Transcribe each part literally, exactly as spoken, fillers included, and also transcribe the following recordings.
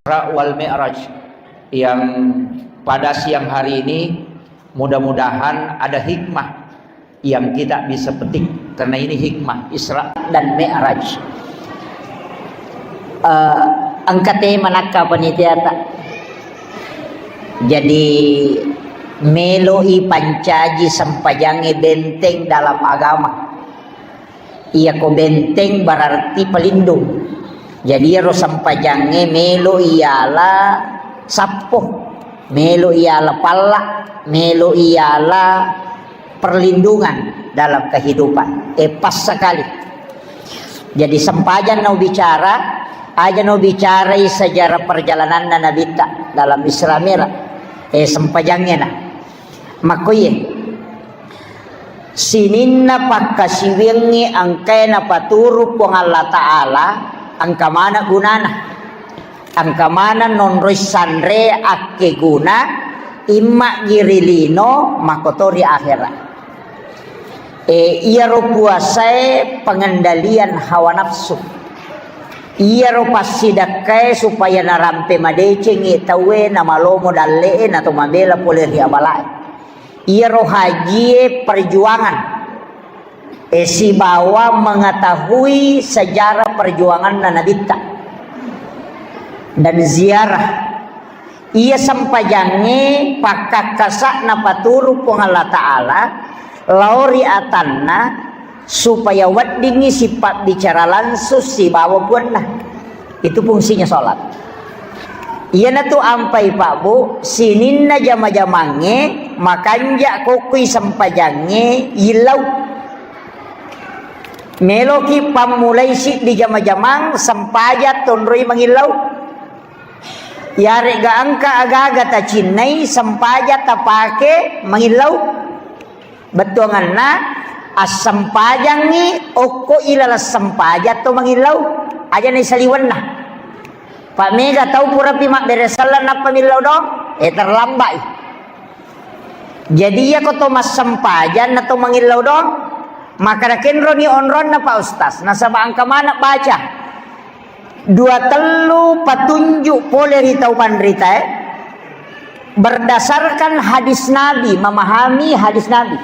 Isra wal Mi'raj yang pada siang hari ini, mudah-mudahan ada hikmah yang kita bisa petik, karena ini hikmah Isra dan Mi'raj. Eh, engka tema nakka panitiata. Jadi, meloi pancaji sempajangnge benteng dalam agama. Iyako benteng berarti pelindung. Jadi, iyaro sempajangnge melo iyala sappo, melo iyala palla, melo iyala perlindungan dalam kehidupan. Eh, pas sekali. Jadi, sempajang nau bicara, aja nau bicarai sejarah perjalananna Nabitta dalam Isra Mi'raj. Eh, sempajangnge na. Makkoye. Sininna pakkasiwiangnge engkae napaturu Puang Allah Ta'ala, engka maneng gunana. Engka maneng nonroi sanre akkeguna, imma'gi ri lino, makkotori akhera. E, iyaro puasae pengendalian hawa nafsu. Iyaro passidakkae supaya narampe madecengngi tauwe, namalomo dalle'e, nato mabela pole ri abalae. Iyaro hajie perjuangan, e, sibawa mengetahui sejarah perjuanganna Nabitta dan ziarah. Iya sempajangnge pakkakkasa'na paturu Puang Allah Ta'ala lao ri atanna supaya weddingngi sipabbicara langsung sibawa Puanna. Itu fungsinya sholat. Iyanatu ampai, Pak, Bu, sininna jama-jamangnge makanja kokkui sempajangnge yillau. Meloki pammulai siddi jama-jamang sempajang tonroi mangillau. Yarega engka aga-aga tacinnai sempajang tapake mangillau. Bettuanganna, assempajangngi okko ilaleng sempajang to mangillau, aja naisaliwenna. Pak, mega tau purapi mabbere selleng nappa millau doang, eh, terlambat i. Jadi, iyako to massempajang na to mangillau doang, makkada kenroni onronna, Pak Ustaz, nasaba engka maneng baca. Dua tellu patunjuk pole ri tau panritae, berdasarkan hadis Nabi, memahami hadis Nabi.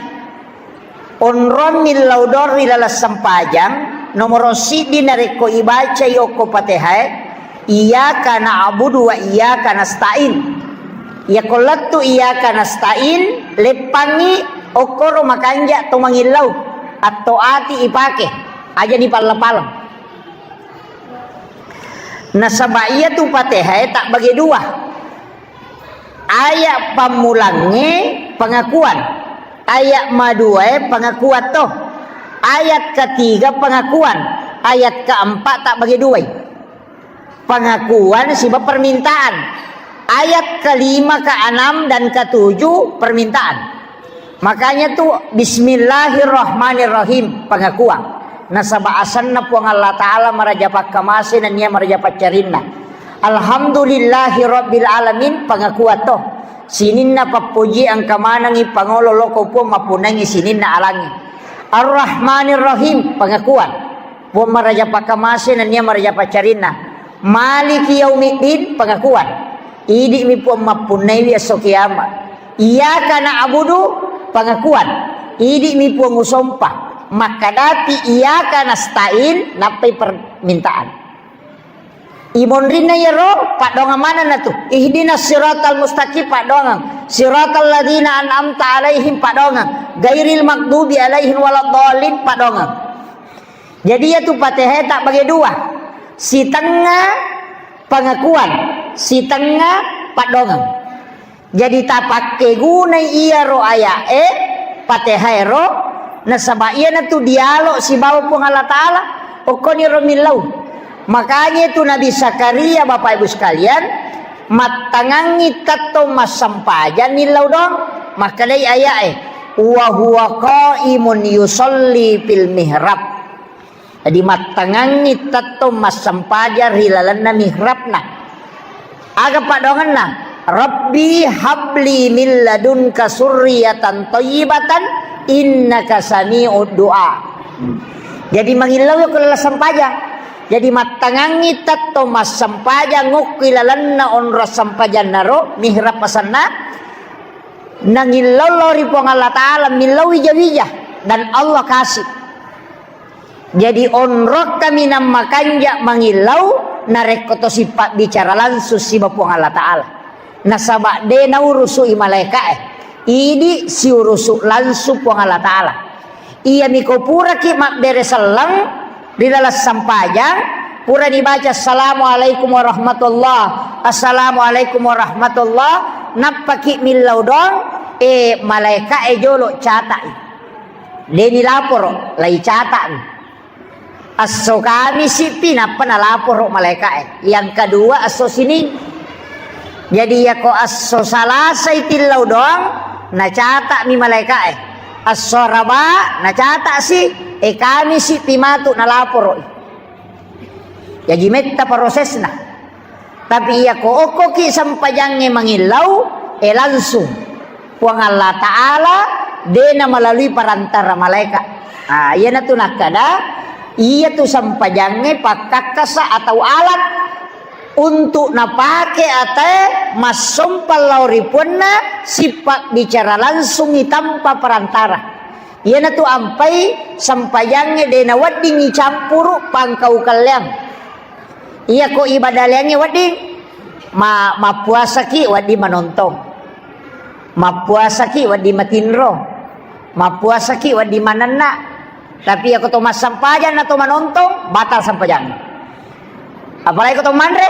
Onrong millau doang ri laleng sempajang, nomoro siddi narekko ibacai okko Fatihae, iyyaka na'budu wa iyyaka nasta'in. Iyako lettu iyyaka nasta'in, leppangngi okkoro makanja to mangillau, atto ati ipake, aja ni palla-paleng. Nasaba iyatu Fatihae tabbage dua. Ayat pammulangnge pengakuan. Ayat maduae pengakuan to. Ayat ketiga pengakuan. Ayat keempat tabbage duai. Pengakuan siba permintaan. Ayat kelima, keenam, dan ketujuh permintaan. Makanya tu, "Bismillahirrahmanirrahim", pengakuan. Nasaba asenna Puang Allah Ta'ala maraja pakkamase nennia maraja paccarinna. "Alhamdulillahi rabbil alamin", pengakuan to. Sininna pappoji engka manengngi pangolo loko Puang mappunnangi sininna alangnge. "Arrahmanirrahim", pengakuan. Puang maraja pakkamase nennia maraja paccarinna. "Maliki yaumiddin", pengakuan. Idi'mi Puang mappunnaiwi esso kiamat. "Iyyaka na'budu", pengakuan. Idi'mi Puang usompa. Makkadapi "Iyyaka nasta'in", nappai permintaan. Imonrinna iyaro paddoangeng manenna tu. "Ihdinas siratal mustaqim", paddoangeng. "Siratal ladzina an'amta alaihim", paddoangeng. "Ghairil maghdubi alaihim waladdallin", paddoangeng. Jadi, iyatu Fatihae tabbage dua. Sitengnga pengakuan, sitengnga paddoangeng. Jadi, tapakkegunai iyaro aya'e, Fatihaero, nasaba iyanatu dialog sibawa Puang Allah Ta'ala, okkoniro millau. Makanya itu Nabi Zakaria, Bapak Ibu sekalian, mattangangngi tettong massempajang millau doang, makkedai aya'e, "Wa huwa qaimun yusalli fil mihrab." Jadi, mattangangngi tettong massempajang ri lalenna mihrabna. Aga paddoangenna? "Rabbi habli min ladunka surriyatan thayyibatan innaka sami'ud du'a." Jadi, mangillau ko laleng sempajang. Jadi mattangangngi tetto massempajang okko ilalenna onrong sempajannaro, mihrab asenna, nangillau lao ri Puang Allah Ta'ala, millau wija-wija, dan Allah kasih. Jadi onrong kaminang makanja mangillau, narekko to sipabbicara langsung siba Puang Allah Ta'ala. Nasaba de naurusu'i malaeka'e. Idi siurusu langsung Puang Allah Ta'ala. Iyami ko puraki mabbere selleng ri laleng sempajang, purani baca, "Assalamualaikum warahmatullah, assalamualaikum warahmatullah," nappaki millau doang, e, malaeka'e jolo cata'i. Deni laporo, lai cata'mi. Esso Kamisi pi nappa nalaporo malaeka'e. Yang kedua esso Sining. Jadi yako esso Salasai tillau doang, nacata'mi malaeka'e. Esso Raba nacata'si, e Kamisi pi matu nalaporoi. Jaji metta prosesna. Tapi iya ko okkoki sempajangnge mangillau, e langsung. Puang Allah Ta'ala de na melalui perantara malaikat. Ah, iyanatu nakkada, iyatu sempajangnge pakkakkasa atau alat untuk napake atae massompang lao ri puanna, sipabbicara langsungi tanpa perantara. Iyanatu ampai sempajangnge de naweddingngi campuru pangkau kalleang. Iyako ibadah leangnge wedding, ma-, mappuasaki wedding manontong. Mappuasaki wedding matinro. Mappuasaki wedding manenna. Tapi iyako to massempajang na to manontong, batal sempajangnge. Apalagi ko to manre.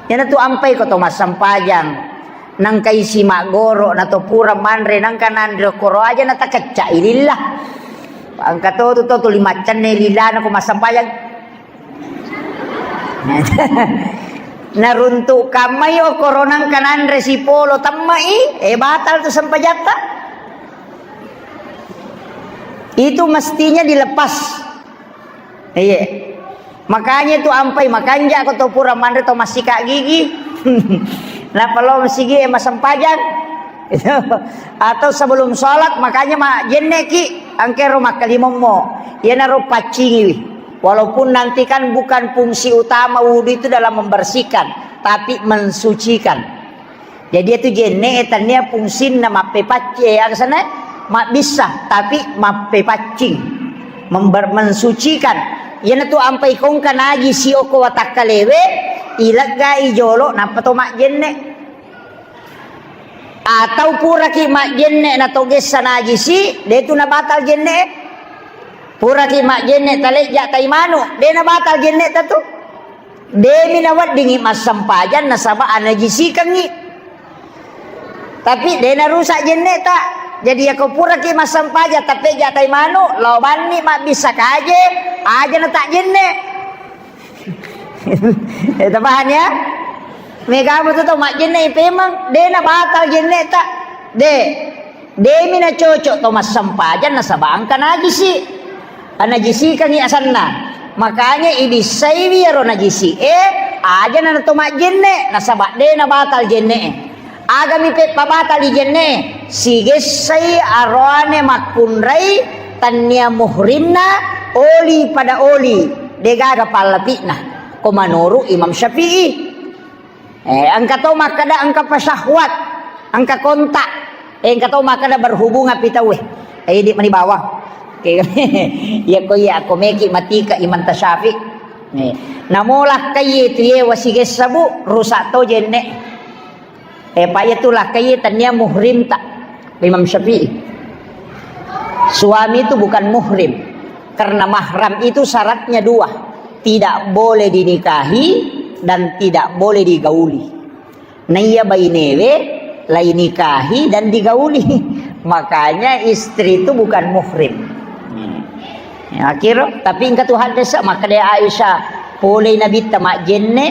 Iyanatu ampai ko to massempajang. Nangka isi maggoro na to pura manre, nangka nanre koro aja na takecca ililla. Engka to tu to tuli maccanne lilana ko massempajang. Naruntuk kammai okkoro nangka nanre sipolo temmai, e batal tu sempajatta. Itu mestinya dilepas. Iya. Makanya tu ampai makanja ko to pura manre to massika gigi. Napa lo masigi e masempajang. Atau sebelum sholat, makanya ma jenne ki, angkero makkalimommo. Iyanaro paccingiwi. Walaupun nanti kan bukan fungsi utama wudhu itu dalam membersihkan, tapi mensucikan. Jadi itu jenne e tania fungsinna mappepacci-, e, agasana mabbissa, tapi mappepaccing, member-, mensucikan. Iyanatu ampai kongka najisi okko watakkalewe, ileggai jolo, nappa to majjenne. Atau puraki majjenne na to gessa najisi, de tu nabatal jenne. Puraki majjenne talejja tai manu, de nabatal jenne ta tu. Demi naweddingi massempajang nasaba anajisikengngi. Tapi de narusak jenne ta. Jadi yako puraki massempajang tapejja tai manu, lao banni mabbissa kaje, aja na tak jenne. Eh, tapaham ya? Mega mutu to majjenne ipemang, de na batal jenne ta. De. Demi na cocok to massempajang nasaba engka najisi. Anajisikangi asanna. Makanya ibissaiwi ero najisi e, aja na to majjenne, nasaba de na batal jenne e. Agami peppa batal jenne e, sigessai aroane makkunrai tannia muhrimna oli pada oli, degaga pallapi'na. Ko manuru Imam Syafi'i. Eh, engka to makkeda engka pasyahwat, engka kontak. Eh, engka to makkeda berhubungan pi tauwe. Eh, idi mani bawang. Oke. Iya ko iya ko meki matika Imam Tasyafi. Eh, namola kaiye tu ye wasigessa bu, rusak to jenne. Eh, pa iya tu lakaiye tania muhrim ta. Imam Syafi'i. Suami itu bukan muhrim. Karena mahram itu syaratnya dua. Tidak boleh dinikahi dan tidak boleh digauli. Naiya bainewe lai nikahi dan digauli. Makanya istri itu bukan muhrim. Ya, akhir, tapi engka tu hadis, makkeda Aisyah, polei Nabitta majjenne,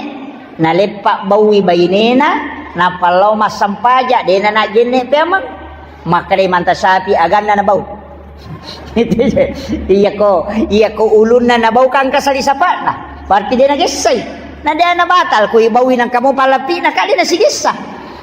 naleppa baui bainena, nappa lao massampaja, dena najjenne peameng. Makkeda Imam Tasyafi, aganna nabau. Iya ko, iya ko ulunna nabau kan kasali sapakna. Berarti de nagessai. Na de na batal ko ibaui nang kamu palapi na kade na sigessa.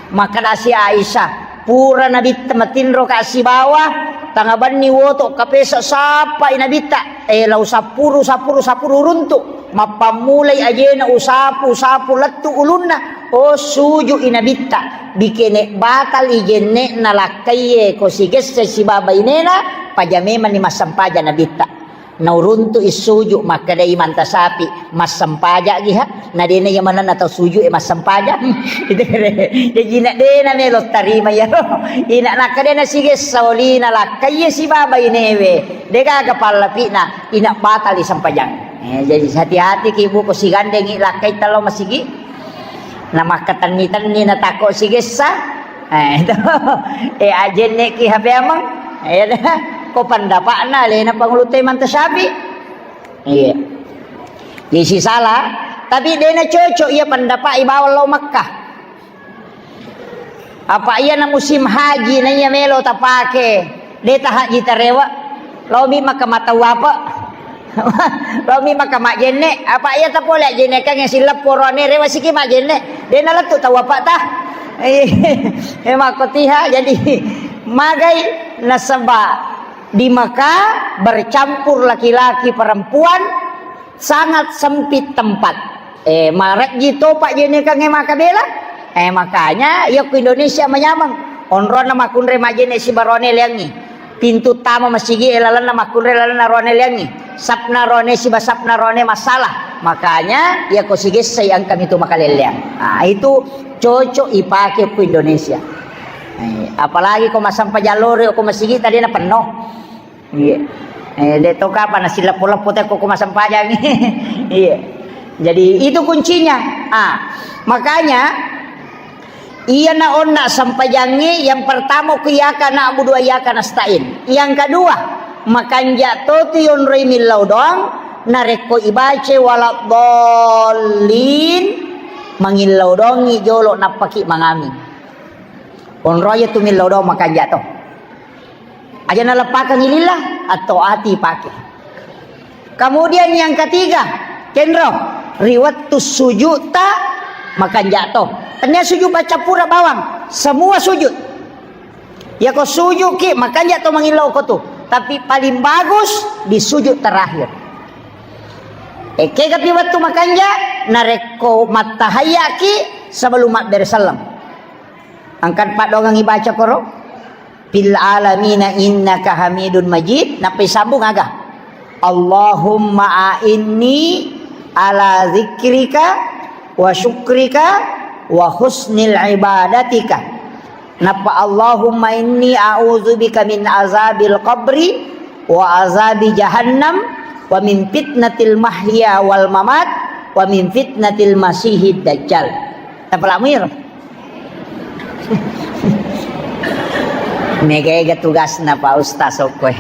Makkeda si Aisyah, pura Nabitta matinro ka sibawa, Tangabanni woto kapesa sappai Nabitta, eh, lau sapuru, sapuru, sapuru runtu. Mappammulai ajena usapu, usapu lettu ulunna. Oh, suju i Nabitta. Bikene batal i jenne'na lakkaiye ko sigesse siba bainena, paja memanni massempaja Nabitta. Nauruntu i suju, makkedai Imanta Sapi, "Massempaja'gi ha?" Na dena iya manenna tau suju e massempajang. Itu kere. Jaji ina dena melo tarima iyaro. Ina nakkeda na sigessa olina lakkai iya siba bainewe. Degaga pallapi'na, ina batali sempajang. Eh, jadi hati-hati ki buko sigandengi lakkai tello masigi. Na makkatenni-tenni na takko sigessa. Eh, itu. Eh, ajenne ki H P amang. Eh, ko pendapatna lena pangulu te Imanta Sapi. Iya. Isi salah, tapi dena cocok iya pendapat i bawang lao Makkah. Apa iya na musim haji na iya melo tapake, de ta haji tarewa. Lao mi Makkah matau apa? Lao mi Makkah majenne, apa iya tapole ajenne kan silleppo rone rewa siki majenne. Dena lettu tau apa ta? Eh, makkotiha jadi magai nasaba di Mekah bercampur laki-laki perempuan sangat sempit tempat. Eh, marejji topa jenekangnge makabela. Eh, makanya iya ku Indonesia manyameng. Onronna makunre majene sibarone leangi. Pintu tama masigi e lalenna makunre lalenna rone leangi. Sapna rone siba sapna rone masalah. Makanya iya ko sigessai engka mitu makalelleang. Nah, itu cocok ipake ku Indonesia. Eh, apalagi ko massempajang lori ko masigi tadi na penno. Iya. Eh, de to kapan nasi leppo-leppo te ko masempajang. Iya. Jadi itu kuncinya. Ah, makanya iya na onna sempajangi yang pertama ku iyyaka na'budu wa iyyaka nasta'in. Yang kedua, makanja to tu yonroi millau doang narekko ibace waladdallin mangillau doangi jolo nappaki mangaming. Onroye tu millau doang makanja to. Aja naleppakeng lillah, atau ati pake. Kemudian yang ketiga, kenro, ri wettu sujud ta makanja to. Tania sujud baca pura bawang, semua sujud. Ya ko sujud ki makanja to mangillau ko tu. Tapi paling bagus di sujud terakhir. Ekega pi wettu makanja, narekko mattahayya ki sebelum mabbere selleng. Angkat paddoangang ibaca koro. Fil alamina innaka hamidun majid. Nappa isambung aga? Allahumma a'inni ala zikrika wa syukrika wa husnil ibadatika. Nappa Allahumma inni a'udzubika min azabil qabri wa azabi jahannam wa min fitnatil mahya wal mamat wa min fitnatil masihid dajjal. Tapalak muir. Mega-ega tugasna Pak Ustaz okkoe.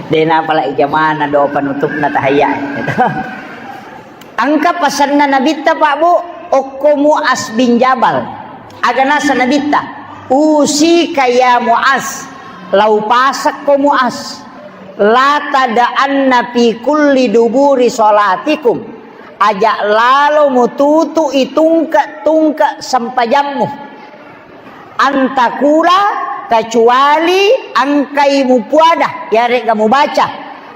Dena pala ijamana do penutupna tahayya. Engka pasenna Nabitta Pak Bu, okko Muaz bin Jabal. Aga nasa Nabitta, "Usika ya Muaz, lau pasekko Muaz, la tada'anna fi kulli duburi salatikum." Aja lalo mututu i tungke-tungke sempajammu. Antakula, kecuali engkai mupuada, yarega mubaca,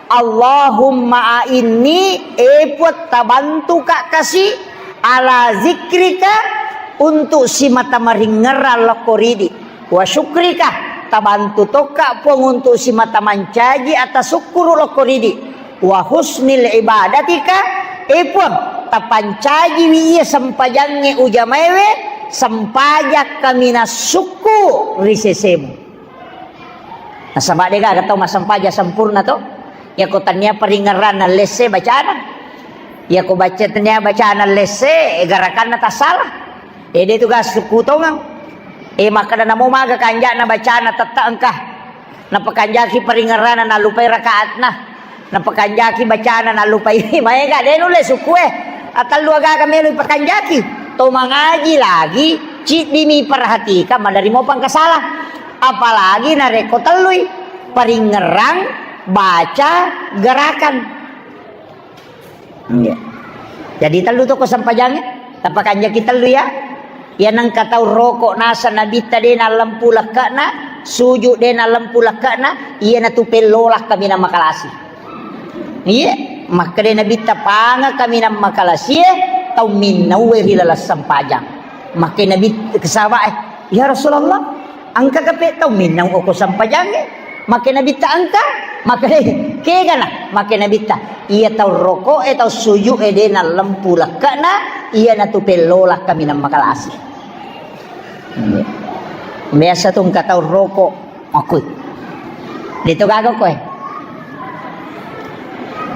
"Allahumma a'inni, e Puang, tabantuka kasi, ala zikrika, untuk simata maringngerang lokko ridi, wa syukrika, tabantu tokka Puang untuk simata mancaji atasukkuru lokko ridi." Wa husnil ibadatika, e Puang, tapancajiwi iya sempajangnge ujamaewe, sempajang kaminang sukku ri sesemu. Nasaba degaga tau massempajang sempurna to, yako tania paringerranna lesse bacana. Yako baca tania bacana lesse, e garakanna tassala. Ede tu ga sukku tongeng. E makkeda namo maga kanjana bacana tette engka. Napakanjaki paringerrana nallupai rakaatna. Napakanjaki bacana nallupai. Maega de nulle sukue. Atellu agaga melo ipakanjaki. To mangaji lagi, ciddimi perhatikan, maderri mo pangkasala. Apalagi narekko tellui. Paringerrang, baca, gerakan. Iya. Jadi tellu to ko sempajangnge, tapakanjaki tellu ya. Iya nengka tau roko nasa nabitta de nallempu lekkana, suju de nalempu lekkana, iyanatu pellola kaminang makalasi. Iya, makkeda Nabitta, panga kaminang makalasie tau minnaue ri laleng sempajang. Makkeda Nabi, sahabat, "Eh, ya Rasulullah, engka kape tau minnau oko sempajangnge?" Makkeda Nabitta, "Engka." Makkeda, "Kegana?" Makkeda Nabitta, "Iya tau roko e, tau suju e de nalempu lekkana, iyanatu pellola kaminang makalasi." Biasa tu engka tau roko, makui. De to gaga koe.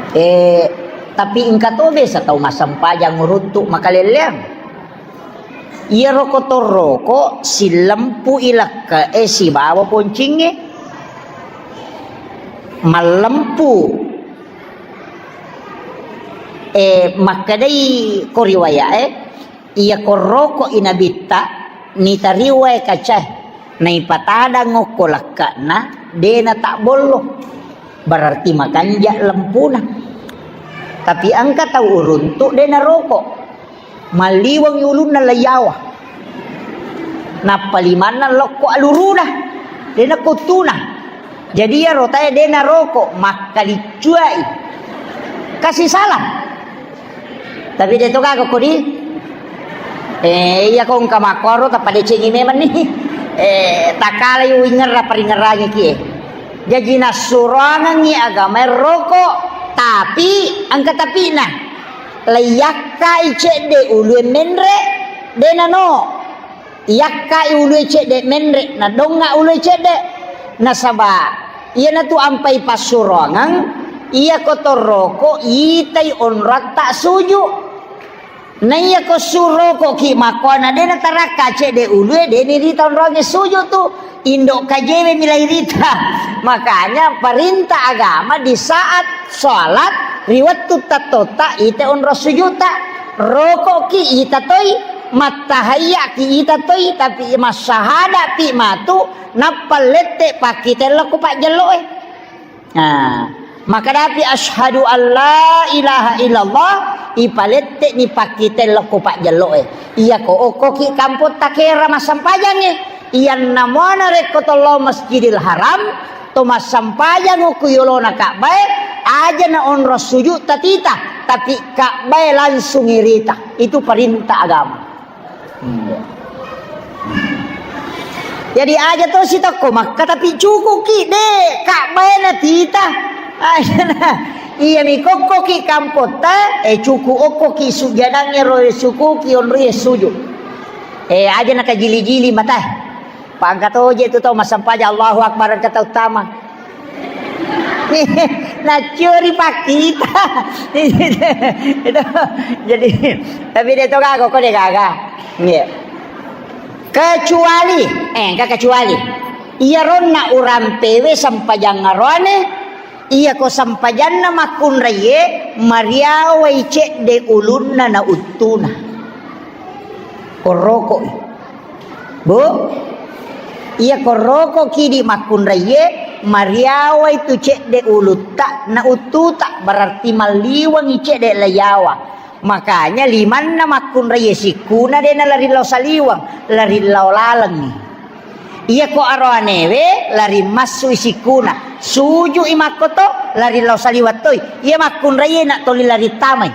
Eh, tapi engka to biasa tau massempajang uruntu makalelleang. Iyaro kotorroko sillempu i lekke'e sibawa poncingnge. Mallempu. Eh, makkedai ko riwaya'e, iya korroko i Nabitta, nitariwae kacae, naipatadang okko lekke'na, de natabbollo. Berarti makanja lempuna. Tapi engka tau uruntu de naroko. Malliweng ulunna laiyawa. Nappa limanna lokko aluruna. De nakuttuna. Jadi iyaro tae de naroko, makkaliccuai. Kasi salah. Tapi de to gaga kodi. Eh, iya ko engka makkoro tappa decengi memang ni. Eh, takalai uwingerra paringerangi kie. Jaji nassuroangengngi agamae roko, tapi engka tapina. Laiyakkai cedde ulue menre, de nano. Iyakkai ulue cedde menre, nadonga ulue cedde. Nasaba iyanatu ampai passuroangeng, iya kotorroko itai onroatta suju. Naiya ko surokoki makkuana de natarakka cedde ulue, de nirita onroangnge suju tu. Indo kajewe milai rita. Makanya perintah agama di saat sholat, ri wettu tattotta, ite onro sujuta. Rokoki ita toi, mattahayyaki ita toi, tapi massahada pi matu, nappa lette pakkite lokko pajjelloe. Nah, makadapi asyhadu alla ilaha illallah, ipalette ni pakkite lokko pajjelloe. Iya ko okkoki kampotta kera massampajangnge. Iyanna muana rekko tollo Masjidil Haram, to massampajang ku yolona Ka'bae, aja na onro sujud tatita, tapi Ka'bae langsung irita. Itu perintah agama. Jadi aja to sitokko Makka, tapi cukuki de Ka'bae na tita. Aja na. Iya mi kokkoki kampotta, eh, cuku okkoki sujadangnge ro sukuki onri sujud. Eh, aja na kajili-jili mata. Pangka toje tu tau massampaja, Allahu Akbar, engka tau tama. Naccuri pakkita. Itu. Jadi, tapi de to gaga, ko de gaga. Iya. Kecuali, eh, engka kecuali. Iya ronna urampewe sempajang aroane, iya ko sempajanna makkunraie, mariawai cedde ulunna na uttuna. Korrokoi. Bu, iya korroko kidi makkunraie, mariawai tu cedde ulutta na uttuta, berarti malliwengi cedde layawa. Makanya limanna makkunraie sikkuna de nalari lao saliweng, lari lao lalengngi. Iya ko aroanewe lari massui sikkuna, sujui makkoto, lari lao saliweng toi. Iya makkunraie na toli lari tamai.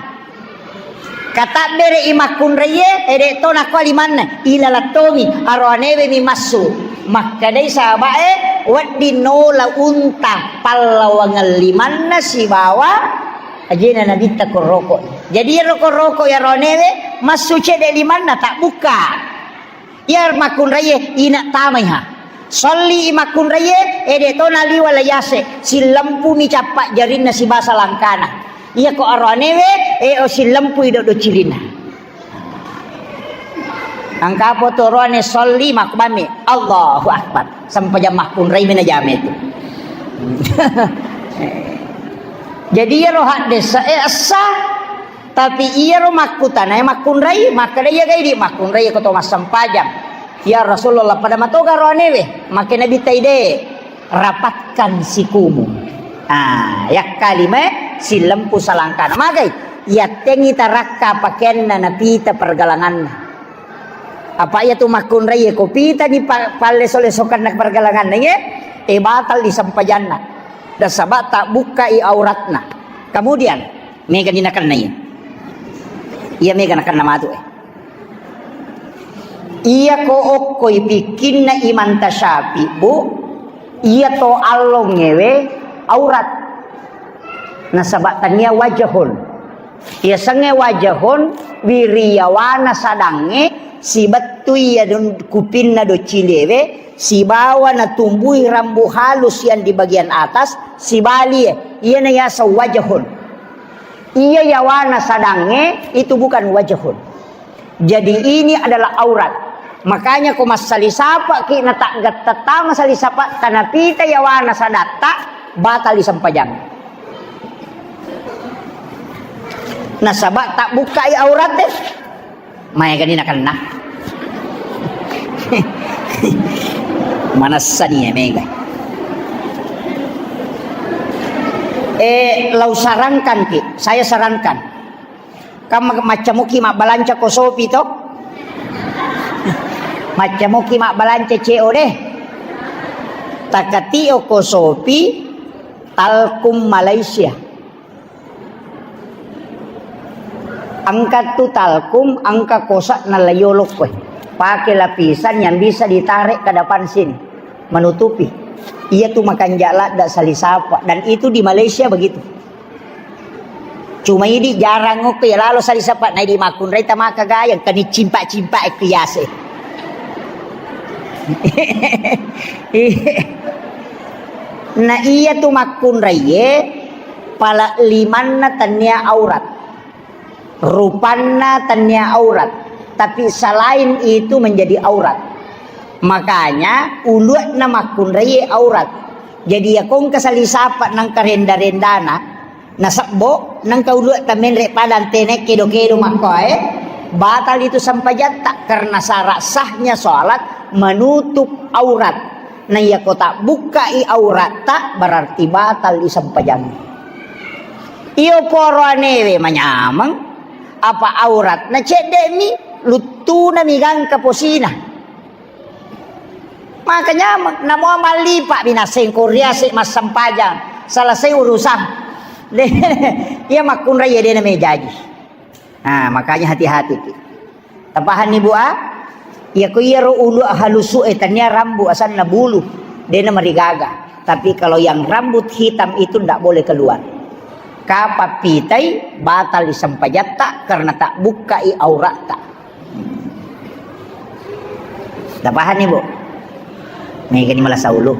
Katabbere'i makkunraie, ede to nakua limanna, ilalattomi, aroanewe mi massu. Makkedai sahaba'e, wedding nola unta pallawangeng limanna sibawa ajena Nabitta korroko. Jadi iyaro korroko aroanewe, massu cedde limanna, tabbukka. Iya makkunraie, ina tamaiha. Solli makkunraie, ede to naliwa layase, sillempumi cappa jarinna sibasa langkana. Iya ko aroanewe, e o sillempui doddo cirinna. Angka po to roane solli makbami, Allahu Akbar. Sempajang makkunrai mina jame tu. Jadi iyaro haddesa e essa. Tapi iyaro makkutanae makkunrai, makkeda iya gaidi makkunrai ko to massempajang. Ya Rasulullah, pada matoga roanewe, makkeda Nabitta ide, rapatkan sikumu. Ah, yakkalime sillempu salangkana. Magai, yattengi tarakka pakeanna napita pergalanganna. Apa iya tu makkunrai e, ko pitani pa-, palleso-lesokanna pergelanganna, ye? E, batal i sempajanna. Nasaba tabbukkai auratna. Kemudian, mega ni nakenna iya. Iya mega nakenna matu e. Iya ko okkoi pikkinna Imam Tasyafi, Bu, iya to allongewe aurat. Nasaba tania wajahun. Iya sengnge wajahun, wiriyawana sadangnge, sibettui iya dun-, kupinna do cilewe, sibawa natumbui rambu halus yang di bagian atas, sibalie, iyana yaseng wajahun. Iya yawana sadangnge, itu bukan wajahun. Jadi ini adalah aurat. Makanya ko massali sapaki na taggatta tama sali sapa, tanapita yawana sadatta, batal i sempajang. Nasaba tabbukkai aurat e. Maega ni nakenna. Manessani e mega. Eh, lau sarankan ki, saya sarankan. Kam maccamuki mabbalanca ko Shopee to? Maccamuki mabbalanca C O D. Takatio ko Shopee, Talkum Malaysia. Engka tu Talkum, engka kosa na layolo koe. Pakai lapisan yang bisa ditarik ke depan sini, menutupi. Iya tu makanja ladda sali sapa. Dan itu di Malaysia begitu. Cuma idi jarang okko ya lalo sali sapa, na idi makkunrai tamaka gayang, kani cimpak-cimpak ekko yase. Na iya tu makkunrai e, pala limanna tania aurat. Rupanna tania aurat. Tapi selain itu menjadi aurat. Makanya ulu'na makkunrai e aurat. Jadi ya kongka sali sapa nangka renda-rendana, nasebbo, nangka ulu'ta menre padang tene kedo-kedo makkoe, batal itu sempajatta karena syarat sahnya sholat menutup aurat. Na iya ko tabbukkai auratta berarti batal i sempajang. Iyo poro anewe manyameng, apa auratna cedde'mi, luttunami gangka posina. Maka nyameng, namo mallipa binaseng ko riase massempajang, selesai urusan. De, iya makkunrai ya dena mejaji. Nah, makanya hati-hati ki. Tapahanni, Bu, a? Iya ko iyaro ulu halusu e tania rambu asanna bulu, dena marigaga. Tapi kalau yang rambut hitam itu ndak boleh keluar. Kapang pitai, batal i sempajatta karena tabbukkai auratta. Tapahanni, Bu? Megani malasa ulu.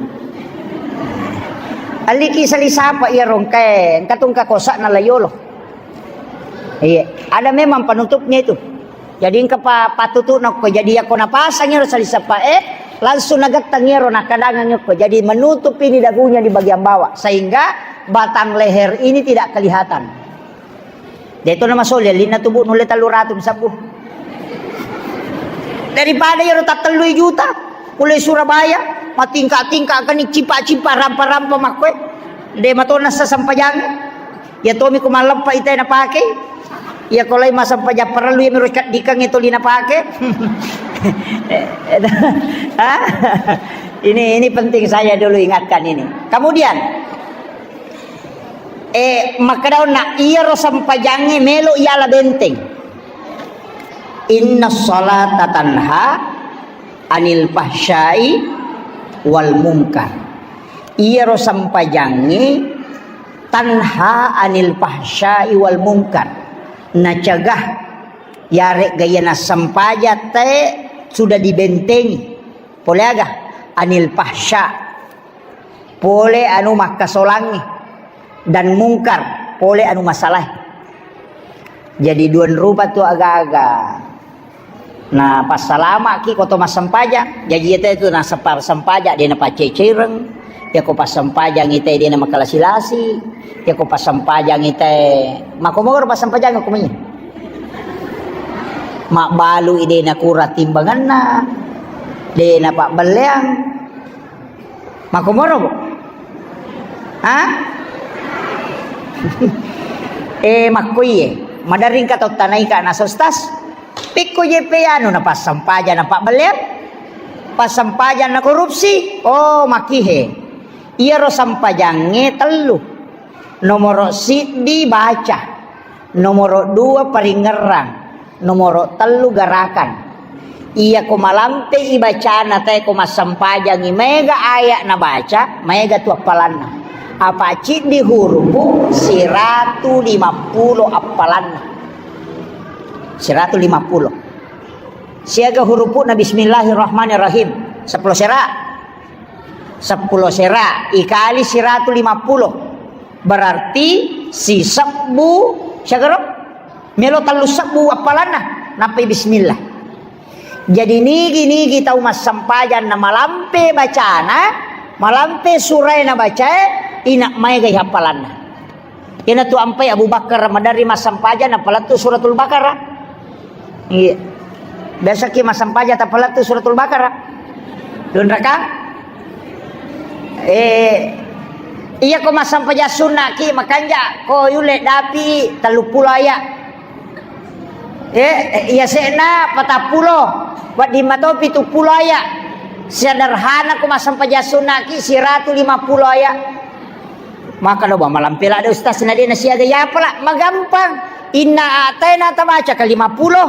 Alliki sali sapa iya rongkae, engka tungka kosa na layolo. Iya, ada memang penutupnya itu. Jadi engka pa-, patutu'na okko. Jadi yako napasang iyaro sali sapa e, langsung nagettang iyaro nakkadangang okko. Jadi menutup ini dagunya di bagian bawah sehingga batang leher ini tidak kelihatan. Deto na masoli, linna tubu nulle tellu ratu sabbu. Daripada iyaro tattellui juta, pole Surabaya, matingka-tingka kani cipa-cipa rampa-rampa makkoe. De matona sesempajang. Ya tomi ko malleppa ita napake. Ya ko lai masempajang parellu ya miro kaddikang itu lina pake. Ah, ini, ini penting saya dulu ingatkan ini. Kemudian, Eh, makkeda onna, iyaro sempajangnge melo iala benteng. Inna salata tanha anil fahsyai wal munkar. Iyaro sempajangnge tanha anil fahsyai wal munkar. Nacegah yaregga iya nassempajang te sudah dibentengi. Pole aga? Anil fahsya. Pole anu makkasolangngi, dan mungkar, pole anu masalae. Jadi duan rupa tu aga-aga. Na passalamaki ko to massempajang. Jaji ite tu na separ sempajang de na paccecereng. Ya ko passempajang ite de na makalasi-lasi. Ya ko passempajang ite makomoro passempajang ko mani. Mabbalu ide na kurang timbanganna. De na pabbelleang. Makkomoro, Bu? Ha? Eh, makkoiye. Maderri engka tau tanaika na sostas. Pikku jeppe anu na passempajang na pabbelleang, passempajang na korupsi, oh, makihe. Iyaro sempajangnge tellu. Nomoro siddi baca, nomoro dua paringerrang, nomoro tellu garakan. Iyako malampe i bacana tae ko massempajangi maega aya nabaca, maega tu appalanna. Apa ciddi hurupu siratu lima pulo appalanna. Siratu lima pulo. Siaga hurupu'na bismillahirrahmanirrahim. Seppulo sera. Seppulo sera ikali siratu lima pulo. Berarti sisebbu, siagaro? Melo tellu sebbu appalanna. Nappai bismillah. Jadi nigi-nigi tau massempajang na malampe bacana, malampe surae na bacae, ina maega i happalanna. Iyanatu ampai Abu Bakar maderri massempajang napalettu Suratul Baqarah. Iya. Biasaki massempajang tapalettu Suratul Baqarah. Dunraka? Eh, iya ko massempajang sunnaki makanja ko yulle dapi tellu pulo aya. Eh, iya se'na patappulo, wedding mato pitu pulo aya. Sederhana ko massempajang sunnaki siratu lima pulo aya. Maka do ba malampe ladde ustaz na de nasiaga yapala, magampang. Inna a'taina tabaca ka lima pulo.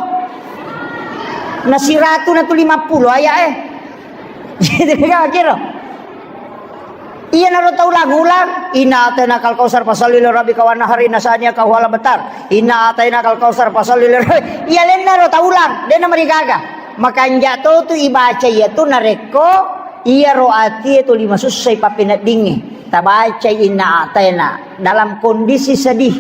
Na siratu na tu lima pulo aya eh. Gitu kan kira. Iya naro tau lagu ulang. Inna a'taina kal kausar fasalli li rabbika wanhar inna saniaka huwal abtar. Inna a'taina kal kausar fasalli li rabbi. Iya lenna ro tau ulang. Dena marigaga. Makanja to tu ibaca iya tu narekko iyaro atie tuli masussai pappeneddingnge, tabacai inna a'taina dalam kondisi sedih,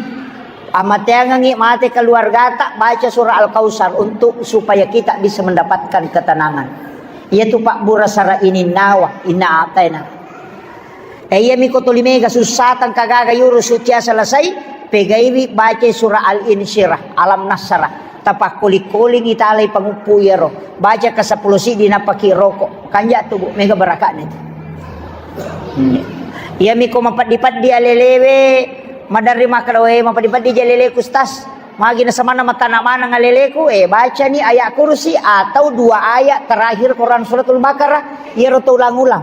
amateangengngi mate keluargata, baca surah Al-Kautsar untuk supaya kita bisa mendapatkan ketenangan. Iyatu pabbura sara ininnawa, inna a'taina. E, iyami ko tuli mega sussa tangka gaga yuru sucia selesai, pegaiwi bacai surah Al-Insyirah, Alam Nasrah. Tapakkoli-kolingi talai panguppu iyaro. Baca ka seppulo siddi napaki roko. Kanja tu, Bu, mega barakatna itu. Hmm. Iyami ko mapeddi-peddi alelewe, maderri makkeda, "We, mapeddi-peddi ja aleleku, Ustaz. Magi nasamanna matana maneng aleleku?" Eh, bacani ayat kursi atau dua ayat terakhir Quran Suratul Baqarah. Iyaro to ulang-ulang.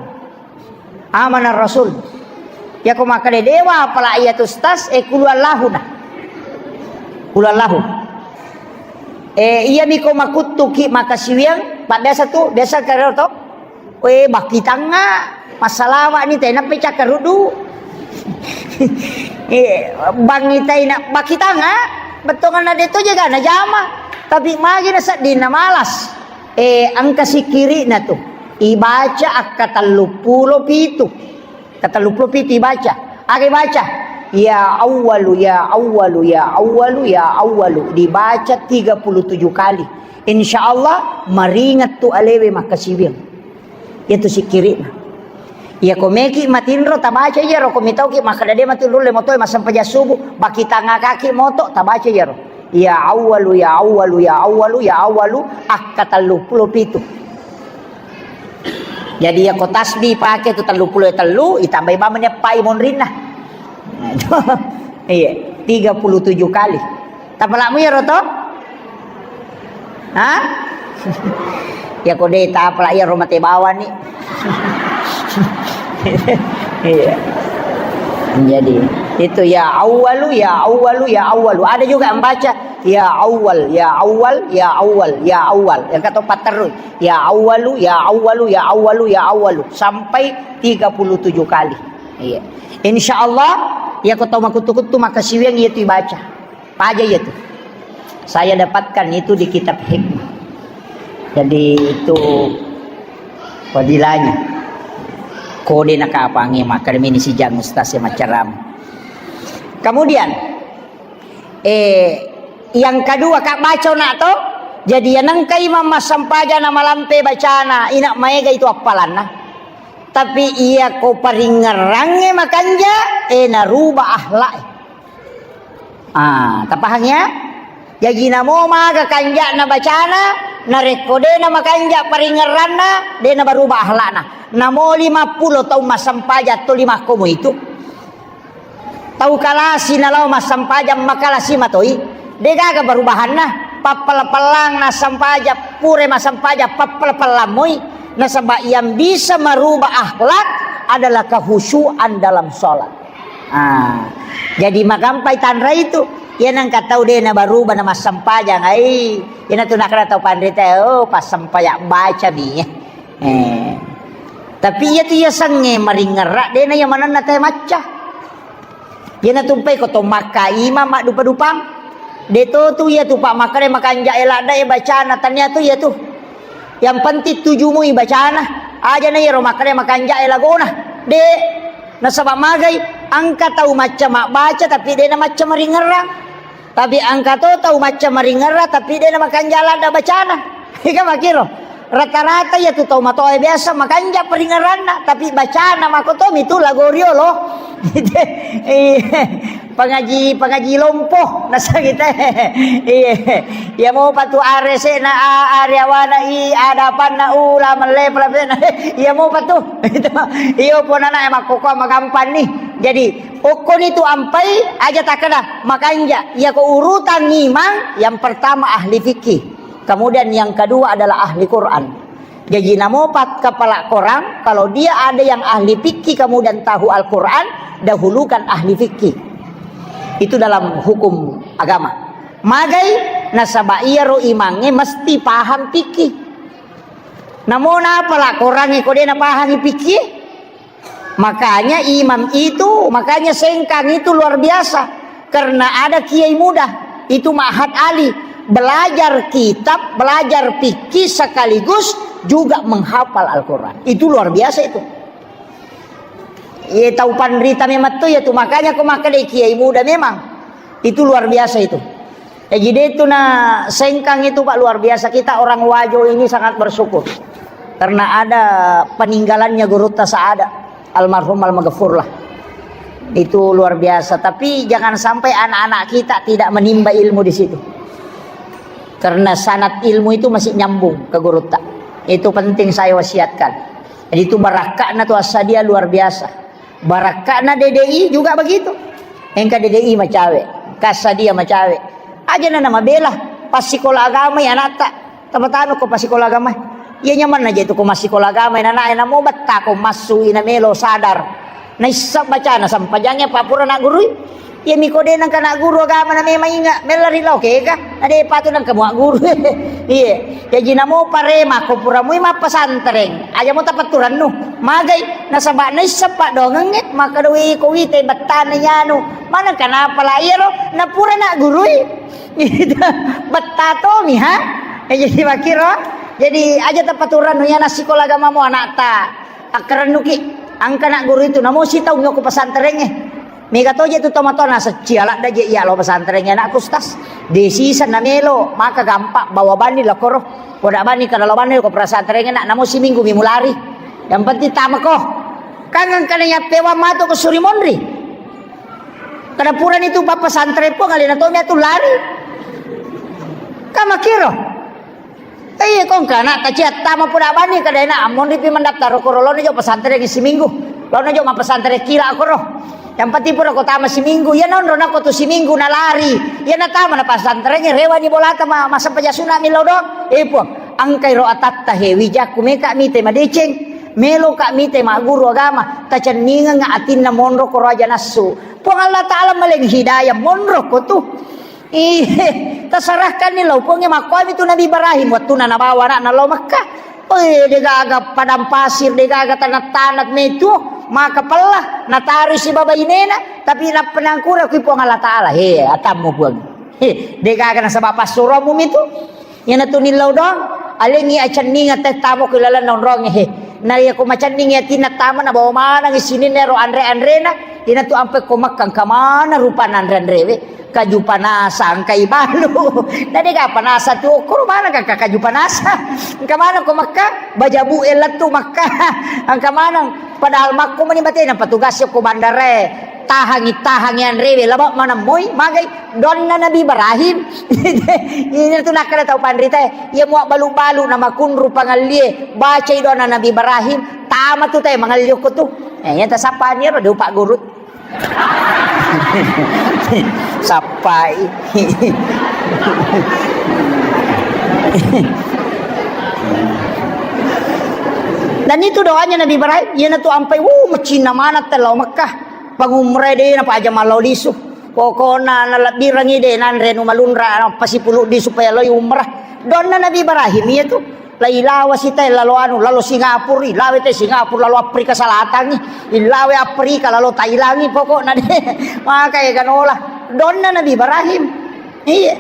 Amanar Rasul. Yako makkeda dewa apala iya tu Ustaz, eh, kulu Allahu na. Kulu Allahu. Eh, iya miko makuttuki makasiwiang, pak biasa tu, biasa karo to. Eh, bakitanga, masalawani tena pecah karudu. Eh, bangi tena bakitanga, betongan na deto jaga na jama. Tapi magi na sedding na malas. Eh, engka sikkiri'na tu. Ibaca akka telluppulo pitu. Ka telluppulo pitu ibaca. Aga ibaca? Ya Awwalu, ya Awwalu, ya Awwalu, ya Awwalu. Dibaca tiga puluh tujuh kali. Insya Allah, maringet tu alewe makkasiwiang. Iyatu sikkiri'na. Iya ko meki matinro, tabaca iyaro. Ko mitauki makkeda de matinro le motoe massempajang subuh, bakitangakaki moto, tabaca iyaro. Ya Awwalu, ya Awwalu, ya Awwalu, ya Awwalu, akka telluppulo pitu. Jadi, iya ko tasbih pake tu telluppulo tellu, itambai bawang meneppai monrinna. Iya, tiga puluh tujuh kali. Tapalamu iyaro to? Hah? Ya ko de tapala iyaro mate bawang ni. Iya. Jadi, itu ya Awwalu, ya Awwalu, ya Awwalu. Ada juga yang baca ya Awwal, ya Awwal, ya Awwal, ya Awwal. Yang kata empat terus. Ya Awwalu, ya Awwalu, ya Awwalu, ya Awwalu. Sampai tiga puluh tujuh kali. Iya. Insya Allah, ya ko tau makuttu-kuttu makkasiwiang iya tu ibaca. Paja iya tu. Saya dapatkan itu di kitab hikmah. Jadi itu fadilahnya. Kode nakapangi makkadamini sijang ustaz yang macam. Kemudian, eh, yang kedua, Kak, baca nak to. Jadi yang nengka imam massempajang na malampe bacana, ina maega itu appalanna. Tapi iya ko paringerrangnge makanja, eh, naruba akhlak. Ah, tapahang ya? Jaji namo maga kanja'na bacana, narekko de na makanja paringerranna, de na baruba akhlakna. Namo lima pulo taung massempajang to lima komo itu. Tau kalasi nalao massempajang makalasi matoi, de gaga barubahanna. Pappela-pelang nassempajang, pura massempajang, pappela-pelang moi. Nasaba yang bisa merubah akhlak adalah kehusuan dalam sholat. Ah, jadi magampai tanra itu. Iya nengka tau de na berubah na massempajang, ai. Iya na tu nakana tau panrita, oh, passempajang baca mi. Eh. Tapi iya tu iya sengnge maringerra, de na iya manenna te macca. Iyana tumpai ko to makka imam maddupa-dupang. De to tu iya tu, Pak, makkeda makanja e ladda e bacana, tania tu iya tu. Yang penting tujumui bacana. Aja na iyaro makkeda makanja e lagona. De, nasaba magai, engka tau macca mabbaca tapi de na macca maringerrang. Tapi engka to tau macca maringerrang tapi de na makanja ladda bacana. Ika makiro. Rata-rata iya tu tau matoa biasa makanja paringerranna, tapi bacana mako to mi tu lago riolo. Iya. Pangaji, pangaji lompo, nasa kita. Iya. Iya mopa tu arese na a-, ari awana i adapanna ula melle pelapena. Iya mopa tu. Iyo ponana e makkoko magampanni. Jadi, okkoni tu ampai aja takkeda makanja. Iya ko urutan imang, yang pertama ahli fikih. Kemudian yang kedua adalah ahli Quran. Jaji namopat kepala korang, kalau dia ada yang ahli fikih kemudian tahu Al-Quran, dahulukan ahli fikih. Itu dalam hukum agama. Magai nasaba iyaro imangnge mesti paham fikih. Namo napala korangnge ko de napahangi fikih? Makanya imam itu, makanya Sengkang itu luar biasa. Karena ada kiai muda, itu Ma'had Ali, belajar kitab, belajar fikih sekaligus juga menghafal Al-Quran. Itu luar biasa itu. Iya tau panrita memang tu iya tu, makanya ko makkeda kiai muda memang. Itu luar biasa itu. Jaji de tu na Sengkang itu, Pak, luar biasa. Kita orang Wajo ini sangat bersyukur karena ada peninggalannya Gurutta Saada, almarhum almaghfurlah. Itu luar biasa. Tapi jangan sampai anak-anak kita tidak menimba ilmu di situ. Karena sanad ilmu itu masih nyambung ke Gurutta. Itu penting saya wasiatkan. Jadi itu barakka'na tu Assadia luar biasa. Barakka'na D D I juga begitu. Engka D D I macawe, Kassadia macawe. Aja na namabela, passikola agama ya anatta. Tapatama ko passikola agama. Iya nyamanna je tu ko massikola agama, nana namo betta ko massu ina melo sadar. Naissa bacana sampajangnge pa pura naggurui. Iya miko de nengka nagguru agama na memang inga, mella ri lao kega. Ade patu nengka mua guru. Iya. Jaji namo pare mako pura mui mappasantreng. Aja mo tapatturannu. Magai nasaba naissa padongengnge, maka doi ko wite bettana nyanu. Maneng kenapa la iyaro na pura naggurui. Betta tomi ha. Eh, jadi makiro. Jadi aja tapaturannu ya nasikola agamamu anakta. Akkarennuki, engka nak guru itu, namo sitaung yoko pesantrengnge. Mega toje tu tomatoa nasecci aladda je iya lao pesantrengnge anakku, Ustaz. De sisa namelo, maka gampang bawa bani lakoro. Koda bani kada lao bani ko pesantrengnge nak, namo siminggu mi mulari. Yang penting tamako. Kan engka na yappewang matu ke Suri Monri. Kada purani tu papa santre po ngalena tomi atu lari. Kamakiro. Iya, kong kana taciat tama pura bani kada enak, ammonri pi mendaftar ko rolono jo pesantren siminggu. Lono jo ma pesantren kila koro. Yang penting pura ko tama siminggu. Ya nonro nako tu siminggu na lari. Ya na tama na pesantren rewani bolata ma, masa pajasuna milo dong. Eh, Puang, angkai ro atatta he wijakku meka mite madeceng. Melo ka mite ma guru agama. Tacenningeng atinna monro ko raja nassu. Puang Allah Ta'ala maleng hidayah monro ko tu. Ih, tasarahkanni lao Puangnge. Makkuami tu Nabi Ibrahim, wettuna nabawa anakna lao Mekka. Oi, degaga padang pasir, degaga tanah-tanah metu, maka pella, natarui sibawa bainena, tapi nappa nangkura kui Puang Allah Ta'ala. He, atammu Puang. He, degaga nasaba passuromu mitu. Iyanatu nillau doang, alengngi acenninga teh tamo ku lalenna onrongnge, he. Na iya ko macenningi atinna tama nabawa manengngi sininna ero anre-anrena, iyanatu ampe ko Mekka engka maneng rupanna anre-anrewe, kaju panasa engka ibalu. Na dega panasa tu, okkoro maneng ka kaju panasa. Engka maneng ko Mekka, bajabu e lettu Mekka. Engka maneng, padahal makko mani batena petugas ko bandarae. Tahangi, tahangi anrewe, laba maneng moi, magai doanna Nabi Ibrahim. Ini tu nakkeda tau panrita, iya mua balu-balu na makunru pangallie, bacai doanna Nabi Ibrahim, tama tu te mangallie ko tu. Eh, iya tasapani ro de upa guru. Sappai. Dan itu doanya Nabi Ibrahim, iyanatu ampai, wuh, macinna maneng tellao Mekkah. Pangumrai de' napaja mallao lisu. Pokokna nalebbirengngi de' nanre anu malunra, nappa sipulu' di supaya loi umrah. Donna Nabi Ibrahim iyatu. Lailawa sita lalo anu, lalo Singapura, ilawe te Singapura, lalo Afrika Selatan, ilawe Afrika, lalo Thailand, pokokna de'. Maka ega nola. Donna Nabi Ibrahim. Iya.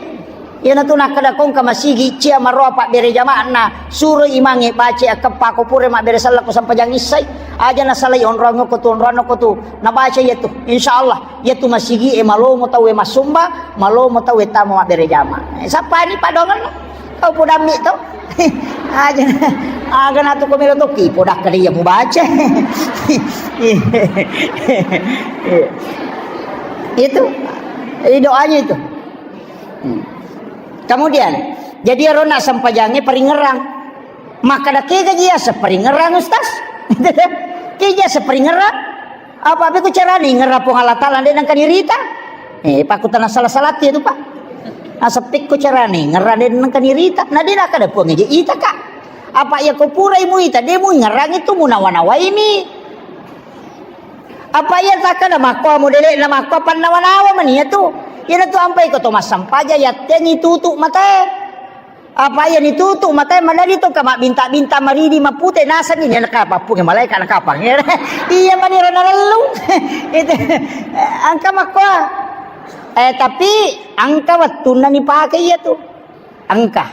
Iyanatu nakkeda ko engka masigi cia maroa pabbere jama'na, suro imangnge baca akkeppa ko pura mabbere selleng ko sempajang issai, aja nasalai onroang ko tu, onroang ko tu, nabaca iyatu. Insyaallah, iyatu masigi e malomo tau e massumba, malomo tau e tama mabbere jama. Eh, sappani padongenna. Kau podammi to. Aja, aga natu ko melo tokki, podakka dia mubaca. Itu. Jadi doanya itu. Hmm. Kemudian, jadi ero nak sempajangnge paringerang. Maka da kega jia separingerang, Ustaz? Kega separingerang? Apa beku carane ingerra Puang Allah Taala de' nengka nirita? Eh, pakutana salah-salah tu, Pak. Nasepikku carane ingerra de' nengka nirita. Na de' nakkeda Puang je ita, Kak. Apa iya ko purai muita, de' muingerang itu munawa-nawaimi. Apa iya takkeda makko modele'na makko pannawa-nawa mani iyatu. Iyanatu ampai ko to massampaja yattengi tutu matae. Apa iya nitutu matae madadi to ka mabbinta-binta maridi mapute nasenni naka pappunge malaika nakapang. Iya mani ro nalellung. Itu engka makko. Eh, tapi engka wettunna nipake iyatu. Engka.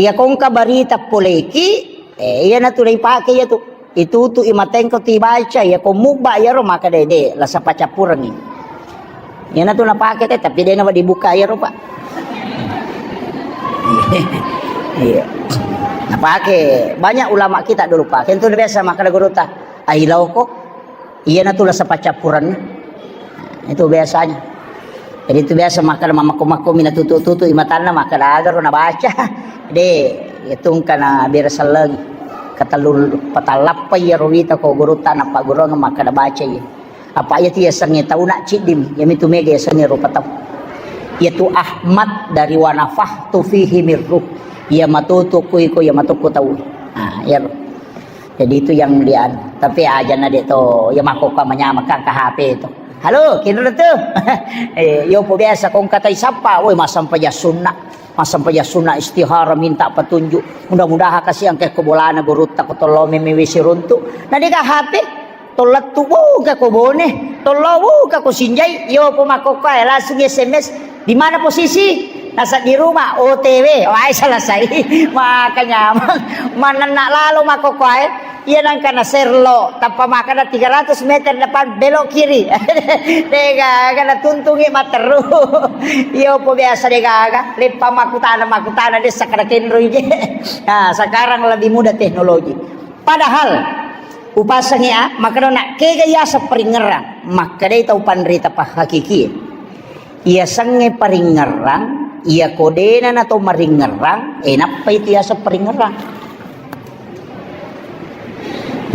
Iya ko engka barita poleki, eh, iyanatu naipake iyatu. Itutu'i matengko tibaca, iya ko mubba iyaro maka dede, lasa paccappurengngi. Iyanatu napake te, tapi de' nawa dibuka iyaro, Pak. Iya. Napake banyak ulama kita dulu, Pak. Kentu biasa maka gurutta, "Ai laoko." Iyanatu lasa paccappurenna. Itu biasanya. Jadi itu biasa makkeda mammakko-makko mina tutu-tutu imatanna makkeda agaro nabaca. De, itu engka na bere selleng. Katellu patallappa iyaro wita ko gurutta nappa gurung makkeda baca iya. Apa iya tu yasengnge tau nak ciddim, iya mitu mega yasengnge rupa tau. Iya tu Ahmad dari wa nafakhtu fihi mir ruh. Iya matutu kui ko iya matukku tau. Ah, iya. Jadi itu yang dia, tapi aja na de to, ya makkokkoe manyameng ka H P itu. Halo, kinro tu. Eh, yo po biasa kong katai sapa, woi massampajang sunna. Massampajang sunna istihara minta petunjuk. Mudah-mudahan kasih angke ko bolana gurutta ko tollo meme wesi runtu. Na de ka H P, tollettu buka ko Bone, tollo buka ko Sinjai, yo po makkokkoe langsung S M S. Di mana posisi? Nasa di rumah, O T W. Wah, selesai. Makanya manenna lalo makkokkoe. Iya nangka na serlo, tappa makkeda tiga ratus meter depan belok kiri. De gaga na tuntungi matteru. Iyo po biasa de gaga, leppa makkutana, makkutana de sakkeda kenroi je. Nah, sekarang lebih mudah teknologi. Padahal upasangi a, makkeda nak kega yaseng paringerang, makkedai tau panrita pahakiki. Iyasengnge paringerrang, iya ko dena nato maringerrang, eh, nappai tu yaseng paringerrang.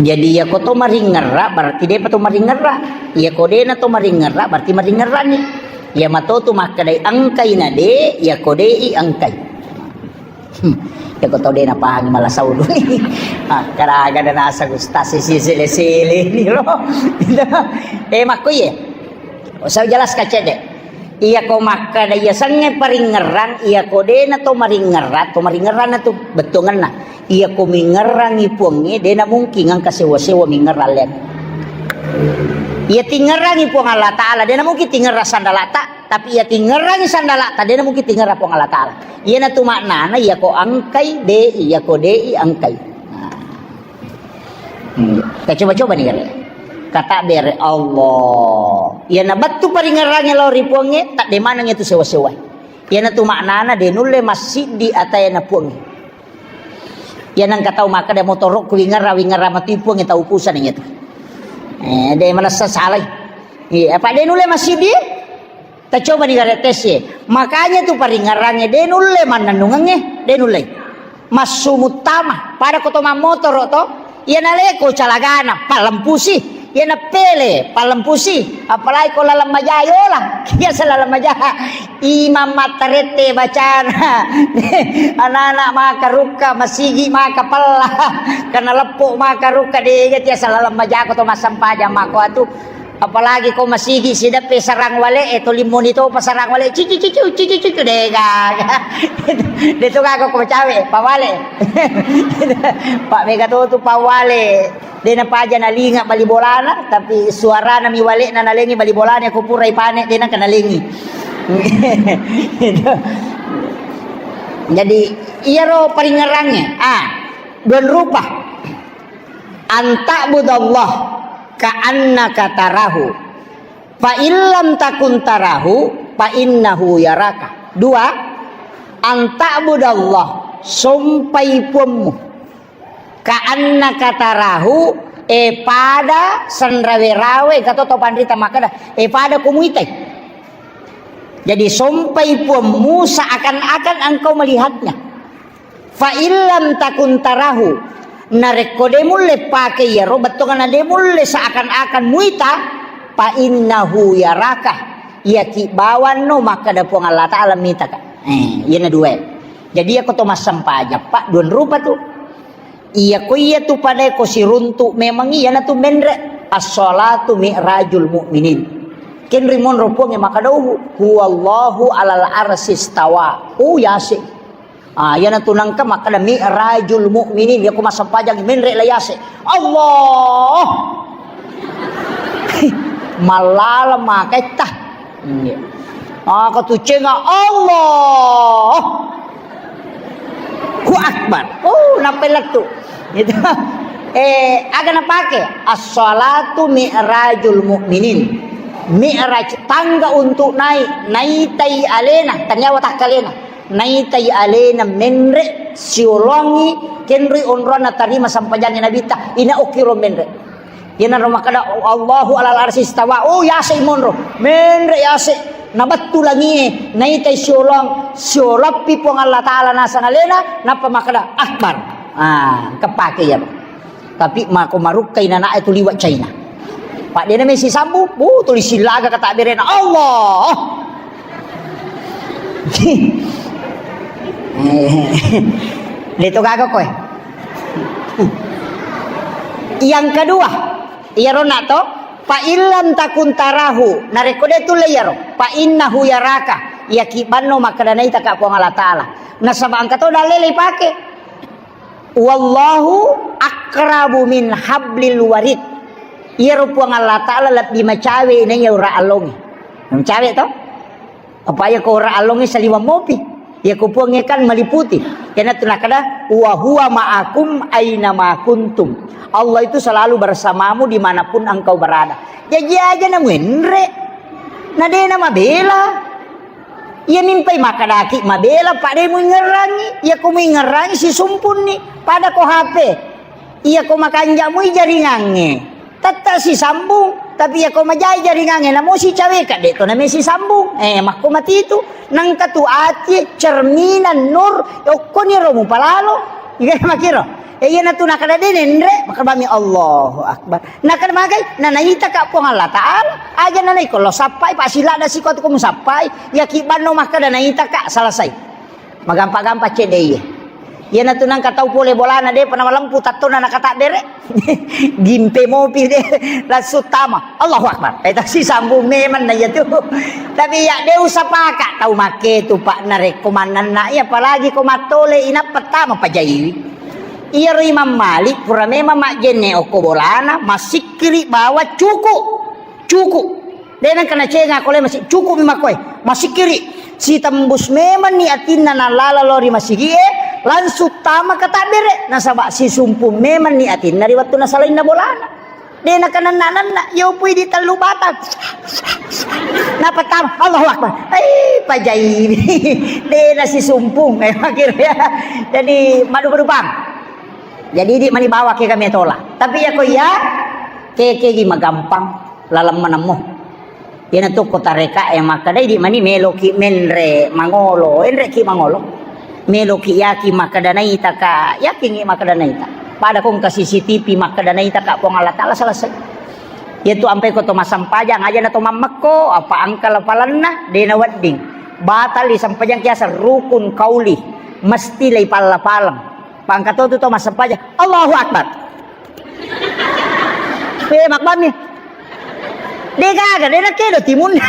Jadi, iya ko to maringerra, berarti depa to maringerra. Iya ko dena to maringerra, berarti maringerrangi. Iya mato tu makkedai engkai na de, iya ko de i engkai. Hmm. Ya ko tau de napahangi mala saulu ni. Ah, karaga da naseng ustaz sisi sele-sele ni lo. Eh, makko iye. Usah jelas kacede. Iya ko makkeda iya sengnge paringerrang, iya ko de na to maringerrang, to maringerrang na tu bettuangenna. Iya ko mingerrangi puangnge, de na mungkin engka sewa-sewa mingerrang len. Iya tingerrangi Puang Allah Ta'ala, de na mungkin tingerrang sandalata. Tapi iya tingerrangi sandalata, de na mungkin tingerrang Puang Allah Ta'ala. Iyanatu maknana, iya ko engkai, de, iya ko de i, engkai. Nah. Hmm. Kita coba-coba ni, kata bere Allah. Iya na bettu paringerrangi lao ri puangnge, tak de maneng itu sewa-sewa. Iyanatu maknana, de nulle massiddi ataya na puangnge. Iya nangka tau makkeda motorokku wingerra, wingerra matu puangnge tau upusan iya tu. Eh, de manessa salai. Iya, apa de nulle massiddi? Tacoba ni gare tes e. Makanya tu paringerrangnge de nulle mannennungengnge, de nulle. Massu muttama, pada ko to mammotoro to, iya naleko calagana, palempusi. Iya nappele, palempusi, apalagi ko laleng maja yola. Iya se laleng maja. Imang mattarette bacana. Anak-anak maka rukka, masigi maka pella. Karena leppo maka rukka, dega tiasa laleng maja ko to massempajang mako atu. Apalagi ko masigi sideppe sarang wale, eh, to limmoni to pasarang wale, cici cicu, cici cicu, dega. Deto gaga ko cawe, pawale. Pak mega to tu pawale. De napaja nalinga bali bolana, tapi suarana mi wale'na nalengi bali bolana, ko pura ipane de naka nalengi. Jadi, iyaro paringngerangnge, ah, duan rupa. Anta'budallah ka'annaka tarahu. Fa illam takun tarahu, fa innahu yaraka. Dua, anta'budallah, sompai puammu. Ka'annaka tarahu, e pada sanrawe-rawe, engka to tau panrita makkeda, e pada ko muitai. Jadi, sompai puammu seakan-akan engkau melihatnya. Fa illam takun tarahu, narekko de mulle pake iyaro, bettuanna de mulle seakan-akan muita, fa innahu yaraka, iyaki bawanno makkeda Puang Allah Ta'ala mitaka. Eh, iyana dua. Jadi, iyako to massempajang, Pak, duan rupa tu. Iya ko iya tu pada ko siruntu memang iyana tu menre. As-salatu mi'rajul mu'minin. Kenri monro Puang e makkeda, "Huwallahu alal arsistawa." Oh, yase. Ah, iyana tu nangka makkeda mi'rajul mu'minin. Iya ko massempajang menre la yase. Allah. Mallala maketta. Iya. Ah, ko tu cenga Allah. Allahu Akbar. Oh, nappa lettu. Gitu. Eh, aga napake? As-salatu mi'rajul mu'minin. Mi'raj, tangga untuk naik, naitai alena, tania watakkalena. Naitai alena menre siolongi kenrui onronna tarima sampajangi Nabitta, ina okkiro menre. Iyanaro makkeda, "Allahu alal arsy istawa." Oh, yase monro. Menre yase. Nabattu langie, naitai siolong, sioloppi Puang Allah Ta'ala nasang alena, nappa makkeda, "Akbar." Ah, kepake iya. Tapi mako marukkai nanae tu liwa China. Pak dena mesi sambu, bu, tuli silaga kata berena. Allah. Leto gaga koe. Yang kedua, iyaro nak to, fa illam takun tarahu, narekko de tulle iyaro, fa innahu yaraka, iyaki banno makkeda naitaka Puang Allah Ta'ala. Nasaba engka to dalle ipake. Wallahu aqrabu min hablil warid. Iyaro Puang Allah Ta'ala lebbi macawe naiya ura allongi. Macawe to? Apa iya ko ora allongnge saliweng mopi. Iya ko Puangnge kan maliputi. Iyanatu nakkeda, "Wa huwa ma'akum aina ma kuntum." Allah itu selalu bersamamu dimanapun engkau berada. Jaji aja na muenre. Na dena mabela. Iya mimpai makkadaki mabela, pada muingerangi. Iya ko muingerangi sisumpunni. Pada ko H P. Iya ko makanja mui jaringangnge. Tette sisambung, tapi iya ko majai jaringangnge, namo sicaweka, de to name sisambung. Eh, makko matitu. Nangka tu ati cerminan nur, okkoni ro mupalalo. Iya makiro. Eh, iya natu nakada de nenre, makabami Allahu Akbar. Nakada magai, nanaita ka Puang Allah Ta'ala. Aja nanai ko lo sappai, pa silada siko tu ko musappai. Iya ki banno makkada naita ka, selesai. Magampa-gampa cedde iye. Iyanatu nangka tau pole bolana depa namalempu tattona nakatabbere. Gimpe mopi de langsung tama. Allahu Akbar. Eh, tasi sambung memang na iyatu. Tapi ya de usapaka tau make tu, Pak, narekko mannanna iya, apalagi ko mattole inappa tama pajaiwi. Iyaro Imam Malik pura memang majjenne okko bolana, masikkiri bawa cuku. Cuku. De nengka nacenga ko le masi-, cukup mi makkoe. Masikkiri. Sitembus memang ni atinna nalala lo ri masigie, langsung tama katabbere. Nasaba sisumpung memang ni atinna ri wettu nasalainna bolana. De nakananna-nanna, yopui di tellu batang. Napa tama, Allahu Akbar. Eh, pajai. De nasisumpung. Eh, akhirnya. Jadi, madu-madu bang. Jadi, di mani bawa ke kami tola. Tapi ya ko iya, ke, ke gi magampang. Laleng manemmo. Iyanatu ko tareka e makkeda, idi mani meloki menre mangolo, enreki mangolo. Meloki yaki makkeda naita ka, yakingi makkeda naita. Pada ko engka C C T V makkeda naita ka Puang Allah Ta'ala, selesai. Iyatu ampai ko to massempajang, aja na to mammekko, apa angka lapalanna, de na wedding. Batal i sempajang kiaseng rukun qauli, mesti lei palla-paleng. Pangka to tu to massempajang, Allahu Akbar. Pe mabbami. De gaga, de nakedo timunna.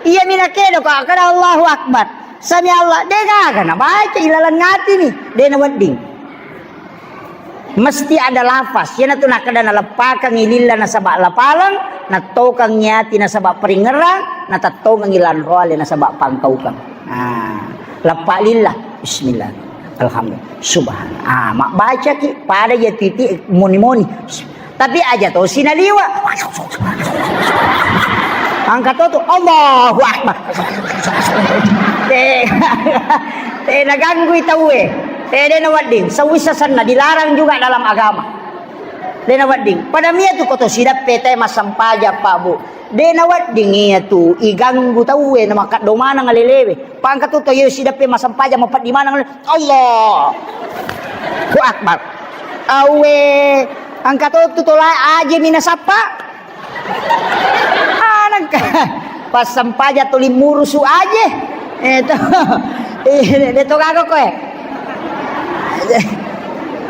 Iya mi nakedo ko kada Allahu Akbar. Sami Allah, de gaga na baca ilaleng ati ni, de na wedding. Mesti ada lafaz. Iyanatu nakkeda naleppakengngi lilla nasaba lapaleng, nattokengngi ati nasaba peringngerang, natettongengngi lanroale nasaba pangkaukeng. Nah, leppa lilla. Bismillah. Alhamdulillah. Subhanallah. Ah, mabbacaki pada ya titi moni-moni. Tapi aja to sinaliwa. Angka to tu, Allahu Akbar. Te, te naganggui tauwe. Te de na wedding. Sewisa senna dilarang juga dalam agama. De na wedding. Pada mia tu ko to sidappe te massempajang, Pak, Bu. De na wedding iya tu iganggu tauwe na makaddo maneng alelewe. Pangka tu to yo sidappe massempajang mapeddi maneng. Allahu Akbar. Awe, angka to tu tola aje mina sappa. Anangka. Pas sempaja tuli murusu aje. Eh, to. Eh, de to gaga koe.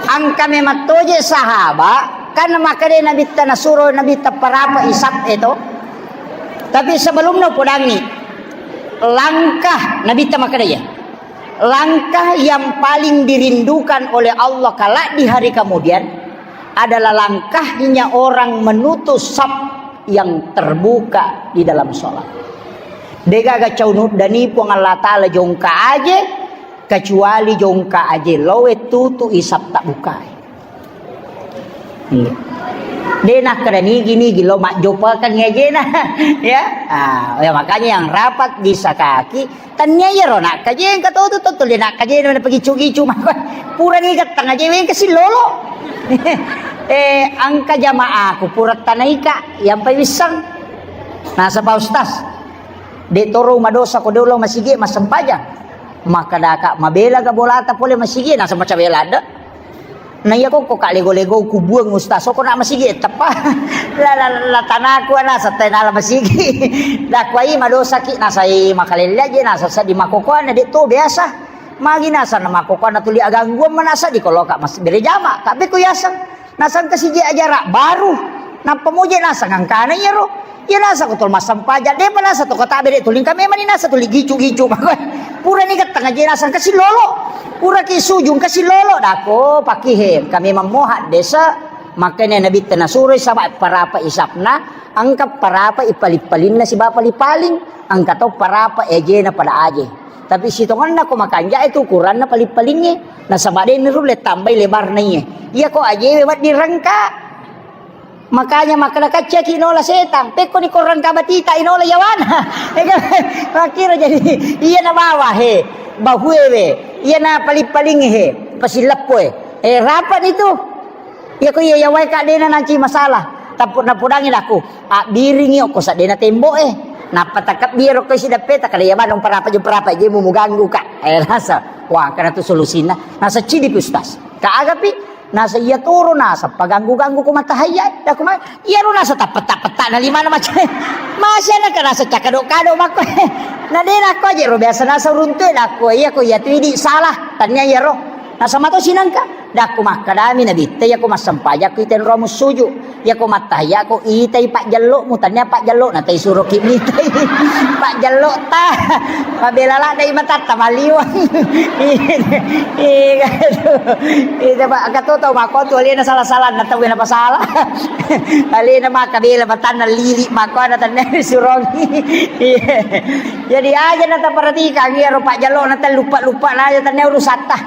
Angka memang toje sahaba, kan makade Nabitta nasuro Nabitta parapa isap itu. Tapi sebelumnya podangi langkah Nabitta makade ya. Langkah yang paling dirindukan oleh Allah kelak di hari kemudian adalah langkahnya orang menutup saf yang terbuka di dalam sholat. Degaga caunu dani Puang Allah Ta'ala jongka aje, kecuali jongka aje loe tutu isap tak bukai. Iya. De nakkeda nigi-nigi lo majjopakeng ajena. Ya. Ah, ya, makanya yang rapat di sakaki, tania iyaro nakkajeng katotu to tuli nakkajeng na pagicu-gicu mako. Purani gattang aje weng kasi lolo. Eh, angka jamaaku pura tanaika yang pai wissang. Nasaba Ustaz, de toro madosa ko de ulo masigi massempajang. Makkadaka mabela ga bolata pole masigi nasaba cabela ada. Na iya ko, ko ka lego-lego kubuang Ustaz, ko na masigi teppa. La, la, la tanaku ana satai nala masigi. Dakwai madosaki nasai makalelle aje nasa sadi makokoana de to biasa. Magi nasa na makokoana tuli agangguan manasa di koloka mas bere jama. Kabe ku yaseng. Nasang kasiji ajara baru. Nappa moje nasang angkana iyaro. Iya nasa ko tol massempajang, depa nasa to kota bede tuling kami mani nasa tuli gicu-gicu. Pura ni gattang aje nasang kasi lolo. Pura ki sujung kasi lolo dako pakihe kami mammoha desa. Makanya Nabi tena suroi saba parapa isapna, angka parapa ipali-palinna siba pali-paling, angka to parapa ejena pada aje. Tapi sitonganna ko makanja itu ukuranna pali-palinge. Nasaba de nurulle tambai lebarna iye. Iya ko ajewe wedding rengka. Makanya makkeda kaccaki nola setang, pekkoni korang kabatita inola yawana. Makkiro jadi iya na bawa he, bahuewe, iya na paling-paling he, pasileppoe. Eh, rapat itu. Iya ko iya yawai kak dena nanci masalah. Tappu napudangi daku, abbiringi okko sadena tembo eh. Nappa takabbi ero ko isi dappe takada iya manung parapa jo parapa je mu muganggu kak. Eh, rasa. Wah, karena tu solusinya. Nasa cidi Ustaz. Kak agapi. Nasa iya toro nasa paganggu-ganggu ko matahayya, dako ma-, iyaro nasa tappetta-petta na limana macam. Masih ada kan nasa cakado-kado makko. Na de nako aja ro biasa nasa runtu dako iya ko iya tu idi salah tanya iyaro. Nasa mato sinangka. Dako makkadami nabitta iya ko massampajak ko iten romu suju. Iya ko mattahayya ko itai pajjallo mu tanya pajjallo na tai suro ki mitai. Pajjallo ta. Mabela ladde matatta maliwang. Iya, iya, aduh. Iya, coba, engka to tau makko tu alena salah-salah, na tau na pasala. Alena maka bela matanna lili makko na tanna surong. Iya. Jadi aja na taperhatikan, iya ro pajjallo na lupa-lupa na aja tanna urusatta.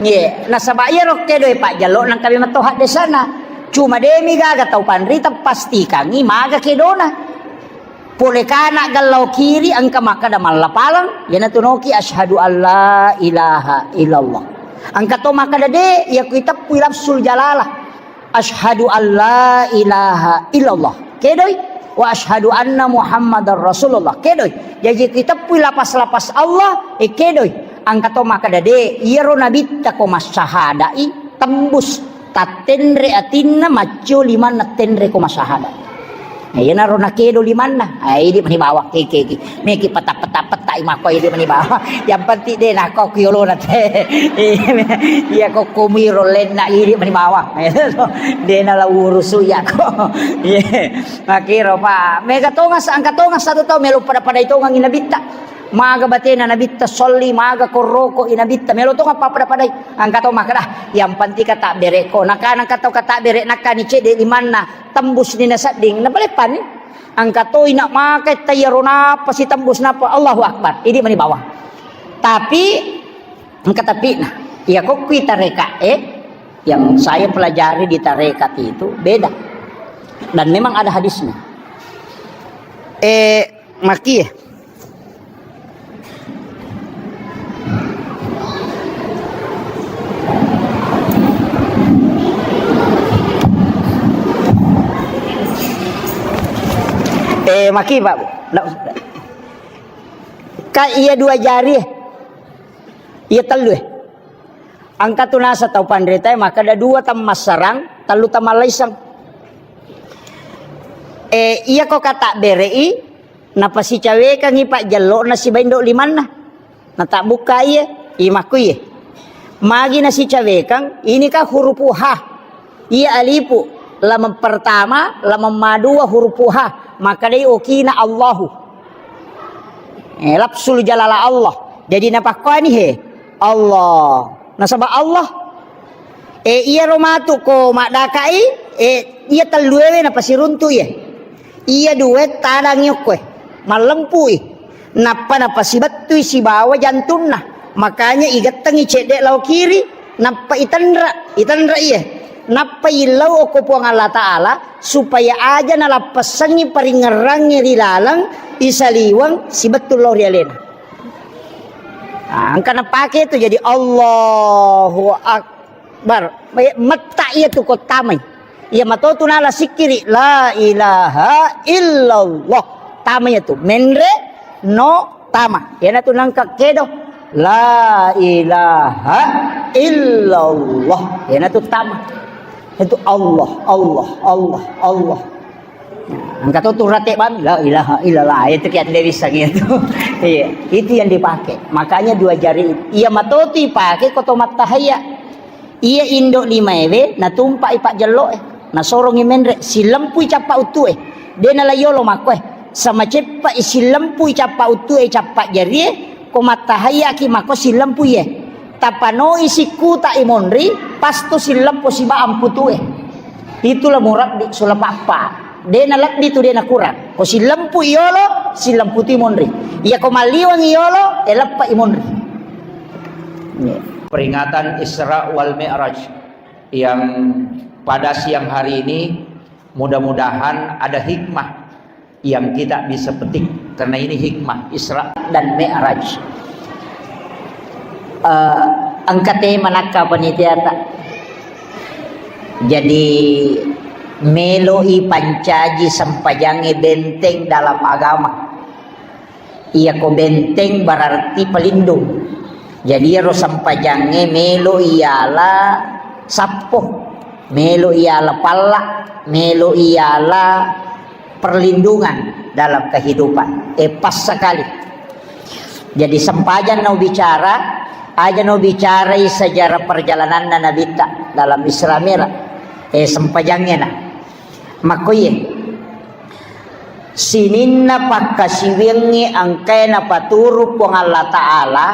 Iya, nasaba iya ro kedo pajjallo nang kami matoha desana. Cuma demi gaga tau panrita pastikangi maga kedona. Pole kana gallau kiri engka makkada mallapaleng, iyanatu noki asyhadu alla ilaha illallah. Engka to makkada de, iya kui teppui lafzul jalalah. Asyhadu alla ilaha illallah. Kedoi, wa asyhadu anna Muhammadar Rasulullah. Kedoi. Jaji kui teppui lapas-lapas Allah, eh kedoi. Engka to makkada de, iyaro nabitta ko massahadai tembus tattenre atinna maccio limanna tenre ko massahada. Iyanaro nakedo limanna, eh, idi mani bawang, keke, keke. Meki peta-peta-peta i makko, idi mani bawang. Yang penting de nako ku yolona te. Iya, ko kumiro lenna, idi mani bawang. De nala urusu iya ko. Iya. Makiro, Pak. Mega tongas, angka tongas satu tau melo pada-padai tongang i nabitta. Maga batena nabitta solli, maga korroko i nabitta. Melo tongang pappada-padai. Angka to makkeda, yang penting kata bereko. Nakana angka tau kata bere, nakani cede limanna. Tembus ni nasedding, napalepani. Angka toi nak makai tayaro napa sitembus napa, Allahu Akbar. Idi mani bawang. Tapi, engka tapina. Iya ko kui tareka, eh, yang saya pelajari di tarekat itu beda. Dan memang ada hadisnya. Eh, maki, eh. Eh, maki, Pak. Ndak usah. Ka iya dua jari, eh. Iya tellu, eh. Angka tu nasa tau panrita, eh, maka ada dua tammassarang, tellu tammallaisang. Eh, iya ko kata berei, napasicawekangngi pajjello'na siba indo limanna. Natabbukka iye, imakku iye. Magi nasicawekang, ini kan hurupu ha. Iya alipu, lameng pertama, lameng madua hurupu ha. Maka dei okina Allahu. Eh, lafsul jalala Allah. Jadi napakkuani he, Allah. Nasaba Allah. Eh, iyaro matu ko maddakai, eh, iya telluewe napasiruntu iye. Iya duwe tadangi okkoe, mallempui. Nappa napasibettui sibawa jantunna. Makanya igettengi cedde lao kiri, nappa itenra, itenra iye. Nappa illau okko Puang Allah Ta'ala, supaya aja nalappessengngi paringngerangnge ri laleng isaliweng sibettu lao ri alena. Ah, engka napake tu jadi Allahu Akbar. Bar, eh, metta iya tu ko tamai. Iya matotu nala sikkiri, la ilaha illallah. Tama iya tu. Menre, no, tama. Iyana tu nangka kedo. La ilaha illallah. Iyana tu tama. Itu Allah, Allah, Allah, Allah. Nah, engka to tu rate bami, la ilaha illallah, itu kiat de bisa gitu. Iya, itu yang dipakai. Makanya dua jari itu. Iya matotu ipake ko to mattahaya. Iya indo limaewe natumpai pajjelloe. Nasorongi menre, silempui cappa uttue. De nala yolo makkoe. Sama ceppa i silempui cappa uttue, cappa jarie, ko mattahayaki makko silempui ye. Tapanoi sikkuta i monri, pasto silempo siba amputue. Itulah murabbi sulapappa. De nalebbi tu de nakurang. Ko silempu i yolo, silempu tu i monri. Iya ko malliweng i yolo, e leppa i monri. Peringatan Isra wal Mi'raj yang pada siang hari ini, mudah-mudahan ada hikmah yang kita bisa petik, karena ini hikmah Isra dan Mi'raj. Eh, engka tema nakka panitiata. Jadi, meloi pancaji sempajangnge benteng dalam agama. Iya ko benteng berarti pelindung. Jadi, iyaro sempajangnge melo iyala sappo, melo iyala palla, melo iyala perlindungan dalam kehidupan. Eh, pas sekali. Jadi, sempajang nau bicara, aja nau bicarai sejarah perjalananna Nabitta dalam Isra Mi'raj. Eh, sempajangnge na. Makkoye. Sininna pakkasiwiyangnge engkae napaturu Puang Allah Ta'ala,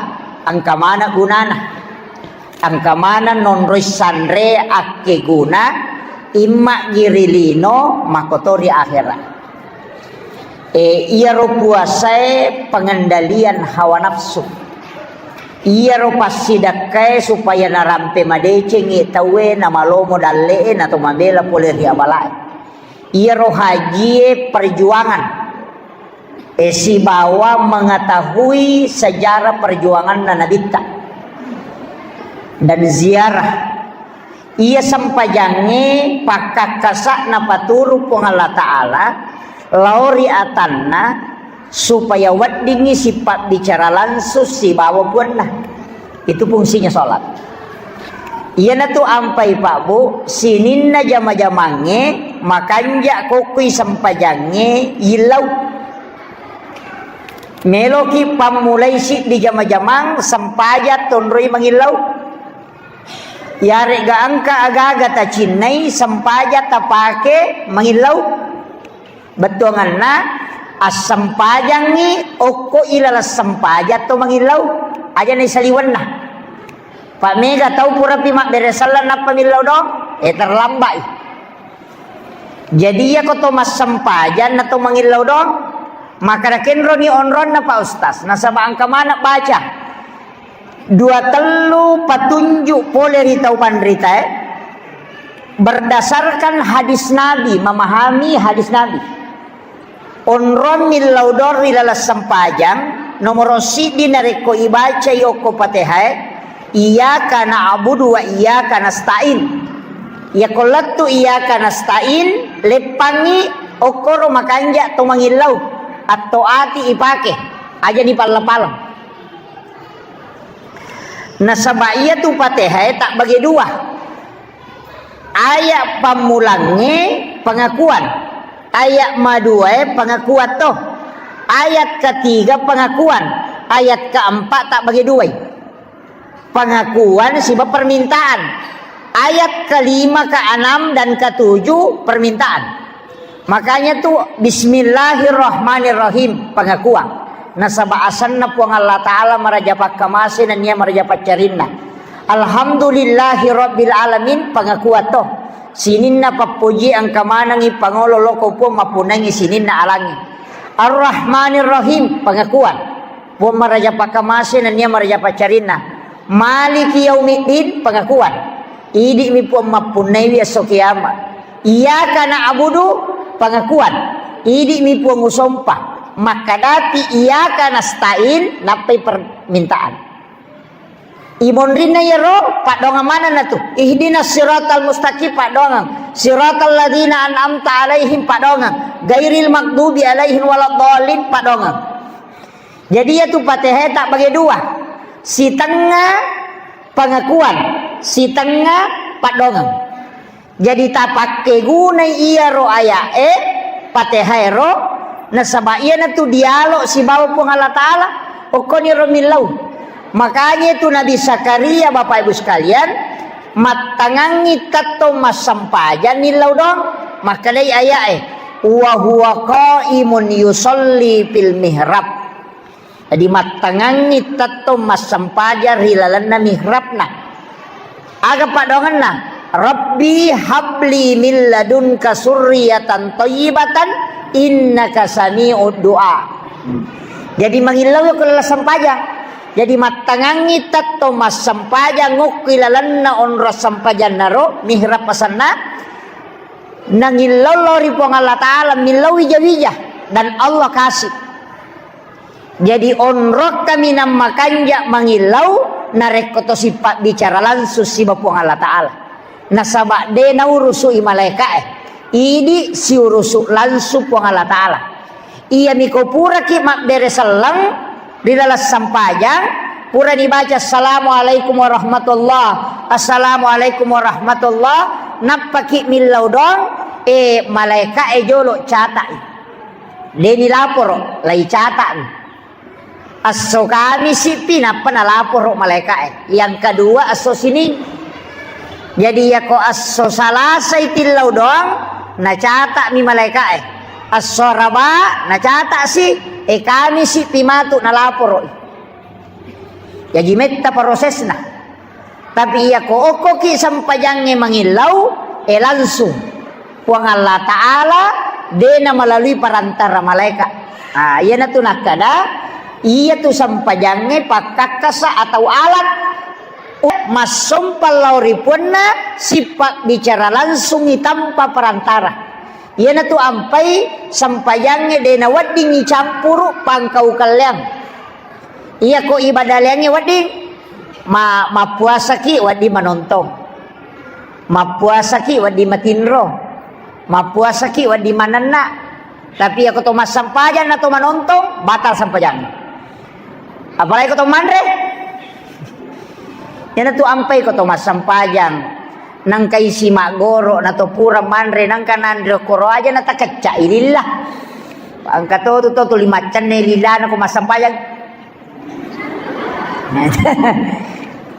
engka maneng gunana. Engka maneng nonroi sanre akkeguna, imma gi ri lino, makkoto ri akhera. E, iyaro puasae pengendalian hawa nafsu. Iyaro passidakkae supaya narampe madecengngi tauwe, namalomo dalle'e, nato mabela pole ri abalae. Iyaro hajie perjuangan, e, sibawa mengetahui sejarah perjuanganna Nabitta dan ziarah. Iya sempajangnge pakkakkasa napaturu Puang Allah Ta'ala lao ri atanna supaya weddingngi sipabbicara langsung sibawa Puanna. Itu fungsinya sholat. Iyanatu ampai, Pak, Bu, sininna jama-jamangnge makanja kokkui sempajangnge yillau. Meloki pammulai siddi jama-jamang sempajang tonroi mangillau. Yaregga engka agaga tacinnai sempajang tapake mangillau. Bettuanganna, assempajangngi okko ilaleng sempajang to mangillau, aja naisaliwenna. Pak, mega tau purapi mabbere selleng nappa millau doang, eh, terlambat i. Jadi, iyako to massempajang na to mangillau doang, makkada kenroni onronna, Pak Ustaz, nasaba engka maneng baca. Dua tellu patunjuk pole ri tau panritae, berdasarkan hadis Nabi, memahami hadis Nabi. Onrong millau doang ri laleng sempajang, nomoro siddi narekko ibacai okko Patehae, iyyaka na'budu wa iyyaka nasta'in. Iyako lettu iyyaka nasta'in, leppangngi okkoro makanja to mangillau, atto ati ipake, ajani pallapaleng. Nasaba iyatu Patehae tabbage dua. Ayat pammulangnge pengakuan, ayat maduae pengakuan to, ayat ketiga pengakuan, ayat keempat tabbage duai. Pengakuan siba permintaan. Ayat kelima, keenam, dan ketujuh permintaan. Makanya tu, "Bismillahirrahmanirrahim", pengakuan. Nasaba asenna Puang Allah Ta'ala maraja pakkamase nennia maraja paccarinna. "Alhamdulillahi rabbil alamin", pengakuan to. Sininna pappoji engka manengngi pangolo loko Puang mappunnangngi sininna alangnge. "Arrahmanirrahim", pengakuan. Puang maraja pakkamase nennia maraja paccarinna. "Maliki yaumiddin", pengakuan. Idi'mi Puang mappunnaiwi esso kiamat. "Iyyaka na'budu", pengakuan. Idi'mi Puang usompa. Makkadapi "Iyyaka nasta'in", nappai permintaan. Imonrinna iyaro, paddoangeng manenna tu. "Ihdinas siratal mustaqim", paddoangeng. "Siratal ladzina an'amta alaihim", paddoangeng. "Ghairil maghdubi alaihim waladdallin", paddoangeng. Jadi, iyatu Patehae tabbage dua. Sitengnga pengakuan, sitengnga paddoangeng. Jadi, tapakkegunai iyaro aya'e, Patehaero, nasaba iyanatu dialog sibawa Puang Allah Ta'ala, okkoniro millau. Makanya itu Nabi Zakaria, Bapak Ibu sekalian, mattangangngi tettong massempajang millau doang, makkedai aya'e, "Wa huwa qaimun yusalli fil mihrab." Jadi, mattangangngi tettong massempajang ri lalenna mihrabna. Aga paddoangenna? "Rabbi habli min ladunka surriyatan thayyibatan innaka sami'ud du'a." Jadi, mangillau ko laleng sempajang. Jadi, mattangangngi tettong massempajang okko ilalenna onrong sempajannaro, mihrab asenna, nangillau lao ri Puang Allah Ta'ala, millau wija-wija, dan Allah kasih. Jadi, onrong kaminang makanja mangillau narekko to sipabbicara langsung siba Puang Allah Ta'ala. Nasaba de naurusu'i malaeka'e, idi siurusu langsung Puang Allah Ta'ala. Iyami ko puraki mabbere selleng ri laleng sempajang, purani baca, "Assalamualaikum warahmatullah, assalamualaikum warahmatullah," nappaki millau doang, eh, malaeka'e jolo catai. Deni laporo, lai cata'mi. Esso Kamisi pi nappa nalaporo malaeka'e. Yang kedua esso Sining. Jadi, yako esso Salasai tillau doang, nacata'mi malaeka'e. Esso Araba nacata'si, e Kamisi pi matu nalaporoi. Jaji metta prosesna. Tapi iyako okkoki sempajangnge mangillau, eh, langsung. Puang Allah Ta'ala de na melalui perantara malaikat. Ah, iyanatu nakkada, iyatu sempajangnge pakkakkasa atau alat massompa lao ri puanna, sipabbicara langsungi tanpa perantara. Iyanatu ampai sempajangnge de naweddingngi campuru pangkau kelleang. Iyako ibadah leangnge wedding, ma-, mappuasaki wedding manontong. Mappuasaki wedding matinro. Mappuasaki wedding manenna. Tapi iyako to massempajang na to manontong, batal sempajang. Apalagi ko to manre. Iyanatu ampai ko to massempajang, nangka isi maggoro, na to pura manre, nangka nanre koro aja na takecca ililla. Engka to tu to tuli maccenne lillana ko massempajang.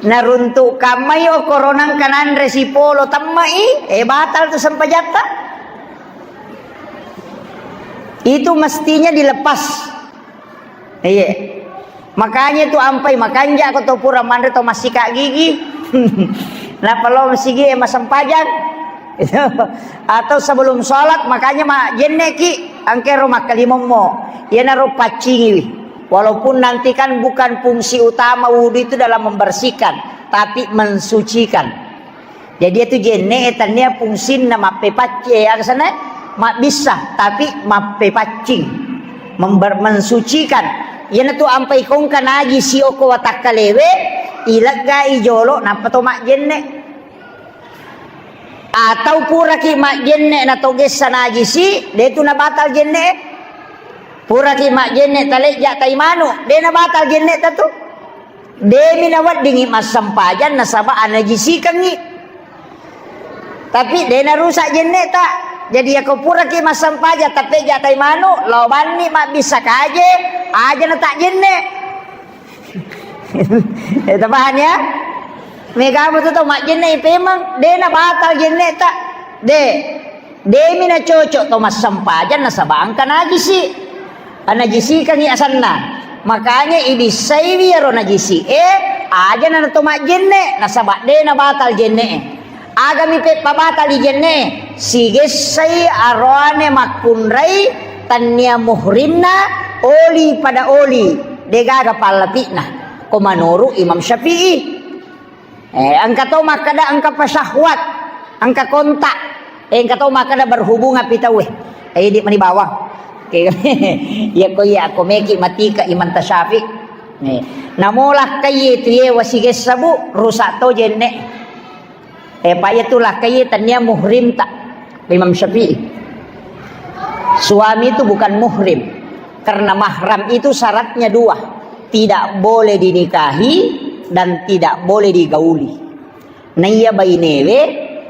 Naruntuk kammai okoro nangka nanre sipolo temmai, eh, batal tu sempajatta. Itu mestinya dilepas. Iya. Makanya itu ampai, makanja ko to pura manre to massika gigi. Napa lo masigi e massempajang? Atau sebelum sholat, makanya ma jenne ki, angkero makkalimommo. Iyanaro paccingiwi. Walaupun nanti kan bukan fungsi utama wudhu itu dalam membersihkan, tapi mensucikan. Jadi itu jenne e tania fungsinna mappepacci-, eh, aga sana? Mabbissa, tapi mappepaccing, member-, mensucikan. Iyanatu ampai kongka najisi okko watakkalewe, ileggai jolo, nappa to majjenne. Atau puraki majjenne na to gessa najisi, de tu nabatal jenne. Puraki majjenne talejja tai manu, de nabatal jenne ta tu. Demi naweddingi massempajang nasaba anajisikengngi. Tapi de narusak jenne ta. Jadi yako puraki massempajang tapejja tai manu, lao banni mabbissa kaje, aja na tak jenne. Eh, tapaham ya? Mega betul tau majjenne pemang, de na batal jenne ta. De. Demi na cocok to massempajang nasaba engka najisi. Anajisikangngi asanna. Makanya ibissaiwi ero najisi e, aja na to majjenne, nasaba de na batal jenne e. Agami peppa batal i jenne e, sigessai aroane makkunrai tania muhrimna oli pada oli, degaga pallapi'na. Ko manuru Imam Syafi'i. Eh, engka to makkeda engka pasyahwat, engka kontak. Eh, engka to makkeda berhubungan pi tauwe. Eh, idi mani bawang. Oke. Iya ko iya ko meki matika Imam Tasyafi. Eh, namo lakkai tu ye wasigessa bu, rusak to jenne. Eh, pa iya tu lakkai tania muhrim ta. Imam Syafi'i. Suami itu bukan muhrim. Karena mahram itu syaratnya dua. Tidak boleh dinikahi dan tidak boleh digauli. Naiya bainewe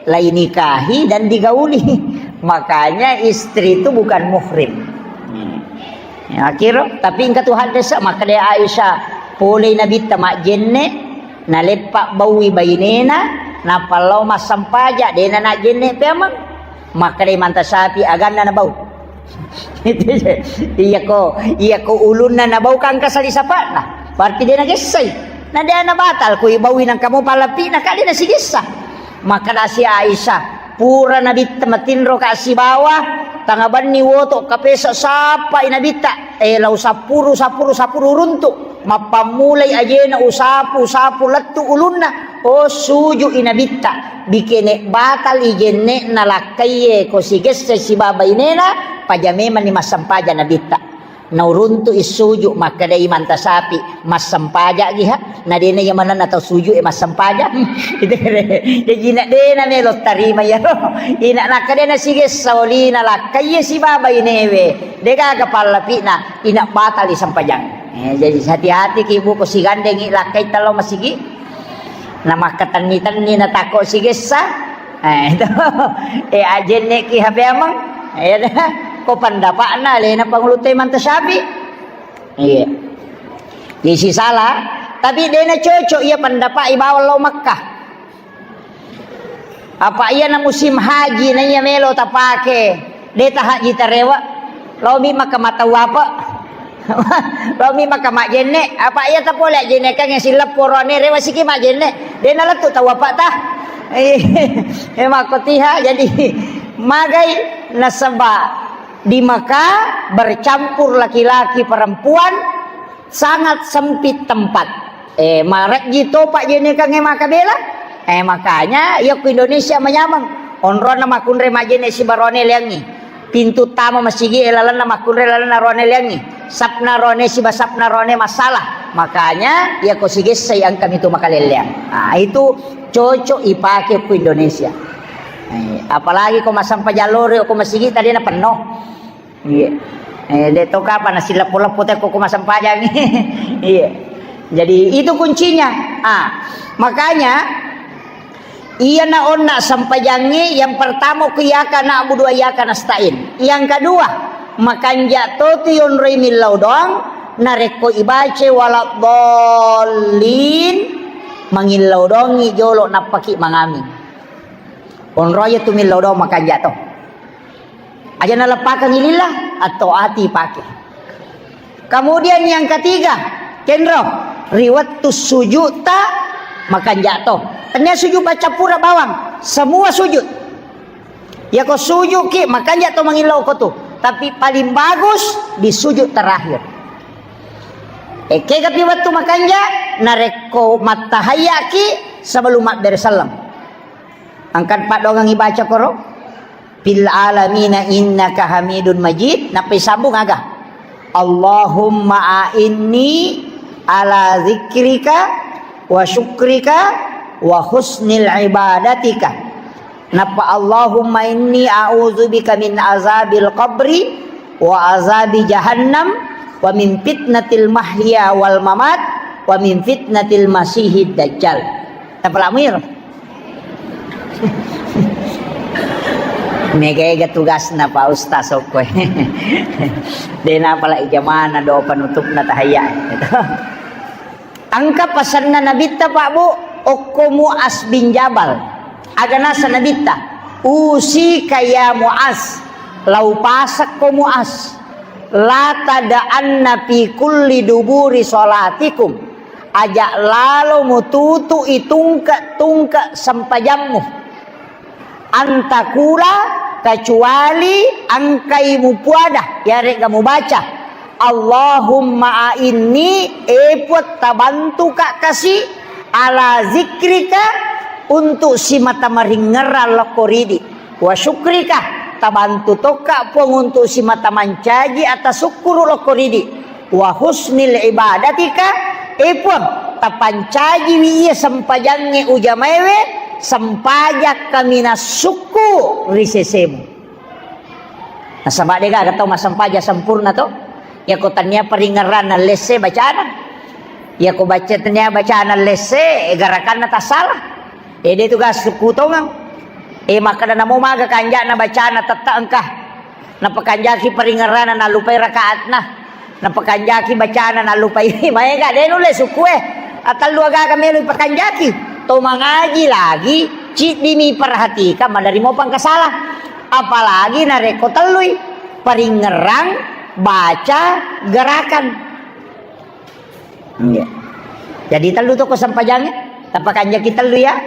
lai nikahi dan digauli. Makanya istri itu bukan muhrim. Ya, akhir, tapi engka tu hadis, makkeda Aisyah, polei Nabitta majjenne, naleppa baui bainena, nappa lao massampaja, dena najjenne peameng. Makkeda Imam Tasyafi aganna nabau. Iya ko, iya ko ulunna nabau kangka sali sapa'na. Berarti de nagessai. Na de na batal ko ibaui nangka mo palapi'na ka de nasigessa. Makkeda si Aisyah, pura Nabitta matinro ka sibawa, tangabanni woto kapesa sappai Nabitta. Eh, lau sapuru, sapuru, sapuru runtu. Mappammulai ajena usapu, usapu lettu ulunna. Oh, suju i Nabitta. Bikene batal i jenne'na lakkaiye ko sigesse sibawa bainena, paja memanni massampaja Nabitta. Nauruntu i suju, makkeda Imam Tasyafi, massampaja giha. Na dena iya manenna tau suju e massampaja. Jadi na dena melo tarima iyaro. Ina nakkeda na sigessa olina lakkaiye sibawa bainewe. Degaga pallapi'na, ina batal i sampajang. Eh, jadi hati-hati ki buko sigandengi lakkai tello masigi. Na makkatenni-tenni na takko sigessa. Eh, itu. Eh, ajenne ki hape amang. Eh, ko pendapatna lena pangulu te Imam Tasyafi. Iya. Isi salah, tapi dena cocok iya pendapat ibawa lo Makkah. Apa iya na musim haji na iya melo tapake, de ta haji tarewa, lomi maka matau apa? Lomi maka majenne, apa iya ta pole ajenne kan yang silap korone rewa siki majenne, de na letu tau apa ta? Eh, eh, mako tiha, jadi magai nasaba di Mekah bercampur laki-laki perempuan, sangat sempit tempat. Eh, marejji topa jenekangnge makabela. Eh, makanya iya ku Indonesia manyameng. Onronna makkunre majene sibarone leangngi. Pintu tama masigi e lalenna makkunre lalenna rone leangngi. Sapna rone siba sapna rone masalah. Makanya iya ko sigessai engka mitu makalelleang. Nah, itu cocok ipake ku Indonesia. Eh, apalagi ko masampa jalore ko masigi tadi na penno. Iya. Eh, de to kapa na sileppo-leppo te ko, ko massempajang. Iya. Jadi itu kuncinya. Ah, Makanya, iyana onna sempajangnge, yang pertama ku iyyaka na'budu wa iyyaka nasta'in. Yang kedua, makanja' to tu yonroi millau doang, narekko ibaca waladdallin, mangillau doangngi jolo nappaki mangaming. Onroi tu millau doang makanja' to. Aja naleppakengngi lillah, atau ati pake. Kemudian yang ketiga, kenro, ri wettu sujudta makanja' to. Tennia sujud baca pura bawang, semua sujud. Yako sujud ki makanja' to mangillau ko tu. Tapi paling bagus di sujud terakhir. Ekega pi wettu makanja', narekko mattahayya ki sebelum mabbere selleng. Angkat paddoangengngi baca koro. Fil alamina innaka hamidun majid. Nappai sambung aga. Allahumma a'inni ala zikrika wa syukrika wa husnil ibadatika. Nappa Allahumma inni a'udzubika min azabil qabri wa azabi jahannam wa min fitnatil mahya wal mamat wa min fitnatil masihid dajjal. Tapalamuir. Mega-ega tugasna Pak Ustaz okkoe. Dena pala ijamana do penutupna tahayya. Engka pasenna Nabitta, Pak Bu, okko Muaz bin Jabal. Aga nasa Nabitta, "Usika ya Muaz, lau pasakko Muaz, la tada'anna fi kulli duburi salatikum." Aja lalo mututu'i tungke-tungke sempajammu. Antakula, kecuali engkai mupuada, yarega mubaca, "Allahumma a'inni," e Puang, tabantuka kasi, "ala zikrika," untuk simata maringerrang lokko ridi, "wa syukrika," tabantu tokka Puang untuk simata mancaji atasukkuru lokko ridi. "Wa husnil ibadatika," e Puang, tapancajiwi iya sempajangnge ujamaewe, sempajang kaminang sukku ri sesemu. Nasaba degaga tau massempajang sempurna to, yako tania paringerranna lesse bacana. Yako baca tania bacana lesse, garakanna tassala. Ede tu ga sukku tongeng. E, makkeda namo maga kanja'na bacana tette engka. Napakanjaki paringerrana nallupai rakaatna. Napakanjaki bacana nallupai. Maega de nulle sukue. Atellu agaga melo ipakanjaki. To mangaji lagi, ciddimi perhatikan, maderri mo pangkasala. Apalagi narekko tellui. Paringerrang, baca, gerakan. Iya. Jadi tellu to ko sempajangnge, tapakanjaki tellu ya.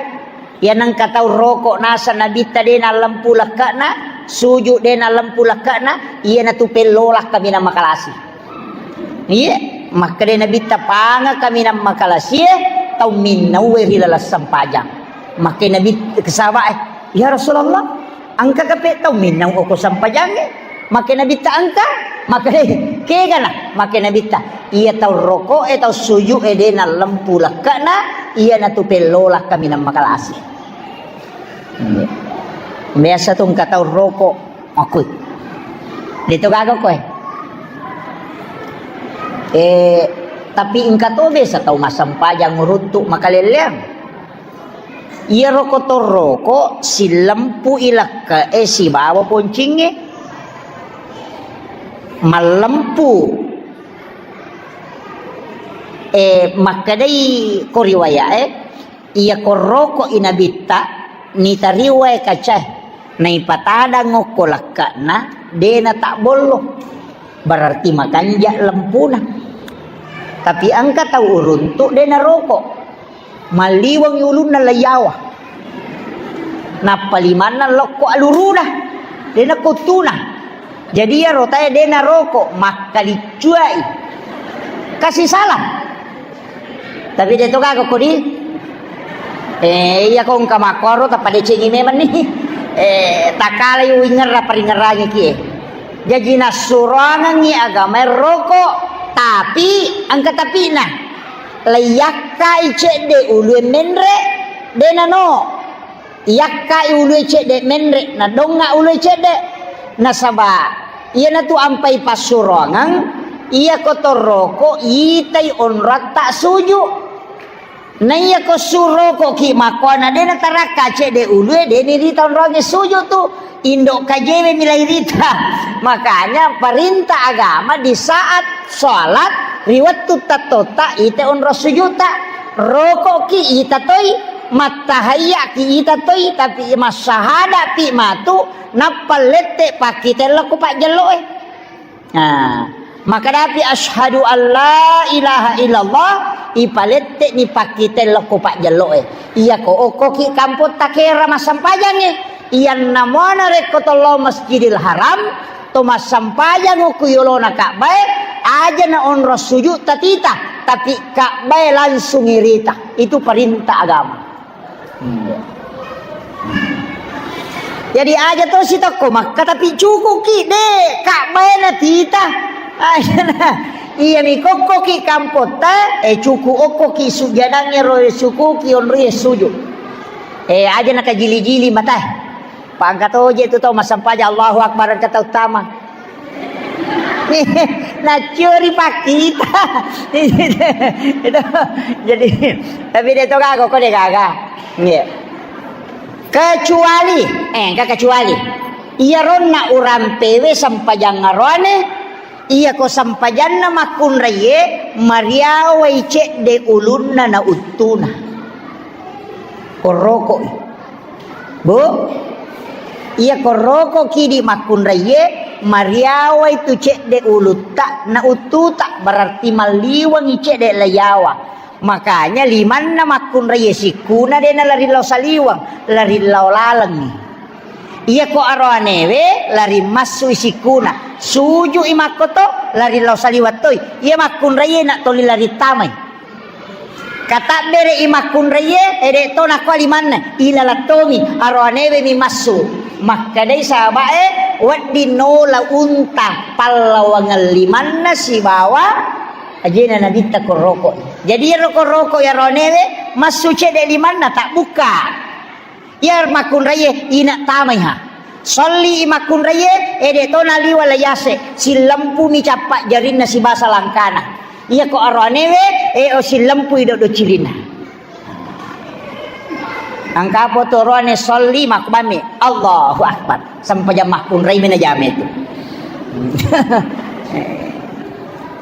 Iya nengka tau roko nasa Nabitta de nallempu lekke'na, sujud de nallempu lekke'na, iyanatu pellola kaminang makalasi. Iya, makkeda Nabitta panga kaminang makalasie, tau minnaue ri laleng sempajang. Makke Nabi kesaba eh, "Ya Rasulullah, engka kape tau minnau oko sempajangnge?" Makke Nabitta engka, makke kegana, makke Nabitta, "Iya tau roko e, tau sujud e de nallempu lekke'na, iyanatu pellola kaminang makalasi." Biasa tu engka tau roko, makui. De to gaga koe. Eh, tapi engka to biasa tau massempajang uruntu makalelleang. Iyaro kotorroko sillempu'i lekke'e sibawa poncingnge. Mallempu, eh, makkedai ko riwaya'e, iya korroko'i Nabitta, nitariwae kacae, naipatadang okko lekke'na, de natabbollo. Berarti makanja lempuna. Tapi engka tau uruntu de naroko. Malliweng ulunna laiyawa. Nappa limanna lokko aluruna. De nakkuttuna. Jadi iyaro tae de naroko, makkaliccuai. Kasi salah. Tapi de to gaga kodi. Eh, iya ko engka makkoro tappa decengi memang ni. Eh, takalai uwingerra paringerrangi kie. Jaji nassuroangengngi agamae roko, tapi engka tapina. Laiyakkai cedde ulue menre, de nano. Iyakkai ulue cedde menre, nadonga ulue cedde. Nasaba iyanatu ampai passuroangeng, iya kotorroko itai onratta suju. Naiya ko surokoki makkuana de natarakka cedde ulue, de nirita onroangnge sujud tu. Indo kajewe milai rita. Makanya perintah agama di saat sholat, ri wettu tattotta ita onro sujudta. Rokoki ita toi, mattahayyaki ita toi, tapi massahada pi matu, nappa lette pakkite lokko pajjelloe. Nah, makadapi asyhadu alla ilaha illallah, ipalette'ni pakkite lokko pajjelloe. Iyako okkoki kampotta kera massampajangnge, iyanna muana rekko tollo Masjidil Haram, to massampajang okko yolona Ka'bae, aja na onro sujud tatita, tapi Ka'bae langsung irita. Itu perintah agama. Hmm. Jadi aja to sitokko Makka tapi cukuki de Ka'bae na tita. Aja na. Iya mi kokkoki kampotta, eh, cuku okkoki sujadangnge ro sukuki onri sujud. Eh, aja na kajili-jili mata. Pangka toje tu tau massampaja Allahu Akbar engka tau tama. Naccuri pakkita. Itu. Jadi, tapi de to gaga, ko de gaga. Iya. Kecuali, eh, engka kecuali. Iya ronna urampewe sempajang aroane, iya ko sempajanna makkunraie, mariawai cedde ulunna na uttuna. Korrokoi. Bu, iya korrokoki di makkunraie, mariawai tu cedde ulutta na uttuta, berarti malliwangi cedde layawa. Makanya limanna makkunraie sikkuna de nalari lao saliweng, lari lao lalengngi. Iya ko aroanewe lari massui sikkuna, sujui makkoto, lari lao saliweng toi. Iya makkunraie na toli lari tamai. Katabbere i makkunraie, ede to nakko limanna, ilalattomi, aroanewe mi massu. Makkedai sahabae, wedding nola unta pallawangeng limanna sibawa ajena nabitta korroko. Jadi iyaro korroko aroanewe, massu cedde limanna, tabbukka. Iya makkunraie ina tamai ha. Solli i makkunraie, ede to naliwa layase, sillempu mi cappa jarinna sibasa langkana. Iya ko aroanewe, e o sillempu i doddo cilinna. Angka po to roane solli makkubamme, Allahu Akbar. Sempajang makkunrai mi najame tu.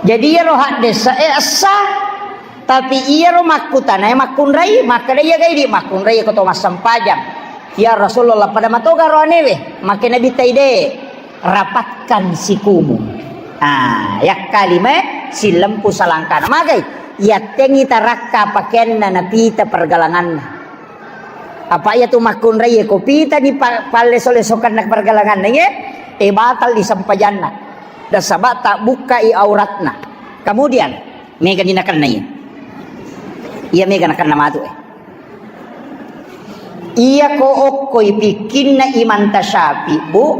Jadi iyaro haddesa e essa. Tapi iyaro makkutanae makkunrai, makkeda iya gai di makkunrai ko to massempajang. Ya Rasulullah, pada matoga roanewe, make Nabi taide, rapatkan sikumu. Ah, yakkalime sillempu salangkana. Magai, yattengi tarakka pakeanna napita pergalanganna. Apa iya tu makkunrai ko pita di pa-, palleso-lesokanna pergalanganna ye, e batal di sempajanna. Nasaba tabbukkai auratna. Kemudian, Mega ni nakenna iya. Iya mega nakenna matu e. Iya ko okkoi pikkinna Imam Tasyafi, Bu,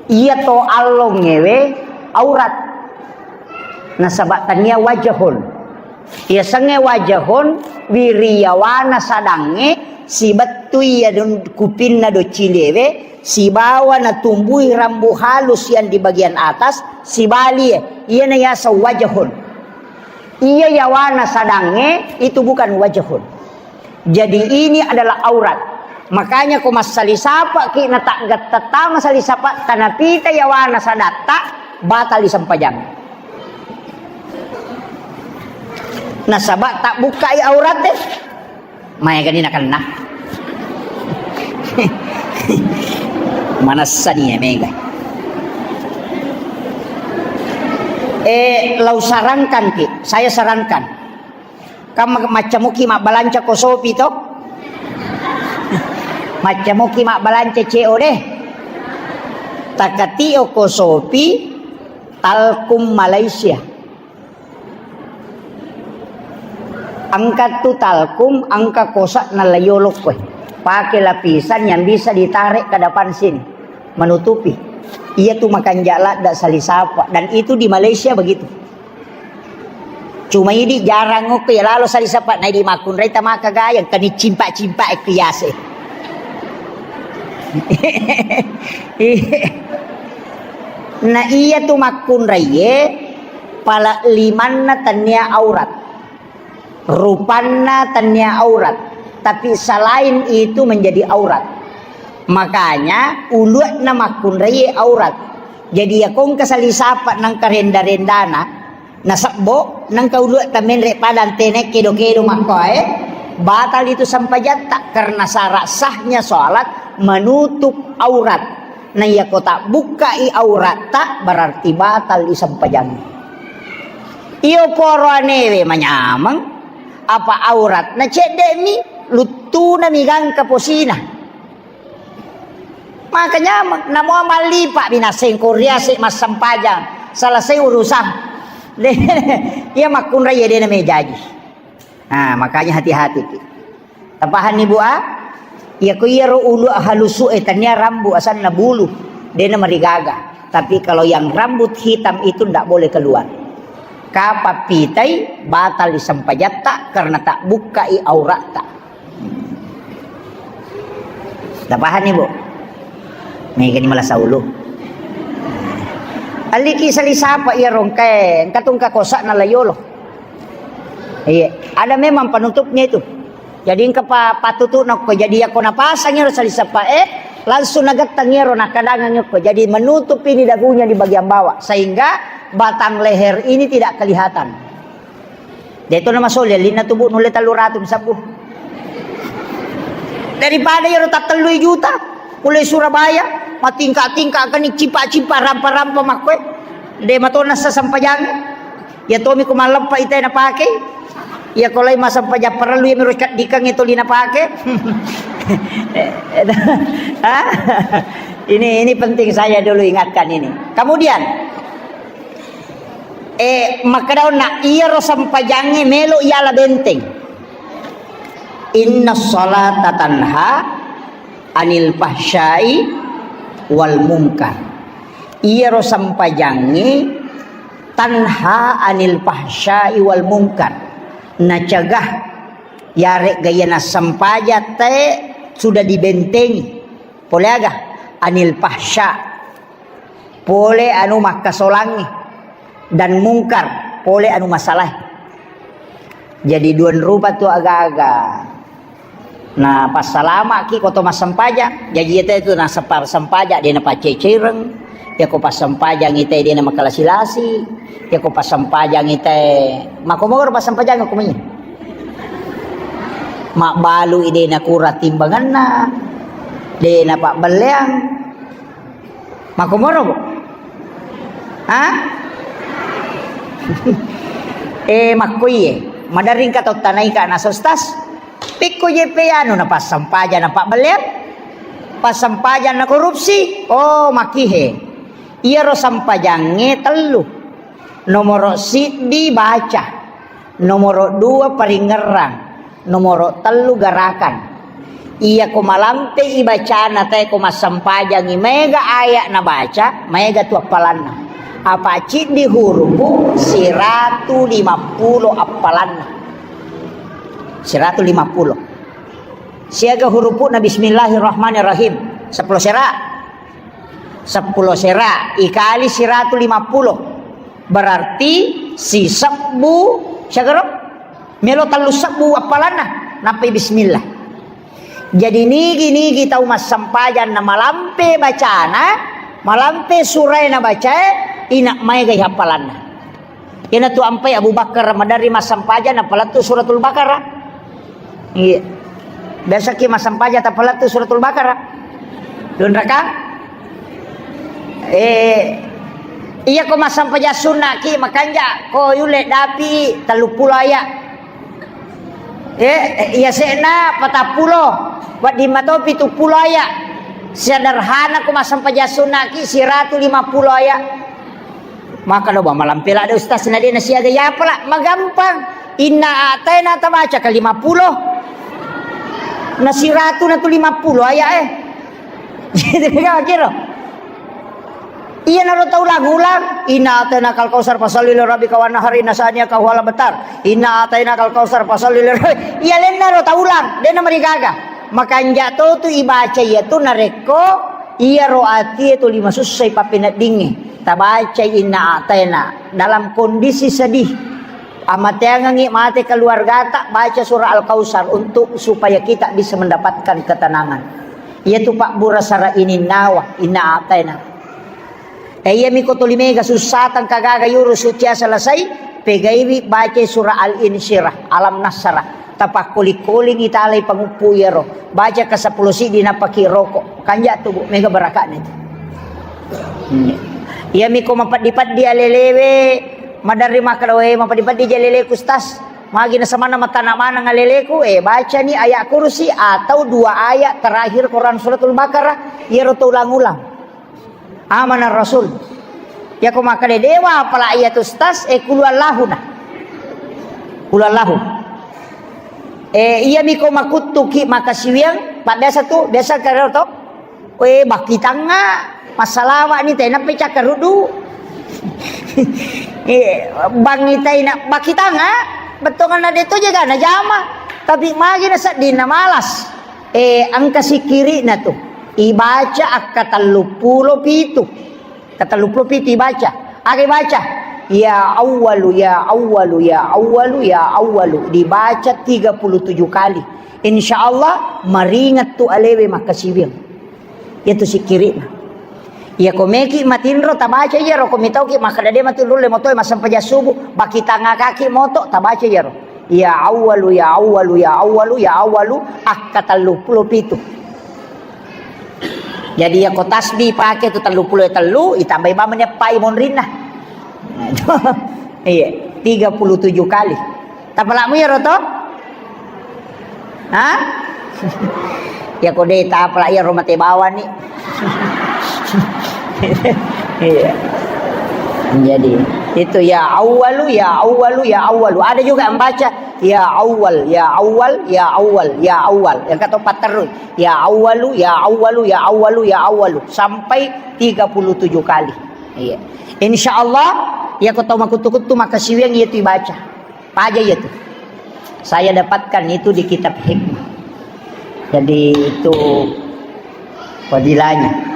iya to allongewe aurat. Nasaba tania wajahun. Iya senge wajahun wiriyawana sadangnge sibettui iya dun-, kupinna docilewe sibawa natumbui rambu halus yang di bagian atas sibalie. Iyana yaseng wajahun. Iya yawana sadangnge itu bukan wajahun. Jadi ini adalah aurat. Makanya ko massali sapaki na taggatta tama sali sapa tanapita yawana sadatta, batal disempajang. Nasaba tabbukkai aurat deh. Maega ni nakenna. Manessani ya mega. Eh, lau sarankan ki, saya sarankan. Kam maccamuki mabbalanca ko Sopi to? Maccamuki mabbalanca C O deh. Takatio ko Sopi, Talkum Malaysia. Angka tu talkum, angka kosa na layolok koe. Pakai lapisan yang bisa ditarik ke depan sini, menutupi. Iya tu makanja ladda salisapa. Dan itu di Malaysia begitu. Cuma idi jarang ko ya lalo salisapa na idi makkunrai tamaka gayang kani cimpak-cimpak ku yase. Na iya tu makkunrai ye pala limanna tania aurat. Rupanna tennia aurat, tapi selain itu menjadi aurat. Makanya ulu'na makkunraie aurat. Jadi ya kongka salisapa nangka renda-rendana, nasebbo nangka ulu'ta menre pada antene kedo-kedo makkoe, batal itu sempajatta karena syarat sahnya sholat menutup aurat. Na iyako tabbukkai auratta berarti batal i sempajangnge. Iyo poro anewe manyameng, apa auratna cedde'mi, luttunami gangka posina. Maka nyameng, namo mallipa binaseng ko riase massempajang, selesai urusan. De, iya makkunrai ya dena mejaji. Nah, makanya hati-hati ki. Tapahanni, Bu, a? Iya ko iyaro ulu halusu e tania rambu asanna bulu, dena marigaga. Tapi kalau yang rambut hitam itu ndak boleh keluar. Kapa pitai batal disempajatta karena tak bukkai auratta. Tapahanni, Bu? Megani malasa ulu. Aliki salisapa iya rongkae, engka tungka kosa na layolo. Iya, ada memang penutupnya itu. Jadi engka pa-, patutu'na ko, jadi yako napasang ero salisapa e, langsung nagettang ero nakadangang ko. Jadi menutup ini dagunya di bagian bawah sehingga batang leher ini tidak kelihatan. Deto nama sole linna tubuh nulle tellu ratu sabbu. Daripada ero tattellui juta, mulai Surabaya, matingka-tingka kani cipa-cipa rampa-rampa makkoe. De matona sasampajang. Ya tomi ko malleppa ite napake. Ya ko lai masampajang parellu ya miro kaddikang itu lina pake. Ah, ini, ini penting saya dulu ingatkan ini. Kemudian, eh, makkadaonna iyaro sempajangnge melo yala benteng. Inna salata tanha anil fahsyai wal munkar. Iyaro sempajangnge tanha anil fahsyai wal munkar. Nacegah yaregga iya nassempajang te sudah dibentengi. Pole aga? Anil fahsya. Pole anu makkasolangnge. Dan mungkar. Pole anu masalahe. Jadi dua rupa tu aga-aga. Na passalamaki ko to massempajang. Jaji iyate tu na separ sempajang de na paccecereng. Ya ko passempajang ite de na makalasi-lasi. Ya ko passempajang ite, mako mogor passempajang ko mani. Mabbalu ide na kura timbanganna. De na pabbelleang. Makkomoro, Bu? Ha? Eh, makkoiye. Maderring ka to tanaika na sostas. Pikko je pe anu na passempajang na pabbelleang. Passempajang na korupsi. Oh, makihe. Iyaro sempajangnge tellu. Nomoro siddi baca. Nomoro dua paringerrang. Nomoro tellu garakan. Iya ko malampe i bacana te ko massempajangi maega ayat na baca, maega tu appalanna. Apa ciddi hurupu siratu lima pulo appalanna. Siratu lima pulo. Siaga hurupu na bismillahirrahmanirrahim. Seppulo sera. Seppulo sera ikali siratu lima pulo. Berarti sisebbu, siagaro? Melo tellu sebbu appalanna, nappai bismillah. Jadi nigi-nigi tau massempajang na malampe bacana, malampe surae na bacae, ina maega i happalanna. Iyanatu ampai Abu Bakar maderri massempajang napalettu Suratul Baqarah. Iya. Biasaki massempajang tapalettu Suratul Baqarah. Dua rakaat. Eh, iya ko massempajang sunnaki makanja ko yulle dapi tellu pulo ayat. Eh, iya se'na patappulo, wedding mato pitu pulo ayat. Sederhana ko massempajang sunnaki siratu lima pulo ayat. Maka do ba malampe ladde ustaz na de na siaga ya pala magampang. Inna a'taina tabaca ka lima pulo. Na siratu na tu lima pulo ayat eh. Jadi kira. Iyanaro tau lagu-ulang, "Inna a'tainakal kautsar fasalli li rabbika wanhar inna syani'aka huwal abtar." "Inna a'tainakal kautsar fasalli li rabbi-," iya lennaro tau ulang, de na marigaga. Makanja to tu ibaca iya tu narekko iyaro atie tuli masussai pappeneddingnge. Tabacai inna a'taina dalam kondisi sedih. Amateangengngi mate keluargata, baca surah Al-Kautsar untuk supaya kita bisa mendapatkan ketenangan. Iyatu pabbura sara ininnawa, inna ataina. E, iyami ko tuli mega sussa tangka gaga yuru sucia selesai, pegaiwi baca surah Al-Insyirah, Alam Nasrah. Tapakkoli-kolingi talai panguppu iyaro. Baca ke seppulo siddi napaki rokok. Kanja tu, Bu, mega barakatna itu. Hmm. Iyami ko mapeddi-peddi alelewe, maderri makkeda, "We, mapeddi-peddi ja aleleku, Ustaz. Magi nasamanna matana maneng aleleku?" Eh, bacani ayat kursi atau dua ayat terakhir Quran Suratul Baqarah, iyaro to ulang-ulang. Amana Rasul. Yako makkeda dewa apala iya tu, Ustaz, eh, kulu Allahu na. Kulu Allahu. Eh, iyami ko makuttuki makasiwiang, pak biasa tu, biasa karo to. We, bakkitangnga, massalawa ni tena pe cakkaruddu. Eh, bangi taina bakkitangnga, bettonganna de to jaga na jama. Tapi magi na seddinna malas. Eh, engka sikkiri'na tu. Ibaca akka telluppulo pitu. Ka telluppulo pitu ibaca. Aga ibaca? Ya Awwalu, ya Awwalu, ya Awwalu, ya Awwalu. Dibaca tiga puluh tujuh kali. Insya Allah, maringet tu alewe makkasiwiang. Iyatu sikkiri'na. Iya ko meki matinro tabaca iyaro, ko mitauki makkeda de matinro le motoe massempajang subuh, bakitangakaki moto tabaca iyaro. Ya Awwalu, ya Awwalu, ya Awwalu, ya Awwalu, akka telluppulo pitu. Jadi, iya ko tasbih pake tu telluppulo tellu, itambai bawang meneppai monrinna. Iya, tiga puluh tujuh kali. Tapalamu iyaro to? Ha? Ya ko de tapala iyaro mate bawang ni. Iya. Jadi, itu ya Awwalu, ya Awwalu, ya Awwalu. Ada juga yang baca ya Awwal, ya Awwal, ya Awwal, ya Awwal. Yang kata patterus. Ya Awwalu, ya Awwalu, ya Awwalu, ya Awwalu. Sampai tiga puluh tujuh kali. Iya. Insya Allah, ya ko tau makuttu-kuttu makkasiwiang iyatu ibaca. Paja iyatu. Saya dapatkan itu di kitab hikmah. Jadi itu fadilahnya.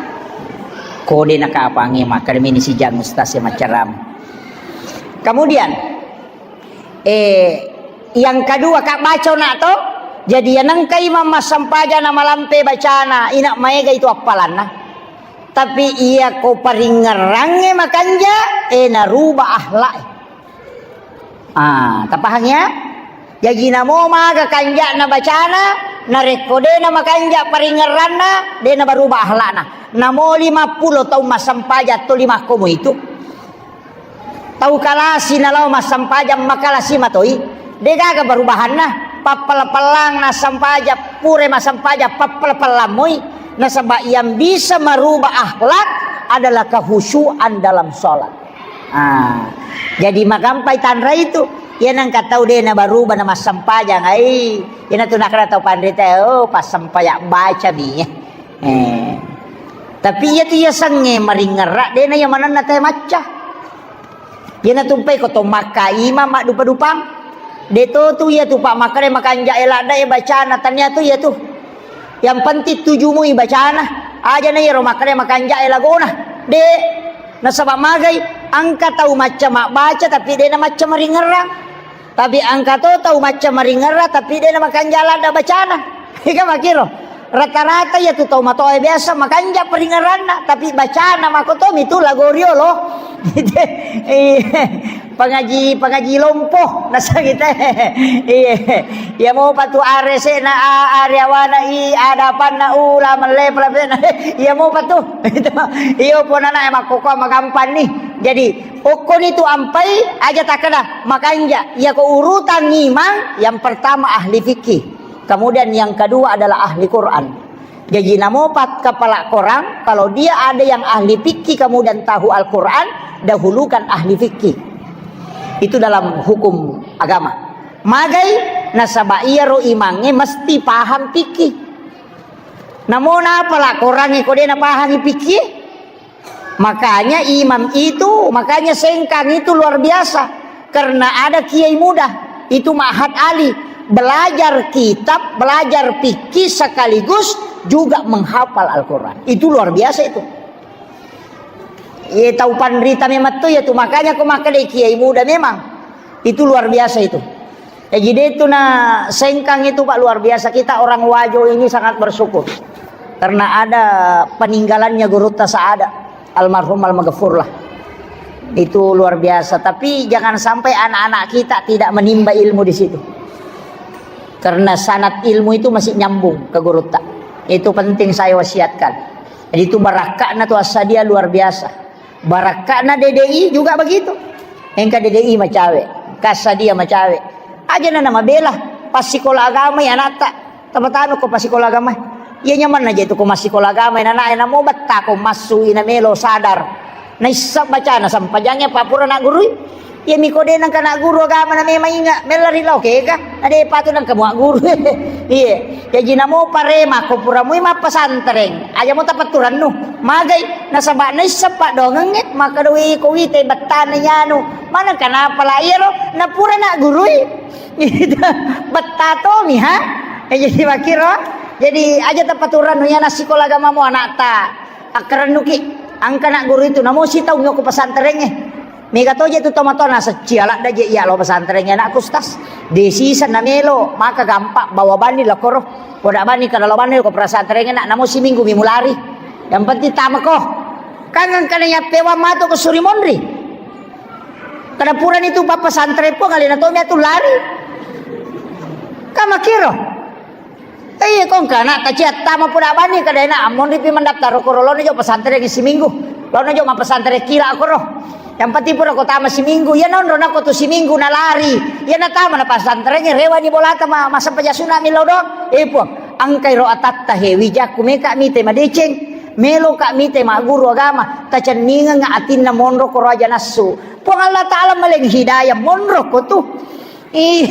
Kode nakapangi makkeda mini sijang ustaz yang macam. Kemudian, eh, yang kedua, Kak, baca nak to. Jadi, ya nengka imam massempajang na malampe bacana, ina maega itu appalanna. Tapi iya ko paringngerangnge makanja, eh, naruba akhlak. Ah, tapahang ya? Jaji namo maga kanja'na bacana, narekko de namakanja paringngeranna, de nabaruba akhlakna. Namo lima pulo taung massempajang to lima komo itu. Tau kalasi nalao massempajang, makalasi matoi. De gaga barubahanna. Pappala-pallang nassempajang, pure massempajang, pappala-pallang moi. Nasaba yang bisa merubah akhlak adalah kehusyuan dalam sholat. Ah, jadi magampai tanra itu. Iya nengka tau de nabaruba na massempajang, ai. Ina tu nakada tau panrita, oh, passempajang baca mi. Eh. Tapi iya tu iya sange maringerra, de na iya manenna te macca. Iya natumpai ko to makka imam maddupa-dupang. De to tu iya tu pak makkada makanja e ladda e bacana tania tu iya tu. Yang penting tujumu ibacana. Aja na iyaro makkeda makanja e lagona. De, nasaba magai, engka tau macca mabbaca tapi de na macca maringerrang. Tapi engka to tau macca maringerrang tapi de na makanja ladda bacana. Ega makiro. Rata-rata iya tu tau matoa biasa makanja paringerranna, tapi bacana makotomi tu lago riolo. Iya. Pangaji, pangaji lompo, nasang kita. Iya. Iya mopa tu aresena, a-, areawana, i, adapanna, u, la melle, pelapena. Iya mopa tu. Iyo ponana e makkoko magampanni. Jadi, okkoni tu ampai aja takkeda makanja. Iya ko urutan imang, yang pertama ahli fikih. Kemudian yang kedua adalah ahli Quran. Jaji namopat kepala korang, kalau dia ada yang ahli fikih kemudian tahu Al-Quran, dahulukan ahli fikih. Itu dalam hukum agama. Magai nasaba iyaro imangnge mesti paham fikih. Namo napala korangnge ko de napahangi fikih? Makanya imam itu, makanya Sengkang itu luar biasa. Karena ada kiai muda, itu Ma'had Ali, belajar kitab, belajar fikih sekaligus juga menghafal Al-Quran. Itu luar biasa itu. Ye tau panrita memang tu ya tu, makanya ko makkeda kiai muda memang. Itu luar biasa itu. Jadi itu na Sengkang itu, Pak, luar biasa. Kita orang Wajo ini sangat bersyukur karena ada peninggalannya Gurutta Saada, almarhum, almaghfur lah. Itu luar biasa. Tapi jangan sampai anak-anak kita tidak menimba ilmu di situ. Karena sanad ilmu itu masih nyambung ke Gurutta. Itu penting saya wasiatkan. Jadi itu barakakna tu Assadia luar biasa. Barakakna D D I juga begitu. Engka D D I macawe, Assadia macawe. Aja na namabela, passikola agama ya anatta. Tamatano ko passikola agama. Iya nyamanna je tu ko massikola agama, nana namo betta ko massu ina melo sadar. Naisseng bacana sampajangnge, apa pura naggurui. Iya miko de nengka nagguru agama na memang inga, mella ri lao kega. Ade patu nengka mua guru. Iya. Jaji namo parema ko pura mui mappesantreng. Aja mo tapatturannu. Magai nasaba naisseng padongengnge, maka doi ko wite bettana nyanu. Mana kenapa la iyaro na pura naggurui. Betta tomi ha. Eh, jadi makiro. Jadi aja tapaturannu ya nassikola agama mo anakta. Akkarennuki, angka nak guru itu namo sitaung yoko pesantrengnge. Mega toje tu tomatoa naseccia ladda je iya lo pesantrengnge anakku, Ustaz. Desi sana melo, maka gampang bawa bani lakoro. Koda bani kada lo bani ko pesantrengnge nak namo siminggu mi mulari. Yang penting tamako. Kangen kana yappewa matu ke suri monri. Kada purani tu papa santren pun alena tomi atu lari. Kamakiro. Iya, kong kana taciat tama pura bani kada enak, ammonri pi mendaftar ko rolono jo pesantren siminggu. Lono jo ma pesantren kila koro. Yang penting pura ko tama siminggu, ya nonro nako tu siminggu na lari. Ya na tama na pesantren rewa ni bolata ma masa pajasuna mi lodo. Eh puang, angkai ro atatta he wijakku meka mite madeceng. Melo ka mite ma guru agama, tacenningeng atinna monro ko raja nassu. Puang Allah Ta'ala maleng hidayah monro ko tu. Ih,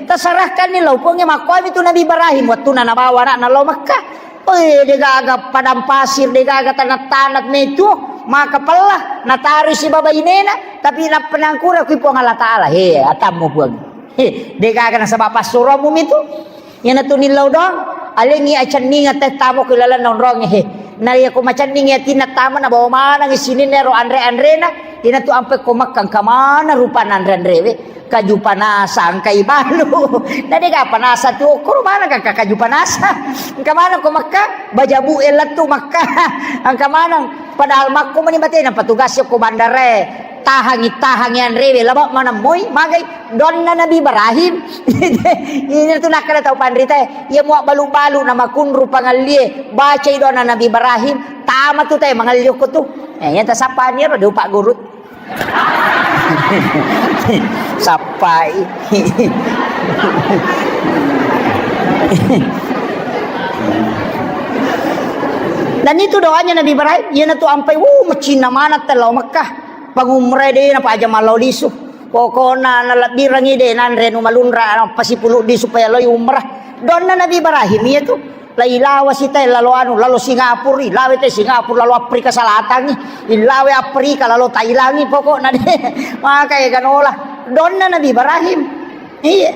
tasarahkanni lao Puangnge. Makkuami tu Nabi Ibrahim, wattuna nabawa anakna lao Mekka. Oi, degaga padang pasir, degaga tanah-tanah metu, maka pella, natarui sibawa bainena, tapi nappa nangkura kui Puang Allah Ta'ala. He, atammu Puang. He, degaga nasaba passuromu mitu. Iyanatu nillau doang, alengi acenninga teh tamo ku lalenna onrongnge he. Na iya ko macenningi atinna tama nabawa manengi sininna ero anre-anrena, iyanatu ampe ko Mekka engka mana rupanna anre-anrewe, kaju panasa engka ibalu. Na dega panasa tu okkoro mana ka kaju panasa. Engka mana ko Mekka, bajabu e lettu Mekka. Engka mana padahal makko mani batena petugas ko bandarae. Tahangi, tahangi anrewe, laba maneng moi, magai donna Nabi Ibrahim. Ini tu nakkeda tau panrita, iya mua balu-balu na makunru pangallie, bacai donna Nabi Ibrahim, tama tu te mangalli okko tu. Eh, iya tasapani ro de upa guru. Sappai. Dan itu doanya Nabi Ibrahim, iyanatu ampai, wuh, macinna maneng tellao Mekah. Pangumrae de napaja mallau lisu. Pokokna nalebbirengngi de nanre anu malunra, napasipuluddi supaya loi umrah. Donna Nabi Ibrahim iya tu. Lailawa sitae lalo anu, lalo Singapura, ilawe te Singapura, lalo Afrika Selatangngi, ilawe Afrika, lalo Thailandngi, pokokna de. Maka eganola. Donna Nabi Ibrahim. Iya.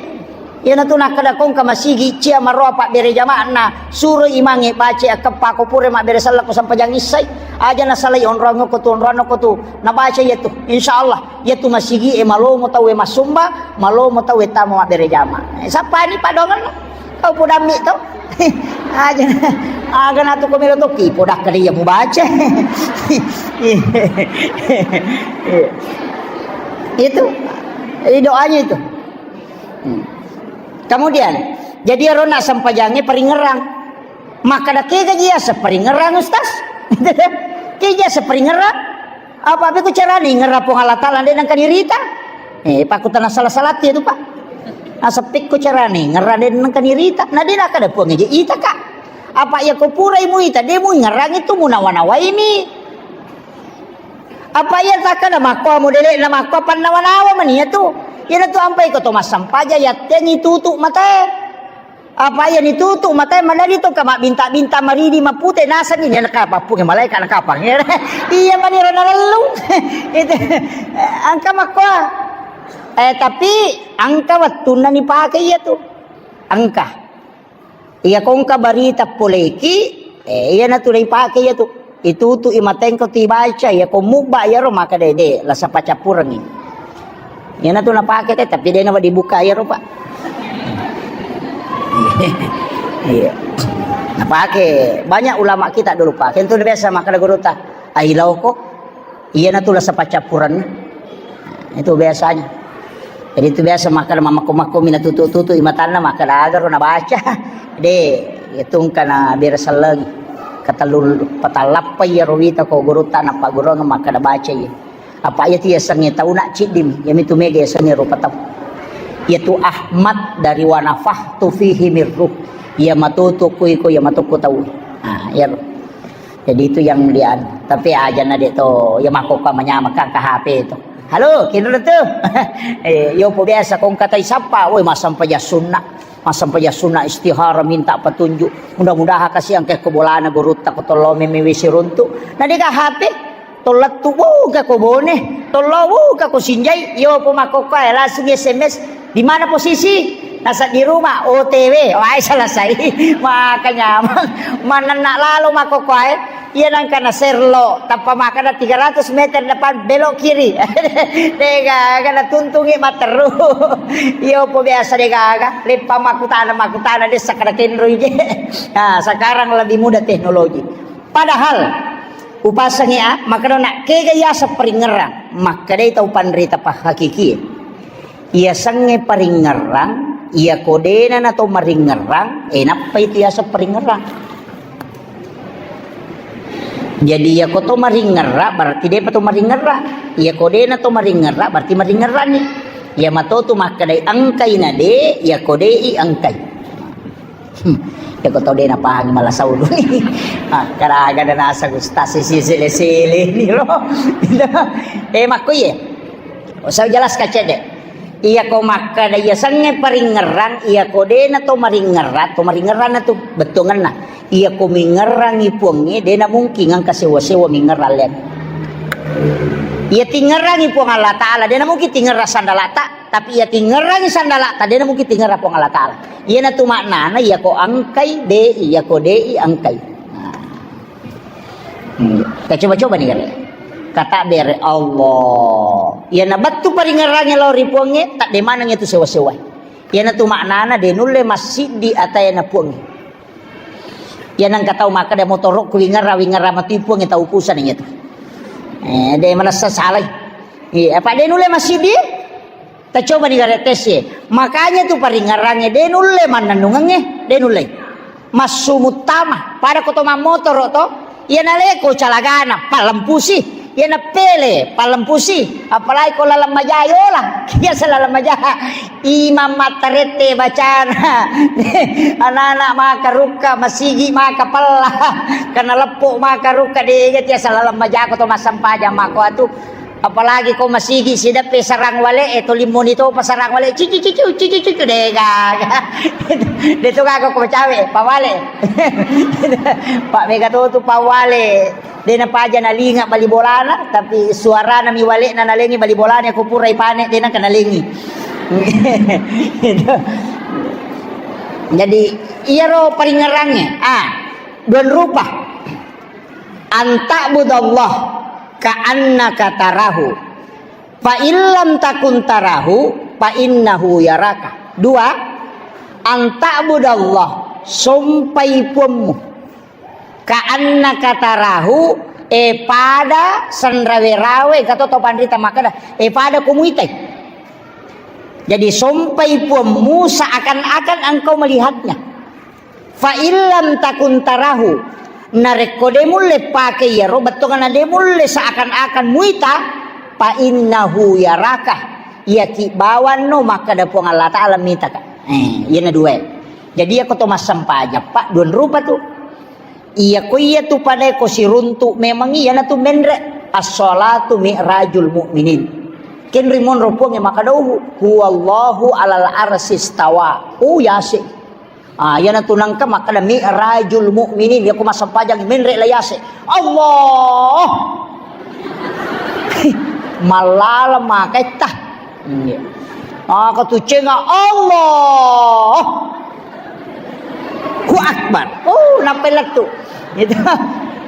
Iyanatu nakkeda kongka masigi cia maroa pabbere jama'na, suroi imangnge baca akkeppa ko pura mabbere sellekko sempajang issai. Aja nasalai onroang ko tu, onroang ko tu. Nabaca iya tu. Insyaallah, iya tu masigi e malomo tau e massumba, malomo tau e tama mabbere jama. Eh, sappani padongenna. Kau podammi to. Aja. Aga natu ko melo toki podakkeda iya mubaca. Itu. Eh, doanya itu. Hmm. Kemudian, jadi ero na sempajangnge paringerang. Makkeda kega ji iyaseng paringerang, Ustaz? Kega ji iyaseng paringerang? Apa beko carane ingerang Puang Allah Taala de nengka nirita? Eh, pakkutana salah-salah tu, Pak. Naseppi ko carane ingerang de nengka nirita. Na de nakkeda Puang eje ita ka. Apa iya ko purai muita de muingerang itu munawa-nawaimi. Apa iya takkeda makko modele'na makko pannawa-nawa mani iya tu. Iyanatu ampai ko to massampaja yattengi tutu matae. Apa iya nitutu matae madadi to ka mabbinta-binta maridi mapute nasani ni nakapa punge malaika nakapang. Iya mani ro nalellung. Itu engka makko. Eh, tapi engka wettunna nipake iya tu. Engka. Iya kongka barita poleki, eh, iyanatu leipake iya tu. Itutu i matengko tibaca, iya ko mubba iyaro maka dede, lasa pacappurengi. Iyana tu napake te, tapi de' na dibuka iyaro, Pak. Iya. Napake banyak ulama kita dulu, Pak. Kentu biasa makkeda gurutta, "Ailauko." Iyana tu lasa paccappurenna. Itu biasanya. Jadi itu biasa makkeda mammakko-makko mina tutu-tutu imatanna makkeda agaro nabaca. De', itu engka na bere sellengi. Katellu patallappa iyaro wita ko gurutta napagurung makkeda baca iya. Apa iya tu yasengnge tauna ciddim, iyamitu mega yasengnge rupa tau. Iyatu Ahmad dari wa nafakhtu fihi min ruh. Iya matutu ku iko, iya matuku tau. Nah, iyaro. Jadi itu yang dia, tapi aja na de' to, ya makkokkoe manyameng kan ke H P itu. "Halo, kinro tu?" Eh, yo po biasa kong katai sapa, woi, massempajang sunna. Massempajang sunna istihara minta petunjuk. Mudah-mudahan kasih angke ko bolana gurutta ko tollo meme wesi runtu. Na de' ka H P, tollettu buka ko Bone, tollo buka ko Sinjai, yo po makkokkoe langsung S M S, "Di mana posisi?" "Nasa di rumah." "O T W." Wah, selesai. Makanya manenna lalo makkokkoe. Iya nangka na serlo, tappa makkeda tiga ratus meter depan belok kiri. De' gaga na tuntungi matteru. Iyo po biasa de' gaga. Leppa makkutana, makkutana de' sakkeda kenroi je. Nah, sekarang lebih mudah teknologi. Padahal upasangi a, makkeda na kega yaseng paringngerang. Makkedai tau panrita pahakiki. Iyasengnge paringngerang, iyako de'na nato maringngerang, eh, nappa itu yaseng paringngerang. Jadi iyako to maringngerang, berarti de'pa to maringngerang. Iyako de'na to maringngerang, berarti maringngerangngi. Iya mato tu makkedai engkai na de', iyako de'i engkai. Hmm, iyako tau de' napahangi mala saulu ni. Ah, karaga da naseng ustaz sisi sele-sele ni lo. Eh, makko iye. Usah jelas kacede. Iyako makkeda iyasengnge paringngerang, iyako de'na to maringngerang, to maringngerang na tu bettuangenna. Iyako mingngerangi puangnge, de'na mungkin engka sewa-sewa mingngerang lian. Iya tingngerangi Puang Allah Ta'ala, de'na mungkin tingngerang sandalata. Tapi iya tingngerangi sandalata, de'na mungkin tingngerang Puang Allah Ta'ala. Iyana tu maknana, iyako engkai, de'i, iyako de'i, engkai. Nah. Hmm. Kita coba-coba ni gare. Kata bere Allah. Iyana bettu paringngerangnge lao ri Puangnge, tak de' maneng itu sewa-sewa. Iyana tu maknana, de' nulle massiddi atayana Puangnge. Iya nengka tau makkeda motorokku wingerra, wingerra matu Puangnge tau urusan iya tu. Eh, de' manessa salai. Iya, apa de' nulle massiddi? Tacoba ni gare tes e. Makanya tu paringngerangnge de' nulle mannennungengnge, de' nulle. Massu muttama, pada ko to mammotoro to, iya naleko calagana, pallempusi. Iyana pele, pallempusi, apalagi ko laleng maja yola. Biasa laleng maja. Imang mattarette bacana. Anak-anak maka rukka, masigi maka pella. Karena leppo maka rukka, dega tiasa laleng majako to massempajang mako atu. Apalagi ko masigi sideppe sarang wale e, to limmoni to pasarang wale, cici cici cici cici, dega. De' to gaga ko cawe, pawale. Pak mega to tu pawale. De' napaja nalinga bali bolana, tapi suarana mi wale'na nalengi bali bolana, ko pura ipane de' naka nalengi. Jadi, iyaro paringngerangnge, ah, duan rupa. Anta'budallah ka'annaka tarahu. Fa illam takun tarahu, fa innahu yaraka. Dua, anta'budallah, sompai puammu. Ka'annaka tarahu, e pada sanrawe-rawe, engka to tau panrita makkeda, e pada ko muitai. Jadi sompai puammu seakan-akan engkau melihatnya. Fa illam takun tarahu, narekko de' mulle pake iyaro bettuanna de' mulle seakan-akan muita, fa innahu yaraka, iyaki bawanno makkeda Puang Allah Ta'ala mitaka. Eh, iyana dua. Jadi iyako to massempajang, Pak, duan rupa tu. Iyako iya tu pada ko siruntu memang iyana tu menre. As-salatu mi'rajul mu'minin. Kenri monro Puangnge makkeda, "Huwallahu alal arsistawa." Oh, yase. Ah, iyana tu nengka makkeda mi'rajul mu'minin. Iyako massempajang menre la yase. Allah. Mallala maketta. Iya. Maka tu cenga Allah. Hu Akbar. Oh, nappa lettu. Gitu.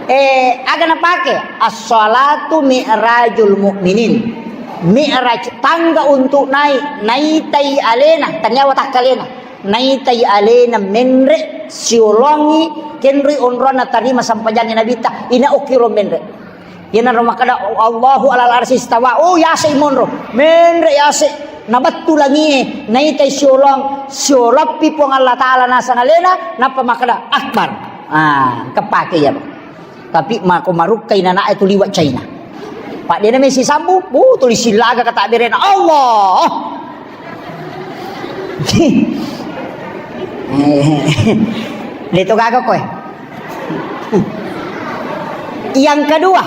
Eh, aga napake? As-salatu mi'rajul mu'minin. Mi'raj, tangga untuk naik, naitai alena, tania watakkalena. Naitai alena menre siolongi kenroi onronna tarima sampajangi Nabitta, ina okkiro menre. Iyanaro makkeda, "Allahu alal arsy istawa." Oh, yase monro. Menre yase. Nabattu langie, naitai siolong, sioloppi Puang Allah Ta'ala nasang alena, nappa makkeda, "Akbar." Ah, kepake iyaro. Tapi mako marukkai nana'e tu liwa China. Pak dena mesi sambu, bu, tuli silaga kata berena, "Allah." Leto gaga koe. Yang kedua,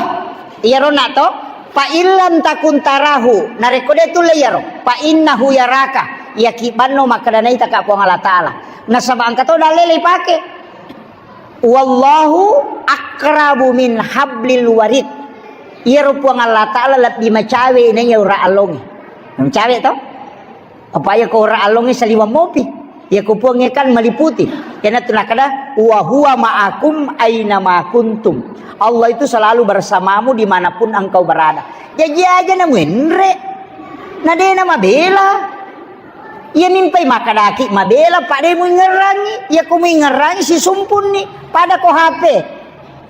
iyaro nak to, fa illam takun tarahu, narekko de tulle iyaro, fa innahu yaraka, iyaki banno makkeda naitaka Puang Allah Ta'ala. Nasaba engka to dalle ipake. "Wallahu aqrabu min hablil warid." Iyaro Puang Allah Ta'ala lebbi macawe naiya ura allongi. Macawe to? Apa iya ko ura allongi saliwang mopi. Iya ko Puangnge kan maliputi. Iyanatu nakada, "Wa huwa ma'akum aina ma kuntum." Allah itu selalu bersamamu dimanapun engkau berada. Jaji aja na muenre. Na dena mabela. Iya mimpai makkadaki mabela, pada muingerrangi. Iya ko muingerrangi sisumpunni. Pada ko H P.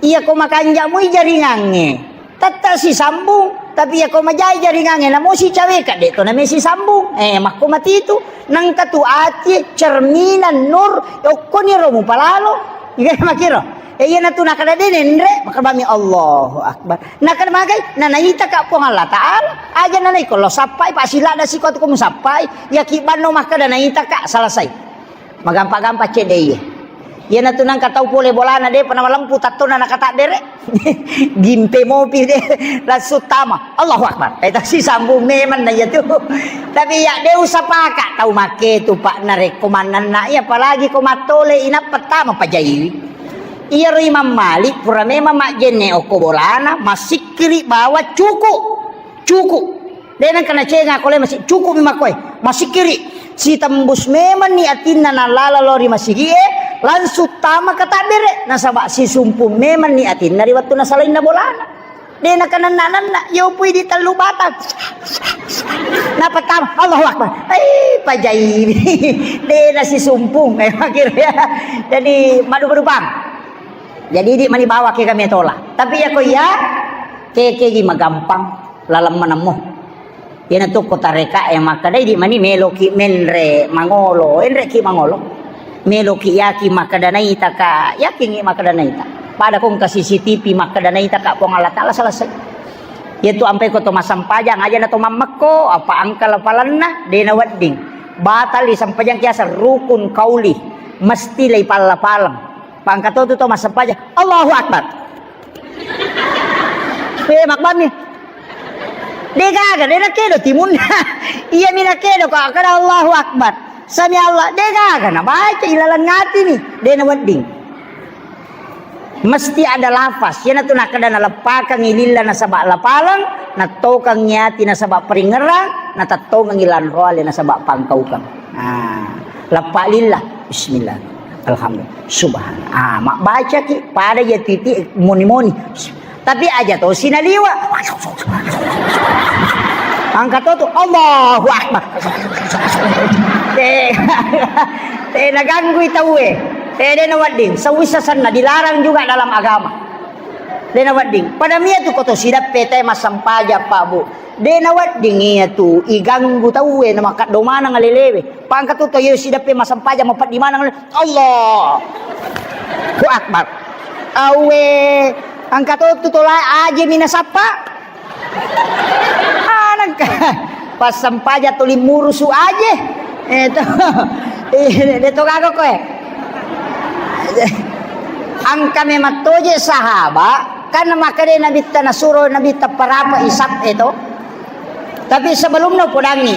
Iya ko makanja mui jaringangnge. Tette sisambung. Tapi iya ko majai jaringangnge, namo sicaweka, de to name sisambung. Eh, makko matitu. Nangka tu ati cerminan nur, okkoni ro mupalalo. Iya makiro. Eh, iyanatu nakada de nenre, makabami Allahu Akbar. Nakada magai, na naitaka Puang Allah Ta'ala, aja na naiko lo sappai, pa silada siko tu ko musappai, ya ki banno makkada naitaka, selesai. Magampa-gampa cedde iye. Iyanatu nangka tau pole bolana de, pernah malempu tattona nakatabbere. Gimpe mopi de, langsung tama. Allahu Akbar. Eh, tasi sambung memang na iya tu. Tapi ya de usapaka tau make tu, Pak, narekko mannanna iya, apalagi ko mattole inappa tama pajaiwi. Iyaro Imam Malik pura memang majjenne okko bolana, masikkiri bawa cuku. Cuku. De nengka nacenga kole masi-, cuku mi makkoe. Masikkiri. Sitembus memang ni atinna nalala lo ri masigie, langsung tama katabbere. Nasaba sisumpung memang ni atinna ri wettu nasalainna bolana. De nakananna-nanna, yopui di tellu batang. Napa tama, Allahu Akbar. Eh, pajai. De nasisumpung. Eh, akhirnya. Jadi, madu-madu bang. Jadi, di mani bawa ke kami tola. Tapi ya ko iya, ke, ke gi magampang, lalem manemmo. Iyanatu ko tareka e makkadai di mani meloki menre mangolo, enreki mangolo. Meloki yaki makkada naitaka, yakingi makkada naita. Pada ko engka C C T V makkada naitaka Puang Allah Ta'ala selesai. Iyatu ampai ko to massempajang aja na to mammekko, apa angka lapalanna, de na wedding. Batal i sempajang kiasa rukun kauli, mesti lei palla-paleng. Pangkatotu to massempajang, Allahu Akbar. Eh, makbami. De gaga, de nakedo timunna. Iya mi nakedo ko kada Allahu Akbar. Sami Allah, de gaga na baca ilalang ati ni, de na wedding. Mesti ada lafaz. Iyanatu nakkeda naleppakangngi lilla nasaba lapaleng, nattokangngi ati nasaba peringngerang, natettongengngi lanroale nasaba pangkaukeng. Nah, leppa lilla. Bismillah. Alhamdulillah. Subhanallah. Ah, mabbacaki pada iya titi moni-moni. Tapi aja to sinaliwa. Angka to tu, Allahu Akbar. Te, te naganggui tauwe. Te de na wedding. Sawisa senna dilarang juga dalam agama. De na wedding. Pada mia tu ko to sidappe te massempajang, Pak, Bu. De na wedding iya tu iganggu tauwe na makaddo maneng alelewe. Pangka tu to iyo sidappe massempajang mapeddi maneng. Allahu Akbar. Awe, angka to tu tola aje mina sappa. Anangka. Pas sempaja tuli murusu aje. Eh, to. Eh, de to gaga koe. Angka memang toje sahaba, kan makade Nabitta nasuro Nabitta parapa isap e to. Tapi sebelumnya podangi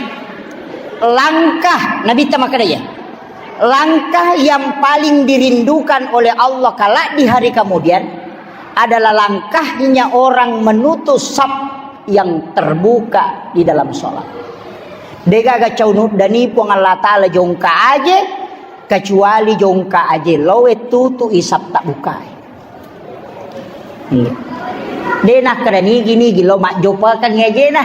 langkah Nabitta makade ya. Langkah yang paling dirindukan oleh Allah kelak di hari kemudian adalah langkahnya orang menutup saf yang terbuka di dalam sholat. Degaga cau nuddani Puang Allah Ta'ala jongka aje, kecuali jongka aje loe tutu isap tak bukai. Iya. De' nakkeda nigi-nigi lo majjopakeng ajena.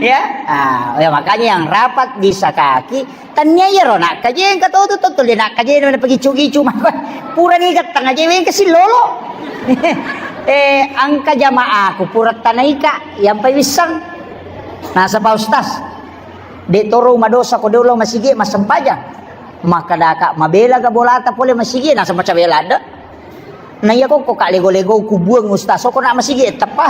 Ya. Ah, ya, makanya yang rapat di sakaki, tania iyaro nakkaje, engka to tu, to tuli nakkaje na pagicu-gicu mako. Pura ni gattang aje wengka sillolo. Eh, engka jamaaku pura tanaika, yang pai wissang. Nasaba Ustaz, de' toro madosa ko de' lo masigi massempajang. Makkadaka mabela ga bolata pole masigi, nasaba cabela ada. Na iya ko, ko ka lego-lego kubuang Ustaz, ko na masigi teppa.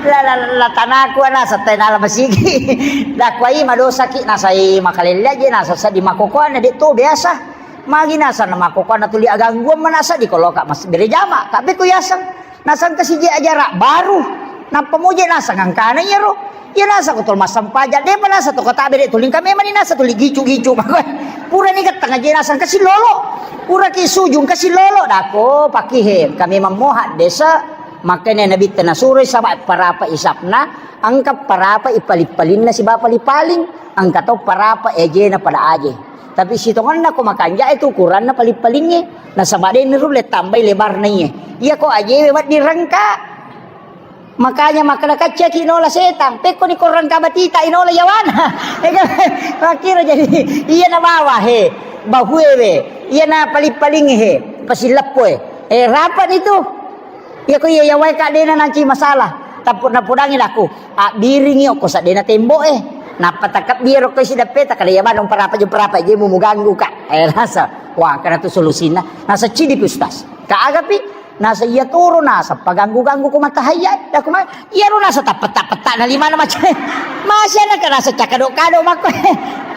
La, la, la tanaku ana satai nala masigi. Dakwai madosaki nasai makalelle aje nasa sadi makokoana de' to biasa. Magi nasa na makokoana tuli agangguan manasa di koloka mas berejama. Tapi ku yaseng. Nasang kasi je ajara baru. Nappa moje nasang angkana iyaro. Iya nasa ko tol massempajang, de'pa nasa to kota bere tuling kami mani nasa tuli gicu-gicu. Pura ni gattang aje nasang kasi lolo. Pura ki sujung kasi lolo dako pakihe. Kami mammoha desa. Makanya Nabitta nasuroi saba parapa isapna, engka parapa ipali-palinna siba pali-paling, engka to parapa ejena pada aje. Tapi sitonganna ko makanja itu ukuranna pali-palingnge. Nasaba de' nirulle tambai lebarna iye. Iya ko ajewe wedding rengka. Makanya makkeda kaccaki nola setang, pekkoni korang kabatita inola yawana. Makkiro jadi iya na bawa he, bahuewe, iya na paling-paling he, pasileppoe. Eh, rapat itu. Iya ko iya yawai ka dena nanti masalah. Tappu napudangi laku, abbiringi okko sadena tembo eh. Nappa takabbi ro ko isi dappe takale ya manung parapa jo parapa je mu muganggu ka. Eh, rasa. Wah, karena tu solusinya. Nasa cidi pi Ustaz. Ka agapi Nasa iya toro nasa paganggu-ganggu ko matahayya, daku ma-, iyaro nasa tappetta-petta na limana macam. Masih anak nasa cakado-kado makko.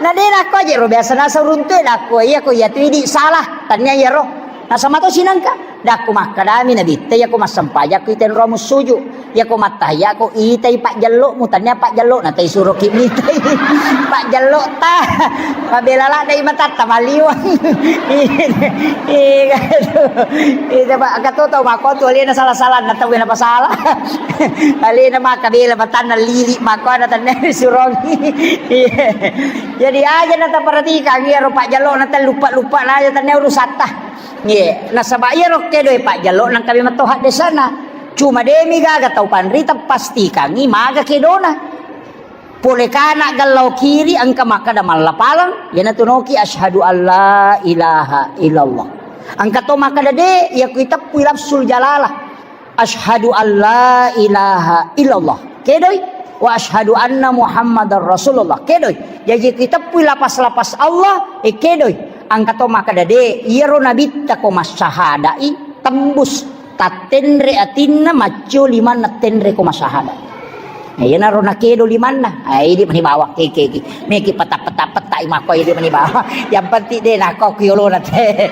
Na de nakko aja ro biasa nasa uruntu e, daku iya ko iya tu idi salah, tanya iya ro. Nasa mato sinangka, daku makkadami nabitta iya ko massempajang ko itenro mussuju. Iya ko mattahayya ko itai pajjello'mu, tania pajjello'na tai suroki mitai. Pajjello'ta. Mabela ladde matatta maliwang. Iya, iya, itu, Pak, kata tau mako tu alena salah-salah na tau na pasala. Alena maka bela matanna lili mako na tanne surongi. Iya. Jadi aja na taperhatikan iya ro pajjello'na tan lupa-lupa na aja tanne urusatta. Ye, nasaba iyaro kedoi pajjello nangka memang to haddesana. Cuma demi gaga tau panrita pastikangi maga kedona. Pole kana gallau kiri engka makkada mallapalang, yana tunoki asyhadu alla ilaha illallah. Engka to makkada de, iya kui teppui lafsul jalalah. Asyhadu alla ilaha illallah. Kedoi. Wa asyhadu anna Muhammadar Rasulullah. Kedoi. Jaji kiteppui lapas-lapas Allah, eh, kedoi. Engka to makkada de, iyaro nabitta ko massahadai tembus tattenre atinna maccio limanna tenre ko massahada. Nah, iyanaro nakedo limanna. Ah, idi mani bawang kekeki. Meki peta-peta-peta i makko idi mani bawang. Yang penting de nakko ku yolona te.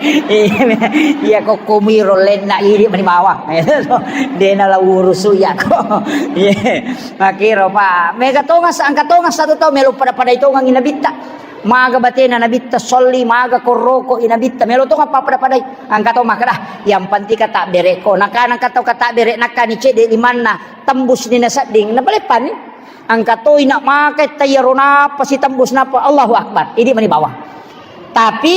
Iya ko kumiro lenna idi mani bawang. De na la urusu iya ko. Iya. Makiro pa. Mega tongas angka tongas satu tau melo pada-padai tongang i nabitta. Maga batena nabitta solli, maga korroko i nabitta melo tonga pappada-padai. Angka to makkada, yang penting kata bereko. Nakana kata kata bere nakani cede limanna tembus ni nasedding. Napaleppani. Angka toi nak makai tayaro napa si tembus napa Allahu Akbar. Idi mani bawang. Tapi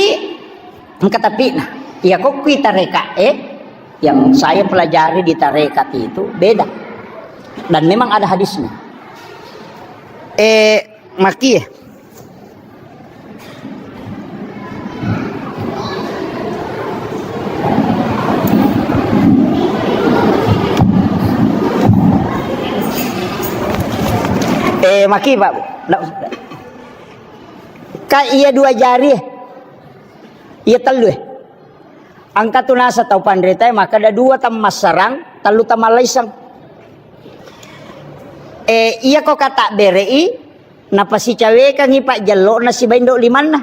engka tapi nah, iya ko kui tareka eh yang saya pelajari di tarekat itu beda. Dan memang ada hadisnya. Eh, maki eh. Eh, maki, Pak. Ndak usah. Ka iya dua jari, eh. Iya tellu, eh. Engka tu nasa tau panrita, eh, makkada dua tammassarang, tellu tammallaisang. Eh, iya ko kata berei, napasicawekangngi pajjello'na sibawa indo limanna.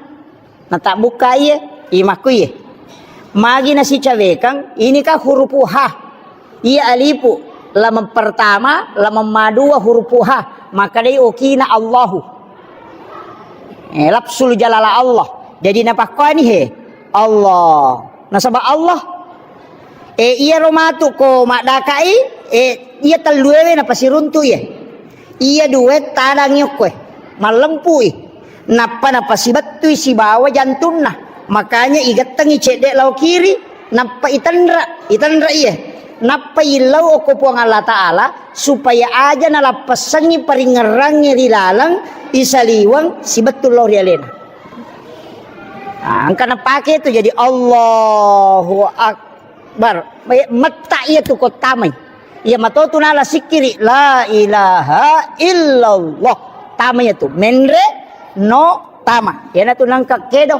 Natabbukka iye, imakku iye. Magi nasicawekang, ini kan hurupu ha. Iya alipu, lameng pertama, lameng madua hurupu ha. Makkedai okina Allahu. Eh, lafsul jalala Allah. Jadi napakkuani he, Allah. Nasaba Allah. Eh, iyaro matu ko maddakai, eh, iya telluewe napasiruntu iye. Iya due tadangi okkoe, mallempui. Nappa napasibettui sibawa jantunna. Makanya igettengi cedde lao kiri, nappa itenra, itenra iye. Nappa illau okko Puang Allah Ta'ala supaya aja nalappessangngi paringngerrangnge ri laleng isaliweng sibettu lao ri alena. Ah, engka napake tu jadi Allahu Akbar. Metta iya tu ko tamai. Iya matotu nala sikkiri la ilaha illallah. Tamai iya tu. Menre no tama. Iyanatu nengka kedo.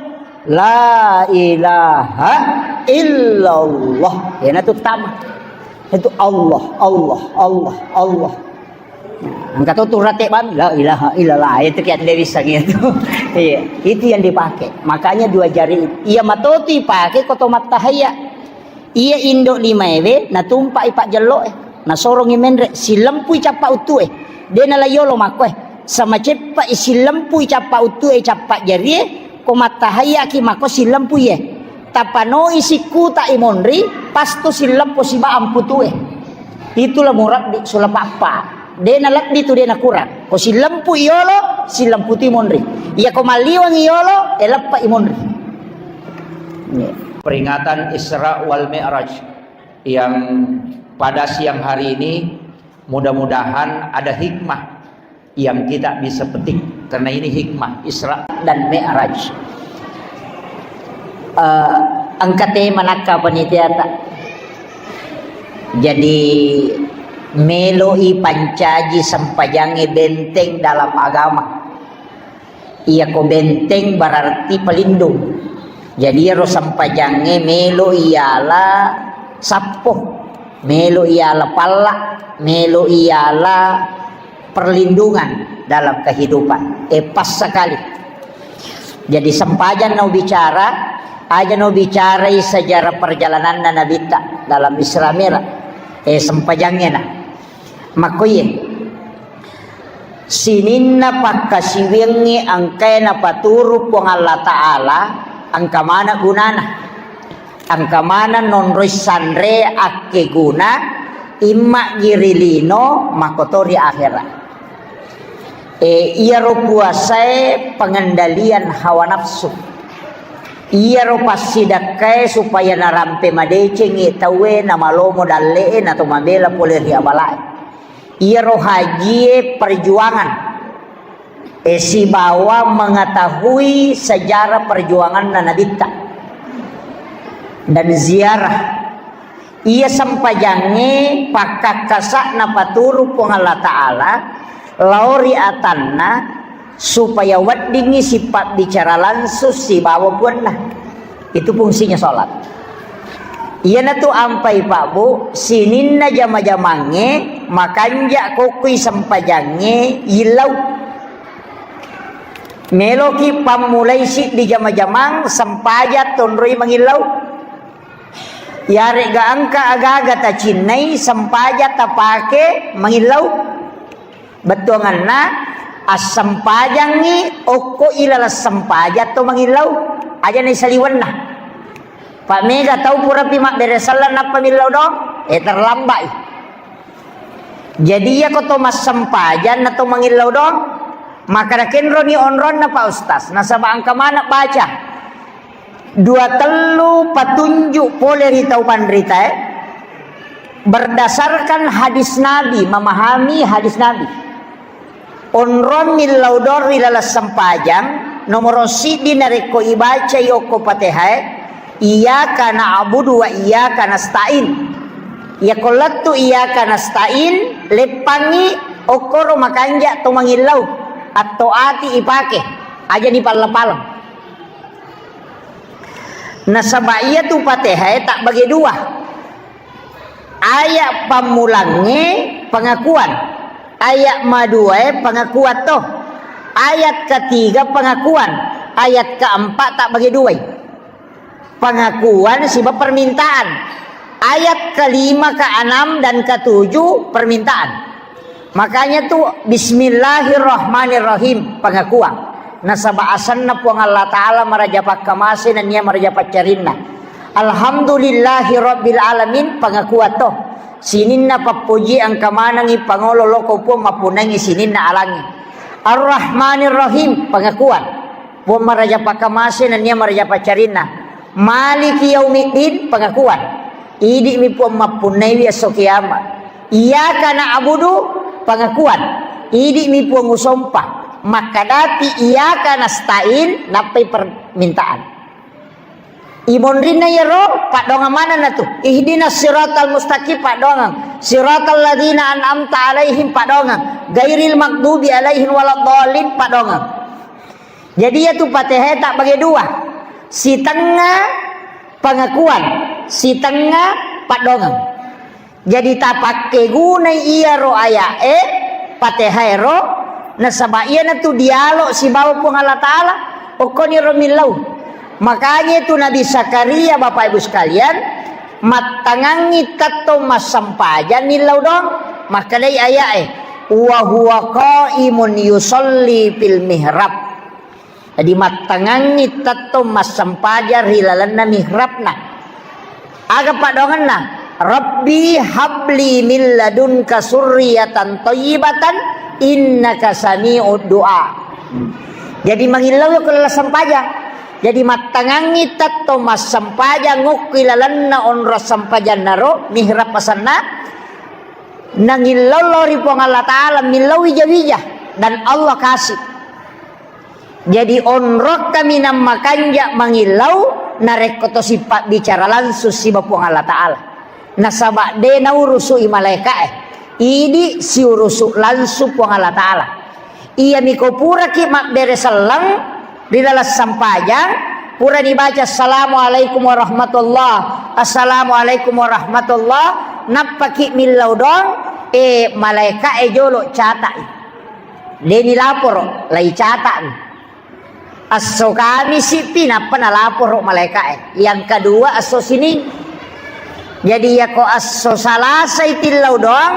La ilaha illallah. Iyanatu tama. Itu Allah, Allah, Allah, Allah. Nah, engka to tu rate bami, la ilaha illallah. Itu kiat Dewi sang itu. Iya, itu yang dipakai. Makanya dua jari itu. Iya matotu ipake ko to mattahayya. Iya indo limaewe natumpa'i pajjello'e, nasorongi menre, sillempui cappa uttu'e. De nala yolo makkoe, samaceppa'i sillempui cappa uttu'e cappa jarie, ko mattahayyaki makko sillempui e. Tapanoi sikkuta i monri, pasto silleppo siba amputu'e. Itulah murabbi sulapappa. De nalebbi tu de nakurang. Ko sillempui yolo, sillemputu i monri. Iya ko malliwang yolo, e leppa i monri. Peringatan Isra wal Mi'raj yang pada siang hari ini, mudah-mudahan ada hikmah yang kita bisa petik, karena ini hikmah Isra dan Mi'raj. Eh, engka tema nakka panitiata. Jadi, meloi pancaji sempajangnge benteng dalam agama. Iyako benteng berarti pelindung. Jadi iyaro sempajangnge melo iyala sappo, melo iyala palla, melo iyala perlindungan dalam kehidupan. Eh, pas sekali. Jadi sempajang no bicara, aja no bicarai sejarah perjalananna Nabitta dalam Isra Mi'raj. Eh, sempajangnge na. Makkoye. Sininna pakkasiwiangnge engkae napaturu Puang Allah Ta'ala, engka maneng gunana. Engka maneng nonroi sanre akkeguna, imma gi ri lino, makkotori akhera. E, iyaro puasae pengendalian hawa nafsu. Iyaro passidakkae supaya narampe madecengngi tauwe, namalomo dalle'e, nato mabela pole ri abalae. Iyaro hajie perjuangan, e, sibawa mengetahui sejarah perjuanganna Nabitta dan ziarah. Iya sempajangnge pakkakkasa'na paturu Puang Allah Ta'ala lao ri atanna supaya weddingngi sipabbicara langsung sibawa puanna. Itu fungsinya sholat. Iyanatu ampai, Pak, Bu, sininna jama-jamangnge makanja kokkui sempajangnge yillau. Meloki pammulai siddi jama-jamang sempajang tonroi mangillau. Iyare'ga engka aga-aga tacinnai sempajang tapake mangillau. Bettuanganna, assempajangngi okko ilaleng sempajang to mangillau, aja naisaliwenna. Pa mega tau purapi mabbere selleng nappa millau doang, eh, terlambai. Jadi iyako to massempajang na to mangillau doang, maka nakenroni onronna Pak Ustaz, nasaba engka maneng baca. Dua tellu patunjuk pole ri tau panritae, berdasarkan hadis Nabi, memahami hadis Nabi. Onrong millau doang ri laleng sempajang, nomoro siddi narekko ibacai okko Patehae, iyyaka na'budu wa iyyaka nasta'in. Iyako lettu iyyaka nasta'in, leppangngi okkoro makanja to mangillau, atto ati ipake, aja dipalla-paleng. Nasaba iyatu Patehae tabbage dua. Ayat pammulangnge pengakuan. Ayat maduae pengakuan to. Ayat ketiga pengakuan. Ayat keempat tabbage duai. Pengakuan siba permintaan. Ayat kelima, keenam, dan ketujuh permintaan. Makanya tu, bismillahirrahmanirrahim, pengakuan. Nasaba asenna Puang Allah Ta'ala maraja pakkamase nennia maraja paccarinna. Alhamdulillahi rabbil alamin, pengakuan to. Sininna pappoji engka manengi pangolo loko Puang mapunangi sininna alangi. Arrahmanirrahim, pengakuan. Puang maraja pakkamase nennia maraja paccarinna. Maliki yaumiddin, pengakuan. Idi'mi Puang mappunnaiwi esso kiamat. Iyyaka na'budu, pengakuan. Idi'mi Puang usompa. Makkadapi iyyaka nasta'in, nappai permintaan. Imonrinna iyaro, paddoangeng manenna tu. Ihdinas siratal mustaqim, paddoangeng. Siratal ladzina an'amta alaihim, paddoangeng. Ghairil maghdubi alaihim waladdallin, paddoangeng. Jadi, iyatu Fatihah tabbage dua. Sitengnga pengakuan, sitengnga paddoangeng. Jadi, tapakkegunai iyaro aya'e, Fatihah ero, nasaba iyanatu dialog sibawa Puang Allah Ta'ala. Okkoniro millau. Makanya itu Nabi Zakaria, Bapak Ibu sekalian, mattangangngi tettong massempajang nillau doang. Makkedai aya'e, "Wa huwa qaimun yusalli fil mihrab." Jadi, mattangangngi tettong massempajang ri lalenna mihrabna. Aga paddoangenna? "Rabbi habli min ladunka surriyatan thayyibatan innaka sami'ud du'a." Jadi, mangillau ko laleng sempajang. Jadi, mattangangngi tettong massempajang okko i lalenna onrong sempajannaro, mihrab asenna, nangillau lao ri Puang Allah Ta'ala, millau wija-wija, dan Allah kasih. Jadi, onrong kaminang makanja mangillau, narekko to sipabbicara langsung siba Puang Allah Ta'ala. Nasaba de naurusu'i malaeka'e. Idi siurusu langsung Puang Allah Ta'ala. Iyami ko puraki mabbere selleng ri laleng sempajang, purani baca, "Assalamualaikum warahmatullah, assalamualaikum warahmatullah," nappaki millau doang, eh, malaeka'e jolo cata'i. Deni laporo, lai cata'mi. Esso Kamisi pi nappa nalaporo malaeka'e. Yang kedua esso Sining. Jadi, yako esso Salasai tillau doang,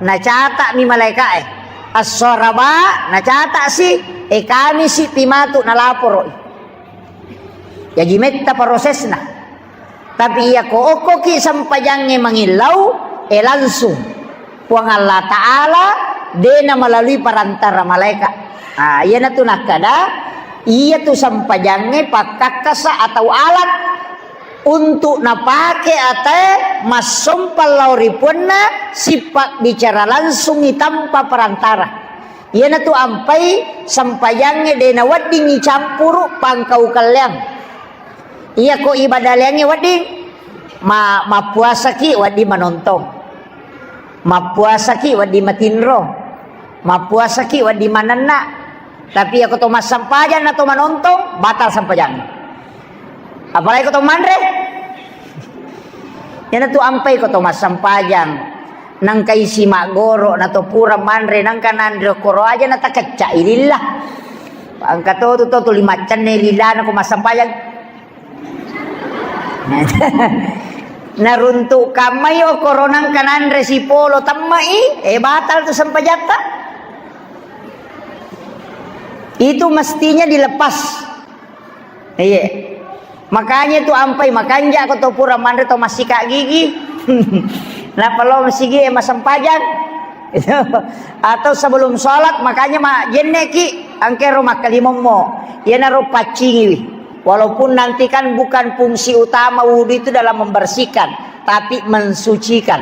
nacata'mi malaeka'e. Esso Araba nacata'si, e Kamisi pi matu nalaporo'i. Jaji metta prosesna. Tapi iyako okkoki sempajangnge mangillau, eh, langsung. Puang Allah Ta'ala de na melalui perantara malaikat. Ah, iyanatu nakkada, iyatu sempajangnge pakkakkasa atau alat untuk napake ate massompa lao ri puanna, sipabbicara langsungi tanpa perantara. Iyanatu ampai sempajangnge de naweddingngi campuru pangkau kelleang. Iyako ibadah leangnge wedding, ma-, mappuasaki wedding manontong. Mappuasaki wedding matinro. Mappuasaki wedding manenna. Tapi iyako to massempajang na to manontong, batal sempajangnge. Apalagi ko to manre. Iyanatu ampai ko to massempajang. Nangka isi maggoro na to pura manre, nangka nanre okkoro aja na takecca i lillah. Engka to tu to tuli maccenne lilana ko massempajang. Naruntuk kammai okkoro nangka nanre sipolo temmai, eh, batal tu sempajatta. Itu mestinya dilepas. Iya. Makanya tu ampai makanja ko to pura manre to massika gigi. Nappa lo masigi e masempajang. Atau sebelum sholat, makanya ma jenne ki angkero makkalimommo. Iyanaro paccingiwi. Walaupun nanti kan bukan fungsi utama wudhu itu dalam membersihkan, tapi mensucikan.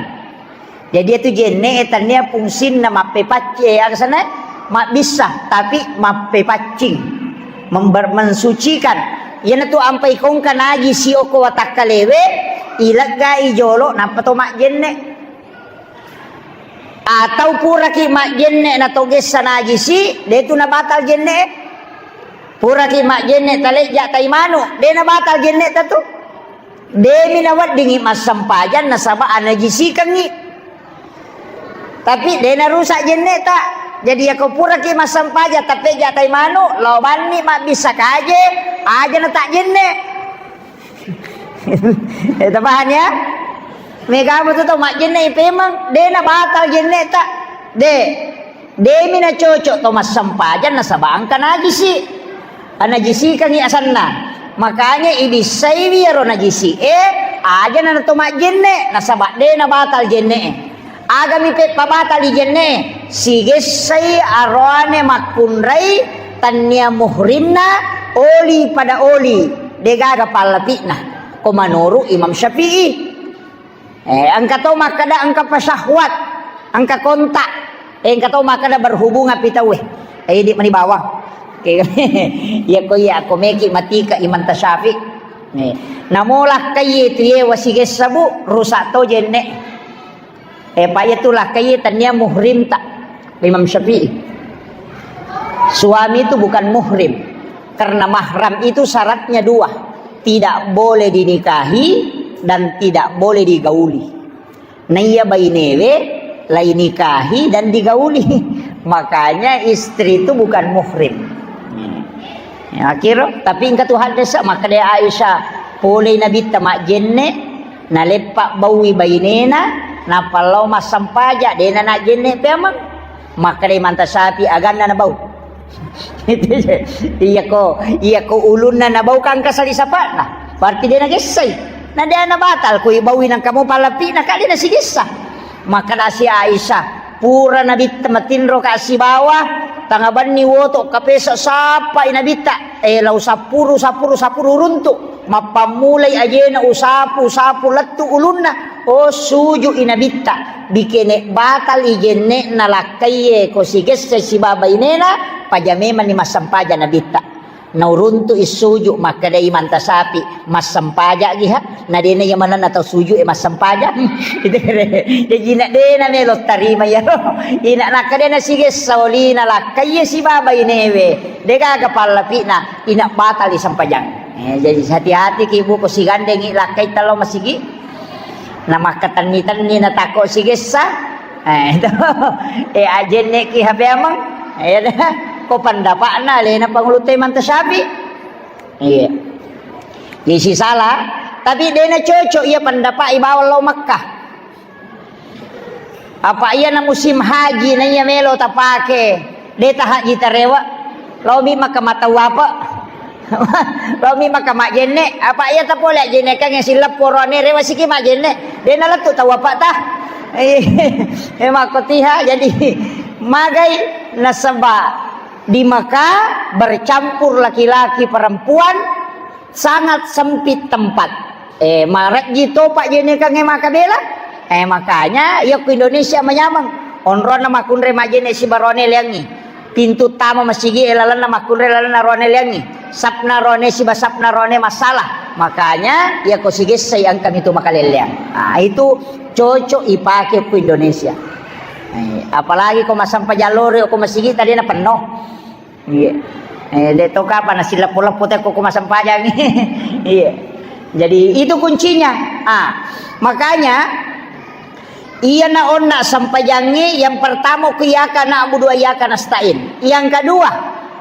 Jadi itu jenne e tania fungsinna mappepacci, eh, aga sana mabbissa, tapi mappepaccing, member-, mensucikan. Iyanatu ampai kongka najisi okko watakkalewe, ileggai jolo, nappa to majjenne. Atau puraki majjenne na to gessa najisi, de tu nabatal jenne. Puraki majjenne talejja tai manu, de nabatal jenne ta tu. Demi naweddingi massempajang nasaba anajisikengngi. Tapi de narusak jenne ta. Jadi yako puraki massempajang tapejja tai manu, lao banni mabbissa kaje, aja na tak jenne. Eh, tapaham ya? Mega mutu to majjenne ipemang, de na batal jenne ta. De. Demi na cocok to massempajang nasaba engka najisi. Anajisikangngi asanna. Makanya ibissaiwi ero najisi e, aja na to majjenne, nasaba de na batal jenne e. Agami peppa batal i jenne e, sigessai aroane makkunrai tannia muhrimna oli pada oli, degaga pallapi'na. Ko manuru Imam Syafi'i. Eh, engka to makkeda engka pasyahwat, engka kontak. Eh, engka to makkeda berhubungan pi tauwe. Eh, idi mani bawang. Oke. Iya ko iya ko meki matika Imam Tasyafi. Eh, namo lakkai tu ye wasigessa bu, rusak to jenne. Eh, pa iya tu lakkai tania muhrim ta. Imam Syafi'i. Suami itu bukan muhrim. Karena mahram itu syaratnya dua. Tidak boleh dinikahi dan tidak boleh digauli. Naiya bainewe lai nikahi dan digauli. Makanya istri itu bukan muhrim. Ya, akhir, tapi engka tu hadis, makkeda Aisyah, polei Nabitta majjenne, naleppa baui bainena, nappa lao massampaja, dena najjenne peameng. Makkeda Imam Tasyafi aganna nabau. Iya ko, iya ko ulunna nabau kan kasali sapakna. Berarti dena gessai. Na dena batal ko ibaui nang kamu palapi na kali na sigessa. Makkeda si Aisyah, pura Nabitta matinro ka sibawa, tanga banni woto kapesa sappai Nabitta, eh, lau sappuru, sappuru, sappuru runtu. Mappammulai ajena usapu, usapu lettu ulunna. Oh, suju i Nabitta. Bikene batal i jenne na lakkaiye ko sigesse sibawa bainena, paja memang ni massampaja Nabitta. Nauruntu i suju, makkeda Imam Tasyafi, massampaja giha. Na dena iya manenna tau suju e massampaja. Itu kere. Jadi na dena melo tarima ya. Ina nakkeda na sigessa olina lakkaiye sibawa bainewe. Degaga pallapina, ina batal i sampajang. Eh, jadi hati-hati ki bu ko sigandengi lakkai talo masigi. Na makkatenni-tenni na tako sigessa. Eh, itu. Eh, ajenne ki hape amang. Eh, ko pendapatna lena pangulu teman tasabi. Iya. Jadi si salah, tapi dena cocok iya pendapat ibawa lo Makkah. Apa iya na musim haji na iya melo tapake, de ta haji tarewa, laomi maka matau apa? Laomi maka majenne, apa iya tapole ajenne kan yang silap porone rewa siki majenne, de na lettu tau apa ta? Eh, eh, makkotiha, jadi magai nasaba di Mekah bercampur laki-laki perempuan, sangat sempit tempat. Eh, marejji to pajjenekangnge makkabela. Eh, makanya iya ku Indonesia manyameng. Onronna makkunrai majjene siba rone leangngi. Pintu tama masigi e lalenna makkunrai lalenna rone leangngi. Sapna rone siba sapna rone masalah. Makanya iya ko sigessai engka mitu makalelleang. Ah, itu cocok ipake ku Indonesia. Eh, apalagi ko masampajang lori ko masigi tadi na penno. Iya. Eh, de to kapan nasi leppo-leppo te ko masempajang. Iya. Jadi itu kuncinya. Ah, makanya iya na onna sempajangi yang pertama ku iyyaka na'budu wa iyyaka nasta'in. Yang kedua,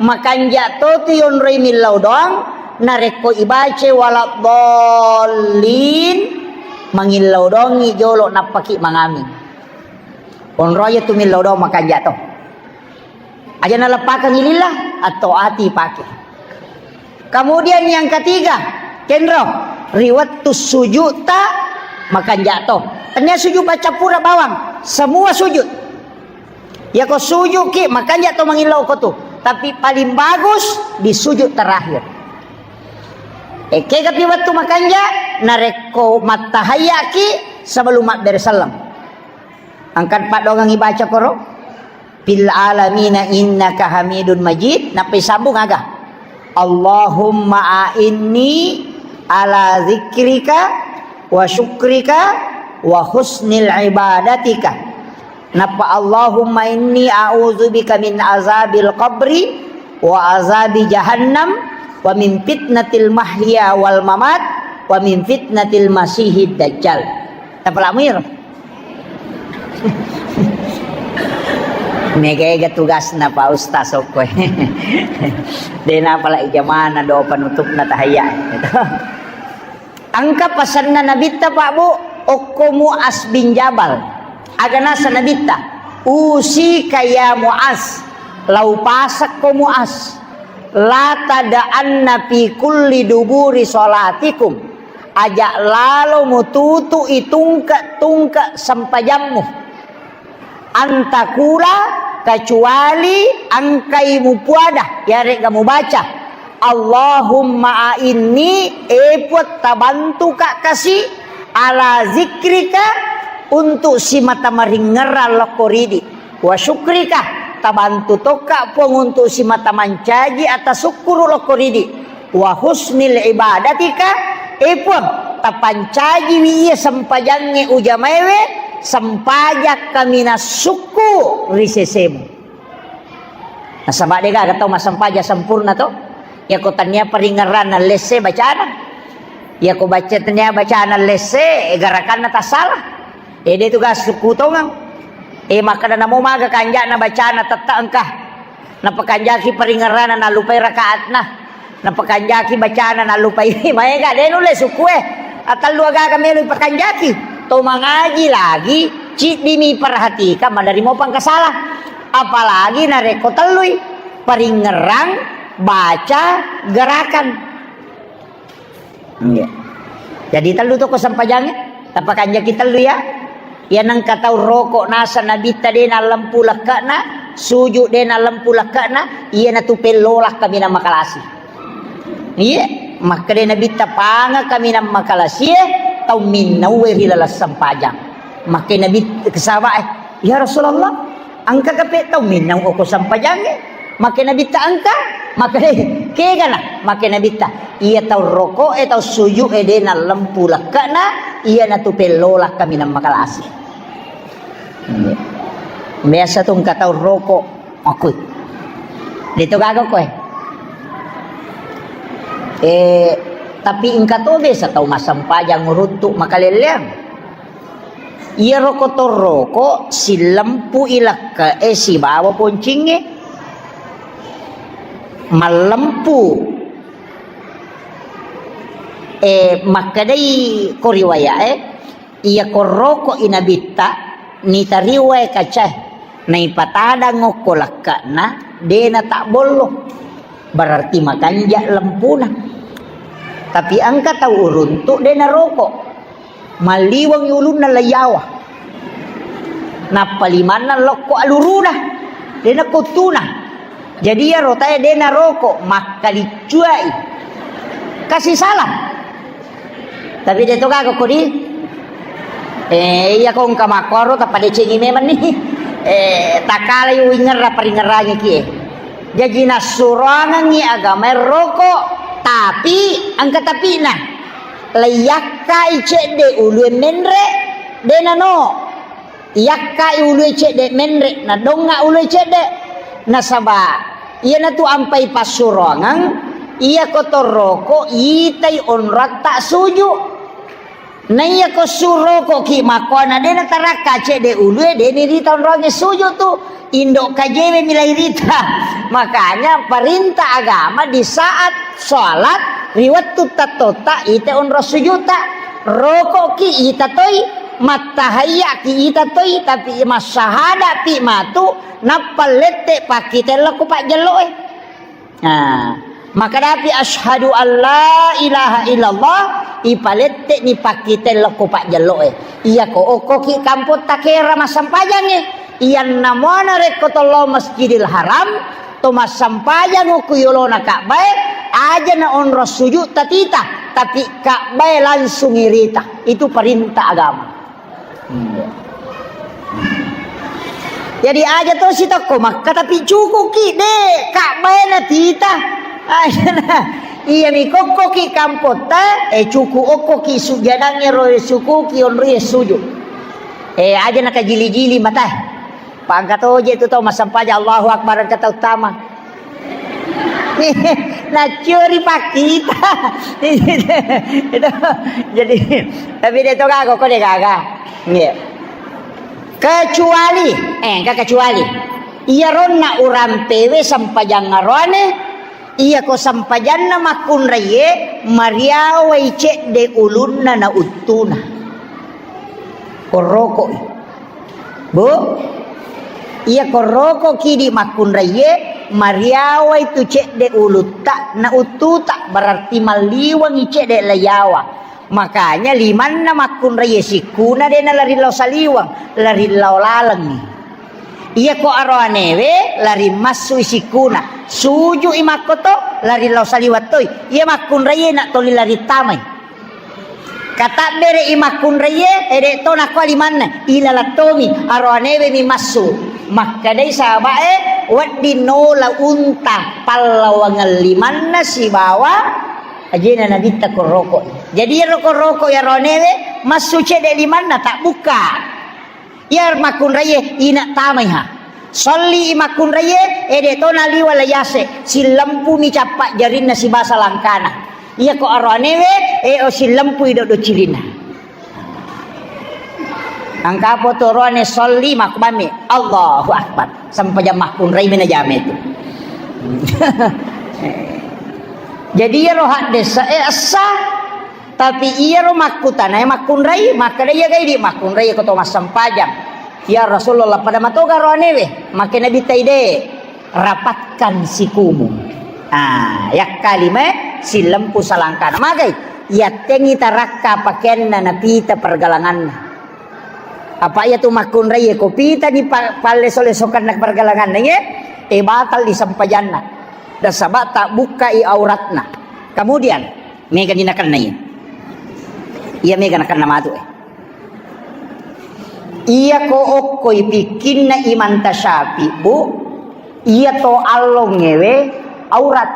makanja to tu yonroi millau doang, narekko ibace waladdallin, mangillau doangi jolo nappaki mangaming. Onroi tu millau doang makanja to. Aja naleppakeng lillah, atau ati pake. Kemudian yang ketiga, kenro, ri wettu sujud ta makanja to. Tania sujud baca pura bawang, semua sujud. Ya ko sujud ki makanja to mangillau ko tu. Tapi paling bagus di sujud terakhir. Ekega pi wettu makanja, narekko mattahayya ki sebelum mabbere sallam. Angkat paddoangang ibaca koro. Fil alamina innaka hamidun majid. Nappa isambung aga? Allahumma a'inni ala zikrika wa syukrika wa husnil ibadatika. Nappa Allahumma inni a'udzubika min azabil qabri wa azabi jahannam wa min fitnatil mahya wal mamat wa min fitnatil masihid dajjal. Tapalak muir. Mega-ega tugasna Pak Ustaz okkoe. Dena pala ijamana do penutupna tahayya. Engka pasenna Nabitta Pak Bu, okko Muaz bin Jabal. Aga nasa Nabitta, usika ya Muaz, lau pasekko Muaz, la tada'anna fi kulli duburi salatikum. Aja lalo mututu'i tungke-tungke sempajammu. Antakula kecuali engkai mupuada, yarega mubaca, Allahumma a'inni, e Puang, tabantuka kasi, Ala zikrika, untuk simata maringngerang lokko ridi. Wa syukrika, tabantu tokka Puang untuk simata mancaji atasukkuru lokko ridi. Wa husnil ibadatika, e Puang, tapancajiwi iya sempajangnge ujamaewe, sempajang kaminang sukku ri sesemu. Nasaba degaga tau massempajang sempurna to. Yako tania paringngerang nallesse bacana. Yako baca tania bacana lesse, garakanna tassala. Ede tu gas kutongang. E, makkeda namo maga kanjana bacana tetta engka. Napakanjaki paringngerana nallupai rakaatna. Napakanjaki bacana nallupai. Maega de nulle sukue. Atellu agaga melo ipakanjaki. To mangaji lagi, ciddimi perhatikang, maderri mo pangkasala. Apalagi narekko tellui, paringngerang, baca, gerakan. Iya. Jadi tellu to ko sempajangnge, tapakanjaki tellu ya. Iya nengka tau roko nasa nabitta de nallempu lekke'na, suju de nallempu lekke'na, iya natu pellola kaminang makalasi. Iya, makkeda nabitta panga kaminang makalasie, tau minnaue ri laleng sempajang. Makkeda nabi kesaba e, ya Rasulullah, engka kape tau minnau oko sempajangnge? Makkeda nabitta engka, makkeda kegana, makkeda nabitta. Iya tau roko e, tau suju e de nallempu lekke'na, iya natu pellola kaminang makalasi. Biasa tu engka tau roko, makui. De to gaga koe. Eh, tapi engka to biasa tau massempajang uruntu makalelleang. Iya roko to roko, sillempu i lekke e sibawa poncingnge. Mallempu. Eh, makkedai ko riwaya e, iya ko roko i nabitta, nitariwae kacae, naipatadang okko lekke'na, de natabbollo. Berarti makanja lempuna. Tapi engka tau uruntu de naroko. Malliwengngi ulunna laiyawa. Nappa limanna lokko aluruna. De nakottuna. Jadi iyaro tae de naroko, makkaliccuai. Kasi salah. Tapi de to gaga kodi. Eh, iya ko engka makkoro tappa decengi memang ni. Eh, takalai uwingerra paringerangi kie. Jaji nassuroangengngi agamae roko, tapi engka tapina. Laiyakkai cedde ulue menre, de nano. Iyakkai ulue cedde menre, nadonga ulue cedde. Nasaba iyanatu ampai passuroangeng, iyako torroko itai onroatta suju. Naiyako surokoki makkoana de natarakka cedde ulue, de nirita onroangnge suju tu. Indo kajewe milai rita. Makanya perintah agama di saat sholat, ri wettu tattotta, ite onro sujuta, rokoki ita toi, mattahayyaki ita toi, tapi massahada pi matu, nappa lette pakkite lokko pajjelloe. Nah, makadapi asyhadu alla ilaha illallah, ipalette ni pakkite lokko pajjelloe. Iyako okkoki kampotta kera massampajangnge. Iyanna muana rekko tollo Masjidil Haram, to massampajang okko yolona Ka'bae, aja na onro sujud tatita, tapi Ka'bae langsung irita. Itu perintah agama. Iya. Jadi aja to sitokko Makka tapi cukuki de Ka'bae na tita. Aja na. Iya mi kokkoki kampotta, eh, cuku okkoki sujadangnge ro sukuki onri sujud. Eh, aja nakajili-jili mata. Pangka toje tu tau massampaja Allahu Akbar engka tau tama. Naccuri pakkita. Itu. Jadi, tapi de to gaga, ko de gaga. Nggih. Kecuali, eh, engka kecuali. Iya ronna urampewe sempajang aroane, Iyako sempajanna makkunraiye, mariawai cedde ulunna na uttuna. Korrokoi. Bu, iyako rokokidi makkunraiye, mariawai tu cedde ulutta na uttuta, berarti malliwangi cedde layawa. Makanya limanna makkunraiye sikkuna de nalari lao saliweng, lari lao lalengngi. Iyako aroanewe lari massui sikkuna, sujui makkoto, lari lao saliweng toi. Iya makkunraiye na toli lari tamai. Katabbere i makkunraie, ede to nakua limanna, ilalattomi, aroanewe mi massu. Makkedai sahabae, wedding nola unta pallawangeng limanna sibawa ajena nabitta koroko. Jadi iyaro koroko aroanewe massu cedde limanna, tak bukka. Iya makkunraie ina tamaiha. Solli makkunraie, ede to naliwa layase, silempumi cappa jarinna sibasa langkana. Iya ko aroanewe, e o silempui doddo cirinna. Angka po to roane solli makbami. Allahu Akbar. Sempajang makkunrai mena jame itu. Jadi iyaro haddesa e essa. Tapi iyaro makkutana e makkunrai, makkeda iya gai di makkunrai ko to massempajang. Ya Rasulullah, pada matoga roanewe, makke Nabi taide, rapatkan sikumu. Ah, yakkalima e, silempu salangkana. Magai, yattengi tarakka pakeanna napita pergalanganna. Apa iya tu makkunrai e ko pita di pa-, palleso-lesokanna pergalanganna ye, e batal di sempajanna. Nasaba tabbukkai auratna. Kemudian, mega ni nakenna iya. Iya mega nakenna matu e. Iya ko okkoi pikkinna Imam Tasyafi, Bu, iya to allongewe aurat.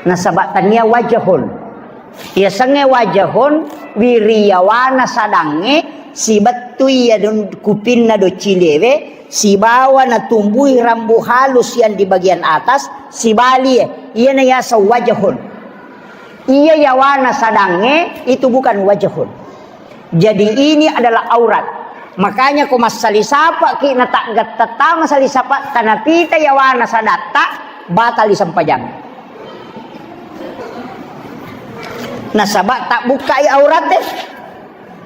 Nasaba tania wajahun. Iya senge wajahun wiriyawana sadangnge sibettu iya dun-, kupinna docilewe sibawa natumbuhi rambu halus yang di bagian atas, sibalie, iyana yaseng wajahun. Iya yawana sadangnge itu bukan wajahun. Jadi ini adalah aurat. Makanya ko massali sapaki na taggatta tama sali sapa tanapita yawana sadatta, batal disempajang. Nasaba tabbukkai aurat e.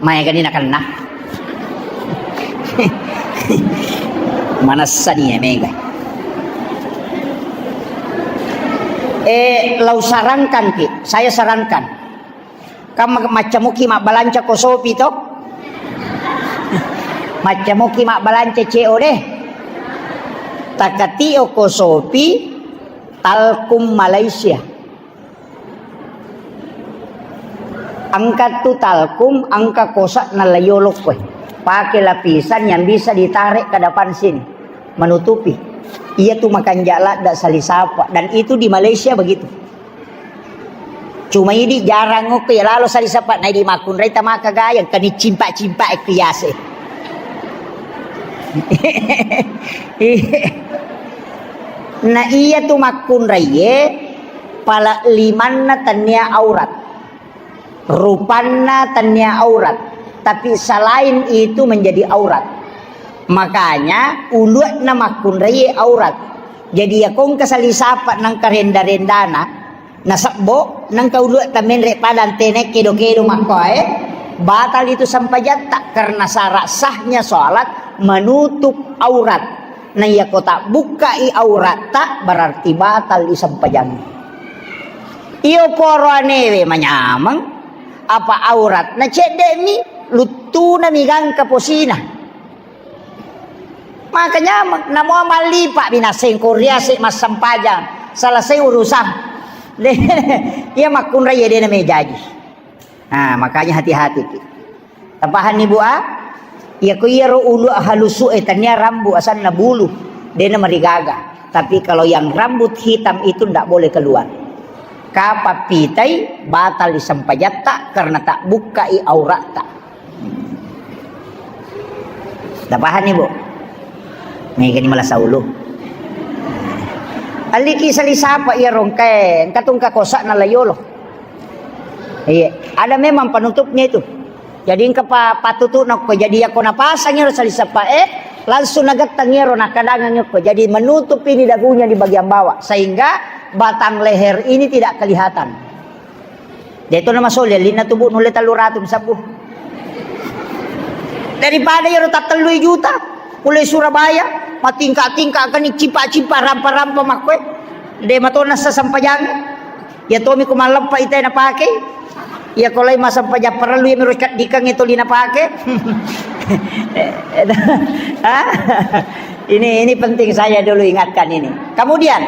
Maega ni nakenna. Manessani ya mega. Eh, lau sarankan ki, saya sarankan. Kam maccamuki mabbalanca ko Sopi to? Maccamuki mabbalanca C O D. Takatio ko Sopi, Talkum Malaysia. Angka tu Talkum, angka kosa na layolok koe. Pakai lapisan yang bisa ditarik ke depan sini, menutupi. Iya tu makanja ladda sali sapa. Dan itu di Malaysia begitu. Cuma idi jarang ko ya lalo sali sapa, na idi makkunrai tamaka gayang, kani cimpak-cimpak e kiase. Na iya tu makkunrai e, pala limanna tania aurat. Rupanna tania aurat, tapi selain itu menjadi aurat. Makanya ulu'na makkunrai aurat. Jadi ya kongka sali sapa nangka renda-rendana, nasebbo nangka ulu' tamenre padang tene kedo-kedo makkoe, batal itu sempajatta karena syarat sahnya sholat menutup aurat. Na iya ko tabbukkai auratta, berarti batal i sempajangnge. Iyo poro anewe manyameng, apa auratna cedde'mi, luttunami gangka posina. Maka nyameng, namo mallipa binaseng ko riase massempajang, selesai urusan. De, iya makkunrai ya dena mejaji. Nah, makanya hati-hati ki. Tapahanni, Bu, a? Iya ko iyaro ulu halusu e tania rambu asanna bulu, dena marigaga. Tapi kalau yang rambut hitam itu ndak boleh keluar. Kapa pitai batal di sempajatta karena tak bukkai auratta. Tapahanni, Bu? Mega ni malasa ulu. Aliki sali sapa iya rongkae, engka tungka kosa na layolo. Iya, ada memang penutupnya itu. Jadi engka pa-, patutu'na okko. Jadi yako napasang iyaro sali sapa'e, langsung nagettang iyaro nakkadangang okko. Jadi menutup ini dagunya di bagian bawah sehingga batang leher ini tidak kelihatan. Jadi itu nama soli, lina tubuh nulle tellu ratu sabbu. Daripada iyaro tattellui juta, pole Surabaya, matingka-tingka kani cipa-cipa rampa-rampa makkoe. De matona sasampajang. Iya tomi ko malleppa ita napake. Iya ko lai massempajang parellu iya miro caddikeng itu lina pake. Hah? Ini, ini penting saya dulu ingatkan ini. Kemudian,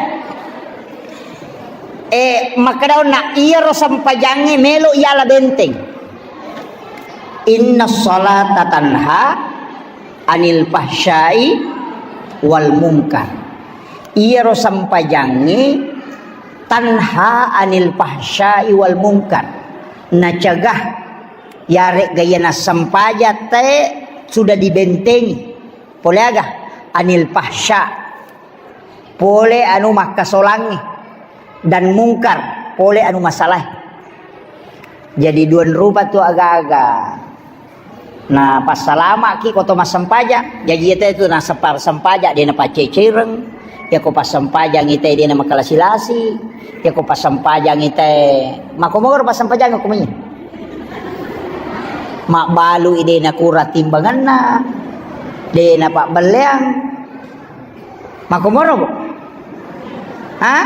eh, makkedaonna iyaro sempajangnge melo iyala benteng. Inna salata tanha anil fahsyai wal munkar. Iyaro sempajangnge tanha anil fahsyai wal munkar. Nacegah, yaregga iya nassempajang te sudah dibentengi. Pole aga? Anil fahsya. Pole anu makkasolangnge. Dan mungkar. Pole anu masalahe. Jadi dua rupa tu aga-aga. Na passalamaki ko to massempajang. Jaji iyate tu nasempajang de napaccecireng. Yako passempajang ite de namakalasi-lasi. Yako passempajang ite makomoro passempajang ko meni. Mabbalu ide nakura timbanganna. De napabbelleang. Makomoro, Bu? Ha?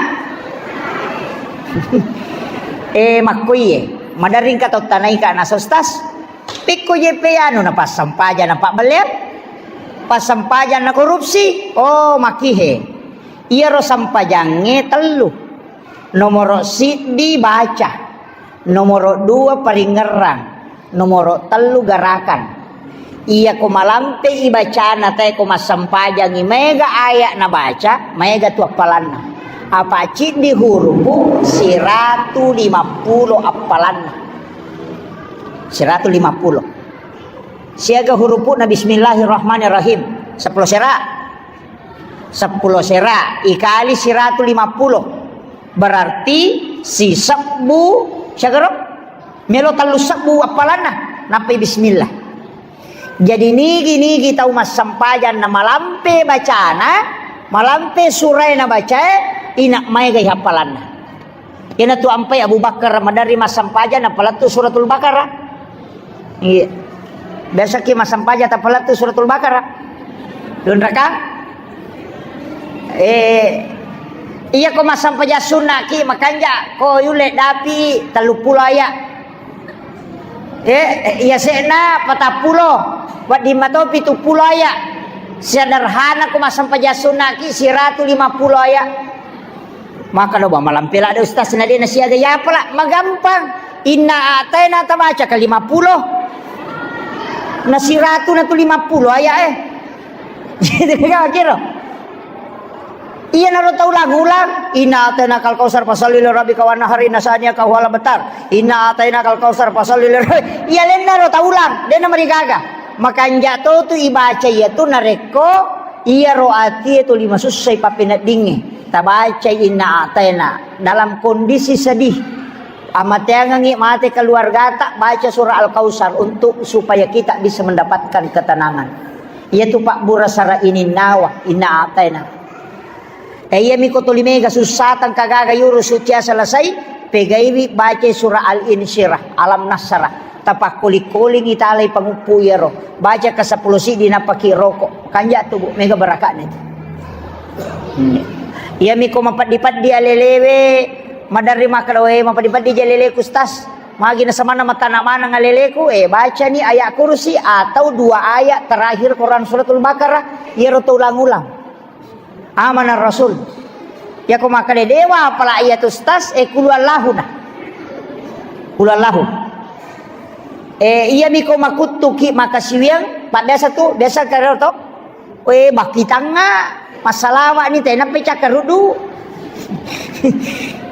Eh, makkuiye. Maderring ka tau tanaika na sostas. Pikku je pe anu na passempajang na pabbelleang. Passempajang na korupsi. Oh, makihe. Iyaro sempajangnge tellu. Nomoro siddi baca. Nomoro dua paringerrang. Nomoro tellu garakan. Iyako malampe i bacana tae ko massempajangi maega ayat nabaca, maega tu appalanna. Apa ciddi hurupu siratu lima pulo appalanna. Siratu lima pulo. Siaga hurupu na bismillahirrahmanirrahim. Seppulo sera. Seppulo sera ikali siratu lima pulo. Berarti sisebbu, siagaro? Melo tellu sebbu appalanna, nappai bismillah. Jadi nigi-nigi tau massempajang na malampe bacana, malampe surae na bacae, ina maega i appalanna. Iyanatu ampai Abu Bakar maderri massempajang napalettu Suratul Baqarah. Iya. Biasaki massempajang tapalettu Suratul Baqarah. Dunraka? Eh, iya ko massempajang sunnaki makanja ko yulle dapi tellu pulo ayat. Eh, iya se'na patappulo, wedding mato pitu pulo ayat. Sederhana ko massempajang sunnaki siratu lima pulo ayat. Maka do ba malampe ladde ustaz na de nasiaga yapala, magampang. Inna a'taina tabaca ka lima pulo. Na siratu na tu lima pulo ayat eh. Jadi kira-kira. Iya naro tau lagu ulang. Inna a'tainakal kautsar fasalli li rabbika wanhar inna syani'aka huwal abtar. Inna a'tainakal kautsar fasalli li rabbi-, iya lenna ro tau ulang. De na marigaga. Makanja to tu ibaca iya tu narekko iyaro atie tuli masussai pappeneddingnge, tabacai inna a'taina dalam kondisi sedih, amateangengngi mate keluargata, baca surah Al-Kautsar untuk supaya kita bisa mendapatkan ketenangan. Iyatu pabbura sara ininnawa, inna a'taina. Eh, iyami ko tuli mega sussa tangka gaga yuru sucia selesai, pegaiwi baca surah Al-Insyirah, Alam Nasrah. Tapakkoling-kolingi talai panguppu iyaro. Baca ka seppulo siddi nappaki roko. Kanja tu, Bu, mega barakatna itu. Hmm. Iyami ko mapeddi-peddi alelewe, maderri makkeda, "We, mapeddi-peddi je aleleku, Ustaz. Magi nasamanna matana maneng aleleku?" Eh, bacani ayat kursi atau dua ayat terakhir Quran Suratul Baqarah, iyaro to ulang-ulang. Amanar Rasul. Yako makkeda dewa apala iya tu Ustaz, eh, kulu Allahu na. Kulu Allahu. Eh, iya miko makuttuki makasiwiang, pak biasa tu, biasa karo to. Eh, bakitanga, masalawani tena pecah karudu.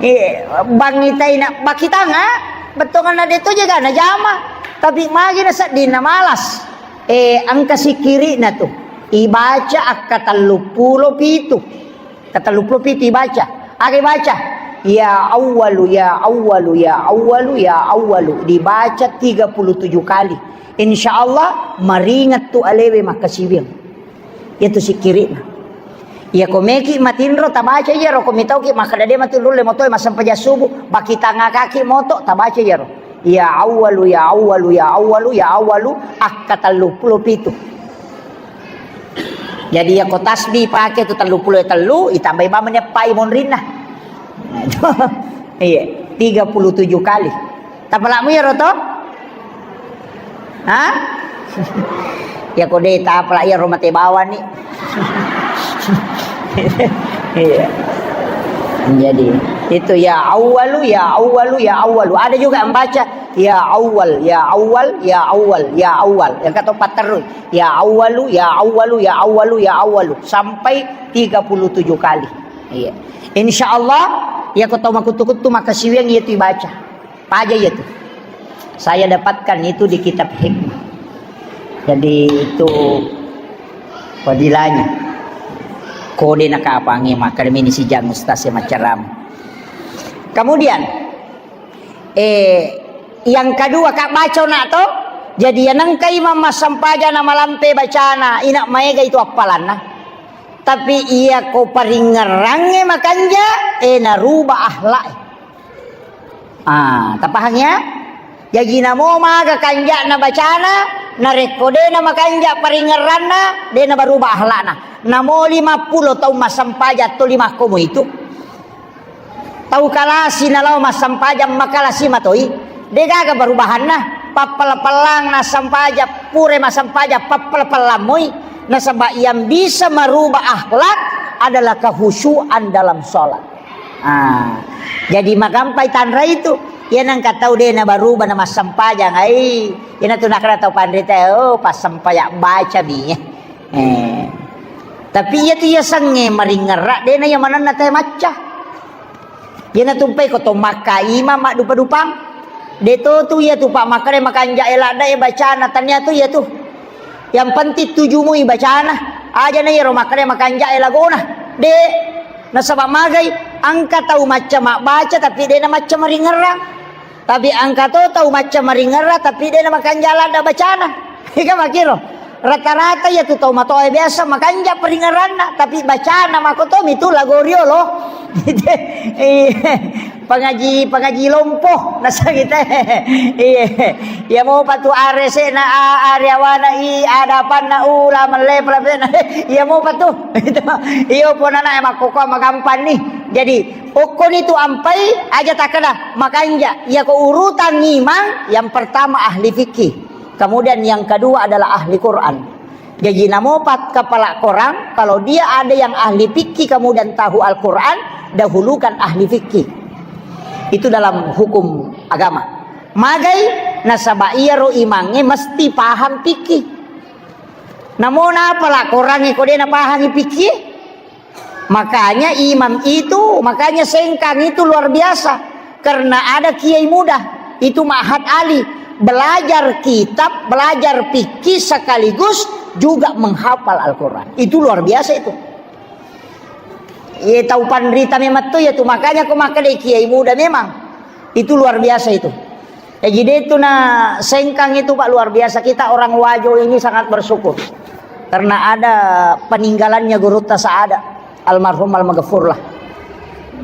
Eh, bangi tena bakitanga, betongan na deto jaga na jama. Tapi magi na sedding na malas. Eh, engka sikkiri'na tu. Ibaca akka telluppulo pitu. Ka telluppulo pitu ibaca. Aga ibaca? Ya Awwalu, ya Awwalu, ya Awwalu, ya Awwalu. Dibaca tiga puluh tujuh kali. Insya Allah, maringet tu alewe makkasiwiang. Iyatu sikkiri'na. Iya ko meki matinro tabaca iyaro, ko mitauki makkeda de matinro le motoe massempajang subuh, bakitangakaki moto tabaca iyaro. Ya Awwalu, ya Awwalu, ya Awwalu, ya Awwalu, akka telluppulo pitu. Jadi iya ko tasbih pake tu telluppulo tellu, itambai bamani eppai monrinna. Iya, tiga puluh tujuh kali. Tapalamu iyaro to? Ha? Ya ko de tapala iyaro mate bawani. Iya. Jadi, Itu ya awwalu, ya awwalu, ya awwalu. Ada juga yang baca ya awwal, ya awwal, ya awwal, ya awwal. Yang kata patterru. Ya awwalu, ya awwalu, ya awwalu, ya awwalu. Sampai tiga puluh tujuh kali. Iya. Insya Allah, ya kau tahu makutu-kutu maka siweng itu dibaca. Paja iya tu. Saya dapatkan itu di kitab hikmah. Jadi itu fadilahnya. Kode nakapangi maka ini si Jang Ustaz yang macam. Kemudian, eh, yang kedua, kak baca nak to. Jadi yang nengka imam massempajang na malampe bacana, ina maega itu appalanna. Tapi iya ko paringngerangnge makanja, eh, naruba akhlak. Ah, tapahang ya? Jaji namo maga kanja'na bacana, narekko de na makanja paringngeranna, de na baruba akhlakna. Namo lima pulo taung massempajang to lima komo itu. Tau kalasi nalao massempajang makalasi matoi. De gaga barubahanna. Pappala-palang na sempajang, pure massempajang, pappala-palang moi. Nasaba yang bisa merubah akhlak adalah kehusyuan dalam sholat. Ah, jadi magampai tanra itu. Iya nengka tau de na baruba na massempajang ai. Ina tu nakana tau panrita, oh, passempajang baca mi. Eh. Tapi iya tu iya sange maringerra de na iya manenna te macca. Iya na tumpai ko to makka imam maddupa-dupang. De to tu iya tu pak makare makanja e ladda e bacana tania tu iya tu. Yang penting tujumui bacana. Aja na iyaro makkeda makanja e lagona. De, nasaba magai, engka tau macca mabbaca tapi de na macca maringerrang. Tapi engka to tau macca maringerrang tapi de na makanja ladda bacana. Ega makiro. Rata-rata iya tu tau matoa biasa makanja paringerranna, tapi bacana makotomi tu lago riolo. Iya. Pangaji, pangaji lompo, nasang kita. Iya. Iya mopa tu arese'na, a-, areawana, i, adapanna, u, la melle, pala-, iya mopa tu. Itu. Iyo ponana e makkoko magampang ni. Jadi, okkoni tu ampai, aja takkeda, makanja. Iya ko urutan imang, yang pertama ahli fikih. Kemudian yang kedua adalah ahli Quran. Jaji namopat kepala korang, kalau dia ada yang ahli fikih kemudian tahu Al-Quran, dahulukan ahli fikih. Itu dalam hukum agama. Magai nasaba iyaro imangnge mesti paham fikih. Namo napa la korangnge ko de napahangi fikih? Makanya imam itu, makanya Sengkang itu luar biasa. Karena ada kiai muda, itu Ma'had Ali, belajar kitab, belajar fikih sekaligus juga menghafal Al-Quran. Itu luar biasa itu. Iya tau panrita memang tu ya tu, makanya ko makkeda kiai muda memang. Itu luar biasa itu. Jadi itu na Sengkang itu, Pak, luar biasa. Kita orang Wajo ini sangat bersyukur karena ada peninggalannya Gurutta Saada, almarhum almaghfurlah.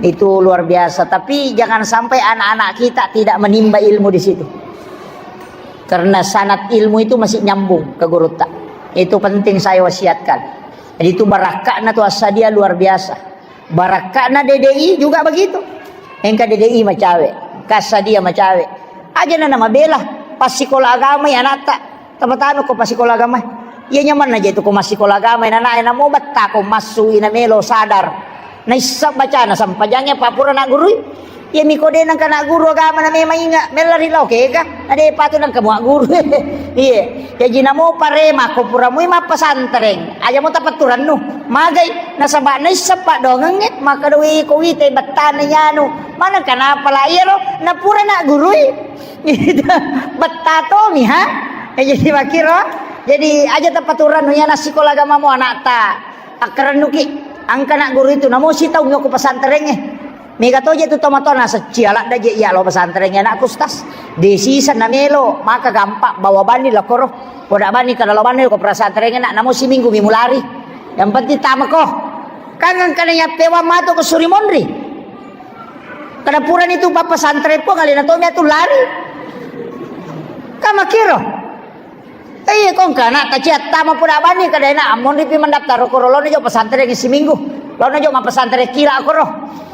Itu luar biasa. Tapi jangan sampai anak-anak kita tidak menimba ilmu di situ. Karena sanad ilmu itu masih nyambung ke Gurutta. Itu penting saya wasiatkan. Jadi itu barakakna tu Assadia luar biasa. Barakka'na D D I juga begitu. Engka D D I macawe, kassa dia macawe. Aja na namabela passikola agama ya anatta. Tapatama ko passikola agama. Iya nyamanna je tu ko massikola agama na namo betta ko massu ina melo sadar. Naissa bacana sampajangnge papura na gurui. Iya miko de nangka na guru agama na memang inga mella ri lao kega. Ade patu nangka mua guru. Iya. Jaji namo parema ko pura mui mappesantreng, aja mo tapatturannu. Magai nasaba naissa paddoangengnge, maka doi ko wite bettana yanu. Mana kenapa la iyaro napura na gurui? Betta tomi ha. Eh, jadi makiro. Jadi aja tapaturannu ya nasikola agamamu anakta. Akkarennuki angka na guru itu namo sitaung ko pesantrengnge. Mega toje tu tomatoa nasecci aladda je iya lao pesantrengnge anakku, Ustaz. De sisa namelo, maka gampang bawa bani lakoro. Poda bani kada lao bani ko pesantrengnge nak, namo siminggu mi mulari. Yang penting tamako. Kan engkana yappewang matu ke Surimonri. Kada purani tu papa santren po ngalena tomi atu lari. Kamakiro. Iya, kong kana taciatta mapura bani kada ena ammonri pi mendaftar ko ro, laona jo pesantren siminggu. Laona jo ma pesantren kila ko ro.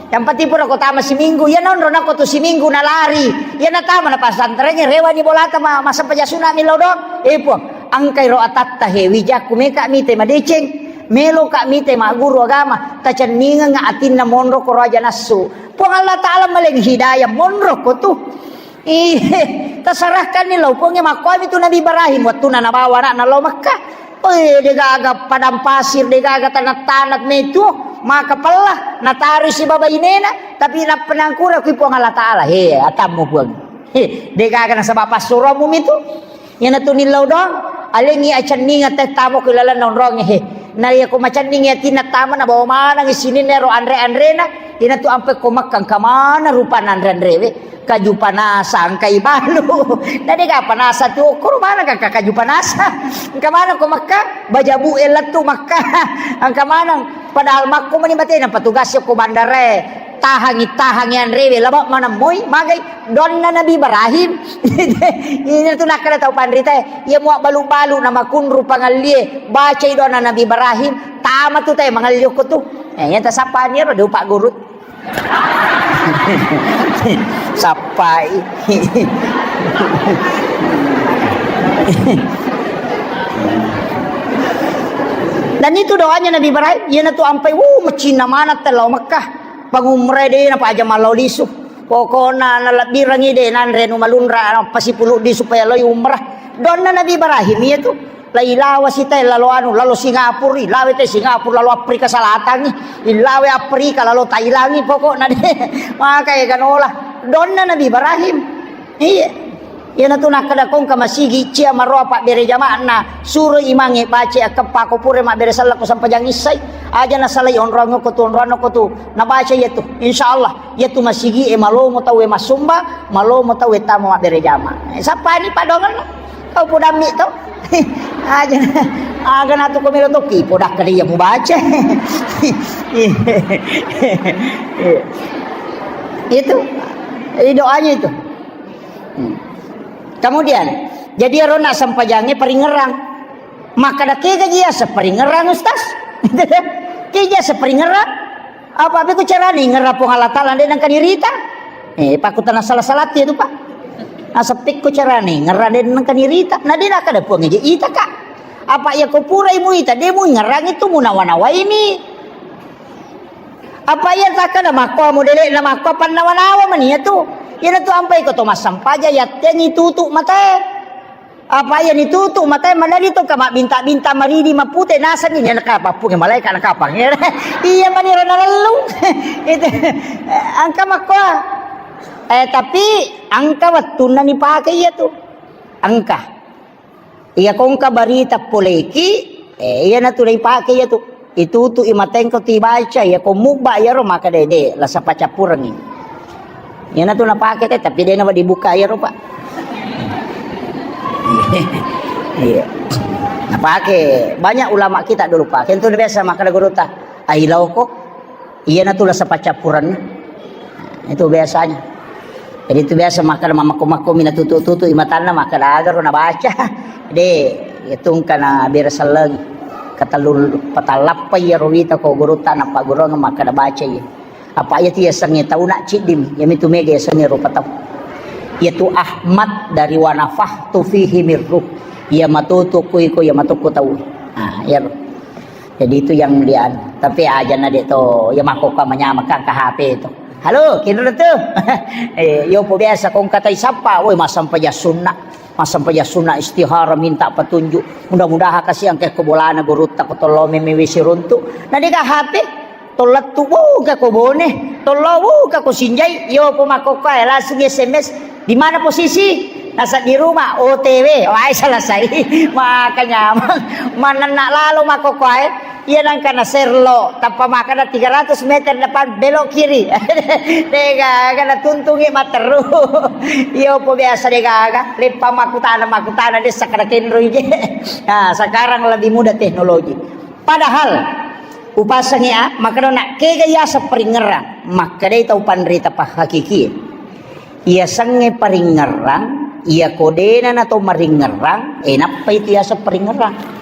Yang penting pura ko tama siminggu. Iya nonro nako tu siminggu nalari. Iya natama na pesantren rewani bolata ma, masa pajasuna mi lao do. Eh, Puang, angkai ro atatta he wijakku meka mite madeceng. Meloka mite magguru agama, tacenningeng atinna monro ko raja nassu. Puang Allah Ta'ala maleng hidayah monro ko tu. Ih, tasarahkanni lao Puangnge. Makkuami tu Nabi Ibrahim, wettuna nabawa anakna lao Mekka. Oi, degaga padang pasir, degaga tanah-tanah metu, maka pella, natarisi baba inena, tapi nappa nangkura kui Puang Allah Ta'ala. He, atammu Puang. He, degaga nasaba passuromu mitu. Iyanatu nillau doang, alengngi acenningeng tette tamo ku ilalenna onrongnge, he. Na iya ko macenningi atinna tama nabawa manengngi sininna ero anre-anrena, iyanatu ampe ko Mekka engka maneng rupanna anre-anrewe, kaju panasa engka ibalu. Na dega panasa tu okkoro maneng ka kaju panasa. Engka maneng ko Mekka, bajabu e lettu Mekka. Engka maneng, padahal makko mani batena petugas ko bandarae. Tahangi, tahangi anrewe, laba maneng moi, magai doanna Nabi Ibrahim. Ina tu nakkeda tau panritae, iya mua balu-balu na makunru pangallie, bacai doanna Nabi Ibrahim, tama tu tae mangalli okko tu. Eh, iya tasappani ro, de upagguru. Sappai. Dan itu doanya Nabi Ibrahim, iyanatu ampai, wuh, macinna maneng tau lao Mekah. Pangumrae de napaja malao lisu. Pokokna nalebbirengngi de nanre nu malunra, nappa sipulu di supaya loi umrah. Donna Nabi Ibrahim iya tu. Lai lawa sita lalo anu, lalo Singapura, ilawe te Singapura, lalo Afrika Selatan, ilawe Afrika, lalo Thailand, pokokna de. Maka ya ganola. Donna Nabi Ibrahim. Iya. Iyanatu nakkeda ko engka masigi cia maroa pabbere jama'na, suro imangnge baca akkeppa ko pura mabbere selleng ko sempajang issai, aja nasalai onroang ko tu, onroang ko tu, nabaca iyatu. Insyaallah, iyatu masigi e malomo tau e massumba, malomo tau e tama mabbere jama. Eh, sappani padongenna. Kau podammi to. Aja, aga natu ko melo tokki, podakkeda iya mubaca. Iya. Itu. Jadi doanya itu. Hmm. Kemudian, jadi ero na sempajangnge paringerang. Makkeda kega ji iyaseng paringerang, Ustaz? Kega ji iyaseng paringerang? Apa beko carane ingerang Puang Allah Taala de nengka nirita? Eh, pakkutana salah-salah tu, Pak. Nasepikko carane ingerang de nengka nirita. Na de nakkeda Puang je ita, Kak. Apa iya ko purai muita, de muingerang itu munawa-nawaimi. Apa iya takkeda makko modele'na makko pannawa-nawa mani iyatu. Iyanatu ampai ko to massampaja yattengngi tutu matae. Apa iya ni tutu matae madani to ka mabbinta-binta maridi mapute nasenni ni naka pappunge malaika nakapang. Iya mani ro nalellung. Itu engka makko. Eh, tapi engka wettunna nipake iyatu. Engka. Iya ko engka barita poleki, eh, iyanatu naipake iyatu. Itutu i matengko tibaca, iya ko mubba iyaro maka dede, lasa paccappurengngi. Iyanatu napake te, tapi de nawa dibuka iyaro, Pak. Iya. Napake banyak ulama kita dulu, Pak. Kentu biasa makkeda gurutta, "Ailauko." Iyanatu lasa paccappurenna. Itu biasanya. Jadi itu biasa makkeda mamakko-makko mina tutu-tutu imatanna makkeda agaro nabaca. De, itu engka na bere selleng. Katellung patallappa iyaro wita ko gurutta nappa gurung makkeda baca iya. Apa iya tu yasengnge tau na ciddim, iya mitu mega yasengnge rupa tau. Iya tu Ahmad dari wanafahtu fihi mirruh. Iya matutu kui ko iya matukku tau. Ah, iya. Jadi itu yang dia, tapi aja na de to, ya makkokka manyameng ka H P to. "Halo, kinro tu?" Eh, yo po biasa ko engka tai sappa, woi, massampajang sunna. Massampajang sunna istihara minta petunjuk. Mudah-mudahan kasi engka ko bolana gurutta ko tollo memewe siruntu. Na de ka H P, tollettu buka ko Bone, tollo buka ko Sinjai, yo po makkokka langsung S M S. "Di mana posisi?" "Nasa di rumah." "O T W." Wae selesai. Maka nyameng. Manenna lalo makkokkoe. Iya nangka na serlo, tappa makkeda tiga ratus meter depan belok kiri. Degaga na tuntungi matteru. Iyo po biasa degaga. Leppa makkutana, makkutana dessa kada kenroi je. Nah, sekarang lebih mudah teknologi. Padahal upasengi a, makkeda na kega yaseng paringerang. Makkedai tau panrita pahakikie. Iyasengnge paringerrang, iya kodena na to maringerrang, eh, nappai tu yaseng paringerrang.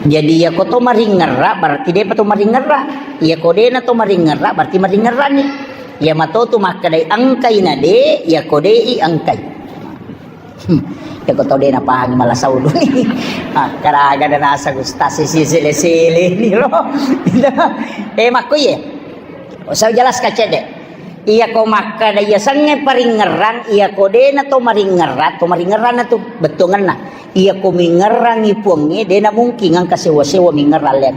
Jadi, iya ko to maringerrang, berarti depa to maringerrang. Iya kodena to maringerrang, berarti maringerranni. Iya mato tu makkedai engkai na de, iya kodei engkai. Hmm. Ko to de' napahangi mala saulu ni. Ah, karaga de' naseng ustaz sisi sele-sele ni lo. Eh, makko iye. Usah jelas kacede. Iya ko makkada iya sengnge paringngerang, iya ko de' na to maringngerang, to maringngerang na tu bettuanna. Iya ko mingngerangi puangnge, de' na mungkin engka sewa-sewa mingngerang lian.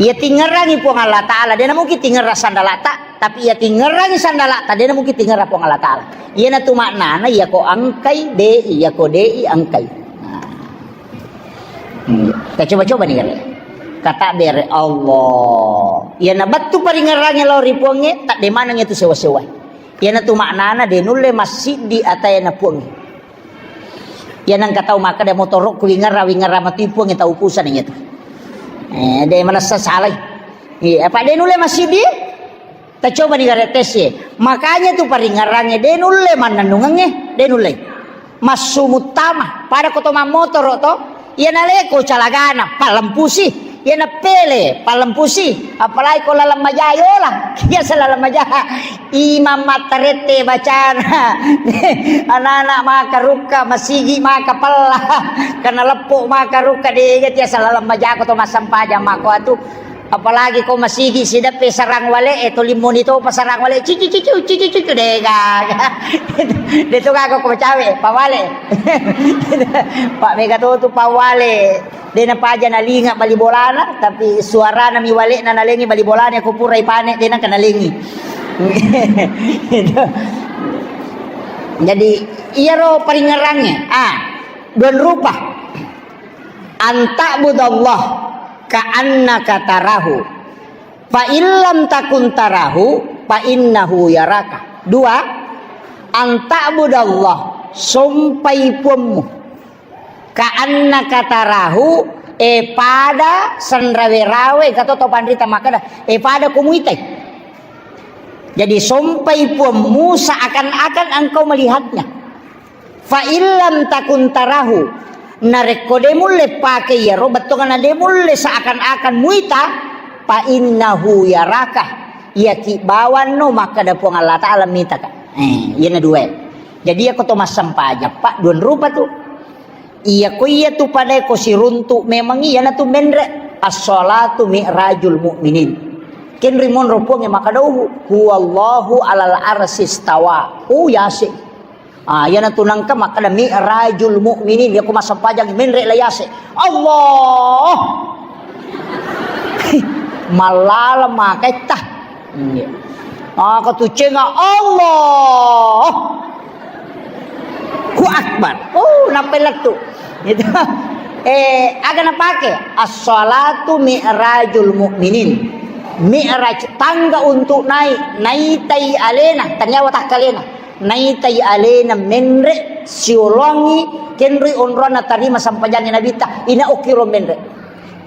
Iya tingngerangi Puang Allah Ta'ala, de' na mungkin tingngerang sandalata. Tapi iya tingngerangi sandalata, de' na mungkin tingngerang Puang Allah Ta'ala. Iyanatu maknana, iya ko engkai, de'i, iya ko de'i, engkai. Nah. Hmm. Kita coba-coba ni, kata bere Allah. Iya na bettu paringngerangi lao ri Puangnge, tak de' maneng itu sewa-sewa. Iyanatu maknana, de' nulle massiddi atayana Puangnge. Iya nengka tau makkeda motorokku wingerra, wingerra matu Puangnge tau upusan iya tu. Eh, de' manessa salai. Iya, apa de' nulle massiddi? Tacoba ni gare tes ye. Makanya tu paringngerangnge de' nulle mannennungengnge, de' nulle. Massu muttama, pada ko to mammotoro to, iya naleko calagana, pallempusi, iya napele, pallempusi, apalagi ko laleng maja yola, iya se laleng maja. Imam mattarette bacana. Anak-anak maka rukka, masigi maka pella. Karena leppo maka rukka, de' tiasa laleng maja ko to massempajang mako atu. Apalagi ko masigi sideppe sarang wale, eh, to limmoni topa sarang wale, cici cicu, cici cicu, de' gaga. De' to gaga ko cawe, pawale. Pak mega to tu pawale. De' napaja nalinga bali bolana, tapi suarana mi wale'na nalengi bali bolana, ko pura ipane de' nengka nalengi. Jadi, iyaro paringngerangnge, ah, dua rupa. Anta'budallah ka'annaka tarahu. Fa illam takun tarahu, fa innahu yaraka. Dua, anta'budallah, sompai puammu. Ka'annaka tarahu, e pada senrawe-rawe, kato to panrita makkeda, e pada ko muitai. Jadi sompai puammu seakan-akan engkau melihatnya. Fa illam takun tarahu, narekko de' mulle pake iyaro, bettuanna de' mulle seakan-akan muita, fa innahu yaraka, iyaki bawanno makkeda Puang Allah Ta'ala mitaka. Eh, iyana dua. Jadi iyako to massempajang, Pak, dua rupa tu. Iyako iya tu pada ko siruntu memang iyana tu menre. As-salatu mi'rajul mu'minin. Kenri monro Puangnge makkeda, "Huwallahu alal arsistawa." Oh, yase. Ah, iyana tu nengka makkeda mi'rajul mu'minin, iyako massempajang menre la yase. Allah. Mallala maketta. Iya. Ah, katucenga Allah. Ku akbar. Oh, nappai lettu. Itu. Eh, aga napake? As-salatu mi'rajul mu'minin. Mi'raj, tangga untuk naik, naitai alena, taniawa takkalena. Naitai alena menre, siolongi, kenroi onronna tarima sampajangi Nabitta, ina okkiro menre.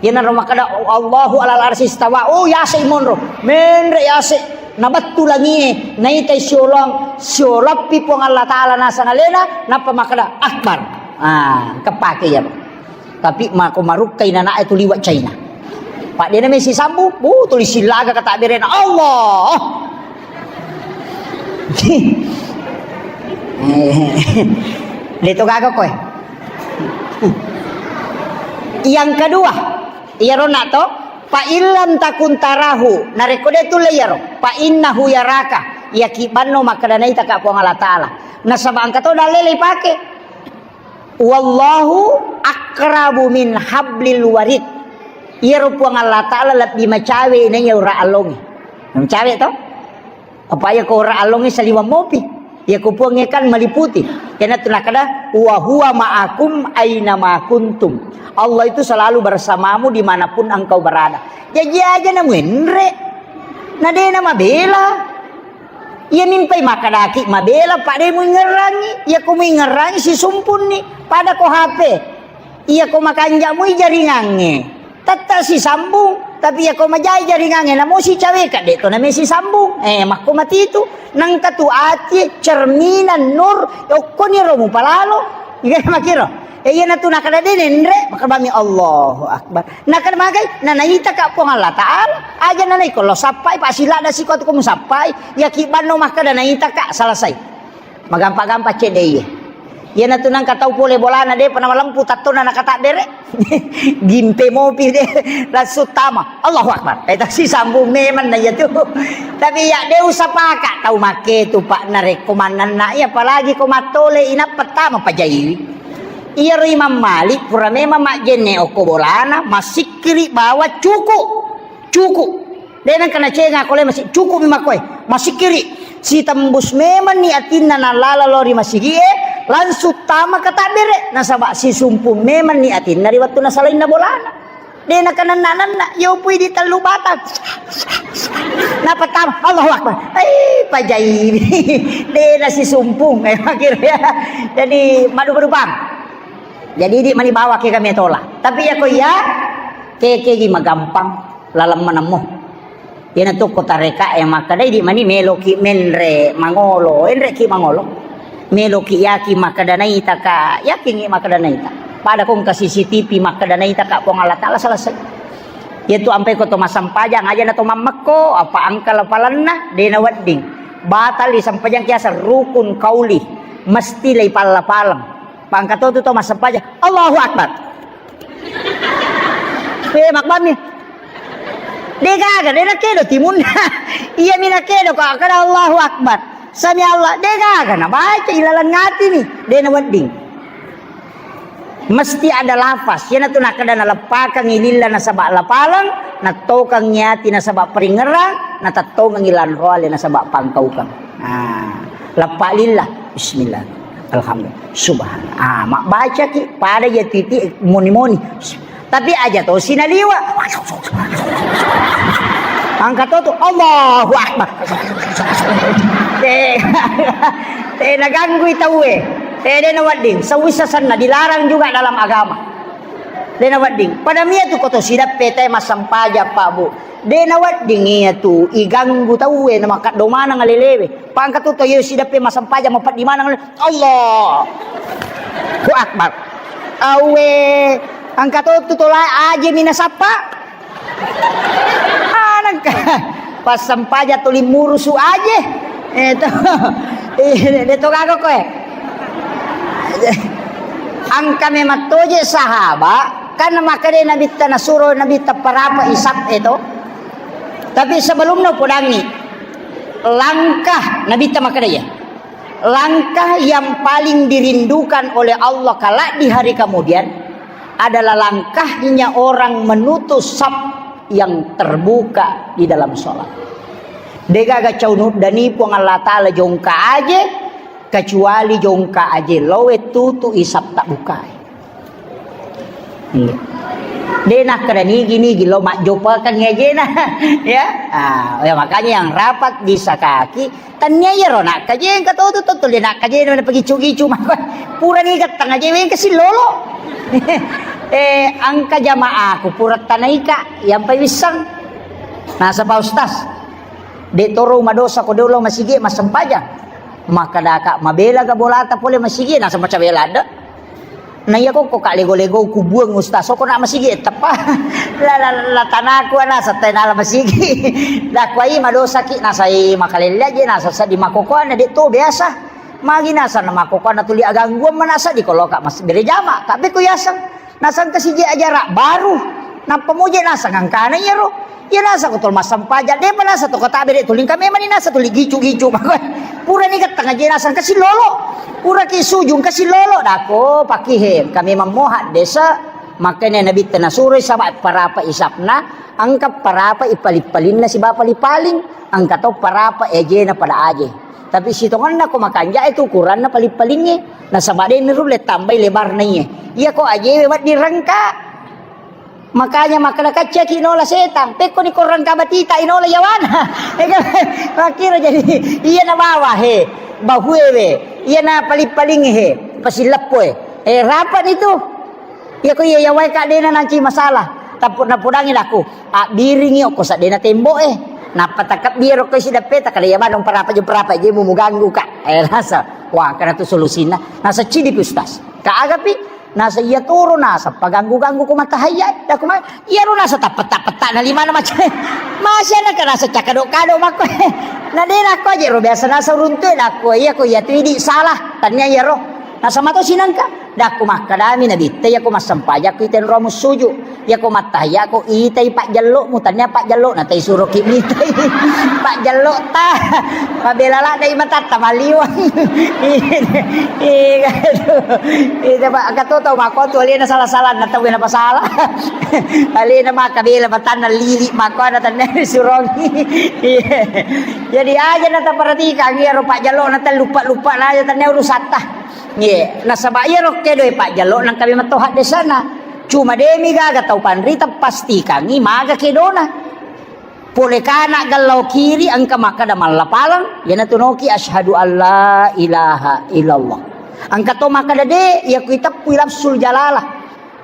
Iyanaro makkeda, "Allahu alal arsi istawa." Oh, yase monro. Menre yase. Nabattu langie, naitai siolong, sioloppi Puang Allah Ta'ala nasang alena, nappa makkeda, "Akbar." Ah, kepake ya. Tapi mako marukkai nanae tu liwa China. Pak dena mesi sambu, bu tuli silaga kata berena. Allah. Leto gaga koe. Yang kedua, iyaro nak to, fa illam takun tarahu, narekko de tulle iyaro, fa innahu yaraka, iyaki banno makkeda naitaka Puang Allah Ta'ala. Nasaba engka to dalele ipake. Wallahu akrabu min hablil warid. Iyaro Puang Allah Ta'ala lebbi macawe naiya ura allongi. Macawe to? Apa iya ko ora allongnge saliweng mopi? Iya ko Puangnge kan meliputi. Iyanatu nakada, "Wa huwa ma'akum aina ma kuntum." Allah itu selalu bersamamu dimanapun engkau berada. Jaji aja na muenre. Na dena mabela. Iya mimpai makadaki mabela, pak de muingerangi. Iya ko muingerangi si sumpunni. Pada ko H P. Iya ko makanja mui jaringangnge. Tette sisambung, tapi iya ko majai jaringangnge, namo sicaweka, de to name sisambung. Eh, makko matitu, nangka tu ati cerminan nur, okkoni ro mupalalo. Iya makiro. Eh, iya natu nakada de nenre, makabami Allahu Akbar. Nakada magai, na naita ka Puang Allah Ta'ala, aja nanai ko lo sappai, pak sila da siko tu ko musappai, ya kibanno makada naita ka, selesai. Magampa-gampa cedde iye. Iyanatu nangka tau pole bolana de'pa namalempu tattona nakatabbere. Gimpe mopi de, langsung tama. Allahu Akbar. Eh, tasi sambung memang na iyatu. Tapi ya de usapaka tau make tu, Pak, narekko mannanna iya, apalagi ko mattole inappa tama pajaiwi. Iyaro Imam Malik pura memang majjenne okko bolana, masikkiri bawa cuku. Cuku. De nengka nacenga kole masi-, cuku'mi makkoe. Masikkiri. Sitembus memanni atinna nallala lao ri masigi'e, langsung tama katabbere. Nasaba sisumpung memanni atinna ri wettu nasalainna bolana. De nakananna-nanna, yopui di tellu batang. Napattama, Allahu Akbar. Eh, pajai. De nasisumpung. Eh, akhirnya. Jadi, madu-madu pang. Jadi, di mani bawa ke kami tola. Tapi ya ko iya, ke, ke gi magampang. Laleng manemmo. Iyanatu ko tareka e makkeda, idi mani meloki menre mangolo, enreki mangolo. Meloki yaki makkeda naita ka, yakingi makkeda naita. Pada ko engka C C T V makkeda naita ka Puang Allah Taala, selesai. Iyatu ampai ko to massempajang aja na to mammekko, apa angka lapalanna, de nawedding. Batal di sempajang kiasa rukun kauli, mesti lei palla-paleng. Pangka to tu to massempajang, Allahu Akbar. Pe mabbami. De gaga, de nakedo timunna. Iya mi nakedo ko kada Allahu Akbar. Sami Allah, de gaga nabaca ilaleng atimi. De nawedding. Mesti ada lafaz. Iyanatu nakkeda naleppakangngi lilla nasaba lapaleng, nattokangngi ati nasaba peringngerang, natettongengngi lanroale nasaba pangkaukeng. Nah, leppa lilla. Bismillah. Alhamdulillah. Subhanallah. Ah, mabbacaki pada iya titi moni-moni. Tapi aja to sinaliwa. Angka to tu, Allahu Akbar. Eh, eh, naganggui tauwe. Eh, de nawedding. Sewisa senna dilarang juga dalam agama. De nawedding. Pada mia tu koto sidappe te massempajang, Pak, Bu. De nawedding iya tu iganggu tauwe na makaddo maneng alelewe. Pangka tu to iyo sidappe massempajang mapeddi maneng le. Allahu Akbar. Awe, angka to tu tola aje mina sappa. Anangka. Pas sempaja tuli murusu aje. Eh, to. Eh, de to gaga koe. Angka memang toje sahaba, kan makkeda Nabitta nasuro Nabitta parapa isap e to. Tapi sebelumna podangi langkah Nabitta makkeda ya. Langkah yang paling dirindukan oleh Allah kelak di hari kemudian adalah langkahnya orang menutup saf yang terbuka di dalam sholat. Degaga caunu dani Puang Allah Ta'ala jongka aje, kecuali jongka aje loe tutu isap tak bukai. Iya. De nakkeda nigi-nigi lo majjopakeng ajena. Ya. Ah, ya, makanya yang rapat di sakaki, tania iyaro nakkajeng katotu to tuli nakkajeng na pagicu-gicu mako. Pura ni gattang aje weng kasi lolo. Eh, angka jamaaku pura tanaika yang pai wissang. Nasaba ustaz. De toro madosa ko de ulo masigi massempajang. Makkadaka mabela ga bolata pole masigi nasaba cabela de. Na iya ko, ko ka lego-lego kubuang ustaz, ko na masigi teppa. La, la, la tanaku ana satai nala masigi. Dakwai madosaki nasai makalelle aje nasa sadi makokoana de to biasa. Magi nasa na makokoana tuli agangguan manasa di koloka mas berejama. Tapi ku yaseng nasang kasiji ajara baru. Nappa moje nasang angkana iyaro. Iya nasa ko tol massempajang, depa nasa to kota bere tuling kame mani nasa tuli gicu-gicu. Pura ni gattang aje nasang kasi lolo. Pura ki sujung kasi lolo dako pakihe. Kami mammoha desa. Makanya Nabi tena suroi saba parapa isapna, angka parapa ipaling-palinna siba paling-paling, angka to parapa ejena pada aje. Tapi sitonganna ko makanja itu ukuranna paling-palingnge. Nasaba de nurulle tambai lebarna iye. Iya ko ajewe wedding rengka. Makanya makkeda kaccaki nola setang, pekkoni korang kabatita inola yawana. Makkiro jadi iya na bawa he, bahue we, iya na paling-paling he, pasileppo e. Eh, rapat itu. Iya ko iya yawai ka dena nanci masalah. Tappu napudangi laku, abbiringi okko sadena tembo e. Nappa takabbi ro ko isi dappe takada iya manung parapa je parapa je mu muganggu ka. Eh, rasa. Wah, karena tu solusinya. Nasa cidi pi ustaz. Ka agapi Nasa iya toro nasa paganggu-ganggu ko matahayya, da ko ma-, iyaro nasa tappetta-petta na limana macam. Masih ada kan nasa cakado-kado makko. Na de nakko aja ro biasa nasa runtu e nakko iya ko iya tu idi salah. Tania iyaro. Nasama to sinangka, dakku makkadami Nabitta, iyako massempajakku itai nro mussuju, iyako mattahiyako itai pajjello'mu, tania pajjello'na tai suroki mitai. Pajjello'ta, mabela ladde matatta maliwang. Iya, iya, Pak, engka to tau makko tu alena salah-salah, na tau na pasala. Alena makkabela matanna lili makko na tania surongi. Iya. Jadi aja na taperhatikan iyaro pajjello'na, telluppa-luppa na aja tania urusatta. Ye, nasaba iyaro kedoe pajjello nangka memang to haddesana. Cuma demi gaga tau panrita pastikangi maga kedona. Pole kana gallao kiri engka makkada mallapalang, yana tunoki asyhadu alla ilaha illallah. Engka to makkada de, iya kui teppui lafzul jalalah.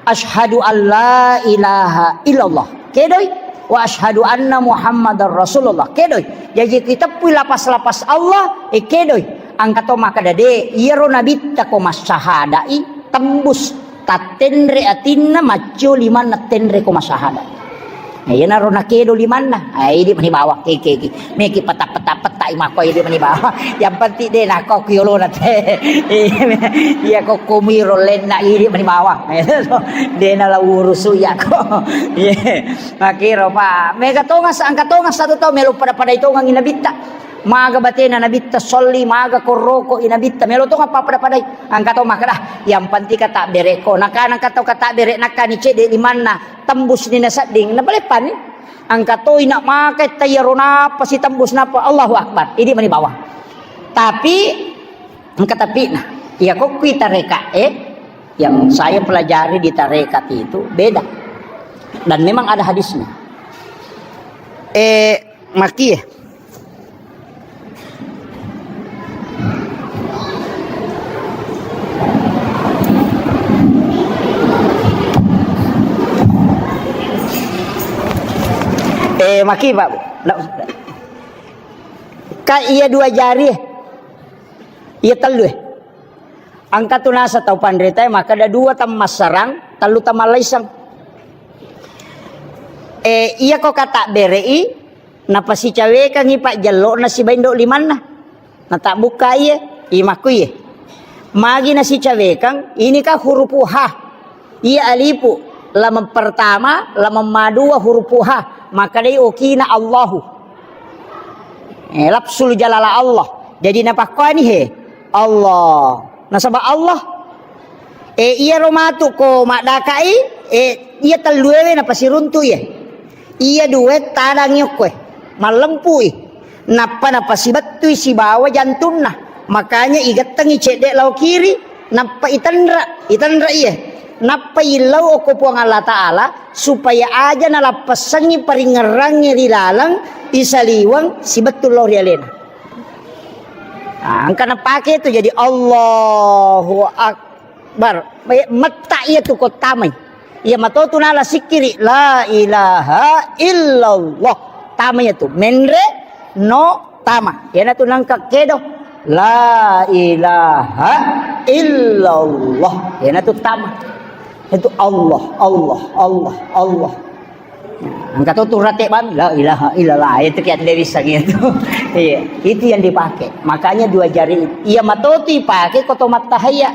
Asyhadu alla ilaha illallah. Kedoi. Wa asyhadu anna Muhammadar Rasulullah. Kedoi. Jaji kiteppui lapas-lapas Allah, e kedoi. Engka to makkada de, iyaro nabitta ko massahadai tembus tattenre atinna maccio limanna tenre ko massahada. Nah, iyanaro nakedo limanna. Ah, idi mani bawang keke ki. Meki patappa-tappa tai makko idi mani bawang. Yang penting de nako ku yolona te. Iya ko komiro lenna idi mani bawang. De na la urusu ya ko. Iya. Makiro pa. Mega tonga sa angka tonga satu tau melo pada-padai tonga nabitta. Maga batena nabitta solli, maga korroko i nabitta. Melo tonga pa pada-padai. Angka to makkada, yang penting kata bereko. Nakana kata kata bere nakani cede limanna. Tembus ni nasedding, napaleppani. Angka toi nak makai tayaro napa si tembus napa. Allahu Akbar. Idi mani bawang. Tapi, engka tapi nah. Iya ko kui tareka, eh, yang saya pelajari di tarekat itu beda. Dan memang ada hadisnya. Eh, maki ya. Eh, maki, Pak. Ndak usah. Ka iya dua jari, eh. Iya tellu, eh. Angka tu nasa tau panrita, eh, maka ada dua tammassarang, tellu tammallaisang. Eh, iya ko kata berei, napasicawekangngi pajjello'na sibawa indo limanna. Natabbukka iye, imakku iye. Magi nasicawekang, ini kan hurupu ha. Iya alipu, lameng pertama, lameng madua hurupu ha. Makkedai okina Allahu. Eh, lafzul jalala Allah. Jadi napakkuani he, Allah. Nasaba Allah. Eh, iyaro matu ko maddakai, eh, iya telluewe napasiruntu iye. Iya due tadangi okkoe, mallempui. Nappa napasibettui sibawa jantunna. Makanya igettengi cedde lao kiri, nappa itenra, itenra iye. Nappa illau okko Puang Allah Ta'ala, supaya aja nalappessengngi paringngerangnge ri laleng isaliweng sibettu lao ri alena. Ah, engka napake tu jadi Allahu Akbar. Bar, metta iya tu ko tamai. Iya matotu nala sikkiri, la ilaha illallah. Tama iya tu. Menre no tama. Iyana tu nangka kedo. La ilaha illallah. Iyana tu tama. Itu Allah, Allah, Allah, Allah. Nah, engka to tu rate bang, la ilaha illallah, itu kiat de bisa gitu. Iya, itu yang dipakai. Makanya dua jari itu. Iya matotu ipake ko to mattahaya.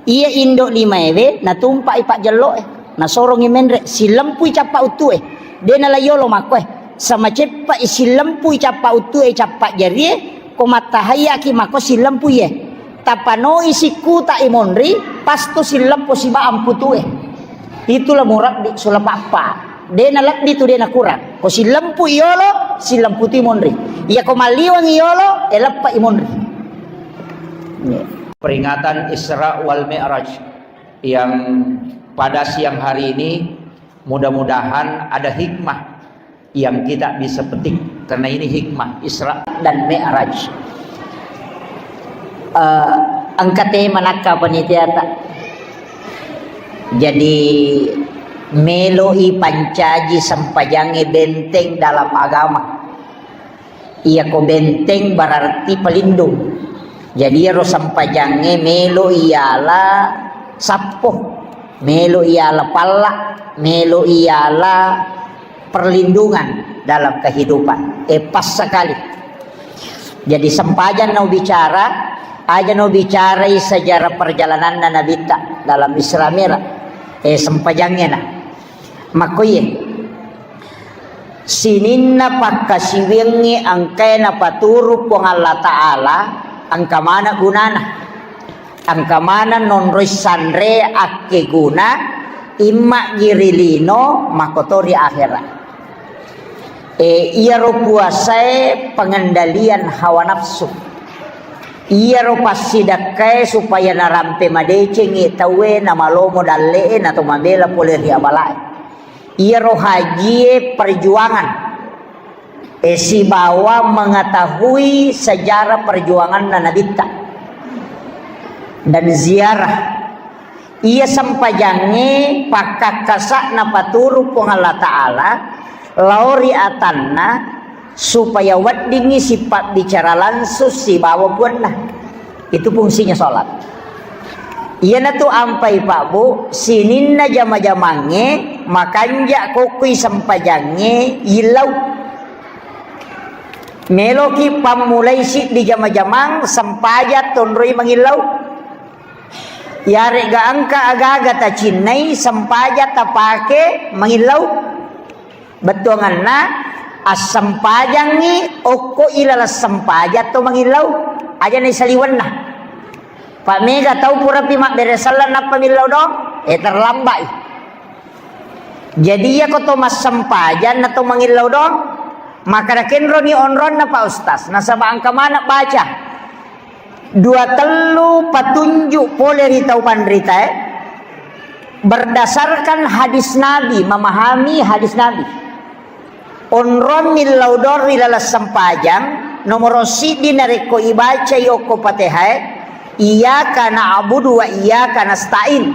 Iya indo limaewe natumpai pajjelloe. Nasorongi menre, sillempui cappa uttue. De nala yolo makkoe. Sama ceppa i sillempui cappa uttue, cappa jarie, ko mattahayaki makko sillempui ye. Tapanoi sikkuta i monri, pasto silleppo siba amputue. Itulah murabbi sulapappa. De nalebbi tu de nakurang. Ko sillempu yolo, sillempu tu monri. Iya ko malliwang yolo, eleppa i monri. Peringatan Isra wal Mi'raj yang pada siang hari ini, mudah-mudahan ada hikmah yang kita bisa petik, karena ini hikmah Isra dan Mi'raj. Eh, engka tema nakka panitiata. Jadi, meloi pancaji sempajangnge benteng dalam agama. Iya ko benteng berarti pelindung. Jadi, iyaro sempajangnge melo iyala sappo, melo iyala palla, melo iyala perlindungan dalam kehidupan. Eh, pas sekali. Jadi, sempajang nau bicara, Aja no bicarai sejarah perjalananna Nabitta dalam Isra Mi'raj. Eh, sempajangnge na. Makkoye. Sininna pakkasiwiangngi engkae napaturu Puang Allah Ta'ala, engka maneng gunana. Engka maneng nonroi sanre akkeguna, imma gi ri lino, makkotori akhera. E, iyaro puasae pengendalian hawa nafsu. Iyaro passidakkae supaya narampe madecengi tauwe, namalomo dalle'e, nato mabela pole ri abalae. Iyaro hajie perjuangan, e, sibawa mengetahui sejarah perjuanganna Nabitta dan ziarah. Iya sempajangnge pakkakkasa napaturu Puang Allah Ta'ala lao ri atanna supaya weddingngi sipabbicara langsung sibawa puanna. Itu fungsinya sholat. Iyanatu ampai Pak Bu, sininna jama-jamangnge makanja kokkui sempajangnge yillau. Meloki pammulai siddi jama-jamang sempajang tonroi mangillau. Yarega engka aga-aga tacinnai, sempajang tapake mangillau. Bettuanganna, assempajangngi okko ilaleng sempajang to mangillau, aja naisaliwenna. Pak, mega tau purapi mabbere selleng nappa millau doang, eh, terlambat i. Jadi, iyako to massempajang na to mangillau doang, makkada kenroni onronna Pak Ustaz, nasaba engka maneng baca. Dua tellu patunjuk pole ri tau panritae, berdasarkan hadis Nabi, memahami hadis Nabi. Onrong millau doang ri laleng sempajang, nomoro siddi narekko ibacai okko Patehae, iyyaka na'budu wa iyyaka nasta'in.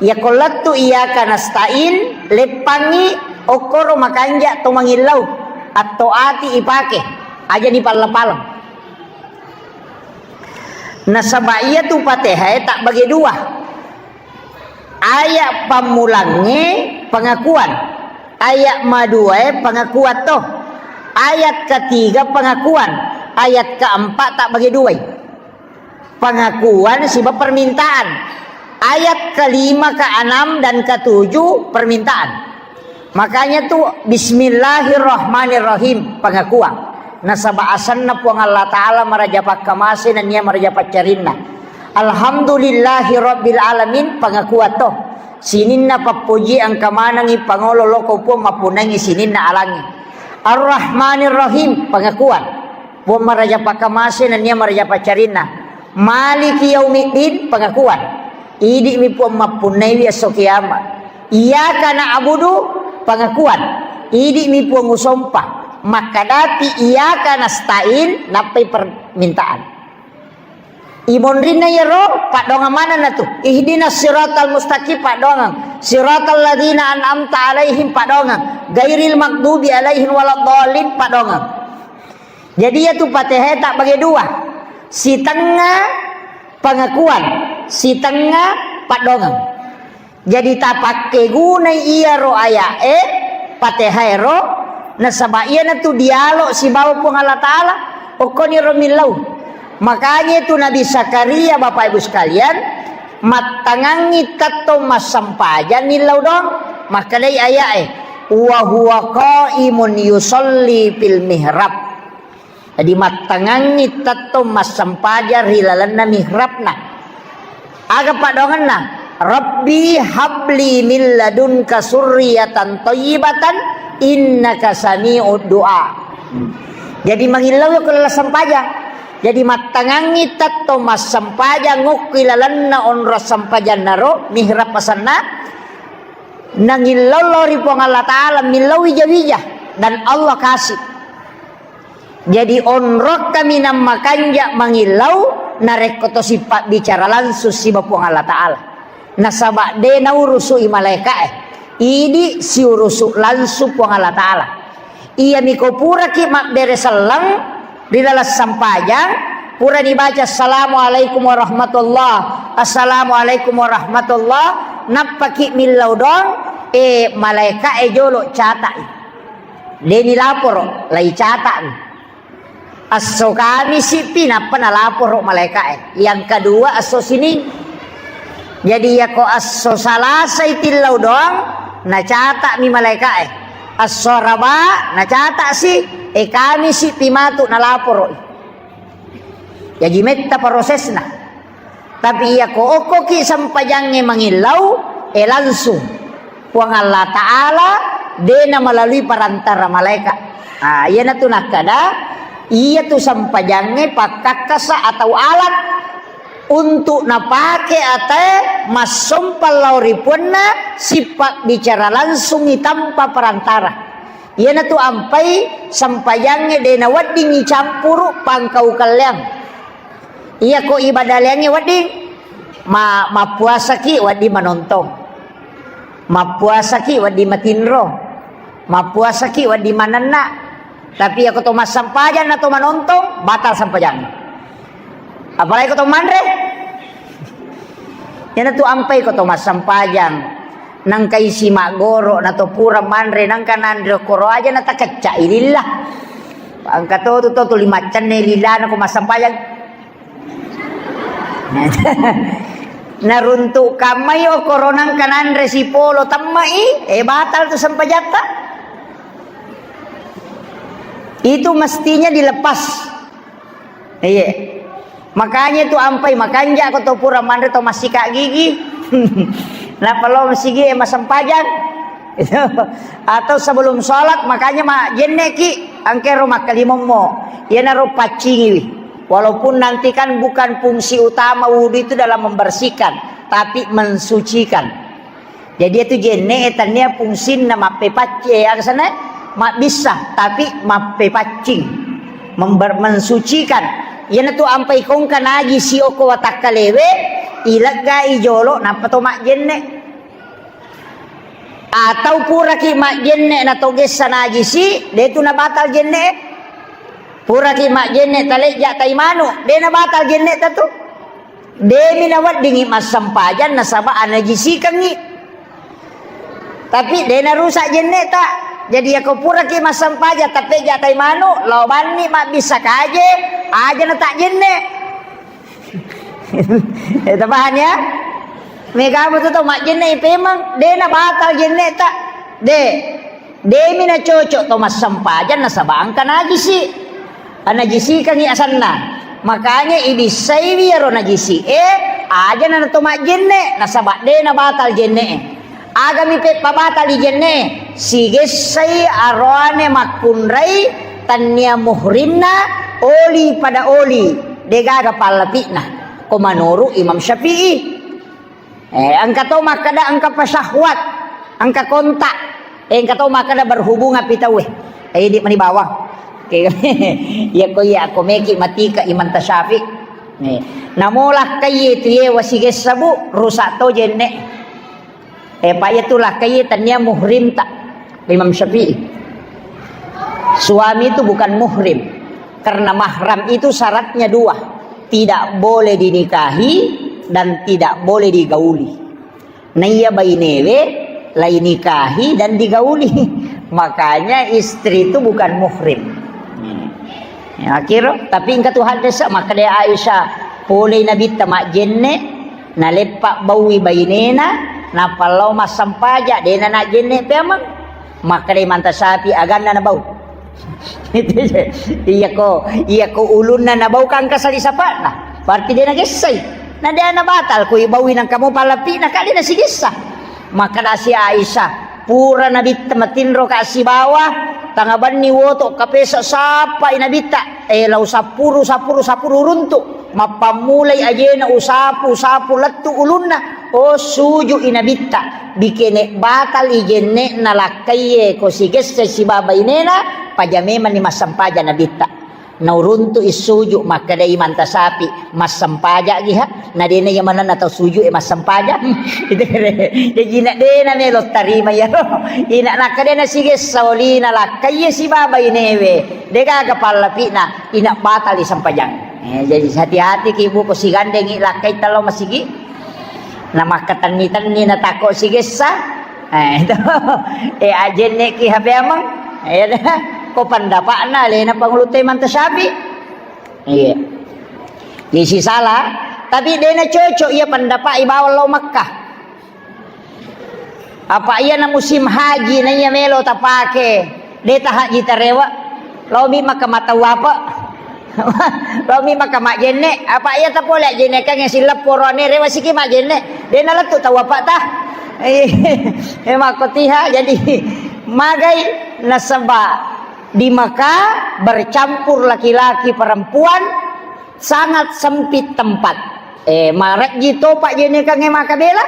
Iyako lettu iyyaka nasta'in, leppangngi okkoro makanja to mangillau, atto ati ipake, aja ni palla-paleng. Nasaba iyatu Patehae tabbage dua. Ayat pammulangnge pengakuan. Ayat maduae pengakuan to. Ayat ketiga pengakuan. Ayat keempat tabbage duai. Pengakuan siba permintaan. Ayat kelima, keenam, dan ketujuh permintaan. Makanya tu, bismillahirrahmanirrahim, pengakuan. Nasaba asenna Puang Allah Ta'ala maraja pakkamase nennia maraja paccarinna. Alhamdulillahi rabbil alamin, pengakuan to. Sininna pappoji engka manengi pangolo loko Puang mappunnangi sininna alangi. Arrahmanirrahim, pengakuan. Puang maraja pakkamase nennia maraja paccarinna. Maliki yaumiddin, pengakuan. Idi'mi Puang mappunnaiwi esso kiamat. Iyyaka na'budu, pengakuan. Idi'mi Puang usompa. Makkadapi iyyaka nasta'in, nappai permintaan. Imonrinna iyaro, paddoangeng manenna tu. Ihdinas siratal mustaqim, paddoangeng. Siratal ladzina an'amta alaihim, paddoangeng. Ghairil maghdubi alaihim waladdallin, paddoangeng. Jadi, iyatu Patehae tabbage dua. Sitengnga pengakuan, sitengnga paddoangeng. Jadi, tapakkegunai iyaro aya'e, Patehaero, nasaba iyanatu dialog sibawa Puang Allah Ta'ala, okkoniro millau. Makanya itu Nabi Zakaria, Bapak Ibu sekalian, mattangangngi tettong massempajang millau doang, makkedai aya'e, "Wa huwa qaimun yusalli fil mihrab." Jadi, mattangangngi tettong massempajang ri lalenna mihrabna. Aga paddoangenna? "Rabbi habli min ladunka surriyatan thayyibatan innaka sami'ud du'a." Jadi, mangillau ko laleng sempajang. Jadi, mattangangngi tettong massempajang okko ilalenna onrong sempajannaro, mihrab asenna, nangillau lao ri Puang Allah Ta'ala, millau wija-wija, dan Allah kasih. Jadi, onrong kaminang makanja mangillau, narekko to sipabbicara langsung siba Puang Allah Ta'ala. Nasaba de naurusui malaeka'e, idi siurusu langsung Puang Allah Ta'ala. Iyami ko puraki mabbere selleng ri laleng sempajang, purani baca, "Assalamualaikum warahmatullah, assalamualaikum warahmatullah," nappaki millau doang, e, malaeka'e jolo catai. Deni laporo, lai cata'mi. Esso Kamisi pi nappa nalaporo malaeka'e. Yang kedua esso Sining. Jadi yako esso Salasai tillau doang, nacata'mi malaeka'e. Esso Araba nacata'si, e Kamisi pi matu nalaporo. Jaji metta prosesna. Tapi iya ko okkoki sempajangnge mangillau, eh, langsung Puang Allah Ta'ala, dena melalui perantara malaikat. Ah, iyanatu nakkada, iyatu sempajangnge pakkakkasa atau alat untuk napake ate massompang lao ri puanna, sipabbicara langsung tanpa perantara. Iyanatu ampai sempajangnge de nawedding icampuru pangkau kelleang. Iyako ibadah leangnge wedding, ma-, mappuasaki wedding manontong. Mappuasaki wedding matinro. Mappuasaki wedding manenna. Tapi iyako to massempajang na to manontong, batal sempajang. Apalagi ko to manre. Iyanatu ampai ko to massempajang. Nangka isi maggoro na to pura manre, nangka nanre koro aja na takecca ililla. Angka to tu to tuli maccenne lilana ko massempajang. Naruntuk kammai okoro nangka nanre sipolo temmai, eh, batal tu sempajatta. Itu mestinya dilepas. Iya. Makanya itu ampai makanja ko to pura manre to massika gigi. Napa lo masigi e masempajang. Atau sebelum sholat, makanya ma jenne ki angkero makkalimommo. Iyanaro paccingiwi. Walaupun nanti kan bukan fungsi utama wudhu itu dalam membersihkan, tapi mensucikan. Jadi itu jenne e tania fungsinna mappepacci-, eh, aga sana mabbissa, tapi mappepaccing, member-, mensucikan. Iyanatu ampai kongka najisi okko watakkalewe, ileggai jolo nappa to majjenne. Atau puraki majjenne na to gessa najisi, de tu nabatal jenne. Puraki majjenne talejja tai manu, de nabatal jenne tatu. Demi naweddingi massempajang nasaba anajisikengngi. Tapi de narusak jenne ta. Jadi yako puraki massempajang tapejja tai manu, lao banni mabbissa kaje, aja na tak jenne. Eh, tapaham ya? Mega mutu to majjenne pemeng, de na batal jenne ta. De. Demi na cocok to massempajang nasaba engka najisi. Anajisikangi asanna. Makanya ibissaiwi ero najisi e, aja na to majjenne, nasaba de na batal jenne e. Agami peppa batal jenne e, sigessai aroane makkunrai tannia muhrimna oli pada oli, degaga pallapi'na. Ko manuru Imam Syafi'i. Eh, engka to makkeda engka pasyahwat, engka kontak. Eh, engka to makkeda berhubungan pi tauwe. Eh, idi mani bawang. Oke. Iya ko iya ko meki matika Imam Tasyafi. Eh, namo lakkai tu ye wasigessa bu, rusak to jenne. Eh, pa iya tu lakkai tania muhrim ta. Imam Syafi'i. Suami itu bukan muhrim. Karena mahram itu syaratnya dua. Tidak boleh dinikahi dan tidak boleh digauli. Naiya bainewe lai nikahi dan digauli. Makanya istri itu bukan muhrim. Ya, akhir, tapi engka tu hadis makkeda Aisyah, polei Nabitta majjenne, naleppa baui bainena, nappa lao massempaja, dena najjenne peameng. Makkeda Imam Tasyafi aganna na bau. Iyako, iyako ulunna na bau kan kasali sapana. Berarti de nagessai. Na de na batal ko ibaui nangka mo palapi na kade na sigessa. Makkeda si Aisyah, pura Nabitta matinro ka sibawa, tangabanni woto kapesa sapa i Nabitta. Eh, lau sapuru, sapuru, sapuru runtu. Mappammulai ajena usapu, usapu lettu ulunna. Oh, suju i Nabitta. Bikene batal i jenne'na lakkaiye ko sigesse sibawa bainena, paja memanni massempaja Nabitta. Nauruntu i suju, makkeda Imam Tasyafi, massempaja giha, na dena iya manenna tau suju e massempaja. Jaji na dena melo tarima iyaro. Ina nakkeda na sigessa olina lakkaiye sibawa bainewe. Degaga pallapi'na, ina batal i sempajang. Eh, jadi hati-hati ki bu ko sigandengi lakkai talo masigi. Na makkatenni-tenni na tako sigessa. Eh, itu. Eh, ajenne ki hape amang. Eh, ko pendapatna lena pangulu te Imam Tasyafi. Iya. Isi salah, tapi dena cocok iya pendapat ibawa lao Makkah. Apa iya na musim haji na iya melo tapake, de ta haji tarewa. Lao mi Makkah matau apa? Lao mi Makkah majenne, apa iya tapole jenne kan silap porone rewa siki majenne. Dena lettu tau apa ta? Eh, makkotiha jadi magai nasaba di Mekah bercampur laki-laki perempuan, sangat sempit tempat. Eh, marejji topa jenekangnge makabela.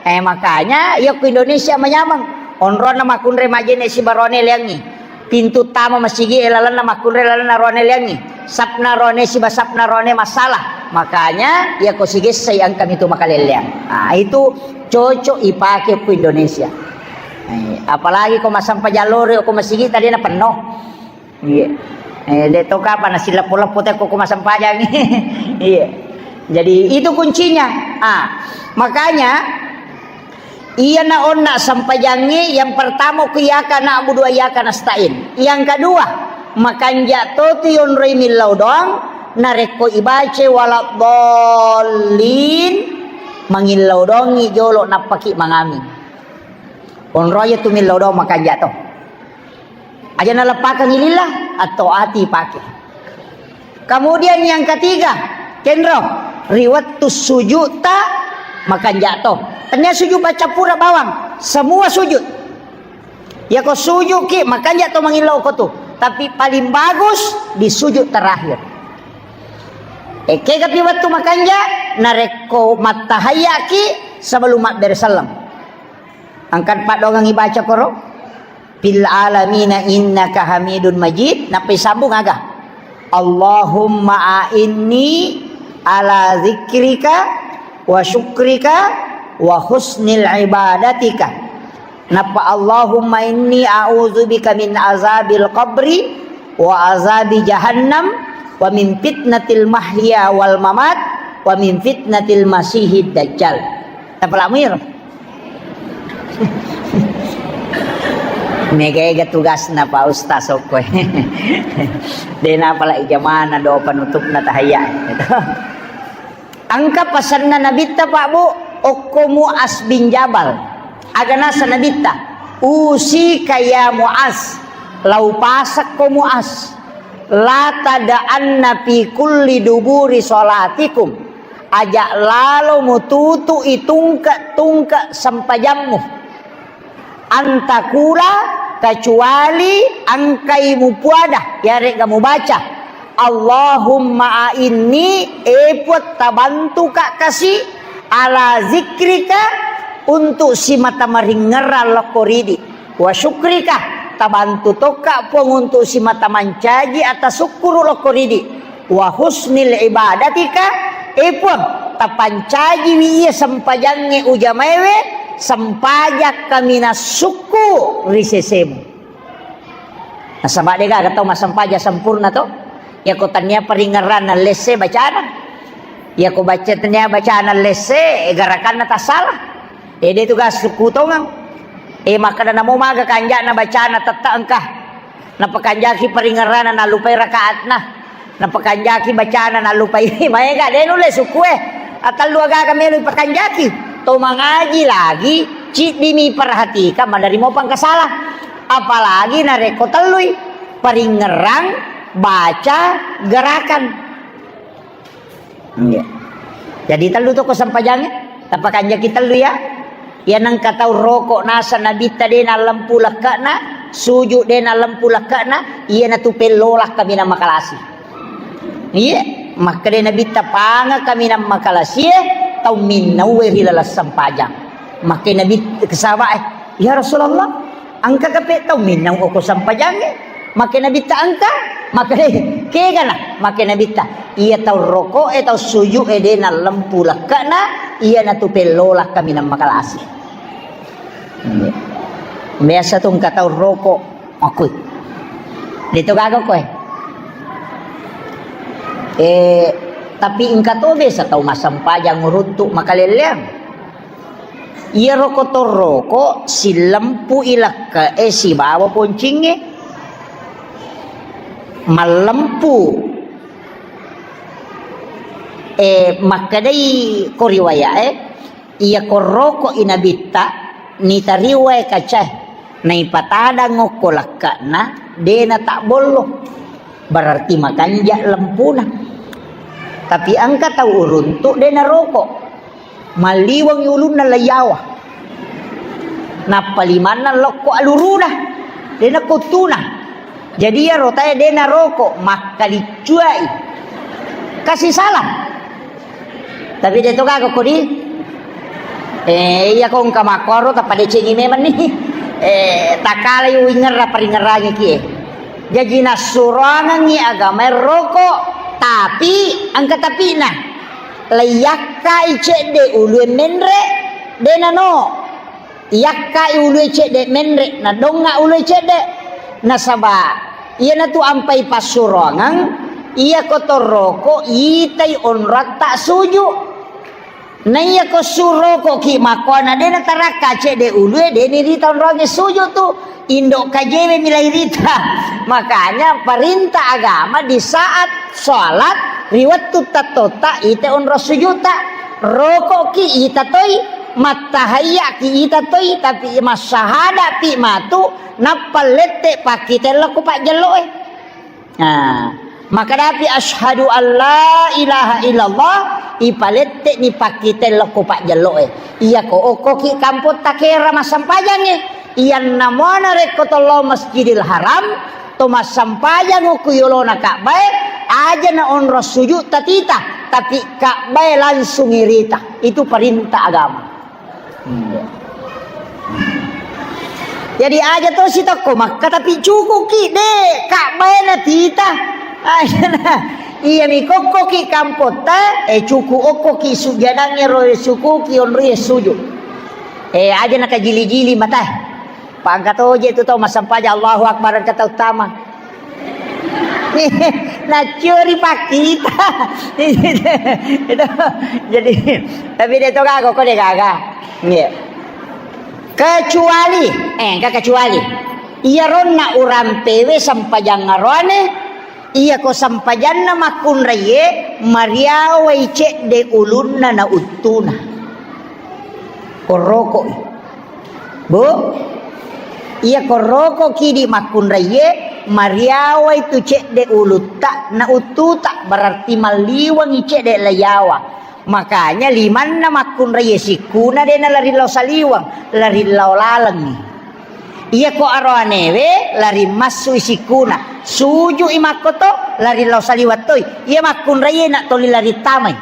Eh, makanya iya ku Indonesia manyameng. Onronna makkunre majene sibarone leangi. Pintu tama masigi e lalenna makkunre lalenna rone leangi. Sapna rone siba sapna rone masalah. Makanya iya ko sigessai engka mitu makalelleang. Ah, itu cocok ipake ku Indonesia. Eh, apalagi ko masampajang lori ko masigi tadi na penno. Iya. Eh, de to kapa na sileppo-leppo te ko, ko masampajang. Iya. Jadi itu kuncinya. Ah, makanya iya na onna sampajangnge yang pertama ku iyyaka na'budu wa iyyaka nasta'in. Yang kedua, makanja to tu yonroi millau doang narekko ibaca waladdallin mangillau doangi jolo nappaki mangami. Onroi tu millau doang makanja to. Aja naleppakeng lillah, atau ati pake. Kemudian yang ketiga, kenro, ri wettu sujud ta makanja to. Tania sujud baca pura bawang, semua sujud. Ya ko sujud ki makanja to mangillau ko tu. Tapi paling bagus di sujud terakhir. Ekke gapi wettu makanja, narekko mattahayya ki sebelum mabbere selleng. Angkat paddoangang ibaca koro. Fil alamina innaka hamidun majid. Nappai sambung aga. Allahumma a'inni ala zikrika wa syukrika wa husnil ibadatika. Nappa Allahumma inni a'udzubika min azabil qabri wa azabi jahannam wa min fitnatil mahya wal mamat wa min fitnatil masihid dajjal. Tapalamuir. Mega-ega tugasna Pak Ustaz okkoe. Dena pala ijamana do penutupna tahayya. Engka pasenna Nabitta Pak Bu, okko Muaz bin Jabal. Aga nasa Nabitta, usika ya Muaz, lau pasakko Muaz, la tada'anna fi kulli duburi salatikum. Aja lalo mututu itungke-tungke sempajammu. Antakula kecuali engkai mupuada, yarega mubaca, Allahumma a'inni, e Puang, tabantuka kasi, ala zikrika, untuk simata maringerang lokko ridi. Wa syukrika, tabantu tokka Puang untuk simata mancaji atasukkuru lokko ridi. Wa husnil ibadatika, e Puang, tapancajiwi iya sempajangnge ujamaewe, sempajang kaminang sukku ri sesemu. Nasaba degaga tau massempajang sempurna to. Yako tania paringerranna lesse bacana. Yako baca tania bacana lesse, garakanna tassala. Ede tu gas kutongeng. E, makkeda namo maga kanja'na bacana tette engka. Napakanjaki paringerrana nallupai rakaatna. Napakanjaki bacana nallupai. Maega de nulle sukue. Atellu agaga melo ipakanjaki. To mangaji lagi, ciddimi perhatikan, maderri mo pangkasala. Apalagi narekko tellui. Paringerrang, baca, gerakan. Iya. Jadi tellu to ko sempajangnge, tapakanjaki tellu ya. Iya nengka tau roko nasa Nabitta de nallempu lekkana, sujud de nallempu lekkana, iya natu pellola kaminang makalasi. Iya, makkeda Nabitta panga kaminang makalasie, tau minnaue ri laleng sempajang. Makke Nabi kesaba eh, ya Rasulullah, Engka kape tau minnau oko sampajangnge, make Nabitta engka, make kegana, make Nabitta. Iya tau roko e, tau suju e, de nallempu lekkana, iya natu pellola kaminang makalasi. Biasa tu engka tau roko, makui. De to gaga koe. Eh, tapi engka to biasa tau massempajang uruttu makalelleang. Iyaro kotorroko sillempu'i lekke'e sibawa poncingnge. Mallempu Eh, makkedai ko riwayat, eh, iya ko roko i nabitta, nitariwai kacae, naipatadang okko lakka'na, de natabbollo. Berarti makanja lempuna. Tapi engka tau uruntu de naroko. Malliweng ulunna laiyawa. Nappa limanna lokko aluruna. De nakuttuna. Jadi iyaro tae de naroko, makkaliccuai. Kasi salah. Tapi de to gaga kodi. Eh, iya ko engka makkoro tappa decengi memang ni. Eh, takalai uingerra paringerrangi kie. Jaji nassuroangengngi agamae roko, tapi engka tapina. Laiyakkai cedde ulue menre, de nano. Iyakkai ulue cedde menre, nadonga ulue cedde. Nasaba iyanatu ampai passuroangeng, iya ko torroko itai onroatta suju. Naiya ko suroko ki makkoana de natarakka cedde ulue, de nirita onroange suju tu. Indo kajewe milai rita. Makanya perintah agama di saat sholat, ri wettu tattotta, ite onro sujuta. Roko ki ita toi, mattahayya ki ita toi, tapi massahada pi matu, nappa lette pakkite lokko pajjelloe. Nah, makadapi asyhadu alla ilaha illallah, ipalette ni pakkite lokko pajjelloe. Iya ko okko ki kampotta kera massampajangnge. Iyanna mona rekko tollo Masjidil Haram, to massampajang okko yolona Ka'bae, aja na onro sujud tatita, tapi Ka'bae langsung irita. Itu perintah agama. Hmm. Jadi aja to sitokko Makka tapi cukuki de Ka'bae na tita. Aja na. Iya mi kokko ki kampotta, eh, cuku okko ki sujadangnge ro suku ki onri suju. Eh, aja na kajili-jili mata. Pangka toje tu tau massampaja Allahu Akbar engka tau tama. Naccuri pakkita. Itu. Jadi, tapi de to gaga, ko de gaga. Iya. Kecuali, eh, engka kecuali. Iya ronna urampewe sempajang aroane, iya ko sempajanna makkunraie, mariawai cedde ulunna na uttuna. Korrokoi. Bu, iya korroko kidi makkunraie, mariawai tu cedde ulutta na uttuta, berarti malliwengi cedde laiyawa. Makanya limanna makkunraie sikkuna de nalari lao saliweng, lari lao lalengngi. Iya ko aroanewe lari massui sikkuna, sujui makkoto, lari lao saliweng toi. Iya makkunraie na toli lari tamai.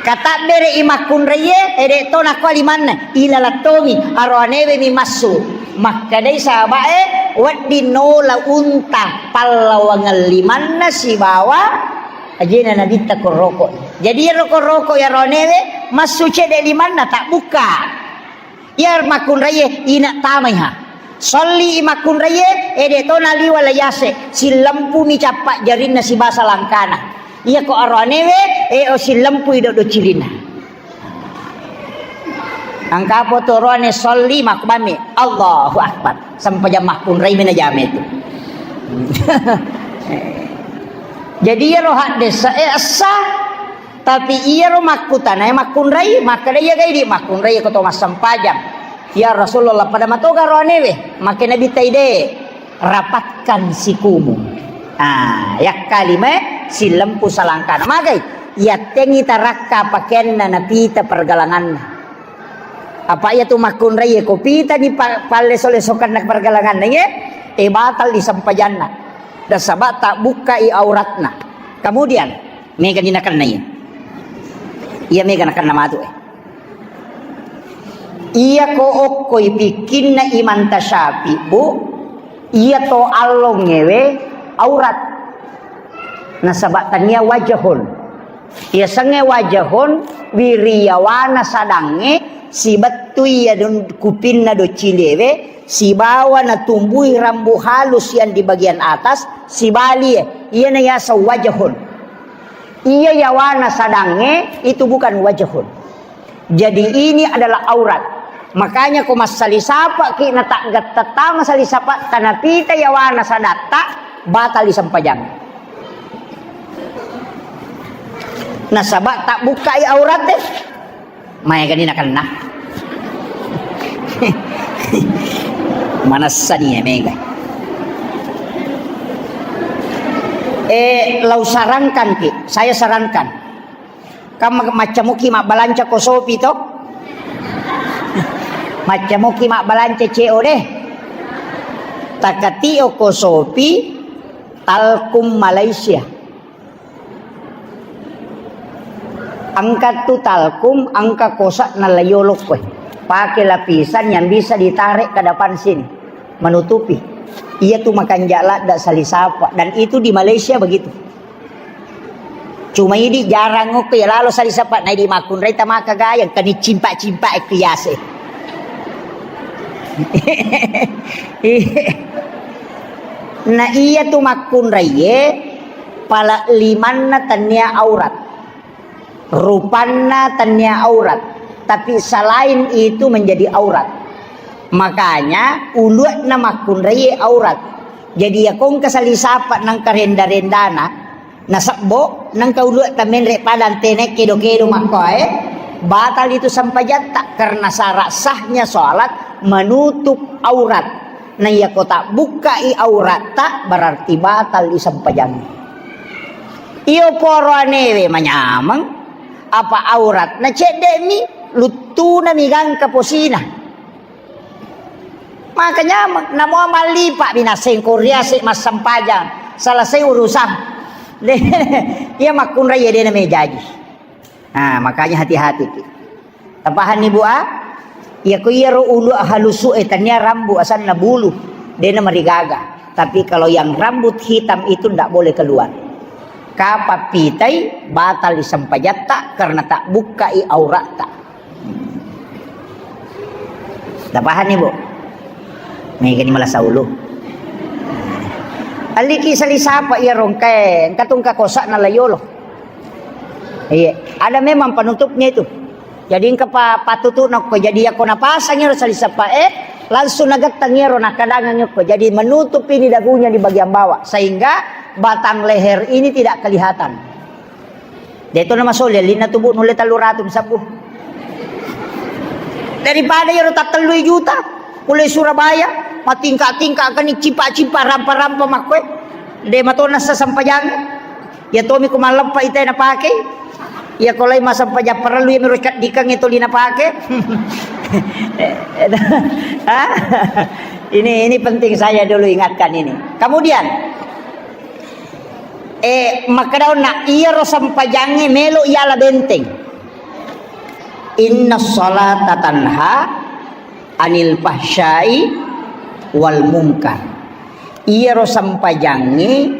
Katabbere'i makkunraie, ede to nakko limanna, ilalattomi, aroanewe mi massu. Makkedai sahaba'e, wedding nola unta pallawangeng limanna sibawa ajena nabitta korroko. Jadi ero korroko ya aroanewe, massu cedde limanna, tak bukka. Iya makkunraie, ina tamaiha. Solli makkunraie, ede to naliwa layase, silempumi cappa jarinna sibasa langkana. Iya ko aroanewe, e o silempui doddo cilinna. Angka potoroane solli makkubamme, Allahu Akbar. Sempajang makkunrai mena jame tu. Jadi iyaro haddesa e essa. Tapi iyaro makkutanae makkunrai, makkeda iya gai di makkunrai ko to massempajang. Ya Rasulullah, pada matoga roanewe, make Nabi taide, rapatkan sikumu. Ah, yakkalimae silempu salangkana. Magai, yattengi tarakka pakeanna napita pergalanganna. Apa iya tu makkunrai ko pita di pa-, palleso-lesokanna pergalanganna ye, e batal di sempajanna. Nasaba tabbukkai auratna. Kemudian, Mega ni nakenna iya. Iya mega nakenna matu e. Iya ko okkoi pikkinna Imam Tasyafi, Bu, iya to allongewe aurat. Nasaba tania wajahun. Iya sengnge wajahun, wiriyawana sadangnge, sibettui iya dun-, kupinna doccilewe, sibawa natumbui rambu halus yang di bagian atas, sibalie, iyana yaseng wajahun. Iya yawana sadangnge itu bukan wajahun. Jadi ini adalah aurat. Makanya ko massali sapaki na taggatta tama sali sapa tanapita yawana sadatta, batal disempajang. Nasaba tabbukkai auratte. Maegani nakenna. Manessani ya mega. Eh, lau sarankan ki, saya sarankan. Kam maccamuki mabbalanca ko Sopi to? Maccamuki mabbalanca C O D. Takatio ko Sopi, Talkum Malaysia. Angka tu Talkum, angka kosa na layolok koe. Pakai lapisan yang bisa ditarik ke depan sini, menutupi. Iya tu makanja ladda salisapa, dan itu di Malaysia begitu. Cuma idi jarang ko ya lalo salisapa, na idi makkunrai tamaka gayang, kani cimpak-cimpak ku yase. Na iya tu makkunraiye, pala limanna tennia aurat, rupanna tennia aurat, tapi selain itu menjadi aurat. Makanya ulu'na makkunraiye aurat. Jadi ya kongka salisapa nangka renda-rendana, nasebbo nangka ulu'ta menre pada antene kedo-kedo makkoe, batal itu sempajatta karena syarat sahnya sholat menutup aurat. Na iyako tabbukkai auratta, berarti batal i sempajangnge. Iyo poro anewe manyameng, apa auratna cedde'mi, luttunami gangka posina. Maka nyameng, namo mallipa binaseng ko riase massempajang, selesai urusan. De, iya makkunrai ya dena mejaji. Nah, makanya hati-hati ki. Tapahanni, Bu, a? Iya ko iyaro ulu halusu e, tania rambu, asanna bulu, dena marigaga. Tapi kalau yang rambut hitam itu ndak boleh keluar. Kapa pitai, batal i sempajatta karena tabbukkai auratta. Tapahanni, Bu? Megani malasa ulu. Alliki salisapa iya rongkae, engka tungka kosa na layolo. Iya, ada memang penutupnya itu. Jadi engka pa-, patutu'na ko. Jadi yako napasang iyaro salisapa'e, langsung nagettang iyaro, nakkadangang ko. Jadi menutup ini dagunya di bagian bawah, sehingga batang leher ini tidak kelihatan. Deto na masole, linna tubu nulle tellu ratu sabbu. Daripada iyaro tattellui juta, mulai Surabaya, matingka-tingka kani cipa-cipa, rampa-rampa makkoe. De matona sasampajang. Iya tomi ko malleppa ite napake. Iya ko lai massempajang parellu iya miro kaddikang itu lina pake. Hah? Ini, ini penting saya dulu ingatkan ini. Kemudian, eh, makkadaonna iyaro sempajangnge melo iyala benteng. Inna salata tanha anil fahsyai wal munkar. Iyaro sempajangnge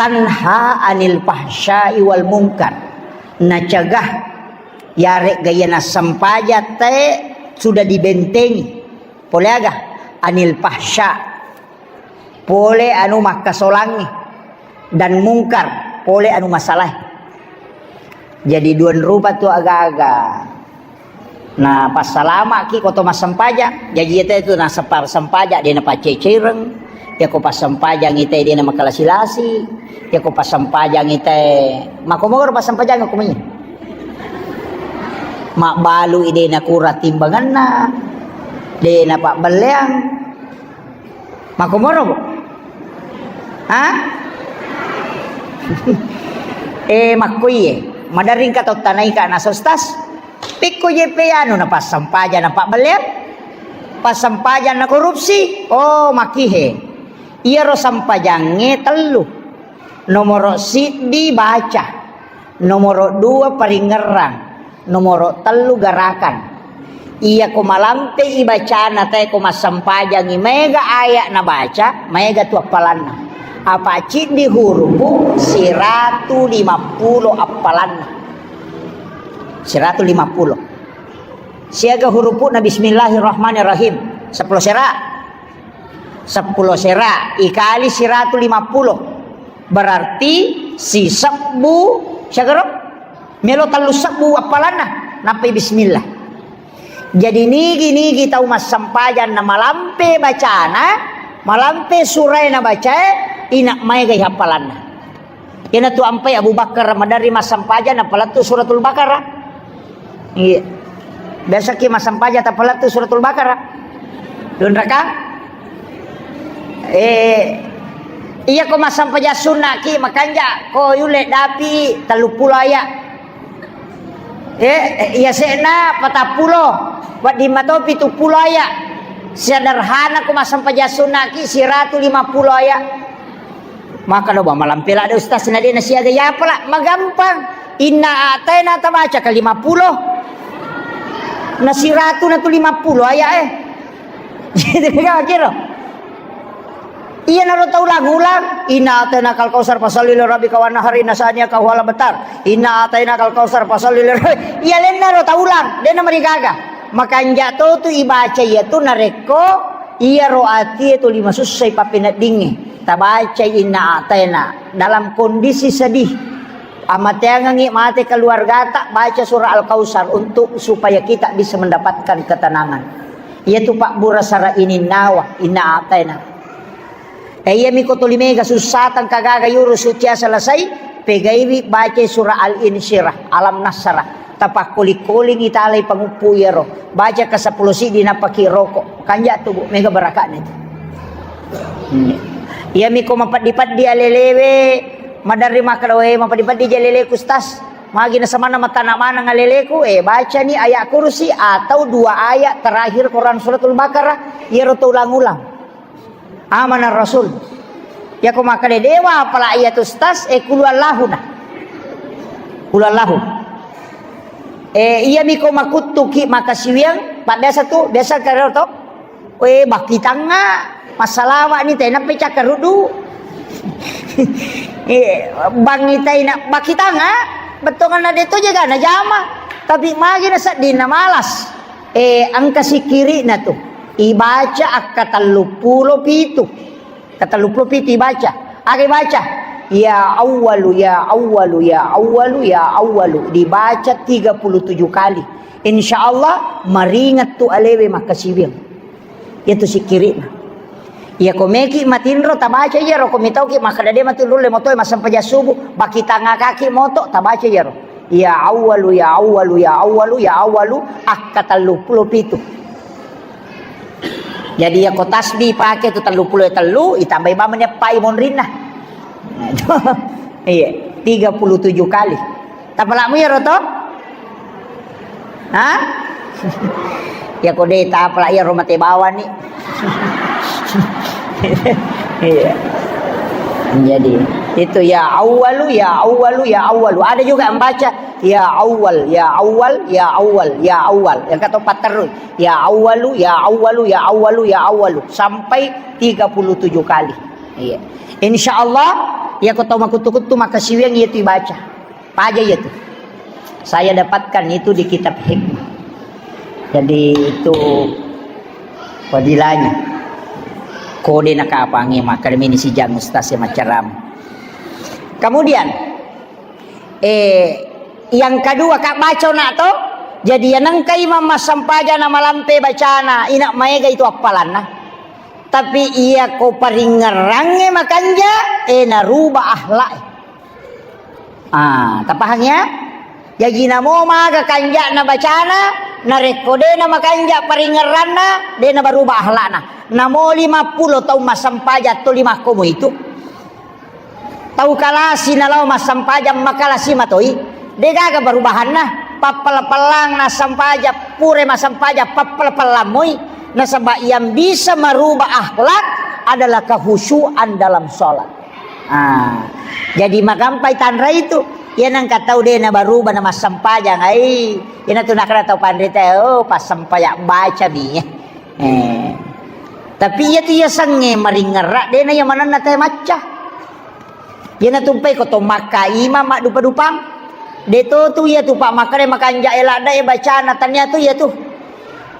tanha anil fahsyai wal munkar. Nacegah, yaregga iya nassempajang te sudah dibentengi. Pole aga? Anil fahsya. Pole anu makkasolangnge. Dan mungkar, pole anu masalae. Jadi dua rupa tu aga-aga. Na passalamaki ko to massempajang. Jaji iyate tu nasempar sempajang, de napaccecireng. Yako passempajang ite de namakalasi-lasi. Yako passempajang ite, makomoro passempajang ko mani. Mabbalu i de nakura timbanganna. De napabbelleang. Makkomoro, Bu? Ha? Eh, makkuiye. Maderring ka tau tanaika na sostas. Pikku jeppe anu na passempajang na pabbelleang. Passempajang na korupsi. Oh, makihe. Iyaro sempajangnge tellu. Nomoro siddi baca. Nomoro dua paringerrang. Nomoro tellu garakan. Iyako malampe i bacana tae ko massempajangi, maega aya nabaca, maega tu appalanna. Apa ciddi hurupu, siratu limappulo appalanna. Siratu limappulo. Siaga hurupu'na Bismillahirrahmanirrahim. Seppulo sera. Seppulo sera ikali siratu limappulo. Berarti sisebbu, siagaro? Melo tellu sebbu appalanna, nappai bismillah. Jadi nigi-nigi tau massempajang na malampe bacana, malampe surae nabacae, ina maega i appalanna. Iyanatu ampai Abu Bakar maderri massampajang napalettu Suratul Baqarah. Iya. Biasaki massampajang tapalettu Suratul Baqarah. Dunraka? Eh, iya ko massampajang sunnaki makanja ko yulle dapi telluppulo aya. Eh, iya se'na patappulo, wedding mato pituppulo aya. Sederhana ko massampajang sunnaki siratu limappulo aya. Maka do ba malampe ladde ustaz na de nasiaga ya pala magampang. Inna a'taina tabaca ka limappulo. Na siratu na tu limappulo aya eh. Jadi kira. Iyanaro taulang-ulang, "Inna atainakal kautsar fasalli li rabbika wanhar, inna syani'aka huwal abtar." "Inna atainakal kautsar fasalli li rabbi-," iya lennaro taulang, dena marigaga. Makanja to tu ibaca iyatu narekko iyaro atie tuli masussai pappeneddingnge. Tabacai inna ataina dalam kondisi sedih. Amateangengngi mate keluargata, baca surah Al-Kautsar untuk supaya kita bisa mendapatkan ketenangan. Iyatu pabbura sara ininnawa, inna ataina. Eh, iyami ko tuli mega sussa tangka gaga yuru sucia selesai, pegaiwi baca surah Al-Insyirah, Alam Nasrah. Tapakkoli-koling italai panguppu iyaro. Baca ke seppulo siddi napaki roko. Kanja tu, Bu, mega barakatna itu. Hmm. Iyami ko mapeddi-peddi alelewe, maderri makkeda, "We, mapeddi-peddi ja aleleku, Ustaz." Magi nasamanna matana maneng aleleku, eh, bacani ayat kursi atau dua ayat terakhir Quran Suratul Baqarah, iyaro to ulang-ulang. Amanar Rasul. Yako makkeda dewa apala iya tu stas, eh, kulu Allahu na. Kulu Allahu. Eh, iya miko makuttuki makasiwiang, pak biasa tu, biasa karo to. We, bakitanga, massalawa ni tena pe cakkaruddu. Eh, bangi taina bakitanga, bettonganna de to jaga na jama. Tapi magi na seddinna malas. Eh, engka sikkiri'na tu. Ibaca akka telluppulo pitu. Ka telluppulo pitu ibaca. Aga ibaca? Ya Awwalu, ya Awwalu, ya Awwalu, ya Awwalu. Dibaca tiga puluh tujuh kali. Insya Allah, maringet tu alewe makkasiwiang. Iyatu sikkiri'na. Iya ko meki matinro tabaca iyaro, ko mitauki makkeda de matinro le motoe massempajang subuh, bakitangakaki moto tabaca iyaro. Ya Awwalu, ya Awwalu, ya Awwalu, ya Awwalu, akka telluppulo pitu. Jadi, iya ko tasbih pake tu telluppulo tellu, itambai bawang meneppai monrinna. Iya, tiga puluh tujuh kali. Tapalamu iyaro to? Hah? Ya ko de tapala iyaro mate bawang ni. Iya. Jadi, itu ya Awwalu, ya Awwalu, ya Awwalu. Ada juga yang baca ya Awwal, ya Awwal, ya Awwal, ya Awwal. Yang kata empat terus. Ya Awwalu, ya Awwalu, ya Awwalu, ya Awwalu. Sampai tiga puluh tujuh kali. Iya. Insya Allah, ya ko tau makuttu-kuttu makkasiwiang iya tu ibaca. Paja iya tu. Saya dapatkan itu di kitab hikmah. Jadi itu fadilahnya. Kode nakapangi makkeda mini sijang ustaz yang macam. Kemudian, eh, yang kedua, Kak, baca nak to. Jadi yang nengka imam massempajang na malampe bacana, ina maega itu appalanna. Tapi iya ko paringngerangnge makanja, eh, naruba akhlak. Ah, tapahang ya? Jaji namo maga kanja'na bacana, narekko de na makanja paringngeranna, de na baruba akhlakna. Namo lima puluh taung massempajang to lima komo itu. Tau kalasi nalao massempajang makalasi matoi. De gaga barubahanna. Pappala-palang nassempajang, pure massempajang, pappala-palang moi. Nasaba yang bisa merubah akhlak adalah kehusyuan dalam sholat. Ah, jadi magampai tanra itu. Iya nengka tau de na baruba na massempajang, ai. Ina tu nakana tau panrita, oh, passempajang baca mi. Eh. Tapi iya tu iya sange maringerra, de na iya manenna te macca. Iya na tumpai ko to makka imam maddupa-dupang. De to tu iya tu pak makkeda makanja e ladda e bacana tania tu iya tu.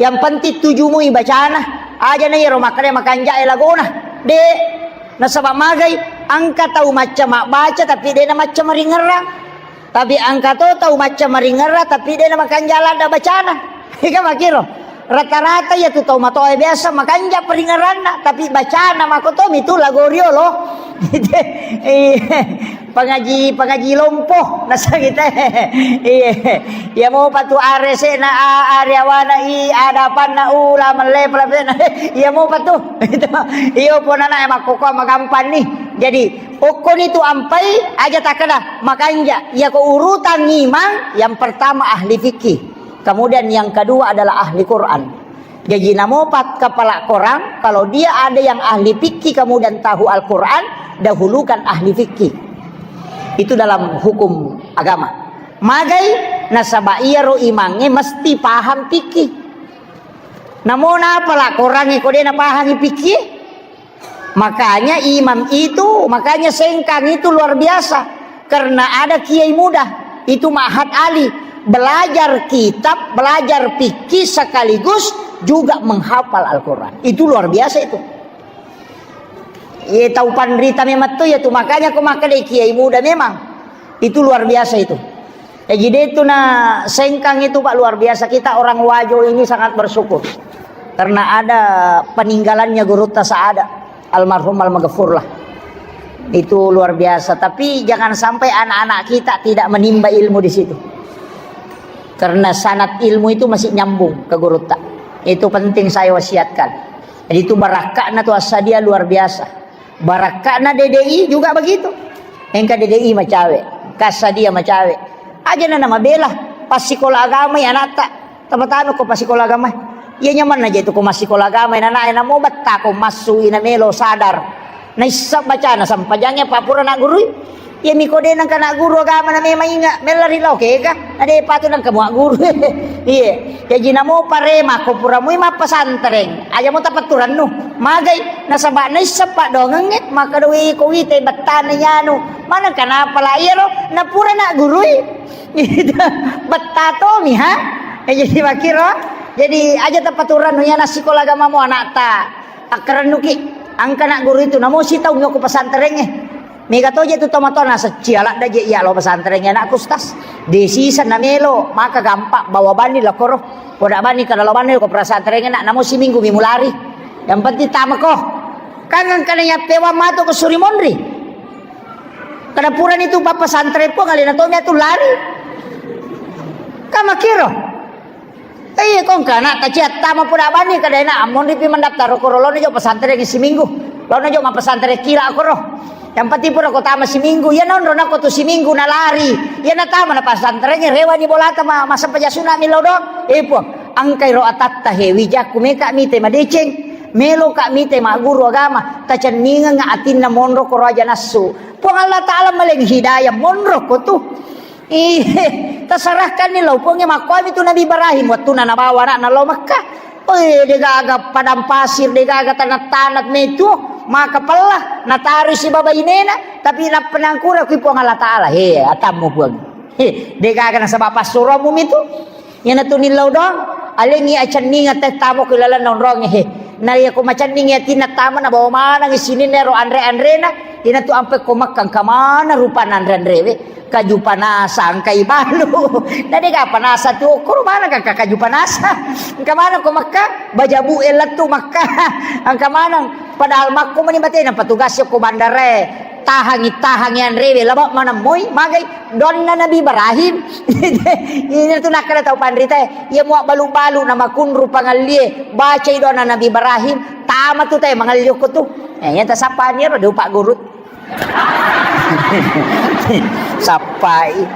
Yang penting tujumu i bacana. Aja na iyaro makkeda makanja e lagona. De. Nasaba magai, engka tau macca mabbaca tapi de na macca maringerrang. Tapi engka to tau macca maringerrang tapi de na makanja ladda bacana. Ika makiro. Rata-rata iya tu tau matoa biasa makanja peringeranna, tapi bacana makotomi tu lago riolo. Iya, pangaji, pangaji lompo, nasang kita. Iya, iya mopa tu arese na a-, ari awana i, adapanna ula, melle, pelapena. Iya mopa tu. Iyo ponana e makkoko magampang ni. Jadi, okkoni tu ampai aja takkeda makanja. Iya ko urutang imang, yang pertama ahli fikih. Kemudian yang kedua adalah ahli Quran. Jadi namopat kepala korang, kalau dia ada yang ahli fikih kemudian tahu Al-Quran, dahulukan ahli fikih. Itu dalam hukum agama. Magai nasaba iyaro imangnge mesti paham fikih. Namo napala korangnge ko de napahangi fikih? Makanya imam itu, makanya Sengkang itu luar biasa. Karena ada kiai muda, itu Ma'had Ali, belajar kitab, belajar fikih sekaligus juga menghafal Al-Quran. Itu luar biasa itu. Ye tau panrita memang tu ya tu, makanya ko makkeda kiai muda memang. Itu luar biasa itu. Jadi itu na Sengkang itu, Pak, luar biasa. Kita orang Wajo ini sangat bersyukur karena ada peninggalannya Gurutta Saada, almarhum almaghfur lah. Itu luar biasa. Tapi jangan sampai anak-anak kita tidak menimba ilmu di situ. Karena sanad ilmu itu masih nyambung ke Gurutta. Itu penting saya wasiatkan. Jadi itu barakakna tu Assadia luar biasa. Barakka'na D D I juga begitu. Engka D D I macawe, Kassadia macawe. Aja na namabela passikola agama ya anatta. Tapatama ko passikola agama. Iya nyamanna je tu ko massikola agama, nana namo betta ko massu ina melo sadar. Naissa bacana sampajangnge papura na gurui. Iya miko de nangka na guru agama na memang inga mella ri lao kega. Ade patu nangka mua guru. Iya. Jaji namo parema ko pura mui mappasantreng. Aja mo tapatturannu. Magai. Nasaba naisseng paddoangengnge, makkeda, "Wé, ko wita bettana iyanu, maneng kanapa la iyaro napura naggurui?" Betta tomi, ha? Eh, jadi makkiro. Jadi aja tapaturannu, iya nassikola agamamu anakta. Akkarennuki, engka naggurui tu, namo sitaung yoko pesantrengnge. Mega toje tu tomatoa naseccia ladda je iya lao pesantrengnge anakku, Ustaz. Dé siseng namelo, maka gampang bawa bani lakkoro. Koda bani kada lao bani ko pesantrengnge nak, namo siminggu mi mulari. Yang penting tamako. Kan engkana yappewang matu ko suri monri. Kada purani tu pappasantren pong alena tomi atu lari. Kan makkiro. Iya kong kana taciat tama pura bani kada ena monri pi mendaftar ko rolono jo pesantren siminggu. Lono jo mappesantren kila koro. Yang penting pura ko tama siminggu. Iya nonro nako tu siminggu nalari. Iya natama na pesantren rewani bolata ma, masempajang sunna mi lao dong. Eh, Puang, engkai ro atatta he wijakku meka mite madeceng. Melo ka mite magguru agama, tacenningeng atinna monro ko raja nassu. Puang Allah Ta'ala maleng hidayah monro ko tu. Ih, tasarahkanni lao Puangnge makkuami tu Nabi Ibrahim, wattuna nabawa anakna lao Mekka. Oi, degaga padang pasir, degaga tanah-tanah metu, maka pella, natarui sibawa bainena, tapi nappa nangkura kui Puang Allah Ta'ala. He, atammu Puang. He, degaga nasaba passuromu mitu. Iyanatu nillau doang, alengngi acenningeng tette tamo ko ilalenna onrongnge he. Na iyako macenningi atinna tama nabawa manengngi sininna ero anre-anrena, iyanatu ampe ko Mekka engka maneng rupanna anre-anrewe, kaju panasa, engka ibalu. Na dega panasa tu okkoro maneng engka kaju panasa. Engka maneng ko Mekka, bajabu e lettu Mekka. Engka maneng padahal makko mani batena petugas ko bandarae. Tahangi, tahangi anrewe, laba maneng moi, magai donna Nabi Ibrahim. Ini tu nakkeda tau panrita, iya mua balu-balu na makunru pangallie, bacai donna Nabi Ibrahim, tama tu te mangalli okko tu. Eh, iya tasappa ni ro de upa guru. Sappai.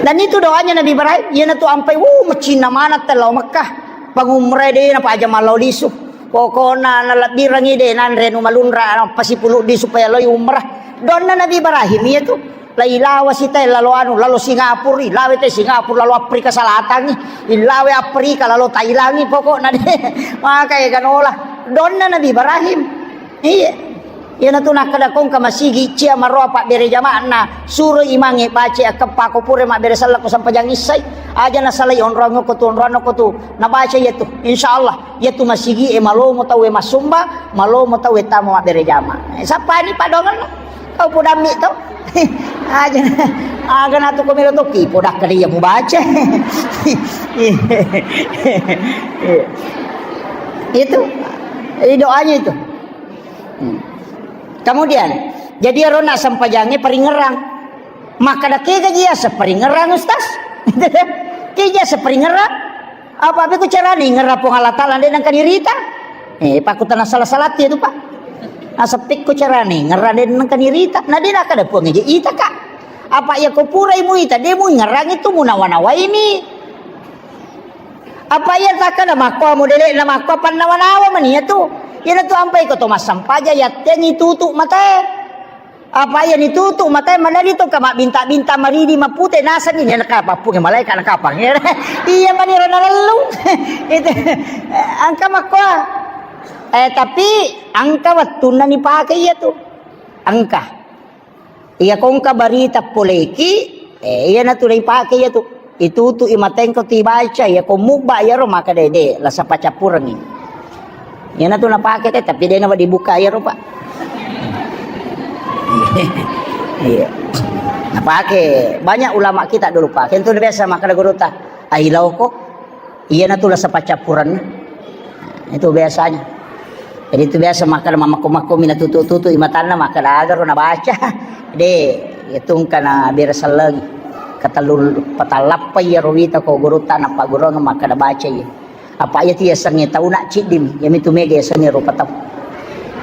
Dan itu doanya Nabi Ibrahim, iyanatu ampai, wuh, macinna maneng tellao Mekah. Pangumrae de napaja mallao lisu. Pokokna nalebbirengngi de nanre anu malunra, napasipuluddi supaya loi umrah. Donna Nabi Ibrahim iya tu. Lai lawa sita lalo anu, lalo Singapura, lawe te Singapura, lalo Afrika Selatan, lawe Afrika, lalo Thailand, pokokna de. Maka ega nola. Donna Nabi Ibrahim. Iya. Iyanatu nakkeda kongka masigi cia maroa pabbere jama'na, suro imangnge baca akkeppa ko pura mabbere sellekko sempajang issai, aja nasalai onroang ko tu, onroang ko tu, nabaca iyatu. Insyaallah, iyatu masigi e malomo tau e massumba, malomo tau e tama mabbere jama. Eh, sappani padongenna. Oh, podammi to. Aja, aga natu ko melo tokki, podakka dia mubaca. Itu, eh, doanya itu. Hmm. Kemudian, jadi ero na sempajangnge paringerrang. Makkeda kega ji yaseng paringerrang, Ustaz? Kega yaseng paringerrang? Apa beko carane ngerra Puang Allah Taala de nengka dirita? Eh, pakkutana salah-salah tu, Pak. Naseng pekko carane ngerra de nengka dirita? Na de nakkeda Puang je ita, Kak. Apa iya ko purai muita, de mu ngerrangi tu munawa-nawaimi. Apa iya takkeda makko modele na makko pannawa-nawa mani iya tu. Iyana tu ampai ko to massampaja yattengi tutu matae. Apa iya ni tutu matae madadi to ka mabbinta-binta maridi mapute nasani ni naka pappunge malaika naka pange. Iya mani ro nalellung. Itu engka makko. Eh, tapi engka wettunna ni pake iya tu. Engka. Iya ko engka barita poleki, eh, iyana tu dipake iya tu. Itutu'i matengko tibaca, iya ko mubba iyaro maka dede, lasa paccappurengngi. Iyana tu napake te, tapi dena dibuka iyaro, Pak. Iya. Napake banyak ulama kita dulu, Pak. Kentu biasa maka guru ta. Ailauko, iyana tu lasa paccappurenna. Itu biasanya. Jadi itu biasa makkeda mammakko-makko mina tutu-tutu imatanna makkeda agaro nabaca. De, itu engka na bere sellengi. Katellu patallappa iyaro wita ko gurutta napagurung makkeda baca iya. Apa iya tu yasengnge tauna ciddimi, iya mitu mega yasengnge rupa tau.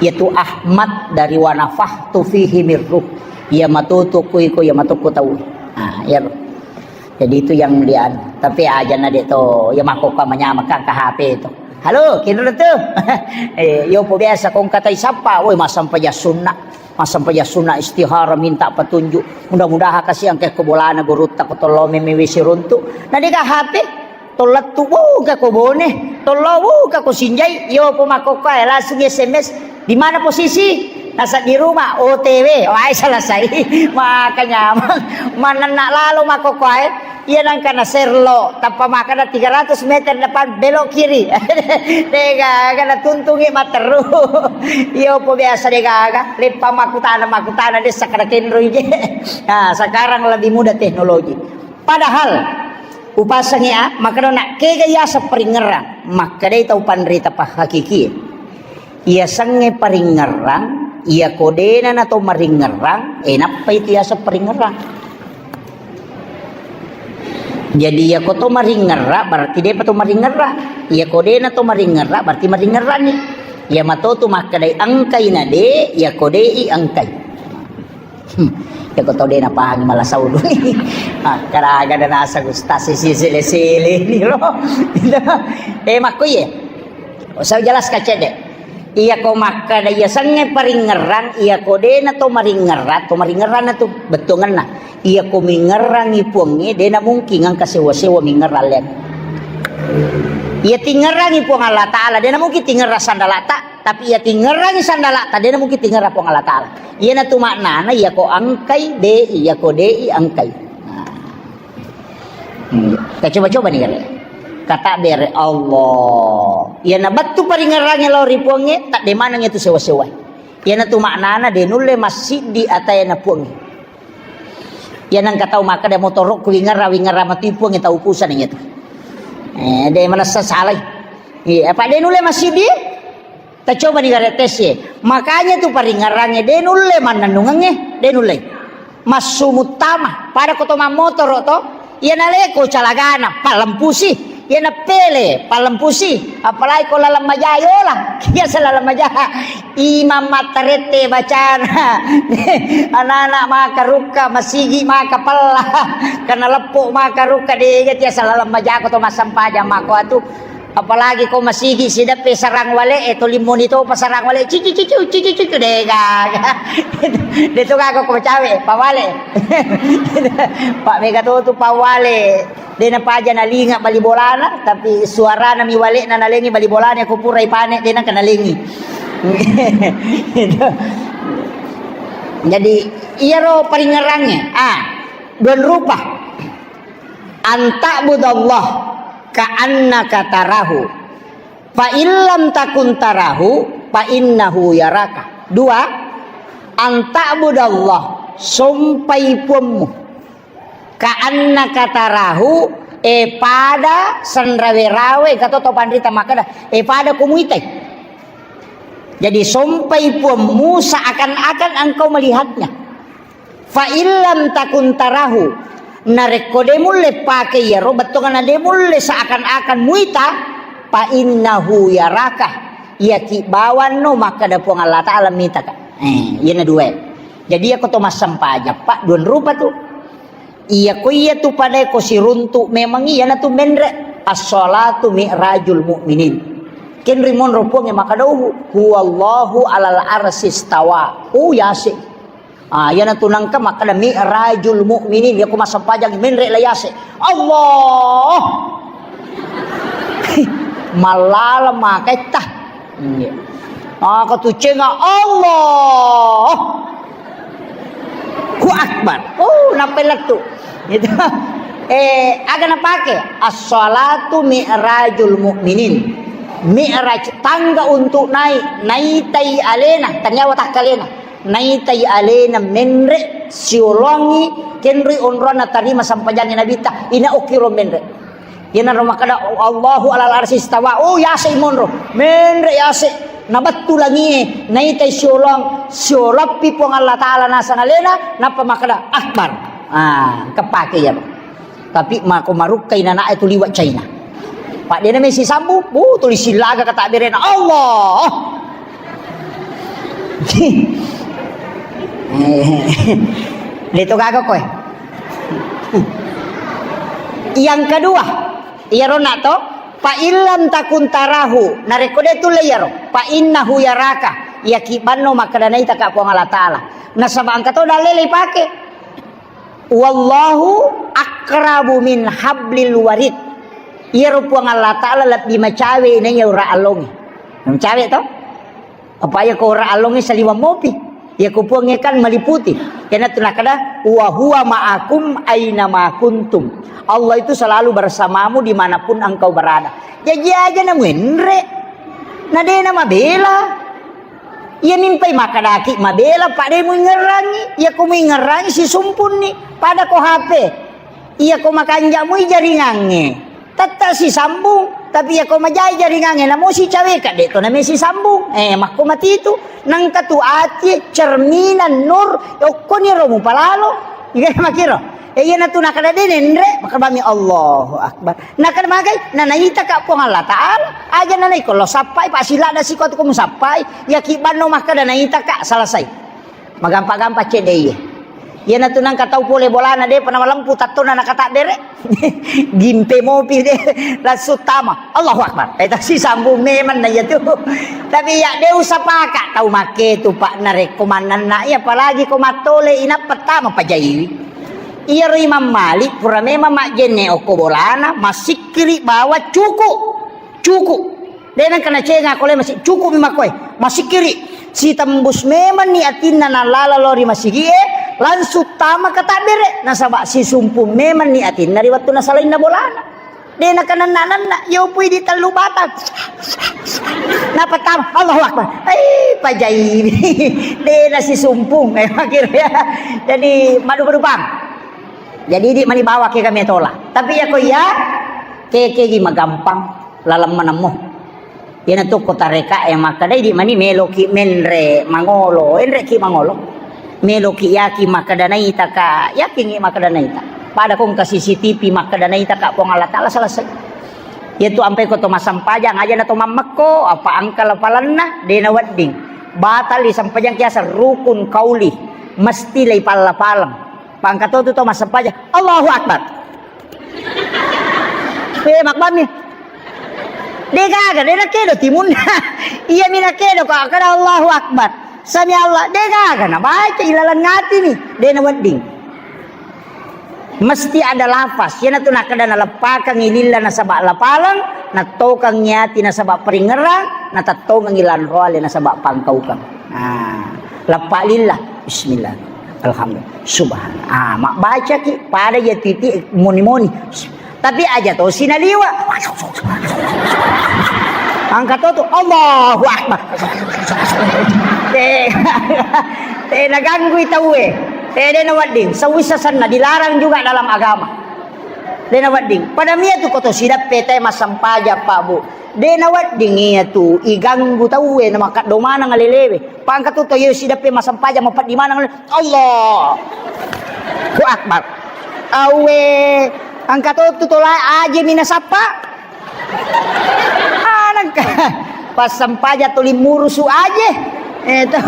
Iya tu Ahmad dari wa nafakhtu fihi min ruh. Iya matutu ku iko, iya matuku tau. Ah, iya. Jadi itu yang dia, tapi aja na de to, ya makkokkoe manyameng kan ke H P itu. Halo, kinro tu. Eh, yo po biasa kong katai sapa, woi massampajang sunna. Massampajang sunna istihara minta petunjuk. Mudah-mudahan kasih angke ko bolana gurutta ko tollo meme wesi runtu. Na de ka H P, tollettu buka ko Bone, tollo buka ko Sinjai, yo po makkokkoe langsung S M S. Di mana posisi? Nasa di rumah, O T W. Wah, selesai. Makanya manenna lalo makkokkoe. Iya nangka na serlo, tappa makkeda tiga ratus meter depan belok kiri. Degaga na tuntungi matteru. Iyo po biasa degaga. Leppa makkutana, makkutana dessa kada kenroi je. Nah, sekarang lebih mudah teknologi. Padahal upasangi a, makkeda nak kega yaseng paringerrang. Makkedai tau panrita pahakiki. Iyasengnge paringerrang, iya ko dena na to maringerrang, eh, nappa itu yaseng paringerrang. Jadi iya ko to maringerra, berarti depa to maringerra. Iya ko dena to maringerra, berarti maringerrangi. Iya mato tu makkedai engkai na de, iya ko de i engkai. Hmm. Ya ko tau de napahangi mala saulu. Ah, karaga da nasa gustasi si sele-sele ni lo. Eh, makko iye. Usah jelas kacede. Iya ko makkeda iya sengnge paringerrang, iya ko de na to maringerra, to maringerra na tu bettuangenna. Iya ko mingerrangi puangnge, de na mungkin engka sewa-sewa mingerra len. Iya tingerrangi Puang Allah Ta'ala, de na mungkin tingerra sandalata. Tapi iya tingerrangi sandalata, de na mungkin tingerra Puang Allah Ta'ala. Iyana tu maknana, iya ko engkai, de, iya ko de i engkai. Nah. Hmm. Kita coba-coba ni kare. Kata bere Allah. Iyana bettu paringerrangi lao ri puangnge, tak de maneng itu sewa-sewa. Iyana tu maknana, de nulle massiddi atayana puangnge. Iya nengka tau makkeda motorokku wingerra, wingerra matu puang tau upusan iya tu. Eh, de manessa salai. Iya, apa de nulle massiddi? Tacoba ni gare tes ye. Makanya tu paringerrangnge de nulle mannennungengnge, de nulle. Massu muttama, pada ko to mammotoro to, iya naleko calagana, palempusi. Iyana pele, palempusi, apalagi ko laleng maja yola. Biasa laleng maja. Imam mattarette bacana. Anak-anak maka rukka, masigi maka pella. Karena leppo maka rukka, dega tiasa laleng majako to massampajang mako atu. Apalagi ko masigi sideppe sarang wale, eh, to limmoni to pasarang wale, cici cici cici cici, dega. De to gaga ko cawe, pawale. Pak mega to tu pawale. De napaja nalinga bali bolana, tapi suarana mi wale'na nalengi bali bolana ko pura ipane, de naka nalengi. Jadi, iyaro paringerrangnge, ah, dua rupa. Anta'budallah ka'annaka tarahu. Fa illam takun tarahu, fa innahu yaraka. Dua, Anta'budallah, sompai puammu. Ka'annaka tarahu, e pada sanrawe-rawe, kato to panrita makkeda, e pada ko muitai. Jadi, sompai puammu seakan-akan engkau melihatnya. Fa illam takun tarahu, narekko de mulle pake iyaro, bettuanna de mulle seakan-akan muita, fa innahu yaraka, iyaki bawanno makkeda Puang Allah Ta'ala mitaka. Eh, iyana dua. Jadi, iyako to massempajang, Pak, dua rupa tu. Iyako iyatu padae ko siruntu memang iyanatu menre. As-shalatu mi'rajul mu'minin. Kenri monro Puangnge makkeda, "Huwallahu alal arsistawa." Oh, yase. Ah, iyanatu nangka makkeda mi'rajul mu'minin. Iyako massempajang menre la yase. Allah. Mallala maketta. Iya. Ah, katucenga Allah. Hu Akbar. Oh, nappa lettu. Gitu. Eh, aga napake? As-shalatu mi'rajul mu'minin. Mi'raj, tangga untuk naik, naitai alena, tania watakkalena. Naitai alena menre siolongi kenri onronna tarima sampajangi Nabitta, ina okkiro menre. Iyanaro makkeda, "Allahu alal arsi istawa." Oh, yase monro. Menre yase. Nabattu langie, naitai siolong, sioloppi Puang Allah Ta'ala nasang alena, nappa makkeda, "Akbar." Ah, kepake iyaro. Tapi mako marukkai nana'e tu liwa China. Pak dena mesi sambu, bu, tuli silaga kata berena, "Allah." Leto gaga koe. Yang kedua, iyaro na to, fa illam takun tarahu, narekko de tulle iyaro, fa innahu yaraka, iyaki banno makkeda naitaka Puang Allah Ta'ala. Nasaba engka to dalle ipake. Wallahu aqrabu min hablil warid. Iyaro Puang Allah Ta'ala lebbi macawe naiya ura allongi. Macawe to? Apa iya ko ora allongnge saliweng mopi. Iya ko Puangnge kan maliputi. Iyanatu nakkeda, "Wa huwa ma'akum aina ma kuntum." Allah itu selalu bersamamu dimanapun engkau berada. Jaji aja na muenre. Na dena mabela. Iya mimpai makkedaki mabela, pada muingerangi. Iya ko muingerangi sisumpunni. Pada ko H P. Iya ko makanja mui jaringangnge. Tette sisambung, tapi iyako majai jaringangnge, namo sicaweka, de to name sisambung. Eh, makko matitu. Nangka tu ati cerminan nur, okkoniro mupalalo. Iya makiro. Eh, iyanatu nakkeda de nenre, makkeda bami Allahu Akbar. Nakkeda magai, na naitaka Puang Allah Ta'ala, aja nanaiko lo sappai, pa silada siko tu ko musappai, iyaki banno makkeda naitaka, selesai. Magampa-gampa cedde iye. Iyanatu nangka tau pole bolana depa namalempu tattona nakatabbere. Gimpe mopi de langsung tama. Allahu Akbar. Eh, tasi sambung memang na iyatu. Tapi ya de usapaka tau make tu, Pak, narekko mannanna iya, apalagi ko mattole inappa tama pajaiwi. Iyaro Imam Malik pura memang majjenne okko bolana, masikkiri bawa cuku. Cuku. De nengka nacenga kole masi-, cukup mi makkoe. Masikkiri. Sitembus memang ni atinna nallala lao ri masigie, langsung tama katabbere. Nasaba sisumpu memang ni atinna ri wettu nasalainna bolana. De nakananna-nanna, yopui di tellu batang. Nappa tama, Allahu Akbar. Eh, pajai. De nasisumpung. Eh, akhirnya. Jadi, madu-madu bang. Jadi, di mani bawa ke kami tola. Tapi ya ko iya, ke, ke gi magampang. Laleng manemmu. Iyanatu ko tareka e makkeda, idi mani meloki menre mangolo, enreki mangolo. Meloki yaki makkeda naitaka, yakingi makkeda naita. Pada ko engka C C T V makkeda naitaka Puang Allah Ta'ala, selesai. Iyatu ampai ko to massempajang, aja na to mammekko, apa angka lapalanna, de na wedding. Batal i sempajang kiasa rukun kauli, mesti lei palla-paleng. Pangka to tu to massempajang, Allahu Akbar. Eh, mabbami. De gaga, de nakedo timunna. Iya mi nakedo ko kada Allahu Akbar. Sami Allah, de gaga nabaca ilaleng atini, de nawedding. Mesti ada lafaz. Iyanatu nakkeda naleppakangngi lilla nasaba lapaleng, nattokangngi ati nasaba peringngerang, natettongengngi lanroale nasaba pangkaukeng. Nah, leppa lilla. Bismillah. Alhamdulillah. Subhanallah. Ah, mabbacaki pada iya titi moni-moni. Tapi aja to sinaliwa. Angka to tu, Allahu Akbar. Eh. Eh, naganggui tauwe. Eh, de' nawedding. Sewissa senna dilarang juga dalam agama. De' nawedding. Pada mia tu koto sidappe te massempajang, Pak, Bu. De' nawedding iya tu iganggu tauwe na makaddo maneng alelewe. Pangka tu to iya sidappe massempajang mapeddi maneng ale-, Allah. Ku Akbar. Awe, angka to tu tola aje mina sappa. Anangka. Pas sempaja tuli murusu aje. Eh, to.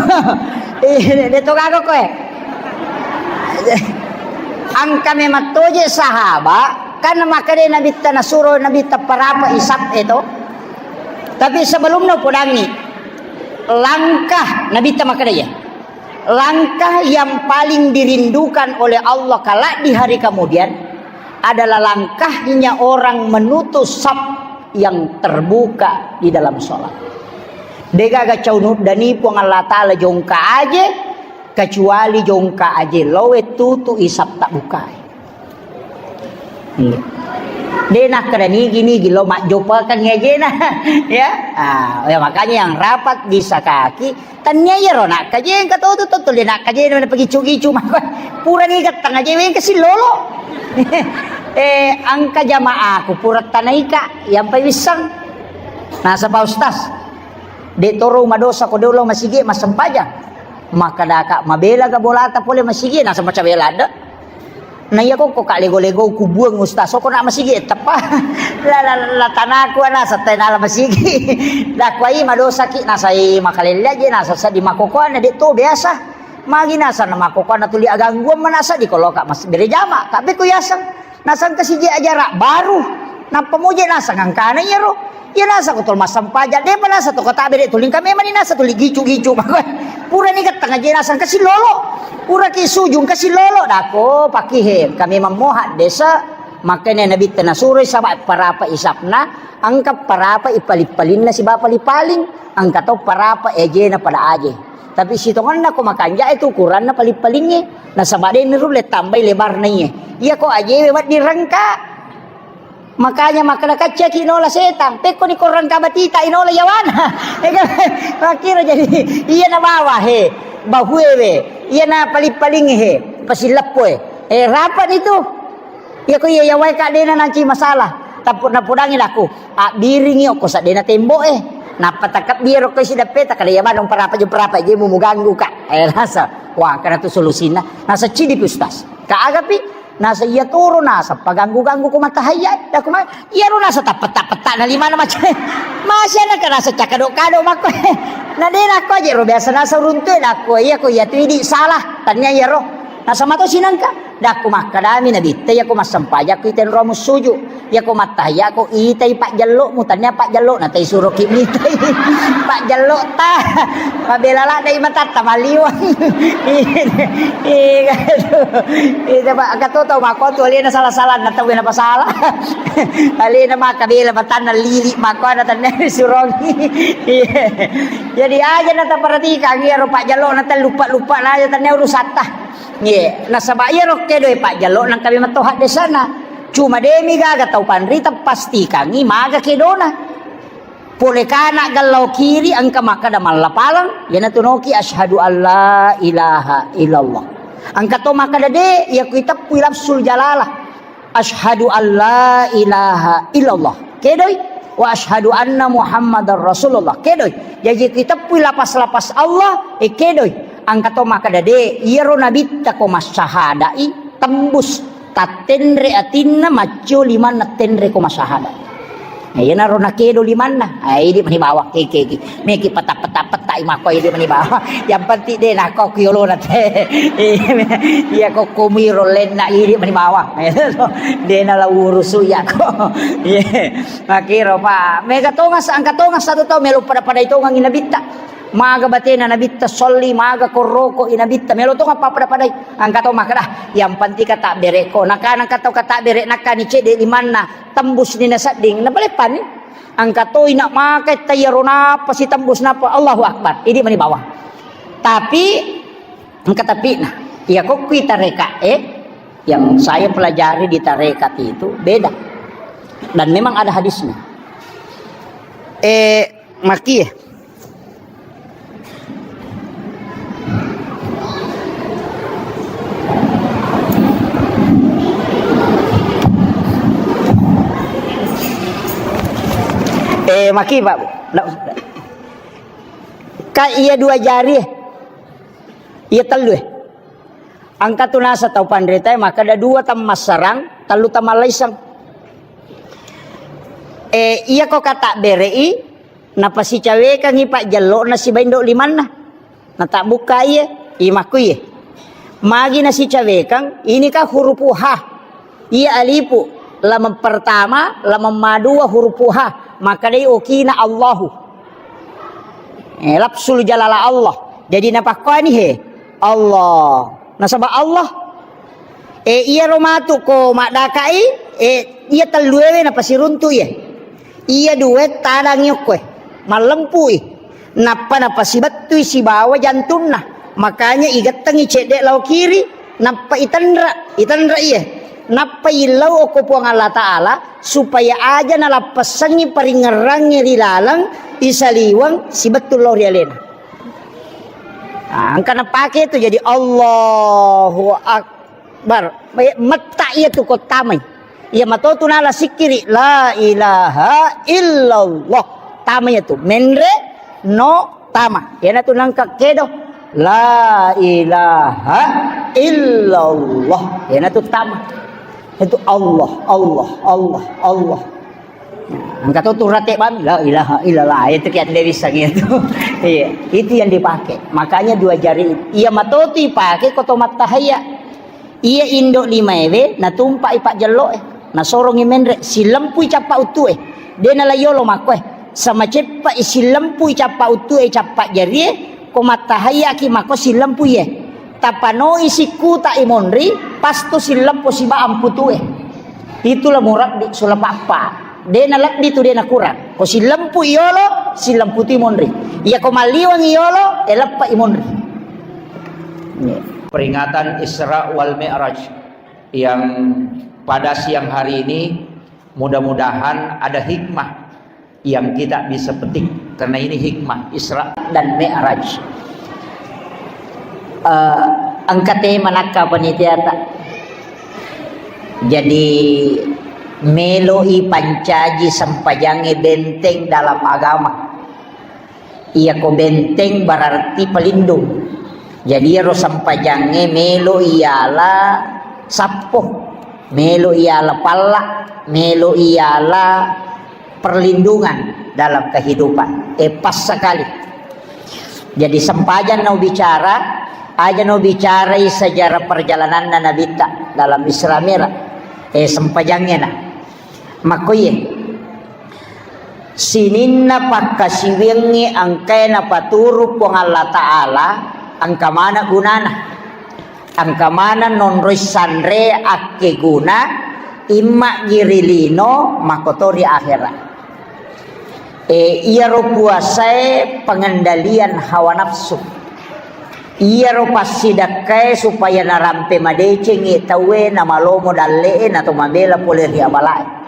Eh, de to gaga koe. Angka memang toje sahaba, kan makade Nabitta nasuro Nabitta parapa isap e to. Tapi sebelumnya podangi langkah Nabitta makade ya. Langkah yang paling dirindukan oleh Allah kelak di hari kemudian adalah langkahnya orang menutup saf yang terbuka di dalam sholat. Degaga caunu dani Puang Allah Ta'ala jongka aje, kecuali jongka aje loe tutu isap tak bukai. Iya. De nakkeda nigi-nigi lo majjopakeng ajena. Ya. Ah, ya, makanya yang rapat bisa kaki, tania iyaro nakkajeng katotu to tuli nakkajeng na pagicu-gicu mako. Purani gattang aje weng kasi lolo. Eh, angka jamaaku pura tanaika yang pai wissang. Nasaba Ustaz, de toro madosa ko dolo masigi massempajang. Maka daka mabela ga bolata pole masigi nasaba cabela ada. Na iya ko, ko ka lego-lego kubuang Ustaz, ko na masigi teppa. La, la, la tanaku ana satai nala masigi. Dakwai madosa ki nasai makalelle aje nasa sadi makokoana de to biasa. Magi nasa na makokoana tuli agangguan manasa di koloka mas berejama. Tapi ku yaseng nasang kasiji ajara baru. Nappa moje nasang angkana iyaro. Iya nasa ko tol massempajang, depa nasa to kota bere tuling kami mani nasa tuli gicu-gicu. Pura ni gattang aje nasang kasi lolo. Pura ki sujung kasi lolo dako pakihe kami mammoha desa. Makanya Nabi tena suroi saba parapa isapna, angka parapa ipali-palinna siba pali-paling, angka to parapa ejena pada aje. Tapi sitonganna ko makanja itu ukuranna pali-palingnge, nasaba de nurulle tambai lebarna iye. Iya ko ajewe wedding rengka. Makanya makkeda kaccaki nola setang, pekko ni korang kabatita inola yawana. Makkiro jadi iya na bawa he, bahuewe, iya na paling-paling he, pasileppo e. Eh, rapat itu. Iya ko iya yawai ka dena nanci masalah. Tappu napudangi laku, abbiringi okko sadena tembok e. Nappa takabbi ero ko isi dappe takale ya manung parapa jo parapa je mu muganggu ka. Eh, rasa. Wah, karena tu solusina. Nasa cidi pi Ustaz. Ka agapi? Nasa iya toro nasa paganggu-ganggu ko matahayya, dako ma, iya ro nasa tappetta-petta na limana macam. Masih ada ka nasa cakado-kado makko. Na de nako aja ro biasa nasa uruntu dako iya ko iya tu idi salah tanya iya ro. Nasa mato sinangka. Dako makkadami nabitta iya ko massempajang ko iten ro mussuju. Iya ko mattahayya ko itai pajjallo'mu, tania pajjallo'na tai suroki mitai. Pajjallo'ta. Mabela ladde matatta maliwang. Iya, iya, itu Pak, katoto mako tu alena salah-salah na tau na pasala. Alena maka bela matanna lili mako na tanne surongi. Iya. Jadi aja na taperhatikan iya ro pajjallo'na tallupa-lupa na aja tanne urusatta. Ye, nasaba iyaro kedo e pajjallo nangka memang to haddesana. Cuma demi gaga tau panrita pastikangi maga kedona. Pole kana gallau kiri engka makkada mallapaleng, yana tunoki asyhadu alla ilaha illallah. Engka to makkada de, iya kui teppui lafzul jalalah. Asyhadu alla ilaha illallah. Kedoi. Wa asyhadu anna Muhammadar Rasulullah. Kedoi. Jaji kiteppui lapas-lapas Allah, eh, kedoi. Angka to makkada de, iyaro nabitta ko massahadai tembus tattenre atinna maccio limanna tenre ko massahada. Nah, iyanaro nakedo limanna. Ah, idi mani bawang kekeki. Meki peta-peta-peta i makko idi mani bawang. Yang penting de nako ku yolona te. Iya ko kumiro lenna idi mani bawang. De na la urusu iya ko. Iya. Makiro pa. Mega tongas angka tongas satu tau melo pada-pada itongang nabitta. Maga batena nabitta solli, maga korroko i nabitta melo tonga pa pada-padai. Angka to makkada, yang penting kata bereko. Nakana kata kata bere nakani cede limanna. Tembus ni nasedding, napaleppani. Angka toi nak makai tayaro napa si tembus napa Allahu Akbar. Idi mani bawang. Tapi engka tapi nah, iya ko kui tareka eh yang saya pelajari di tarekat itu beda. Dan memang ada hadisnya. Eh, maki eh. Eh, maki, Pak. Ndak usah. Ka iya dua jari, eh. Iya tellu, eh. Engka tu nasa tau panritae, maka ada dua tammassarang, tellu tammallaisang. Eh, iya ko kata berei, napasicawekangi pajjello'na sibawa indo' limanna. Natabbukka iye, imakku iye. Magi nasicawekang, ini kan hurupu ha. Iya alifu, lameng pertama, lameng madua hurupu ha. Makkedai okina Allahu. Eh, lafsul jalala Allah. Jadi napakkuani he, Allah. Nasaba Allah. Eh, iyaro matu ko maddakai, eh, iya telluewe napasiruntu iye. Iya due tadangi okkoe, mallempui. Nappa napasibettui sibawa jantunna. Makanya igettengi cedde lao kiri, nappa itenra, itenra iye. Nappa illau okko Puang Allah Ta'ala, supaya aja nalappessengi paringngerangnge ri laleng, isaliweng, sibettu lao ri alena. Ah, engka napake tu jadi Allahu Akbar. Bar, me-, metta iya tu ko tamai. Iya matotu nala sikkiri, la ilaha illallah. Tama iya tu. Menre, no, tama. Iyana tu nangka kedo. La ilaha illallah. Iyana tu tama. Itu Allah, Allah, Allah, Allah. Nah, engka to tu rate bami, la ilaha illallah, itu kiat de bisa gitu. Iya, itu yang dipakai. Makanya dua jari itu. Iya matotu ipake ko to mattahayya. Iya indo limaewe natumpai pajjelloe. Nasorongi menre, silempui cappa uttue. De nala yolo makkoe. Sama ceppa i silempui cappa uttue, cappa jarie, ko mattahayyaki makko silempui ye. Tapanoi sikkuta i monri, pasto silempo siba amputue. Itulah murabbi sulapappa. De nalebbi tu de nakurang. Ko silempu i yolo, silempu tu i monri. Iya ko malliweng i yolo, e leppa i monri. Peringatan Isra wal Mi'raj yang pada siang hari ini, mudah-mudahan ada hikmah yang kita bisa petik, karena ini hikmah Isra dan Mi'raj. Eh, engka tema nakka panitiata. Jadi, meloi pancaji sempajangnge benteng dalam agama. Iya ko benteng berarti pelindung. Jadi, iyaro sempajangnge melo iyala sappo, melo iyala palla, melo iyala perlindungan dalam kehidupan. Eh, pas sekali. Jadi, sempajang no bicara, aja no bicarai sejarah perjalananna Nabitta dalam Isra Mi'raj. Eh, sempajangnge na. Makkoye, sininna pakkasiwiangnge engkae napaturu Puang Allah Ta'ala, engka maneng gunana. Engka maneng nonroi sanre akkeguna, imma gi ri lino, makkotori akhera. E, iyaro puasae pengendalian hawa nafsu. Iyaro passidakkae supaya narampe madecengngi tauwe, namalomo dalle'e, nato mabela pole ri abalae.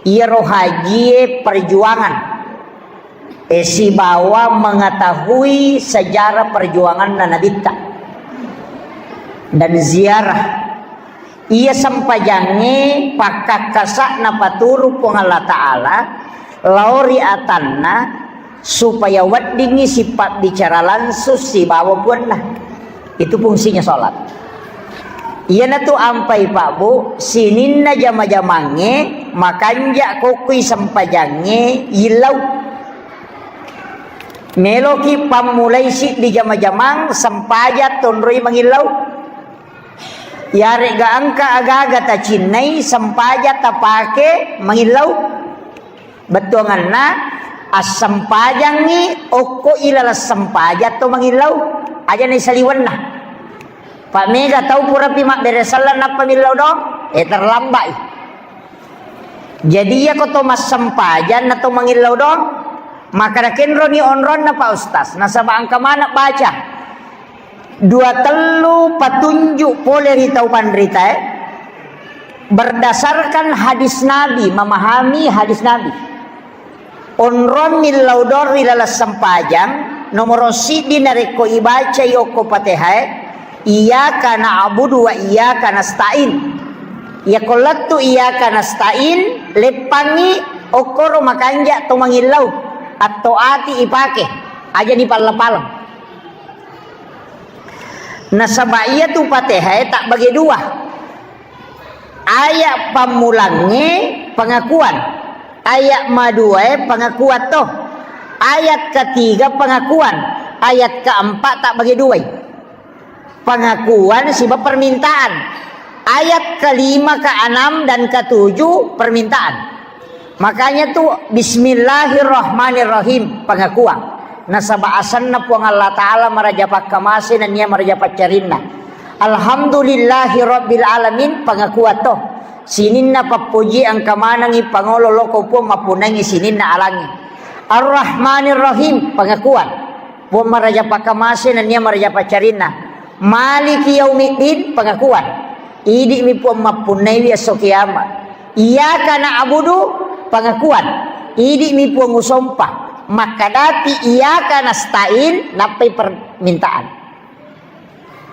Iyaro hajie perjuangan, e, sibawa mengetahui sejarah perjuanganna Nabitta dan ziarah. Iya sempajangnge pakkakkasa'na paturu Puang Allah Ta'ala lao ri atanna, supaya weddingngi sipabbicara langsung sibawa Puanna. Itu fungsinya sholat. Iyanatu ampai, Pak, Bu, sininna jama-jamangnge makanja kokkui sempajangnge yillau. Meloki pammulai siddi jama-jamang sempajang tonroi mangillau. Yarega engka aga-aga tacinnai, sempajang tapake mangillau. Bettuanganna, assempajangngi okko ilaleng sempajang to mangillau. Aja naisaliwenna. Pak, mega tau purapi mabbere selleng nappa millau doang, eh, terlambat i. Jadi, iya ko to massempajang na to mangillau doang, maka nakenroni onronna, Pak Ustaz, nasaba engka maneng baca. Dua tellu patunjuk pole ri tau panritae, berdasarkan hadis Nabi, memahami hadis Nabi. Onrong millau doang ri laleng sempajang, nomoro siddi narekko ibacai okko Patehae, iyyaka na'budu wa iyyaka nasta'in. Iyako lettu iyyaka nasta'in, leppangngi Okkoro makanja to mangillau, atto ati ipake, aja ni palla-paleng. Nasaba iyatu Fatihah e tabbage dua. Ayat pammulangnge pengakuan. Ayat maduae pengakuan to. Ayat ketiga pengakuan. Ayat keempat tabbage duai. Pengakuan siba permintaan. Ayat kelima, keenam, dan ketujuh permintaan. Makanya tu bismillahirrahmanirrahim, pengakuan. Nasaba asenna Puang Allah Ta'ala maraja pakkamase nennia maraja paccarinna. Alhamdulillahi rabbil alamin, pengakuan to. Sininna pappoji engka manengi pangolo loko Puang mappunnangi sininna alangi. Arrahmanirrahim, pengakuan. Puang maraja pakkamase nennia maraja paccarinna. Maliki yaumiddin, pengakuan. Idi'mi Puang mappunnaiwi esso kiamat. Iyyaka na'budu, pengakuan. Idi'mi Puang usompa. Makkadapi iyyaka nasta'in, nappai permintaan.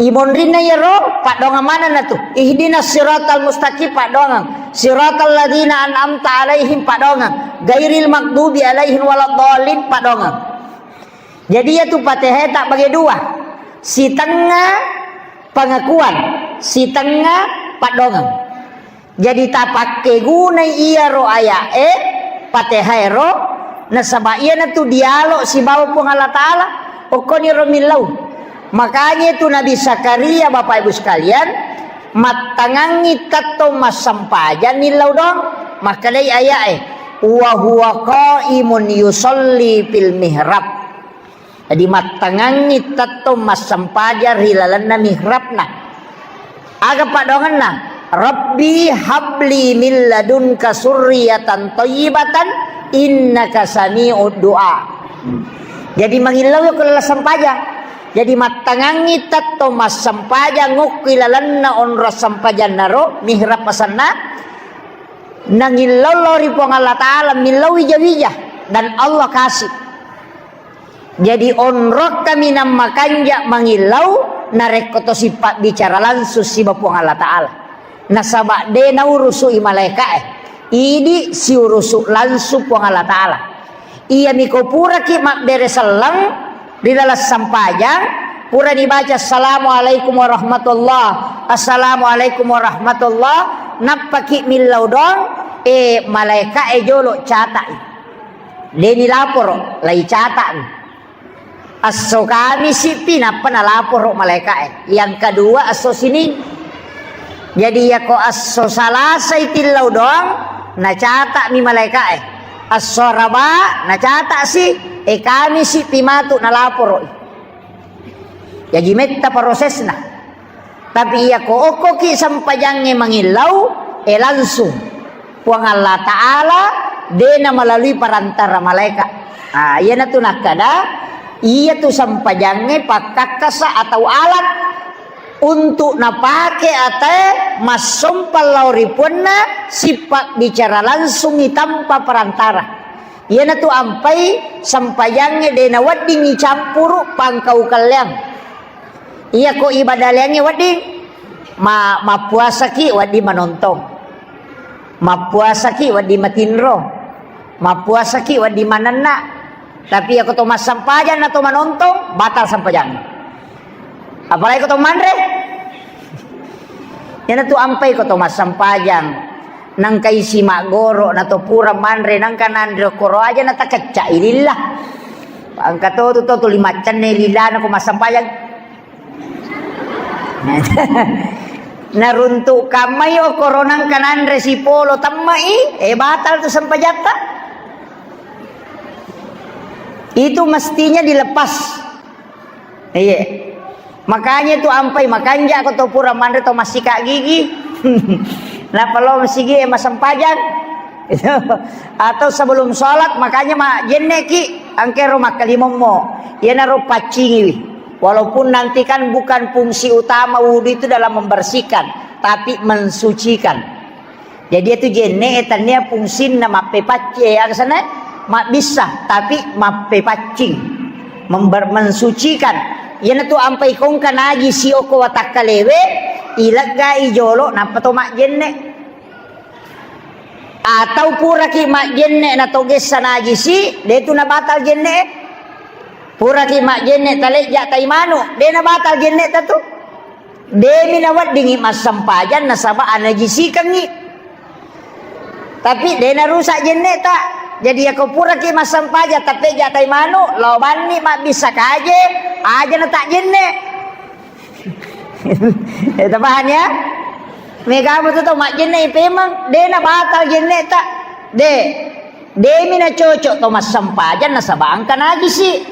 Imonrinna iyaro, paddoangeng manenna tu. Ihdinas siratal mustaqim, paddoangeng. Siratal ladzina an'amta alaihim, paddoangeng. Ghairil maghdubi alaihim waladdallin, paddoangeng. Jadi iyatu Fatihah e tabbage dua. Sitengnga pengakuan, sitengnga paddoangeng. Jadi tapakkegunai iyaro aya'e, Fatihah ero, nasaba iyanatu dialog sibawa Puang Allah Ta'ala, okkoniro millau. Makanya itu Nabi Zakaria, Bapak Ibu sekalian, mattangangi tettong massempajang millau doang, makkedai aya'e, "Wa huwa qaimun yusalli fil mihrab." Jadi mattangangi tettong massempajang ri lalenna mihrabna. Aga paddoangenna? "Rabbi habli min ladunka surriyatan thayyibatan innaka sami'ud du'a." Jadi mangillau ko laleng sempajang. Jadi mattangangi tettong massempajang okko i lalenna onrong sempajannaro, mihrab asenna, nangillau lao ri Puang Allah Ta'ala, millau wija-wija, dan Allah kasih. Jadi onrong kaminang makanja mangillau narekko to sipabbicara langsung siba Puang Allah Ta'ala. Nasaba de naurusu'i malaeka'e, idi siurusu langsung Puang Allah Ta'ala. Iyami ko puraki mabbere selleng ri laleng sempajang, purani baca assalamualaikum warahmatullah, assalamualaikum warahmatullah, nappaki millau doang, e malaeka'e jolo cata'i. Deni laporo, lai cata'mi. Esso Kamisi pi nappa nalaporo malaeka'e. Yang kedua esso Sining. Jadi yako esso Salasai tillau doang, nacata'mi malaeka'e. Esso Araba nacata'si, e Kamisi pi matu nalaporo'i. Jaji metta prosesna. Tapi iyako okkoki sempajangnge mangillau, e langsung Puang Allah Ta'ala, de na melalui perantara malaikat. Ah, iyanatu nakkada, iyatu sempajangnge pakkakkasa atau alat untuk napake atae massompa lao ri puanna, sipabbicara langsungi tanpa perantara. Iyanatu ampai sempajangnge de naweddingngi campuru pangkau kelleang. Iyako ibadah leangnge wedding, ma-, mappuasaki wedding manontong. Mappuasaki wedding matinro. Mappuasaki wedding manenna. Tapi iyako to massempajang na to manontong, batal sempajang. Apalagi ko to manre. Iyanatu ampai ko to massempajang. Nangka isi maggoro na to pura manre, nangka nanre koro aja na takecca ililla. Engka to tu to tuli maccanne lilana ko massempajang. Naruntuk kammai okkoro nangka nanre sipolo temmai, e batal tu sempajatta. Itu mestinya dilepas. Iya. Makanya tu ampai makanja ko to pura manre to massika gigi. Nappa lo masigi e massempajang. Atau sebelum sholat, makanya ma jenneki angkero makkalimommo. Iyanaro paccingiwi. Walaupun nanti kan bukan fungsi utama wudhu itu dalam membersihkan, tapi mensucikan. Jadi itu jenne e tania fungsinna mappepacci, e, aga sana mabbissa, tapi mappepaccing, member-, mensucikan. Iyanatu ampai kongka najisi okko watakkalewe, ileggai jolo, nappa to majjenne. Atau puraki majjenne na togessa najisi, de tu nabatal jenne. Puraki majjenne talejja tai manu, de nabatal jenne ta tu. Demi naweddingi massempajang nasaba anajisikengngi. Tapi de narusak jenne ta. Jadi yako puraki massempajang tapejja tai manu, lao banni mabbissa kaje, aja na tak jenne. Eh, tapahan ya? Mega mutu tau majjenne ipemeng, de nabatal jenne ta. De. Demi nacocok to massempajang nasaba engka najisi.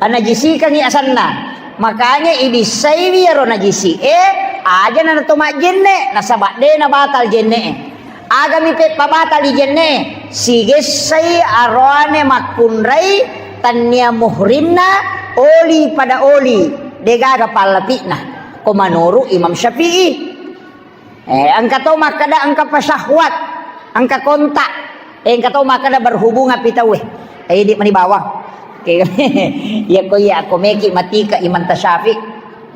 Anajisikangi asanna. Makanya ibissaiwi ero najisi e, aja na to majjenne, nasaba de nabatal jenne e. Agami peppa batali jenne e, sigessai aroane makkunrai tannia muhrimna oli pada oli, degaga pallapi'na. Ko manuru Imam Syafi'i. Eh, engka to makkeda engka pasyahwat, engka kontak. Eh, engka to makkeda berhubungan pi tauwe. Eh, idi mani bawang. Oke. Iya ko iya ko meki matika Imam Tasyafi.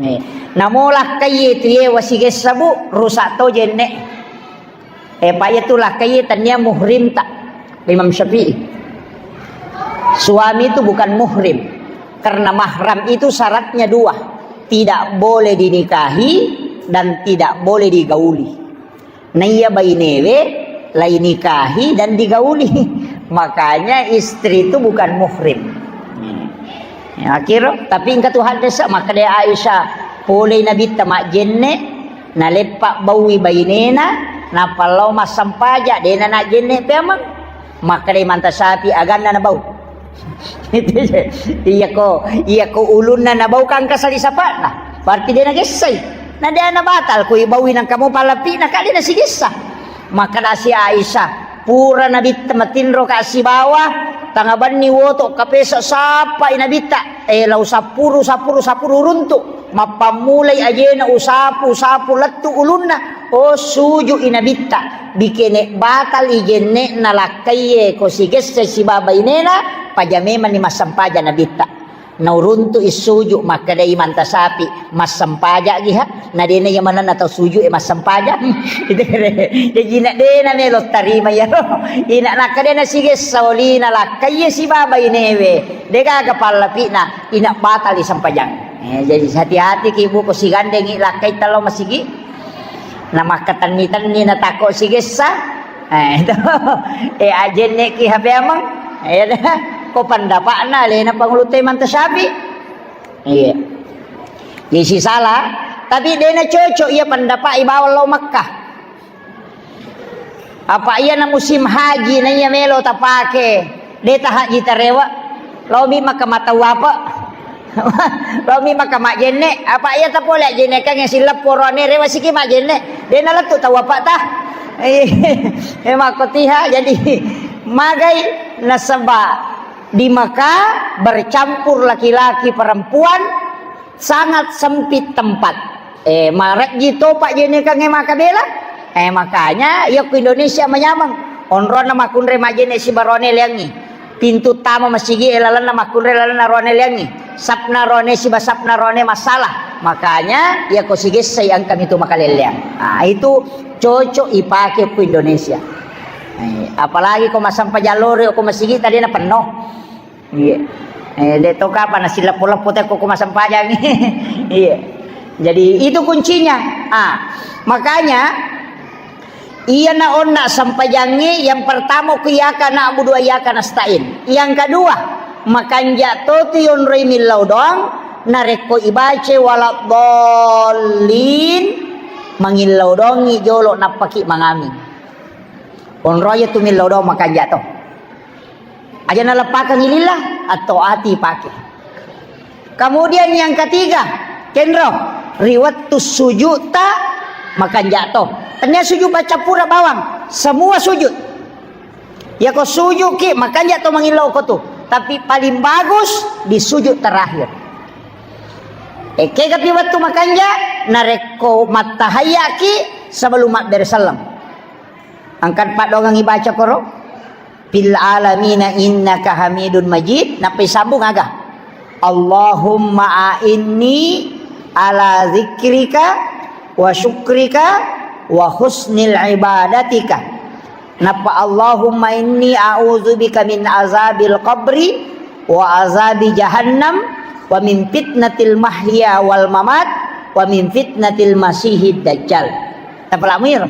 Eh, namo lakkai tu ye wasigessa bu, rusak to jenne. Eh, pa iya tu lakkai tannia muhrim ta. Imam Syafi'i. Suami itu bukan muhrim. Karena mahram itu syaratnya dua. Tidak boleh dinikahi dan tidak boleh digauli. Naiya bainewe lai nikahi dan digauli. Makanya istri itu bukan muhrim. Ya, akhir, tapi engka tu hadis, makkeda Aisyah, polei Nabitta majjenne, naleppa baui bainena, nappa lao massampaja, dena najjenne peameng. Makkeda Imam Tasyafi, aganna nabau. Iyako, iyako ulunna nabau kan kasali sapa'na. Berarti de nagessai. Na de nabatal, ko ibaui nangka mo palapi'na, ka de nasigessa. Makkeda si Aisyah, pura Nabitta matinro ka sibawa, tanga banni woto kapesa sappai Nabitta, eh, lau sapuru, sapuru, sapuru runtu. Mappammulai ajena usapu, usapu lettu ulunna. Oh, suju i Nabitta. Bikene batal i jenne'na lakkaiye ko sigesse sibawa bainena, paja memanni massampaja Nabitta. Nauruntu i suju, makkedai Imam Tasyafi, massempaja'gi ha? Na dena iya manenna tau suju e massempajang. Itu kere. Jaji na dena melo tarima iyaro. Ina nakkedena sigessa olina lakkaiye sibawa bainewe. Degaga pallapi'na, ina batali sempajang. Eh, jadi hati-hati ki bu ko sigandengi lakkai talo masigi. Na makkatenni-tenni na tako sigessa. Eh, itu. Eh, ajenne ki hape amang. Eh, ko pendapatna lena pangulutta Imam Tasyafi. Iya. Jadi salah, tapi dena cocok iya pendapat ibawa lo Makkah. Apa iya na musim haji na iya melo tapake, de ta haji tarewa. Lo mi maka matau apa? Lo mi maka majenne, apa iya tapole jenne kan yang silap porone rewa siki majenne. Dena lettu tau apa ta? Eh, eh, makkotiha jadi magai nasaba di Mekah bercampur laki-laki perempuan, sangat sempit tempat. Eh, marejji to pajjenekangnge makabela. Eh, makanya iya ku Indonesia manyameng. Onronna makkunre majjene sibarone leangi. Pintu tama masigi e lalenna makkunre lalenna rone leangi. Sapna rone siba sapna rone masalah. Makanya iya ko sigessai engka mitu makalelleang. Ah, itu cocok ipake ku Indonesia. Eh, apalagi ko masampajang lori ko masigi tadi na penno. Iya. Eh, de to kapan nasi leppo-leppo te ko masampajang. Iya. Jadi itu kuncinya. Ah, makanya iya na onna sampajangi yang pertama ku iyyaka na'budu wa iyyaka nasta'in. Yang kedua, makanja to tu yonroi millau doang narekko ibace waladdallin mangillau doangi jolo nappaki mangaming. Onroi tu millau doang makanja to. Aja naleppakengngi lillah, atau ati pake. Kemudian yang ketiga, kenro, ri wettu sujud ta makanja to. Tania sujud baca pura bawang, semua sujud. Ya ko sujud ki makanja to mangillau ko tu. Tapi paling bagus di sujud terakhir. Ekega pi wettu makanja, narekko mattahayya ki sebelum mabbere selleng. Angkat paddoangang ibaca koro. Fil alamina innaka hamidun majid. Nappai sambung aga. Allahumma a'inni ala zikrika wa syukrika wa husnil ibadatika. Nappa, "Allahumma inni a'udzubika min azabil qabri wa azabi jahannam wa min fitnatil mahya wal mamat wa min fitnatil masihid dajjal." Tapala'mu iyaro.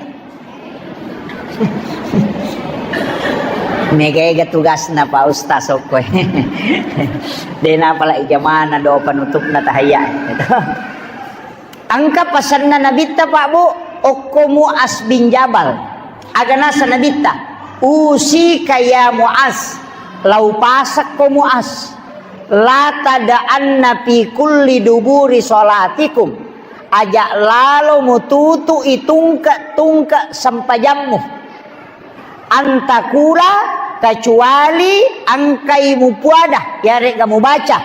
Mega-ega tugasna Pak Ustaz okkoe. De' napala ijamana do penutupna tahayya. Engka pasenna Nabitta, Pak, Bu, okko Mu'az bin Jabal. Aga naseng Nabitta, "Usika ya Mu'az, lau pasekko Mu'az, la tada'anna fi kulli duburi salatikum, aja' lalo mututu'i tungke-tungke sempajammu." Antakula, kecuali engkai mupuada, iyare'ga mubaca,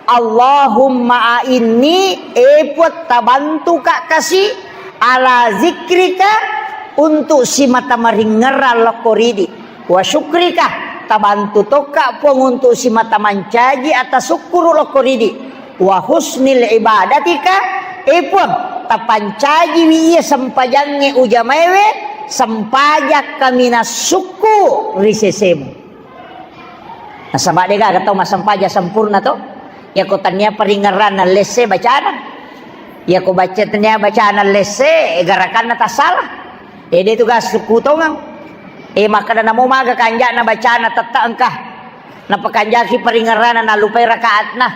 "Allahumma a'inni, e Puang, tabantuka kasi, ala zikrika, untuk simata maringerrang lokko ridi, wa syukrika, tabantu tokka Puang untuk simata mancaji atasukkuru lokko ridi." Wa husnil ibadatika, e Puang, tapancajiwi iya sempajangnge ujamaewe, sempajang kaminang sukku ri sesemu. Nasaba de'gaga tau massempajang sempurna to. Iyako tania paringerranna lesse bacana. Iyako baca tania bacana lesse, garakanna tassala. Ede tu ga sukku tongeng. E, makkeda namo maga kanja'na bacana tette engka. Napakanjaki paringerrana nallupai rakaatna.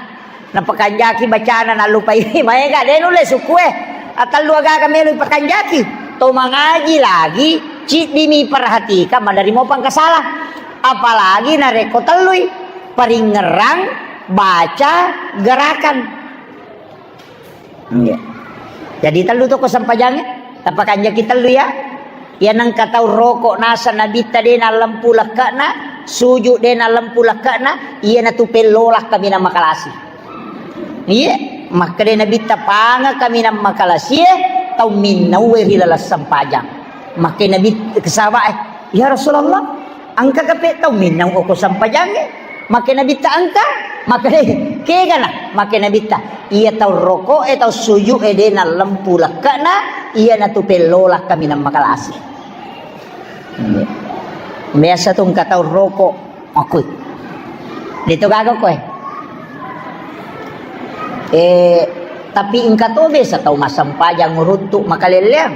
Napakanjaki bacana nallupai. Maega de' nulle sukkue. Atellu agaga melo ipakanjaki. To mangaji lagi, ciddimi perhatikan, maderri mo pangkasala. Apalagi narekko tellui, paringerrang, baca, gerakan. Iya. Jadi tellu to ko sempajangnge, tapakanjaki tellu ya. Iya nengka tau roko naseng Nabitta de' nallempu lekke'na, suju de' nallempu lekke'na, iya natu pellola kaminang makalasi. Iya, makkeda Nabitta panga kaminang makalasie, tau minnaue ri laleng sempajang. Makkeda Nabi, sahabat, "Eh, ya Rasulullah, engka kape tau minnau oko sempajangnge?" Makkeda Nabitta engka, makkeda kegana, makkeda Nabitta, "Iya tau roko e, tau suju e de' nallempu lekke'na, iya natu pellola kaminang makalasi." Biasa tu engka tau roko, makui. De' to gaga koe. Eh, tapi engka to biasa tau massempajang uruntu makalelleang.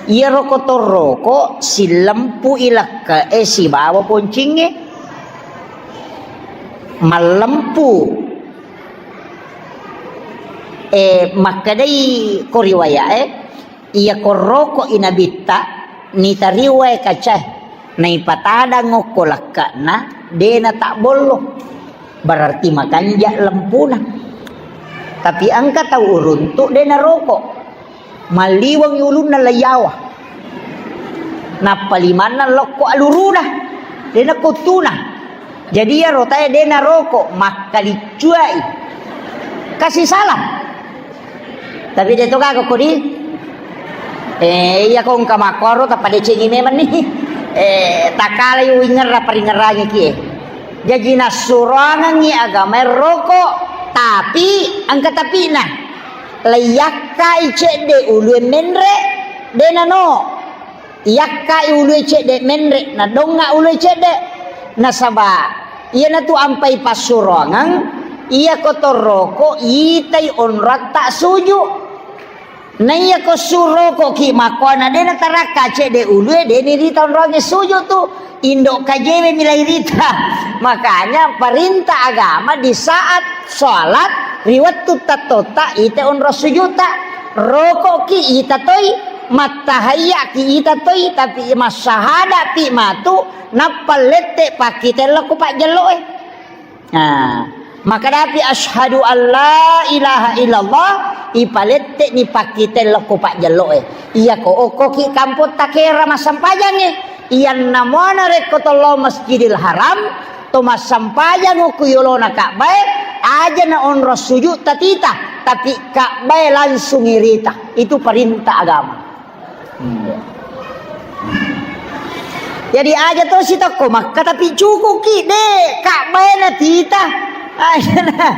Iyaro ko torroko sillempu'i lekke'e sibawa poncingnge. Mallempu, eh, makkedai ko riwaya'e, iya ko roko'i Nabitta, nitariwae kacae, naipatadang okko lekke'na, de' natabbollo. Berarti makanja lempuna. Tapi engka tau uruntu de' naroko. Malliwengngi ulunna laiyawa. Nappa limanna lokko aluruna. De' nakkuttuna. Jadi iyaro tae de' naroko, makkaliccuai. Kasi salah. Tapi de' to gaga kodi. Eh, iya ko engka makkoro tappa decengi memang ni. Eh, takalai uwingerra paringerangi kie. Jaji nassuroangengngi agamae roko, tapi engka tapina. Leiyakkai cedde ulue menre, de' nano. Iyakkai ulue cedde menre, nadonga ulue cedde. Nasaba iyanatu ampai passuroangeng, iyako toroko itai onroatta suju. Naiyako surokoki makkoana de' natarakka cedde ulue, de' nirita onroangnge suju tu. Indo' kajewe milai rita. Makanya perintah agama di saat sholat, ri wettu tattotta, ita onro sujutta. Rokoki ita toi, mattahayyaki ita toi, tapi massahadapi matu, nappa lette pakkite lokko pajjelloe. Nah, makadapi asyhadu alla ilaha illallah, ipalette ni pakkite lokko pajjelloe. Iyako okkoki kampotta kera massempajangnge, iyanna muana rekko tollo Masjidil Haram, to massempajango ku yolona Ka'bae, aja na onro sujud tatita, tapi Ka'bae langsung irita. Itu perintah agama. Iya. Jadi aja to sitokko Makka tapi cukuki de Ka'bae na tita. Aja na.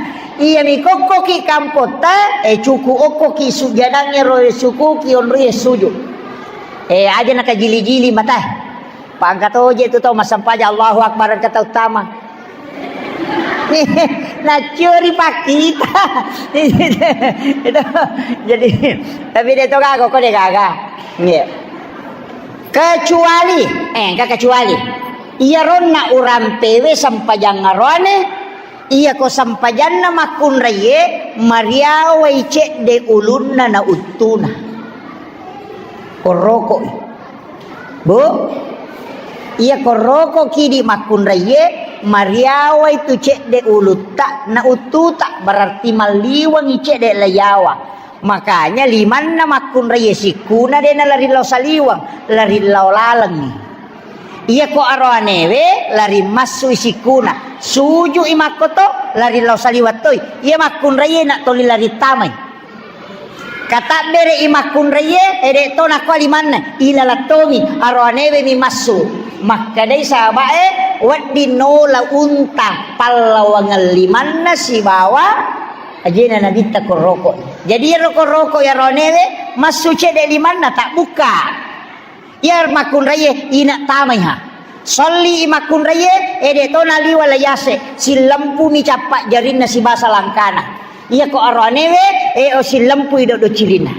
Iya mi kokkoki kampotta, eh, cuku okkoki sujadangnge ro sukuki onri sujud. Eh, aja na kajili-jili mata. Pangka toje tu tau massempajang Allahu Akbar engka tau tama. Naccuri pakkita. Itu. Jadi, tapi de to gaga, ko de gaga. Iya. Kecuali, eh, engka kecuali. Iya ronna urampewe sempajang aroane, iya ko sempajanna makkunraie, mariawai cedde ulunna na uttuna. Korokoi. Bu, iya koroko kidi makkunraie, mariawai tu cedde ulutta na uttuta, berarti malliwangi cedde layawa. Makanya limanna makkunraie sikkuna de nalari lao saliwang, lari lao lalengngi. Iya ko aroanewe lari massui sikkuna, sujui makkoto, lari lao saliwang toi. Iya makkunraie na toli lari tamai. Katabbere'i makkunraie, ede to nakua limanna, ilalattongi, aroanewe mi massu. Makkedai sahabae, wedding nola unta pallawangeng limanna sibawa ajena nabitta koroko. Jadi iyaro koroko aroanewe massu cedde limanna, tabbukka. Iya makkunraie ina tamaiha. Solli makkunraie, ede to naliwa layase, sillempumi cappa jarinna sibasa langkana. Iya ko aroanewe, e o sillempui doddo cirinna.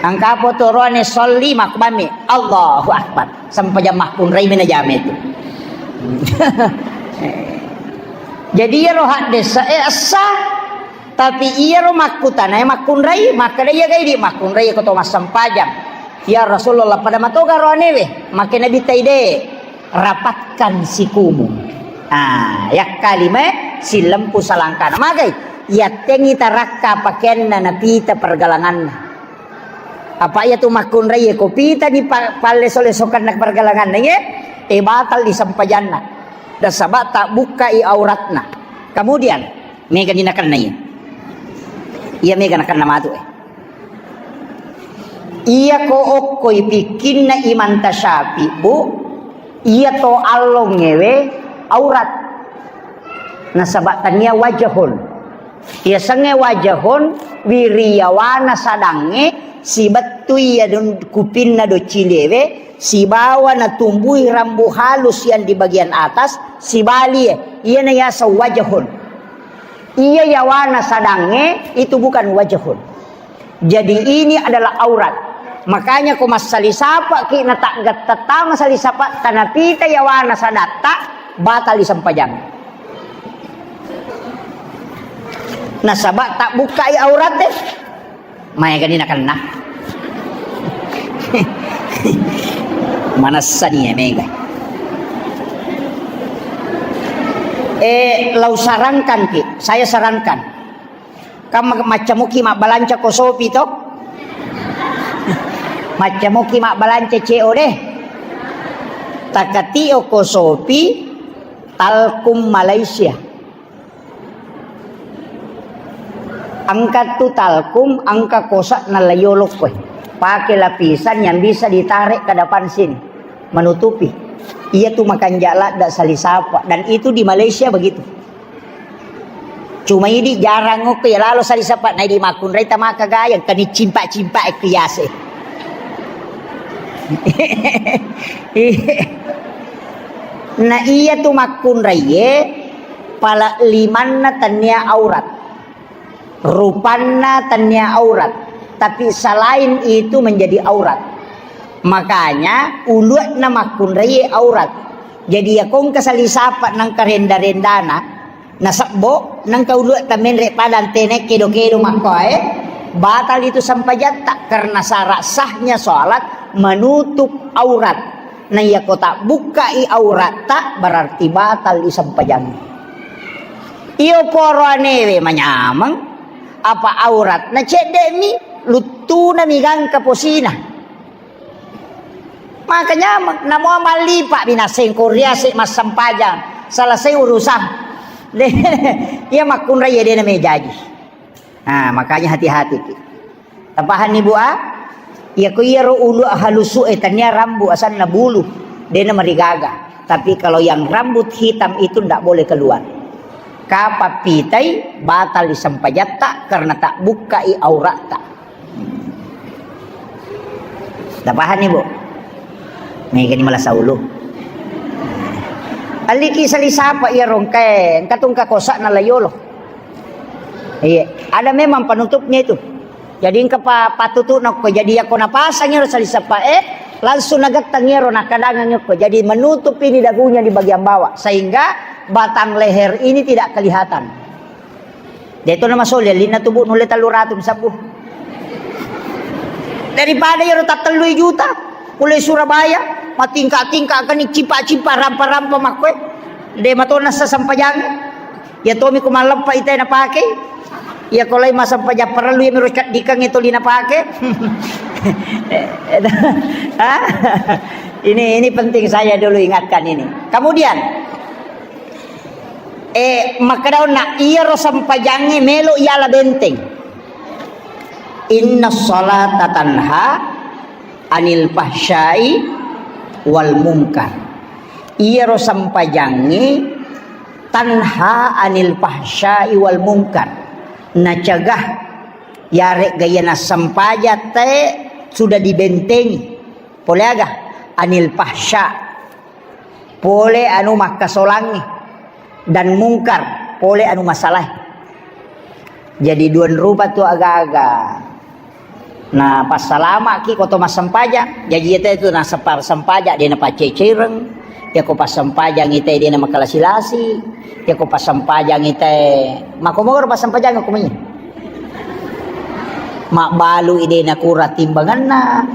Angka po to roane solli makkubami, Allahu Akbar. Sempajang makkunrai mena jame tu. Jadi iyaro haddesa e essa. Tapi iyaro makkutanae makkunrai, makkeda iya gaidi makkunrai ko to massempajang. Ya Rasulullah, pada matoga roanewe, make Nabi taide, rapatkan sikumu. Ah, yakkalime silempu salangkana. Magai, yattengi tarakka pakeanna napita pergalanganna. Apa iya tu makkunrai ko pita di pa-, palle sole sokanna pergalanganna ye, e batal di sempajanna. Nasaba tabbukkai auratna. Kemudian, mega ni nakenna iya. Iya mega nakenna matu e. Iya ko okkoi pikkinna Imam Tasyafi, Bu, iya to allongewe aurat. Nasaba tania wajahun. Iya senge wajahun wiriyawana sadangnge sibettui iya don kupinna docilewe, sibawa natumbuhi rambu halus yang di bagian atas, sibalie, iyana yaseng wajahun. Iya yawana sadangnge, itu bukan wajahun. Jadi ini adalah aurat. Makanya ko massali sapaki na taggatta tama sali sapa tanapita yawana sadatta, batal disempajang. Nasaba tabbukkai aurat deh. Maega ni nakenna. Manessani ya mega. Eh, lau sarankan ki, saya sarankan. Kam maccamuki mabbalanca ko Shopee to? Maccamuki mabbalanca C O D. Takatio ko Shopee, Talkum Malaysia. Engka tu talkum, engka kosa na layolokko. Pakai lapisan yang bisa ditarik ke depan sini, menutupi. Iya tu makanja ladda sali sapa. Dan itu di Malaysia begitu. Cuma idi jarang okko ya lalo sali sapa, na idi makkunrai tamaka gayang, kani cimpak-cimpak ekko yase. Na iya tu makkunraiye, pala limanna tania aurat, rupanna tania aurat, tapi selain itu menjadi aurat. Makanya ulu'na makkunraiye aurat. Jadi ya kongka sali sapa nangka renda-rendana, nasebbo nangka ulu'ta menre padang tene kedo-kedo makkoe, batal itu sempajatta karena syarat sahnya sholat menutup aurat. Na iya ko tabbukkai auratta, berarti batal i sempajangnge. Iyo poro anewe manyameng, apa auratna cedde'mi, luttunami gangka posina. Maka nyameng, namo mallipa binaseng ko riase massempajang, selesai urusan. De, iya makkunrai ya dena mejaji. Nah, makanya hati-hati ki. Tapahanni, Bu, a? Iya ko iyaro ulu halusu e tania rambu asanna bulu, dena marigaga. Tapi kalau yang rambut hitam itu ndak boleh keluar. Kapa pitai batal disempajatta karena tak bukkai auratta. Tapahanni, Bu? Mega ni malasa ulu. Aliki sali sapa iya rongkae, engka tungka kosa na layolo. Iya, ada memang penutupnya itu. Jadi engka pa-, patutu'na ko. Jadi yako napasang iyaro sali sapa e, langsung nagettang iyaro nakkadangang ko. Jadi menutup ini dagunya di bagian bawah sehingga batang leher ini tidak kelihatan. Deto na masoli, alinna tubu nulle tellu ratu sabbu. Daripada iyaro tattellui juta, pole Surabaya, matingka-tingka kani cipa-cipa, rampa-rampa makkoe. De matona sasempajang. Ya tomi ko malleppa ite napake. Ya ko lai masempajang parellu ya miro caddikang itu lina pake. Hah? Ini, ini penting saya dulu ingatkan ini. Kemudian, Eh, makkeda onna, iyaro sempajangnge melo iyala benteng. Inna salata tanha anil fahsyai wal munkar. Iyaro sempajangnge tanha anil fahsyai wal munkar. Nacegah yaregga iya nassempajang te sudah dibentengi. Pole aga? Anil fahsya. Pole anu makkasolangnge dan mungkar, pole anu masalahe. Jadi duan rupa tu aga-aga. Na passalamaki ko to massempajang. Jaji ite tu na separ sempajang de na paccecereng. Ya ko passempajang ite de na makalasi-lasi. Ya ko passempajang ite makomoro passempajang ko meni. Mabbalu ide na kura timbanganna.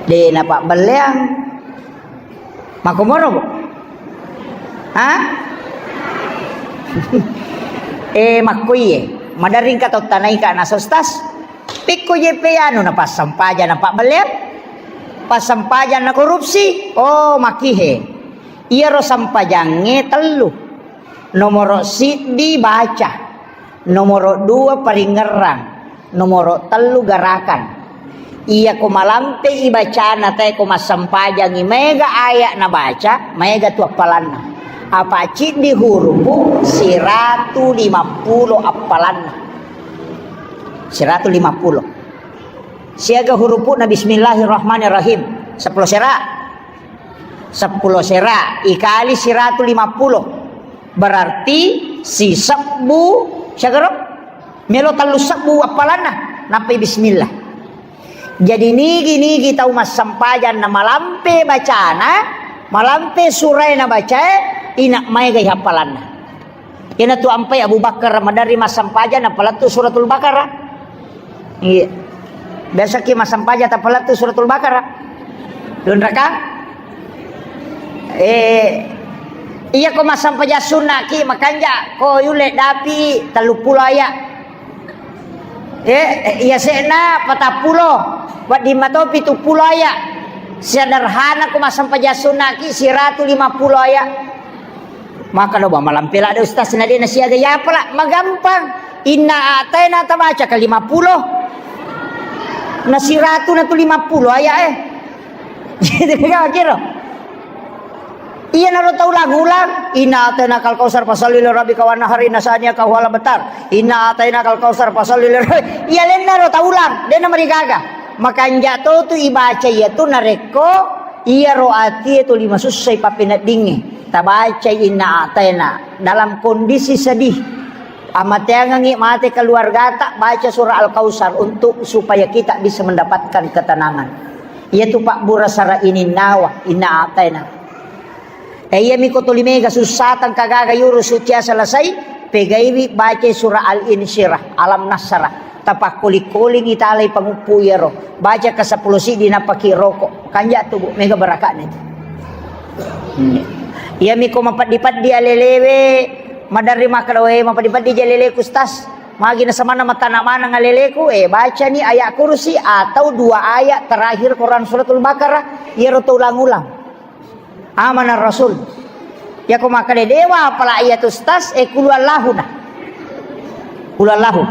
De na pabbelleang. Makkomoro, Bu? Ha? Eh, makkoiye. Maderri engka tau tanaika na sostas. Pikko je pe anu na passempajang na pabbelleang. Passempajang na korupsi. Oh, makihe. Iyaro sempajangnge tellu. Nomoro siddi baca. Nomoro dua paringerrang. Nomoro tellu garakan. Iyako malampei bacana tae ko massempajangi maega aya nabaca, maega tu appalanna. Apa ciddi hurupu siratu lima pulo appalanna. Siratu lima pulo. Siaga hurupu'na bismillahirrahmanirrahim. Seppulo sera. Seppulo sera ikali siratu lima pulo. Berarti sisebbu, siagaro? Melo tellu sebbu appalanna, nappai bismillah. Jadi nigi-nigi tau massempajang na malampe bacana, malampe surae na bacae, ina maega happalanna. Iyanatu ampai Abu Bakar maderri massempajang napalettu Suratul Baqarah. Iya. Biasaki massempajang tapalettu Suratul Baqarah. Dunrakang? Eh, iya ko massempajang sunnaki makanja ko yulle dapi tellu pulo aya. Eh, iya se'na patappulo, wedding mato pitu pulo aya. Sederhana ko massempajang sunnaki siratu lima pulo aya. Maka do ba malampe ladde ustaz na de nasiaga yapala, magampang. Inna a'taina tabaca ka lima pulo. Na siratu na tu lima pulo aya eh. Jadi kira. Iya naro tau ulang-ulang. Inna a'taina kal kausar fasalli li rabbika wanhar inna saniaka huwal abtar. Inna a'taina kal kausar fasalli li rabbi-, iya lenna ro tau ulang. De na marigaga. Makanja to tu ibaca iya tu narekko iyaro atie tuli masussai pappeneddingnge, tabacai inna a'taina dalam kondisi sedih. Amateangengngi mate keluargata, baca surah Al-Kausar untuk supaya kita bisa mendapatkan ketenangan. Iyatu pabbura sara ininnawa, inna a'taina. Eh, iyami ko tuli mega sussa tangka gaga yuru sucia selesai, pegaiwi bacai surah Al-Insyirah, Alam Nasrah. Tapakkoling-koling italai panguppu iyaro. Baca ka seppulo siddi napaki roko. Kanja tu, Bu, mega barakatna itu. Hmm. Iyami ko mapeddi-peddi alelewe, maderri makkeda, "We, mapeddi-peddi je aleleku, Ustaz. Magi nasamanna matana maneng aleleku?" Eh, bacani ayat kursi atau dua ayat terakhir Quran Suratul Baqarah, iyaro to ulang-ulang. Amana Rasul. Yako makkeda dewa apala iya tu stas, eh, kulu Allahu na. Kulu Allahu.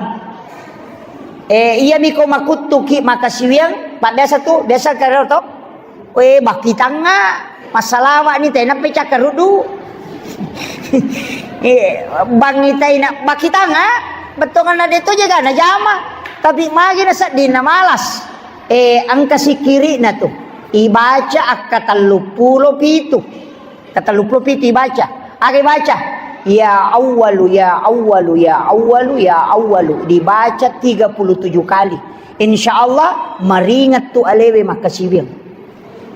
Eh, iya miko makuttuki makasiwiang, pak biasa tu, biasa karo to. Eh, bakitanga, masalawani tena pecah karudu. Eh, bangi taina bakitanga, bettonganna de to jaga na jama. Tapi magi na sedding na malas. Eh, engka sikiri'na tu. Ibaca akka telluppulo pitu. Ka telluppulo pitu ibaca. Aga ibaca? Ya Awwalu, ya Awwalu, ya Awwalu, ya Awwalu. Dibaca tiga puluh tujuh kali. Insya Allah, maringet tu alewe makkasiwiang.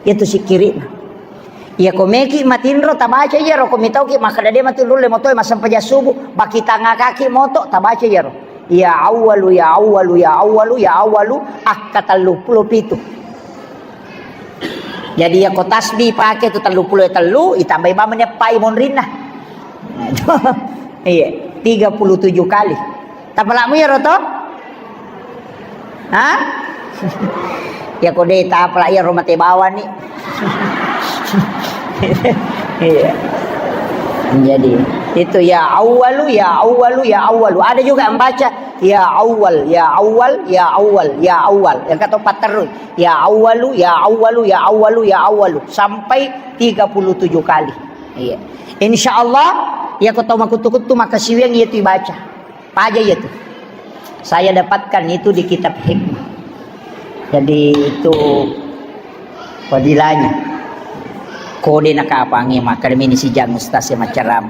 Iyatu sikkiri'na. Iya ko meki matinro tabaca iyaro, ko mitauki makkeda de matu lulle motoe massempajang subuh, bakitangakaki moto tabaca iyaro. Ya Awwalu, ya Awwalu, ya Awwalu, ya Awwalu, akka telluppulo pitu. Jadi, iya ko tasbih pake tu telluppulo tellu, itambai bawang eppai monrinna. Iya, tiga puluh tujuh kali. Tapalakmu iyaro to? Hah? Ya ko de tapalak iyaro mate bawang ni. Iya. Jadi, itu ya Awwalu, ya Awwalu, ya Awwalu. Ada juga yang baca ya Awwal, ya Awwal, ya Awwal, ya Awwal. Yang kata patterus. Ya Awwalu, ya Awwalu, ya Awwalu, ya Awwalu. Sampai tiga puluh tujuh kali. Iya. Insya Allah, ya ko tau makuttu-kuttu makkasiwiang iyatu ibaca. Paja iyatu. Saya dapatkan itu di kitab hikmah. Jadi itu fadilahnya. Kode nakapangi makkadami ni sijang ustaz yang macaram.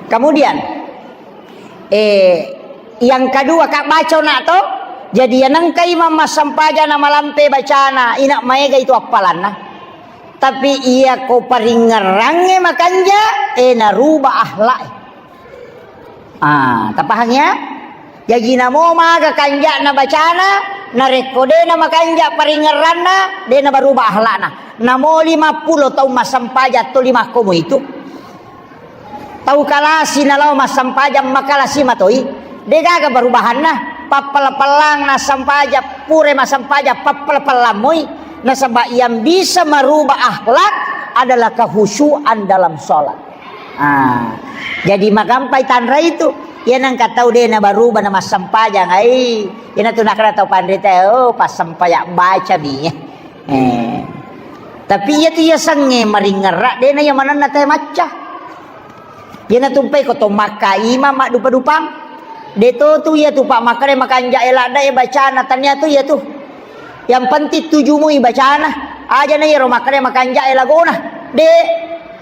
Kemudian, eh, yang kedua, Kak, baca nak to. Jadi yang nengka imam massempajang na malampe bacana, ina maega itu appalanna. Tapi iya ko paringngerangnge makanja, eh, naruba akhlak. Ah, tapahang ya? Jaji namo maga kanja'na bacana, narekko de na makanja paringngeranna, de na baruba akhlakna. Namo lima puluh taung massempajang to lima komo itu. Tau kalasi nalao massempajang makalasi matoi, de gaga barubahanna. Pappala-palang nassempajang, pure massempajang, pappala-palang moi. Nasaba yang bisa merubah akhlak adalah kehusuan dalam sholat. Ah, jadi magampai tanra itu. Iya nengka tau de na baruba na massempajang, ai. Ina tu nakana tau panrita, oh, passempajang baca mi. Eh. Tapi iya tu iya sengnge maringngerra, de na iya manenna te macca. Iya na tumpai ko to makka imam maddupa-dupang. De to tu iya tu pak makkada makanja e ladda e bacana, tania tu iya tu. Yang penting tuju mui bacana. Aja na iyaro makkada makanja e lagona. De.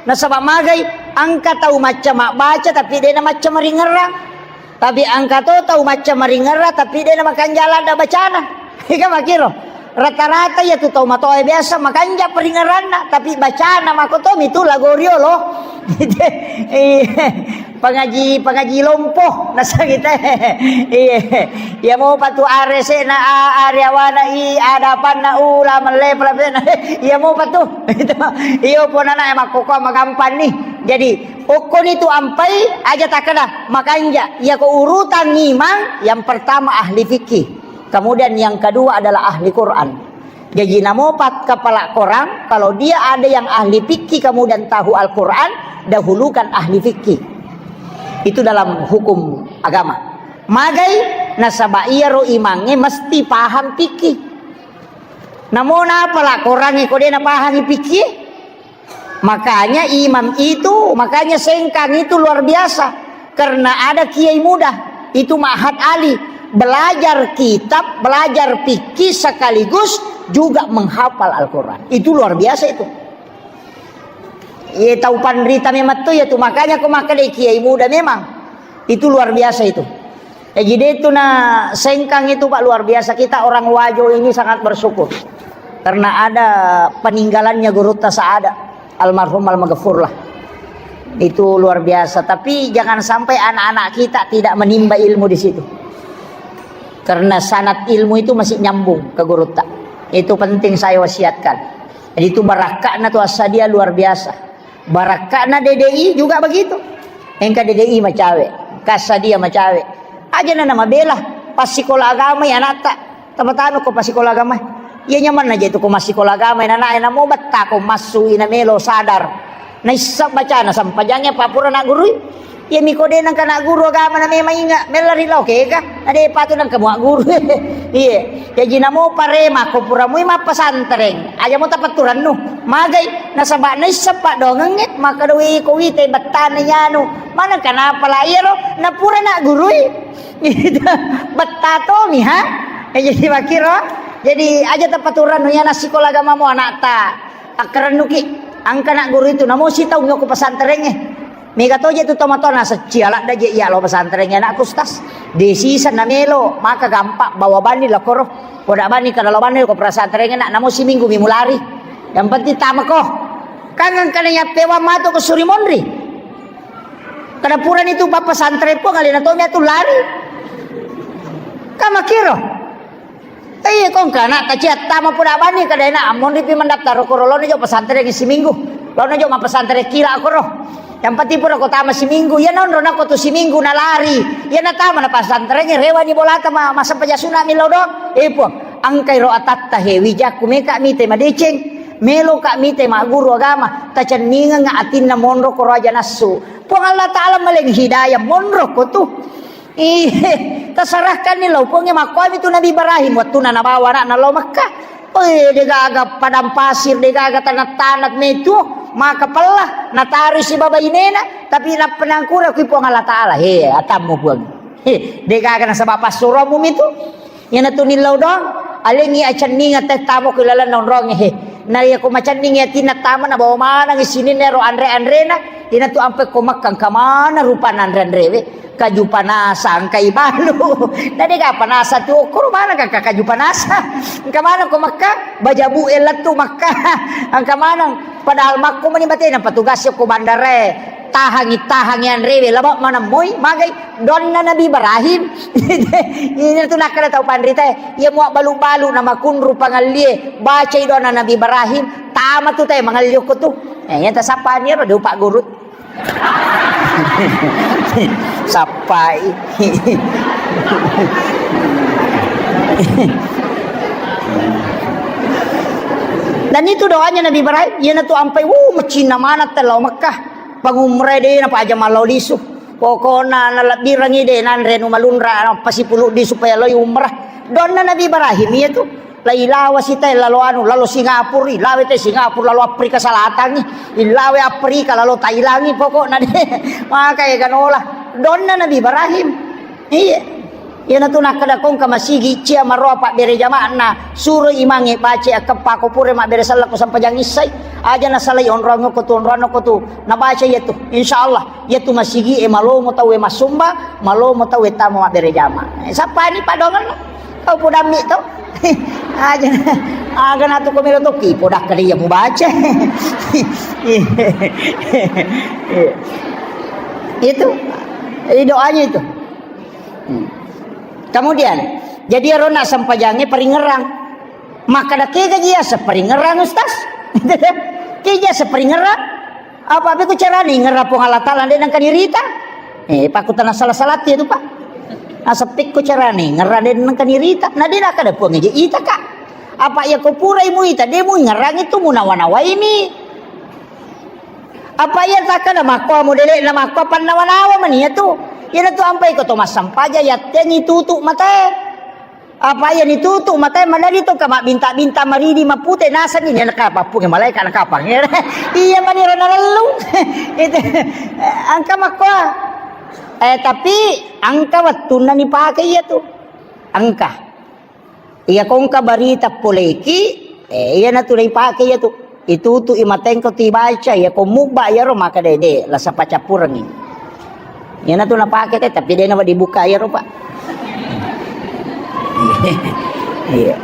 Nasaba magai, engka tau macca mabbaca, tapi de na macca maringngerang. Tapi engka to tau macca maringngerang, tapi de na makanja ladda bacana. Ega makiro. Rata-rata iya tu tau matoa biasa makanja paringngeranna, tapi bacana makoto mi tu lago riolo. Iya. Pangaji, pangaji lompo, nasang kita. Iya. Iya mopa tu aresena, a-, areawana, i, adapanna, u, la, melle, pela, pela. Iya mopa tu. Itu. Iyo ponana e makkoko magampang ni. Jadi, okkoni tu ampai aja takkeda makanja. Iya ko urutan imang, yang pertama ahli fikih. Kemudian yang kedua adalah ahli Quran. Jaji namopat kepala korang, kalau dia ada yang ahli fikih kemudian tahu Al-Quran, dahulukan ahli fikih. Itu dalam hukum agama. Magai nasaba iyaro imangnge mesti paham fikih. Namo napala korangnge ko de napahangi fikih? Makanya imam itu, makanya Sengkang itu luar biasa. Karena ada kiai muda, itu Ma'had Ali, belajar kitab, belajar fikih sekaligus juga menghafal Al-Quran. Itu luar biasa itu. Iya tau panrita memang tu ya tu, makanya ko makkeda kiai muda memang. Itu luar biasa itu. Jadi itu na Sengkang itu, Pak, luar biasa. Kita orang Wajo ini sangat bersyukur karena ada peninggalannya Gurutta Saada, almarhum almaghfurlah. Itu luar biasa. Tapi jangan sampai anak-anak kita tidak menimba ilmu di situ. Karena sanad ilmu itu masih nyambung ke Gurutta. Itu penting saya wasiatkan. Jadi itu barakka'na tu Assadia luar biasa. Barakka'na D D I juga begitu. Engka D D I macawe, engka Assadia macawe. Aja na namabela passikola agama ya anatta. Tapatama ko passikola agama. Iya nyamanna je tu ko massikola agama, nanae namo betta ko massu ina melo sadar. Naissa bacana sampajangnge papura na gurui. Iya miko de nengka na guru agama na memang inga, mella ri lao kega. Ade patu nengka mua guru. Iya. Jaji namo parema ko pura mui mappasantereng. Aja mo tapatturannu. Magai nasaba naissa padongengnge, maka doi ko wite bettana nyanu. Maneng kenapa la iyaro? Napura na gurui. Betta tomi ha. Eh, jadi makiro. Jadi aja tapaturannu, iya nassikola agamamu anakta, akkarennuki, angka nak guru itu namo sitaung ko pesantrengnge. Mega toje tu tomatoa nasecci aladda je iya lo pesantrengnge anakku, Ustaz. De sisa namelo, maka gampang bawa bani lakoro. Poda bani kada lo bani ko pesantrengnge nak, namo siminggu mi mulari. Yang penting tamako. Kan angkana yappewa matu ko suri monri. Kada purani tu papa santren pun alena tomi atu lari. Kamakiro. Iya, kong kana taciatta mapura bani kada enak, ammonri pi mendaftar ko, lono jo pesantren siminggu. Lono jo ma pesantren kira ko ro. Yang penting pura ko tama siminggu, iya nonro nako tu siminggu nalari. Iya natama na pesantren, rewani bolata ma, masa pajasuna milo do. Eh, Puang, angkai ro atatta he wijakku meka mite madeceng. Melo ka mite ma guru agama, tacenningeng atinna monro ko ro aja nassu. Puang Allah Ta'ala maleng hidayah monro ko tu. Ih, tasarahkanni lao Puangnge. Makkuami tu Nabi Ibrahim, wattuna nabawa anakna lao Mekka. Oi, degaga padang pasir, degaga tanah-tanah metu, maka pella, natarui sibawa bainena, tapi nappa nangkura kui Puang Allah Ta'ala, he, atammu Puang. He, degaga nasaba passuromu mitu. Iyanatu nillau doang, alengngi acenninga teh tamo ku lalenna onrongnge, he. Na iya ko macenningi atinna tama, nabawa manengngi sininna ero anre-anrena, iyanatu ampe ko Mekka engka maneng rupanna anre-anrewe, kaju panasa engka ibalu. Na dega panasa tu, okkoro maneng ka kaju panasa. Engka maneng ko Mekka, bajabu e lettu Mekka. Engka maneng, padahal makko mani batena petugas ko bandarae. Tahangi, tahangi anrewe, laba maneng moi, magai doanna Nabi Ibrahim. Ini tu nakkeda tau panrita, iya mua balu-balu na makunru pangallie, bacai doanna Nabi Ibrahim, tama tu te mangalli okko tu. Eh, iya tasappani ro, de upagguru. Sappai. Dan itu doanya Nabi Ibrahim, iyanatu ampai, wuh, macinna maneng tellao Mekah. Pangumrae de napaja mallao lisu. Pokokna nalebbirengngi de nanre anu malunra, nappa sipuluddi supaya loi umrah. Doanna Nabi Ibrahim iya tu. Lai lawa sita lalo anu, lalo Singapura, ilawe te Singapura, lalo Afrika Selatan, ilawe Afrika, lalo Thailand, pokokna de. Maka ega nola. Doanna Nabi Ibrahim. Iya. Iyanatu nakkeda kongka masigi cia maroa pabbere jama'na, suro imangnge baca akkeppa ko pura mabbere selleng ko sempajang issai. Aja nasalai onrong ko tu, onrong ko tu. Nabaca iya tu. Insyaallah, iya tu masigi e malomo tau e massumba, malomo tau e tama mabbere jama. Eh, sappani padongan kau podammi to. Aja, aga natu ko melo toki, podakkeda iya mubaca. Itu. Jadi doanya itu. Hmm. Kemudian, jadi ero nak sempajangnge paringerang. Makkeda kega ji iyaseng paringerang, Ustaz? Kega ji iyaseng paringerang? Apa beko carana ingerang Puang Allah Taala de nengka nirita? Eh, pakkutana salah-salah tu, Pak. Naseppi ko carana ingerang de nengka nirita. Na de nakkeda Puang je ita, Kak. Apa iya ko purai muita, de muingerang itu munawa-nawaimi. Apa iya takkeda makko modele'na makko pannawa-nawa mani iya tu. Iyanatu ampai ko to massampaja yattengi tutu matae. Apa iya nitutu matae madadi to ka mabbinta-binta maridi mapute nasenni, naka pappunge malaika nakapang. Iya mani ro nalellung. Itu engka makko. Eh, tapi engka wettunna nipake iya tu. Engka. Iya kongka barita poleki, eh, iyanatu leipake iya tu. Itutu i matengko tu ibaca, iya ko mubba iyaro maka dede, lasa paccappurengngi. Iyanatu napake te, tapi dena dibuka iyaro, Pak. Iya.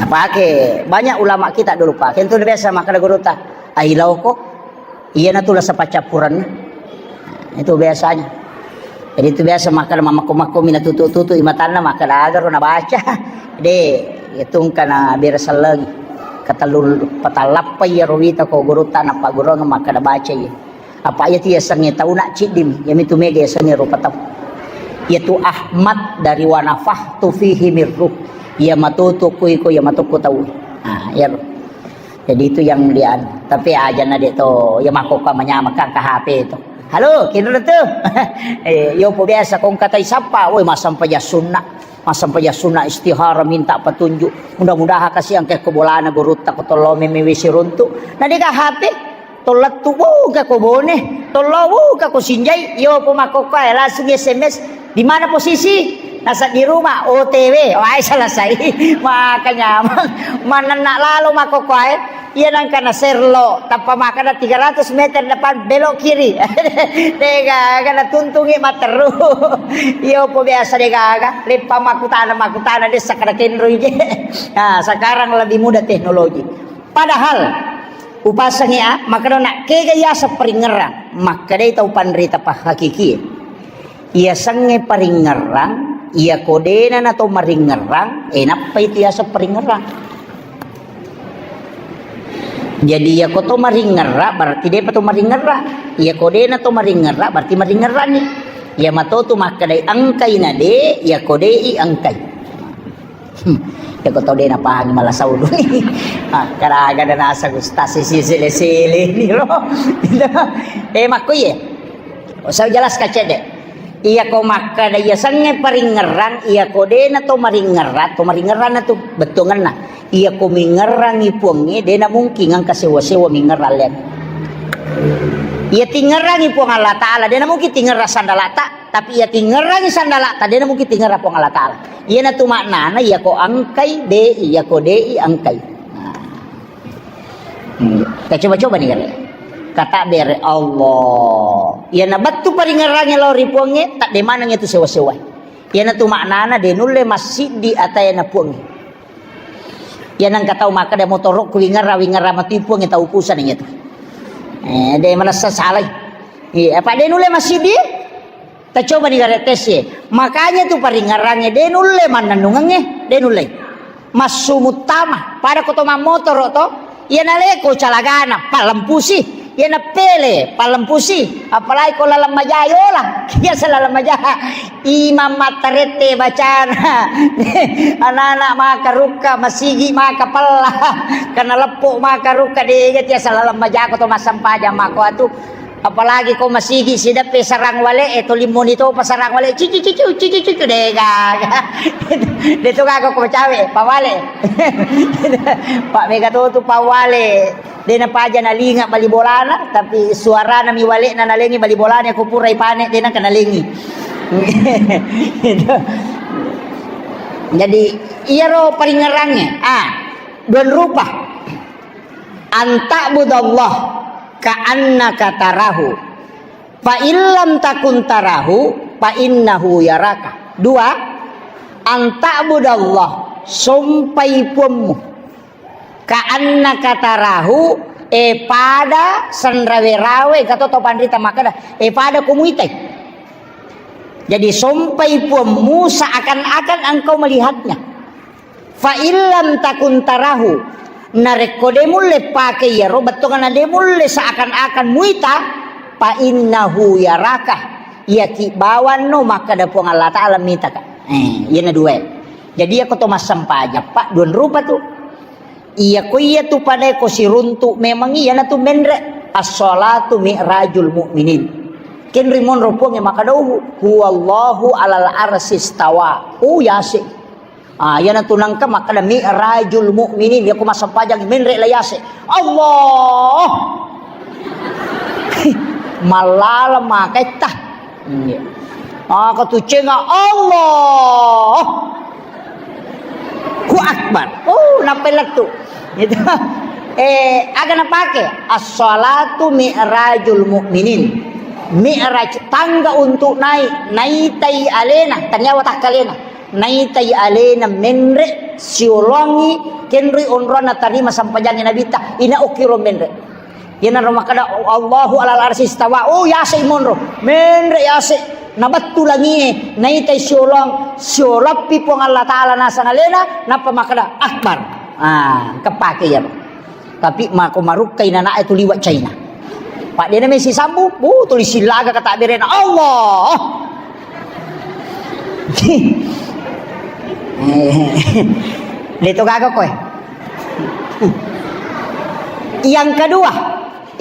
Napake banyak ulama kita dulu, Pak. Kentu biasa makkeda gurutta, "Ailauko." Iyanatu lasa paccappurenna. Itu biasanya. Jadi itu biasa makkeda mammakko-makko mina tutu-tutu imatanna makkeda agaro nabaca. De, itu engka na bere selleng. Katellu patallappa iyaro wita ko gurutta nappagurungeng makkeda baca iya. Apa iya tu yasengnge tau nak ciddim, iya mitu mega yasengnge rupa tau. Iya tu Ahmad dari wa nafakhtu fihi min ruh. Iya matutu kui ko iya matukku tau. Ah, iya. Jadi itu yang dia anu. Tapi aja na de to, ya makkokka manyameng ka H P to. Halo, kinro tu. Eh, yo po biasa kong katai sappa, woi massampajang sunna. Massampajang sunna istihara minta petunjuk. Mudah-mudahan kasi angke ko bolana gurutta ko tollo meme wesi runtu. Na de ka H P, tollettu buka ko Bone, tollo buka ko Sinjai, yo po makkokka langsung S M S. Di mana posisi? Nasa di rumah, O T W, wae selesai. Maka nyameng. Manenna lalo makokkoe, iya nangka na serlo, tappa makkeda tiga ratus meter depan, belok kiri. Degaga natuntungi matteru. Iyo po biasa degaga, leppa makutana, makutana, dessa kada kenroi je. Nah, sekarang lebih mudah teknologi. Padahal, upasengi a, makkeda na kega yaseng paringngerang, makkedai tau panrita pahakikie. Iyasengnge paringngerang, iyako dena na to maringngerang, e nappai tu yaseng paringngerang. Jadi iyako to maringngerang, berarti depa to maringngerang. Iyako dena to maringngerang, berarti maringngeranni. Iya mato tu makkedai engkai na de, iyako de i engkai. Hmm. Iyako to de napahangi mala saulu. Ah, karaga da naseng ustaz sisi sele-sele ni lo. Eh, makko iye. Usah jelas kacede. Iyako makkeda iyasengnge paringngerang, iyako dena to maringngerang, to maringngerang na tu bettuangenna. Iyako mingngerangi puangnge, dena mungkin engka sewa-sewa mingngerang lian. Iya tingngerangi Puang Allah Ta'ala, dena mungkin tingngerang sandalata. Tapi iya tingngerangi sandalata, dena mungkin tingngerang Puang Allah Ta'ala. Iyanatu maknana, iyako engkai, de i, iyako de i, engkai. Nah. Hmm. Kita coba-coba nih, kan. Kata bere Allah. Iyana bettu paringngerangi lao ri Puangnge, tak de maneng itu sewa-sewa. Iyanatu maknana, de nulle massiddi atayana Puangnge. Iya nengka tau makkeda motorokku wingerra, wingerra matu Puangnge tau pusana iyatu. Eh, de manessa salai. Iya, apa de nulle massiddi? Tacobani gare tes e. Makanya tu paringngerangnge de nulle mannennungengnge, de nulle. Massu muttama, pada ko to mammotoro to, iya naleko calagana, pallempusi, iya napele, pallempusi, apalagi ko laleng maja yola, iya se laleng maja. Imang mattarette bacana, anak-anak maka rukka, masigi maka pella, karena leppo maka rukka, de iya tiasa laleng maja ko to massempajang mako atu. Apalagi ko masigi sideppe sarang wale e, to limmoni topa sarang wale, cici cici cici cici, de gaga. De to gaga ko cawe, pawale. Pak mega to tu pawale. De napaja nalinga bali bolana, tapi suarana mi wale na nalengi bali bolana ko pura ipane de na kanalengi. Jadi iyaro paringngerangnge, ah, dua rupa. Anta'budallah ka'annaka tarahu. Fa illam takun tarahu, fa innahu yaraka. Dua, anta'budallah, sompai puammu. Ka'annaka tarahu, e pada sanrawe-rawe, kato to panrita makkeda, e pada ko muitai. Jadi sompai puammu seakan-akan engkau melihatnya. Fa illam takun tarahu, narekko de mulle pake iyaro bettuanna de mulle seakan-akan muita, fa innahu yaraka, iyaki bawanno makkeda Puang Allah Ta'ala mitaka. Eh, iyana dua. Jadi iyako to massempajang, Pak, dua rupa tu. Iyako iyatu pada ko siruntu memang iyana tu menre. As-salatu mi'rajul mu'minin. Kenri monro Puangnge makkeda, huwallahu alal arsistawa. Oh, yase. Ah, iyanatu nengka makkeda mi'rajul mu'minin, iyako massempajang menre la yase. Allah. Mallala maketta. Iya. Ah, katucenga Allah. Ku akbar. Oh, nappa lettu. Gitu. Eh, aga napake? As-salatu mi'rajul mu'minin. Mi'raj, tangga untuk naik, naitai alena, tania watakkalena. Naitai alena menre siolongi kenroi onronna tarima sampajangi Nabitta, ina okkiro menre. Iyanaro makkeda, Allahu alal arsy istawa. Oh, yase monro. Menre yase. Nabettu langie, naitai siolong, sioloppi Puang Allah Ta'ala nasang alena, nappa makkeda, Akbar. Ah, kepake iyaro. Tapi mako marukkai nanae tu liwa China. Pak dena mesi sambu, bu tuli silaga kata berena Allah. Leto gaga koe. Yang kedua,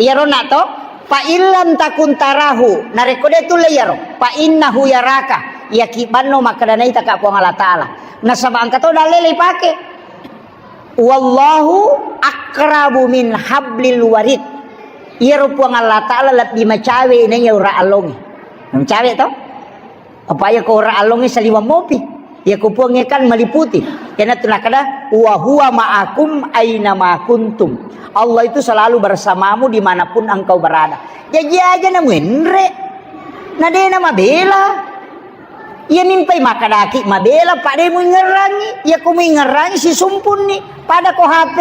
iyaro nak to, fa illam takun tarahu, narekko de tulle iyaro, fa innahu yaraka, iyaki banno makkedanai taka Puang Allah Ta'ala. Nasaba engka to dalle ipake. Wallahu aqrabu min hablil warid. Iyaro Puang Allah Ta'ala lebbi macawe naiya ura allonge. Macawe to? Apa iya ko ura allonge saliwang mopi? Iya ko Puangnge kan meliputi. Iyanatu nakkeda, "Wa huwa ma'akum aina ma kuntum." Allah itu selalu bersamamu dimanapun engkau berada. Jaji aja na muenre. Na dena mabela. Iya mimpai makkadaki mabela, pada muingerangi. Iya ko muingerangi sisumpunni. Pada ko H P.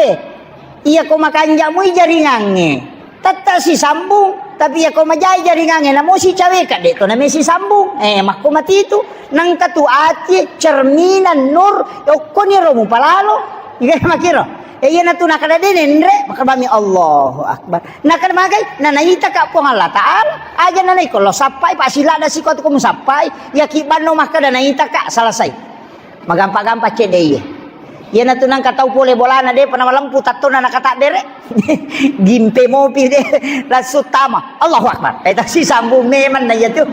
Iya ko makanjamui jaringangnge. Tette sisambung, tapi iya ko majai jaringangnge, namo sicaweka, de to name sisambung. Eh, makko matitu. Nangka tu ati cerminan nur, okkoni ro mupalalo. Iya makiro. Eh, iya natu nakada de nenre, makabami Allahu Akbar. Nakada magai, na naita ka Puang Allah Ta'ala, aja na naiko lo sappai, pa sila da siko tu ko musappai, ya ki banno makkada naita ka, selesai. Magampa-gampa cedde iye. Iyanatu nangka tau pole bolana, depa namalempu tattona nakatabbere. Gimpe mopi de, langsung tama. Allahu Akbar. Eh, tasi sambung memang na iya tu.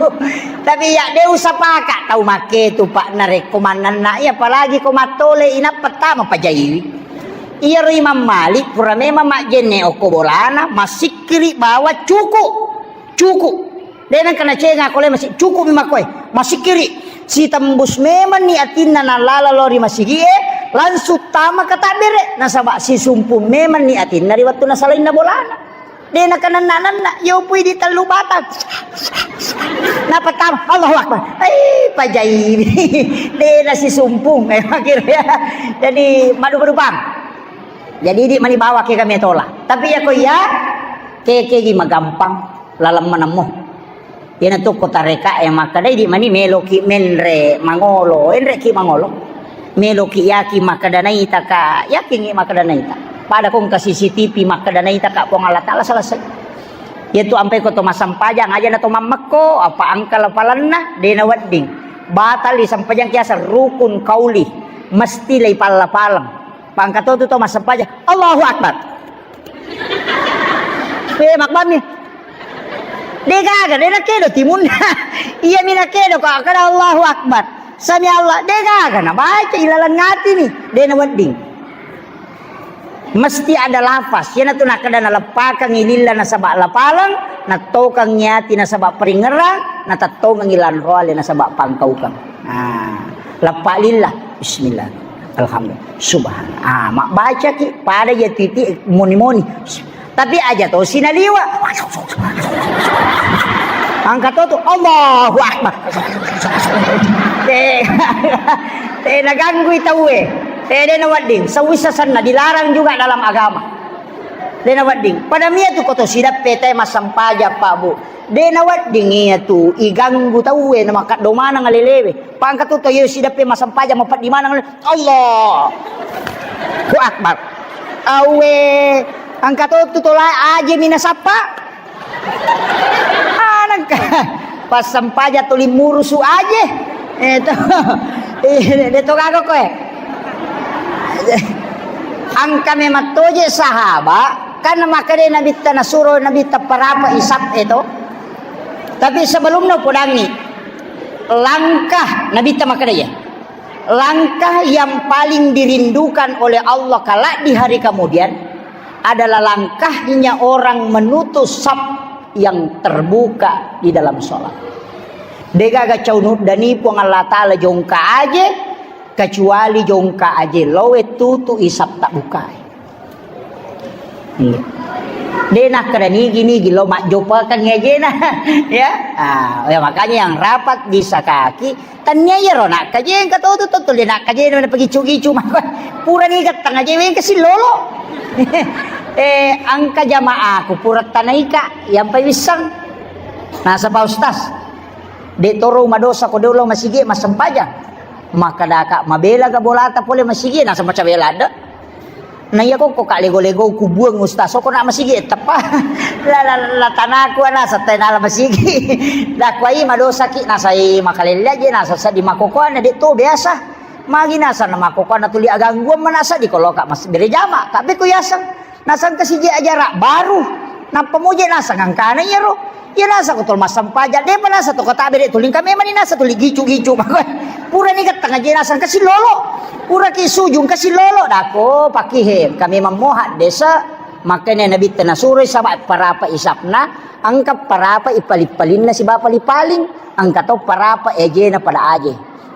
Tapi ya de usapaka tau make tu, Pak, narekko mannanna iya, apalagi ko mattole inappa tama pajaiwi. Iyaro Imam Malik pura memang majjenne okko bolana, masikkiri bawa cuku. Cuku. De nengka nacenga ko le masi-, cukup mi makkoe. Masikkiri. Sitembus memanni atinna nalala lao ri masigie, langsung tama katabbere. Nasaba sisumpung memanni atinna ri wettu nasalainna bolana. De nakananna-nanna, yopui di tellu batang. Napa tama, Allahu Akbar. Eh, pajai. De nasisumpung. Eh, akhirnya. Jadi, madu-madu pang. Jadi, di mani bawa ke kami tola. Tapi ya ko iya, ke, ke gi magampang. Laleng manemmo. Iyanatu ko tareka e makkeda, idi mani meloki menre mangolo, enreki mangolo. Meloki yaki makkeda naita ka, yakingi makkeda naita. Pada ko engka C C T V makkeda naita ka Puang Allah Ta'ala, selesai. Iyatu ampai ko to massempajang, aja na to mammekko, apa angka lapalanna, de nawedding. Batal di sempajang kiasa rukun kauli, mesti lei palla-paleng. Pangka to tu to massempajang, Allahu Akbar. Eh, mabbami. De gaga, de nakedo timunna. Iya mi nakedo ko kada Allahu Akbar. Sami Allah, de gaga nabaca ilaleng atini. De nawedding. Mesti ada lafaz. Iyanatu nakkeda naleppakangngi lilla nasaba lapaleng, nattokangngi ati nasaba peringngerang, natettongengngi lanroale nasaba pangkaukeng. Nah, leppa lilla. Bismillah. Alhamdulillah. Subhanallah. Ah, mabbacaki pada iya titi moni-moni. Tapi aja to sinaliwa. Angka to tu, Allahu Akbar. Eh, eh, naganggui tauwe. Eh, de nawedding. Sawisa sanna dilarang juga dalam agama. De nawedding. Pada mia tu koto sidappe te massempajang, Pak, Bu. De nawedding iya tu iganggu tauwe na makaddo maneng alelewe. Pangka tu to iyo sidappe massempajang mapeddi maneng. Allahu Akbar. Awe, angka to tu tola aje mina sappa. Anangka. Pas sempaja tuli murusu aje. Eh, to. Eh, de to gaga koe. Angka memang toje sahaba, kan makade Nabitta nasuro Nabitta parapa isap e to. Tapi sebelumnya podangi langkah Nabitta makade ya. Langkah yang paling dirindukan oleh Allah kelak di hari kemudian adalah langkahnya orang menutup saf yang terbuka di dalam sholat. Degaga caunu dani Puang Allah Ta'ala jongka aje, kecuali jongka aje loe tutu isap tak bukai. Iya. De nakkeda nigi-nigi lo majjopakeng ajena. Ya. Ah, ya, makanya yang rapat di sakaki, tania iyaro nakkajeng katotu to tuli nakkajeng na pagicu-gicu mako. Pura ni gattang aje weng kasi lolo. Eh, angka jamaaku pura tanaika yang pai wissang. Nasaba ustaz. De toro madosa ko de ulo masigi massempajang. Maka daka mabela ga bolata pole masigi nasaba cabela ada. Na iya ko, ko ka lego-lego kubuang ustaz, ko na masigi teppa. La, la, la tanaku ana satai nala masigi. Dakwai madosaki nasai makalelle aje nasa sadi makokoana de to biasa. Magi nasa na makokoana tuli agangguan manasa di koloka mas berejama. Tapi ku yaseng nasang kasiji ajara baru. Nappa moje nasang angkana iyaro. Iya nasa ko tol massempajang, depa nasa to kota bere tuling kami mani nasa tuli gicu-gicu. Pura ni gattang aje nasang kasi lolo. Pura ki sujung kasi lolo dako pakihe. Kami mammoha desa. Makanya Nabi tena suroi saba parapa isapna, angka parapa ipali-palinna siba pali-paling, angka to parapa ejena pada aje.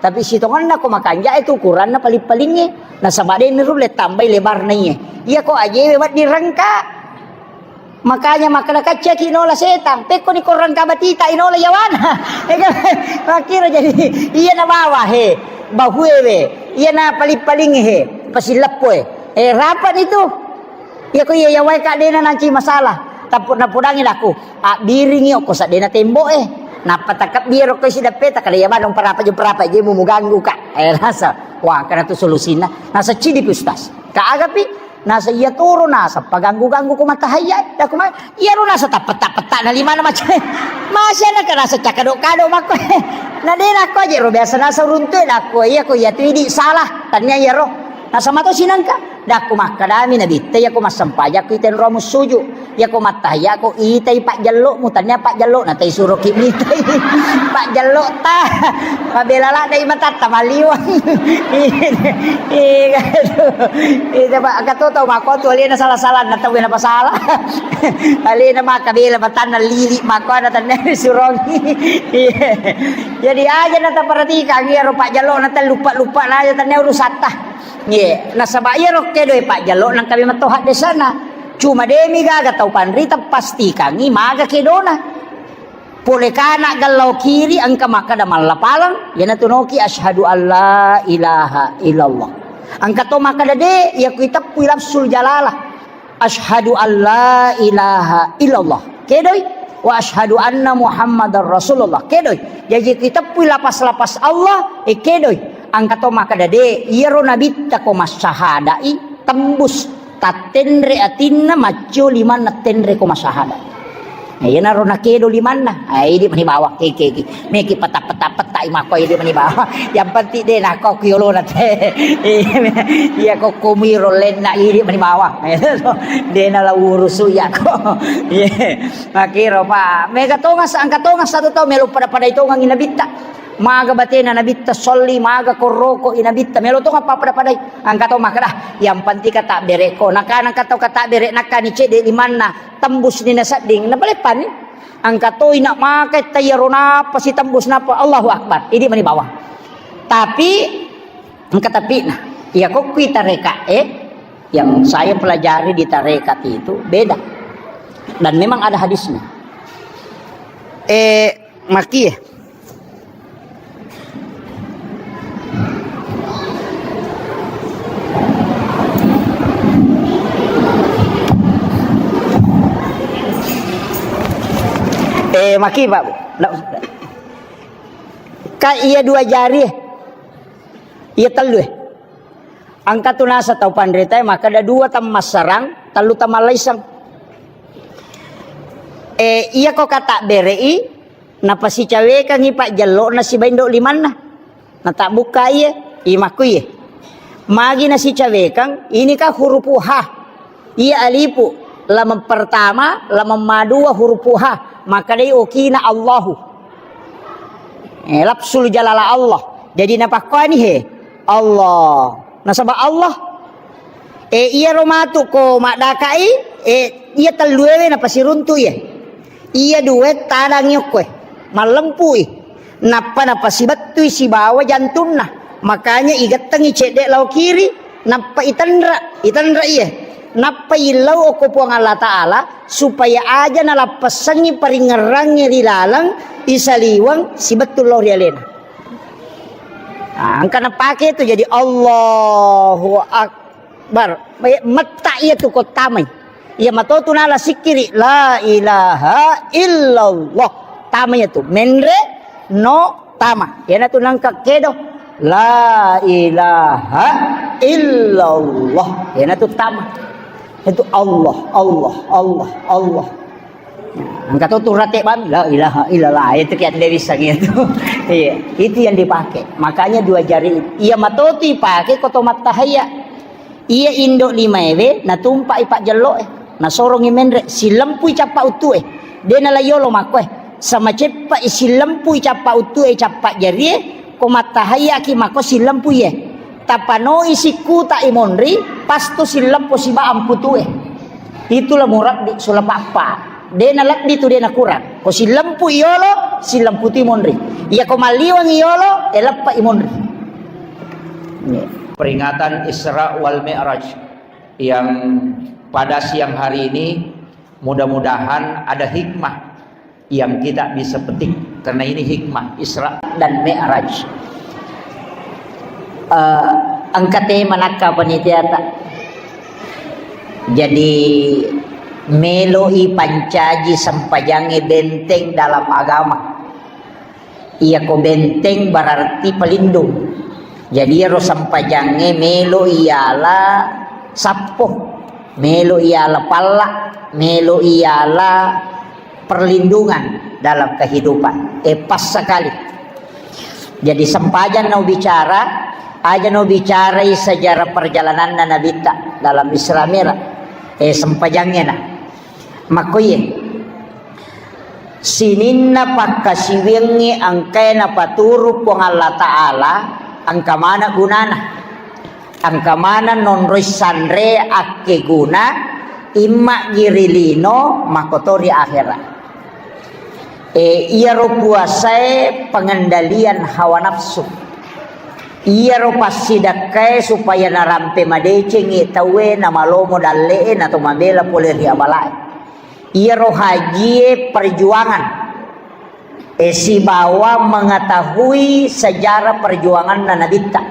Tapi sitongenna ko makanja itu ukuranna paling-palingnge. Nasaba de' nirulle tambai lebarna iye. Iya ko ajewe wedding rengka. Makanya makkeda kaccaki nola setang, pekko ni korang kabatita inola yawana. Makkiro jadi iya na bawa he, bahuewe, iya na paling-paling he, pasileppoe. Eh, rapat itu. Iya ko iya yawae ka dena nanci masalah. Tappu napudangi laku, abbiringi okko sadena temboe. Nappa takabbi ero ko isi dappe takada iya manung parapa je parapa je mu ganggu ka. Eh, rasa. Wah, kana tu solusina. Nasa cidi pi ustaz. Ka agapi Nasa iya toro nasa paganggu-ganggu ko matahayya, da kuma iyaro nasa tappetta-petta na limana macam. Masih ada ka nasa cakado-kado makko. Na de nakko aja ro biasa nasa runtu e, dakko iya ko iya tu idi salah, tania iyaro. Nasa mato sinangka. Dakku makkadami nabitta iya ko massempajakku itenro mussuju. Iya ko mattahayya ko itai pajjello'mu, tania pajjello'na tai suroki mitai. Pajjello'ta. Mabela ladde matatta maliwang. Iya, iya, itu, Pak, engka to tau makko tu alena salah-salah na tau na pasala. Alena maka bela matanna lili makko ada tania surongi. Iya. Jadi aja na taperhatikan iya ro pajjello'na tellupa-lupa na aja tania urusatta. Iya, nasaba iya ro kedo pajjello nangka memang to haddesana. Cuma demi gaga tau panrita pastikangi maga kedona. Pole kana gallau kiri engka makkada mallapaleng, iyanatu noki asyhadu alla ilaha illallah. Engka to makkada de, iya kui teppui lafzul jalalah. Asyhadu alla ilaha illallah. Kedoi, wa asyhadu anna Muhammadar Rasulullah. Kedoi. Jaji kui teppui lapas-lapas Allah, eh kedoi. Engka to makkada de, iyaro nabitta ko massahadai tembus. Tattenre atinna, maccio limanna tenre ko masahada. Nah, iyanaro nakedo limanna. Ah, idi mani bawang, keke, keke. Meki peta-peta-peta i mako idi mani bawang. Yang penting de nako kiolo na te. Iya ko komiro lenna idi mani bawang. De na la urusu ya ko. Iya. Makiro pa. Mega tongas, angka tongas satu tau melo pada-pada itongang inabitta. Maga batena nabitta solli, maga korroko i nabitta, melo tong appapada-padai. Angka to makkeda, yang penting ka tabbere ko. Nakana engka tau ka tabbere, nakkani cedde limanna, tembus ni nasedding, napaleppani. Angka to ina maka tayaro napa si tembus napa, Allahu Akbar. Idi mani bawang. Tapi engka tapina. Iya ko kui tareka, eh, yang saya pelajari di tarekat itu beda. Dan memang ada hadisnya. Eh, Maki. Eh, maki, Pak. Ndak usah. Ka iya dua jari, eh. Iya tellu, eh. Engka tu nasa tau panritae makkeda dua tammassarang, tellu tammallaisang. Eh, iya ko ka tabbere'i, napasicawekangngi pajjello'na siba indo limanna. Natabbukka iye, imakku iye. Magi nasicawekang, ini kan hurupu ha. Iya alifu, lameng pertama, lameng madua hurupu ha. Makkedai okina Allahu. Eh, lafzul jalala Allah. Jadi napakkuani he, Allah. Nasaba Allah. Eh, iyaro matu ko maddakai, eh, iya telluewe napasiruntu iye. Iya due tadangi okkoe. Mallempui. Nappa napasibettui sibawa jantunna. Makanya igettengi cedde lao kiri, nappa itenra, itenra iye. Nappa illau okko Puang Allah Ta'ala, supaya aja nalappessengngi paringngerangnge ri laleng isaliweng sibettu lao ri alena. Ah, engka napake tu jadi Allahu Akbar. Metta iya tu ko tamai. Iya matotu nala sikkiri, la ilaha illallah. Tama iya tu. Menre no tama. Iyanatu nangka kedo. La ilaha illallah. Iyanatu tama. Itu Allah, Allah, Allah, Allah. Nah, engka to tu rate bami, la ilaha illallah. Itu kiat dari sang itu. Iya, itu yang dipakai. Makanya dua jari. Iya matotu ipake ko to mattahayya. Iya indo limaewe natumpai pajjelloe, nasorongi menre, sillempui cappa uttue. De nala yolo makkoe, sama ceppa i sillempui cappa uttue, cappa jarie, ko mattahayyaki makko sillempui ye. Tapanoi sikkuta i monri, pasto sillempo siba amputue. Itulah murabbi sulapappa. De nalebbi tu de nakurang. Ko sillempui yolo, Silang putih monri. Iya ko malliweng yolo, eh, leppa i monri. Peringatan Isra wal Mi'raj yang pada siang hari ini, mudah-mudahan ada hikmah yang kita bisa petik, karena ini hikmah Isra dan Mi'raj. Eh, engka tema nakka panitiata. Jadi, meloi pancaji sempajangnge benteng dalam agama. Iyako benteng berarti pelindung. Jadi, iyaro sempajangnge melo iyala sappo, melo iyala palla, melo iyala perlindungan dalam kehidupan. Eh, pas sekali. Jadi, sempajang nau bicara, aja nau bicarai sejarah perjalananna Nabitta dalam Isra Mi'raj. Eh, sempajangnge na. Makkoye, sininna pakkasiwiyangnge engkae napaturu Puang Allah Ta'ala, engka maneng gunana. Engka maneng nonroi sanre akkeguna, imma gi ri lino, makkotori akhera. E, iyaro puasae pengendalian hawa nafsu. Iyaro passidakkae supaya narampe madecengngi tauwe, namalomo dalle'e, nato mabela pole ri abalae. Iyaro hajie perjuangan, eh, sibawa mengetahui sejarah perjuanganna Nabitta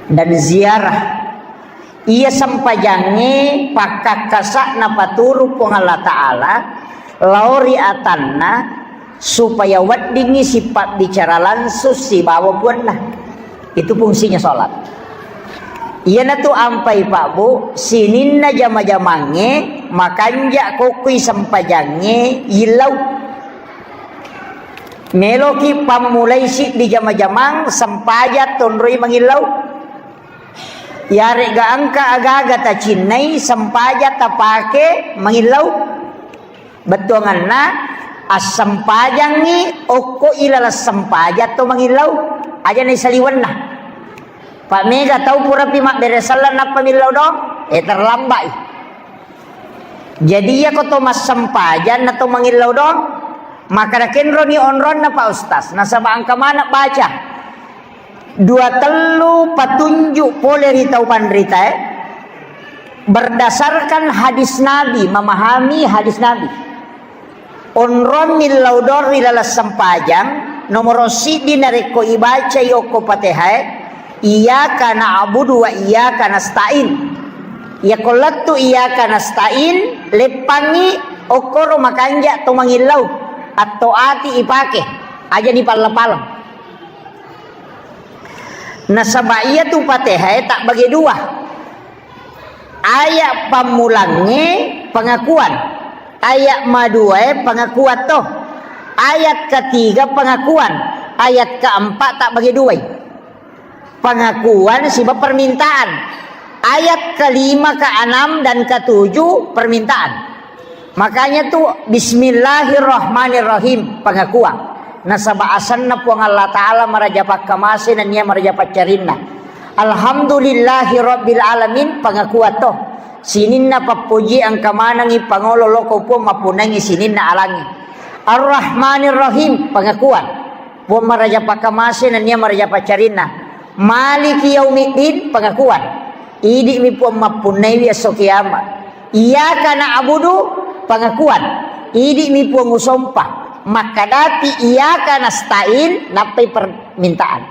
dan ziarah. Iya sempajangnge pakkakkasa napaturu Puang Allah Ta'ala lao ri atanna supaya weddingngi sipabbicara langsung sibawa Puanna. Itu fungsinya sholat. Iyanatu ampai, Pak, Bu, sininna jama-jamangnge makanja kokkui sempajangnge yillau. Meloki pammulai siddi jama-jamang sempajang tonroi mangillau. Yarega engka agaga tacinnai sempajang tapake mangillau. Bettuanganna, assempajangngi okko ilaleng sempajang to mangillau, aja naisaliwenna. Pa mega tau purapi mabbere selleng nappa millau dong, eh, terlambat i. Jadi, iyako to massempajang na to mangillau dong, makkada kenroni onronna, Pak Ustaz, nasaba engka maneng baca. Dua tellu patunjuk pole ri tau panritae, berdasarkan hadis Nabi, memahami hadis Nabi. Onrong millau dong ri laleng sempajang, nomoro siddi narekko ibacai okko Patehae, iyyaka na'budu wa iyyaka nasta'in. Iyako lettu iyyaka nasta'in, leppangngi okkoro makanja to mangillau, atto ati ipake, aja ni palla-paleng. Nasaba iyatu Patehae tabbage dua. Ayat pammulangnge pengakuan. Ayat maduae pengakuan to. Ayat ketiga pengakuan. Ayat keempat tabbage duai. Pengakuan siba permintaan. Ayat kelima, keenam, dan ketujuh permintaan. Makanya tu, bismillahirrahmanirrahim, pengakuan. Nasaba asenna Puang Allah Ta'ala maraja pakkamase nennia maraja paccarinna. Alhamdulillahi Rabbil Alamin, pengakuan to. Sininna pappoji engka manengi pangolo loko Puang mappunnangi sininna alangi. Ar-Rahmanir Rahim, pengakuan. Puang maraja pakkamase nennia maraja paccarinna. Maliki yaumiddin, pengakuan. Idi'mi Puang mappunnaiwi esso kiamat. Iyyaka na'budu, pengakuan. Idi'mi Puang usompa. Makkadati iyyaka nasta'in, nappai permintaan.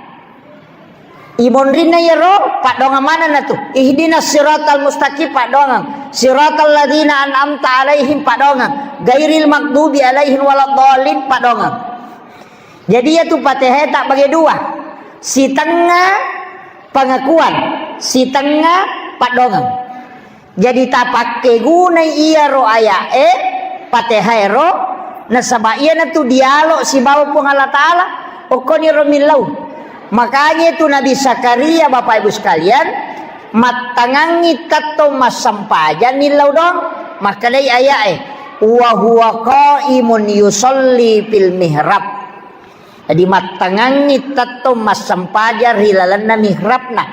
Imonrinna iyaro, paddoangeng manenna tu. Ihdinas siratal mustaqim, paddoangeng. Siratal ladzina an'amta alaihim, paddoangeng. Ghairil maghdubi alaihim waladdallin, paddoangeng. Jadi, iyatu Patehae tabbage dua. Sitengnga pengakuan, sitengnga paddoangeng. Jadi, tapakkegunai iyaro aya'e, Patehaero, nasaba iyanatu dialog sibawa Puang Allah Ta'ala, okkoniro millau. Makanya itu Nabi Zakaria, Bapak Ibu sekalian, mattangangngi tettong massempajang millau dong, makkedai aya'e, "Wa huwa qaimun yusalli fil mihrab." Jadi, mattangangngi tettong massempajang ri lalenna mihrabna.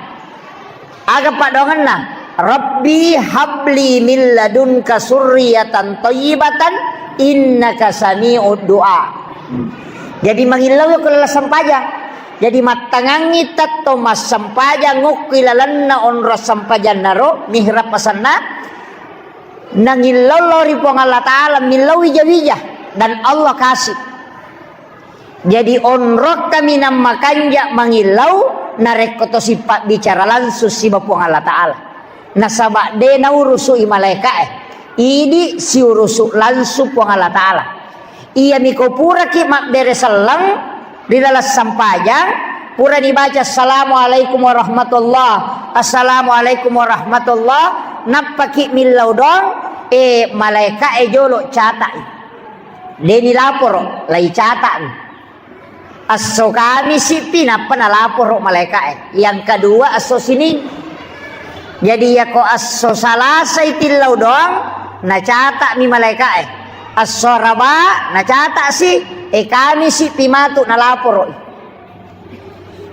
Aga paddoangenna? "Rabbi habli min ladunka surriyatan thayyibatan innaka sami'ud du'a." Jadi mangillau ko laleng sempajang. Jadi mattangangngi tetto massempajang okko ilalenna onrong sempajang naro mihrab asenna, nangillau lao ri Puang Allah Ta'ala, millau wija-wija dan Allah kasih. Jadi onrong kaminang makanja mangillau narekko to sipabbicara langsung siba Puang Allah Ta'ala. Nasaba de naurusu'i malaeka'e. Idi siurusu langsung Puang Allah Ta'ala. Iyami ko puraki mabbere selleng ri laleng sempajang, purani baca assalamualaikum warahmatullah, assalamualaikum warahmatullah, nappaki millau doang, eh, malaeka'e jolo catai. Deni laporo, lai catai. Esso Kamisi pi nappa nalaporo malaeka'e. Yang kedua esso Sining. Jadi yako esso Salasai tillau doang, nacata'mi malaeka'e. Esso Raba nacata'si, e Kamisi pi matu nalaporo.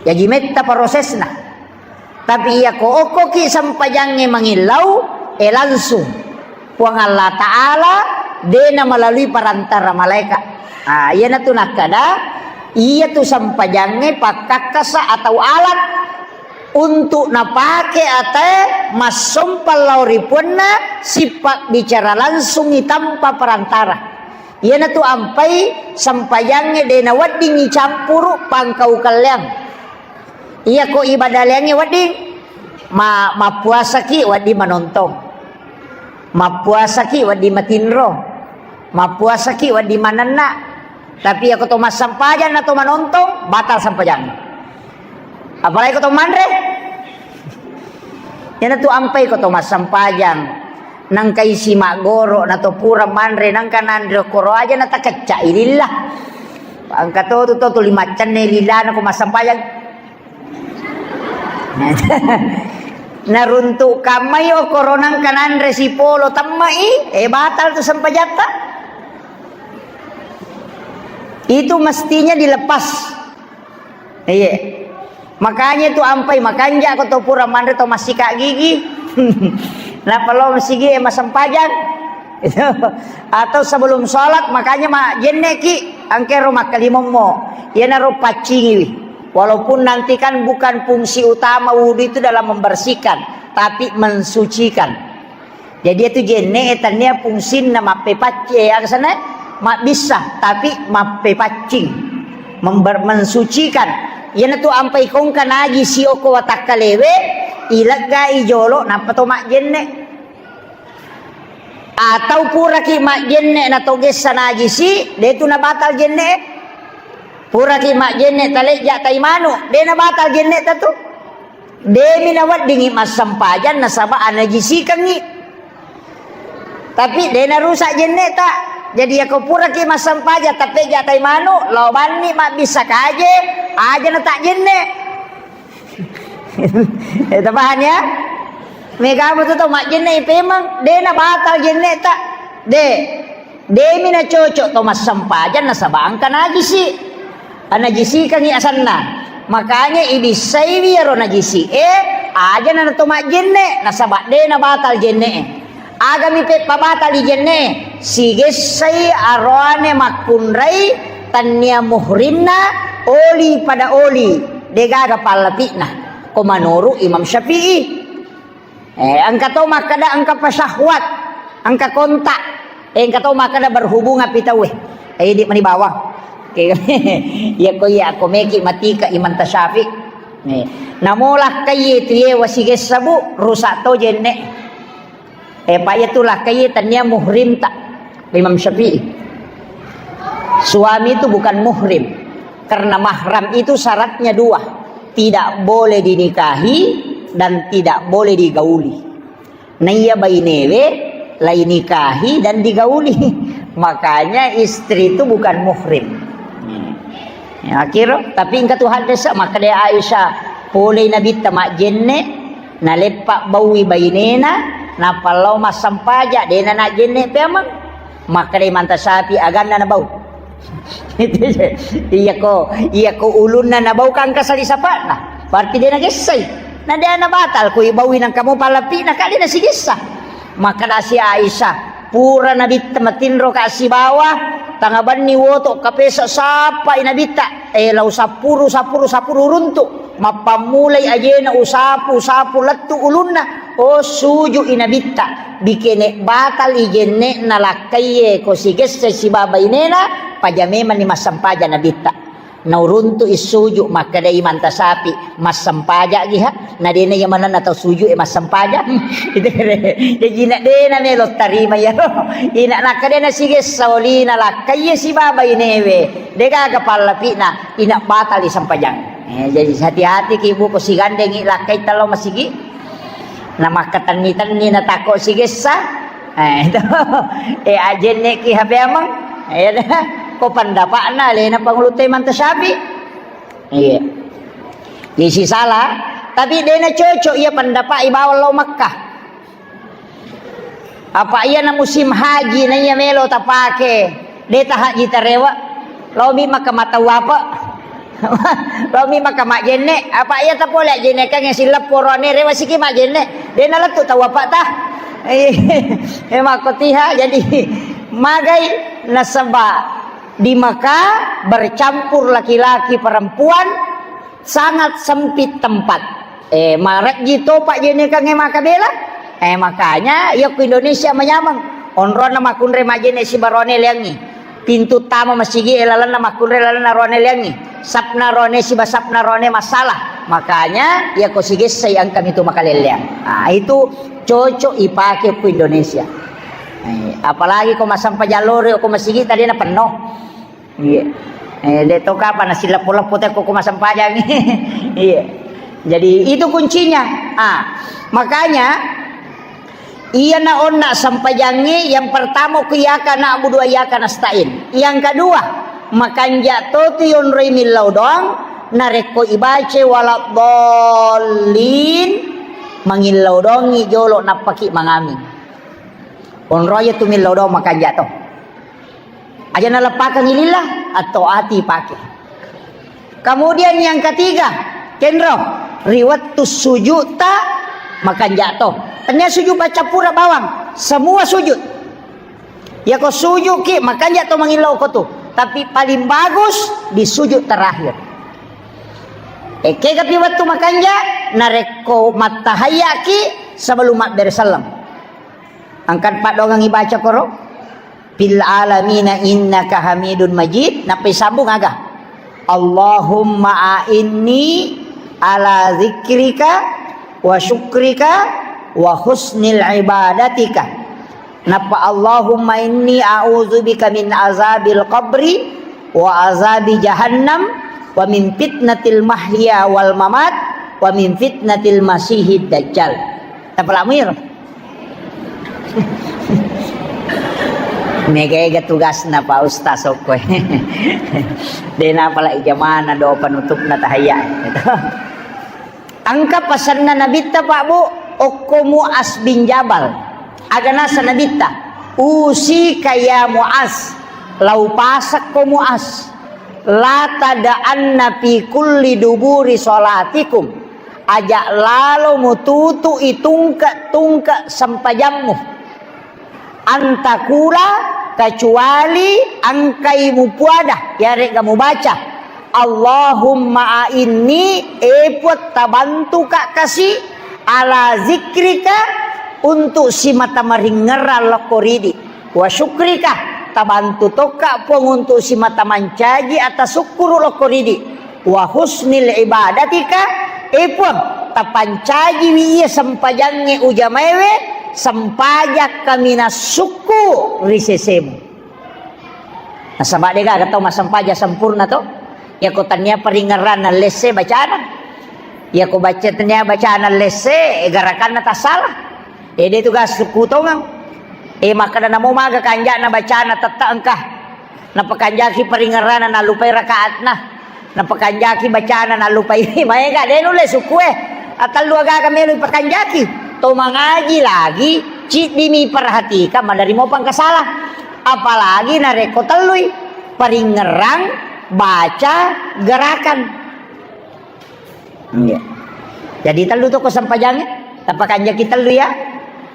Jaji metta prosesna. Tapi iya ko okkoki sempajangnge mangillau, eh, langsung. Puang Allah Ta'ala dena melalui perantara malaikat. Ah, iyanatu nakkada, iyatu sempajangnge pakkakkasa atau alat untuk napake atae massompang lao ri puanna, sipabbicara langsungi tanpa perantara. Iyanatu ampai sempajangnge dena weddingi campuru pangkau kelleang. Iyako ibadah leangnge wedding, ma-, mappuasaki wedding manontong. Mappuasaki wedding matinro. Mappuasaki wedding manenna. Tapi iyako to massempajang na to manontong, batal sempajang. Apalagi ko to manre. Iyanatu ampai ko to massempajang. Nangka isi maggoro na to pura manre, nangka nanre koro aja na takecca ilillah. Engka to tu to tuli maccenne lilana ko massempajang. Naruntuk kammai okoro nangka nanre sipolo temmai, eh, batal tu sempajatta. Itu mestinya dilepas. Iya. Makanya tu ampai makanja ko to pura manre to massika gigi. Nappa lo masigi, eh, massempajang. Atau sebelum sholat, makanya ma jenne ki, angkero makkalimommo. Iyanaro paccingiwi. Walaupun nanti kan bukan fungsi utama wudhu itu dalam membersihkan, tapi mensucikan. Jadi itu jenne e tania fungsinna mappepacci-, eh, aga sana mabbissa, tapi mappepaccing, member-, mensucikan. Iyanatu ampai kongka najisi okko watakkalewe, ileggai jolo, nappa to majjenne. Atau puraki majjenne na to gessa najisi, de tu nabatal jenne. Puraki majjenne talejja tai manu, de nabatal jenne ta tu. Demi naweddingi massempajang nasaba anajisikengngi. Tapi de narusak jenne ta. Jadi yako puraki massempajang tapejja tai manu, lao banni mabbissa kaje, aja na tak jenne. Eh, tapaham ya? Mega mutu to majjenne i pemeng, de na batal jenne ta. De. Demi na cocok to massempajang nasaba engka najisi. Anajisikangngi asanna. Makanya ibissaiwi iyaro najisi e, aja na to majjenne, nasaba de na batal jenne e. Agami peppa batali jenne, sigessai aroane makkunrai tannia muhrimna oli pada oli, degaga pallapi'na. Ko manuru Imam Syafi'i. Eh, engka to makkeda engka pasyahwat, engka kontak. Eh, engka to makkeda berhubungan pi tauwe. Eh, idi mani bawang. Oke. Iya ko iya ko meki matika Imam Tasyafi. Eh, namola kaiye tu ye wasigessa bu, rusak to jenne. Eh, pa iya tu lakkaie tannia muhrim ta. Imam Syafi'i. Suami itu bukan muhrim. Karena mahram itu syaratnya dua. Tidak boleh dinikahi dan tidak boleh digauli. Naiya bainewe lai nikahi dan digauli. Makanya istri itu bukan muhrim. Ya, akhir, tapi engka tu hadis makkeda Aisyah, polei Nabitta majjenne, naleppa baui bainena, nappa lao massempaja, dena najjenne peameng. Makkeda Imam Tasyafi aganna nabau. Iya ko, iya ko ulunna nabau kan kasali sapana. Berarti dena gessai. Na dena batal ko ibaui nang kamu palapi na kali na sigessa. Makkeda si Aisyah, pura Nabitta matinro ka sibawa, Tangabanni woto kapesa sappai nabitta, eh, lau sapuru, sapuru, sapuru runtu. Mappammulai ajena usapu, usapu lettu ulunna. Oh, suju i nabitta. Bikene batal i jenne'na lakkaiye ko sigesse sibawa bainena, paja memanni massempaja nabitta. Nauruntu i suju, makkeda i mantasapi, massempaja'gi ha? Na dena iya manenna tau suju e massempajang. Itu kere. Jaji na dena melo tarima iyaro. Ina nakkeda na sigessa olina lakkaiye sibawa bainewe. Degaga pallapi'na, ina batali sempajang. Eh, jadi hati-hati ki, Bu, ko sigandengi lakkai tello masigi. Na makkatenni-tenni na tako sigessa. Eh, itu. Eh, ajenne ki hape amang. Eh, ko pendapatna lena pangulu te mantasapi. Iya. Isi salah, tapi dena cocok iya pendapat i bawang lao Makkah. Apa iya na musim haji na iya melo tapake, de ta haji tarewa. Lao mi Makkah matau apa? Lao mi Makkah majenne, apa iya tapole ajenne kan yang silap porone rewa siki majenne. Dena lettu tau apa ta? Eh, makkotiha jadi magai nasaba di Mekah bercampur laki-laki perempuan, sangat sempit tempat. Eh, marejji to pajjenekangnge makabela. Eh, makanya iya ku Indonesia manyameng. Onronna makkunrai majjene sibarone leangngi. Pintu tama masigi e lalenna makkunrai lalenna rone leangngi. Sapna rone siba sapna rone masalah. Makanya iya ko sigessai engka mitu makalelleang. Ah, itu cocok ipake ku Indonesia. Eh, apalagi ko masampa jalore ko masigi tadi na penuh. Iya. Eh, de to kapa nasileppo-leppo te ko, ko masempajang. Iya. Jadi itu kuncinya. Ah, makanya iya na onna sempajangnge yang pertama ku iyyaka na'budu wa iyyaka nasta'in. Yang kedua, makanja to tu yonroi millau doang, narekko ibaca waladdallin, mangillau doangi jolo nappaki mangaming. Onroya tu millau doang makanja to. Aja naleppakeng lillah, atau ati pake. Kemudian yang ketiga, kenro, ri wettu sujud ta makanja to. Tanya sujud baca pura bawang, semua sujud. Ya ko sujud ki makanja to mangillau ko tu. Tapi paling bagus di sujud terakhir. Ekega pi wettu makanja, narekko mattahayya ki sebelum mabbere selleng. Angkat paddoangang ibaca koro. Fil alamina innaka hamidun majid. Nappa isambung aga? Allahumma a'inni ala zikrika wa syukrika wa husnil ibadatika. Nappa Allahumma inni a'udzubika min azabil qabri wa azabi jahannam wa min fitnatil mahya wal mamat wa min fitnatil masihid dajjal. Tapalamuir. Mega-ega tugasna Pak Ustaz okkoe. Dena pala ijamana do penutupna tahayya. Engka pasenna Nabitta, Pak, Bu, okko Muaz bin Jabal. Aga nasa Nabitta, "Usika ya Muaz, lau pasakko Muaz, la tada'anna fi kulli duburi salatikum." Aja lalo mututu'i tungke-tungke sempajammu. Antakula, kecuali engkai mupuada, yarega mubaca, "Allahumma a'inni, e Puang, tabantuka kasi, ala zikrika, untuk simata maringngerang lokko ridi, wa syukrika, tabantu tokka Puang untuk simata mancaji atasukkuru lokko ridi." Wa husnil ibadatika, e Puang, tapancajiwi iya sempajangnge ujamaewe, sempajang kaminang sukku ri sesemu. Nasaba degaga tau massempajang sempurna to, yako tania paringngerang nallesse bacana, yako baca tania bacana lesse, garakanna tassala. Ede tugas sukku tongeng. E, makkeda namo maga kanja'na bacana tetta engka. Napakanjaki paringerrana nallupai rakaatna. Napakanjaki bacana nallupai. Maega de nulle sukku e. Atellu agaga melo ipakanjaki. To mangaji lagi, ciddimi perhatikan, maderri mo pangkasala. Apalagi narekko tellui. Paringerrang, baca, gerakan. Iya. Jadi tellu to ko sempajangnge, tapakanjaki tellu ya.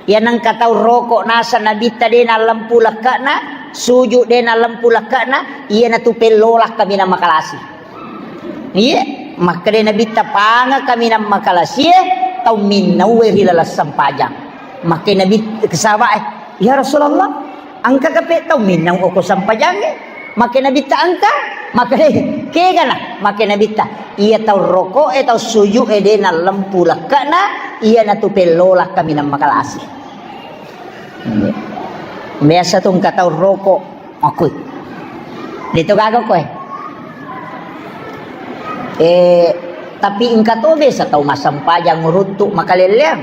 Iya nengka tau roko nasa Nabitta de nallempu lekkana, Suju de nalempu lekke'na, iyanatu pellola kaminang makalasi. Iye, makkeda Nabitta, panga kaminang makalasie tau minnaue ri laleng sempajang. Makkeda Nabi, sahabat e, "Ya Rasulullah, engka kape tau minnau oko sempajangnge?" Makkeda Nabitta, "Engka." Makkeda, "Kegana?" Makkeda Nabitta, "Iya tau roko e, tau suju e de nalempu lekke'na, iyanatu pellola kaminang makalasi." Biasa tu engka tau roko, makui. De to gaga koe. Eh, tapi engka to biasa tau massempajang uruntu makalelleang.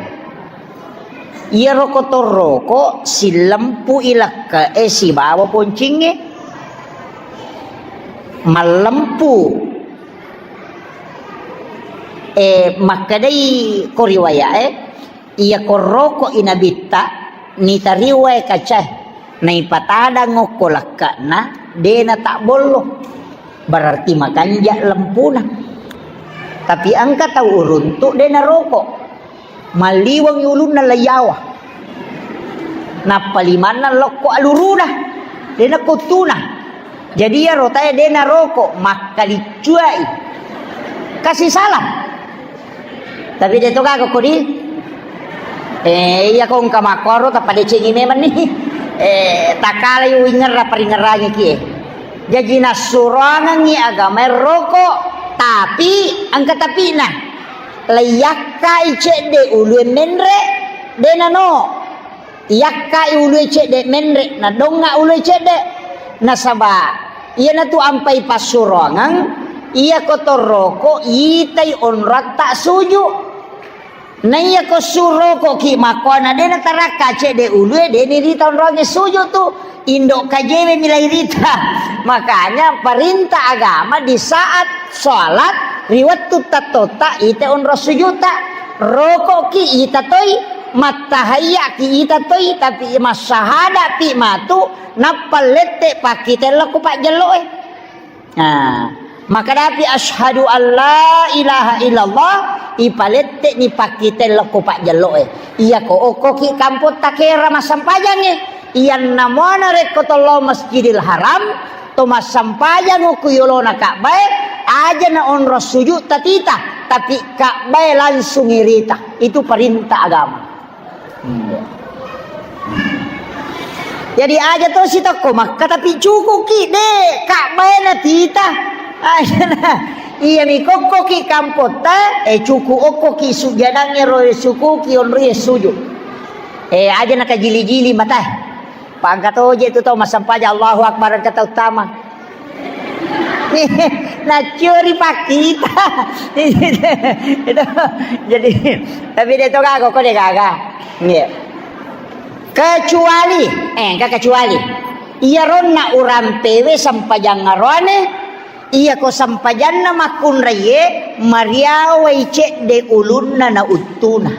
Iyaro ko torroko sillempu i lekke'e sibawa poncingnge. Mallempu. Eh, makkedai ko riwayat e, iya ko roko i Nabitta, nitariwai kacae, naipatadang okko lekke'na, de natabbollo. Berarti makanja lempuna. Tapi engka tau uruntu de naroko. Malliweng ulunna leiyawa. Nappa limanna lokko aluruna. De nakuttuna. Jadi iyaro tae de naroko, makkaliccuai. Kasi salah. Tapi de to gaga kodi. Eh, iya ko engka makkoro tappa decengi memang ni. Eh, takalai wingerra paringerangi kie. Jaji nassuroangengngi agamae roko, tapi engka tapina. Leiyakkai cedde ulue menre, de nano. Iyakkai ulue cedde menre, nadonga ulue cedde. Nasaba iyanatu ampai passuroangeng, iya ko torroko itai onroatta suju. Naiya ko suroko ki makkoana de natarakka cedde ulue, de nirita onroange suju tu. Indo kajewe milai rita. Makanya perintah agama di saat sholat, ri wettu tattotta, ita onro sujuta. Roko ki ita toi, mattahayya ki ita toi, tapi massahada pi matu, nappa lette pakkitello ku pajjello e. Nah, makadapi asyhadu alla ilaha illallah, ipalette ni pakkitello ku pajjello e. Iya ko okko ki kampotta kera massampajangnge. Iyanna muana rekko tollo Masjidil Haram, to massampajang ku yolona Ka'bah e, aja na onro sujud tatita, tapi Ka'bah e langsung irita. Itu perintah agama. Jadi aja to sitokko Makka, tapi cukup ki de Ka'bah e na tita. Aja na. Iya mi kokko ki kampotta, eh, cukup okko ki sujadangnge ro suku ki onri sujud. Eh, aja na kajili-jili mata. Pangka toje tu tau massampaja Allahu Akbar engka tau tama. Naccuri pakkita. Itu. Jadi, tapi de to gaga, ko de gaga. Nggih. Kecuali, eh, engka kecuali. Iya ronna urampewe sampajang aroane, iya ko sampajanna makkunraiye, mariawai cedde ulunna na uttuna.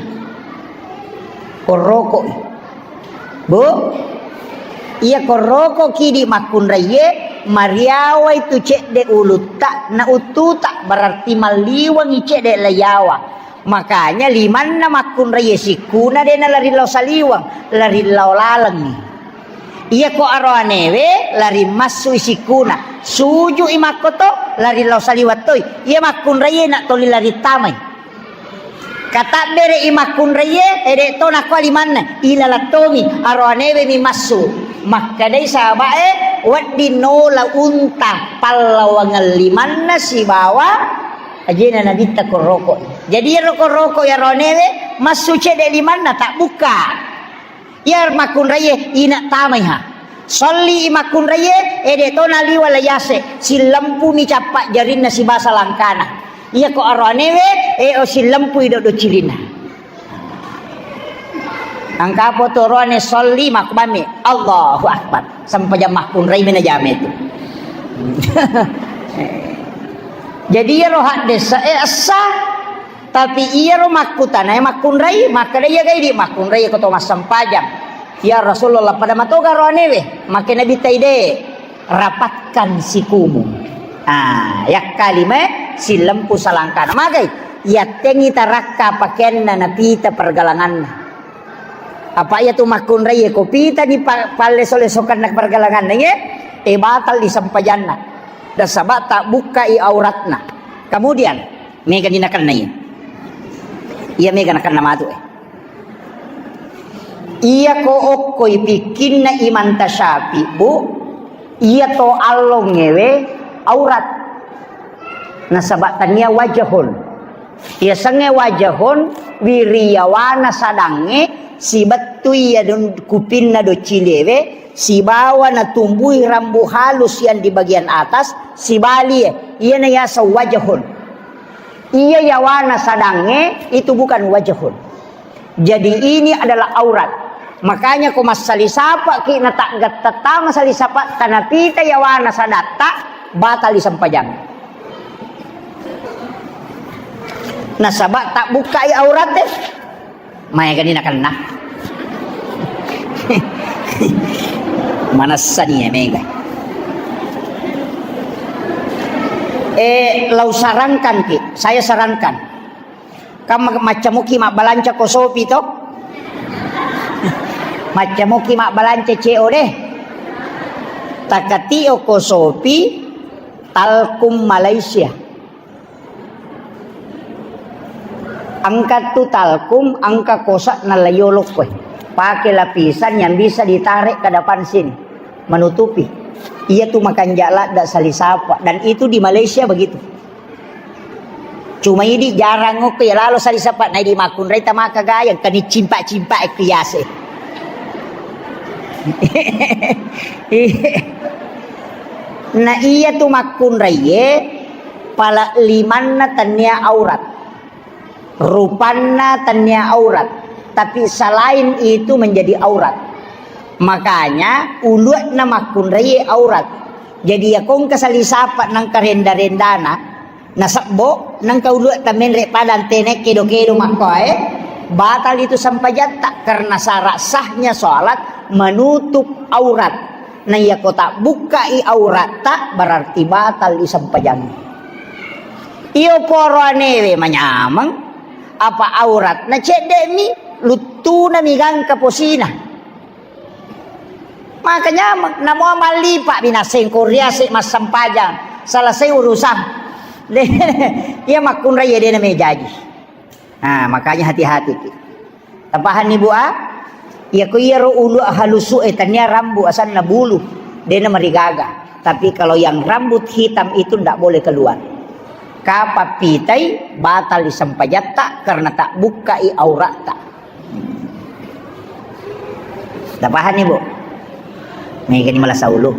Korokoi. Bu, iya koroko kidi makkunraiye, mariawai tu cedde ulutta na uttuta, berarti malliwengi cedde layawa. Makanya limanna makkunraiye sikkuna de nalari lao saliweng, lari lao lalengngi. Iya ko aroanewe lari massui sikkuna, sujui makkoto, lari lao saliweng toi. Iya makkunraiye na toli lari tamai. Katabbere'i makkunraiye, ede to nakua limanna, ilalattongi, aroanewe mi massu. Makkedai sahaba'e, wedding nola unta pallawangeng limanna sibawa ajena Nabitta korokoi. Jadi iyaro korokoi aroanewe, massu cedde limanna, tabbukka. Iya makkunraiye, ina tamaiha. Solli makkunraiye, ede to naliwa layase, sillempumi cappa jarinna sibasa langkana. Iya ko aroanewe, e o sillempui doddo cirinna. Angkapo tu aroane solli makkubammi, Allahu Akbar. Sampajang makkunrai mena jame tu. Jadi iyaro haddesa e essa. Tapi iyaro makkutanae makkunrai, makkeda, "Iya gai di makkunrai ko to massempajang?" "Ya Rasulullah, pada matoga roanewe?" Makkeda Nabitta, "De, rapatkan sikumu." Ah, yakkalimae sillempu salangkana. Magai? Yattengi tarakka pakeanna napita pergelanganna. Apa iya tu makkunrai ko pitani pa-, palleso-lesokanna pergelanganna, ye? E, batal di sempajanna. Nasaba tabbukkai auratna. Kemudian, mega dinakenna iya. Iya mega nakenna matu, eh. Iya ko okkoi pikkinna Imam Tasyafi, Bu, iya to allongewe aurat. Nasaba tania wajahun. Iya sengnge wajahun, wiriyawana sadangnge, sibettu iya don-, kupinna docilewe, sibawa natumbui rambu halus yang di bagian atas, sibalie, iyana yaseng wajahun. Iya yawana sadangnge itu bukan wajahun. Jadi ini adalah aurat. Makanya ko massali sapaki na taggattattama sali sapa tanapita yawana sadatta, batal disempajang. Nasaba tabbukkai aurat deh. Maega ni nakenna. Manessani ya mega. Eh, lau sarankan ki, saya sarankan. Kam maccamuki mabbalanca ko Shopee to? Maccamuki mabbalanca C O D. Takatio ko Shopee, Talkum Malaysia. Engka tu Talkum, engka kosa na layolok koe. Pakai lapisan yang bisa ditarik ke depan sini, menutupi. Iya tu makanja ladda sali sapa. Dan itu di Malaysia begitu. Cuma idi jarang okko ya lalo sali sapa, na idi makkunrai tamaka gayang, kani cimpak-cimpak ekko yase. Na iya tu makkunrai ye, pala limanna tania aurat. Rupanna tania aurat. Tapi selain itu menjadi aurat. Makanya ulu'na makkunrai ye aurat. Jadi ya kongka sali sapa nangka renda-rendana, nasebbo, nangka ulu'ta menre pada antene kedo-kedo makkoe, batal itu sempajatta karena syarat sahnya sholat menutup aurat. Na iya ko tabbukkai auratta berarti batal disempajang. Iyo poro anewe manyameng, apa auratna cedde'mi, luttunami gangka posina. Maka nyameng, namo mallipa binaseng ko riase massempajang, selesai urusan. De, iya makkunrai ya dena mejaji. Nah, makanya hati-hati ki. Tapahanni, Bu, a? Iya ko iyaro ulu halusu e tania rambu asanna bulu, dena marigaga. Tapi kalau yang rambut hitam itu ndak boleh keluar. Kapa pitai batal disempajatta karena tak bukkai auratta. Tapahanni, Bu? Mega ni malasa ulu.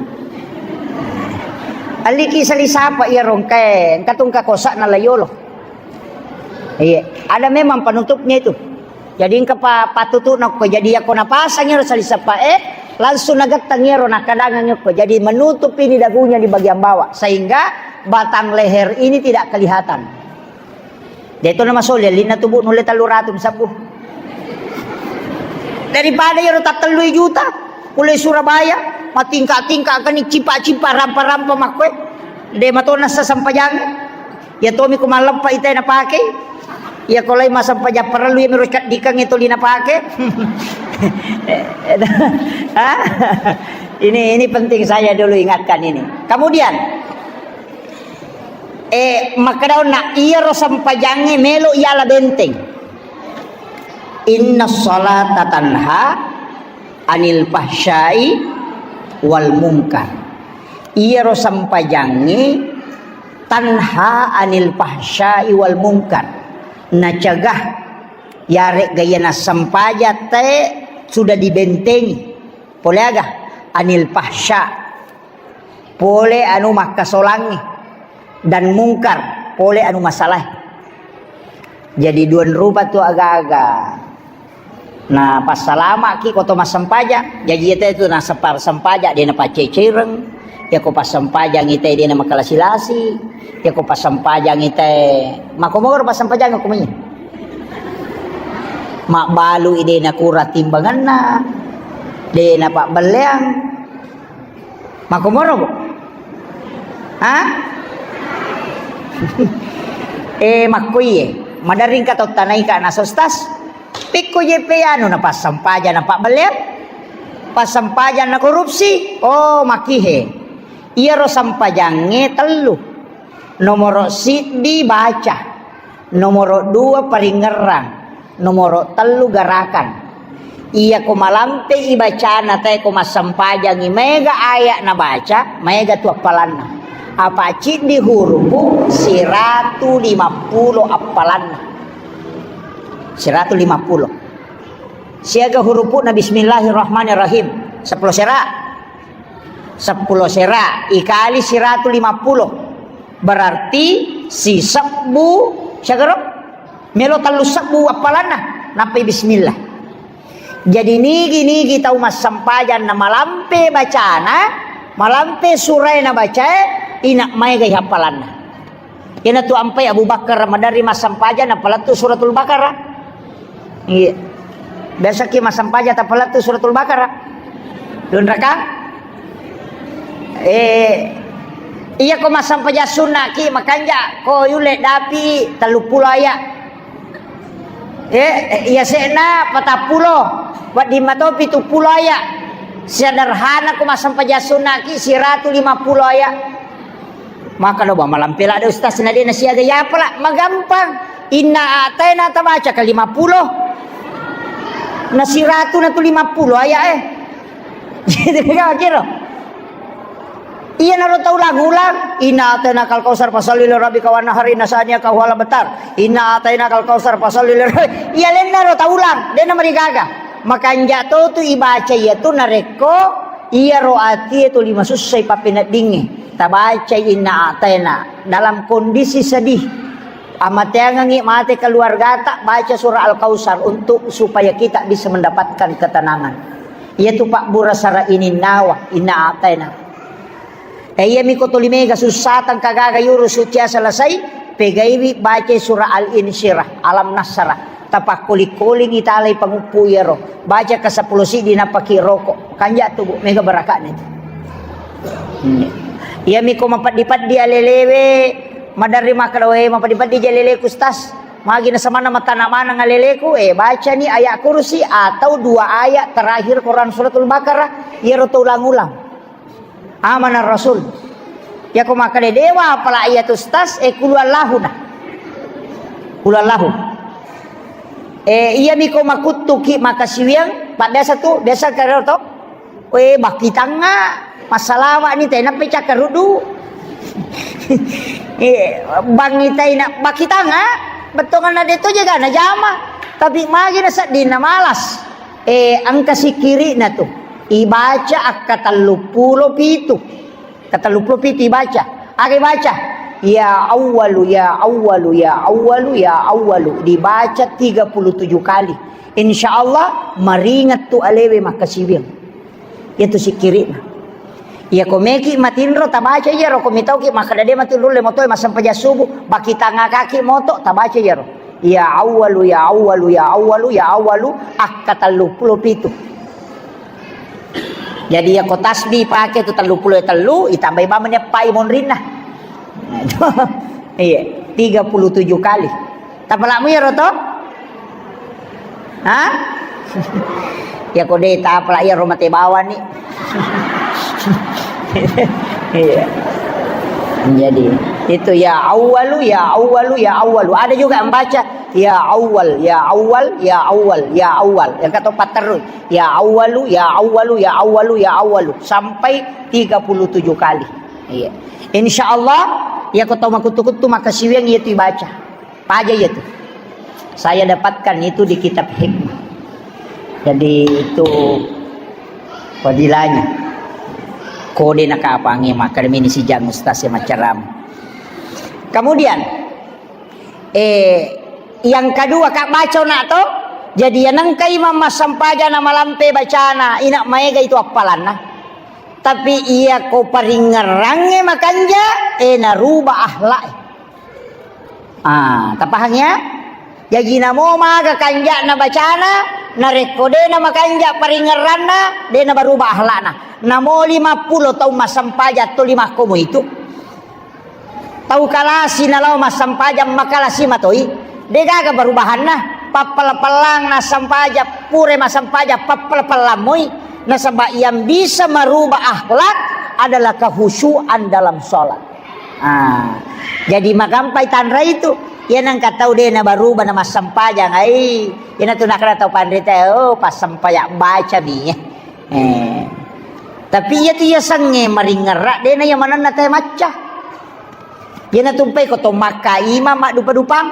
Aliki sali sapa iya rongkae, engka tungka kosa na layolo. Iya, ada memang penutupnya itu. Jadi engka pa-, patutu'na okko. Jadi yako napasang ero sali sapa e, langsung nagettang ero nakkadangang okko. Jadi menutup ini dagunya di bagian bawah sehingga batang leher ini tidak kelihatan. Deto na masoli, alinna tubu nulle tellu ratu sabbu. Daripada iyaro tattellui juta, mulai Surabaya, matingka-tingka kani cipa-cipa rampa-rampa makkoe. De matona sasempajang. Ya tomi ko malleppa ita na pake. Ya ko lai masempajang parellu ya miro caddikang itu lina pake. Hah? Ini, ini penting saya dulu ingatkan ini. Kemudian, Eh, makkedaonna iyaro sempajangnge melo iyala benteng. Inna salata tanha anil fahsyai wal munkar. Iyaro sempajangnge tanha anil fahsyai wal munkar. Nacegah yaregga iya nassempajang te sudah dibentengi. Pole aga? Anil fahsya. Pole anu makkasolangngi dan mungkar, pole anu masalae. Jadi dua rupa tu agaga. Na passalamaki ko to massempajang. Jadi ite tu na separ sempajang de na paccecereng. Ya ko passempajang ite de na makalasi-lasi. Ya ko passempajang ite makomoro passempajang ko mani. Mabbalu ide na kura timbanganna. De na pabbelleang. Makkomoro, Bu? Ha? Eh, makkoiye. Maderring ka to tanaika na sostas. Pikku jeppe anu na passempajang na pabbelleang, passempajang na korupsi, oh, makihe. Iyaro sempajangnge tellu. Nomoro siddi baca, nomoro dua paringerrang, nomoro tellu garakan. Iya ko malampe i bacana tae ko massempajangi maega ayat na baca, maega tu appalanna. Apa ciddi hurupu siratu lima pulo appalanna. Siratu lima pulo. Siaga hurupu'na bismillahirrahmanirrahim. Seppulo sera. Seppulo sera ikali siratu lima pulo. Berarti sisebbu, siagaro? Melo tellu sebbu appalanna. Nappai bismillah. Jadi nigi-nigi tau massempajang na malampe bacana, malampe surae na bacae, ina maega i happalanna. Iyanatu ampai Abu Bakar maderri massempajang napalettu Suratul Baqarah. Iya. Biasaki massempajang tapalettu Suratul Baqarah. Dunraka? Eh, iya ko massempajang sunnaki makanja ko yulle dapi tellu pulo ayat. Eh, iya se'na patappulo, wedding mato pitu pulo ayat. Sederhana ko massempajang sunnaki siratu lima pulo ayat. Maka lo ba malampe ladde ustaz na de na siaga yapala, magampang. Inna a'taina tabaca ka lima pulo. Na siratu na tu lima pulo ayat eh. Gitu kan kira. Iya naro tau ulang-ulang. Inna a'taina kal kausar fasalli li rabbika wanhar inna saniaka huwal abtar. Inna a'taina kal kausar fasalli li rabbi-, iya lenna ro tau ulang. De na marigaga. Makanja to tu ibaca iya tu narekko iyaro atie tuli masussai pappeneddingnge, tabacai inna a'taina dalam kondisi sedih. Amateangengngi mate keluargata, baca surah Al-Kautsar untuk supaya kita bisa mendapatkan ketenangan. Iyatu pabbura sara ininnawa, inna a'taina. Eh, iyami ko tuli mega sussa tangka gaga yuru sucia selesai, pegaiwi baca surah Al-Insyirah, Alam Nasrah. Tapakkoling-kolingi talai panguppu iyaro. Baca ke seppulo siddi nappaki roko. Kanja tu, Bu, mega barakatna itu. Hmm. Iyami ko mapeddi-peddi alelewe, maderri makkeda, "We, mapeddi-peddi ja aleleku, Ustaz. Magi nasamanna matana maneng aleleku?" Eh, bacani ayat kursi atau dua ayat terakhir Quran Suratul Baqarah, iyaro to ulang-ulang. Amanar Rasul. Yako makkeda dewa apala iya tu Ustaz, eh, kulu Allahu na. Kulu Allahu. Eh, iya miko makuttuki makasiwiang, pak biasa tu, biasa karo to. Eh, bakitanga, masalawani tena pecah kerudu. Eh, bangi tena bakitanga, betongan na de to jaga na jama. Tapi magi na sedding na malas. Eh, engka sikkiri'na tu. Ibaca akka telluppulo pitu. Ka telluppulo pitu ibaca. Aga ibaca? Ya Awwalu, ya Awwalu, ya Awwalu, ya Awwalu. Dibaca tiga puluh tujuh kali. Insya Allah, maringet tu alewe makkasiwiang. Iyatu sikkiri'na. Iya ko meki matinro, tabaca iyaro, ko mitauki makkeda de matinro le motoe massempajang subuh, bakitangakaki moto, tabaca iyaro. Ya Awwalu, ya Awwalu, ya Awwalu, ya Awwalu, akka telluppulo pitu. Jadi, iya ko tasbih pake tu telluppulo tellu, itambai bawang menni eppai monrinna. Iya, tiga puluh tujuh kali. Tapalamu iyaro to? Hah? Ya ko de tapala iyaro mate bawang ni. Iya. Jadi, itu ya Awwalu, ya Awwalu, ya Awwalu. Ada juga membaca ya Awwal, ya Awwal, ya Awwal, ya Awwal. Yang kata empat terus. Ya Awwalu, ya Awwalu, ya Awwalu, ya Awwalu. Sampai tiga puluh tujuh kali. Iya. Insya Allah, ya ko tau makuttu-kuttu makkasiwiang iya tu ibaca. Paja iya tu. Saya dapatkan itu di kitab hikmah. Jadi itu fadilahnya. Kode nakapangi makkeda mini sijang ustaz ya macam. Kemudian, eh, yang kedua, Kak, baca nak to. Jadi yang nengka imam massempajang na malampe bacana, ina maega itu appalanna. Tapi iya ko paringerrangnge makanja, eh, naruba akhlak. Ah, tapahang ya? Jaji namo maga kanja'na bacana, narekko de na makanja paringerranna, de na baruba akhlakna. Namo lima pulo taung massempajang to lima komo itu. Tau kalasi nalao massempajang makalasi matoi, de gaga barubahanna. Pappala-palang nassempajang, pura massempajang, pappala-palang moi. Nasaba yang bisa merubah akhlak adalah kehusuan dalam sholat. Ah, jadi magampai tanra itu. Iya nangka tau de na baruba na massempajang, ai. Ina tu nakana tau panrita, oh, passempajang baca mi. Eh. Tapi iya tu iya sengnge maringerra, de na iya manenna te macca. Iyana tumpai ko to makka imam maddupa-dupang.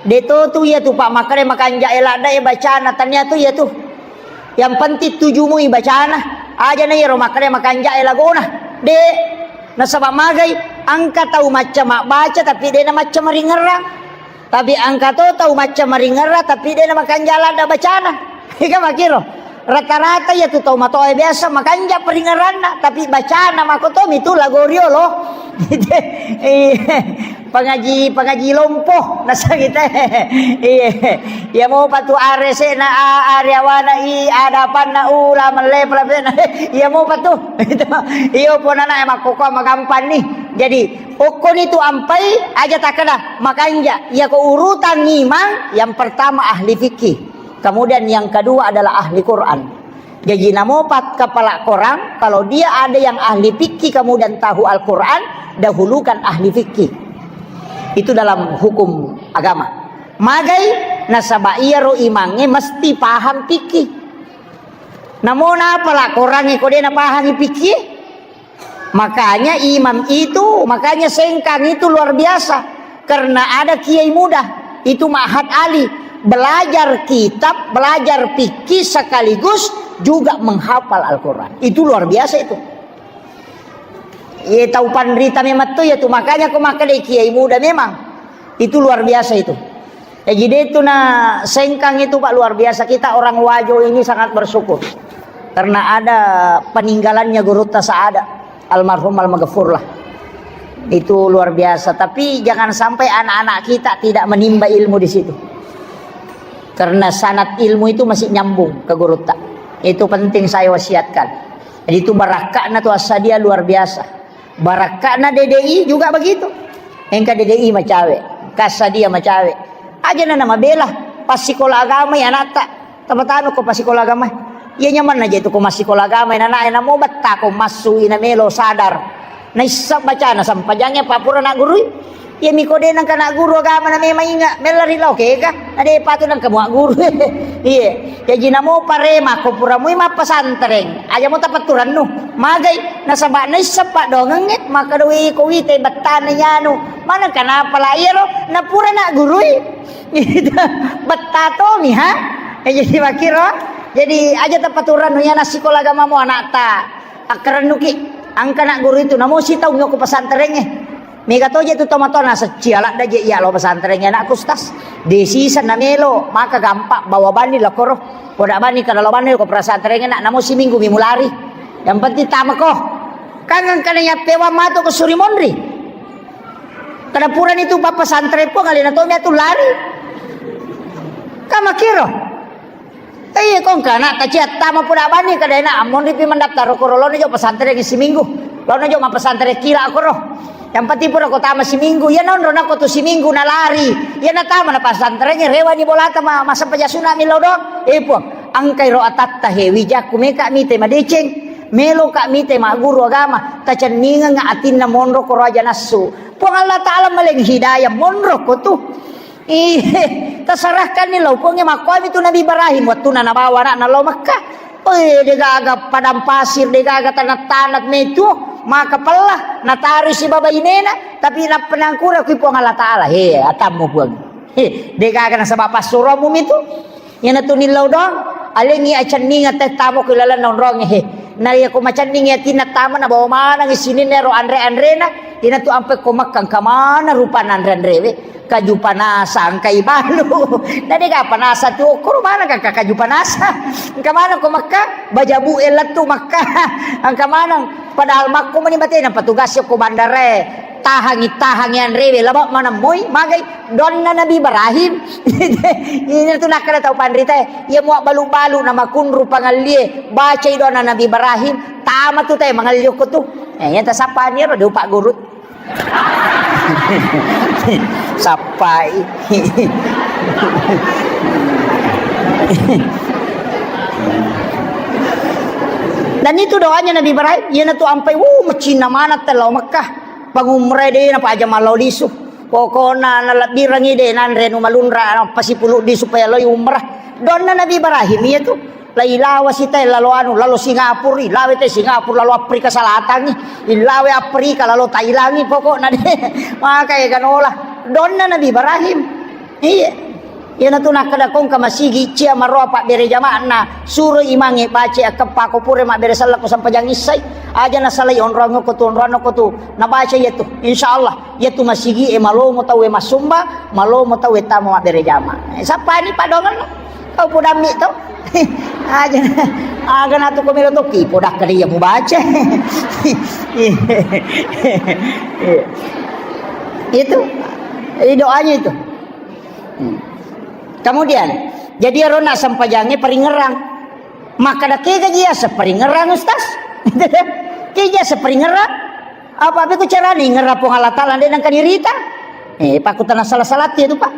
De to tu iya tu pak makkeda makanja e ladda e bacana, tania tu iya tu. Yang penting tujumui bacana. Aja na iyaro makkeda makanja e lagona. De. Nasaba magai, engka tau macca mabbaca tapi de na macca maringerrang. Tapi engka to tau macca maringerra tapi de na makanja ladda bacana. Ega makiro. Rata-rata iya tu tau matoa biasa makanja paringerranna, tapi bacana mako to mitu lago riolo. Iya. Pangaji, pangaji lompo nasa kita. Iya. Iya mo patu are se na a-, are awana i adapanna ula melle pelapena. Iya mo patu. Iyo ponana e makkoko magampanni. Jadi okkoni tu ampai aja takkeda makanja. Iya ko urutan imang yang pertama ahli fikih. Kemudian yang kedua adalah ahli Quran. Jaji namo pat kepala korang, kalau dia ada yang ahli fikih kemudian tahu Al-Quran, dahulukan ahli fikih. Itu dalam hukum agama. Magai nasaba iyaro imangnge mesti paham fikih. Namo napala korangnge ko de napahangi fikih? Makanya imam itu, makanya Sengkang itu luar biasa. Karena ada kiai muda, itu Ma'had Ali, belajar kitab, belajar fikih sekaligus juga menghafal Al-Quran. Itu luar biasa itu. Ye tau panrita memang tu ya tu, makanya ko makkeda kiai muda memang. Itu luar biasa itu. Jaji de tu na Sengkang itu, Pak, luar biasa. Kita orang Wajo ini sangat bersyukur karena ada peninggalannya Gurutta Saada, almarhum almaghfurlah. Itu luar biasa. Tapi jangan sampai anak-anak kita tidak menimba ilmu di situ. Karena sanad ilmu itu masih nyambung ke Gurutta. Itu penting saya wasiatkan. Jadi itu barakatna tu Assadia luar biasa. Barakka'na D D I juga begitu. Engka D D I macawe, kassa dia macawe. Aja na namabela, passikola agama ya anatta. Tapatanu ko passikola agama. Iya nyamanna je tu ko massikola agama, nana namo betta ko massu ina melo sadar. Naissa bacana sampajangnge pa pura naggurui. Iya miko de nangka nagguru agama na memang inga, mella ri lao kega. Ade patu nangka mua guru. Iya. Jaji namo parema ko pura mui mappasantreng. Aja mo tapatturannu. Magai nasaba naissa paddoangengnge, makkeda, "Wi, ko wite bettana nyanu." Maneng kanapa la iyaro? Napura naggurui. Betta tomi, ha? Eh, jadi makkiro. Jadi aja tapaturannu iya nassikola agamamu anakta. Akkarennuki. Engka nagguru itu, namo sitaung yoko pesantrengnge. Mega toje tu tomatoa nasecci aladda je iya lo pesantrengnge anakku, Ustaz. De sisa namelo, maka gampang bawa bani lakoro. Poda bani kada lo bani ko pesantrengnge nak, namo siminggu mi mulari. Yang penting tamako. Kan engkana yappewang matu ke Surimonri. Kada purani tu papa santre po ngalena tomi atu lari. Kamakiro. Iya, kong kana taciatta mapura bani kada ena, ammonri pi mendaftar ko ro, laona jo pesantren siminggu. Laona jo mapesantren kila ko ro. Yang penting pura ko tama siminggu. Iya naonro nako tu siminggu nalari. Iya natama na pesantren rewani bolata ma, masa pajasuna mi lao doang. Eh, Puang, engkai ro atatta he wijakku meka mite madeceng. Melo ka mite magguru agama. Tacenningeng atinna monro ko ro aja nassu. Puang Allah Ta'ala maleng hidayah monro ko tu. Ih, tasarahkanni lao Puangnge. Makkuami tu Nabi Ibrahim, wettuna nabawa anakna lao Mekka. Oi, degaga padang pasir, degaga tanah-tanah metu, maka pella, natarui sibawa bainena, tapi nappa nangkura kui Puang Allah Ta'ala. He, atammu Puang. He, degaga nasaba passuromu mitu. Iyanatu nillau doang, alengngi acenninga tette tamo ku ilalenna onrongnge, he. Na iya ko macenningi atinna tama nabawa maneng sininna ero anre-anrena, iyanatu ampe ko Mekka engka maneng rupanna anre-anrewe, kaju panasa engka ibalu. Na dega panasa tu okkoro maneng engka kaju panasa. Engka maneng ko Mekka, bajabu e lettu Mekka. Engka maneng, padahal makko mani batena petugas ko bandarae. Tahangi, tahangi anrewe, laba maneng moi, magai doanna Nabi Ibrahim. Ini tu nakkeda tau panritae, iya mua balu-balu na makunru pangallie, bacai doanna Nabi Ibrahim, tama tu tae mangalli okko tu. Eh, iya tasappani ero de upagguru. Sappai. Dan itu doanya Nabi Ibrahim, iyanatu ampai, wuh, macinna maneng tellao Mekkah. Pangumrai de' napaja malao lisu. Pokokna nalebbirangi de' nanre nu malunra, napasipuluddi supaya lao umrah. Donna Nabi Ibrahim iyatu. Lailawa sitae lalo anu, lalo Singapura, ilawe te Singapura, lalo Afrika Selatan, ilawe Afrika, lalo Thailand, pokokna de'. Maka e ganola. Donna Nabi Ibrahim. Iya. Iyanatu nakkeda ko engka masigi cia maroa pabbere jama'na, suro imangnge baca akkeppa ko pura mabbere selleng ko sempajang issai. Aja nasalai onrong ko tu, onrong ko tu. Nabaca iyatu. Insyaallah, iyatu masigi e malomo tau e massumba, malomo tau e tama mabbere jama. Eh, sappani padongenna. Kau podammi to. Aja. Aga natu ko melo toki, podakka dia mubaca. Itu. Eh, doanya itu. Hmm. Kemudian, jadi arona sempajangnge paringerang. Makkeda kega ji asa paringerang, Ustaz? Kega asa paringerang? Apa beko carane ngerra Puang Allah Taala de' nengka nirita? Eh, pakutana salah-salah tu, Pak.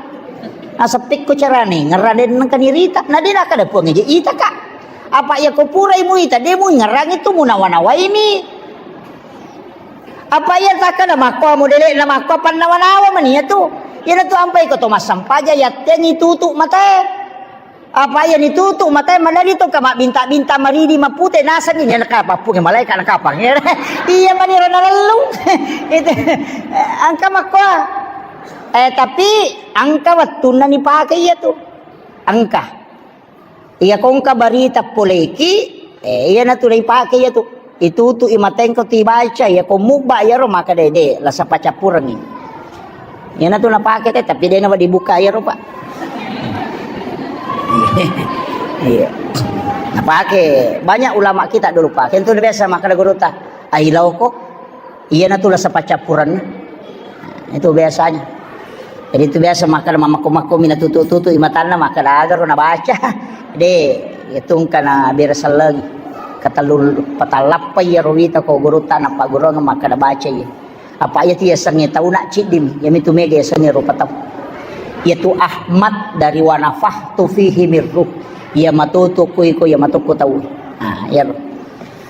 Asa pekko carane ngerra de' nengka nirita? Na de' nakkeda Puang je ita, Kak. Apa iya ko purai muita, de' mu ngerrangi tu munawa-nawaimi. Apa iya takkada makko modele na makko pannawa-nawa mani iyatu. Iyanatu ampai ko to massampaja yattengi tutu matae. Apa iya nitutu matae manari to ka mabbinta-binta maridi mapute nasengi ne nakapa punge malaika nakapang. Iya mani ro nalellung. Itu engka makko. Eh, tapi engka wettunna nipake iyatu. Engka. Iya ko engka barita poleki, eh, iyanatu naipake iyatu. Itutu i matengko tibaca, iya ko mubba iyaro maka dede, lasa paccappurengi. Iyanatu napake te, tapi dena dibuka iyaro, Pak. Iya. Napake banyak ulama kita dulu, Pak. Kentu biasa makkeda gurutta, "Ailauko." Iyanatu lasa paccappurenna. Itu biasanya. Jadi itu biasa makkeda mamakko-makko mina tutu-tutu imatanna makkeda agaro nabaca. De, itu engka na bere selleng. Ketellu patallappa iyaro wita ko gurutta napagurung makkeda baca iya. Apa iya tiasengnge tauna ciddimi, iya mitu mega yasengnge rupa tau. Iyatu Ahmad dari wa nafakhtu fihi min ruh. Iya matutu kuiko iya matukku tau. Ah, iya.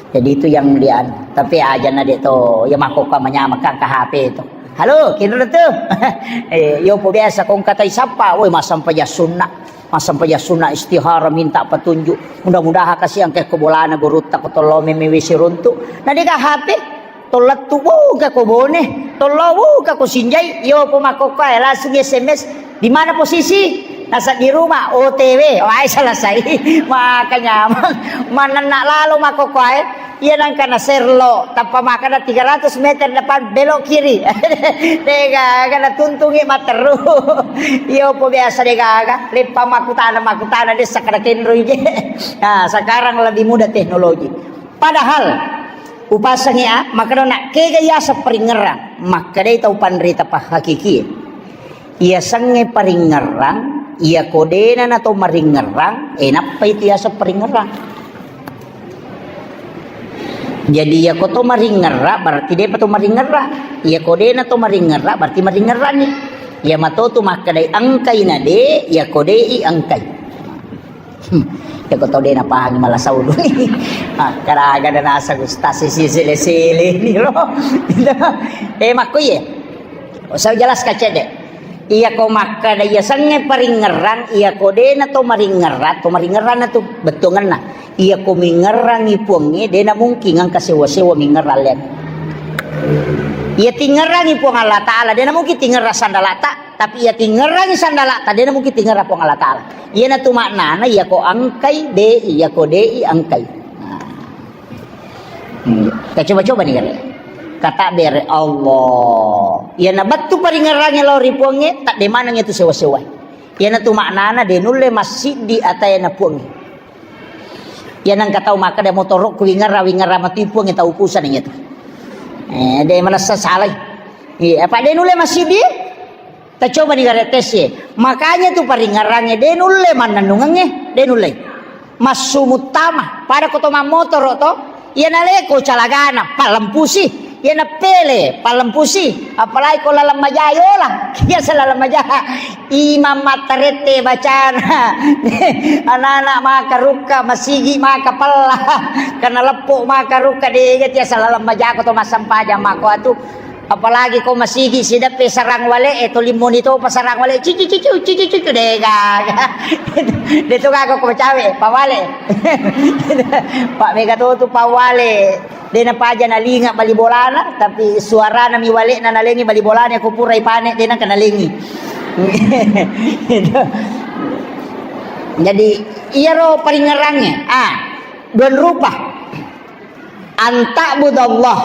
Jadi itu yang dia anu. Tapi aja na de to, ya makkokka manyameng ka H P to. Halo, kinro tu. Eh, yo po biasa kong katai sapa, woi massampajang sunna. Massampajang sunna istihara minta petunjuk. Mudah-mudahan kasih angke ko bolana gurutta ko tollo meme wisi runtu. Na de ka H P. Tollettu buka ko Bone, tollo buka ko Sinjai, yo po makkokkoe langsung S M S, "Di mana posisi?" Nasa, "Di rumah, O T W." Wah, selesai. Maka nyameng. Manenna lalo makkokkoe, iya nangka na serlo, tappa makkeda tiga ratus meter depan belok kiri. Degaga na tuntungi matteru. Yo po biasa degaga, leppa makkutana, makkutana dessa kada kenroi je. Nah, sekarang lebih mudah teknologi. Padahal, upasangi a, makkeda na kega yaseng paringerrang, makkedai tau panrita pahakikie. Iyasengnge paringerrang, iyako dena nato maringerrang, e nappai tu yaseng paringerrang. Jadi iyako to maringerra, berarti depa to maringerra. Iyako dena to maringerra, berarti maringerranni. Iya matotu makkedai engkai na de, iyako de i engkai. Hmm, ya ko tau de napahangi mala saulu ni. Ah, karaga da naseng ustaz sisi sele-sele ni lo. Eh, makko iye. Usah jelas kacede. Iya ko makkada iya sengnge paringerrang, iya ko de na to maringerrang, to maringerrang na tu bettuangenna. Iya ko mingerrangi puangnge, de na mungkin engka sewa-sewa mingerrang lian. Iya tingerrangi Puang Allah Ta'ala, de na mungkin tingerrang sandalata. Tapi iya tingerrangi sandalata, de na mungkin tingerrang Puang Allah Ta'ala. Iyanatu maknana, iyako engkai, de, iyako de i, engkai. Nah. Hmm. Kita coba-coba ni kare. Kata bere Allah. Iya na bettu paringerrangi lao ri Puangnge, tak de maneng itu sewa-sewa. Iyanatu maknana, de nulle massiddi atayana Puangnge. Iya nengka tau makkeda motorokku wingerra, wingerra matu i Puangnge tau urusan iyatu. Eh, de manessa salai. Iya, apa de nulle massiddi? Tacoba ni gare tes ye. Makanya tu paringerrangnge de nulle mannennungengnge, de nulle. Massu muttama, pada ko to mammotoro to, iya naleko calagana, palempusi. Iya nappele, pallempusi, apalagi ko laleng maja yola. Iya sa laleng maja. Imang mattarette bacana. Anak-anak maka rukka, masigi maka pella. Karena leppo maka rukka, de tiasa laleng maja ko to massempajang mako atu. Apalagi ko masigi sideppe sarang wale, eh, to limmoni to pasarang wale, cici cici cici cici, de gaga. De to gaga ko cawe, pawale. Pak mega to tu pawale. De napaja nalinga bali bolana, tapi suarana mi walekna nalengi bali bolana, ko pura ipane de naka nalengi. Jadi, iyaro paringngerangnge, ah, duan rupa. Anta'budallah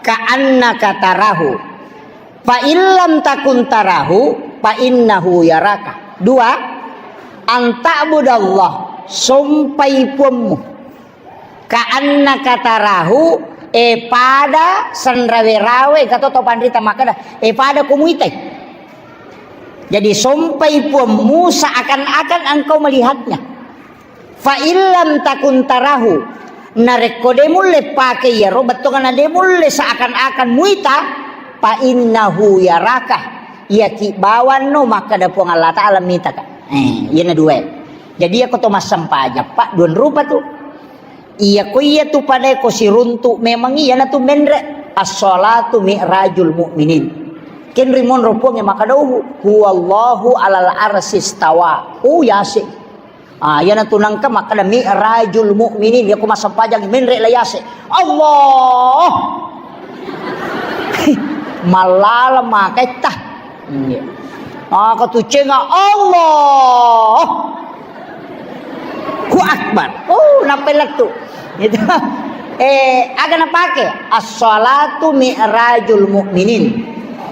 ka'annaka tarahu. Fa illam takun tarahu, fa innahu yaraka. Dua, anta'budallah, sompai puammu. Ka'annaka tarahu, e pada sanrawe-rawe, engka to tau panrita makkeda, e pada ko muitai. Jadi, sompai puammu seakan-akan engkau melihatnya. Fa illam takun tarahu, narekko de mulle pake iyaro, bettuanna de mulle seakan-akan muita, fa innahu yaraka, iyaki bawanno makkeda Puang Allah Ta'ala mitaka. Eh, iyana dua. Jadi, iyako to massempajang, Pak, duan rupa tu. Iya ko iya tu pada ko siruntu memang iyana tu menre. As-salatu mi'rajul mu'minin. Kenri monro Puang e makkeda, "Huwallahu alal arsistawa." Oh, yase. Ah, iyana tu nangka makkeda mi'rajul mu'minin. Iya ko massempajang menre la yase. Allah. Mallala makaitta. Iya. Ah, katucenga Allah. Ku Akbar. Oh, nappai lettu. Gitu. Eh, aga napake? As-salatu mi'rajul mu'minin.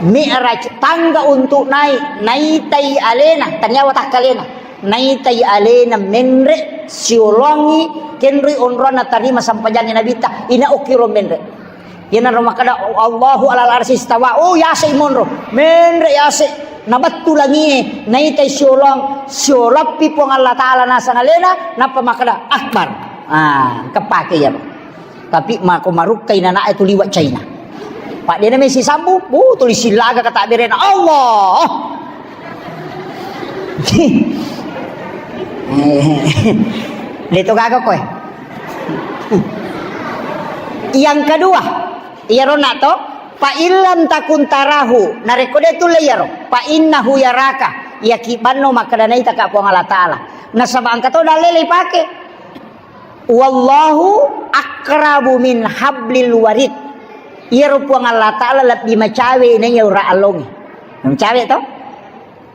Mi'raj, tangga untuk naik, naitai alena, taniawa takkalena. Naitai alena menre siolongi kenrui onronna tarima sampajangi Nabitta, ina okkiro menre. Iyanaro makkeda, "Allahu alal arsy istawa." Oh, yase monro. Menre yase. Nabattu langie, naitai siolong, siolappi Puang Allah Ta'ala nasang alena, nappa makkeda, "Akbar." Ah, kepake ya. Tapi mako marukkai nanae tu liwa China. Pak dena mesi sambu, bu, tuli silaga kata berena. Allah. Leto gaga koe. Yang kedua, iyaro na to, fa illam takun tarahu, narekko de tulle iyaro, fa innahu yaraka, iyaki banno makkeda naitaka Puang Allah Ta'ala. Nasaba engka to dalele ipake. Wallahu aqrabu min hablil warid. Iyaro Puang Allah Ta'ala lebbi macawe naiya ura allonge. Macawe to?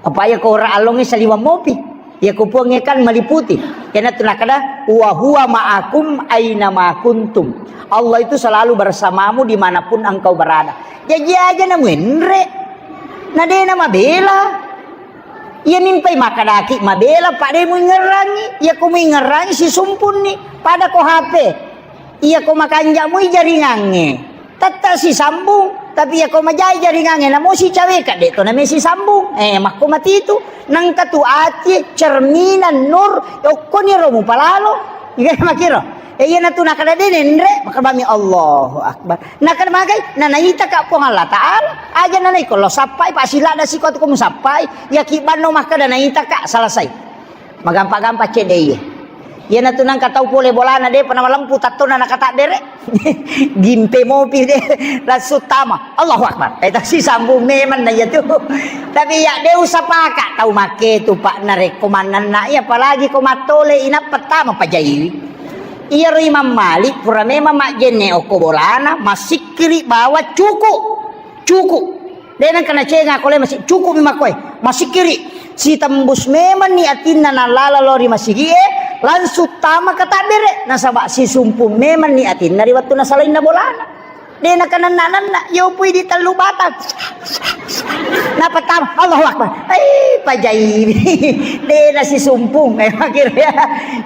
Apa iya ko ora allongnge saliweng mopi. Iya ko Puangnge kan maliputi. Iyanatu nakkeda, "Wa huwa ma'akum aina ma kuntum." Allah itu selalu bersamamu dimanapun engkau berada. Jaji aja na muenre. Na dena mabela. Iya mimpai makkedaki mabela, pada muingerangi. Iya ko muingerangi sisumpunni. Pada ko H P. Iya ko makanjamui jaringangnge. Tette sisambung, tapi iya ko majai jaringangnge, namo sicaweka, de to name sisambung. Eh, makko matitu, nangka tu ati cerminan nur, okkoni ro mupalalo. Iya makiro. Eh, iya natu nakada de nenre, makabami Allahu Akbar. Nakada magai, nanaita ka Puang Allah Ta'ala. Aja nanai ko lo sappai, pa sila da siko tu ko musappai. Iya ki banno makkada naita ka, selesai. Magampa-gampa cedde iye. Iyanatu nangka tau pole bolana depa namalempu tattona nakatabbere. Gimpe mopi de langsung tama. Allahu Akbar. Eh, tasi sambung memang na iya tu. Tapi ya de usapaka tau make tu, Pak, narekko mannanna iya, apalagi ko mattole inappa tama pajaiwi. Iyaro Imam Malik pura memang majjenne okko bolana, masikkiri bawa cuku. Cuku. De nengka nacenga ko le masi-, cuku'mi makkoe. Masikkiri. Sitembus memanni atinna nalala lao ri masigie, langsung tama katabbere. Nasaba sisumpung memanni atinna ri wettu nasalainna bolana. De nakananna-nanna, yopui di tellu batang. Napa tama, Allahu Akbar. Eh, pajai. De nasisumpung. Eh, makiro ya.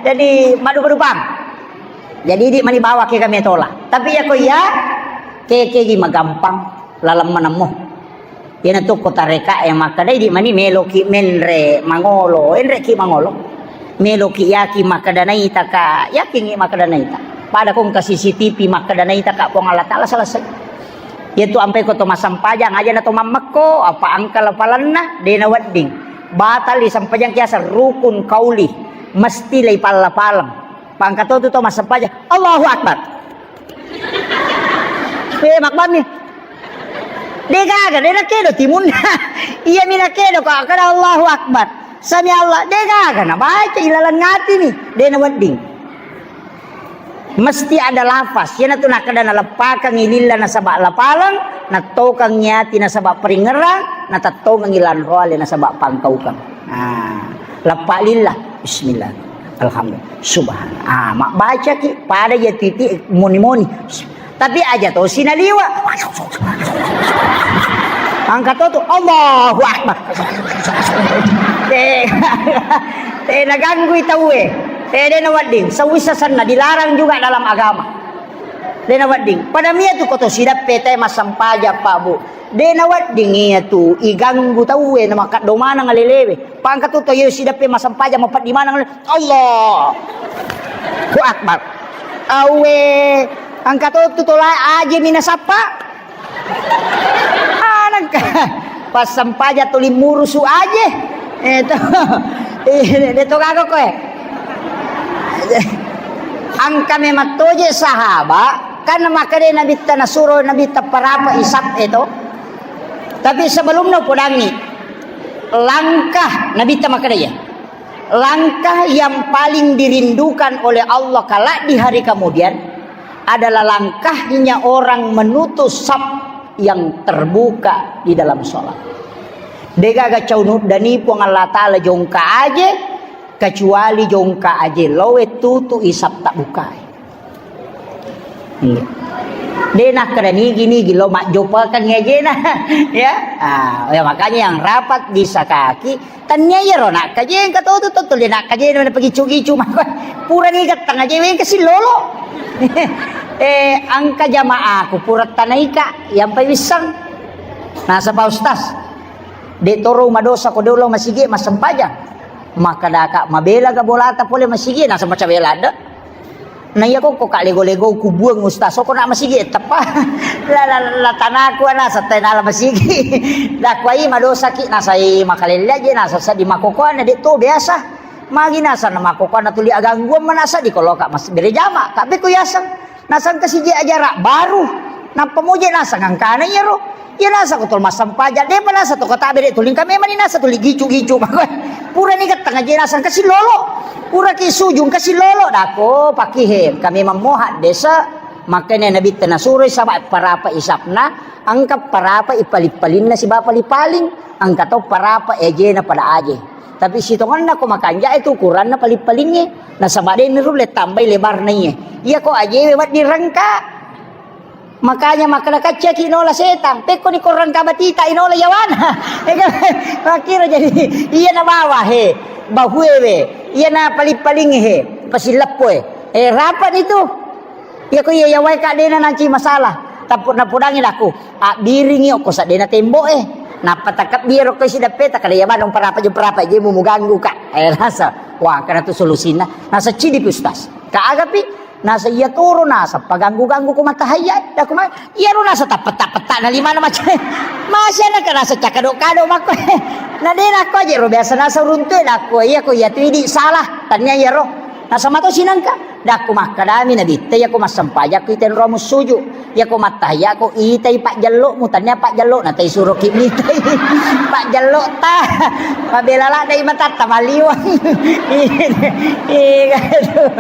Jadi, madu-madu paham. Jadi, di mani bawa ke kami tola. Tapi ya ko iya, ke, ke gi magampang, laleng manemmo. Iyanatu ko tareka e makkeda, idi mani meloki menre mangolo, enreki mangolo. Meloki yaki makkeda naita ka, yakingi makkeda naita. Pada ko engka C C T V makkeda naita ka Puang Allah Ta'ala, selesai. Iyatu ampai ko to massempajang, aja na to mammekko, apa engka lapalanna, de na wedding. Batal i sempajang kiaseng rukun qauli, mesti lei palla-paleng. Pangka to tu to massempajang, Allahu Akbar. Eh, mabbami. De gaga, de na kedo timunna. Iya mi na kedo ko kada Allahu Akbar. Sami Allah, de gaga na baca ilalang ati ni, de na wedding. Mesti ada lafaz. Iyanatu nakkeda naleppakengngi lilla nasaba lapaleng, nattokengngi ati nasaba paringngerang, natettongengngi lanroale nasaba pangkaukeng. Ah, leppa lilla. Bismillah. Alhamdulillah. Subhan. Ah, mabbacaki pada iya titi moni-moni. Tapi aja to sinaliwa. Angka to tu, Allahu Akbar. Te, te naganggui tauwe. Te de na wedding. Sawisa senna dilarang juga dalam agama. De na wedding. Pada mia tu ko to sidappe te massempajang, Pak, Bu. De na wedding iya tu iganggu tauwe na makaddo maneng alelewe. Pangka tu to iyo sidappe massempajang mapeddi maneng le-, Allahu Akbar. Awe, angka to tu tola aje mina sappa. Anangka. Pas sempaja tuli murusu aje. Eh, to. Eh, de to gaga koe. Angka memang toje sahaba, kan makade Nabitta nasuro Nabitta parapa isap e to. Tapi sebelumnya podangi langkah Nabitta makade ya. Langkah yang paling dirindukan oleh Allah kelak di hari kemudian adalah langkahnya orang menutup saf yang terbuka di dalam sholat. Degaga caunu dani Puang Allah Ta'ala jongka aje, kecuali jongka aje loe tutu isap tak bukai. Iya. De nakkeda nigi-nigi lo majjopakeng ajena. Ya. Ah, ya, makanya yang rapat di sakaki, tania iyaro nakkajeng katotu to tuli nakkajeng na pagicu-gicu mako. Purani gattang aje weng kasi lolo. Eh, angka jamaaku pura tanaika yang pai wissang. Nasaba Ustaz, de toro madosa ko de ulo masigi massempajang. Makkadaka mabela ga bolata pole masigi, nasaba cabela de. Na iya kokko ka lego-lego kubuang Ustaz, soko na masigi teppa. La, la, la tanaku ana satai nala masigi. Dakwai madosaki nasai makalelle aje nasa sadi makokoana de to biasa. Magi nasa na makokoana tuli agangguan manasa di koloka mas berejama. Tapi ku yaseng nasang kasiji ajara baru. Nappa moje nasang angkana iyaro. Iya nasa ko tol massempajang, depa nasa to kota bere tuling kami mani nasa tuli gicu-gicu mako. Pura ni gattang aje nasang kasi lolo. Pura ki sujung kasi lolo dako pakihe kami mammoha desa. Makanya Nabi tena suroi saba parapa isapna, angka parapa ipali-palinna siba pali-paling, angka to parapa ejena pada aje. Tapi sitonganna ko makanja itu ukuranna pali-palinge. Nasaba de nirulle tambai lebarna iye. Iya ko ajewe wedding rengka. Makanya makkeda kaccaki nola setang, pekkoni korang kabatita inola yawana. Ega, makkiro jadi iya na bawa he, bahuewe, iya na paling-paling he, pasileppoe. Eh, rapat itu. Iya ko iya yawai ka dena nanci masalah. Tapu napudangi daku, abbiringi okko sadena tembo eh. Nappa takabbi ero ko isi dappeta kada iya manung parapa je parapa je mu muganggu ka. Eh, rasa. Wah, karena tu solusinya. Nasa cidi pi Ustaz. Ka agapi Nasa iya toro nasa paganggu-ganggu ko matahayya, daku ma-, iyaro nasa tappetta-petta na limana macam. Masih ada kan nasa cakado-kado mako. Na de nako aja ro biasa nasa runtu daku iya ko iya tu idi salah. Tanya iyaro. Nasa mato sinangka. Daku makkadami nabitta iya ko massampaja ko itenro mussuju. Iya ko mattahayya ko itai pajjello'mu, tania pajjello na tai suroki mitai. Pajjello ta. Mabela ladde i matatta maliwang. Iya, iya, aduh.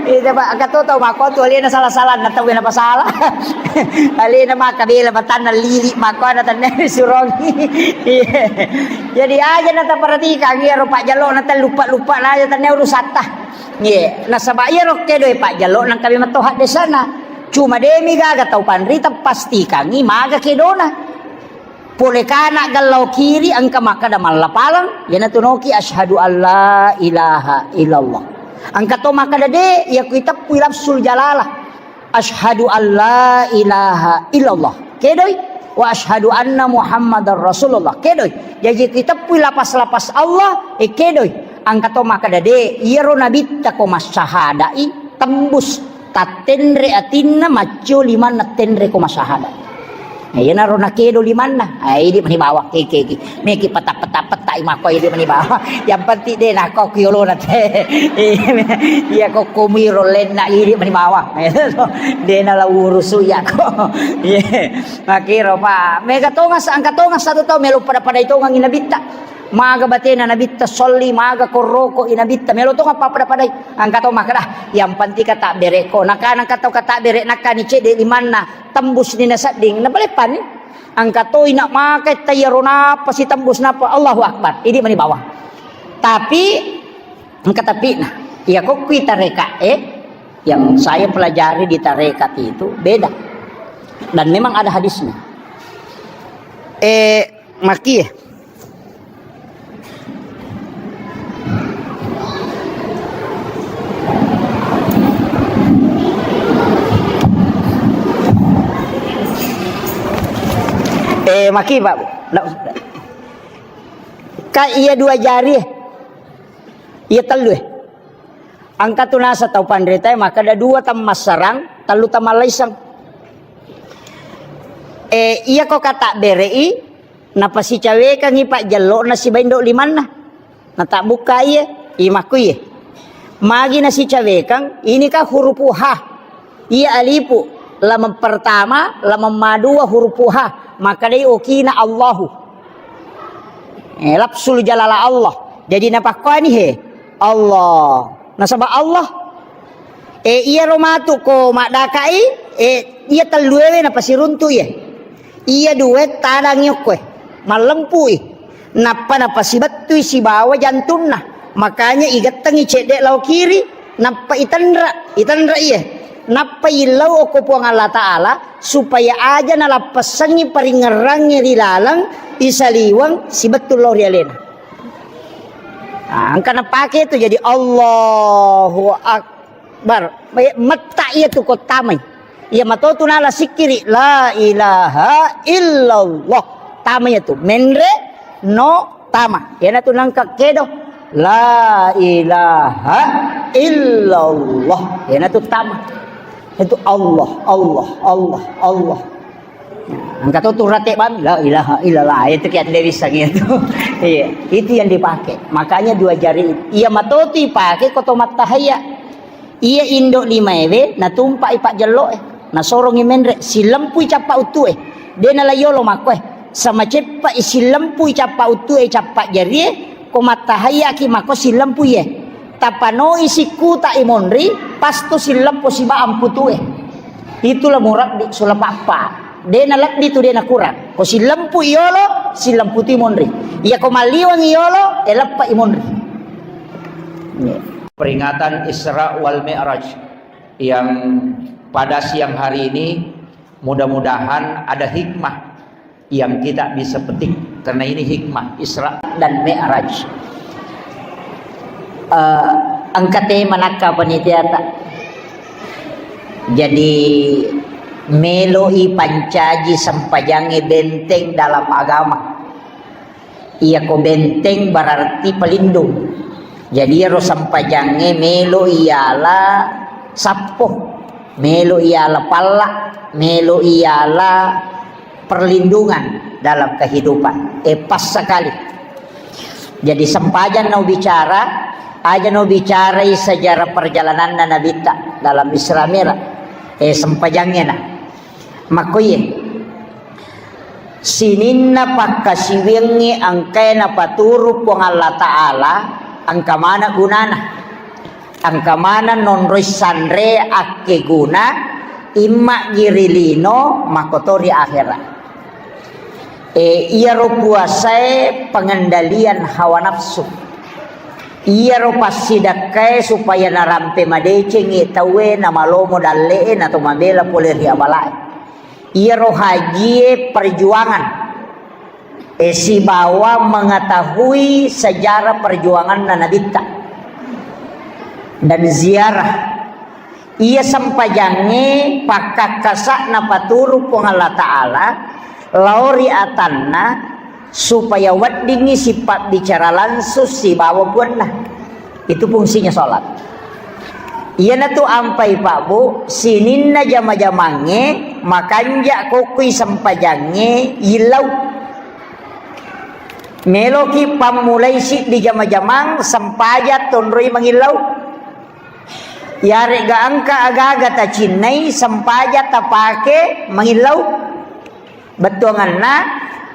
Iya, Pak, engka to tau makko tu alena salah-salah na tau na pasala. Alena maka bela matanna lili makko na tanne surongi. Iya. Jadi aja na taperhatikan iya ro pajjello na lupa-lupa na aja tanne urusatta. Iya, nasaba iya ro kedo pajjello nang kami matoha desana. Cuma demi gaga tau panrita pastikangi maga kedona. Pole kana gallau kiri engka makkada mallapaleng, iyanatu noki asyhadu alla ilaha illallah. Engka to makkada de, iya ku iteppui lafzul jalalah. Asyhadu alla ilaha illallah. Kedoi, wa asyhadu anna Muhammadar Rasulullah. Kedoi. Jaji ku iteppui lapas-lapas Allah, eh kedoi. Engka to makkada de, iyaro nabitta ko massahadai tembus tattenre atinna maccio limanna tenre ko massahada. Eh, iyanaro nakedo limanna. Eh, idi mani bawang keke iki. Meki peta-peta-peta i mako idi mani bawang. Yang penting de nako ku yolona te. Iya ko komiro lenna idi mani bawang. De na la urusu iya ko. Iya. Makiro pa. Mega tongas, angka tongas satu tau melo pada-pada itongang inabitta. Maga batena nabitta solli, maga korroko inabitta. Melo tong apa pada-padai. Angka tau makkeda, yang penting kata bereko. Nakana angka tau kata bere nakani cede limanna. Tembus ni nasedding, nabalepani. Angka toi nak makai tayaro napa si tembus napa, Allahu Akbar. Idi mani bawang. Tapi engka tapina. Iya ko kui tareka, eh, yang saya pelajari di tarekat itu beda. Dan memang ada hadisnya. Eh, maki. Eh, maki, Pak. Ndak, ka iya dua jari, eh. Iya tellu, eh. Angka tu nasa tau panritae, maka ada dua tammassarang, tellu tammallaisang. Eh, iya ko kata berei, napasicawekangngi pajjello'na siba indo limanna. Natabbukka iye, imakku iye. Magi nasicawekang, ini kan hurupu ha. Iya alipu, lameng pertama, lameng madua hurupu ha. Maka dai okina Allahu. Eh, lafzul jalala Allah. Jadi napakkoani he, Allah. Nasaba Allah. Eh, iyaro matu ko maddakai, eh, iya telluewe napasiruntu iye. Iya due tadangi okkoe, mallempui. Nappa napasibettui sibawa jantunna. Makanya igettengi cedde lao kiri, nappa itenra, itenra iye. Nappa illau okko Puang Allah Ta'ala, supaya aja nalappessangngi paringngerangnge ri laleng isaliweng sibettu lao ri alena. Ah, engka napake tu jadi Allahu Ak-, Bar, me-, metta iya tu ko tamai. Iya matotu nala sikkiri, la ilaha illallah. Tama iya tu. Menre no tama. Iyana tu nangka kedo. La ilaha illallah. Iyana tu tama. Itu Allah, Allah, Allah, Allah. Nah, engka to tu rate bami, la ilaha illallah, itu kiat de bisa gitu. Iya, itu yang dipakai. Makanya dua jari itu. Iya matotu ipake ko to mattahaya. Iya indo limaewe natumpai pajjelloe. Nasorongi menre, silempui cappa uttue. De nala yolo makkoe. Sama ceppa i silempui cappa uttue, cappa jarie, ko mattahayaki makko silempui ye. Tapanoi sikkuta i monri, pasto silleppo siba amputue. Itulah murabbi sula pappa. De nalebbi tu de nakurang. Ko sillempu i yolo, sillempu tu i monri. Iya ko malliwang i yolo, e leppa i monri. Peringatan Isra wal Mi'raj yang pada siang hari ini, mudah-mudahan ada hikmah yang kita bisa petik, karena ini hikmah Isra dan Mi'raj. Eh, engka tema nakka panitiata. Jadi, meloi pancaji sempajangnge benteng dalam agama. Iya ko benteng berarti pelindung. Jadi, iyaro sempajangnge melo iyala sappo, melo iyala palla, melo iyala perlindungan dalam kehidupan. Eh, pas sekali. Jadi, sempajang nau bicara, aja nau bicarai sejarah perjalananna Nabitta dalam Isra Mi'raj. Eh, sempajangnge na. Makkoye. Sininna pakkasiwiangnge engkae napaturu Puang Allah Ta'ala, engka maneng gunana. Engka maneng nonroi sanre akkeguna, imma gi ri lino, makkoto ri akhera. E, iyaro puasae pengendalian hawa nafsu. Iyaro passidakkae supaya narampe madecengngi tauwe, namalomo dalle'e, nato mabela pole ri abalae. Iyaro hajie perjuangan, e, sibawa mengetahui sejarah perjuanganna Nabitta dan ziarah. Iya sempajangnge pakkakkasa napaturu Puang Allah Ta'ala lao ri atanna supaya weddingngi sipabbicara langsung sibawa Puanna. Itu fungsinya sholat. Iyanatu ampai, Pak, Bu, sininna jama-jamangnge makanja kokkui sempajangnge yillau. Meloki pammulai siddi jama-jamang sempajang tonroi mangillau. Yaregga engka agaga tacinnai sempajang tapake mangillau. Bettuanganna,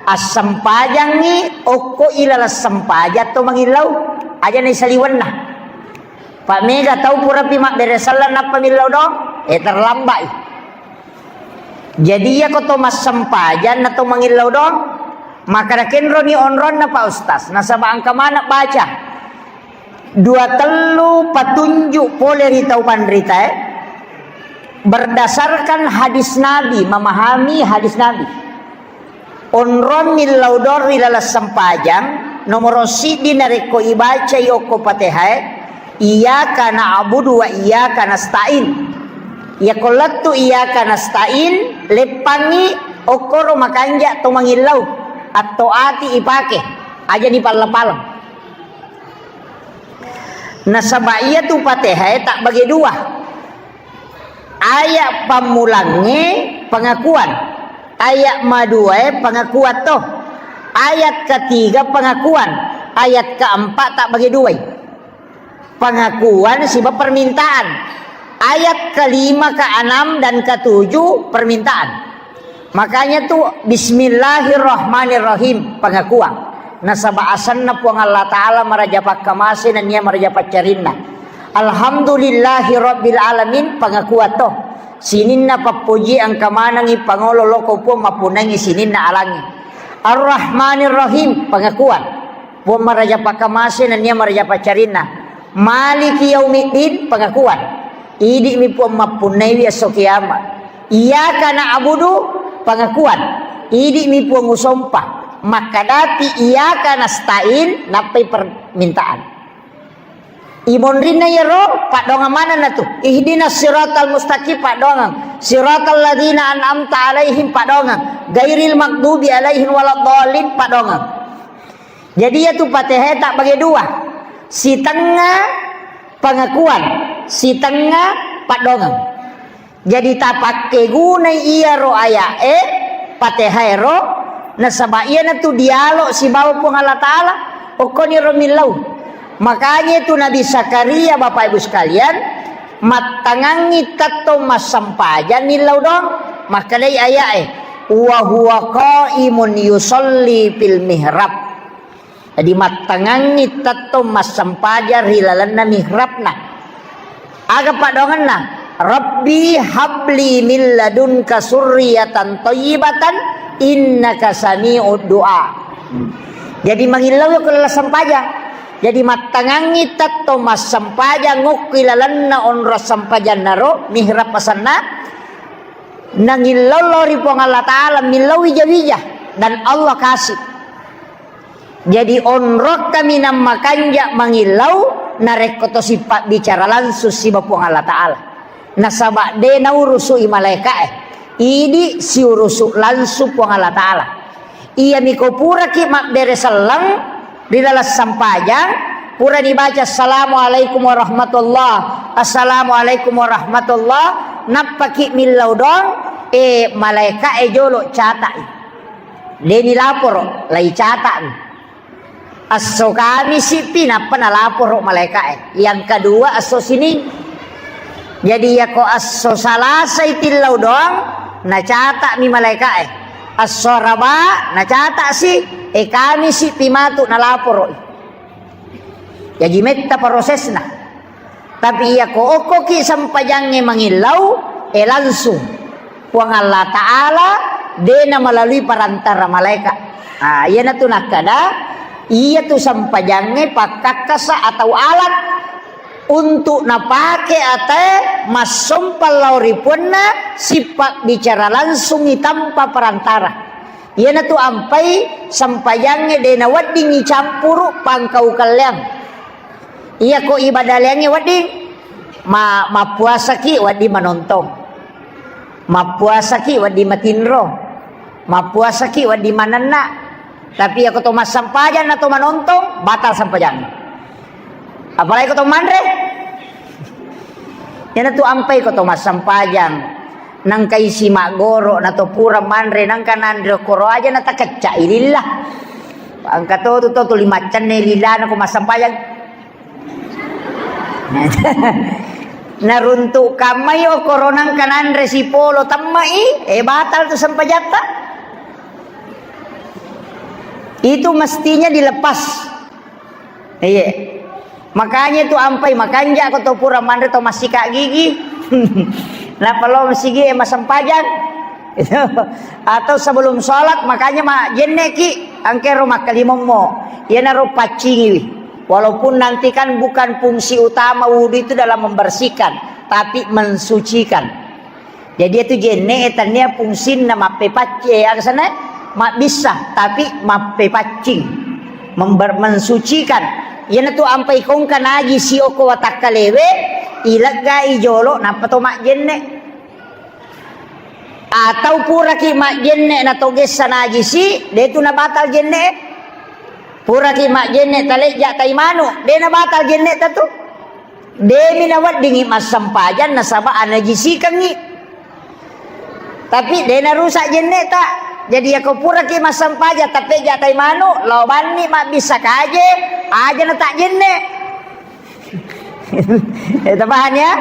assempajangngi okko ilaleng sempajang to mangillau, aja naisaliwenna. Pak, mega tau purapi mabbere selleng nappa millau doang, eh, terlambat i. Jadi, iyako to massempajang na to mangillau doang, maka nakenroni onronna, Pak Ustaz, nasaba engka maneng baca. Dua tellu patunjuk pole ri tau panritae, berdasarkan hadis Nabi, memahami hadis Nabi. Onrong millau doang ri laleng sempajang, nomoro siddi narekko ibacai okko Patehae, iyyaka na'budu wa iyyaka nasta'in. Iyako lettu iyyaka nasta'in, leppangngi okkoro makanja to mangillau, atto ati ipake, ajani pallapaleng. Nasaba iyatu Patehae tabbage dua. Ayat pammulangnge pengakuan, ayat maduae pengakuan to, ayat ketiga pengakuan, ayat keempat tabbage duai. Pengakuan siba permintaan. Ayat kelima, keenam, dan ketujuh permintaan. Makanya tu, "Bismillahirrahmanirrahim", pengakuan. Nasaba asenna Puang Allah Ta'ala maraja pakkamase nennia maraja paccarinna. "Alhamdulillahi rabbil alamin", pengakuan to. Sininna pappoji engka manengi pangolo loko Puang mappunnangi sininna alangnge. "Arrahmanirrahim", pengakuan. Puang maraja pakkamase nennia maraja paccarinna. "Maliki yaumiddin", pengakuan. Idi'mi Puang mappunnaiwi esso kiamat. "Iyyaka na'budu", pengakuan. Idi'mi Puang usompa. Makkadapi "Iyyaka nasta'in", nappai permintaan. Imonrinna iyaro, paddoangeng manenna tu. "Ihdinas siratal mustaqim", paddoangeng. "Siratal ladzina an'amta alaihim", paddoangeng. "Ghairil maghdubi alaihim waladdallin", paddoangeng. Jadi, iyatu Patehae tabbage dua. Sitengnga pengakuan, sitengnga paddoangeng. Jadi, tapakkegunai iyaro aya'e, Patehaero, nasaba iyanatu dialog sibawa Puang Allah Ta'ala, okkoniro millau. Makanya itu Nabi Zakaria, Bapak Ibu sekalian, mattangangngi tettong massempajang millau doang, makkedai aya'e, "Wa huwa qaimun yusalli fil mihrab." Jadi, mattangangngi tettong massempajang ri lalenna mihrabna. Aga paddoangenna? "Rabbi habli min ladunka surriyatan thayyibatan innaka sami'ud du'a." Jadi, mangillau ko laleng sempajang. Jadi, mattangangngi tettong massempajang okko ilalenna onrong sempajannaro, mihrab asenna, nangillau lao ri Puang Allah Ta'ala, millau wija-wija, dan Allah kasih. Jadi, onrong kaminang makanja mangillau narekko to sipabbicara langsung siba Puang Allah Ta'ala. Nasaba de naurusu'i malaeka'e, idi siurusu langsung Puang Allah Ta'ala. Iyami ko puraki mabbere selleng ri laleng sempajang, purani baca, "Assalamualaikum warahmatullah, assalamualaikum warahmatullah," nappaki millau doang, eh, malaeka'e jolo catai. Deni laporo, lai catakmi. Esso Kamisi pi nappa nalaporo malaeka'e. Yang kedua esso Sining. Jadi, yako esso Salasai tillau doang, nacatakmi malaeka'e. Esso Araba, nacatasi, e, Kamisi pi matu nalaporoi. Jaji metta prosesna. Tapi iyako okkoki sempajangnge mangillau, e, langsung. Puang Allah Ta'ala de na melalui perantara malaikat. Ah, iyanatu nakkada, iyatu sempajangnge pakkakkasa atau alat untuk napake atae massompa lao ri puanna, sipabbicara langsungi tanpa perantara. Iyanatu ampai sempajangnge de naweddingngi campuru pangkau kelleang. Iyako ibadah leangnge wedding, ma-, mappuasaki wedding manontong. Mappuasaki wedding matinro. Mappuasaki wedding manenna. Tapi iyako to massempajang na to manontong, batal sempajangnge. Apalagi ko to manre. Iyanatu ampai ko to massempajang, nangka isi maggoro na to pura manre, nangka nanre okkoro aja na takecca ililla. Engka to tu to tuli maccenne lilana ko massempajang. Naruntuk kammai okkoro nangka nanre sipolo temmai, eh, batal tu sempajatta. Itu mestinya dilepas. Iya. Makanya tu ampai makanja ko to pura manre to massika gigi. Nappa lo masigi e massempajang. Atau sebelum sholat makanya ma jenne ki angkero makkalimommo. Iyanaro paccingiwi. Walaupun nanti kan bukan fungsi utama wudhu itu dalam membersihkan, tapi mensucikan. Jadi itu jenne e tania fungsinna mappepaccing, eh, agasana mabbissa, tapi mappepaccing, member-, mensucikan. Iyanatu ampai kongka najisi oko watakkalewe, ileggai jolo, nappa to majjenne. Atau puraki majjenne na to gessa najisi, de tu nabatal jenne e. Puraki majjenne talejja tai manu, de nabatal jenne ta tu. Demi naweddingi massempajang nasaba anajisikengngi. Tapi de narusak jenne ta. Jadi yako puraki massempajang tapejja tai manu, lao banni mabbissa kaje, aja na tak jenne. Eh, tapaham ya?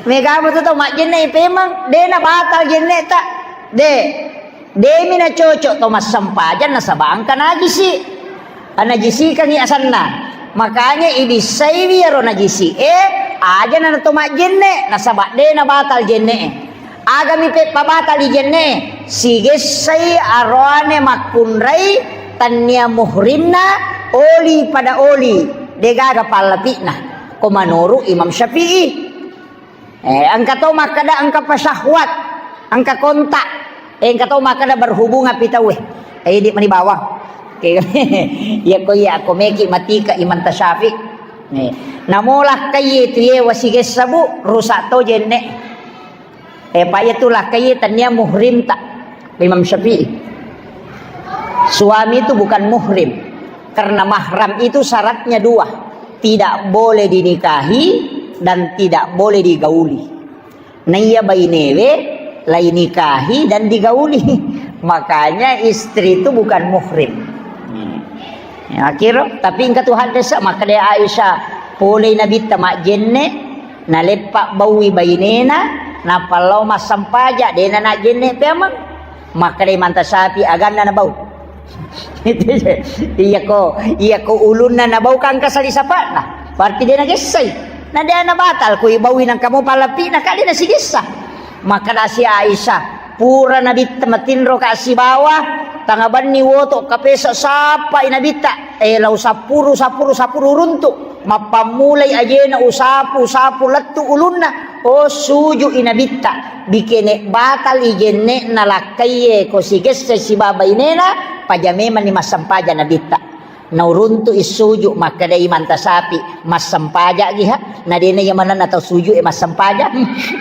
Mega betul tau majjenne ipemang, de nabatal jenne ta. De. Demi nacocok to massempajang nasaba engka najisi. Anajisikangngi asanna. Makanya ibissaiwi ero najisi e, aja na to majjenne, nasaba de nabatal jenne e. Agami peppa batali jenne e, sigessai aroane makkunrai tannia muhrimna oli pada oli, degaga pallapi'na. Ko manuru Imam Syafi'i. Eh, engka to makkeda engka pasyahwat, engka kontak. Eh, engka to makkeda berhubungan pi tauwe. Eh, idi mani bawang. Iya ko iya ko meki matika Imam Tasyafi. Eh, namo lakkai tu ye wasigessa bu, rusak to jenne. Eh, pa iya tu lakkai tania muhrim ta. Imam Syafi'i. Suami itu bukan muhrim. Karena mahram itu syaratnya dua. Tidak boleh dinikahi dan tidak boleh digauli. Naiya bainewe lai nikahi dan digauli. Makanya istri itu bukan muhrim. Ya, akhir, tapi engka tu hadis, makkeda Aisyah, polei Nabitta majjenne, naleppa baui bainena, nappa lao massempaja, dena najjenne peameng. Makkeda Imam Tasyafi, aganna nabau. Iya ko, iya ko ulunna nabau kan kasali sapa'na. Berarti de nagessai. Na de nabatal ko ibaui nangka mo palapi'na ka de nasigessa. Makkeda si Aisyah, pura Nabitta matinro ka sibawa, tanga banni woto kapesa sappai Nabitta. Eh, lau sapuru, sapuru, sapuru runtu. Mappammulai ajena usapu, usapu lettu ulunna. Oh, suju i Nabitta. Bikene batal i jenne'na lakkaiye ko sigesse sibawa bainena, paja memanni massempaja Nabitta. Nauruntu i suju, makkedai Imam Tasyafi, massempaja giha. Na dena iya manenna tau suju e massempaja.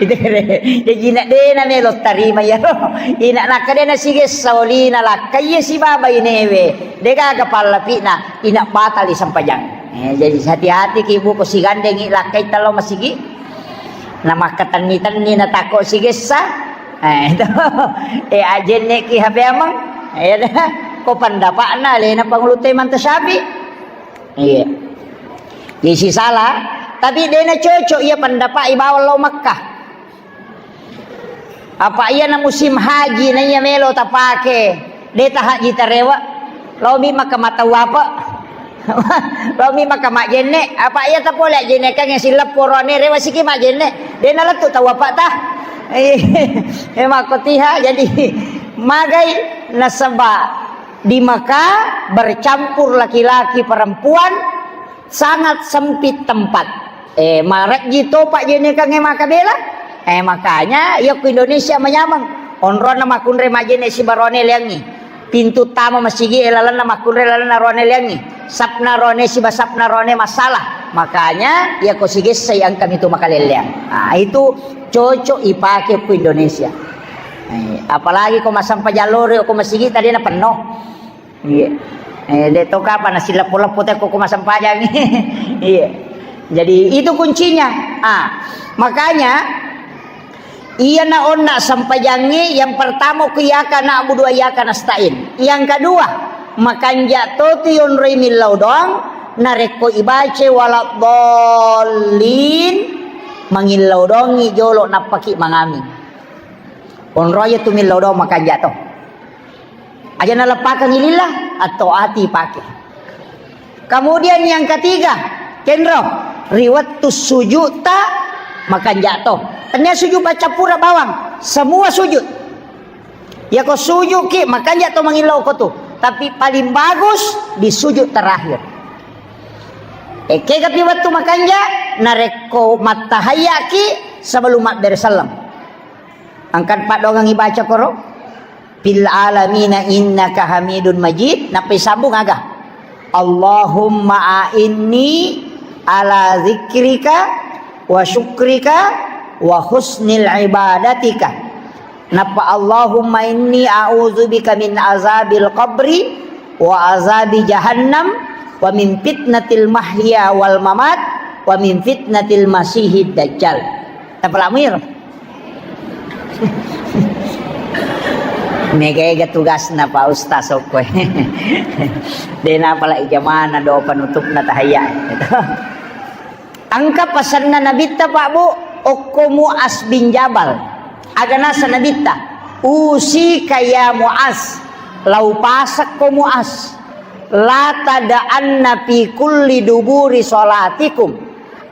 Itu kere. Jadi ina dena melo tarima iyaro. Ina nakkedena sigessa olina lakkaiye sibawa bainewe. Degaga pallapi'na, ina batali sempajang. Eh, jadi hati-hati ki ibu ko sigandengi lakkai tello masigi. Na makkatenni-tenni na tako sigessa. Eh, itu. Eh, ajenne ki hape amang. Eh, ko pendapatna lena pangulu te Imam Tasyafi. Iya. Jadi si salah, tapi dena cocok iya pendapat ibawa lo Makkah. Apa iya na musim haji na iya melo tapake, de ta haji tarewa. Laomi maka matau apa? Laomi maka majenne, apa iya tapole ajenne kan yang silap porone rewa siki majenne. De na lettu tau apa ta? Eh, eh, makkotiha jadi magai nasaba di Mekah bercampur laki-laki perempuan sangat sempit tempat. Eh, marejji topa jenekangnge makabela. Eh, makanya iya ku Indonesia manyameng. Onronna makkunre majene sibarone leangngi. Pintu tama masigi e lalenna makkunre lalenna rone leangngi. Sapna rone siba sapna rone masalah. Makanya iya ko sigessai engka mitu makalelleang. Nah, itu cocok ipake ku Indonesia. Eh, apalagi ko masampa jalore ko masigi tadi na penuh. Iya. Eh, de to kapa na sileppo-leppo te ko masempajang. Iya. Jadi itu kuncinya. Ah, makanya, iyana onna sempajangnge, yang pertama ku iyyaka na'budu wa iyyaka nasta'in. Yang kedua, makanja to tu yonroi millau doang, narekko ibaca waladdallin, mangillau doangngi jolo nappaki mangaming. Onroi tu millau doang makanja to. Aja naleppakengngi lillah, atau ati pake. Kemudian yang ketiga, kenro, ri wettu sujud ta makanja to. Tania sujud baca pura bawang, semua sujud. Yako sujud ki makanja to mangillau ko tu. Tapi paling bagus di sujud terakhir. Ekega pi wettu makanja, narekko mattahayya ki sebelum mabbere sallam. Angkat paddoangengngi baca koro. Fil alamina innaka hamidun majid. Nappa isambung aga? Allahumma a'inni ala zikrika wa syukrika wa husnil ibadatika. Nappa Allahumma inni a'udzubika min azabil qabri wa azabi jahannam wa min fitnatil mahya wal mamat wa min fitnatil masihid dajjal. Tapalak muir. Mega-ega tugasna Pak Ustaz okkoe. Dena pala ijamana do penutupna tahayya. Engka pasenna Nabitta, Pak Bu, okko Muaz bin Jabal. Aga nasa Nabitta, "Usika ya Muaz, lau pasakko Muaz, la tada'anna fi kulli duburi salatikum."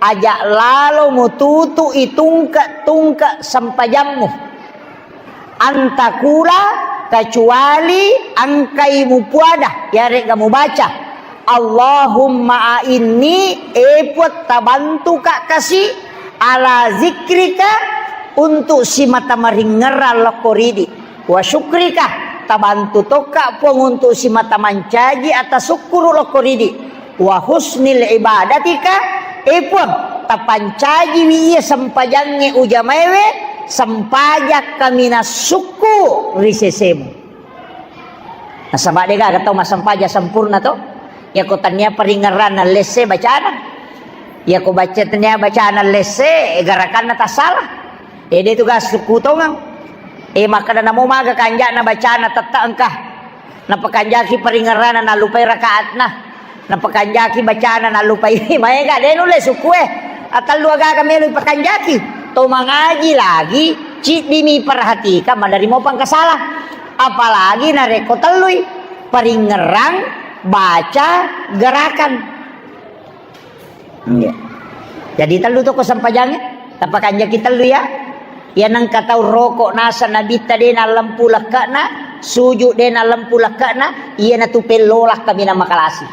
Aja lalo mututu'i tungke-tungke sempajammu. Antakula, kecuali engkai mupuada, yarega mubaca, "Allahumma a'inni, e Puang, tabantuka kasi, ala zikrika, untuk simata maringerrang lokko ridi, wa syukrika, tabantu tokka Puang untuk simata mancaji atasukkuru lokko ridi." Wa husnil ibadatika, e Puang, tapancajiwi iya sempajangnge ujamaewe, sempajang kaminang sukku ri sesemu. Nasaba degaga tau massempajang sempurna to. Yako tania paringerranna lesse bacana. Yako baca tania bacana lesse, garakanna tassala. Ede tu gas sukku tongeng. E makkeda namo maga kanjana bacana tette engka. Napakanjaki paringerrana nallupai rakaatna. Napakanjaki bacana nallupai. Maega de nulle sukue. Atellu agaga melo ipakanjaki. To mangaji lagi, ciddimi perhatikang, maderri mopa engka sala. Apalagi narekko tellui, paringerrang, baca, gerakan. Iya. Jadi tellu to ko sempajangnge, tapakanjaki tellu ya. Iya nengka tau roko nasa Nabitta de nallempu lekke'na, sujud de nallempu lekke'na, iya natu pellola kaminang makalasi.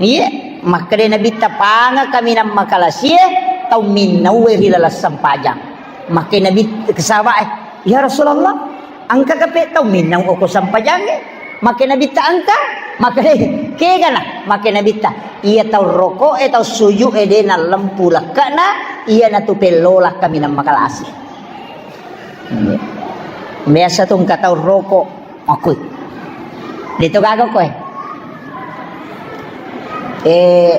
Iya, makkeda Nabitta panga kaminang makalasie, tau minnaue ri laleng sempajang. Makkeda Nabi ke sahabat e, "Ya Rasulullah, engka kape tau minnau oko sempajangnge?" Makkeda Nabitta engka, makkeda kegana, makkeda Nabitta, iya tau roko e, tau sujud e de nallempu lekke'na, iya natu pellola kaminang makalasi. Iya. Biasa tu engka tau roko, makui. De to gaga koe. Eh,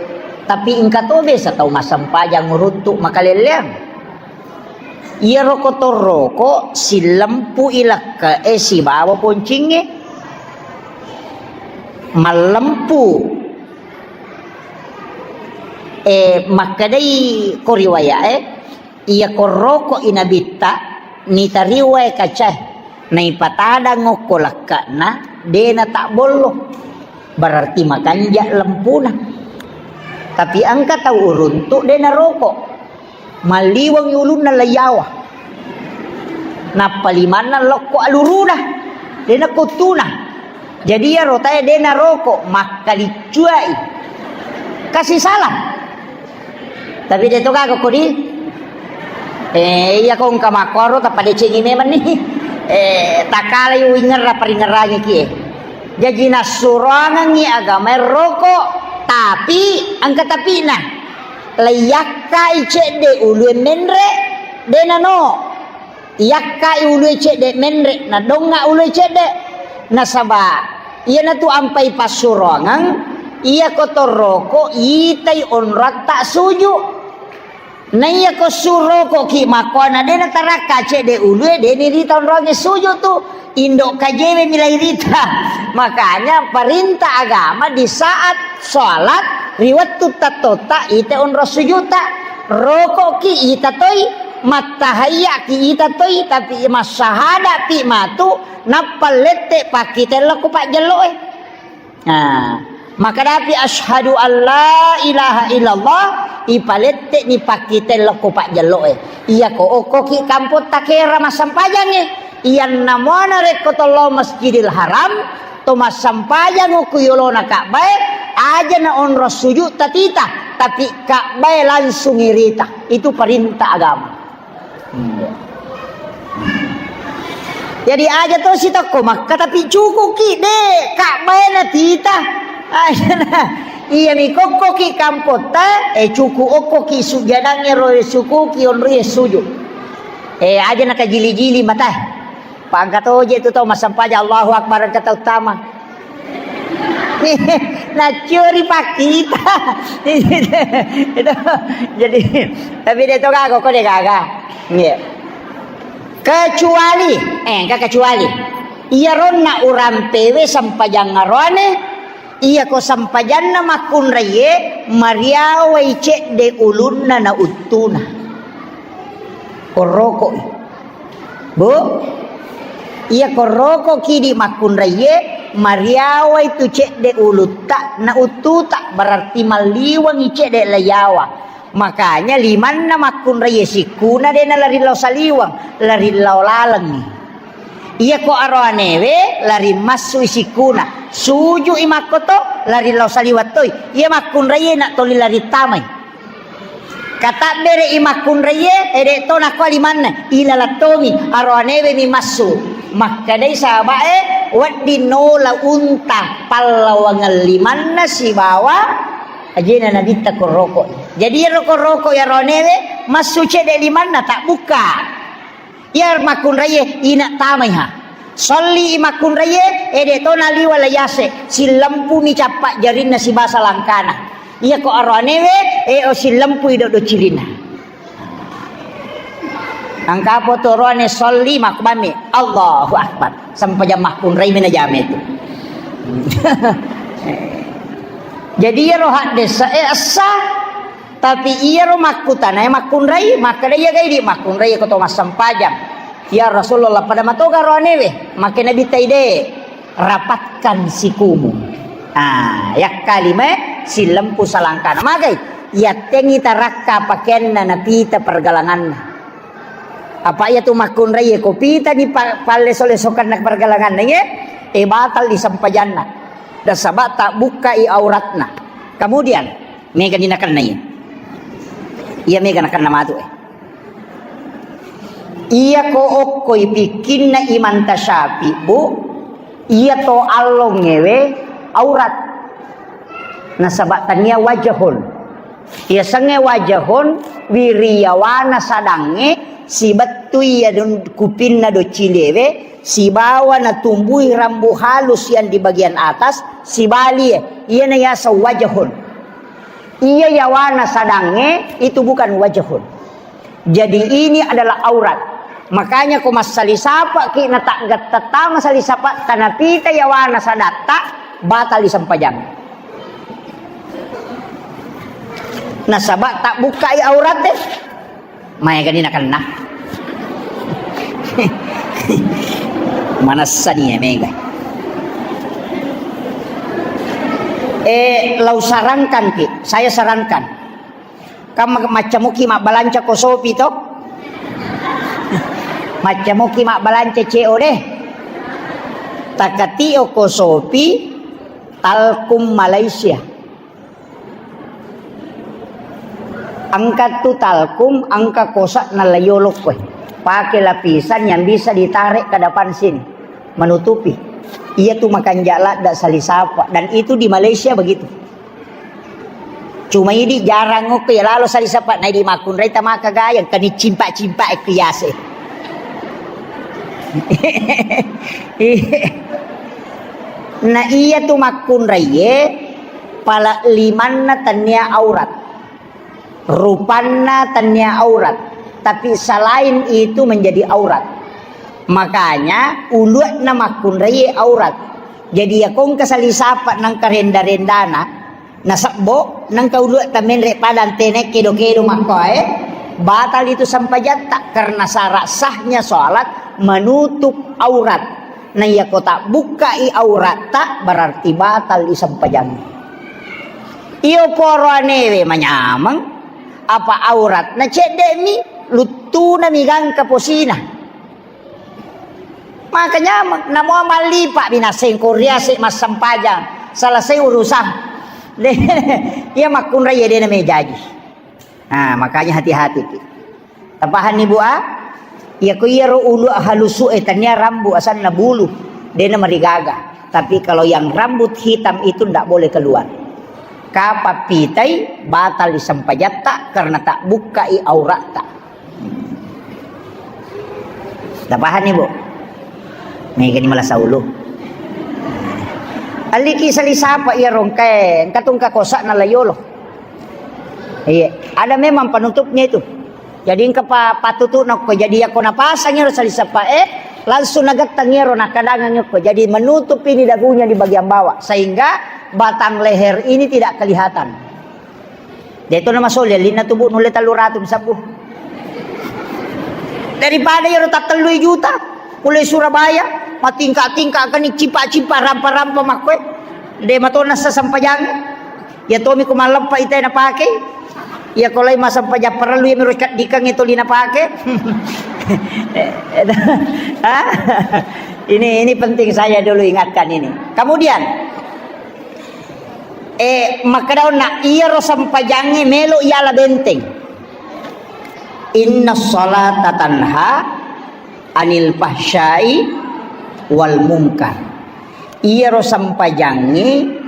tapi engka to biasa tau massempajang uruntu makalelleang. Iyaro kotorroko sillempu i lekke'e sibawa poncingnge. Mallempu. Eh, makkedai ko riwaya'e, iya korroko i Nabitta, nitariwae kacae, naipatadang okko lekke'na, de natabbollo. Berarti makanja lempuna. Tapi engka tau uruntu de naroko. Malliwengngi ulunna laiyawa. Nappa limanna lokko aluruna. De nakuttuna. Jadi iyaro tae de naroko, makkaliccuai. Kasi salah. Tapi de to gaga kodi. Eh, iya ko engka makkoro tappa decengi memang ni. Eh, takalai uwingerra paringerrangi kie. Jaji nassuroangengngi agamae roko, tapi engka tapina. Laiyakkai cedde ulue menre, de nano. Iyakkai ulue cedde menre, nadonga ulue cedde. Nasaba iyanatu ampai passuroangeng, iya kotorroko itai onroatta suju. Naiya ko surokoki makkuana de natarakka cedde ulue, de nirita onroangnge sujud tu. Indo kajewe milai rita. Makanya perintah agama di saat sholat, ri wettu tattotta, ita onro sujudta. Rokoki ita toi, mattahayyaki ita toi, tapi massahadapi matu, nappa lette pakkitellokko pajjelloe. Nah, makadapi asyhadu alla ilaha illallah, ipalette'ni pakkitellokko pajjelloe. Iyako okkoki kampotta kera massempajangnge, iyanna muana rekko tollo Masjidil Haram, to massempajangngo ku yolona Ka'bae, aja na onro sujud tatita, tapi Ka'bae langsung irita. Itu perintah agama. Hmm. Jadi aja to sitokko Makka tapi cukuki de Ka'bae na tita. Aja na. Iya mi kokkoki kampotta, eh, cuku okkoki sujadangnge ro sukuki onri sujud. Eh, aja na kajili-jili mata. Pangka toje tu tau massempajang Allahu Akbar engka tau tama. Naccuri pakkita. Itu. Jadi, tapi de to gaga, ko de gaga. Iya. Kecuali, eh, engka kecuali. Iya ronna urampewe sempajang aroane, iya ko sempajanna makkunraie, mariawai cedde ulunna na uttuna. Korrokoi. Bu, iya korroko kidi makkunraie, mariawai tu cedde ulutta na uttuta, berarti malliwangi cedde layawa. Makanya limanna makkunraie sikkuna de nalari lao saliwang, lari lao lalengngi. Iya ko aroanewe lari massui sikkuna, sujui makkoto, lari lao saliwang toi. Iya makkunraie na toli lari tamai. Katabbere i makkunraie, ede to nakua limanna, ilalattongi, aroanewe mi massu. Makkedai sahabae, wedding nola unta pallawangeng limanna sibawa ajena nabitta korroko. Jadi iyaro korroko aroanewe, massu cedde limanna, tabbukka. Iya makkunraie ina tamaiha. Solli i makkunraie, ede to naliwa layase, sillempumi cappa jarinna sibasa langkana. Iya ko aroanewe, e o sillempui doddo cirinna. Angkapo to roane solli makbami, Allahu Akbar. Sempajang makkunrai mena jame tu. Jadi iyaro haddesa e essa. Tapi iyaro makkutanae makkunrai, makkeda iya gai di makkunrai ko to massempajang. Ya Rasulullah, pada matoga roanewe, makke Nabi taide, rapatkan sikumu. Ah, yakkalimae sillempu salangkana. Magai, yattengi tarakka pakeanna napita pergalanganna. Apa iya tu makkunrai ko pita di pa-, palleso-lesokanna pergalanganna ye, e batal di sempajanna. Nasaba tabbukkai auratna. Kemudian, Mega ni nakennai. Iya mega nakenna matu e. Iya ko okkoi pikkinna Imam Tasyafi, Bu, iya to allongewe aurat. Nasaba tania wajahun. Iya senge wajahun wiriyawana sadangnge sibettu iya dun-, kupinna docilewe sibawa natumbui rambu halus yang di bagian atas sibalie. Iyana yaseng wajahun. Iya yawana sadangnge itu bukan wajahun. Jadi ini adalah aurat. Makanya ko massali sapa ki na taggatta tama sali sapa tanapita yawana sadatta batal disempajang. Nasaba tak bukai aurat deh. Maega ni nakenna. Manessani ya mega. Eh, lau sarankan ki, saya sarankan. Kam maccamuki mabbalanca ko Sopi to? Maccamuki mabbalanca C O D. Takatio ko Sopi, Talkum Malaysia. Engka tu talkum, engka kosa na layolok koe. Pakai lapisan yang bisa ditarik ke depan sini, menutupi. Iya tu makanja ladda salisapa. Dan itu di Malaysia begitu. Cuma idi jarang okko ya lalo salisapa, na idi makkunrai tamaka gayang, kani cimpak-cimpak ekko yase. Na iya tu makkunraiye, pala limanna tania aurat. Rupanna tennia aurat, tapi selain itu menjadi aurat. Makanya ulu'na makkunraie aurat. Jadi ya kongka salisapa nangka renda-rendana, nasebbo nangka ulu'ta menre pada antene kedo-kedo makkoe, batal itu sempajatta karena syarat sahnya sholat menutup aurat. Na iyako tabbukkai auratta berarti batal i sempajang. Iyo poro anewe manyameng, apa auratna cedde'mi, luttunami gangka posina. Maka nyameng, namo mallipa binaseng ko riase massempajang, selesai urusan. De, iya makkunrai ya dena mejaji. Nah, makanya hati-hati ki. Tapahanni, Bu, a? Iya ko iyaro ulu halusu e tania rambu asanna bulu, dena marigaga. Tapi kalau yang rambut hitam itu ndak boleh keluar. Kapa pitai batal disempajatta karena tak bukkai auratta. Tapahanni, Bu? Mega ni malasa ulu. Aliki salisapa iya rongkae, engka tungka kosa na layolo. Iya, ada memang penutupnya itu. Jadi engka pa-, patutu'na ko. Jadi yako napasang ero salisapa'e, langsung nagettang ero nakkadangang ko. Jadi menutup ini dagunya di bagian bawah sehingga batang leher ini tidak kelihatan. Deto na masoli alinna tubuh nulle tellu ratu sabbu. Daripada ero tattellui juta, mulai Surabaya, matingka-tingka kani cipa-cipa rampa-rampa makkoe. De matona sasempajang. Ya tomi ko malleppa ita napake. Ya ko lai masempajang parellu ya miro caddikang itu lina pake. Ah, ini, ini penting saya dulu ingatkan ini. Kemudian, eh, makkedaonna iyaro sempajangnge melo iyala benteng. Inna salata tanha anil fahsyai wal munkar. Iyaro sempajangnge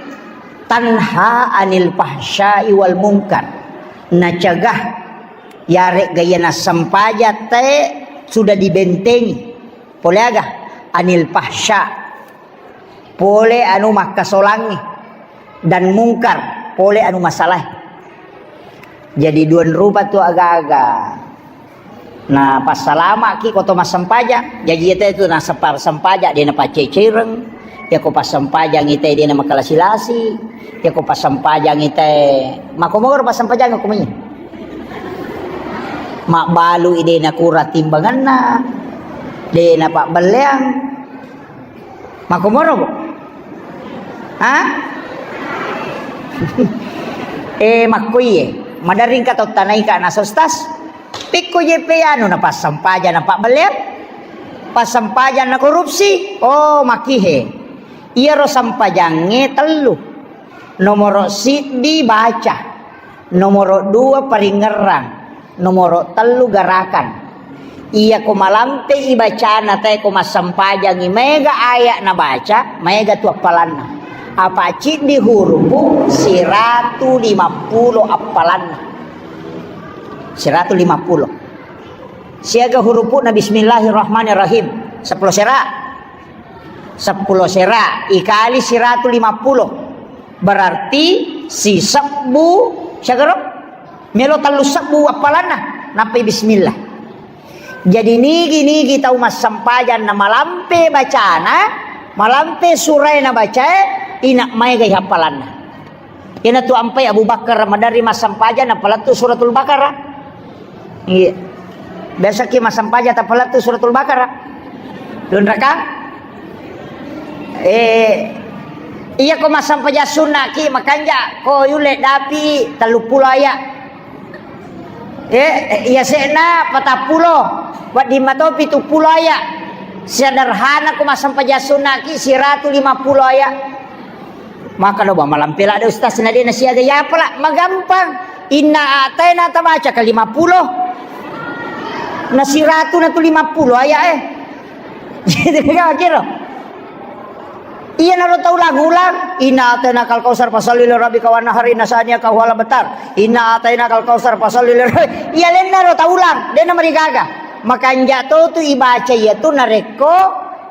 tanha anil fahsyai wal munkar. Nacegah, yaregga iya nassempajang te sudah dibentengi. Pole aga? Anil fahsya. Pole anu makkasolangngi. Dan mungkar. Pole anu masalah. Jadi dua rupa tu aga-aga. Na passalamaki ko to massempajang. Jaji ita itu na separ sempajang, de na paccecereng. Ya ko passempajang ita de na makalasi-lasi. Ya ko passempajang ita makomoro passempajang ko mani. Mabbalu ide na kura timbanganna. De na pabbelleang. Makkomoro, Bu? Ha? Eh, makkoiye. Maderring ka tottanaika na sostas. Pikku je pe anu na passempajang na pabbelleang. Passempajang na korupsi. Oh, makihe. Iyaro sempajangnge tellu. Nomoro siddi baca. Nomoro dua paringerrang, nomoro tellu garakan. Iya ko malampe i bacana te ko massempajangi maega ayat nabaca, maega tu appalanna. Apa ciddi hurupu siratu lima pulo appalanna. Siratu lima pulo. Siaga hurupu na bismillahirrahmanirrahim. Seppulo sera. Seppulo sera ikali siratu lima pulo. Berarti sisebbu, siagaro? Melo tellu sebbu appalanna, nappai bismillah. Jadi nigi-nigi tau massempajang na malampe bacana, malampe surae na bacae, ina maega i happalanna. Iyanatu ampai Abu Bakar maderri massempajang napalettu Suratul Baqarah. Iya. Biasaki massempajang tapalettu Suratul Baqarah. Dua rakang? Eh, iya ko massempajang sunnaki makanja ko yulle dapi tellu pulo ayat. Eh, iya se'na patappulo, wedding mato pitu pulo ayat. Sederhana ko massempajang sunnaki siratu lima pulo ayat. Maka do ba malampe ladde ustaz na de nasiaga yapala, magampang. Inna a'taina tabaca ka lima pulo. Na siratu na tu lima pulo ayat eh. Gitu kan kira. Iya naro tau lagu-ulang, inna a'taina kal kausar fasalli li rabbika wanhar inna saniaka huwal abtar. Inna a'taina kal kausar fasalli li rabbi-, iya lenna ro tau ulang, de na marigaga. Makanja to tu ibaca iya tu narekko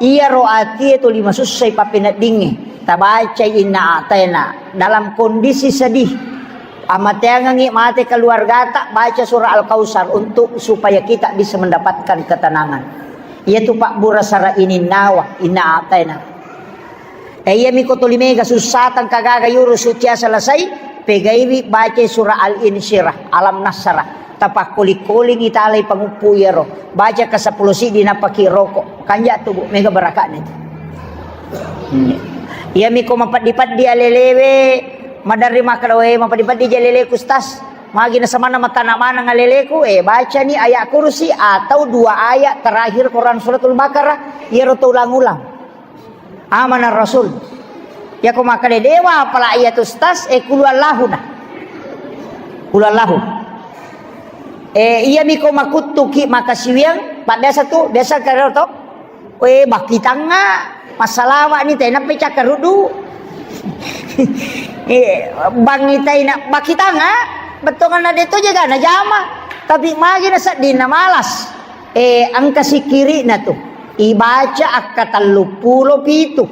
iyaro atie tuli masussai pappeneddingnge, tabacai inna a'taina dalam kondisi sedih. Amateangengngi mate keluargata, baca surah Al-Kautsar untuk supaya kita bisa mendapatkan ketenangan. Iyatu pabbura sara ininnawa, inna ataina. Eh, iyami ko tuli mega sussatang kagaga yuru sucia selesai, pegaiwi baca surah Al-Insyirah, Alam Nasrah. Tapakkoli-kolingi talai panguppu iyaro. Baca ke seppulo siddi napaki rokok. Kanja tu, Bu, mega barakatna itu. Hmm. Iyami ko mapeddi-peddi alelewe, maderri makkeda, "We, mapeddi-peddi ja aleleku, Ustaz. Magi nasamanna matana maneng aleleku?" Eh, bacani ayat kursi atau dua ayat terakhir Quran Suratul Baqarah. Iyaro to ulang-ulang. Amana Rasul. Yako makkeda dewa apala iya tu, Ustaz, eh, kulu Allahu na. Kulu Allahu. Eh, iyami ko makuttuki makasiwiang, pak biasa tu, biasa karo to. Eh, bakitanga, masalawani tena pecah kerudu. Eh, bangi taina bakitanga, bettonganna de to jaga na jama. Tapi magi na sedding na malas. Eh, engka sikkiri'na tu. Ibaca akka telluppulo pitu.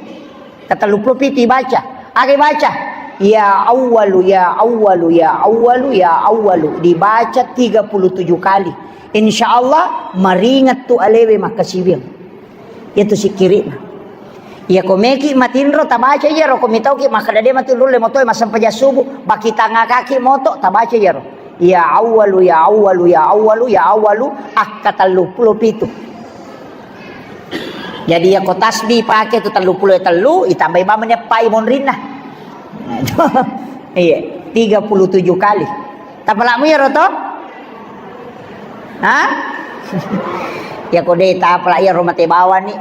Akka telluppulo pitu ibaca. Aga ibaca? Ya Awwalu, ya Awwalu, ya Awwalu, ya Awwalu. Dibaca tiga puluh tujuh kali. Insya Allah, maringat tu alewe makkasiwiang. Iyatu sikkiri'na. Iya ko meki matinro tabaca iyaro, ko mitauki makkeda de matinro le motoe massempajang subuh, bakitangakaki moto tabaca iyaro. Ya Awwalu, ya Awwalu, ya Awwalu, ya Awwalu, akka telluppulo pitu. Jadi, iya ko tasbih pake tu telluppulo tellu, itambai bawang eppai monrinna. Iya, tiga puluh tujuh kali. Tapalamu iyaro to? Ha? Ya ko de tapala iyaro mate bawang ni.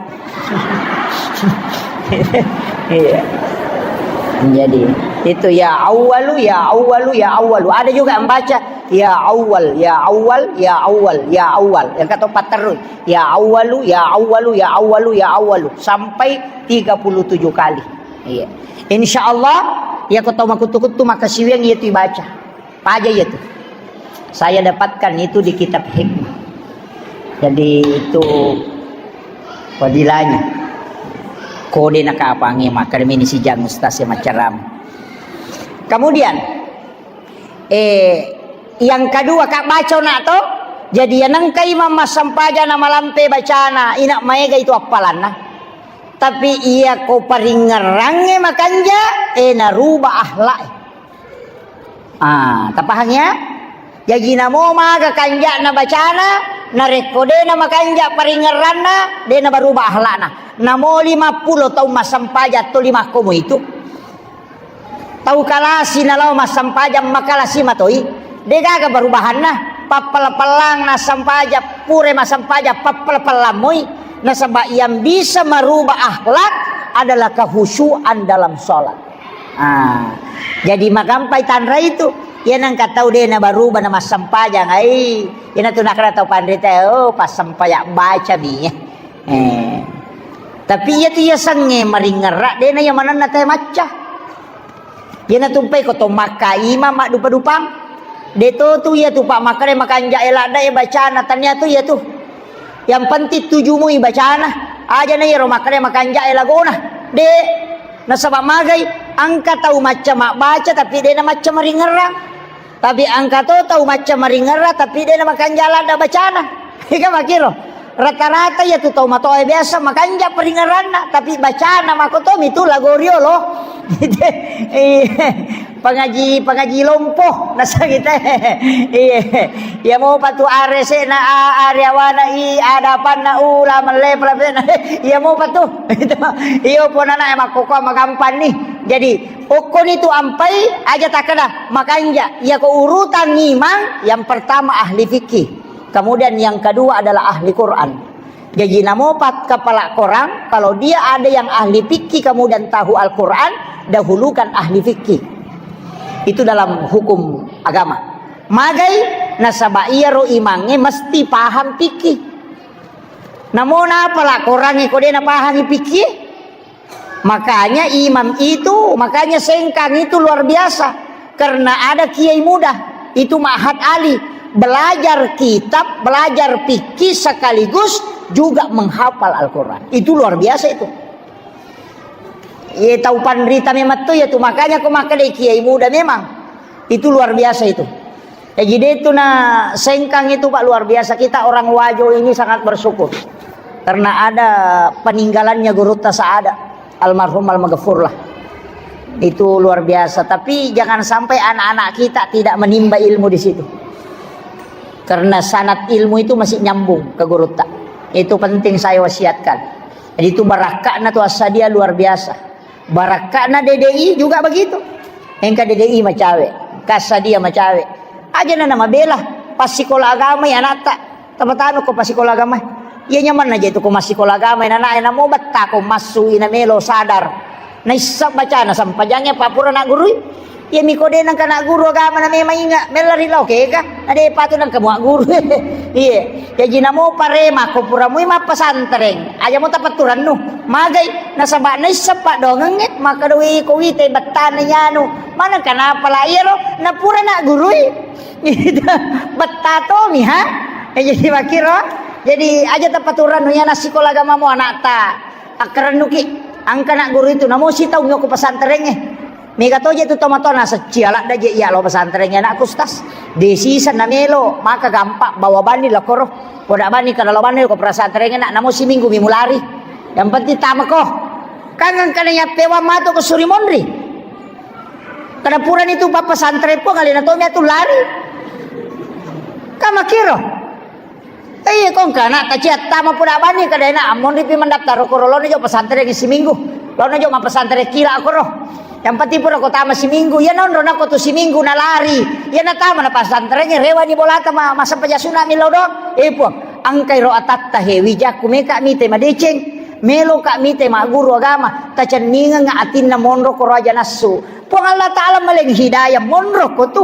Iya. Jadi, itu ya Awwalu, ya Awwalu, ya Awwalu. Ada juga yang baca, ya Awwal, ya Awwal, ya Awwal, ya Awwal. Yang kata empat terus. Ya Awwalu, ya Awwalu, ya Awwalu, ya Awwalu. Sampai tiga puluh tujuh kali. Iya. Insya Allah, ya ko tau makuttu-kuttu makkasiwiang iyatu ibaca. Paja iyatu. Saya dapatkan itu di kitab hikmah. Jadi itu fadilahnya. Kode nakapangi makkeda mini sijang ustaz yang macam. Kemudian, eh, yang kedua, Kak, baca nak to. Jadi yang nengka imam massempajang na malampe bacana, ina maega itu appalanna. Tapi iya ko paringngerangnge makanja, eh, naruba akhlak. Ah, tapahang ya? Jaji namo maga kanja'na bacana, narekko de namakanja paringngeranna, de nabaruba akhlakna. Namo lima puluh taung massempajang to lima komo itu. Tau kalasi nalao massempajang makalasi matoi, degaga barubahanna. Pappala-palang nassempajang, pure massempajang pappala-palang moi. Nasaba yang bisa merubah akhlak adalah kehusuan dalam sholat. Ah, jadi magampai tanra itu. Iya nangka tau de nabaruba na massempajang ai. Ina tu nakana tau panrita, oh, passempajang baca mi. Eh. Tapi iya tu iya sengnge maringngerra, de na iya manenna te macca. Iyana tumpai ko to makka imam maddupa-dupang. De to tu iya tu pak makkeda makanja e ladda e bacana, tania tu iya tu. Yang penting tuju mui bacana. Aja na iyaro makkeda makanja e lagona. De, nasaba magai, engka tau macca mabbaca tapi de na macca maringerrang. Tapi engka to tau macca maringerra, tapi de na makanja ladda bacana. Ika makiro. Rata-rata iya tu tau matoa biasa makanja paringerranna, tapi bacana mako to mitu lago riolo. Iya. Pangaji, pangaji lompo, nasa kita. Iya. Iya mopa tu are se na a-, are awana i adapanna ula melle pelapena. Iya mopa tu. Iyo ponana e makkokoa magampanni. Jadi, okkoni tu ampai, aja takkeda makanja. Iya ko urutan imang, yang pertama ahli fikih. Kemudian yang kedua adalah ahli Quran. Jadi namopat kepala korang, kalau dia ada yang ahli fikih kemudian tahu Al-Quran, dahulukan ahli fikih. Itu dalam hukum agama. Magai nasaba iyaro imangnge mesti paham fikih. Namo napala korangnge ko de napahangi fikih? Makanya imam itu, makanya Sengkang itu luar biasa. Karena ada kiai muda, itu Ma'had Ali, belajar kitab, belajar fikih sekaligus juga menghafal Al-Quran. Itu luar biasa itu. Ye tau panrita memang tu ya tu, makanya ko makkeda kiai muda memang. Itu luar biasa itu. Jadi itu na Sengkang itu, Pak, luar biasa. Kita orang Wajo ini sangat bersyukur karena ada peninggalannya Gurutta Saada, almarhum, almaghfur lah. Itu luar biasa. Tapi jangan sampai anak-anak kita tidak menimba ilmu di situ. Karena sanad ilmu itu masih nyambung ke Gurutta. Itu penting saya wasiatkan. Jadi itu barakka'na tu Assadia luar biasa. Barakka'na D D I juga begitu. Engka D D I macawe, engka Assadia macawe. Aja na namabela, passikola agama ya anatta. Tapatama ko passikola agama. Iya nyamanna je tu ko massikola agama, nanae namo betta ko massu ina melo sadar. Naissa bacana sampajangnge, apa pura naggurui. Iya miko de nangka nagguru agama na memang inga, mella ri lao kega. Ade patu nangka mua guru. Iya. Jaji namo parema ko pura mui mappasantreng. Aja mo tapatturannu. Magai nasaba naissa padongengnge, maka doi ko wite bettana nyanu. Mana kenapa la iyaro na pura naggurui. Betta tomi ha. Eh, jadi makiro. Jadi aja tapaturannu ya nasikola agama mo anakta. Akkarennuki, angka nak guru itu, namo sitaung yoko pesantrengnge. Mega toje tu tomatoa nasecci aladda je iya lo pesantrengnge anakku, Ustaz. De sisa namelo, maka gampang bawa bani lakoro. Poda bani kada lo bani ko pesantrengnge nak, namo siminggu mi mulari. Yang penting tamako. Kangen kada nyapewa matu ke Surimonri. Kada purani tu pesantren po ngalena tomi atu lari. Kamakiro. Iya, kong kana taciat tama puda bani kadena ammonri pi mendaftar ko rolono jo pesantren siminggu. Lono jo ma pesantren kila koro. Yang penting pura ko tama siminggu, ya nonro nako tu siminggu nalari. Ya natama na pesantren rewani bolata ma masa pajasuna milo do. Eh puang, angkai ro atatta he wijakku meka mite madeceng. Melo ka mite ma guru agama, tacenningeng atinna monro ko raja nassu. Puang Allah Ta'ala maleng hidayah monro ko tu.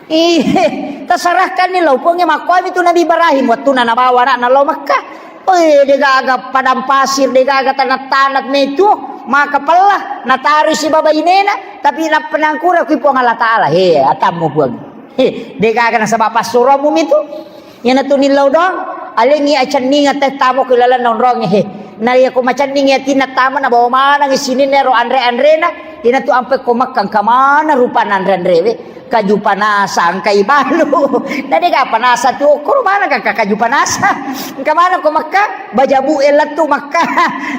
Ih, tasarahkanni lao Puangnge. Makkuami tu Nabi Ibrahim, wettuna nabawa anakna lao Mekkah. Oi, degaga padang pasir, degaga tanah-tanah metu, maka pella, natarisi babainena, tapi nappa nangkura kui Puang Allah Ta'ala. He, atammu Puang. He, degaga nasaba passuromu mitu. Iyanatu nillau doang, alengngi acenninga teh tamo ku ilalenna onrongnge he. Na iya ko macenningi atinna tama nabawa maneng sininna ero anre-anrena, iyanatu ampe ko Mekkah engka maneng rupanna anre-anrewe. Kaju panasa engka ibalu. Na dega panasa tu okkoro maneng engka kaju panasa. Engka maneng ko Mekkah, bajabu e lettu Mekkah.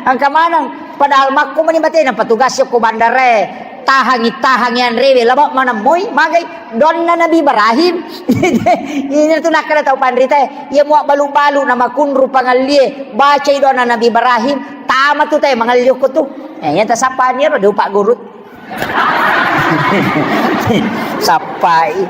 Engka maneng padahal makko mani batena petugas ko bandarae. Tahangi, tahangi anrewe, laba maneng moi, magai. Donna Nabi Ibrahim. Ini tu nakkeda tau panrita, iya mua balu-balu na makunru pangallie, bacai donna Nabi Ibrahim, tama tu te mangalli okko tu. Eh, iya tasappani ro de upa guru. Sappai.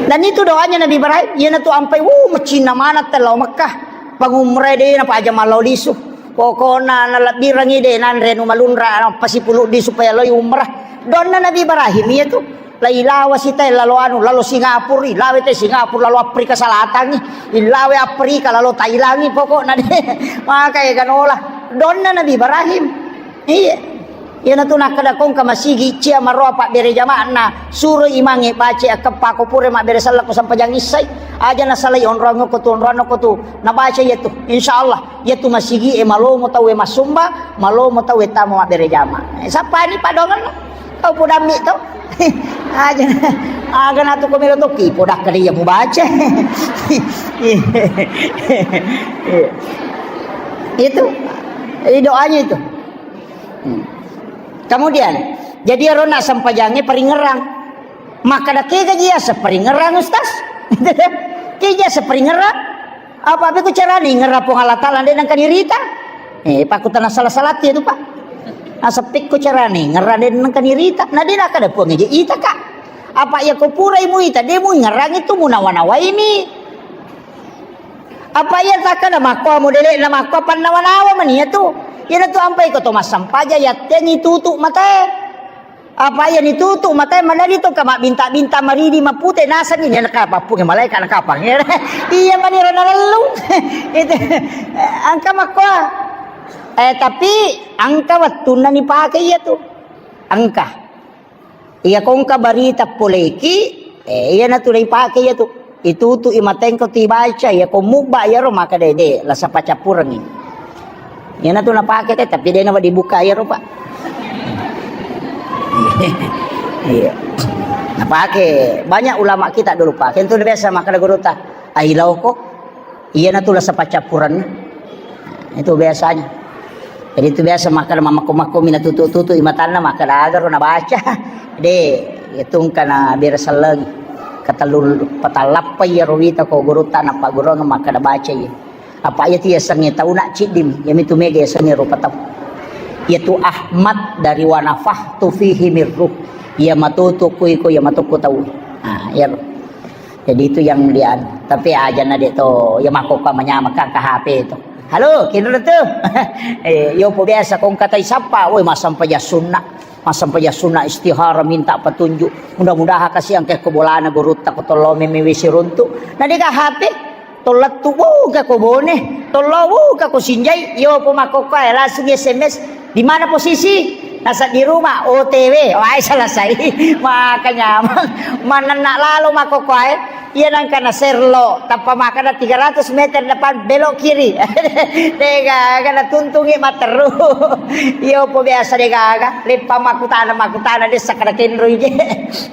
Dan itu doanya Nabi Ibrahim, iyanatu ampai, wuh, macinna maneng tellao Mekkah. Pangumrai de napaja mallau lisu. Pokokna nalebbirengngi de nanre nu malunra, nappa sipuluddi supaya loi umrah. Donna Nabi Ibrahim iya tu. Lailawa sitae lalo anu, lalo Singapura, ilawe te Singapura, lalo Afrika Selatan, ilawe Afrika, lalo Thailand, pokokna de. Maka ega nola. Donna Nabi Ibrahim. Iya. Iyanatu nakkeda kongka masigi cia maroa pabbere jama'na, suro imangnge baca akkeppa ko pura mabbere sellekko sempajang issai. Aja nasalai onroang ko tu, onroang ko tu. Nabaca iya tu. Insyaallah. Iyatu masigi e malomo tau e massumba, malomo tau e tama mabbere jama. Eh, sappani padongenna. Kau podammi to. Aja. Aga natu ko melo tokki podakka dia mubaca. Itu. Eh, doanya itu. Hmm. Kemudian, jadi arona sempajange paringerang. Makkeda, "Kega ji iyaseng paringerang, Ustaz?" Kega ji iyaseng paringerang? Apa pekko carana ingerang Puang Allah Taala de nengka nirita? Eh, pakkutana sala-salati itu, Pak. Naseppi ko carana ingerang de nengka nirita. Na de nakkeda Puang je ita, Kak. Apa iya ko purai muita, de muingerang itu munawa-nawaimi. Apa iya takkeda makko modele'na makko pannawa-nawa mani iyatu. Iyanatu ampai ko to massampaja yattengi tutu matae. Apa iya nitutu matae manadi to ka mabbinta-binta maridi mapute nasenni ne nakapappunge malaika nakapang. Iya maniro nalellung. Itu engka makko. Eh, tapi engka wettunna nipake iyatu. Engka. Iya ko engka barita poleki, eh, iyanatu naipake iyatu. Itutu i matengko tibaca, iya ko mubba iyaro maka dede, lasa pacappurengi. Iyana tu napake te, tapi de' na dibuka iyaro, Pak. Iya. Napake banyak ulama kita dulu, Pak. Kentu biasa makkeda gurutta, "Ailauko." Iyana tu lasa paccappuranna. Itu biasanya. Jadi itu biasa makkeda mamakko-makko mina tutu-tutu imatanna makkeda agaro nabaca. De', itu engka na bere selleng. Ketellu patallappa iyaro wita ko gurutta napagguruang makkeda baca iya. Apa iya tu yasengnge tauna ciddimi, iyamitu mega yasengnge rupa tau. Iyatu Ahmad dari wa nafakhtu fihi min ruh. Iya matutu kui ko iya matuku tau. Nah, iya. Jadi itu yang dia anu. Tapi aja na de' to, ya makkokkoe manyameng ka H P to. Halo, kinro tu. Eh, yo po biasa kong katai sapa, woi massempajang sunna. Massempajang sunna istihara minta petunjuk. Mudah-mudahan kasih angke ko bolana gurutta ko tollo meme wesi runtu. Na de' ka H P. Tollettu buka ko Bone, tollo buka ko Sinjai, yo po makkokkoe langsung S M S, "Di mana posisi?" "Nasa di rumah, O T W." Wae selesai. Maka nyameng. Manenna lalo makkokkoe, iya nangka na serlo, tappa makkeda tiga ratus meter depan belok kiri. De' gaga na tuntungi matteru. Yo po biasa de' gaga, leppa makkutana, makkutana de' sakkeda kenroi je.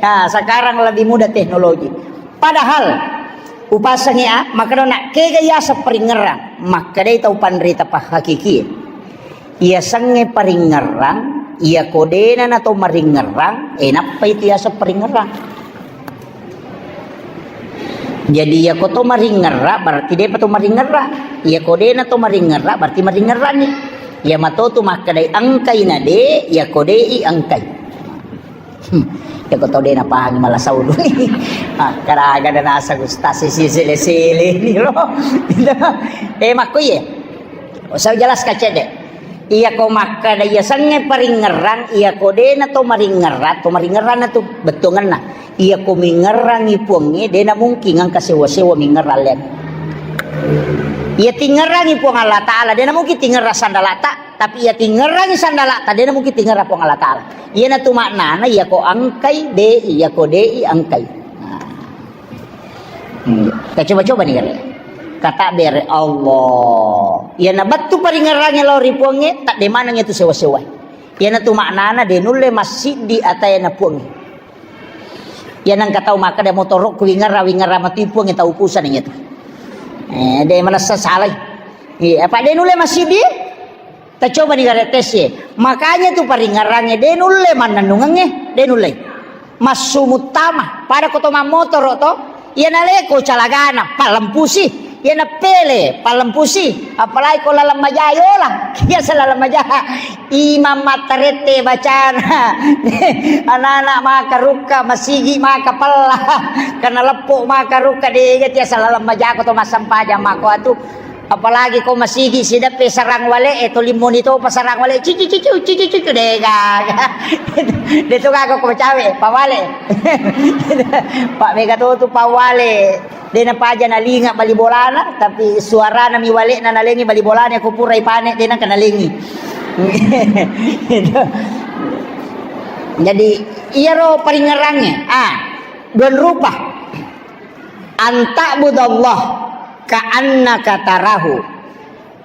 Nah, sekarang lebih mudah teknologi. Padahal, upasengi a, makkeda na kega yaseng paringngerang, makkedai tau panrita pahakikie. Iyasengnge paringngerang, iyako de'na na to maringngerang, e nappai tu yaseng paringngerang. Jadi iyako to maringngerang, berarti de'pa to maringngerang. Iyako de'na to maringngerang, berarti maringngerangngi. Iya matotu makkedai engkai na de', iyako de'i engkai. Hmm, ya ko tau de' napahangi mala saulu ni. Ah, karaga da naseng ustaz sisi sele-sele ni lo. Eh, makko iye. Usah jelas kacede. Iya ko makkeda iya sengnge paringngerang, iya ko de'na to maringngerang, to maringngerang na tu bettuangenna. Iya ko mingngerangi puangnge, de'na mungkin engka sewa-sewa mingngerang len. Iya tingngerangi Puang Allah Ta'ala, de'na mungkin tingngerang sandalata. Tapi iya tingngerangi sandalata, de'na mungkin tingngerang Puang Allah Ta'ala. Iyana tu maknana, iya ko engkai, de'i, iya ko de'i, engkai. Nah. Hmm. Kita coba-coba ni kare. Kata bere Allah. Iyana bettu paringngerangi lao ri Puangnge, tak de' maneng itu sewa-sewa. Iyana tu maknana, de' nulle massiddi atayana Puangnge. Iya nengka tau makkeda motorokku wingerra, wingerra matu Puangnge tau pusana iya tu. Eh, de' manessa salai. Iya, apa de' nulle massiddi? Tacoba ni gare tes ye. Makanya tu paringngerangnge de' nulle mannennungengnge, de' nulle. Massu muttama, pada ko to mammotoro to, iya naleko calagana, pallempusi. Iya napele, pallempusi. Apalagi ko laleng maja yola. Iya laleng maja. Imang mattarette bacana. Anak-anak maka rukka, masigi maka pella. Karena leppo maka rukka, de'ga tiasa laleng majako to massempajang mako atu. Apalagi ko masigi sideppe sarang wale, eh, to limmoni topa sarang wale, cici cicu, cici cicu, de'gaga. De' to gaga ko cawe, pawale. Pak mega to tu pawale. De' napaja nalinga bali bolana, tapi suarana mi wale'na nalengi bali bolana ko pura ipane, de' nengka nalengi. Jadi, iyaro paringngerangnge, ah, duang rupa. Anta'budallah ka'annaka tarahu.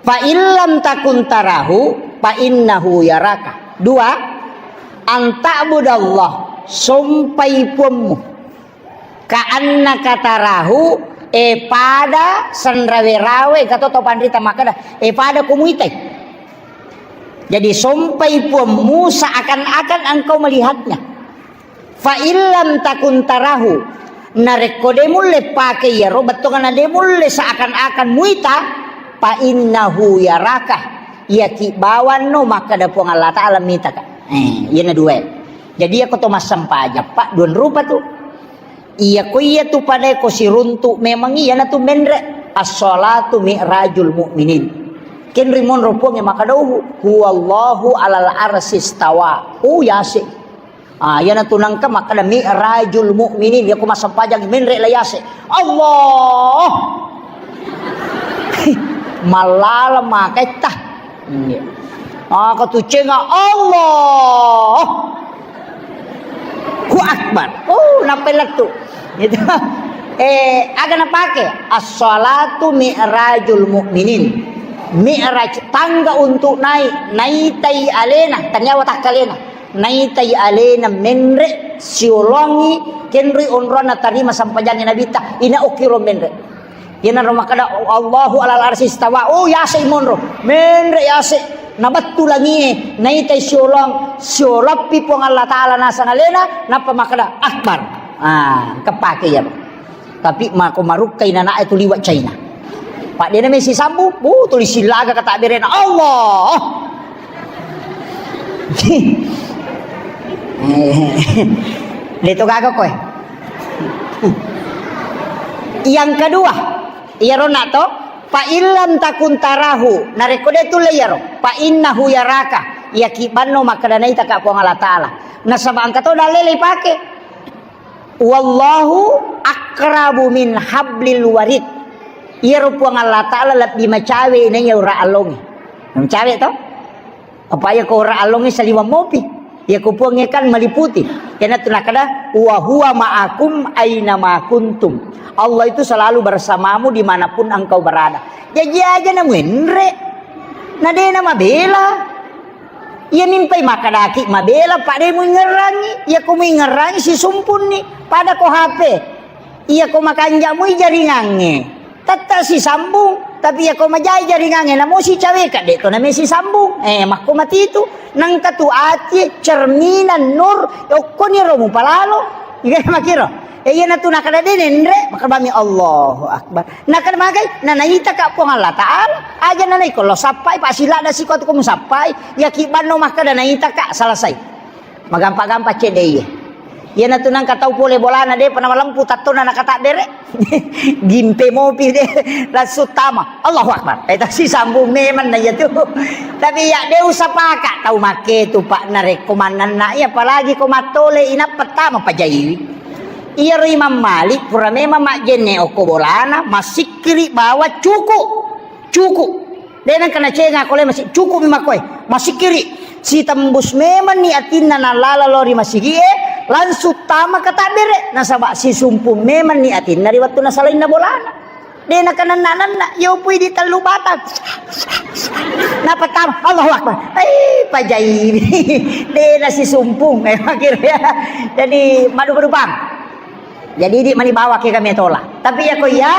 Fa illam takun tarahu, fa innahu yaraka. Dua, anta'budallah, sompai puammu. Ka'annaka tarahu, e pada senrawe-rawe, engka to tau panrita makkeda, e pada ko muitai. Jadi sompai puammu seakan-akan engkau melihatnya. Fa illam takun tarahu, narekko de' mulle pake iyaro bettuanna de' mulle seakan-akan muita, fa innahu yaraka, iyaki bawanno makkeda Puang Allah Ta'ala mitaka. Eh, iyana dua. Jadi iyako to massempajang, Pak, duang rupa tu. Iya ko iya tu pada ko siruntu memang iyana tu menre. As-salatu mi'rajul mu'minin. Kenri monro Puangnge makkeda, "Huwallahu alal arsistawa." Oh, yase. Ah, iyana tu nengka makkeda mi'rajul mu'minin. Iya ko massempajang menre la yase. Allah. Mallala maketta. Iya. Ah, katucenga Allah. Ku akbar. Oh, nappai lettu. Gitu. Eh, aga napake? As-salatu mi'rajul mu'minin. Mi'raj, tangga untuk naik, naitai alena, taniawa takkalena. Naitai alena menre, siolongi, kenroi onronna tarima sampajangi Nabitta, ina okkiro menre. Iyanaro makkeda, "Allahu alal arsy istawa." Oh, yase monro. Menre yase. Nabattu langie, naitai siolong, sioloppi Puang Allah Ta'ala nasang alena, nappa makkeda, "Akbar." Ah, kepake iyaro. Tapi mako marukkai nanae tu liwa China. Pak dena mesi sambu, bu tuli silaga kata berena Allah. Deto gaga koe. Yang kedua, iyaro nak to, fa illam takun tarahu, narekko de tulle iyaro, fa innahu yaraka, yaki banno makkedanai taka Puang Allah Ta'ala. Nasaba engka to dalle ipake. Wallahu aqrabu min hablil warid. Iyaro Puang Allah Ta'ala lebbi macawe naiya ura allongi. Macawe to? Apa iya ko ura allongi saliwang mopi. Iya ko Puang kan meliputi. Kena tu nakada, "Wa huwa ma'akum aina ma kuntum." Allah itu selalu bersamamu dimanapun engkau berada. Jaji aja na muenre. Na dena mabela. Iya mimpai makkadaki mabela, pada muingerangi. Iya ko muingerangi sisumpunni. Pada ko H P. Iya ko makanja mui jaringangnge. Tetta sisambung. Tapi iya ko majai jaringangnge, namo sicaweka, de to name sisambung. Eh, makko matitu. Nangka tu ati cerminan nur, okkoni ro mupalalo. Iya makiro. Eh, iya natu nakada de nenre, makabami Allahu Akbar. Nakada magai, na naitaka Puang Allah Ta'ala, aja na naiko lo sappai, Pak, sila da siko tu ko musappai, ya ki banno makkada naitaka, selesai. Magampa-gampa cedde iye. Iya natu nangka tau pole bolana de, pernah malempu tattona nakata bere. Gimpe mopi de, langsung tama. Allahu Akbar. Eh, tasi sambung memang na iya tu. Tapi ya de usapaka tau make tu, Pak, narekko mannanna iya, apalagi ko mattole inappa tama pajaiwi. Iyaro Imam Malik pura memang majjenne okko bolana, masikkiri bawa cuku. Cuku. De nengka nacenga kole masi-, cuku mi makkoe. Masikkiri. Sitembus memang ni atinna nalala lo ri masigie, langsung tama katabbere. Nasaba sisumpung memang ni atinna ri wettu nasalainna bolana. De nakananna-nanna, yo pui di tellu batang. Napa tama, Allahu Akbar. Eh, pajai. De nasisumpung. Eh, akhirnya. Jadi, madu-madu bang. Jadi, di mani bawa ke kami tola. Tapi ya ko iya,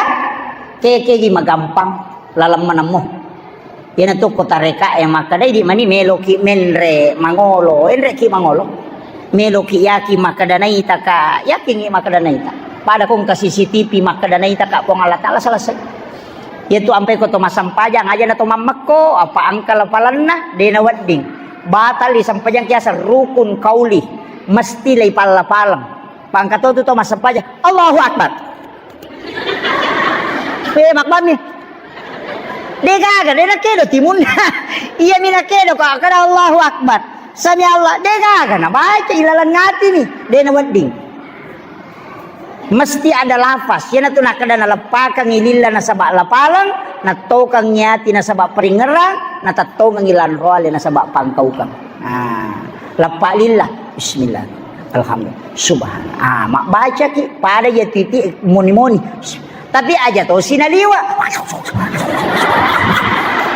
ke, ke gi magampang, lalem menemmo. Iyana tu ko tareka e makkeda, di mani meloki menre mangolo, enreki mangolo. Meloki yaki makkeda naita ka, yakingi makkeda naita. Pada ko engka C C T V makkeda naita ka Puang Allah Ta'ala selesai. Iya tu ampai ko to massempajang, aja na to mammekko, apa angka lapalanna, de na wedding. Batal di sempajang kiasa rukun kauli, mesti lei palla-paleng. Pangka to tu to massempajang, Allahu Akbar. Eh, makbami. De gaga, de nakedo timunna. Iya mi nakedo ko kada Allahu Akbar. Sami Allah, de gaga na baca ilalang ati ni. De na wedding. Mesti ada lafaz. Iyana tu nakada naleppakangi lilla nasaba lapaleng, nattokangi ati nasaba peringerang, natattongangi lanroale nasaba pangkaukang. Nah, leppa lilla. Bismillah. Alhamdulillah. Subhanallah. Ah, mabbacaki pada iya titi moni-moni. Tapi aja to sinaliwa.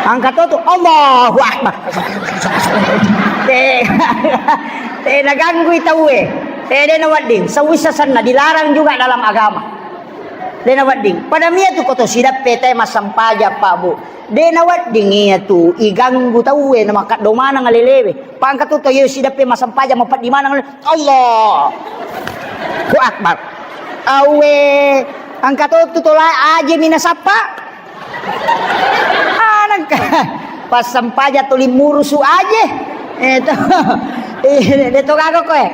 Angka to tu, Allahu Akbar. Te, te naganggui tauwe. Te de na wedding. Sawisa senna dilarang juga dalam agama. De na wedding. Pada mia tu ko to sidappe te massempajang, Pak, Bu. De na wedding iya tu iganggu tauwe na makkaddo maneng alelewe. Pangka tu to iyo sidappe massempajang mapeddi maneng. Allahu Akbar. Awe, angka to tu tola aje mina sappa. Anangka. Pas sempaja tuli murusu aje. Eh, to. Eh, de to gaga koe.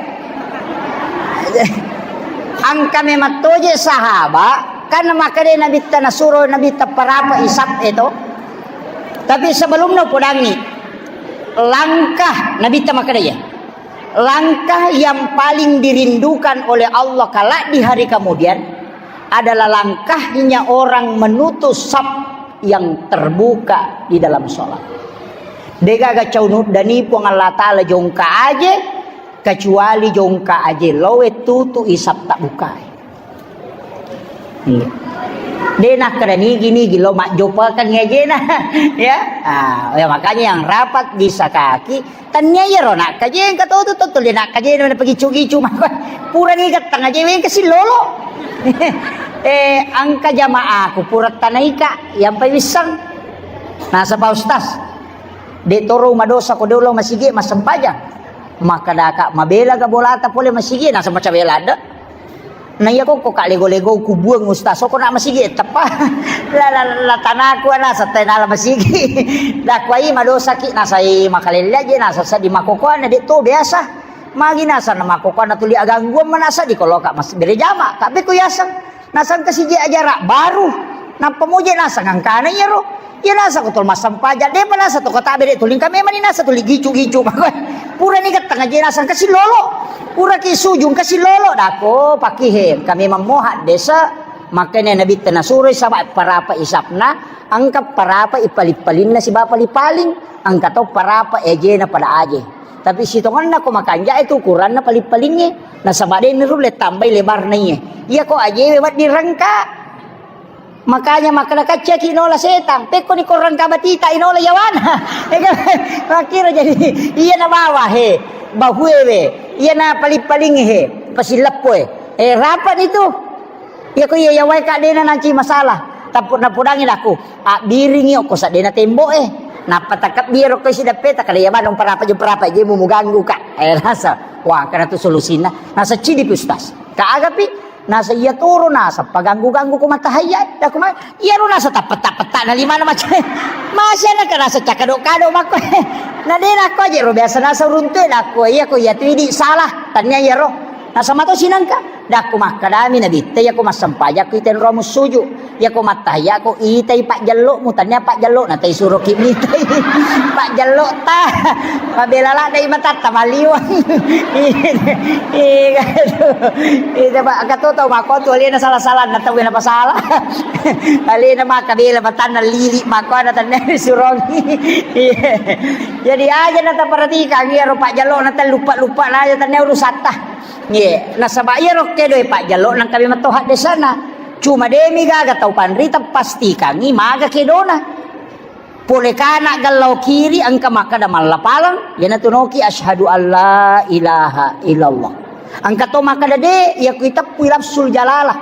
Angka memang toje sahaba, kan makade Nabitta nasuro Nabitta parapa isap e to. Tapi sebelumnya podangi langkah Nabitta makade ya. Langkah yang paling dirindukan oleh Allah kelak di hari kemudian adalah langkahnya orang menutup saf yang terbuka di dalam sholat. Degaga cau nuddani Puang Allah Ta'ala jongka aje, kecuali jongka aje loe tutu isap tak bukai. Iya. De' nakkeda nigi-nigi lo majjopakeng ajena. Ya. Ah, ya, makanya yang rapat di sakaki, tania iyaro nakkaje, engka to tu, to, to, de' nakkaje na pagicu-gicu mako. Pura ni gattang aje wengka sillolo. Eh, engka jamaaku pura tanaika, yang pai wissang. Nasaba Ustaz, de' toro madosa ko de' ulo masigi massempajang. Makkedaka mabela ga bolata pole masigi, nasaba cabela de'. Na iya ko, ko ka lego-lego kubuang Ustaz, ko na masigi teppa. La, la, la tanaku ana satai nala masigi. Dakwai madosaki nasai makalelle aje nasa seddi makokoana de' to biasa. Magi nasa na makokoana tuli agangguan manasa di koloka mas berejama. Tapi ku yaseng nasang kasiji ajara baru. Nappa moje nasang angkana iyaro. Iya nasa ko tol massempajang, de'pa nasa to kata bere tuling kami mani nasa tuli gicu-gicu. Pura ni gattang aje nasang kasillolo. Pura ki sujung kasillolo dako pakihe. Kami mammoha desa. Makanya nabitta nasuroi saba parapa isapna, engka parapa ipali-palinna siba pali-paling, engka to parapa ejena pada aje. Tapi sitonganna ko makanja itu ukuranna pali-palingnge. Nasaba de' nirulle tambai lebarna iye. Iya ko ajewe wedding rengka. Makanya makkeda kaccaki nola setang, pekko ni korang kabatita inola yawana. Makkira jadi iya na bawa he, bahuewe, iya na paling-paling he, pasileppoe. Eh, rapat itu. Iya ko iya yawai ka dena nanci masalah. Tapu napudangi laku, abbiringi okko sadena tembo eh. Nappa takabbi ro ko isi deppe takale ya manung parapa je parapa je mu muganggu ka. Eh, rasa. Wah, karena tu solusinya. Nasa cidi pi Ustaz. Ka agapi Nasa iya toro nasa paganggu-ganggu ko matahayya, daku ma-, iyaro nasa tappetta-petta na limana macam. Masih ada kan nasa cakado-kado makko. Na de nakko aja ro biasa nasa runtu e, daku iya ko iya tu idi salah, tania iyaro. Nasa mato sinangka. Daku makkadami nabitta iya ko massempajakku itenro mussuju. Iya ko mattahayya ko itai pajjello'mu, tania pajjello na tai suroki mitai. Pajjello ta. Mabela ladde matatta maliwang. Iya, aduh. Iya, Pak, engka to tau makko tu alena salah-salah na tau na pasala. Alena maka bela matanna lili makko ada tanna surongi. Iya. Jadi aja na taperhatikan iyaro pajjello na tellupa-lupa na aja tanna urusatta. Iya, nasaba iyaro kedo pajjello nang kami matoha desana. Cuma demi gaga tau panrita pastikangi maga kedona. Pole kana gallau kiri engka makkada mallapalang, iyanatu noki asyhadu alla ilaha illallah. Engka to makkada de, iya ku iteppui lafzul jalalah.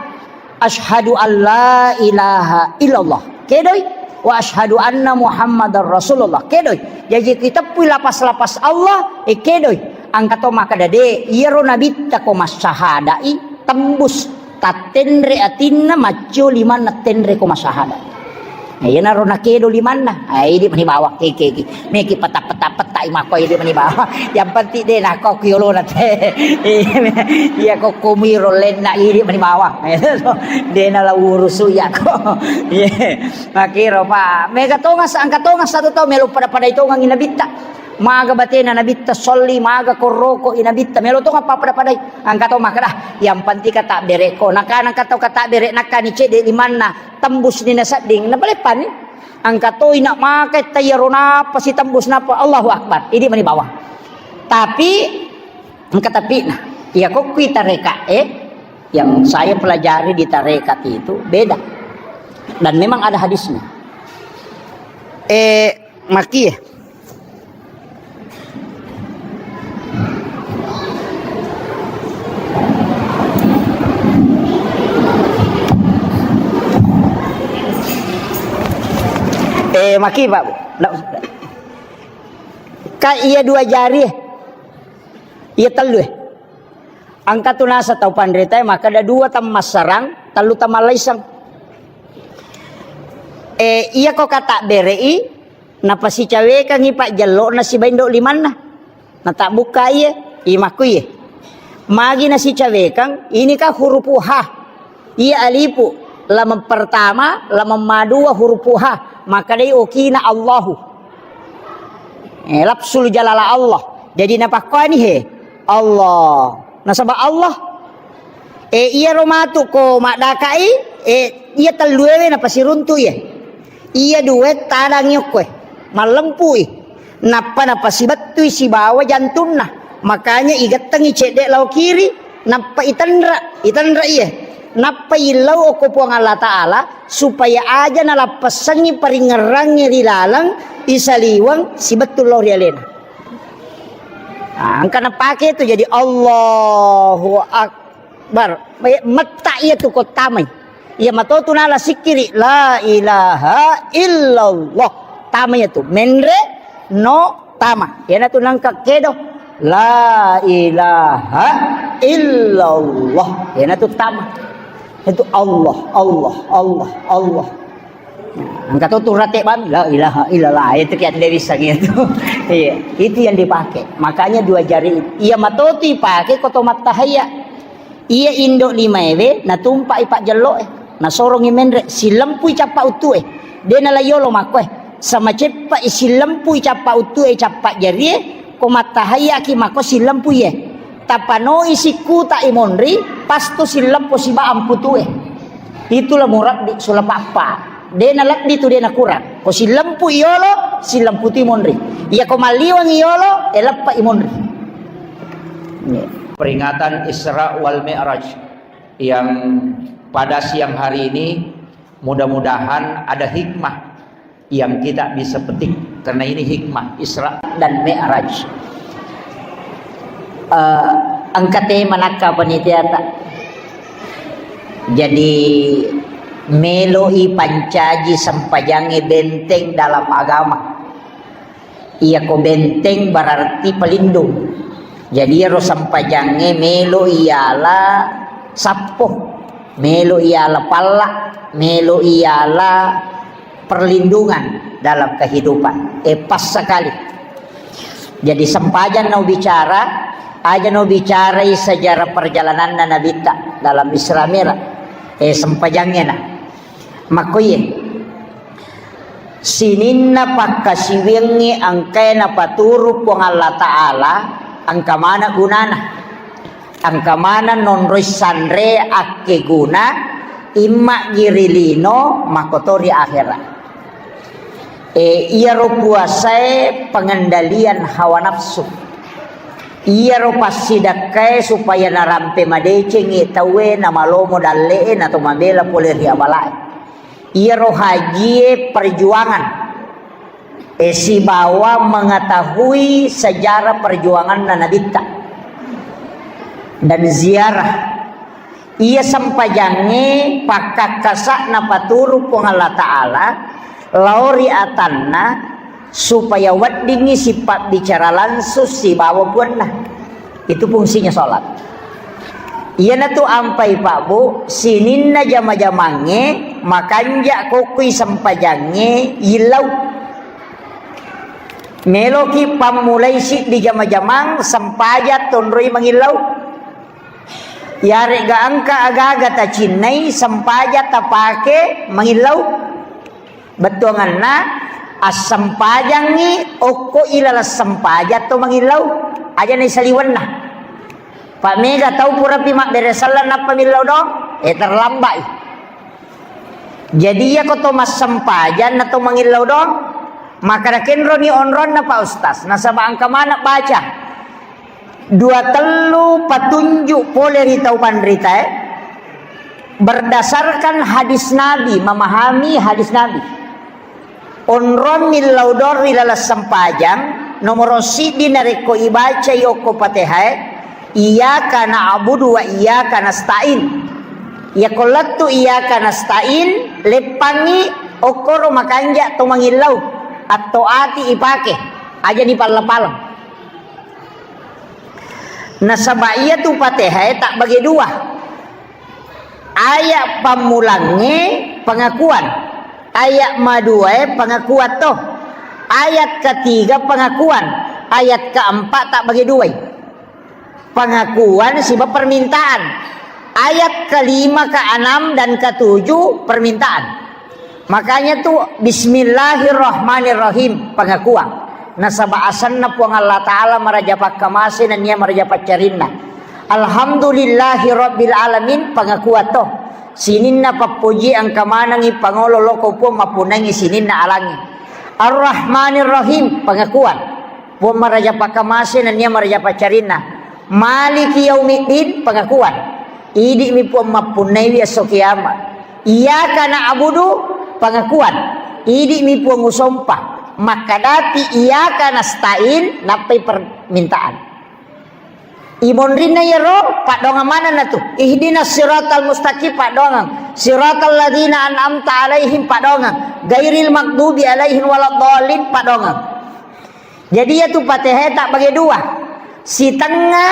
Asyhadu alla ilaha illallah. Kedoi, wa asyhadu anna Muhammadar Rasulullah. Kedoi. Jaji ku iteppui lapas-lapas Allah, e kedoi. Engka to makkada de, iyaro nabitta ko massahadai tembus. Tattenre atinna, maccio limanna tenre ko masahada. Nah, iyanaro nakedo limanna. Ah, idi mani bawang keke ki. Meki peta-peta-peta i makko idi mani bawang. Yang penting de nakko ku yolona te. Iya ko kumiro lenna idi mani bawang. De nala urusu iya ko. Iya. Makiro pa. Mega tongas angka tongas satu tau melo pada-pada itongang nabitta. Maga batena nabitta solli, maga korroko i nabitta, melo tong apa pada-padai. Angka to makkada, yang penting kata bereko. Nakana kata kata bere nakani cede limanna, tembus ni nasedding, napaleppani. Angka to ina maka tayaro napa si tembus napa, Allahu Akbar. Idi mani bawang. Tapi, angka tapi nah, iya kokku tareka, eh, yang saya pelajari di tarekat itu beda. Dan memang ada hadisnya. Eh, Maki. Eh, maki, Pak. Ndak, ka iya dua jari, eh. Iya tellu, eh. Angka tu nasa tau panrita, eh, makkada dua tammassarang, tellu tammallaisang. Eh, iya ko kata berei, napasicawekangngi pajjello'na sibawa indo limanna. Natabbukka iye, imakku iye. Magi nasicawekang, ini kan hurufu ha. Iya alifu, lameng pertama, lameng madua hurufu ha. Makkadai okina Allahu. Eh, lafzul jalala Allah. Jadi napakkuani he, Allah. Nasaba Allah. Eh, iyaro matu ko maddakai, eh, iya telluewe napasiruntu iye. Iya due tadangi okkoe, mallempui. Nappa napasibettui sibawa jantunna. Makanya igettengi cedde lao kiri, nappa itenra, itenra iye. Nappa illau okko Puang Allah Ta'ala supaya aja nalappessangngi paringngerrangnge ri laleng isaliweng sibettu lao ri alena. Ah, engka napake tu jadi Allahu Akbar. Metta iya tu ko tamai. Iya matotu nala sikkiri la ilaha illallah. Tamai iya tu. Menre no tama. Iyanatu nangka kedo. La ilaha illallah. Iyanatu tama. Itu Allah, Allah, Allah, Allah. Nah, engka to tu rate bami, la ilaha illallah. Itu kiat dia bisa gitu. Iya, itu yang dipakai. Makanya dua jari. Iya matotu ipake ko to mattahaya. Iya indo limaewe natumpai pajjelloe, nasorongi menre, sillempui cappa uttue. De nalayolo makkoe, sama ceppai sillempui cappa uttue, cappa jarie, ko mattahayaki makko sillempuie. Tapanoi sikkuta imonri, pasto sillempo siba amputue. Itulah murabbi sula pappa. De nalebbi tu de nakurang. Ko sillempu iyolo, sillempu tu imonri. Iya ko malliwang iyolo, eleppa imonri. Peringatan Isra wal Mi'raj yang pada siang hari ini, mudah-mudahan ada hikmah yang kita bisa petik, karena ini hikmah Isra dan Mi'raj. Eh, engka tema nakka panitiata. Jadi, meloi pancaji sempajangnge benteng dalam agama. Iyako benteng berarti pelindung. Jadi iyaro sempajangnge melo iyala sappo, melo iyala palla, melo iyala perlindungan dalam kehidupan. Eh, pas sekali. Jadi sempajang nau bicara, aja nau bicarai sejarah perjalananna Nabitta dalam Isra Mi'raj. Eh, sempajangnge na. Makkoye. Sininna pakkasiwiangnge engkae napaturu Puang Allah Ta'ala, engka maneng gunana. Engka maneng nonroi sanre akkeguna, imma gi ri lino, makkoto ri akhera. E, iyaro puasae pengendalian hawa nafsu. Iyaro passidakkae supaya narampe madecengngi tauwe, namalomo dalle'e, nato mabela pole ri abalae. Iyaro hajie perjuangan, e, sibawa mengetahui sejarah perjuanganna Nabitta dan ziarah. Iya sempajangnge pakkakkasa napaturu Puang Allah Ta'ala lao ri atanna supaya weddingngi sipabbicara langsung sibawa Puanna. Itu fungsinya sholat. Iyanatu ampai Pak Bu, sininna jama-jamangnge makanja kokkui sempajangnge yillau. Meloki pammulai siddi jama-jamang sempajang tonroi mangillau. Yaregga engka agaga tacinnai sempajang tapake mangillau. Bettuanganna, assempajangngi okko ilaleng sempajang to mangillau, aja naisaliwenna. Pak mega tau purapi mabbere selleng nappa millau dong, eh, terlambai. Jadi iyako to massempajang na to mangillau dong, maka nakenroni onronna Pak Ustaz, nasaba engka maneng baca. Dua tellu patunjuk pole ri tau panritae, berdasarkan hadis Nabi, memahami hadis Nabi. Onrong millau dong ri laleng sempajang, nomoro siddi narekko ibacai okko Fatihah, iyyaka na'budu wa iyyaka nasta'in. Iyako lettu iyyaka nasta'in, leppangngi okkoro makanja to mangillau, atto ati ipake, aja dipalla-paleng. Nasaba iyatu Fatihah e tabbage dua. Ayat pammulangnge pengakuan, ayat maduae pengakuan to. Ayat ketiga pengakuan, ayat keempat tabbage duai. Pengakuan siba permintaan. Ayat kelima, keenam, dan ketujuh permintaan. Makanya tu, "Bismillahirrahmanirrahim", pengakuan. Nasaba asenna Puang Allah Ta'ala maraja pakkamase nennia maraja paccarinna. "Alhamdulillahi rabbil alamin", pengakuan to. Sininna pappoji engka manengi pangolo loko Puang mappunnangi sininna alangi. "Arrahmanirrahim", pengakuan. Puang maraja pakkamase nennia maraja paccarinna. "Maliki yaumiddin", pengakuan. Idi'mi Puang mappunnaiwi esso kiama. Iyyaka na'budu, pengakuan. Idi'mi Puang usompa. Makkadapi iyyaka nasta'in, nappai permintaan. Imonrinna iyaro, paddoangeng manenna tu. Ihdinas siratal mustaqim, paddoangeng. Siratal ladzina an'amta alaihim, paddoangeng. Ghairil maghdubi alaihim waladdallin, paddoangeng. Jadi, iyatu Fatihah tabbage dua. Sitengnga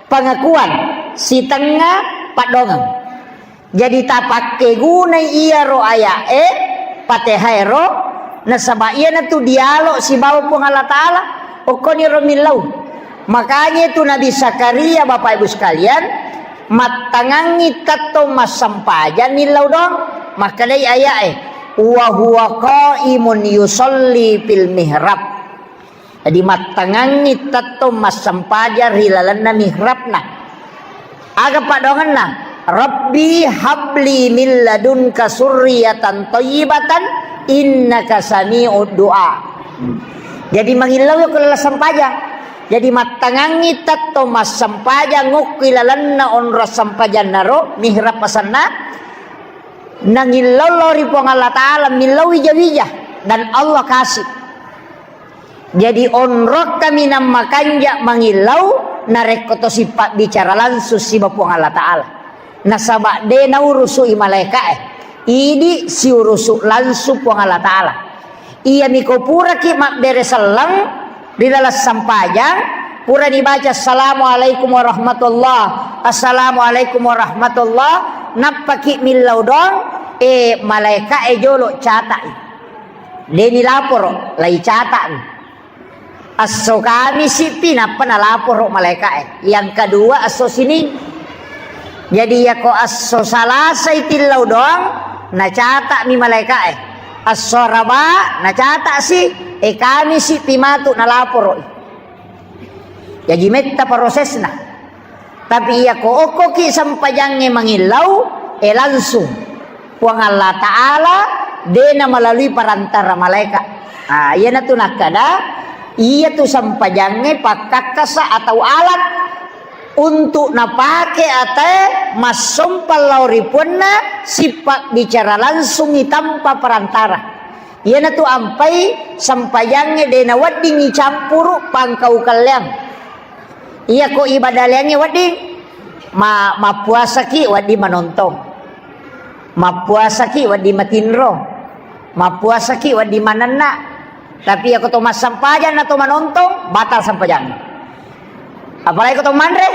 pengakuan, sitengnga paddoangeng. Jadi, tapakkegunai iyaro aya'e, Fatihah ero, nasaba iyanatu dialog sibawa Puang Allah Ta'ala. Okkoniro millau. Makanya itu Nabi Zakaria, Bapak Ibu sekalian, mattangangngi tettong massempajang millau doang. Makkedai aya'e, "Wa huwa qaimun yusalli fil mihrab." Jadi, mattangangngi tettong massempajang ri lalenna mihrabna. Aga paddoangenna? "Rabbi habli min ladunka surriyatan thayyibatan innaka sami'ud du'a." Jadi, mangillau ko laleng sempajang. Jadi, mattangangngi tettong massempajang okko i lalenna onrong sempajannaro, mihrab asenna, nangillau lao ri Puang Allah Ta'ala, millau wija-wija, dan Allah kasih. Jadi, onrong kaminang makanja mangillau, narekko to sipabbicara langsung siba Puang Allah Ta'ala. Nasaba de naurusu'i malaeka'e. Idi siurusu langsung Puang Allah Ta'ala. Iyami ko puraki mabbere selleng ri laleng sampajang, purani baca, "Assalamualaikum warahmatullah, assalamualaikum warahmatullah," nappaki millau doang, e, malaeka'e jolo cata'i. Deni laporo, lai cata'ni. Esso Kamisi pi nappa nalaporo malaeka'e. Yang kedua esso Sining. Jadi, yako esso Salasai tillau doang, nacata'mi malaeka'e. Esso Araba, nacata'si, e, Kamisi pi matu nalaporo'i. Jaji metta prosesna. Tapi iyako okkoki sempajangnge mangillau, e, langsung. Puang Allah Ta'ala de namalalui perantara malaeka. Ah, iyanatu nakkada, iyatu sempajangnge pakkakkasa atau alat untuk napake atae massompa lao ri puanna, sipabbicara langsungi tanpa perantara. Iyanatu ampai sempajangnge de naweddingi campuru pangkau kelleang. Iyako ibadah leangnge wedding, ma-, mappuasaki wedding manontong. Mappuasaki wedding matinro. Mappuasaki wedding manenna. Tapi iyako to massempajang na to manontong, batal sempajang. Apalagi ko to manre.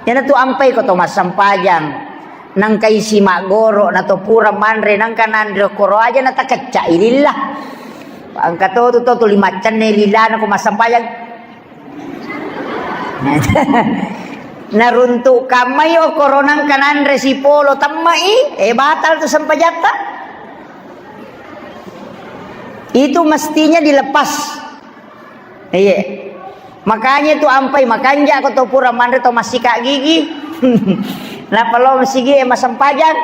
Iyanatu ampai ko to massempajang. Nangka isi maggoro na to pura manre, nangka nanre koro aja na takecca ilillah. Engka to tu to tuli maccenne lilana ko massempajang. Naruntuk kammai okoro nangka nanre sipolo temmai, e, batal tu sempajatta. Itu mestinya dilepas. Iya. Makanya tu ampai makanja ko to pura manre to massika gigi. Nappa lo masigi e massempajang.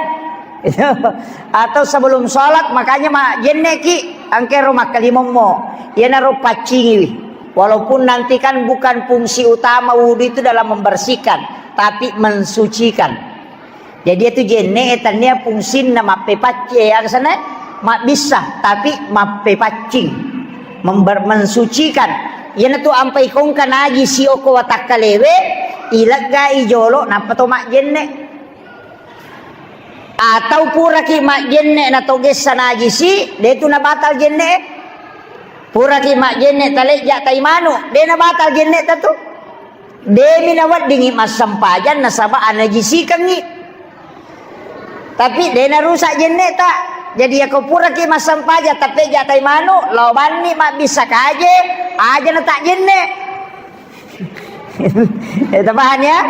Atau sebelum sholat, makanya ma jenne ki, angkero makkalimommo. Iyanaro paccingiwi. Walaupun nanti kan bukan fungsi utama wudhu itu dalam membersihkan, tapi mensucikan. Jadi itu jenne e tania fungsinna mappepaccing, e, aga sana mabbissa, tapi mappepaccing, member-, mensucikan. Iyanatu ampai kongka najisi oko watakkalewe, ileggai jolo, nappa to majjenne. Atau puraki majjenne na to gessa najisi, de tu nabatal jenne. Puraki majjenne talejja tai manu, de nabatal jenne ta tu. Demi naweddingi massempajang nasaba anajisikengngi. Tapi de narusak jenneta. Jadi yako puraki massempajang tapejja tai manu, lao banni mabbissa kaje, aja na tak jenne. Eh, tapahani ya?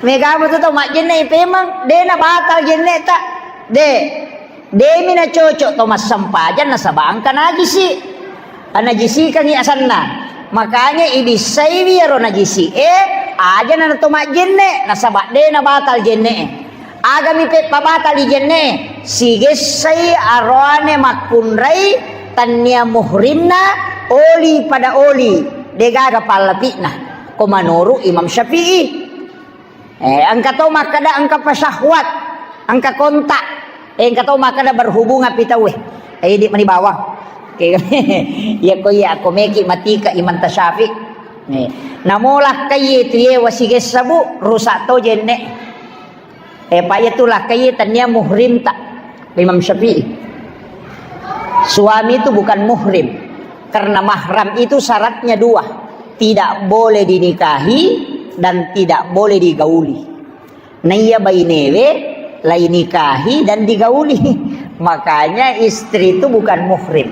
Mega betul to majjenne ipemang, de na batal jenneta. De. Demi na cocok to massempajang nasaba engka najisi. Anajisikangngi asanna. Makanya ibissaiwi iyaro najisi e, aja na to majjenne, nasaba de na batal jenne e. Agami peppa batal jenne e, sigessai aroane makkunrai tannia muhrimna oli pada oli, degaga pallapi'na. Ko manuru Imam Syafi'i. Eh, engka to makkeda engka pasyahwat, engka kontak. Eh, engka to makkeda berhubungan pi tauwe. Eh, idi mani bawang. Oke. Iya ko iya ko meki matika Imam Tasyafi. Eh, namola kaiye tu ye wasigessa bu, rusak to jenne. Eh, pa iya tu lakaiye tania muhrim ta. Imam Syafi'i. Suami itu bukan muhrim. Karena mahram itu syaratnya dua. Tidak boleh dinikahi dan tidak boleh digauli. Naiya bainewe lainikahi dan digauli. Makanya istri itu bukan muhrim.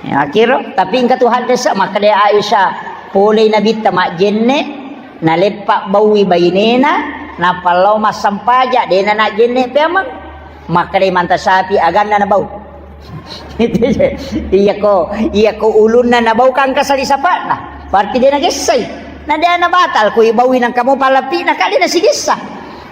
Ya, akhir, tapi engka tu hadis, makkeda Aisyah, polei Nabitta majjenne, naleppa baui bainena, nappa lao massampaja, dena najjenne peameng. Makkeda Imam Tasyafi aganna nabau. Iya ko, iya ko ulunna nabau kangka sali sapa'na. Berarti dena gessai. Na dena batal kui baui nangka mo palapi'na ka dena sigessa.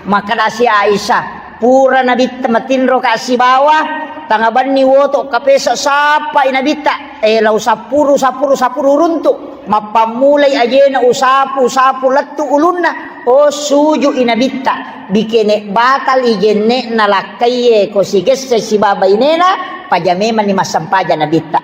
Makkeda si Aisyah, pura Nabitta matinro ka sibawa, tanga banni woto kapesa sappai Nabitta. Eh, lau sappuru, sappuru, sappuru runtu. Mappammulai ajena usapu, usapu lettu ulunna. Oh, suju i Nabitta. Bikene batal i jenne'na lakkaiye ko sigesse sibawa bainena, paja memanni massampaja Nabitta.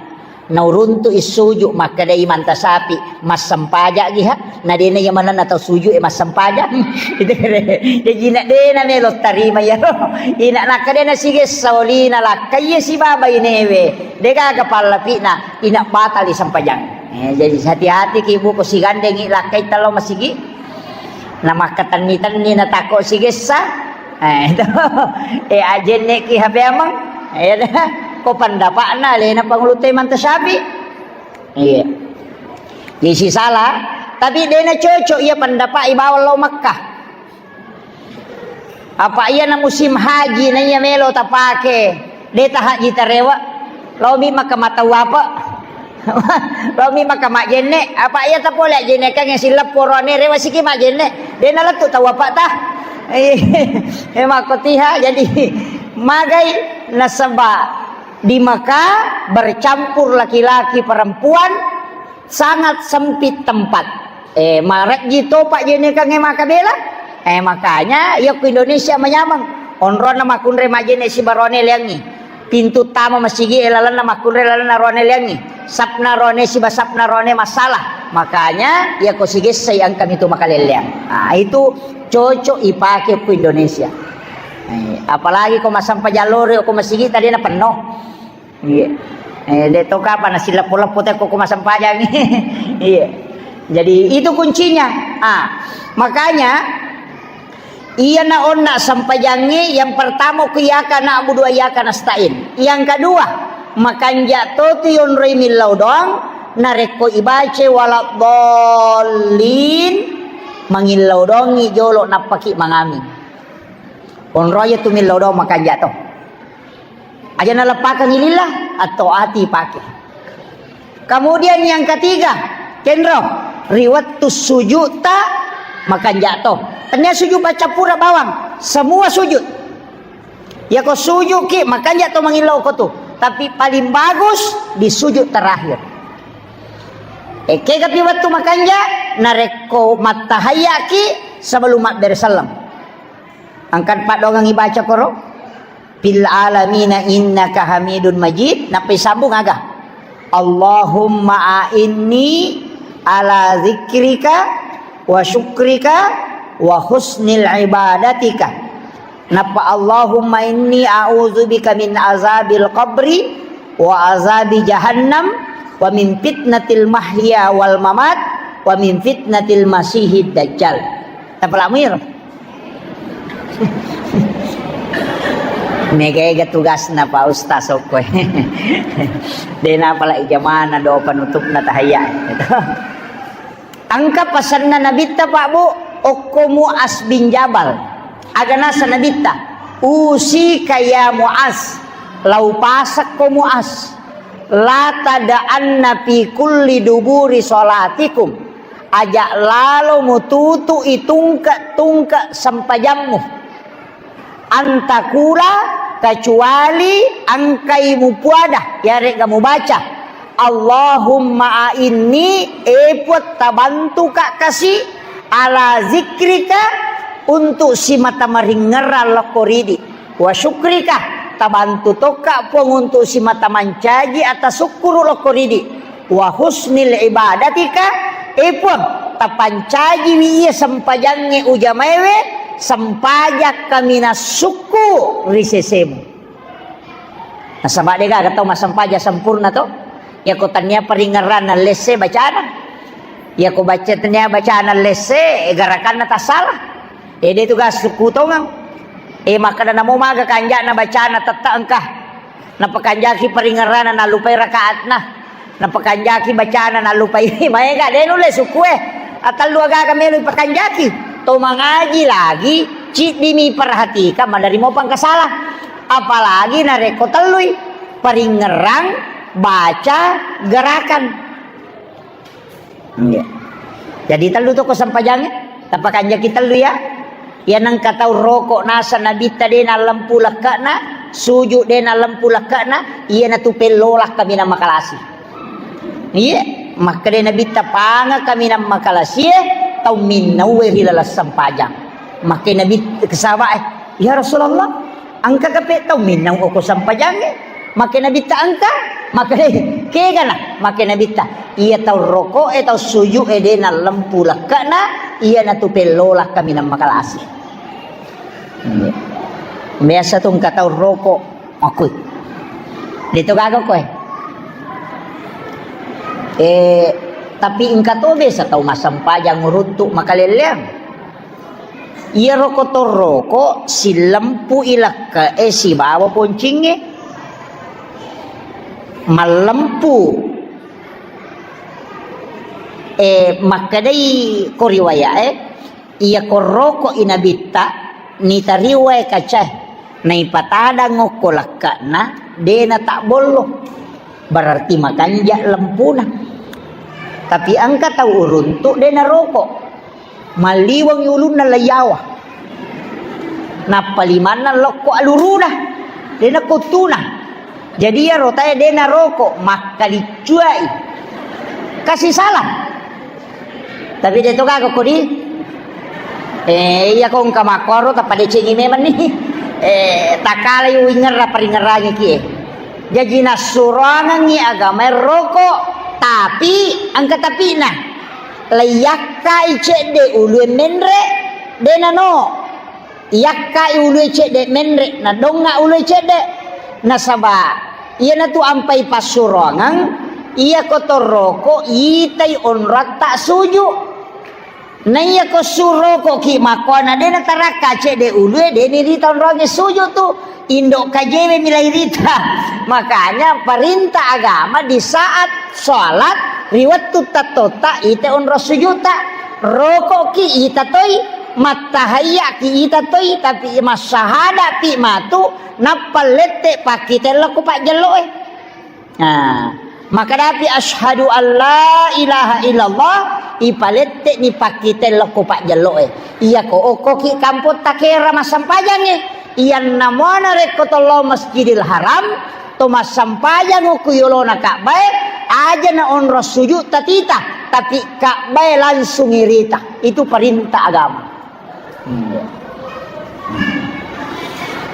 Nauruntu i suju, makkeda Imam Tasyafi, massampaja gi ha. Na dena iya manenna tau suju e massampaja. Itu kere. Jaji ina dena melo tarima iyaro. Ina nakkeda na sigessa olina lakkaiye sibawa bainewe. Degaga pallapi'na, ina batali sampajang. Eh, jadi hati-hati ki bu ko sigandengi lakkai talo masigi. Na makkatenni-tenni na tako sigessa. Eh, itu. Eh, ajenne ki hape amang. Eh, ko pendapatna lena pangulu te Imam Tasyafi. Iya. Jadi sisala, tapi dena cocok iya pendapat ibawa lo Makkah. Apa iya na musim haji na iya melo tapake, de ta haji tarewa, laomi maka matau apa? Laomi maka majenne, apa iya tapole ajenne kan yang silap porone rewa siki majenne, de na lettu tau apa ta? Eh, eh, makkotiha, jadi magai nasaba di Mekah bercampur laki-laki perempuan, sangat sempit tempat. Eh, marejji to pajjenekangnge makkabela. Eh, makanya iya ku Indonesia manyameng. Onronna makkunrai majjene siba rone leangngi. Pintu tama masigi e lalenna makkunrai lalenna rone leangngi. Sapna rone siba sapna rone masalah. Makanya iya ko sigessai engka mitu makalelleang. Nah, itu cocok ipake ku Indonesia. Eh, apalagi ko masampajang lori ko masigi tadi na penno. Iya. Eh, de to kapa nasi leppo-leppo te ko massampajang. Iya. Jadi itu kuncinya. Ah, makanya iya na onna sampajangnge yang pertama ku iyyaka na'budu wa iyyaka nasta'in. Yang kedua, makanja to tu yonroi millau doang narekko ibace waladdallin mangillau doangngi jolo nappaki mangami. Onroye tu millau doang makanja to. Aja naleppakeng lillah, atau ati pake. Kemudian yang ketiga, kenro, ri wettu sujud ta makanja to. Tanya sujud baca pura bawang, semua sujud. Ya ko sujud ki makanja to mangillau ko tu. Tapi paling bagus di sujud terakhir. Ekega pi wettu makanja, narekko mattahayya ki sebelum mabbere sallam. Angkat paddoangang ibaca koro. Fil alamina innaka hamidun majid. Nappa isambung aga. Allahumma a'inni ala zikrika wa syukrika wa husnil ibadatika. Nappa Allahumma inni a'udzubika min azabil qabri wa azabi jahannam wa min fitnatil mahya wal mamat wa min fitnatil masihid dajjal. Tapalamuir. Mega-ega tugasna Pak Ustaz okko. Dena pala ijamana do penutupna tahayya. Engka pasenna Nabitta, Pak, Bu, okko Muaz bin Jabal. Aga naseng Nabitta, "Usika ya Muaz, lau pasekko Muaz, la tada'anna fi kulli duburi salatikum." Aja lalo mututu'i tungke-tungke sempajammu. Antakula, kecuali engkai mupuada, yarega mubaca, "Allahumma a'inni, e Puang, tabantuka kasi, Ala zikrika, untuk simata maringngerang lokko ridi. Wa syukrika, tabantu tokka Puang untuk simata mancaji atasukkuru lokko ridi. Wa husnil ibadatika, e Puang, tapancajiwi iya sempajangnge ujamaewe, sempajang kaminang sukku ri sesemu. Nasaba de gaga tau massempajang sempurna to. Yako tania paringngerang nallesse bacana. Yako baca tania bacana lesse, garakanna tassala. Ede tu ga sukku tongeng. E, makkeda namo maga kanja'na bacana tetta engka. Napakanjaki paringngerana nallupai rakaatna. Napakanjaki bacana nallupai. Maega de nulle sukku e. Atellu agaga melo ipakanjaki. To mangaji lagi, ciddimi perhatikang, maderri mo pangkasala. Apalagi narekko tellui, paringngerang, baca, gerakan. Iya. Jadi tellu to ko sempajangnge, tapakanjaki tellu ya. Iya nengka tau roko nasa nabitta de nallempu lekke'na, suju de nallempu lekke'na, iya natu pellola kaminang makalasi. Iya, makkeda nabitta panga kaminang makalasie, tau minnaue ri laleng sempajang. Makkeda nabi ke sahabat e, "Ya Rasulullah, engka kape tau minnau oko sempajangnge?" Makkeda nabitta engka, makkeda kegana, makkeda nabitta, iya tau roko e, tau suju e de nallempu lekke'na, iya natu pellola kaminang makalasi. Iya. Biasa tu engka tau roko, makui. De to gaga koe. Eh, tapi engka to biasa tau massempajang uruntu makalelleang. Iyaro kotorroko sillempu ilekke'e sibawa poncingnge. Mallempu, eh, makkedai ko riwaya'e, iya korroko inabitta, nitariwae kacae, naipatadang okko lekke'na, de natabbollo. Berarti makanja lempuna. Tapi engka tau uruntu de naroko. Malliweng ulunna laiyawa. Nappa limanna lokko aluruna. De nakuttuna. Jadi iyaro tae de naroko, makkaliccuai. Kasi salah. Tapi de to gaga kodi. Eh, iya ko engka makkoro tappa decengi memang ni. Eh, takalai uwingerra paringerrangi kie. Jaji nassuroangengngi agamae roko, tapi engka tapina. Laiyakkai cedde ulue menre, de nano. Iyakkai ulue cedde menre, nadonga ulue cedde. Nasaba iyanatu ampai passuroangeng, iyako torroko itai onroatta suju. Naiyako surokoki makkuana de natarakka cedde ulue, de nirita onroangnge suju tu. Indo kajewe milai rita. Makanya perintah agama di saat sholat, ri wettu tattotta, ite onro sujutta, rokoki ita toi, mattahayyaki ita toi, tapi massahadapi matu, nappa lette pakkite lokko pajjelloe. Nah, makadapi asyhadu alla ilaha illallah, ipalette ni pakkite lokko pajjelloe. Iyako okkoki kampotta kera massempajangnge. Iyanna muana rekko tollo Masjidil Haram, to massampajang okko yolona Ka'bae, aja na onro sujud tatita, tapi Ka'bae langsung irita. Itu perintah agama.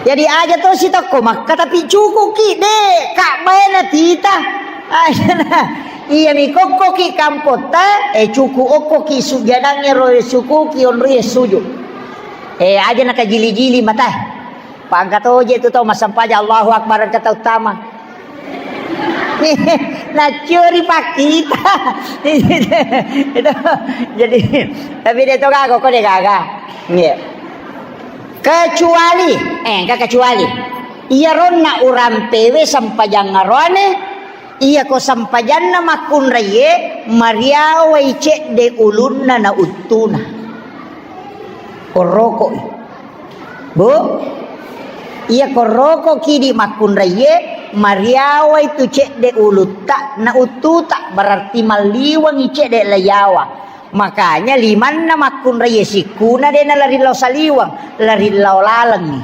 Jadi aja to sitokko Makka, tapi cukuki de Ka'bae na tita. Aja na, iya mi kokkoki kampotta, eh, cuku okkoki sujadang ero sukuki onri sujud. Eh, aja na kajili-jili mata. Pangka toje tu tau massampaja Allahu Akbar engka tau tama. Naccuri pakkita. Itu. Jadi, tapi de to gaga, ko de gaga. Nggih. Kecuali, eh, engka kecuali. Iyaronna urampewe sampajang aroane, iyako sampajanna makkunraiye, mariawai cedde ulunna na uttuna. Korrokoi. Bu, iya korroko kidi makkunraiye, mariawai tu cedde ulutta na uttuta, berarti malliwengi cedde layawa. Makanya limanna makkunraiye sikkuna de nalari lao saliweng, lari lao lalengngi.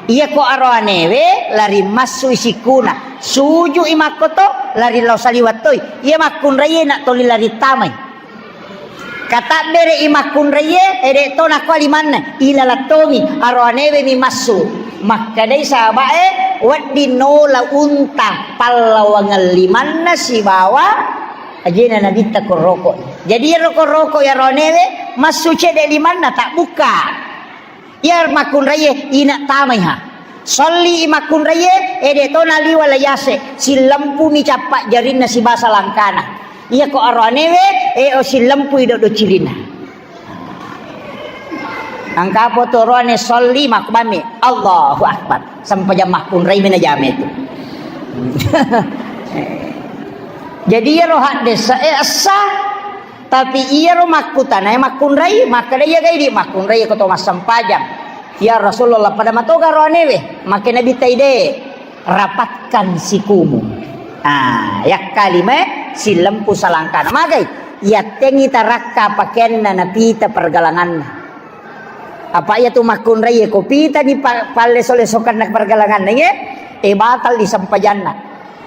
Iya ko aroanewe lari massui sikkuna, sujui makkoto, lari lao saliweng toi. Iya makkunraiye na toli lari tamai. Katabbere'i makkunraié, e, de' to nakko limanna, ilalattongi, aroanewe mi massu. Makkedai sahaba'e, wedding nola unta pallawangeng limanna sibawa ajena nabitta koroko. Jadi iyaro koroko aroanewe, massu cedde limanna, tabbukka. Iya makkunraié, ina tamaiha. Solli makkunraié, e, de' to naliwa layase, sillempumi cappa jarinna sibasa langkana. Iya ko aroanewe, e, o sillempui doddo cirinna. Engka po tu aroane solli makkubammi, Allahu Akbar. Sempajang makkunrai mi najama itu. Jadi iyaro haddesa, e, essa. Tapi iyaro makkutanae makkunrai, makkeda iya gai di makkunrai ko to massempajang. Ya Rasulullah, pada matoga aroanewe, makkeda Nabitta de', rapatkan sikumu. Ah, yakkalima sillempu salangkana. Magai, yattengi tarakka pakeanna napita pergalanganna. Apa iya tu makkunrai ko pita di pa-, palleso-lesokanna pergalanganna, ye? E, batal di sempajanna.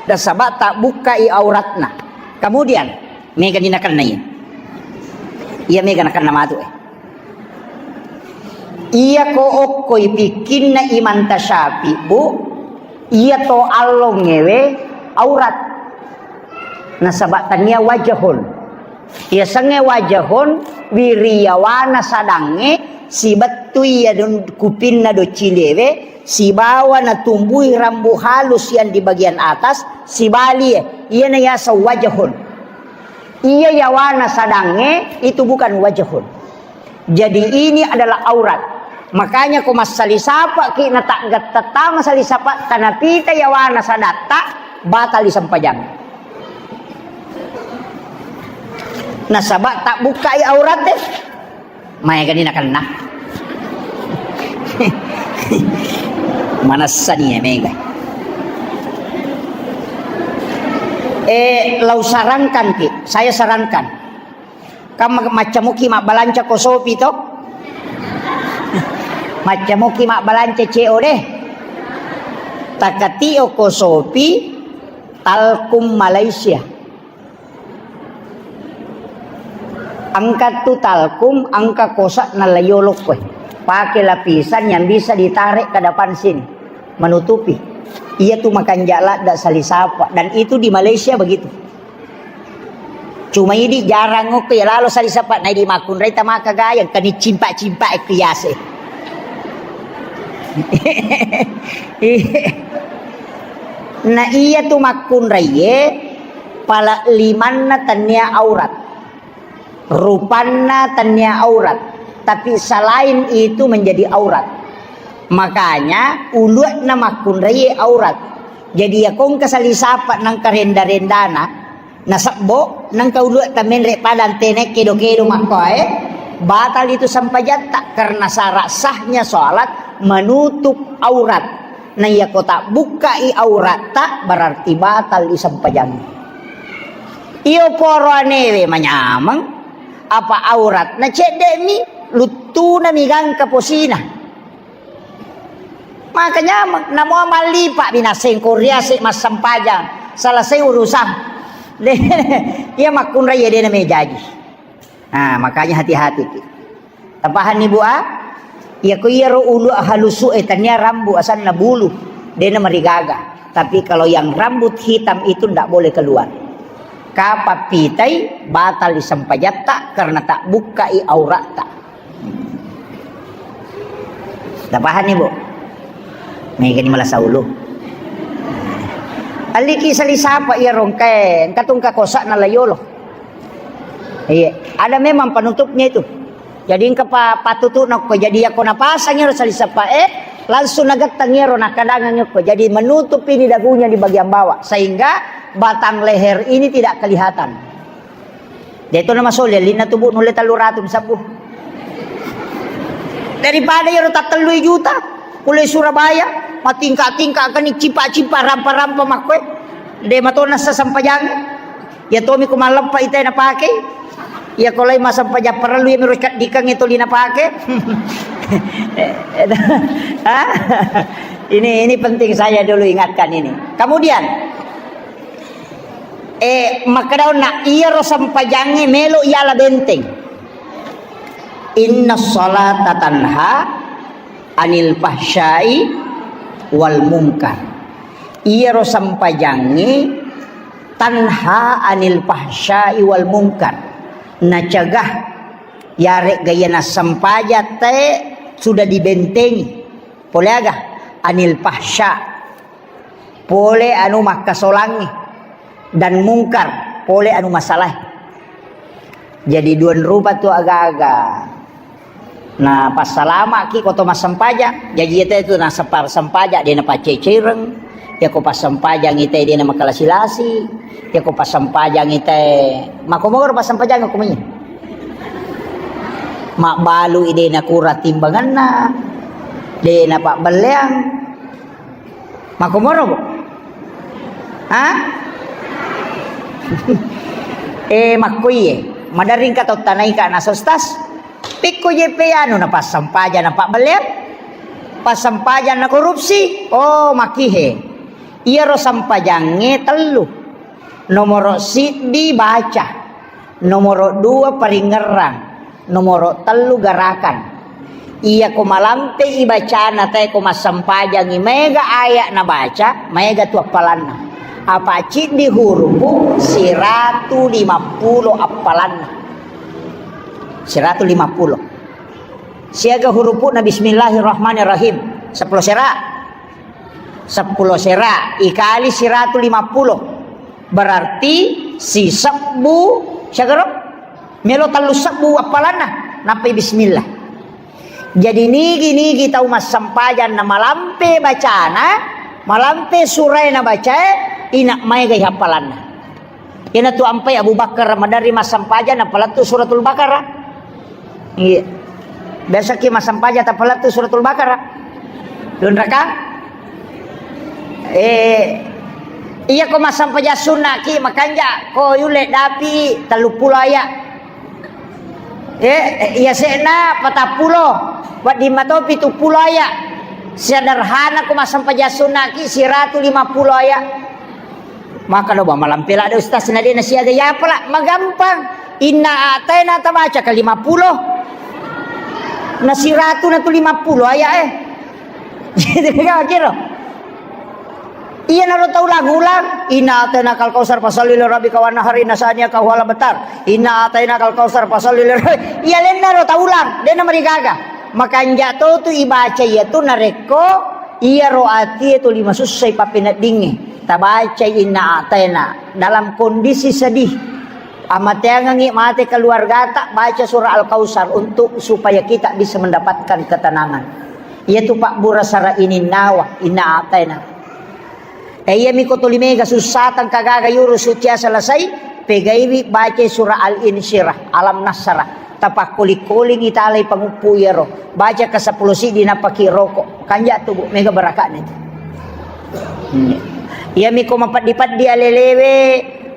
Nasaba tabbukkai auratna. Kemudian, Mega ni nakennai. Iya mega nakenna matu, e. Iya ko okkoi pikkinna Imam Tasyafi, Bu, iya to allongewe aurat. Nasaba tania wajahun. Iya sange wajahun, wiriyawana sadangnge, sibettu iya dun-, kupinna docilewe, sibawa natumbui rambu halus yang di bagian atas, sibalie, iyana yaseng wajahun. Iya yawana sadangnge itu bukan wajahun. Jadi ini adalah aurat. Makanya ko massali sapaki na taggatta tama sali sapa tanapita yawana sadatta, batal disempajang. Nasaba tabbukkai aurat, e. Maega ni nakenna. Manessani ya mega. Eh, lau sarankan ki, saya sarankan. Kam ma-, maccamuki mabbalanca ko Sopi to? Maccamuki mabbalanca C O D. Takatio ko Sopi, Talkum Malaysia. Engka tu Talkum, engka kosa na layolok koe. Pakai lapisan yang bisa ditarik ke depan sini, menutupi. Iya tu makanja ladda sali sapa. Dan itu di Malaysia begitu. Cuma idi jarang okko ya lalo sali sapa, na idi makkunrai tamaka gayang, kani cimpak-cimpak ekko yase. Na iya tu makkunraiye, pala limanna tania aurat. Rupanna tania aurat. Tapi selain itu menjadi aurat. Makanya ulu'na makkunraiye aurat. Jadi ya kongka sali sapa nangka renda-rendana, nasebbo, nangka ulu'ta menre pada antene kedo-kedo makkoe, batal itu sempajatta karena syarat sahnya sholat menutup aurat. Na iya ko tabbukkai auratta, berarti batal i sempajang. Iyo poroanewe manyameng, apa auratna cedde'mi, luttunami gangka posina. Maka nyameng, namo mallipa binaseng ko riase massempajang, selesai urusan. De, iya makkunrai ya dena mejaji. Nah, makanya hati-hati ki. Tapahanni, Bu, a? Iya ko iyaro ulu halusu e tania rambu asanna bulu, dena marigaga. Tapi kalau yang rambut hitam itu ndak boleh keluar. Kapa pitai batal disempajatta karena tak bukkai auratta. Tapahanni, Bu? Megani malasa ulu. Alliki sali sapa iya rongkae, engka tungka kosa na layolo. Iya, ada memang penutupnya itu. Jadi engka pa-, patutu'na okko. Jadi yakko napasang ero sali sapa e, langsung nagettang ero nakadangang okko. Jadi menutup ini dagunya di bagian bawah sehingga batang leher ini tidak kelihatan. Deto na masoli alinna tubu nulle tellu ratu sabbu. Daripada ero tattellui juta, kulle Surabaya, matingka-tingka kani cipa-cipa rampa-rampa makkoe. De matona sasempajang. Iya tomi ko malleppa ita napake. Iya ko lai masempajang parellu iya miro caddikang itu lina pake. Hah? Ini, ini penting saya dulu ingatkan ini. Kemudian, eh, makkeda onna iyaro sempajangnge melo iala benteng. Inna salata tanha anil fahsyai wal munkar. Iyaro sempajangnge tanha anil fahsyai wal munkar. Nacegah, yaregga iya nassempajang te sudah dibentengi. Pole aga? Anil fahsya. Pole anu makkasolangngi. Dan mungkar, pole anu masalae. Jadi dua rupa tu aga-aga. Na passalamaki ko to massempajang. Jaji iyate tu na separ sempajang de na paccecereng. Yako passempajang ite de na makalasi-lasi. Yako passempajang ite makomoro passempajang ko mani. Mabbalu de na kura timbanganna. De na pabbelleang. Makkomoro, Bu? Ha? Eh, makkoiye. Madaring ka tau tanaika na sostas. Pikku je pe anu na passempajang na pabbelleang. Passempajang na korupsi. Oh, makihe. Iyaro sempajangnge tellu. Nomoro siddi baca. Nomoro dua paringerrang, nomoro tellu garakan. Iya ko malampe i bacana te ko massempajangi maega aya nabaca, maega tu appalanna. Apa ciddi hurupu siratu lima pulo appalanna. Siratu lima pulo. Siaga hurupu na bismillahirrahmanirrahim. Seppulo sera. Seppulo sera ikali siratu lima pulo. Berarti sisebbu, siagaro? Melo tellu sebbu appalanna, nappai bismillah. Jadi nigi-nigi tau massempajang na malampe bacana, malampe surae na bacae, ina maega i appalanna. Iyanatu ampai Abu Bakar maderri massempajang napalettu Suratul Baqarah. Iya. Biasaki massempajang tapalettu Suratul Baqarah. Dunraka? Eh, iya ko massempajang sunnaki makanja ko yulle dapi tellu pulo aya. Eh, iya se'na patappulo, wedding mato pitu pulo aya. Sederhana ko massempajang sunnaki siratu lima pulo aya. Maka lo ba malampe ladde ustaz na de na siaga yapala, magampang. Inna a'taina tabaca ka lima pulo. Na siratu na tu lima pulo aya eh. Jadi kira-kira. Iya naro tau ulang-ulang. Inna a'taina kal kausar fasalli li rabbika wanhar inna saniaka huwal abtar. Inna a'taina kal kausar fasalli li rabbi-, iya lenna ro tau ulang. De na marigaga. Makanja to tu ibaca iya tu narekko iyaro atie tuli masussai pappeneddingnge. Tabacai inna a'taina dalam kondisi sedih. Amateangengngi mate keluargata, baca surah Al-Kautsar untuk supaya kita bisa mendapatkan ketenangan. Iyatu pabbura sara ininnawa, inna a'taina. Eh, iyami ko tuli mega sussa tangka gaga yuru sucia selesai, pegaiwi baca surah Al-Insyirah, Alam Nasrah. Tapakkoling-kolingi talai panguppu iyaro. Baca ke seppulo siddi nappaki roko. Kanja tu, Bu, mega barakatna itu. Hmm. Iyami ko mapeddi-peddi alelewe,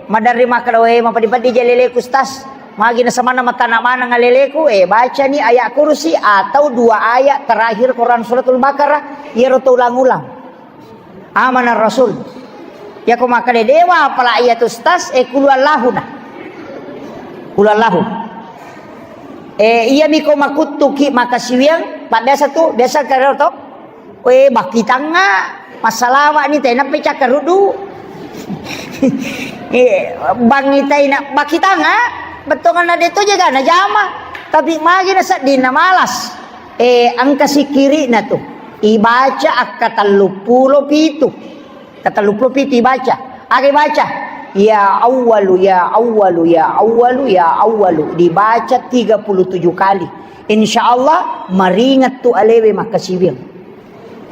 maderri makkeda, "We, mapeddi-peddi ja aleleku, Ustaz. Magi nasamanna matana maneng aleleku?" Eh, bacani ayat kursi atau dua ayat terakhir Quran Suratul Baqarah, iyaro to ulang-ulang. Amanar Rasul. Yako makkeda dewa apala iya tu Ustaz, eh, kulu Allahu na. Kulu Allahu. Eh, iyami ko makuttuki makasiwiang, pak biasa tu, biasa karo to. Eh, bakitanga, masalawani tena pecakkarudu. Eh, bangitaina bakitanga, bettonganna de to jaga na jama. Tapi magi na seddinna malas. Eh, engka sikkiri'na tu. Ibaca akka telluppulo pitu. Ka telluppulo pitu ibaca. Aga ibaca? Ya Awwalu, ya Awwalu, ya Awwalu, ya Awwalu. Dibaca tiga puluh tujuh kali. Insya Allah, maringet tu alewe makkasiwiang.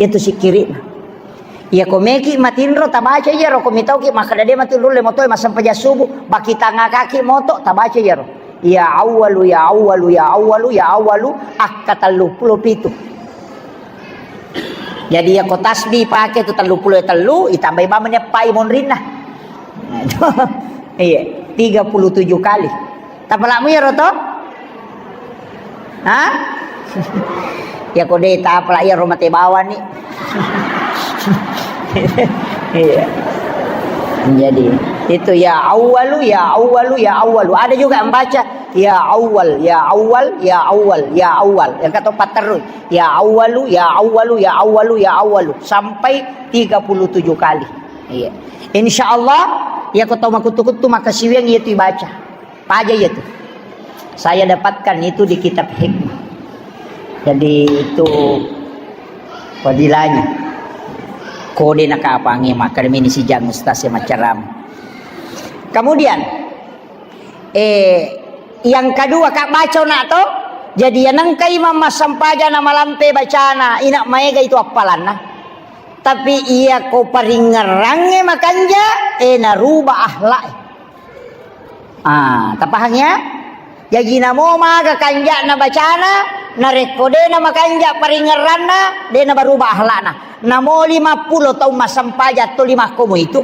Iyatu sikkiri'na. Iya ko meki matinro, tabaca iyaro, ko mitauki makkeda de matinro le motoe massempajang subuh, bakitangakaki moto, tabaca iyaro. Ya Awwalu, ya Awwalu, ya Awwalu, ya Awwalu, akka telluppulo pitu. Jadi, iya ko tasbih pake tu telluppulo tellu, itambai bawang meneppai monrinna. Iya, tiga puluh tujuh kali. Tapalamu iyaro to? Ha? Ya ko de tapala iyaro mate bawang ni. Iya. Jadi, itu ya Awwalu, ya Awwalu, ya Awwalu. Ada juga membaca Ya Awwal, ya Awwal, ya Awwal, ya Awwal. Yang kata patterru, ya Awwalu, ya Awwalu, ya Awwalu, ya Awwalu, sampai tiga puluh tujuh kali. Iya. Insya Allah, ya kau tahu makutu-kutu maka siweng itu dibaca. Paja itu. Saya dapatkan itu di kitab hikmah. Jadi itu fadilahnya. Kode nakapangi maka ini si jang ustaz yang macam. Kemudian, eh, yang kedua, kak baca nak to. Jadi yang nengka imam massampaja na malampe bacana, ina maega itu appalanna. Tapi iya ko paringngerangnge makanja, eh, naruba akhlak. Ah, tapahang ya? Jaji namo maga kanja'na bacana, narekko de na makanja paringngeranna, de na baruba akhlakna. Namo lima puluh taung massampaja to lima komo itu.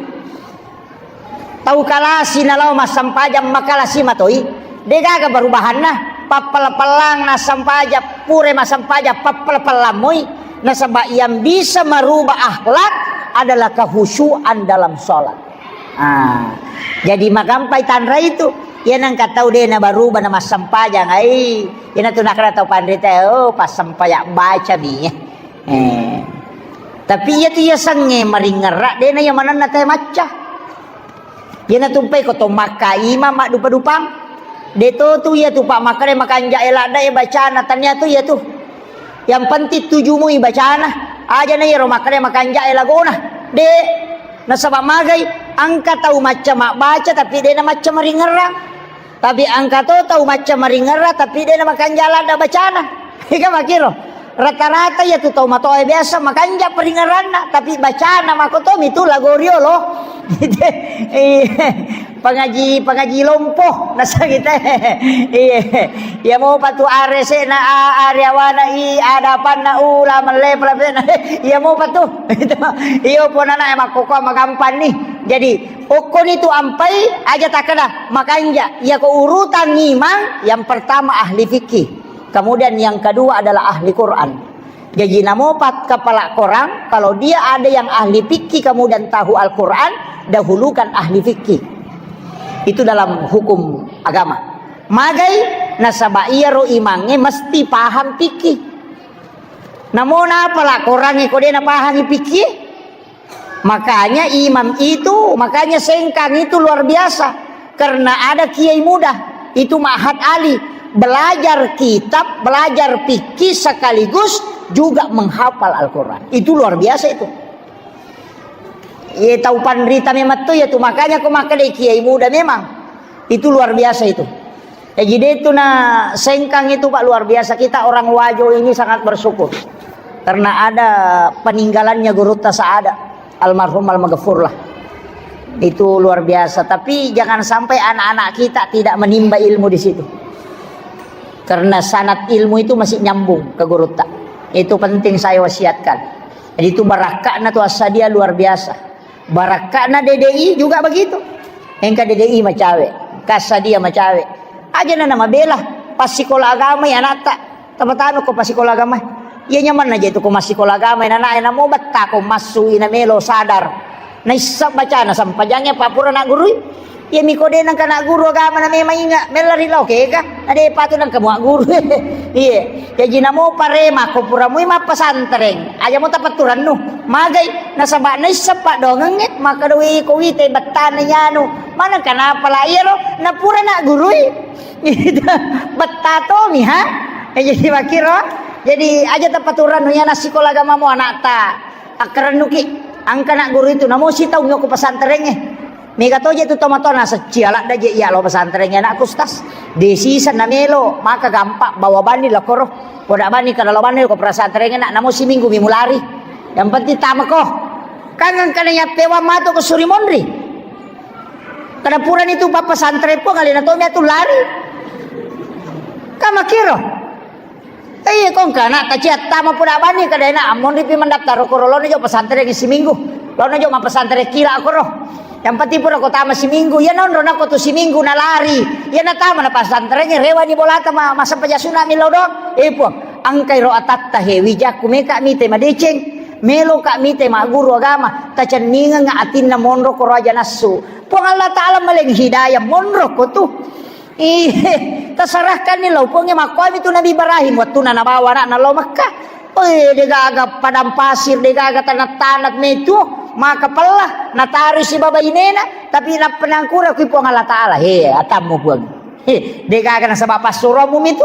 Tau kalasi nalao massampajang makalasi matoi. De gaga barubahanna. Pappala-pallang nassampaja, pure massampaja pappala-pallang moi. Nasaba yang bisa merubah akhlak adalah kehusuan dalam sholat. Ah, jadi magampai tanra itu. Iya nengka tau de na baruba na massampajang ai. Ina tu nakana tau panrita, oh, passampajang baca mi. Eh. Tapi iya tu iya sange maringerra de na iya manenna te macca. Iya na tumpai ko to makka imam maddupa-dupang. De to tu iya tu pak makkada makanja e ladda e bacana tania tu iya tu. Yang penting tuju mui bacana. Aja na iyaro makkada makanja e lagona. De. Nasaba magai angka tau macca mabbaca tapi de na macca maringerrang. Tapi angka to tau macca maringerra tapi de na makanja ladda bacana. Ega makiro. Rata-rata iya tu tau matoa biasa makanja paringerranna tapi bacana makotomi tu lagoriolo. Iya. Pangaji, pangaji lompo nasa kita. Iya. Iya mo patu are se na a-, are awana i adapanna ula melle pelapena. Iya mo patu. Iyo ponana e makkoko magampanni. Jadi okkoni tu ampai aja takkeda makanja. Iya ko urutan imang yang pertama ahli fikih. Kemudian yang kedua adalah ahli Quran. Jadi namopat kepala korang, kalau dia ada yang ahli fikih kemudian tahu Al-Quran, dahulukan ahli fikih. Itu dalam hukum agama. Magai nasaba iyaro imangnge mesti paham fikih. Namo napala korangnge ko de napahangi fikih? Makanya imam itu, makanya Sengkang itu luar biasa. Karena ada kiai muda, itu Ma'had Ali, belajar kitab, belajar fikih sekaligus juga menghafal Al-Quran. Itu luar biasa itu. Iya tau panrita memang tu ya tu, makanya ko makkeda kiai muda memang. Itu luar biasa itu. Jadi dia itu na Sengkang itu, Pak, luar biasa. Kita orang Wajo ini sangat bersyukur karena ada peninggalannya Gurutta Saada, almarhum almaghfurlah. Itu luar biasa. Tapi jangan sampai anak-anak kita tidak menimba ilmu di situ. Karena sanad ilmu itu masih nyambung ke Gurutta. Itu penting saya wasiatkan. Jadi itu barakatna tu assadia luar biasa. Barakka'na D D I juga begitu. Engka D D I macawe, kassa dia macawe. Aja na namabela passikola agama ya anatta. Tapatama ko passikola agama. Iya nyamanna je tu ko massikola agama, nana namo betta ko massu ina melo sadar. Naissa bacana sampajangnge papura na gurui. Iya miko de nangka na guru agama na memang inga mella ri lao kega. Ade patu nangka mua guru. Iya. Jaji namo parema ko pura mui mappasantreng. Aja mo tapatturannu. Magai nasaba naissa paddoangengnge makkeda, "Wé, ko wita bettana nyanu. Maneng kanapa la iyaro napura na gurui?" Betta tomi ha. Eh, jadi makkiro. Jadi aja tapaturannu iya nassikola agamamu anakta. Akkarennuki. Engka na guru itu namo sitaung yoko pesantrengnge. Mega toje tu tomatoa nasecci aladda je iya lo pesantrengnge anakku, Ustaz. De sisa namelo maka gampang bawa bani lokoro. Poda bani kada lo bani ko pesantrengnge nak namo siminggu mi mulari. Yang penting tamako. Kan engkana yappewang matu ko suri monri. Kada purani tu pappa santre pong alena tomi atu lari. Kamakiro. Iya kong kana taci attama poda bani kada ena ammonri pi mendaftar ko rolono jo pesantren siminggu. Lono jo ma pesantren kila koro. Yang penting pura ko tama siminggu. Ya nonro nako tu siminggu na lari. Ya na tama na pesantren rewa ni bolata ma masa pajasuna milo dong. Eh puang, angkai ro atatta he wijakku meka mite madeceng. Melo ka mite magguru agama, tacenningeng atinna monro ko raja nassu. Puang Allah Ta'ala maleng hidayah monro ko tu. Ih, tasarahkanni lao Puangnge. Makkuami tu Nabi Ibrahim, wettuna nabawa ana'na lao Mekkah. Oi, degaga padang pasir, degaga tanah-tanah metu, maka pella, natarui sibawa bainena, tapi nappa nangkura kui Puang Allah Ta'ala, he, atammu Puang. He, degaga nasaba passuromu mitu.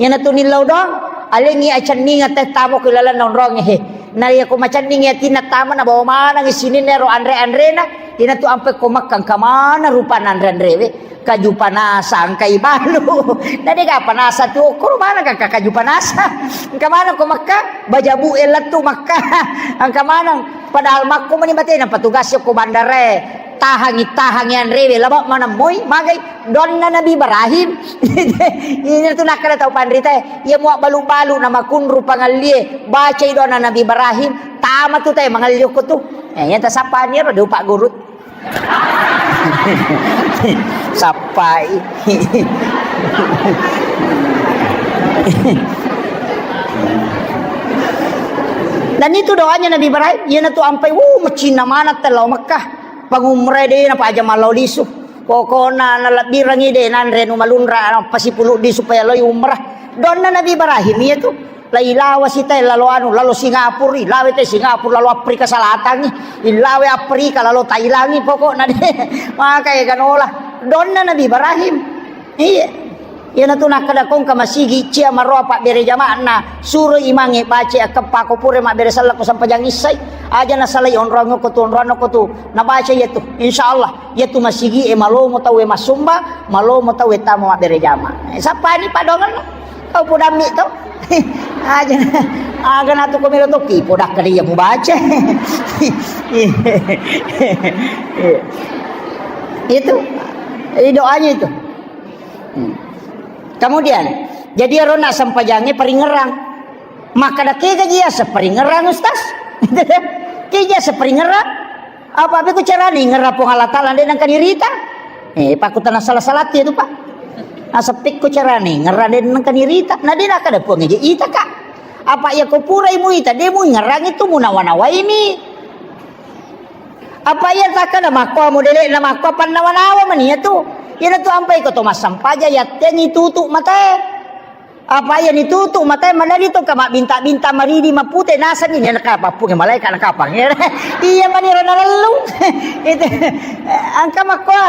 Iyanatu nillau doang, alengngi acenninga teh tamo ku ilalenna onrongnge, he. Na iya ko macenningi atinna tama nabawa maneng sininna ero anre-anrena, iyanatu ampe ko Mekkah engka maneng rupanna anre-anrewe. Kaju panasa, engka ibalu. Na dega panasa tu, okkoro maneng ka kaju panasa. Engka maneng ko Mekkah, bajabu e lettu Mekkah. Engka maneng, padahal makko mani batena patugasi ko bandarae. Tahangi, tahangi anrewe, laba maneng moi, magai donna Nabi Ibrahim. Ini tu nakkeda tau panrita, iya mua balu-balu na makunru pangallie, bacai donna Nabi Ibrahim, tama tu tae mangalli okko tu. Eh, iya tasappani ero, de upagguru. Sappai. Dan itu doanya Nabi Ibrahim, iyanatu ampai, wuh, macinna maneng tellao Mekkah. Pangumrai de napaja malao lisu. Pokokna nalebbirangi de nanre nu malunra, pasipuluddi supaya loi umrah. Donna Nabi Ibrahim iyatu. Lailawa sitae lalo anu, lalo Singapura, ilawe te Singapura, lalo Afrika Selatangngi, ilawe Afrika, lalo Thailangngi, pokokna de. Maka ega nola. Donna Nabi Ibrahim. Iya. Iyanatu nakkeda kongka masigi cia maroa pabbere jama'na, suro imangnge baca akkeppa ko pura mabbere sellekko sempajang issai. Aja nasalai onroang ko tu, onroang ko tu. Nabaca iyatu. Insyaallah. Iyatu masigi e malomo tau e massumba, malomo tau e tama mabbere jama. Eh, sappani padongenna. Kau podammi to. Aja, aga natu ko melo tokki, podakka dia mubaca. Itu. Eh, doanya itu. Hmm. Kemudian, jadi arona sempajangnge paringerang. Makkeda, "Kega ji yaseng paringerang, Ustaz?" Kega yaseng paringerang? Apa pekko carana ingerang Puang Allah Taala de nengka nirita? Eh, pakkutana salah-salah tu, Pak. Naseppi ko carana ingerang de nengka nirita. Na de nakkeda Puang eje ita, Kak. Apa iya ko purai muita, de muingerang itu munawa-nawaimi. Apa iya takkeda makko modele'na makko pannawa-nawa mani iyatu. Iyanatu ampai ko to massampaja yattengi tutu matae. Apa iya nitutu matae madadi to ka mabbinta-binta maridi mapute nasenni ni nakapa punge malaika nakapang. Iya mani rona lellung. Itu engka makko.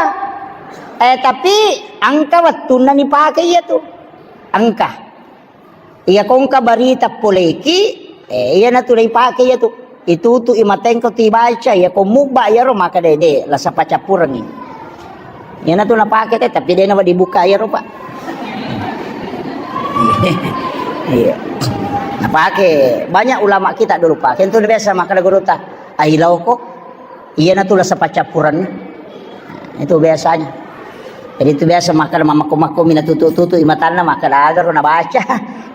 Eh, tapi engka wettunna nipake iyatu. Engka. Iya ko engka barita poleki, eh, iyanatu naipake iyatu. Itutu i matengko tu ibaca, iya ko mubba iyaro maka de, de, lasa pacappurengi. Iyanatu napake te, tapi de nawa dibuka iyaro, Pak. Iya. Napake banyak ulama kita dulu, Pak. Kentu biasa makkeda gurutta, "Ailauko." Iyanatu lasa paccappurenna. Itu biasanya. Jadi itu biasa makkeda mammakko-makko mina tutu-tutu imatanna makkeda agaro nabaca.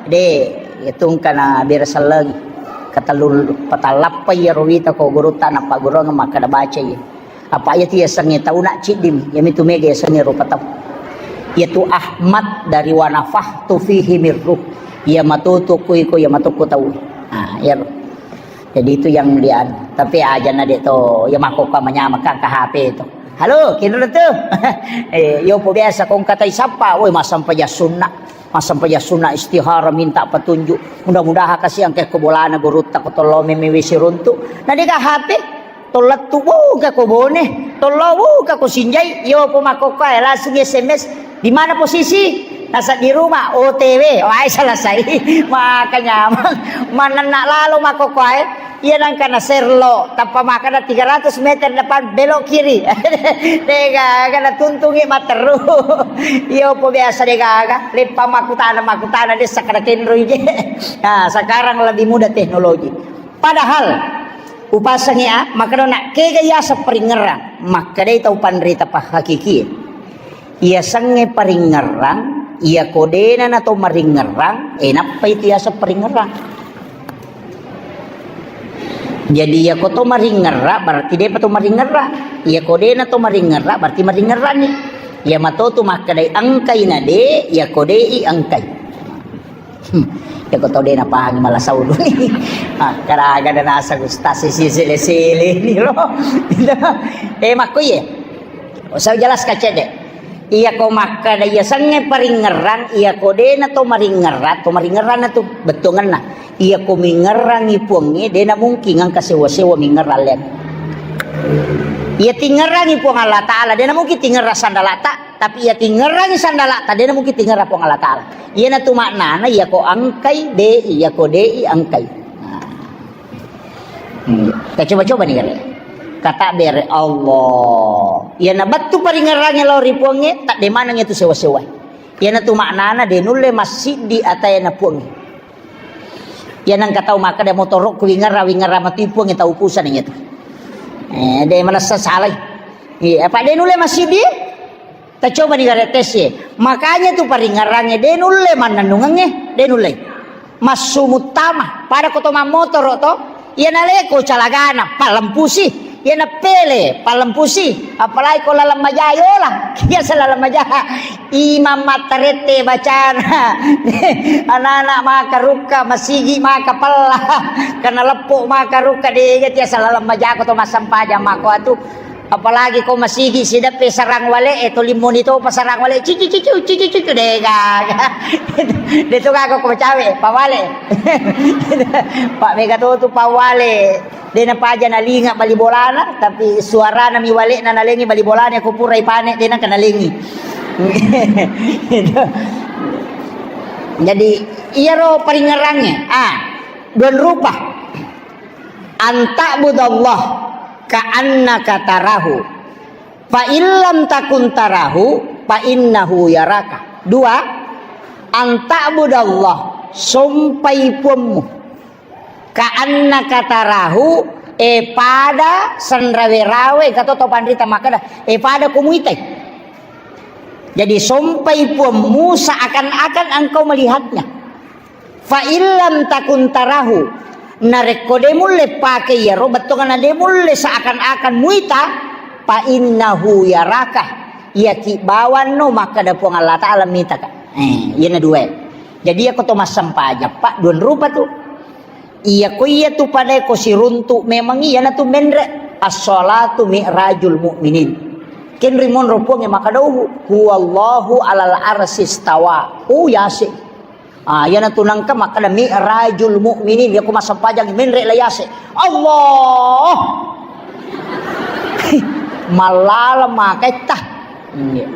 De, itu engka na bere sellengi. Ketellu patallappa iyaro wita ko gurutta nappa gurung makkeda baca iya. Apa iya tu yasengnge tau nak ciddim, yamitu mega yasengnge rupa tau. Iyatu Ahmad dari wa nafakhtu fihi min ruh. Iya matutu kui ko iya matuku tau. Ah, iya. Jadi itu yang dia, tapi aja na de to, ya makko ka manyama ka, ka H P to. "Halo, kinro tu?" Eh, yo po biasa kong katai sapa, woi, massampajang sunna. Massampajang sunna istihara minta petunjuk. Mudah-mudahan kasih angke ko bolana gurutta ko tollo meme wisi runtu. Na de ka H P, tollettu, wuh, ka ko bone, tollo, wuh, ka ko sinjai, yo po makko ka langsung S M S. Di mana posisi? Nasa di rumah, O T W. Wah, selesai. Maka nyamang. Manenna lalo makokoae. Iya nangka na serlo, tappa makada tiga ratus meter depan belok kiri. Dega, kana tuntungi matteru. Iyo po biasa degaga. Leppa makutana, makutana desa kada kenroi je. Nah, sekarang lebih mudah teknologi. Padahal upasangi a, makada nak kega yasa peringerang. Makadai tau panrita pahakikie. Iyasengnge paringngerrang, iyako dena nato maringngerrang, e nappai tu yaseng paringngerrang. Jadi iyako to maringngerrang, berarti depa to maringngerrang. Iyako dena to maringngerrang, berarti maringngerranni. Iya mato tu makkedai engkai na de, iyako de i engkai. Hmm. Yako tau de napahangi malasau duni. Ah, karaga da naseng ustaz sisi sele-sele ni lo. Eh, makko iye. Usah jelaskan cedde. Iyako makkada iya sengnge paringngerang, iyako dena to maringngerang, to maringngerang na tu bettuangenna. Iyako mingngerangi Puangnge, dena mungkin engka sewa-sewa mingngerang lian. Iya tingngerangi Puang Allah Ta'ala, dena mungkin tingngerang sandalata, tapi iya tingngerangi sandalata, dena mungkin tingngerang Puang Allah Ta'ala. Iyana tu maknana, iyako engkai, de'i, iyako de'i, engkai. Nah. Hmm. Kita coba-coba nih, kan? Kata bere Allah. Iyana bettu paringngerangi lao ri Puangnge, tak demaneng itu sewa-sewa. Iyana tu maknana, de nulle massiddi atayana Puangnge. Iya nengka tau makkeda, "Motorokku wingerra, wingerra matu Puang, tau urusan iya tu." Eh, de manessa salai. Iya, apa de nulle masidi? Ta coba digare tes ye. Makanya tu paringerangnge de nulle mannennungengnge, de nulle. Massu muttama, pada ko to mammotoro to, iya naleko calagana, pallempusi. Iya nappele, pallempusi, apalagi ko laleng maja yola. Biasa laleng maja. Imam mattarette bacana. Anak-anak maka rukka, masigi maka pella. Karena leppo maka rukka, dega tiasa laleng maja ko to massempajang mako atu. Apalagi ko masigi sideppe sarang wale, eh, to limmoni to pasarang wale, cici cici cici cici dega. De to gaga ko cawe, pawale. Pak mega to tu pawale. De napaja nalinga bali bolana, tapi suarana mi wale'na nalengi bali bolana, ko pura ipane de nengka nalengi. Gitu. Jadi, iyaro paringerangnge, ah, dua rupa. Anta'budallah ka'annaka tarahu. Fa illam takun tarahu, fa innahu yaraka. Dua, anta'budallah, sompai Puammu. Ka'annaka tarahu, e pada senrawe-rawe, kato to panrita makkeda, e pada ko muitai. Jadi sompai Puammu seakan-akan engkau melihatnya. Fa illam takun tarahu, narekko de mulle pake iyaro, bettuanna de mulle seakan-akan muita, fa innahu yaraka, iyaki bawanno makkeda Puang Allah Ta'ala mitaka. Eh, iyana dua. Jadi iyako to massempajang, Pak, dua rupa tu. Iyako iya tu pada ko siruntu memang iyanatu menre. As-salatu mi'rajul mu'minin. Kenri monro Puangnge makkadauhu, "Huwallahu alal arsy istawa." Oh, yase. Ah, iyanatu nengka makkada mi'rajul mu'minin. Iyako massempajang menre la yase. Allah. Mallala maketta. Iya.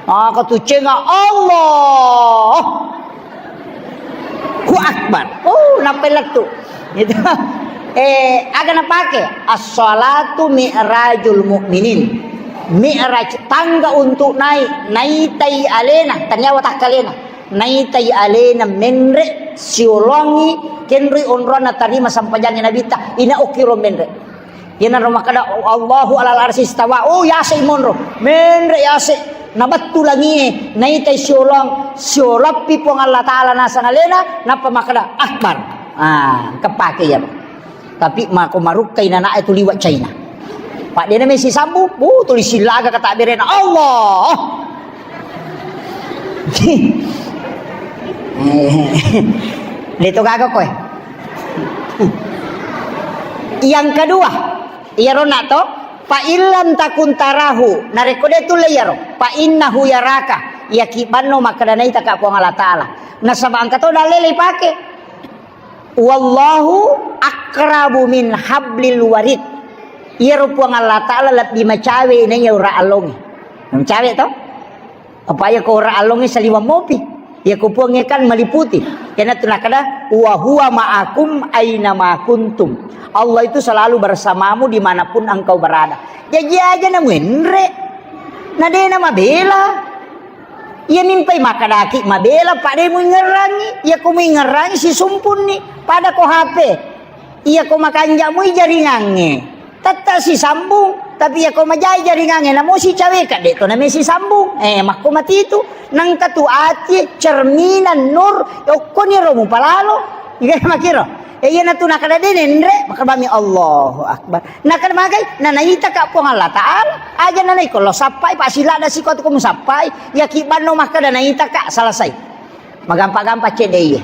Ah, katucenga Allah. Ku akbar. Oh, nappa lettu. Gitu. Eh, aga napake? As-salatu mi'rajul mu'minin. Mi'raj, tangga untuk naik, naitai alena, taniawa takkalena. Naitai alena menre, siolongi, kenroi onronna tarima sampajangi Nabitta, ina okkiro menre. Iyanaro makkada, "Allahu alal arsy istawa." Oh, yase monro. Menre yase. Nabattu langie, naitai siolong, siolappi Puang Allah Ta'ala nasang alena, nappa makkada, "Akbar." Ah, kepake iya. Tapi mako marukkai nanae tu liwa China. Pak dena mesi sambu, uh, tuli silaga kata berena. Allah. Leto gaga koe. Yang kedua, iyaro na to, fa illam takun tarahu, narekko de tulle iyaro, fa innahu yaraka, iyaki banno makkeda naitaka Puang Allah Ta'ala. Nasaba engka to dalele ipake. Wallahu akrabu min hablil warid. Iyaro Puang Allah Ta'ala lebbi macawe naiya ura allonge. Macawe to? Apa iya ko ora allongnge saliweng mopi? Iya ko Puangnge kan maliputi. Kena tu nakada, "Wa huwa ma'akum aina ma kuntum." Allah itu selalu bersamamu dimanapun engkau berada. Jaji aja na muenre. Na dena mabela. Iya mimpai makadaki mabela, pak de muingerangi. Iya ko muingerangi sisumpunni. Pada ko H P. Iya ko makanja mui jaringangnge. Tette sisambung, tapi iya ko majai jaringangnge, namo sicaweka, de to name sisambung. Eh, makko matitu, nangka tu ati, cerminan, nur, okkoni ro mupalalo. Iya makiro. Eh, iya natu nakada de nenre, makabami Allahu Akbar. Nakada magai, nanaita ka Puang Allah Ta'ala. Aja nanai ko lo sappai, pak sila da siko tu ko musappai. Iya ki banno makada naita ka, selesai. Magampa-gampa cedde iye.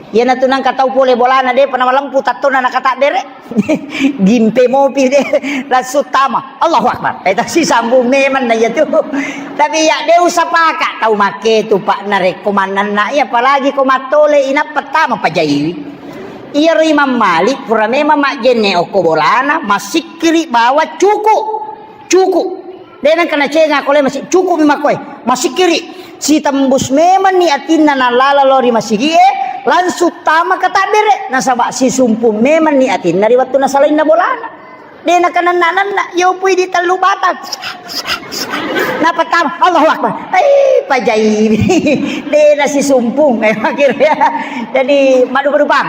Iyanatu nangka tau pole bolana de'pa namalempu tattona nakatabbere. Gimpe mopi de langsung tama. Allahu Akbar. Eh, tasi sambung memang na iyatu. Tapi ya de usapaka tau make tu, Pak, narekko mannanna iya, apalagi ko mattole inappa tama pajaiwi. Iyaro Imam Malik pura memang majjenne okko bolana, masikkiri bawa cuku. Cuku. De nengka nacenga kole masi-, cuku'mi makkoe. Masikkiri. Sitembus memenni atinna nalala lao ri masigie, langsung tama katabbere. Nasaba sisumpung memenni atinna ri wettu nasalainna bolana. De nakananna-nanna, yopui di tellu batang. Napattama, Allahu Akbar. Eh, pajai. De nasisumpung. Eh, akhirnya. Jadi, madu-madupang.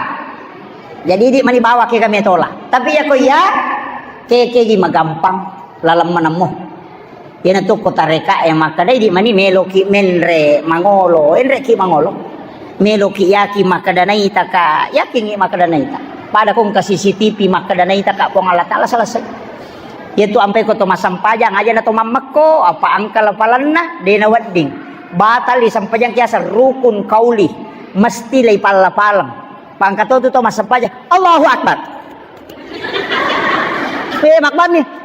Jadi, di mani bawa ke kami tola. Tapi ya ko iya, kekegi magampang, laleng manemmo. Iyanatu ko tareka e makkeda, idi mani meloki menre mangolo, enreki mangolo. Meloki yaki makkeda naita ka, yakingi makkeda naita. Pada ko engka C C T V makkeda naita ka Puang Allah Taala, selesai. Iyatu ampai ko to massempajang, aja na to mammekko, apa angka lapalanna, de nawedding. Batal i sempajang kiaseng rukun kauli, mesti lai palla-paleng. Pangka to tu to massempajang, Allahu Akbar. Eh, mabbami.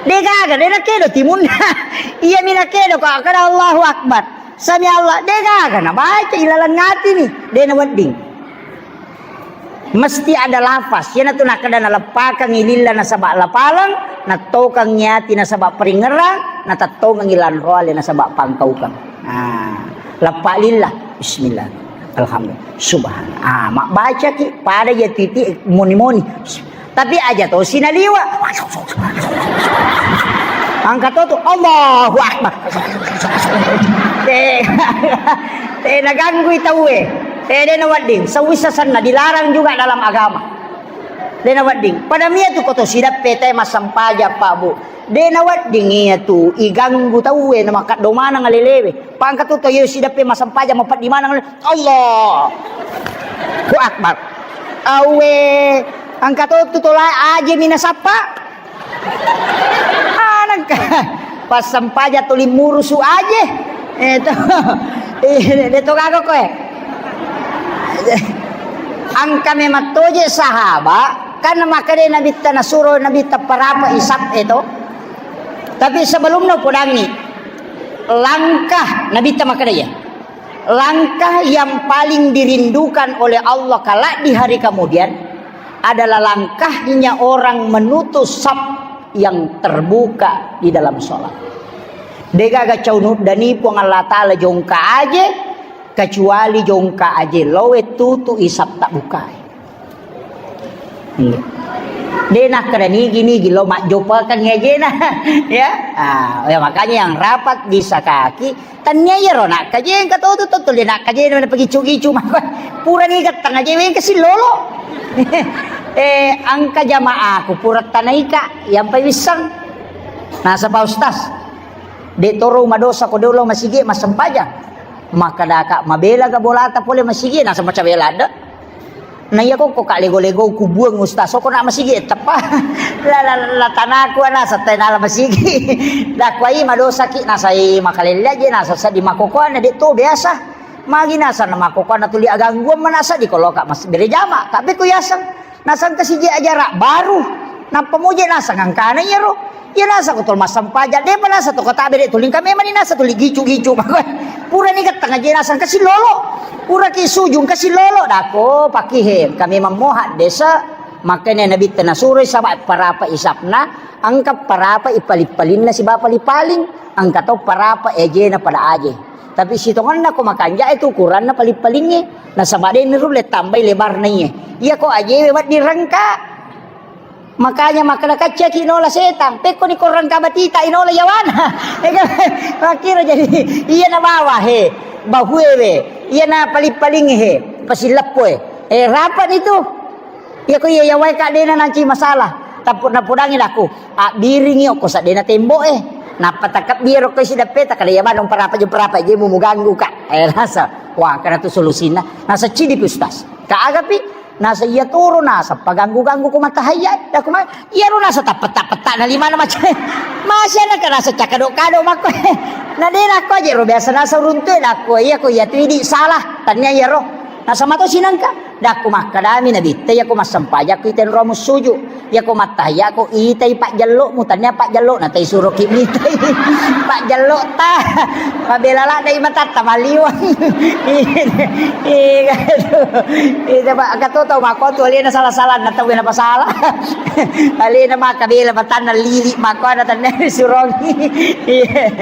De gaga, de nakedo timunna. Iya mi nakedo ko kada Allahu Akbar. Sami Allah, de gaga nabaca ilaleng atini, de nawedding. Mesti ada lafaz. Iyanatu nakkeda naleppakeng lilla nasaba lapaleng, nattokengngi ati nasaba paringngerang, natettongengngi lanroale nasaba pangkaukeng. Ah, leppa lilla. Bismillah. Alhamdulillah. Subhanallah. Ah, mabbacaki pada iya titi moni-moni. Tapi aja to sinaliwa. Angka to tu, Allahu Akbar. Te, te naganggui tauwe. Te de nawedding. Sewissa senna dilarang juga dalam agama. De nawedding. Pada mia tu ko to sidappe te massempajang, Pak, Bu. De nawedding iyatu iganggu tauwe, namakkeddo maneng alelewe. Pangka tu to iyo sidappe massempajang mapeddi maneng, Allahu Akbar. Awe, angka to tu tola aje mina sappa. Anangka. Pas sempajang tuli murusu aje. Eh, to. Eh, de to gaga koe. Angka memang toje sahaba, kan makkeda Nabitta nasuro Nabitta parapa isap e to. Tapi sebelumna upodangi langkah Nabitta makkeda ya. Langkah yang paling dirindukan oleh Allah kelak di hari kemudian adalah langkahnya orang menutup saf yang terbuka di dalam sholat. Degaga caunu dani Puang Allah Ta'ala jongka aje, kecuali jongka aje loe tutu isap tak bukai. Iya. De nakkeda nigi-nigi lo majjopakeng ajena. Ya. Ah, ya, makanya yang rapat disakaki, tania iyaro nakkajeng ka totu to tuli nakkajeng na pagicu-gicu mako. Purani gattang aje weng kasi lolo. Eh, angka jamaahku pura tanaika yang pai wissang. Nasaba Ustaz, de toro madosa ko dolo masigi massempajang. Makkedaka mabela ga bolata pole masigi, nasaba cabela de. Na iya kokko ka lego-lego kubuang Ustaz, soko na masigi teppa. La, la, la tanaku ana satai nala masigi. Dakwai madosaki nasai makalelle aje nasa sadi makokoana de to biasa. Magi nasa na makokoana tuli agangguan manasa di koloka mas berejama. Tapi ku yaseng nasang kasiji ajara baru. Nappa moje nasang angkana iyaro. Iya nasa ko tol massempajang, depa nasa to kata bede tuling kami mani nasa tuli gicu-gicu. Pura ni gattang aje nasang kasi lolo. Pura ki sujung kasi lolo dako pakihe. Kami mammoha desa. Makanya Nabi tena suroi sama parapa isapna, angka parapa ipali-palinna siba pali-paling, angka to parapa ejena pada aje. Tapi sitonganna ko makanja itu ukuranna pali-palingnge. Nasaba de nirulle tambai lebarna iye. Iya ko ajewe wedding rengka. Makanya makkeda kaccaki nola setang, pekko ni korang kabatita inola yawana. Makkiro jadi iya na bawa he, bahuewe, iya na paling-paling he, pasileppoe. Eh, rapat itu. Iya ko iya yawai ka dena nanci masalah. Tappu napudangi laku, abbiringi okko sadena temboe. Nappa takabbi ero ko isi dappeta kada iya manung parapa je parapa je mu ganggu ka. Eh, rasa. Wah, karena tu solusinya. Nasa cidi pi Ustaz. Ka agapi Nasa iya toro nasa paganggu-ganggu ko matahayya, daku ma-, iyaro nasa tappetta-petta na limana macam. Masih ana ka nasa cakado-kado makko. Na de nakko aje ro biasa nasa runtu e, dakko iya ko iya tu idi salah, tania iyaro. Nasama to sinangka, dakku makkadami Nabitta, iyako massempajang ko itenro mussuju, iyako mattahiyya ko itai pajjello'mu, tania pajjello'na tai suroki mitai. Pajjello'ta, mabela ladde matatta maliwang. Iya, iya, iya, Pak, kato tau makko tu alena salah-salah, na tau na pasala. Alena maka bela matanna lili makko ada tania surongi. Iya.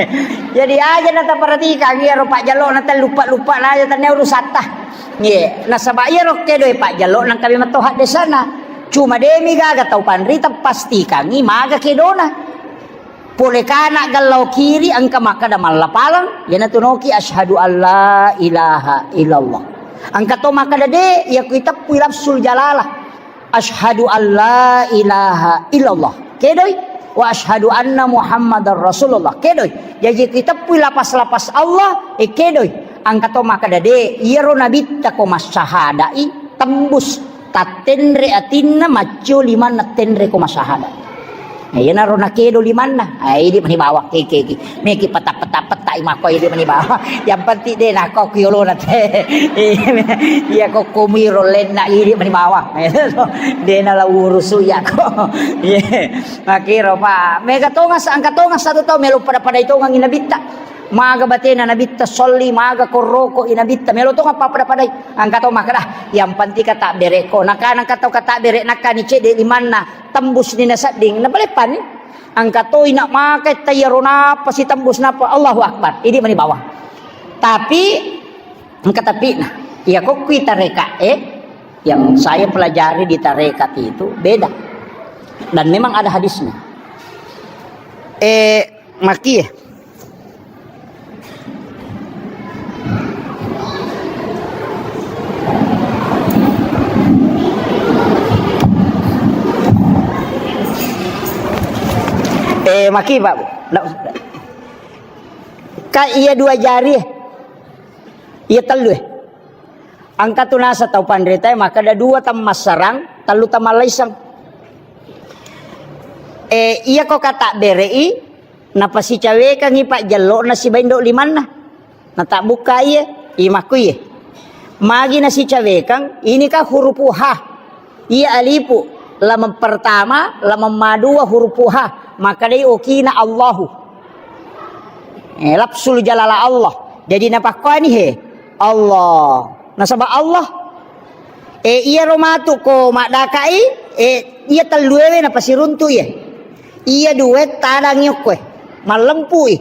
Jadi aja na taperhatikan, iyaro pajjello'na tau lupa-lupa na aja tania urusatta. Ye, nasaba iyaro kedo e pajjello nangka memang to haddesana. Cuma demi gaga tau panrita pastikangi maga kedona. Pole kana gallau kiri engka makkada mallapalang, yana tunoki asyhadu alla ilaha illallah. Engka to makkada de, iya kui teppui lafzul jalalah. Asyhadu alla ilaha illallah. Kedoi. Wa asyhadu anna Muhammadar Rasulullah. Kedoi. Jaji kiteppui lapas-lapas Allah, eh, kedoi. Engka to makkada de, iyaro nabitta ko massahadai tembus tattenre atinna maccio limanna tenre ko massahada. Eh, iyanaro nakedo limanna. Eh, idi mani bawang keke ki. Meki peta-peta-peta i makko idi mani bawang. Yang penting de nako ku yolona te. Iya ko komiro lenna idi mani bawang. De na la urusu iya ko. Iya. Makiro pa. Mega tongas, engka tongas satu tau melo pada-padai tongang i nabitta. Maga batena nabitta solli, maga korroko i nabitta. Melo tongang pappada-padai. Engka to makkada, yang penting kata bereko. Nakana engka tau kata bere, nakani cedde limanna. Tembus ni nasedding. Napaleppani. Engka toi nak makai tayaro napa sitembus napa Allahu Akbar. Idi mani bawang. Tapi engka tapi nah, iya kokkui tareka eh yang saya pelajari di tarekat itu beda. Dan memang ada hadisnya. Eh, maki ya. Eh, maki, Pak. Ndak, ka iya dua jari, eh. Iya tellu, eh. Engka tu nasa tau panrita, eh, makkada dua tammassarang, tellu tammallaisang. Eh, iya ko kata berei, napasicawekangi pajjello'na sibawa indo limanna. Natabbukkai, iya makku, iya. Magi nasicawekang, ini kan hurupu ha. Iya alipu, lameng pertama, lameng madua hurupu ha. Makkadai okina Allahu. Eh, lafzul jalala Allah. Jadi napakkuani he. Allah. Nasaba Allah. Eh, iyaro matu ko maddakai, eh, iya telluewe napasiruntu iya. Iya dua tadangi okkoe, mallempui.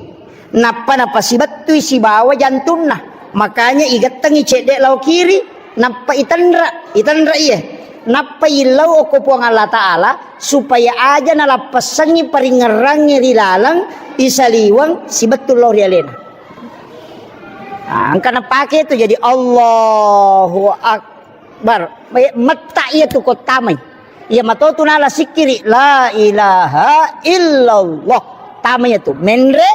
Nappa napasibettui sibawa jantunna. Makanya igettengi cedde lao kiri, nappa itenra, itenra iye. Nappa illau okko Puang Allah Ta'ala, supaya aja nalappessengi paringngerangnge ri laleng isaliweng sibettu lao ri alena. Nah, engka napake tu jadi Allahu Akbar. Bar, eh, metta iya tu ko tamai. Iya matotu nala sikkiri, la ilaha illallah. Tama iya tu. Menre,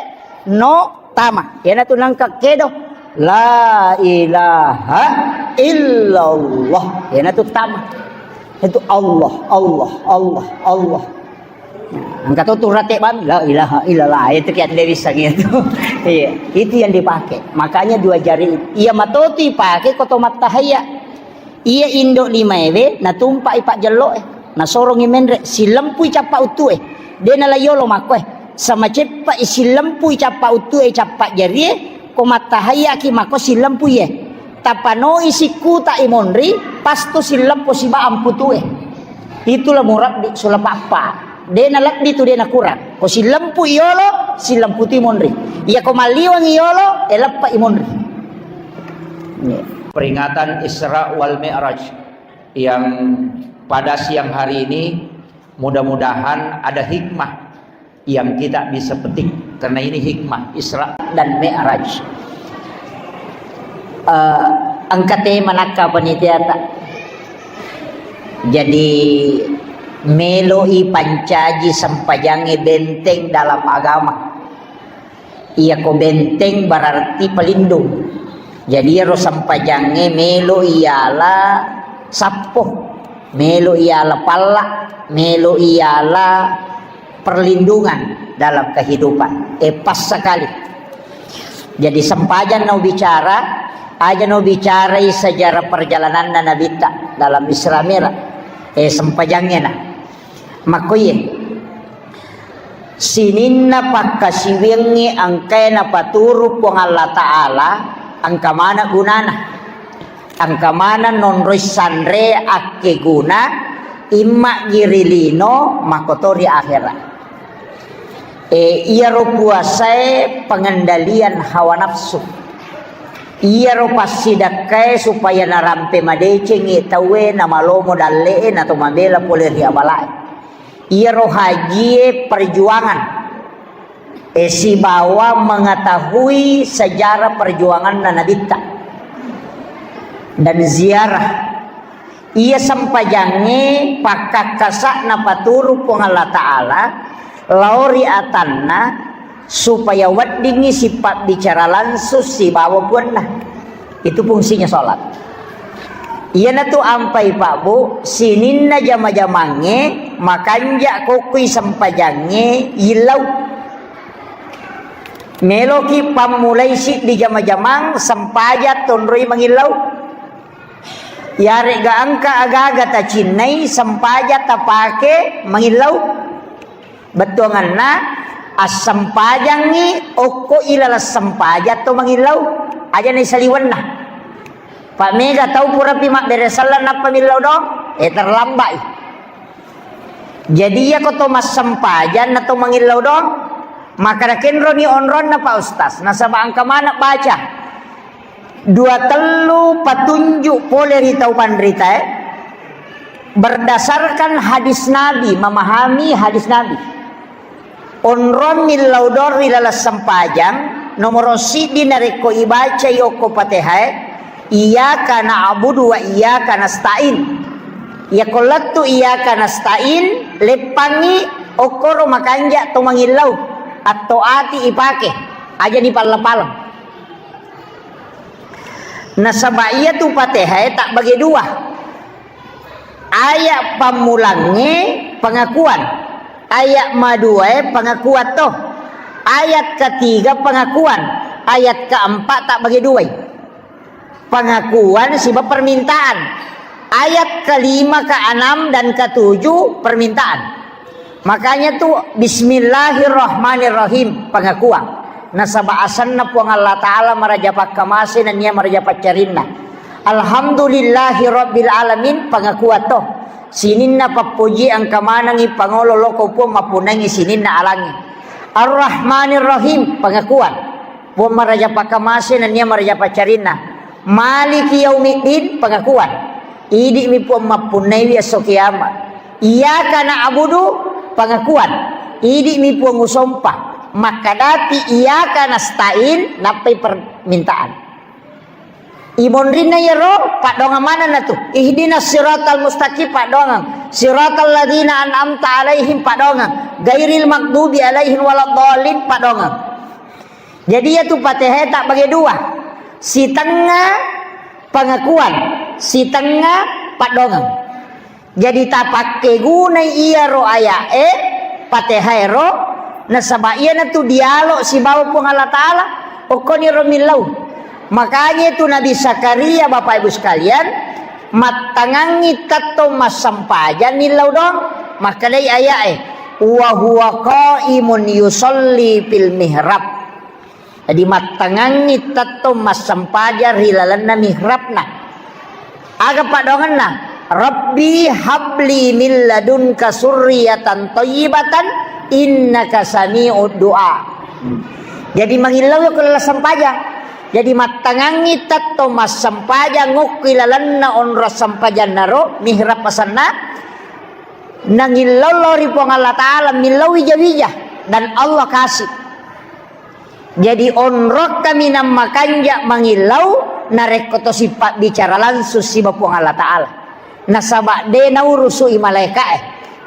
no, tama. Iyana tu nangka kedo. La ilaha illallah. Iyana tu tama. Itu Allah, Allah, Allah, Allah. Nah, engka to tu rate bami, la ilaha illallah, itu ki ande bisa gitu. Iya, itu yang dipakai. Makanya dua jari, iya matotu ipake ko to mattahayya. Iya indo limaewe, natumpai pajjelloe. Nasorongi menre, silempui cappa uttue. De nala yolo makkoe. Sama ceppa i silempui cappa uttue, cappa jarie, ko mattahayya ki makko silempui e. Tapanoi sikkuta i monri, pasto sileppo siba amputue. Itulah murabbi sulapappa. De nalebbi tu de nakurang. Ko silempu i yolo, silempu tu i monri. Iya ko malliwang i yolo, e leppa i monri. Peringatan Isra wal Mi'raj yang pada siang hari ini, mudah-mudahan ada hikmah yang kita bisa petik, karena ini hikmah Isra dan Mi'raj. Eh, engka tema nakka panitiata. Jadi, meloi pancaji sempajangnge benteng dalam agama. Iya ko benteng berarti pelindung. Jadi, iyaro sempajangnge melo iyala sappo, melo iyala palla, melo iyala perlindungan dalam kehidupan. Eh, pas sekali. Jadi, sempajang nau bicara, Aja no bicarai sejarah perjalananna Nabitta dalam Isra Mi'raj. Eh, sempajangnge na. Makkoye. Sininna pakkasiwiangnge engkae napaturu Puang Allah Ta'ala, engka maneng gunana. Engka maneng nonroi sanre akkeguna, imma gi ri lino, makkotori akhera. E, iyaro puasae pengendalian hawa nafsu. Iyaro passidakkae supaya narampe madecengi tauwe, namalomo dalle'e, nato mabela pole ri abalae. Iyaro hajie perjuangan, e, sibawa mengetahui sejarah perjuanganna Nabitta dan ziarah. Iya sempajangnge pakkakkasa napaturu Puang Allah Ta'ala lao ri atanna supaya weddingngi sipabbicara langsung sibawa puanna. Itu fungsinya sholat. Iyanatu ampai Pak Bu, sininna jama-jamangnge makanja kokkui sempajangnge yillau. Meloki pammulai siddi jama-jamang sempajang tonroi mangillau. Yaregga engka agaga tacinnai sempajang tapake mangillau. Bettuanganna, assempajangngi okko ilaleng sempajang to mangillau, aja naisaliwenna. Pak, mega tau purapi mabbere selleng nappa millau doang, eh, terlambat i. Jadi, iyako to massempajang na to mangillau doang, makkada kenroni onronna Pak Ustaz, nasaba engka maneng baca. Dua tellu patunjuk pole ri tau panritae, berdasarkan hadis Nabi, memahami hadis Nabi. Onrong millau doang ri laleng sempajang, nomoro siddi narekko ibacai okko Patehae, "Iyyaka na'budu wa iyyaka nasta'in." Iyako lettu iyyaka nasta'in, leppangngi okkoro makanja to mangillau, atto ati ipake, aja ni palla-paleng. Nasaba iyatu Patehae tabbage dua. Ayat pammulangnge pengakuan. Ayat maduae pengakuan to. Ayat ketiga pengakuan. Ayat keempat tabbage duai. Pengakuan siba permintaan. Ayat kelima, keenam, dan ketujuh permintaan. Makanya tu, "Bismillahirrahmanirrahim", pengakuan. Nasaba asenna Puang Allah Ta'ala maraja pakkamase nennia maraja paccarinna. "Alhamdulillahi Rabbil Alamin", pengakuan to. Sininna pappoji engka manengi pangolo loko Puang mappunnangi sininna alangi. "Ar-Rahmanir Rahim", pengakuan. Puang maraja pakkamase nennia maraja paccarinna. "Maliki yaumiddin", pengakuan. Idi'mi Puang mappunnaiwi esso kiamat. "Iyyaka na'budu", pengakuan. Idi'mi Puang usompa. Makkadapi "Iyyaka nasta'in", nappai permintaan. Imonrinna iyaro, paddoangeng manenna tu. "Ihdinas siratal mustaqim", paddoangeng. "Siratal ladzina an'amta alaihim", paddoangeng. "Ghairil maghdubi alaihim waladdallin", paddoangeng. Jadi, iyatu Patehae tabbage dua. Sitengnga pengakuan, sitengnga paddoangeng. Jadi, tapakkegunai iyaro aya'e, Patehaero, nasaba iyanatu dialog sibawa Puang Allah Ta'ala, okkoniro millau. Makanya itu Nabi Zakaria, Bapak Ibu sekalian, mattangangngi tettong massempajang millau doang, makkedai aya'e, "Wa huwa qaimun yusalli fil mihrab." Jadi, mattangangngi tettong massempajang ri lalenna mihrabna. Aga paddoangenna? "Rabbi habli min ladunka surriyatan thayyibatan innaka sami'ud du'a." Jadi, mangillau ko laleng sempajang. Jadi, mattangangngi tettong massempajang okko ilalenna onrong sempajannaro, mihrab asenna, nangillau lao ri Puang Allah Ta'ala, millau wija-wija, dan Allah kasih. Jadi, onrong kaminang makanja mangillau, narekko to sipabbicara langsung siba Puang Allah Ta'ala. Nasaba de naurusu'i malaeka'e.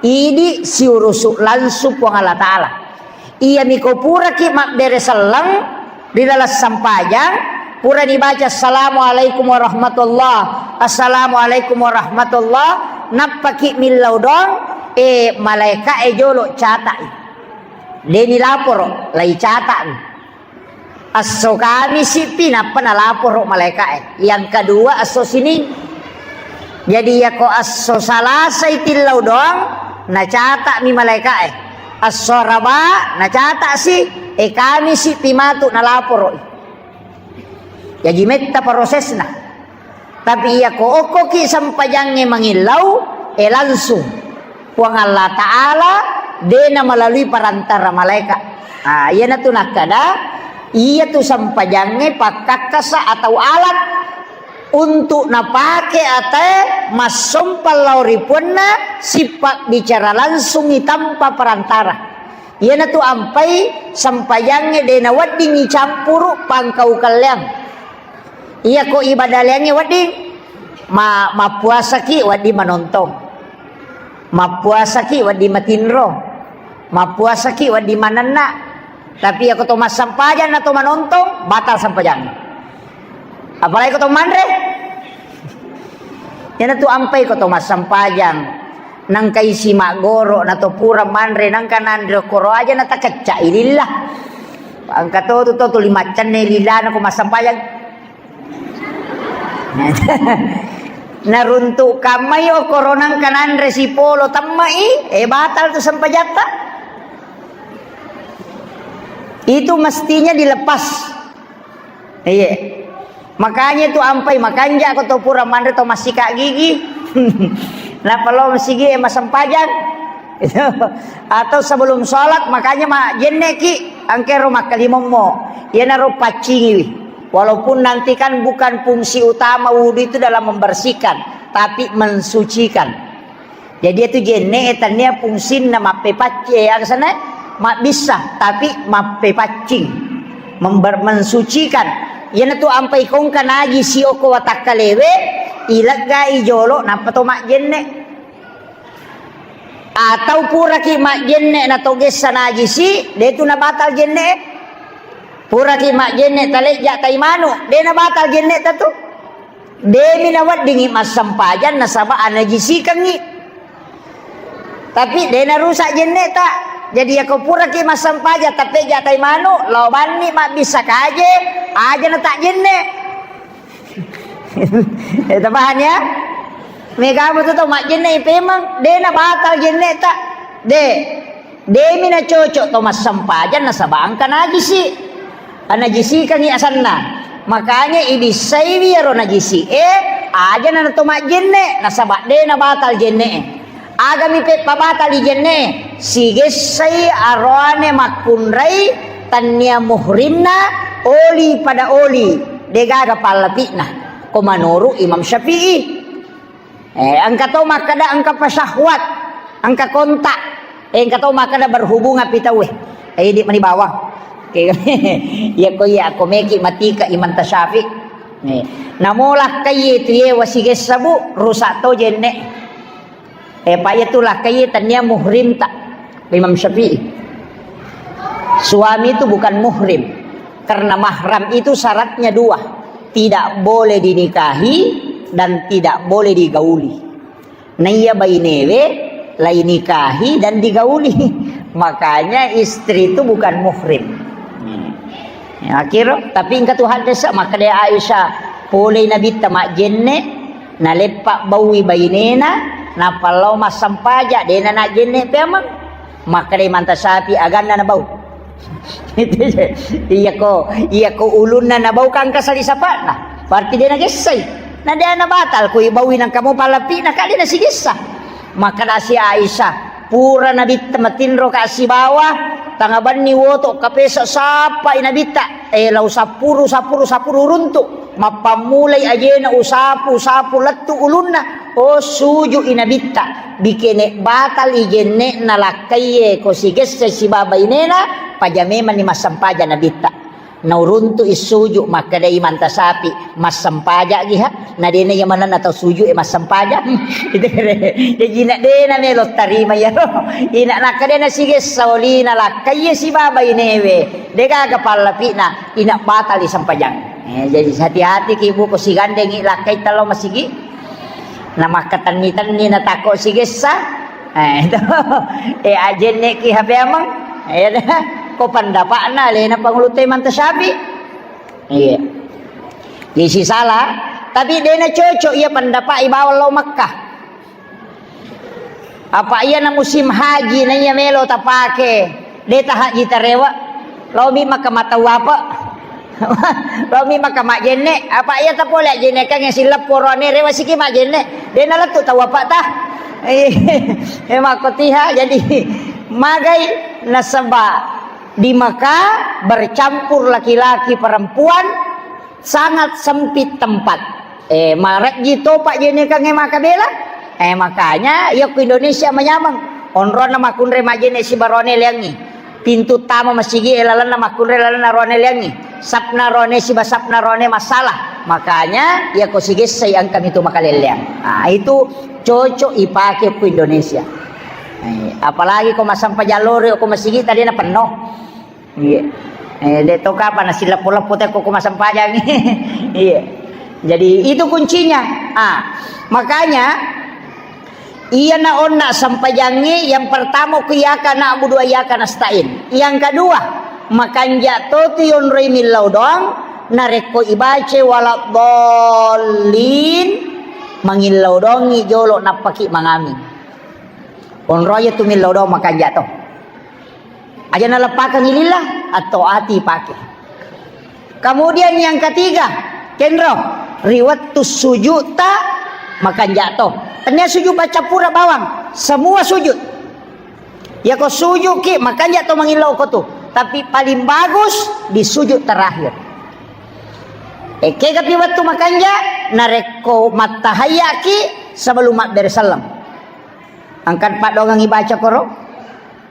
Idi siurusu langsung Puang Allah Ta'ala. Iyami ko puraki mabbere selleng ri laleng sempajang, purani baca, "Assalamualaikum warahmatullah, assalamualaikum warahmatullah," nappaki millau doang, eh, malaeka'e jolo cata'i. Deni laporo, lai cata'mi. Esso Kamisi pi nappa nalaporo malaeka'e. Yang kedua esso Sining. Jadi yako esso Salasai tillau doang, nacata'mi malaeka'e. Esso Araba nacata'si, e Kamisi pi matu nalaporo. Jaji metta prosesna. Tapi iya ko okkoki sempajangnge mangillau, e langsung. Puang Allah Ta'ala de na melalui perantara malaeka. Ah, iyanatu nakkada, iyatu sempajangnge pakkakkasa atau alat untuk napake atae massompang lao ri puanna, sipabbicara langsungi tanpa perantara. Iyanatu ampai sempajangnge de naweddingngi campuru pangkau kelleang. Iyako ibadah leangnge wedding, ma-, mappuasaki wedding manontong. Mappuasaki wedding matinro. Mappuasaki wedding manenna. Tapi iyako to massempajang na to manontong, batal sempajangnge. Apalagi ko to manre. Iyanatu ampai ko to massempajang. Nangka isi maggoro na to pura manre, nangka nanre okkoro aja na takecca'i lillah. Engka to tu to tuli maccenne lillana ko massempajang. Naruntuk kammai okkoro nangka nanre sipolo temmai, e batal tu sempajatta. Itu mestinya dilepas. Iya. Makanya tu ampai makanja ko to pura manre to massika gigi. Nappa lo masigi e massempajang. Atau sebelum sholat makanya ma jenneki angkero makkalimommo. Iyanaro paccingiwi. Walaupun nanti kan bukan fungsi utama wudu itu dalam membersihkan, tapi mensucikan. Jadi itu jenne e tania fungsinna mappepacci-, eh, aga sana mabbissa, tapi mappepaccing, member-, mensucikan. Iyanatu ampai kongka najisi okko watakkalewe, ileggai jolo nappa to majjenne. Atau puraki majjenne na to gessa najisi, de tu nabatal jenne. Puraki majjenne talejja tai manu, de nabatal jenne tatu. Demi naweddingi massempajang nasaba anajisikengngi. Tapi de narusak jenne ta. Jadi yako puraki massempajang tapejja tai manu, lao banni mabbissa kaje, aja na tak jenne. Eh, tapahan ya? Mega betul to majjenne ipemang, de nabatal jenne ta. De. Demi nacocok to massempajang nasaba engka najisi. Anajisikangngi asanna. Makanya ibissaiwi iyaro najisi e, aja na to majjenne, nasaba de nabatal jenne e. Agami peppabatali jenne e, sigessai aroane makkunrai tannia muhrimna oli pada oli, degaga pallapi'na. Ko manuru Imam Syafi'i. Eh, engka to makkeda engka pasyahwat, engka kontak. Eh, engka to makkeda berhubungan pi tauwe. Eh, idi mani bawang. Oke. Iya ko iya ko meki matika Imam Tasyafi. Eh, namola kaiye tu ye wasigessa bu, rusak to jenne. Eh, pa iya tu lakaiye tania muhrim ta. Imam Syafi'i. Suami itu bukan muhrim. Karena mahram itu syaratnya dua. Tidak boleh dinikahi dan tidak boleh digauli. Naiya bainewe lai nikahi dan digauli. Makanya istri itu bukan muhrim. Ya, akhir, tapi engka tu hadis, makkeda Aisyah, polei Nabitta majjenne, naleppa baui bainena, nappa lao massempaja, dena najjenne peameng. Makkeda Imam Tasyafi, aganna nabau. Iyako, iyako ulunna nabau kangka sali sapa'na. Berarti de nagessai. Na de nabatal ko ibaui nangka mo palapi'na ka de nasigessa. Makkeda si Aisyah, pura Nabitta matinro ka sibawa, tangabanni woto kapesa sappai Nabitta. Eh, lau sapuru, sapuru, sapuru runtu. Mappammulai ajena usapu, usapu lettu ulunna. Oh, suju i Nabitta. Bikene batal i jenne'na lakkaiye ko sigesse sibawa bainena, paja memanni massempaja Nabitta. Nauruntu i suju, makkeda Imam Tasyafi, massempaja giha, na dena iya manenna tau suju e massempaja. Itu kere. Jadi na dena melo tarima iyaro. Ina nakkeda na sigessa olina lakkaiye sibawa bainewe. Degaga pallapi'na, ina batali sempajang. Eh, jadi hati-hati ki bu ko sigandengi lakkai talo masigi. Na makkatenni-tenni na tako sigessa. Eh, itu. Eh, ajenne ki hape amang. Eh, ko pendapatna lena pangulu te Imam Tasyafi. Iya. Jadi sisala, tapi dena cocok iya pendapat ibawa lao Makkah. Apa iya na musim haji na iya melo tapake, de ta haji tarewa. Lao mi Makkah matau apa? Lao mi Makkah majenne, apa iya tapole ajenne kan yang silap korone rewa siki majenne. Dena lettu tau apa ta? Eh, makkotiha jadi magai nasaba di Mekah bercampur laki-laki perempuan, sangat sempit tempat. Eh, marejji to pajjenekangnge makabela. Eh, makanya iya ku Indonesia manyameng. Onronna makkunre majjene sibarone leangngi. Pintu tama masigi e lalenna makkunre lalenna rone leangngi. Sapna rone siba sapna rone masalah. Makanya iya ko sigessai engka mitu makalelleang. Ah, itu cocok ipake ku Indonesia. Eh, apalagi ko masampajang lori ko masigi tadi na penno. Iya. Eh, de to kapa na sileppo-leppo te ko, ko masampajang. Iya. Jadi itu kuncinya. Ah, makanya iya na onna sampajangi yang pertama ku iyyaka na'budu wa iyyaka nasta'in. Yang kedua, makanja to tu yonroi millau doang narekko ibace waladdallin mangillau doangi jolo nappaki mangami. Onroi tu millau doang makanja to. Aja naleppakeng lillah atau ati pake. Kemudian yang ketiga, kenro, ri wettu sujud ta makanja to. Tania sujud baca pura bawang, semua sujud. Ya ko sujud ki makanja to mangillau ko tu. Tapi paling bagus di sujud terakhir. Ekke gapi wettu makanja, narekko mattahayya ki sebelum mabbere selleng. Angkat paddoangang ibaca koro.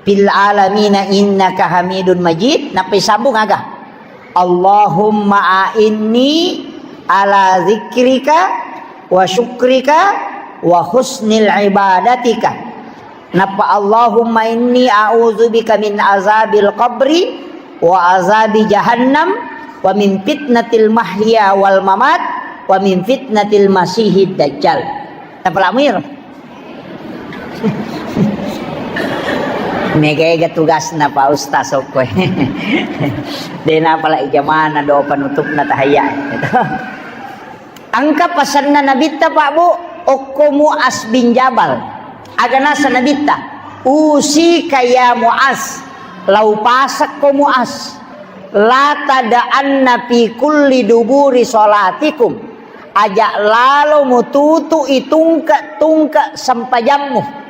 Fil alamina innaka hamidun majid. Nappai sambung aga. Allahumma a'inni ala zikrika wa syukrika wa husnil ibadatika. Nappa Allahumma inni a'udzubika min azabil qabri wa azabi jahannam wa min fitnatil mahya wal mamat wa min fitnatil masihid dajjal. Tapalamuir. Mega-ega tugasna Pak Ustaz okkoe. Dena pala ijamana do penutupna tahayya. Engka pasenna Nabitta, Pak Bu, okko Muaz bin Jabal. Aga nasa Nabitta, "Usika ya Muaz, lau pasakko Muaz, la tada'anna fi kulli duburi salatikum." Aja lalo mututu itungke-tungke sempajammu.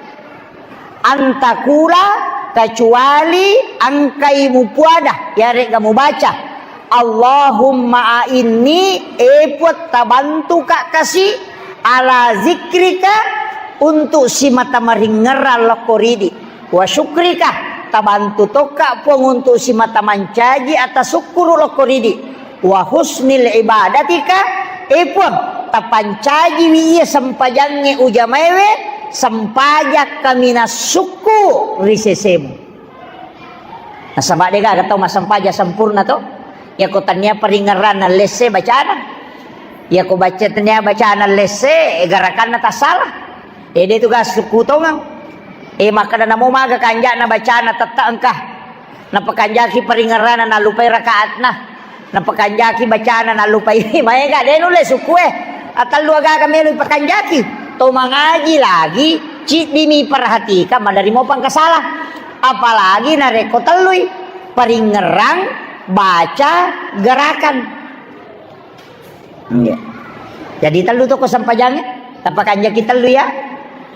Antakula kecuali engkai mupuada, yarega mubaca, "Allahumma a'inni," e Puang, tabantuka kasi, "ala zikrika," untuk simata maringngerang lokko ridi, "wa syukrika," tabantu tokka Puang untuk simata mancaji atas sukkuru lokko ridi. Wa husnil ibadatika, e Puang, tapancajiwi iya sempajangnge ujamaewe, sempajang kaminang sukku ri sesemu. Nasaba degaga tau massempajang sempurna to, yako tania paringngerranna lesse bacana, yako baca tania bacana lesse, e garakanna tassala. Ede tu ga sukku tongeng. E makkeda namo maga kanja'na bacana tette engka. Napakanjaki paringerrana nallupai rakaatna. Napakanjaki bacana nallupai. Maega de nulle sukku e. Atellu agaga melo ipakanjaki. To mangaji lagi, ciddimi perhatikan maderri mo pangkasala. Apalagi narekko tellui paringerrang, baca, gerakan. Iya. Jadi tellu to ko sempajangnge, tapakanjaki tellu ya.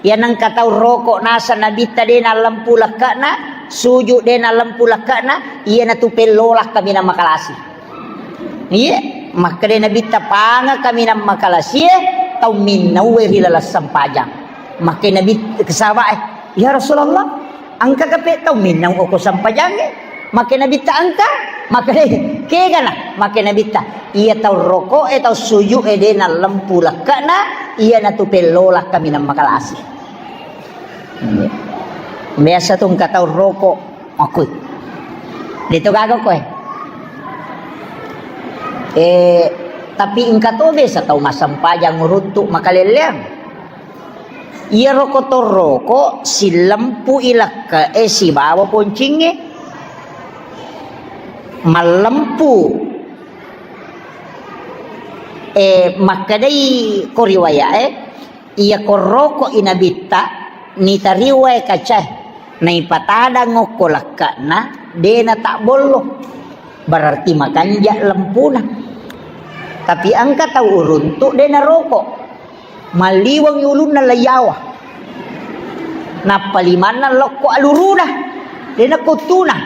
Iya nengka tau roko nasa Nabitta de nallempu lekke'na, sujud de nallempu lekke'na, iya natu pellola kaminang makalasi. Iya, makkeda Nabitta panga kaminang makalasie tau minnaue ri laleng sempajang. Makkeda Nabi ke sahabat e, "Ya Rasulullah, engka kape tau minnau oko sempajangnge?" Makkeda Nabitta engka, makkeda kegana, makkeda Nabitta, iya tau roko e, tau sujud e de nallempu lekke'na, iya natu pellola kaminang makalasi. Iya. Biasa tu engka tau roko, makkui. De to gaga koe. Eh, tapi engka to biasa tau massempajang ruttu makalelleang. Iyaro kotorroko sillempu'i lekke'e sibawa poncingnge. Mallempu Eh, makkedai ko riwayat, eh, iya ko roko i nabitta, nitariwai kacae, naipatadang okko lakka'na, de natabbollo. Berarti makanja lempuna. Tapi engka tau uruntu de naroko. Malliweng ulunna laiyawa. Nappa limanna lokko aluruna. De nakuttuna.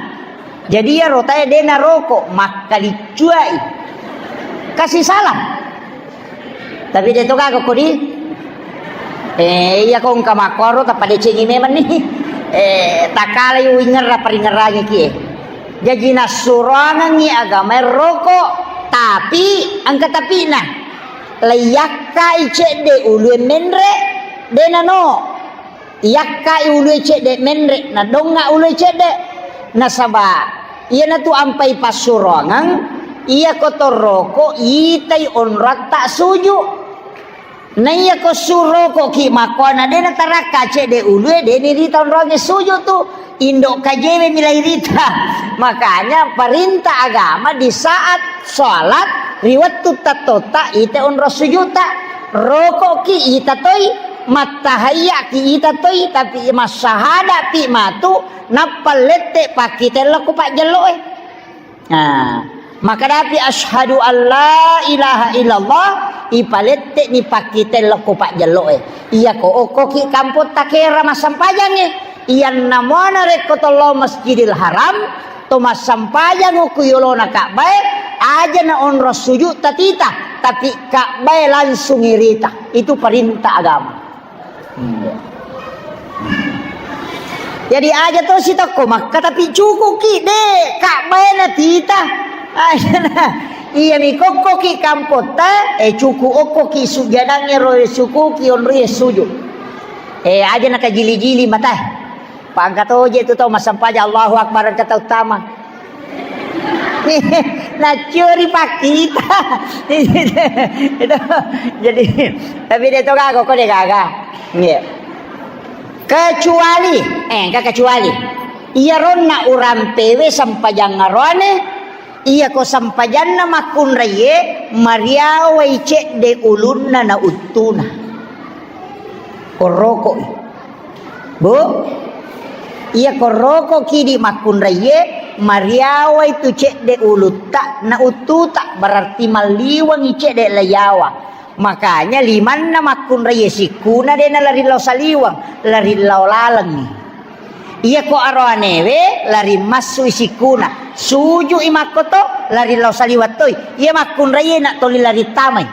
Jadi iyaro tae de naroko, makkaliccuai. Kasih salah. Tapi de to gaga kodi. Eh, iya ko engka makkoro tappa decengi memang ni. Eh, takalai uingerra paringerrangi kie. Jaji nassuroangengngi agamae roko, tapi engka tapina. Laiyakkai cedde ulue menre, de nano. Iyakkai ulue cedde menre, nadonga ulue cedde. Nasaba iyanatu ampai passuroangeng, iya ko torroko itai onroatta suju. Naiya ko suroko ki makkoana de natarakka cedde ulue, de nirita onroange suju tu. Indo kajewe milai rita. Makanya perintah agama di saat sholat, ri wettu tattotta, ite onro sujuta, rokoki ita toi, mattahayaki ita toi, tapi massahadapi matu, nappa lette pakkitellokko pajjelloe. Nah, makadapi asyhadu alla ilaha illallah, ipalette ni pakkitellokko pajjelloe. Iya ko okkoki kampotta kera massampajangnge. Iyanna muana rekko tollo Masjidil Haram, to massampajang okko yolona Ka'bae, aja na onro sujud tatita, tapi Ka'bae langsung irita. Itu perintah agama. Hmm. Jadi aja to sitokko Makka, tapi cukuki de Ka'bae na tita. Aja na, iya mi kokkoki kampotta, eh, cuku okkoki sujadangnge ro, cukuki onroe sujud. Eh, aja na kajili-jili matae. Pangka toje tu tau massampaja Allahu Akbar engka tau tama. Naccuri pakkita. Itu. Jadi, tapi de to gaga, ko de gaga. Nggih. Kecuali, eh, engka kecuali. Iyaronna urampewe sampajang aroane, iya ko sampajanna makkunraie, mariawai cedde ulunna na uttuna. Korrokoi. Bu, iya korrokoki di makkunraie, mariawai tu cedde ulutta na uttuta, berarti malliwengi cedde laiyawa. Makanya limanna makkunraie sikkuna de nalari lao saliweng, lari lao lalengngi. Iya ko aroanewe lari massui sikkuna, sujui makkoto, lari lao saliweng toi. Iya makkunraie na toli lari tamai.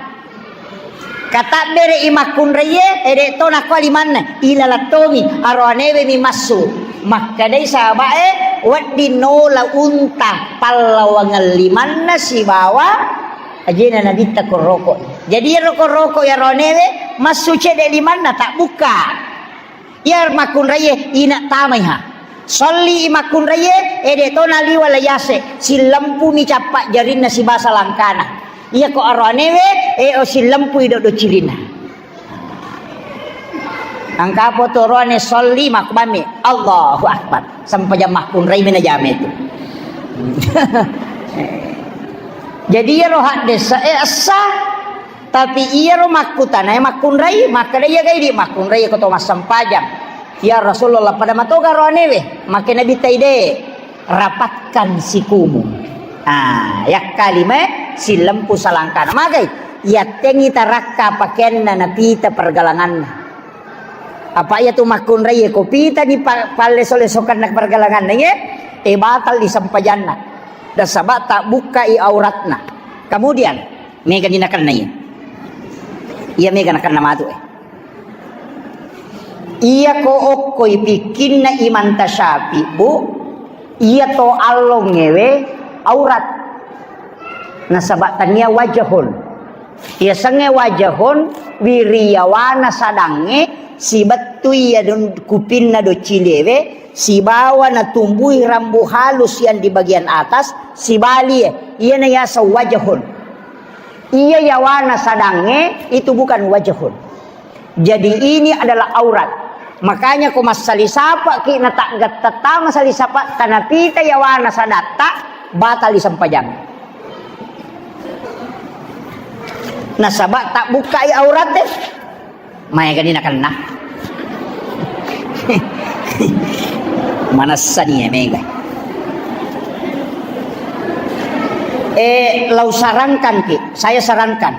Katabbere'i makkunraie, ede to nakko limanna, ilalattongi, aroanewe mi massu. Makkedai sahabae, wedding nola unta pallawangeng limanna sibawa ajena nabitta korroko. Jadi iyaro korroko aroanewe, massu cedde limanna, tabbukka. Iya makkunraie ina tamaiha. Solli makkunraie, ede to naliwa layase, sillempumi cappa jarinna sibasa langkana. Iya ko aroanewe, e o sillempui doddo cirinna. Angka potoroane solli makbami, Allahu Akbar. Sampajang makkunrai mena jame itu. Jadi iyaro haddesa e essa. Tapi iyaro makkutanae makkunrai, makkeda iya gai di makkunrai ko to massampajang. Ya Rasulullah, pada matoga roanewe, makke Nabi taide, rapatkan sikumu. Ah, yakkalime sillempu salangkana. Magai, yattengi tarakka pakeanna napita pergalanganna. Apa iya tu makkunrai ko pita di pa-, palleso-lesokanna pergalanganna ye, e batal di sempajanna. Nasaba tabbukkai auratna. Kemudian, Mega ni nakenna iya. Iya mega nakenna matu e. Iya ko okkoi pikkinna Imam Tasyafi, Bu, iya to allongewe aurat. Nasaba tania wajahun. Iya sengnge wajahun, wiriyawana sadangnge, sibettui iya don-, kupinna doccilewe, sibawa natumbui rambu halus yang di bagian atas, sibalie, iyana yaseng wajahun. Iya yawana sadangnge itu bukan wajahun. Jadi ini adalah aurat. Makanya ko massali sapaki na taggatta tama sali sapa tanapita yawana sadatta, batal di sempajang. Nasaba tabbukkai auratte. Maegani nakenna. Manessani ya mega. Eh, lau sarankan ki, saya sarankan.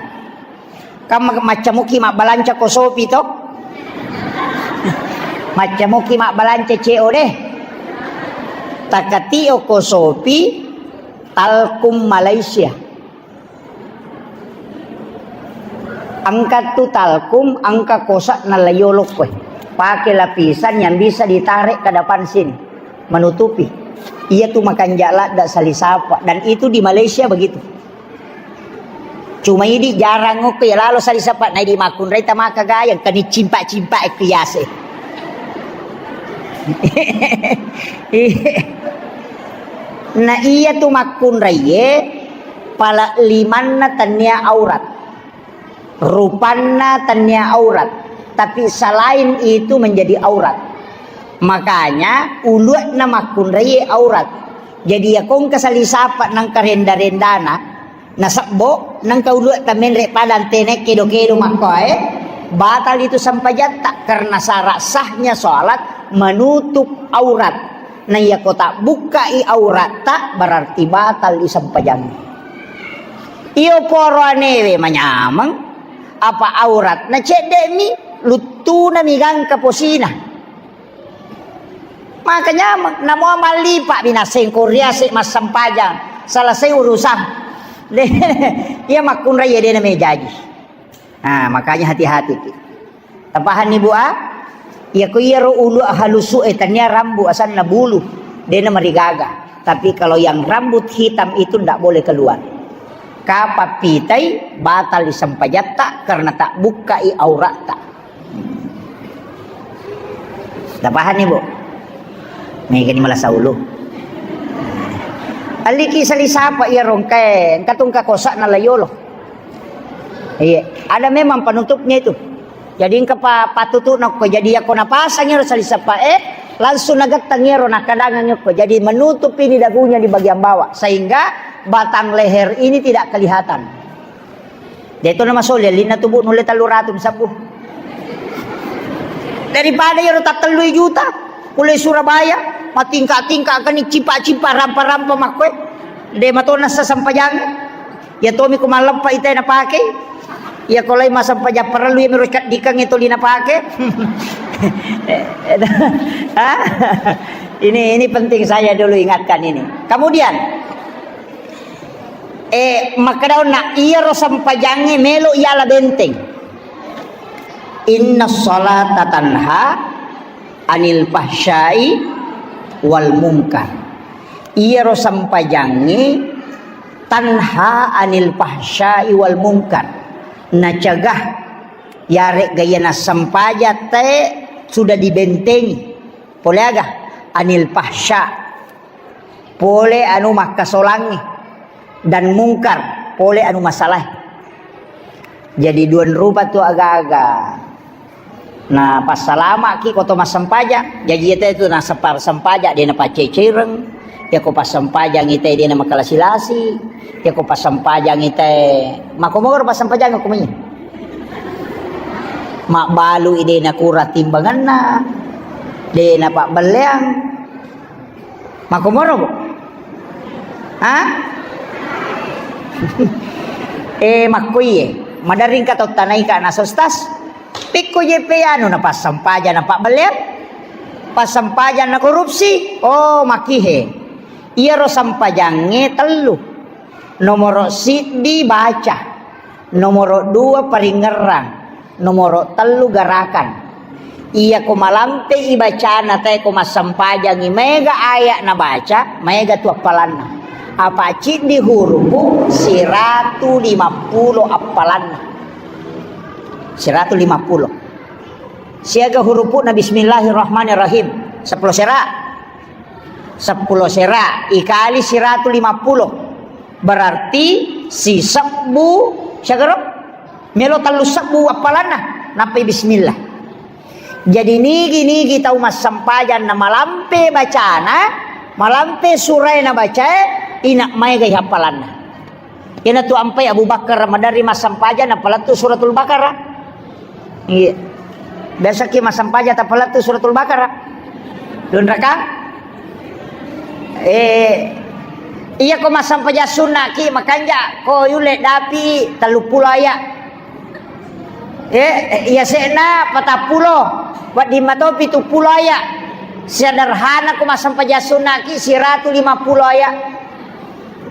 Kam maccamuki mabbalanca ko Sopi to? Maccamuki mabbalanca C O D. Takatio ko Sopi, Talkum Malaysia. Engka tu Talkum, engka kosa na layolok koe. Pakai lapisan yang bisa ditarik ke depan sini, menutupi. Iya tu makanja ladda salisapa, dan itu di Malaysia begitu. Cuma idi jarang okko ya lalo salisapa, na idi makkunrai tamaka gayang, kani cimpak-cimpak ekko yase. Na iya tu makkunraiye, pala limanna tennia aurat, rupanna tennia aurat, tapi selain itu menjadi aurat. Makanya ulu'na makkunraiye aurat. Jadi ya kongka salisapa nangka renda-rendana, nasebbo nangka ulu'ta menre pada antene kedo-kedo makkoe, batal itu sempajatta karena syarat sahnya sholat menutup aurat. Na iyako tabbukkai auratta, berarti batal i sempajang. Iyo poro anewe manyameng, apa auratna cedde'mi, luttunami gangka posina. Maka nyameng, namo mallipa binaseng ko riase massempajang, selesai urusan. De, iya makkunrai ya dena mejaji. Nah, makanya hati-hati ki. Tapahanni, Bu, ah? Iya ko iyaro ulu halusu e, tania rambu asanna bulu, dena marigaga. Tapi kalau yang rambut hitam itu ndak boleh keluar. Kapa pitai, batal disempajatta karena tak bukkai auratta. Tapahanni, Bu? Megani malasa ulu. Alliki salisapa iya rongkae, engka tungka kosa na layolo. Iya, ada memang penutupnya itu. Jadi engka pa-, patutu'na okko. Jadi yako napasang ero salisapa'e, langsung nagettang ero, nakadangang okko. Jadi menutup ini dagunya di bagian bawah, sehingga batang leher ini tidak kelihatan. Deto na masoli, alinna tubu nulle tellu ratu sabbu. Daripada ero tattellui juta, kulle Surabaya, matingka-tingka kani cipa-cipa, rampa-rampa makkoe. De matona sasempajang. Iya tomi ko malleppa ite napake. Iya ko lai massempajang parellu iya miro caddikang itu lina pake. Hah? Ini, ini penting saya dulu ingatkan ini. Kemudian, eh, makkeda onna iyaro sempajangnge melo yala benteng. Inna salata tanha anil fahsyai wal munkar. Iyaro sempajangnge tanha anil fahsyai wal munkar. Nacegah yaregga iya nassempajang te sudah dibentengi. Pole aga? Anil fahsya. Pole anu makkasolangnge. Dan mungkar. Pole anu masalahe. Jadi dua rupa tu aga-aga. Na passalamaki ko to massempajang. Jaji iyate tu nasempar sempajang de napaccecireng. Yako passempajang ite de namakalasi-lasi. Yako passempajang ite, makomoro passempajang ko mui. Mabbalu ide nakura timbanganna. De napabbelleang. Makomoro, Bu? Ha? Eh, makkuiye. Madaring ka to tanaika na sostas. Pikku je pe anu na passempajang na pabbelleang. Passempajang na korupsi. Oh, makihe. Iyaro sempajangnge tellu. Nomoro siddi baca. Nomoro dua paringerrang. Nomoro tellu garakan. Iyako malampe i bacana te ko massempajangi maega aya nabaca, maega tu appalanna. Apa ciddi hurupu siratu limappulo appalanna. Siratu limappulo. Siaga hurupu'na bismillahirrahmanirrahim. Seppulo sera. Seppulo sera ikali siratu limappulo. Berarti sisebbu, siagaro? Melo tellu sebbu appalanna. Nappai bismillah. Jadi nigi-nigi tau massempajang na malampe bacana, malampe surae na bacae, ina maega i appalanna. Ina tu ampai Abu Bakar maderri massempajang napalettu Suratul Baqarah. Iya. Biasa ki massempajang tapalettu Suratul Baqarah. Dunraka? Eh, iya ko massempajang sunna ki makanja ko yulle dapi telluppulo ayat. Eh, iya se'na patappulo, wedding mato pituppulo ayat. Sederhana ko massempajang sunna ki siratu limappulo ayat.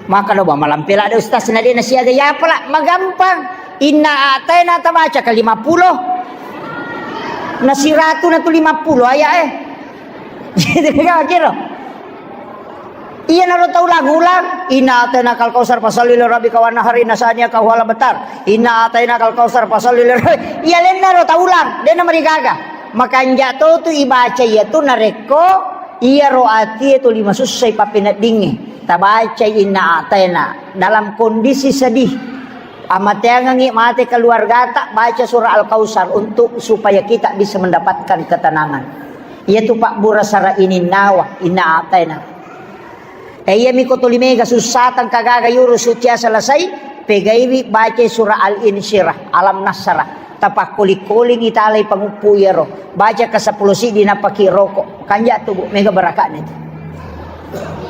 Maka do ba malampe ladde ustaz na de nasiaga ya pala magampang. Inna a'taina tabaca ka limappulo. Na siratu na tu limappulo ayat eh. Gitu kan kira. Iyanaro taulang-ulang, "Inna a'tainakal kautsar fasalli li rabbika wanhar inna syani'aka huwal abtar." "Inna a'tainakal kautsar fasalli li rabbi-," iya lennaro taulang, de namarigaga. Makanja to tu ibaca iya tu narekko iyaro atie tuli masussai pappeneddingnge. Tabacai inna a'taina dalam kondisi sedih. Amateangengngi mate keluargata, baca surah Al-Kautsar untuk supaya kita bisa mendapatkan ketenangan. Iyatu pabbura sara ininnawa, inna a'taina. E, iyami ko tuli mega sussa tengka gaga yurusu cia selesai, pegaiwi baca surah Al-Insyirah, Alam Nasyrah. Tapakkoli-koling italai panguppu iyaro. Baca ke sepuluh siddi napaki rokok. Kanja tu, Bu, mega barakatna itu.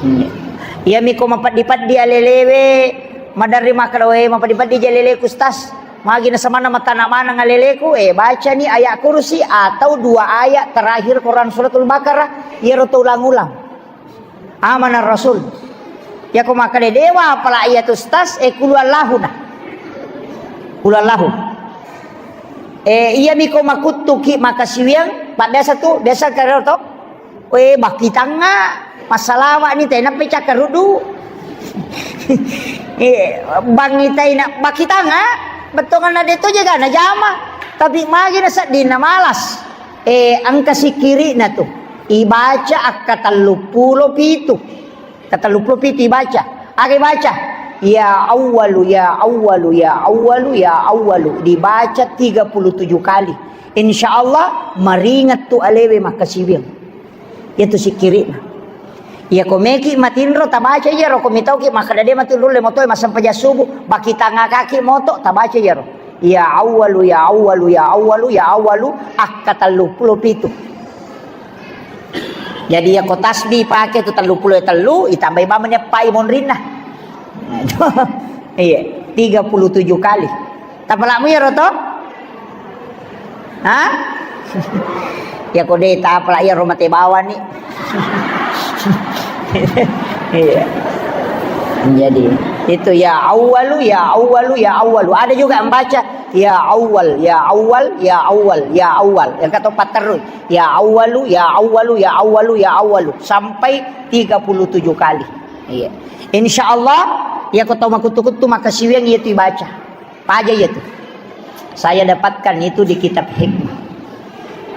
Hmm. Iyami ko mapeddi-peddi alelewe, maderri makkeda, "We, mapeddi-peddi ja aleleku, Ustaz. Magi nasamanna matana maneng aleleku." Eh, bacani ayat kursi atau dua ayat terakhir Quran Suratul Baqarah. Iyaro to ulang-ulang. Amanar Rasul. Yako makkeda dewa apala iya tu stas, eh, kulu Allahuna. Kulu Allahu. Eh, iyami ko makuttuki makasiwiang, pak biasa tu, biasa karo to. Eh, bakitanga, massalawa ni tena pecah karudu. Eh, bang itaina bakitanga, bettonganna de to jaga na jama. Tapi magi na sedding na malas. Eh, engka sikkiri'na tu. Ibaca akka telluppulo pitu. Ka telluppulo pitu ibaca. Aga ibaca? Ya Awwalu, ya Awwalu, ya Awwalu, ya Awwalu. Dibaca tiga puluh tujuh kali. Insya Allah, maringet tu alewe makkasiwiang. Iyatu sikkiri'na. Iya ko meki matinro tabaca iyaro, ko mitauki makkeda de matinro le motoe massempajang subuh, bakitangakaki moto tabaca iyaro. Ya Awwalu, ya Awwalu, ya Awwalu, ya Awwalu, akka telluppulo pitu. Jadi, iya ko tasbih pake tu telluppulo tellu, itambai bawang meneppai monrinna. Iya, tiga puluh tujuh kali. Tapalamu iyaro to? Hah? Ya ko de tapala iyaro mate bawang ni. Iya. Jadi, itu ya Awwalu, ya Awwalu, ya Awwalu. Ada juga yang baca, ya Awwal, ya Awwal, ya Awwal, ya Awwal. Yang kata empat terus. Ya Awwalu, ya Awwalu, ya Awwalu, ya Awwalu. Sampai tiga puluh tujuh kali. Iya. Insya Allah, ya ko tau makuttu-kuttu, makkasiwiang iya tu ibaca. Paja iya tu. Saya dapatkan itu di kitab hikmah.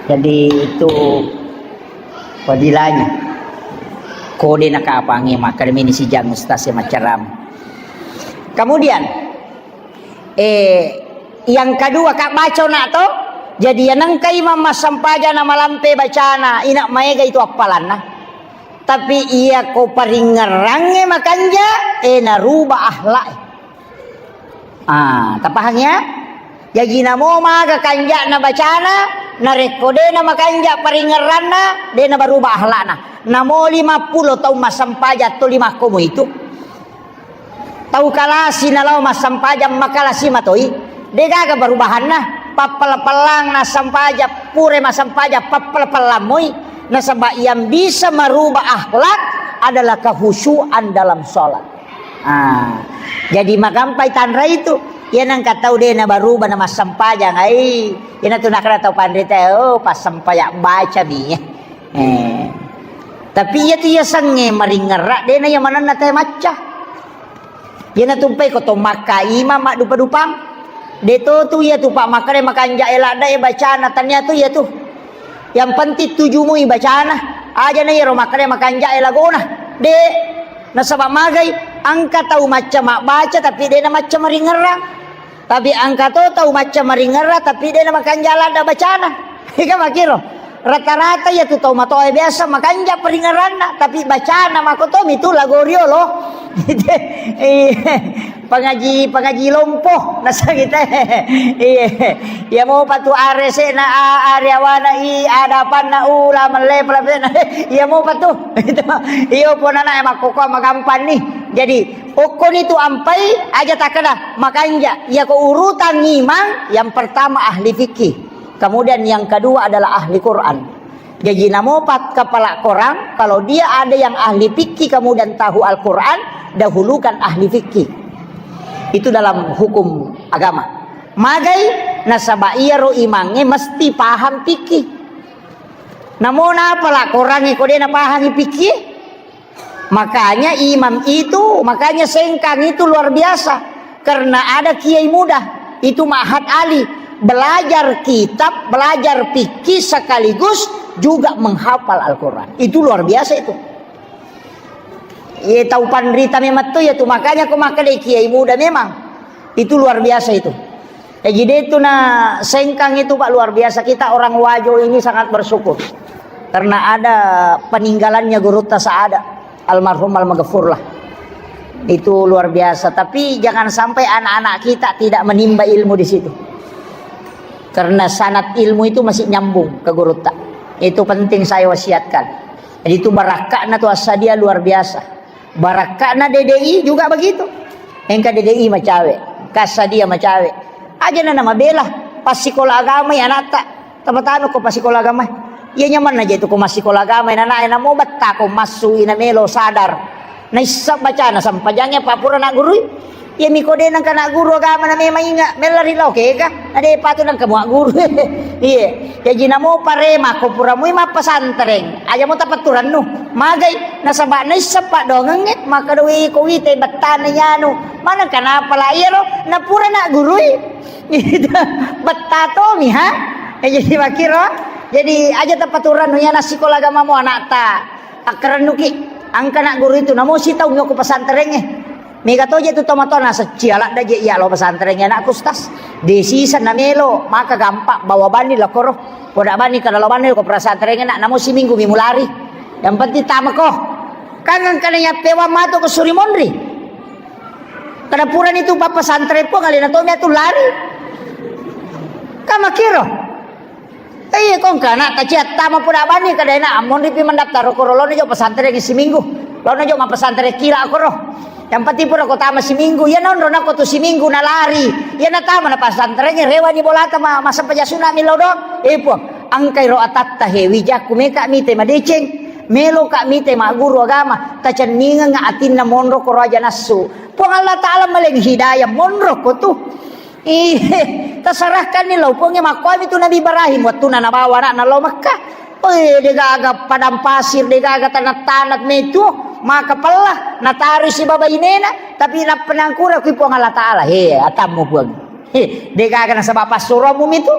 Jadi itu fadilahnya. Kode nakapangi makkadamini sijang ustaz yang macam. Kemudian, eh, yang kedua, Kak, baca nak to. Jadi yang nengka imam massempajang na malampe bacana, ina maega itu appalanna. Tapi iya ko paringngerangnge makanja, eh, naruba akhlak. Ah, tapahang ya? Jaji namo maga kanja'na bacana, narekko de na makanja paringngeranna, de na baruba akhlakna. Namo lima puluh taung massempajang to lima komo itu. Tau kalasi nalao massempajang makalasi matoi. De gaga barubahanna. Pappala-pallang nassempajang, pure massempajang pappala-pallang moi. Nasaba yang bisa merubah akhlak adalah kehusyuan dalam sholat. Ah, jadi magampai tanra itu. Iya nengka tau de na baruba na massempajang ai. Ina tu nakana tau panrita, oh, passempajang baca mi. Eh. Tapi iya tu iya sange maringerra de na iya manenna te macca. Iya na tumpai ko to makka imam maddupa-dupang. De to tu iya tu pak makkada makanja e ladda e bacana tania tu iya tu. Yang penting tujumui bacana. Aja na iyaro makkada makanja e lagona. De. Nasaba magai, engka tau macca mabbaca tapi de na macca maringerrang. Tapi engka to tau macca maringerrang tapi de na makanja ladda bacana. Ika makiro. Rata-rata iya tu tau matoa biasa makanja paringerranna, tapi bacana makotomi tu lago riolo. Iya. Pangaji, pangaji lompo, nasang kita. Iya. Iya mopa tu arese na a, ari awana i, adapanna u, la melle pelape na. Iya mopa tu. Itu. Iyo ponana e makkoko magampang ni. Jadi, okkoni tu ampai aja takkeda makanja. Iya ko urutan imang, yang pertama ahli fikih. Kemudian yang kedua adalah ahli Quran. Jaji namopat kepala korang, kalau dia ada yang ahli fikih kemudian tahu Al-Quran, dahulukan ahli fikih. Itu dalam hukum agama. Magai nasaba iyaro imangnge mesti paham fikih. Namo napala korangnge ko de napahangi fikih? Makanya imam itu, makanya Sengkang itu luar biasa. Karena ada kiai muda, itu Ma'had Ali. Belajar kitab, belajar fikih sekaligus juga menghafal Al-Quran. Itu luar biasa itu. Ye tau panrita memang tu ya tu, makanya ko makkeda kiai muda memang. Itu luar biasa itu. Jadi itu na Sengkang itu, Pak, luar biasa. Kita orang Wajo ini sangat bersyukur karena ada peninggalannya Gurutta Saada, almarhum almaghfurlah. Itu luar biasa. Tapi jangan sampai anak-anak kita tidak menimba ilmu di situ. Karena sanad ilmu itu masih nyambung ke Gurutta. Itu penting saya wasiatkan. Jadi itu barakakna tu assadia luar biasa. Barakka'na D D I juga begitu. Engka D D I macawe, kassadia macawe. Aja na namabela passikola agama ya anakta. Tapatama ko passikola agama. Iya nyaman aja itu ko massikola agama ya anak, namo betta ko massu ina melo sadar. Naissa bacana sampajangnya papura nak guru. Iya miko de nangka nak guru agama na memang inga mella ri lao kega. Ade patu nangka mua guru. Iya. Jaji namo parema ko pura mui mappesantreng, aja mo tapatturannu. Magai nasaba naissa paddoangengnge, maka doi ko wite bettana yanu. Maneng kenapa la iyaro napura nak gurui? Betta tomi ha. Eh, jadi makiro. Jadi aja tapaturannu ya nasikola agama mo anakta. Akkarennuki angka nak guru itu namo sitaung yoko pesantrengnge. Mega toje tu tomatoa nasecci aladda je iya lo pesantren anakku, Ustaz. De sisa namelo, maka gampang bawa bani lokoro. Poda bani kada lo bani ko pesantren nak namo siminggu mi mulari. Yang penting tamako. Kan engkana yappewang matu ko suri monri. Kada purani tu papa santri pun alena to miatu lari. Kamakiro. Iya, kong kana taciatta mapura bani kada enak, ammonri pi mendaftar ko rolono jo pesantren siminggu. Lono jo ma pesantren kila koro. Yang penting pura ko tama siminggu, ya nonro nako tu siminggu na lari. Ya na tama na pesantren rewani bolata ma, masa pejasuna milo dong. Eh, Puang, angkai ro atatta he wijakku meka mite madeceng. Melo ka mite ma guru agama, tacenningeng atinna monro ko raja nassu. Puang Allah Ta'ala maleng hidayah monro ko tu. Ih, tasarahkanni lao Puangnge. Makkuami tu Nabi Ibrahim, wettuna nabawa anakna lao Mekkah. Oi, degaga padang pasir, degaga tanah-tanah metu, maka pella, natarui sibawa bainena, tapi nappa nangkura kui Puang Allah Ta'ala. He, atammu Puang. He, degaga nasaba passuromu mitu.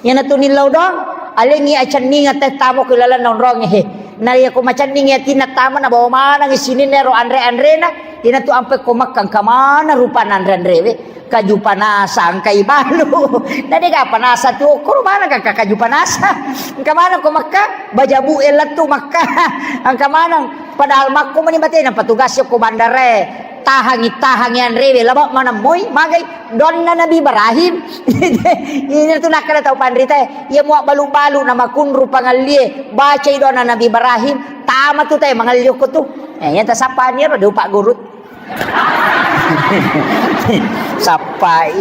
Iyanatu nillau doang, alengngi acenninga teh tamo ko ilalenna onrongnge he. Na iya ko macenningi atinna tama nabawa maneng sininna ero anre-anrena, iyanatu ampe ko Mekkah engka maneng rupanna anre-anrewe. Kaju panasa engka ibalu. Na dega panasa tu okkoro maneng ka kaju panasa. Engka maneng ko Mekkah, bajabu e lettu Mekkah. Engka maneng padahal makko mani batena petugas ko bandarae. Tahangi, tahangi anrewe, laba maneng moi, magai. Donna Nabi Ibrahim. Ini tu nakkeda tau panrita, iya mua balu-balu na makunru pangallie, bacai donna Nabi Ibrahim, tama tu te mangalli okko tu. Eh, iya tasappani ero de upagguru. Sappai.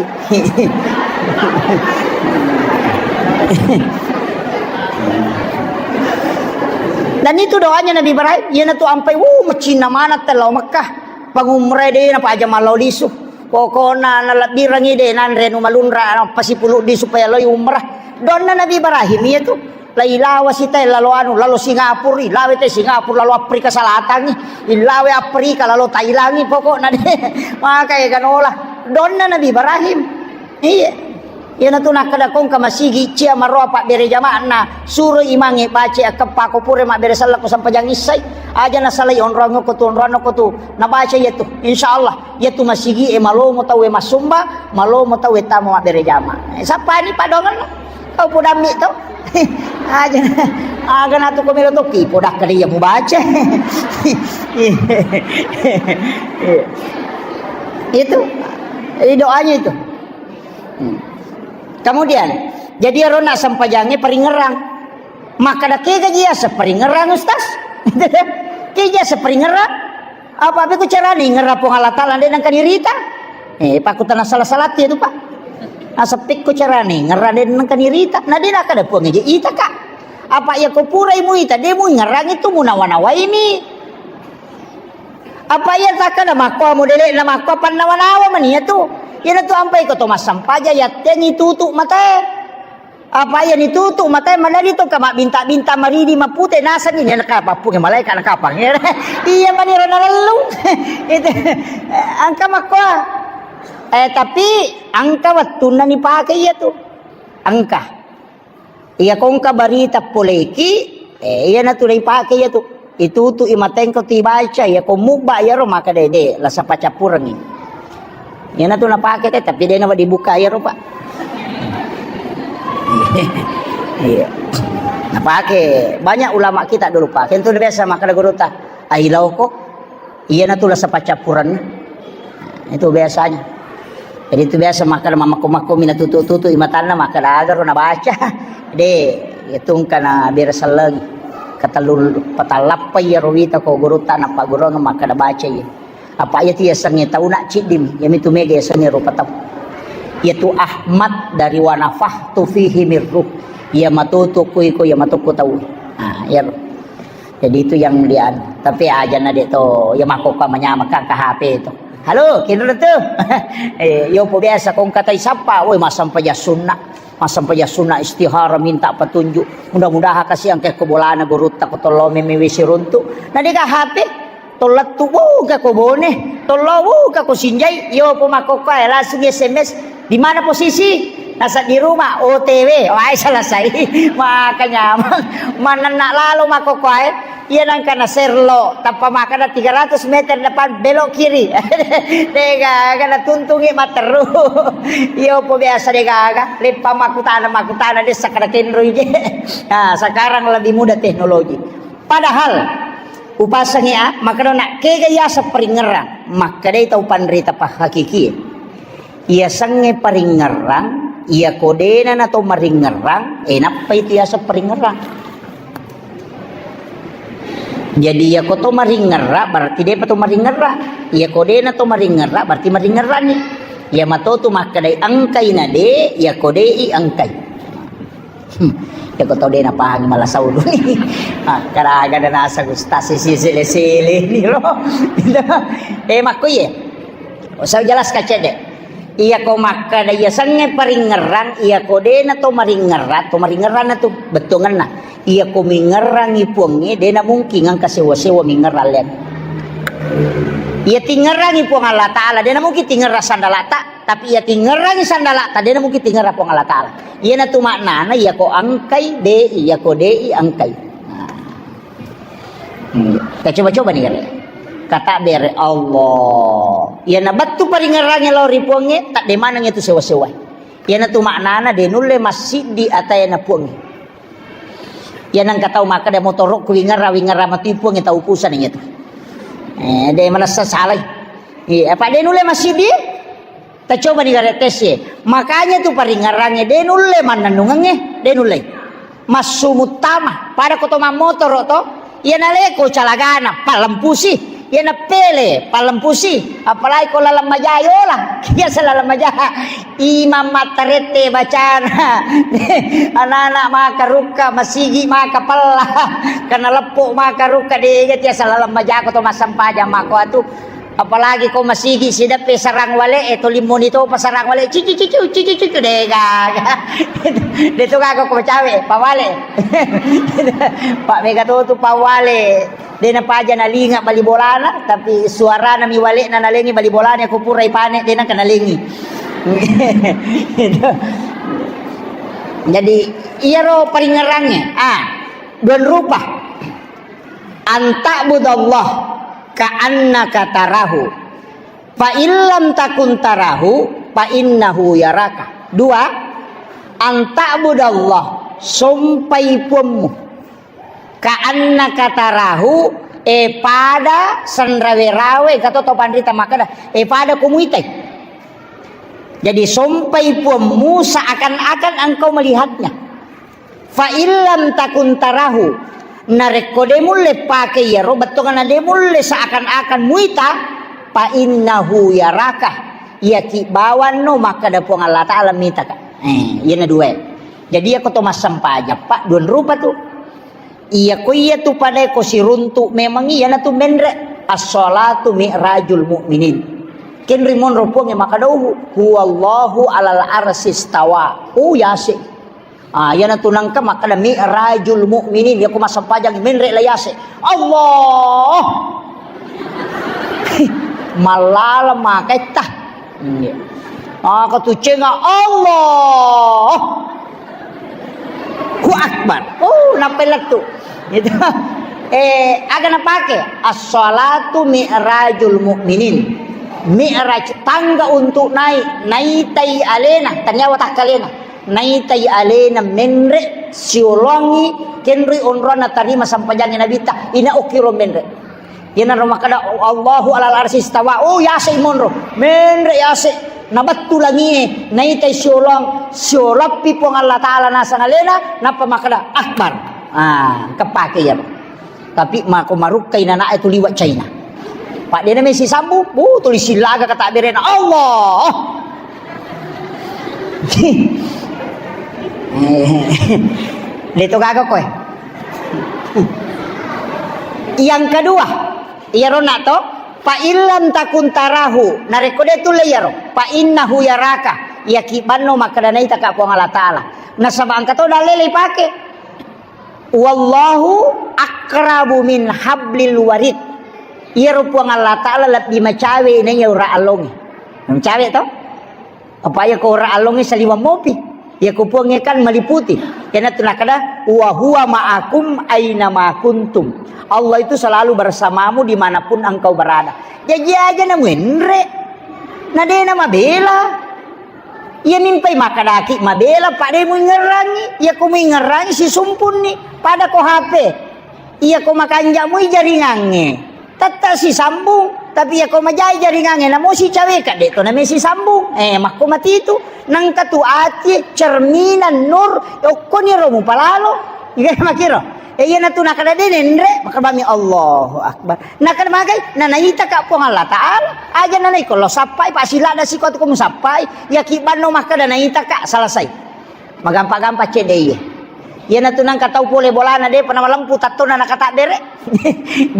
Dan itu doanya Nabi Ibrahim, iyanatu ampai, wuh, macinna maneng tellao Mekkah. Pangumrai de na paja malao lisu. Pokokna nalebbirengngi de nanre anu malunra, anu pasipuluddi supaya loi umrah. Donna Nabi Ibrahim iya tu. Lai lawa sita lalo anu, lalo Singapura, lawe te Singapura, lalo Afrika Selatan, lawe Afrika, lalo Thailand, pokokna de. Maka e ganola. Donna Nabi Ibrahim. Iya. Iyanatu nakkeda kongka masigi cia maroa pabbere jama'na, suro imangnge baca akkeppa ko pura mabbere sellekko sempajang issai. Aja nasalai onroang ko tu, onroang ko tu. Nabaca iya tu. Insyaallah. Iyatu masigi'e malomo tauwe massumba, malomo tauwe tama mabbere jama. Eh, sappani padongenna. Kau podammi to. Aja, aga natu ko melo tokki, podakka de iya mubaca. Itu. Jadi doanya itu. Hmm. Kemudian, jadi iyaro na sempajangnge paringerrang. Makkeda, "Kega ji yaseng paringerrang, Ustaz?" Kega ji yaseng paringerrang? Apa pekko carana ingerrang Puang Allah Taala de nengka nirita? Eh, pakkutana salah-salah itu, Pak. Naseng pekko carana ingerrang de nengka nirita? Na de nakkeda Puang je ita, Kak. Apa iya ko purai muita, de muingerrang itu munawa-nawaimi. Apa iya takkeda makko modele'na makko pannawa-nawa mani iya tu. Iyana tu ampai ko to massampaja yattengi tutu matae. Apa iya ni tutu matae madani to ka mabbinta-binta maridi mapute nasenni ni nakapa punge malaika nakapa. Iya mani ro nalellung. Itu engka makko. Eh, tapi engka wettunna ni pake iya tu. Engka. Iya ko engka barita poleki, eh, iyana tu naipake iya tu. Itutu i matengko tu ibaca, iya ko mubba iyaro maka dede, lasa pacappurengi. Iyana tu napake te, tapi de nawa dibuka iyaro, Pak. Iya. Napake banyak ulama kita dulu, Pak. Kentu biasa makkeda gurutta, "Ailauko." Iyana tu lasa paccappurenna. Itu biasanya. Jadi itu biasa makkeda mamakko-makko mina tutu-tutu imatanna makkeda agaro nabaca. De, itu engka na bere sellengi. Katellu patallappa iyaro wita ko gurutta nappa gurung makkeda baca iya. Apa iya tu yasengnge tauna ciddimi, iyamitu mega yasengnge rupa tau. Iyatu Ahmad dari wa nafakhtu fihi min ruh. Iya matutu ku iko, iya matuku tau. Nah, iyaro. Jadi itu yang dia, tapi aja na de to, ya makko ka manyameng ka H P to. "Halo, kinro tu." Eh, yo po biasa kong katai sapa, woi, massampajang sunna. Massampajang sunna istihara minta petunjuk. Mudah-mudahan kasih angke ko bolana gurutta ko tollo meme wesi runtu. Na de ka H P, tollettu, wuh, ka ko bone, tollo, wuh, ka ko sinjai, yo po makko ka, eh, langsung S M S. "Di mana posisi?" "Nasa di rumah." "O T W." Wah, selesai. Maka nyameng. Manenna lalo makkokkoe. Iya nangka na serlo, tappa makkeda tiga ratus meter depan belok kiri. Degaga na tuntungi matteru. Iyo po biasa degaga. Leppa makkutana, makkutana dessa kada kenroi je. Nah, sekarang lebih mudah teknologi. Padahal upasangi a, makkeda na kega yaseng paringerrang. Makkedai tau panrita pahakiki. Iyasengnge paringerrang, iyako dena nato maringerrang, eh, nappai tu yaseng paringerrang. Jadi, iyako to maringerrang, berarti depa to maringerrang. Iyako dena to maringerrang, berarti maringerrangi. Iya mato tu makkedai engkai na de, iyako de i engkai. Hmm. Iyako tau de napahangi mala saulu. Ah, karaga da naseng ustaz sisi sele-sele ni lo. Eh, makko iye. Usah jelas kacede. Iyako makkeda iyasengnge paringerrang, iyako dena to maringerrang, to maringerrang na tu bettuangenna. Iyako mingerrangi puangnge, dena mungkin engka sewa-sewa mingerrang len. Iya tingerrangi Puang Allah Ta'ala, dena mungkin tingerrang sandalata. Tapi iya tingerrangi sandalata, dena mungkin tingerrang Puang Allah Ta'ala. Iyana tu maknana, iyako engkai, de, iyako de i engkai. Nah. Hmm. Kita coba-coba ni, kata bere Allah. Iyana bettu paringerrangi lao ri puangnge, tak de maneng itu sewa-sewa. Iyana tu maknana, de nulle massiddi atayana puangnge. Iya nengka tau makkeda motorokku wingerra, wingerra matu puang tau pusana iyatu. Eh, de manessa salai. Iya, apa de nulle massiddi? Tacoba ni gare tes ye. Makanya tu paringerrangnge de nulle mannennungengnge, de nulle. Massu muttama, pada ko to mammotoro to, iya naleko calagana, pallempusi. Iyana pele, pallempusi, apalagi ko laleng maja yola, biasa laleng maja, imam mattarette bacana, anak-anak maka rukka, masigi maka pella, karena leppo maka rukka, dega tiasa laleng maja ko to massempajang mako atu, apalagi ko masigi sideppe sarang wale, eh, to limmoni topa sarang wale, cici cici cici cici, dega, de to gaga ko macawe, pawale, pak mega to tu pawale. De napaja nalinga bali bolana, tapi suarana mi wale'na nalengi bali bolana ko pura ipane de naka nalengi. Jadi, iyaro paringerrangnge, ah, dua rupa. An ta'budallah ka'annaka tarahu. Fa illam takun tarahu, fa innahu yaraka. Dua, an ta'budallah, sompai puammu. Ka'annaka tarahu, E pada senrawe-rawe, kato to panrita makkeda, e pada ko muitai. Jadi sompai Puang Musa akan-akan engkau melihatnya. Fa illam takun tarahu, narekko de mulle pake iyaro, bettuanna de mulle seakan-akan muita, fa innahu yaraka, iyaki bawanno makkeda Puang Allah Taala mitaka. Eh, iyana dua. Jadi iyako to massempajang, Pak, dua rupa tu. Iya ko iya tu padae ko siruntu memang iyana tu menre. As-salatu mi'rajul mu'minin. Kenri monro Puangnge makkeda, "Huwallahu alal arsy istawa." Oh, yase. Ah, iyana tu nangka makkeda mi'rajul mu'minin, iya ko massempajang menre la yase. Allah. Mallala maketta. Iya. Ah, katucenga Allah. Hu Akbar. Oh, nappa lettu. Gitu. Eh, aga napake? As-salatu mi'rajul mu'minin. Mi'raj, tangga untuk naik, naitai alena, taniawa takkalena. Naitai alena menre siolongi kenri onronna tarima sampajangi Nabitta, ina okkiro menre. Iyanaro makkeda, "Allahu alal arsy istawa." Oh, yase monro. Menre yase. Nabattu langie, naitai siolong, siolappi Puang Allah Taala nasang alena, nappa makkeda, "Akbar." Ah, kepake iyaro. Tapi mako marukkai nanae tu liwa China. Pak dena mesi sambu, bu, tuli silaga kata berena. Allah. Leto gaga koe. Yang kedua, iyaro nak to, fa illam takun tarahu, narekko de tulle iyaro, fa innahu yaraka, iyaki banno makkeda naitaka Puang Allah Taala. Nasaba engka to dalle leipake. Wallahu aqrabu min hablil warid. Iyaro Puang Allah Taala lebbi macawe naiya ura allonge. Macawe to? Apa iya ko ura allonge saliwang mopi. Iya ko Puangnge kan maliputi. Iyanatu nakada, "Wa huwa ma'akum aina ma kuntum." Allah itu selalu bersamamu dimanapun engkau berada. Jaji aja namuenre. Nadena mabela. Iya mimpai makkadaki mabela, pada muingerrangi. Iya ko muingerrangi sisumpunni. Pada ko H P. Iya ko makanjamui jaringangnge. Tetta sisambung. Tapi iya ko majai jaringangnge, namo sicaweka, de to name sisambung. Eh, makko matitu. Nangka tu ati, cerminan, nur, okkoni ro mupalalo. Iya makiro. Eh, iya natu nakada de nenre, makabami Allahu Akbar. Nakada magai, nanaita ka Puang Allah Ta'ala. Aja nanai ko lo sappai, Pak, silada siko tu ko musappai. Iya ki banno makkada naita ka, selesai. Magampa-gampa cedde iye. Iyanatu nangka tau pole bolana, depa namalempu tattona nakatabbere.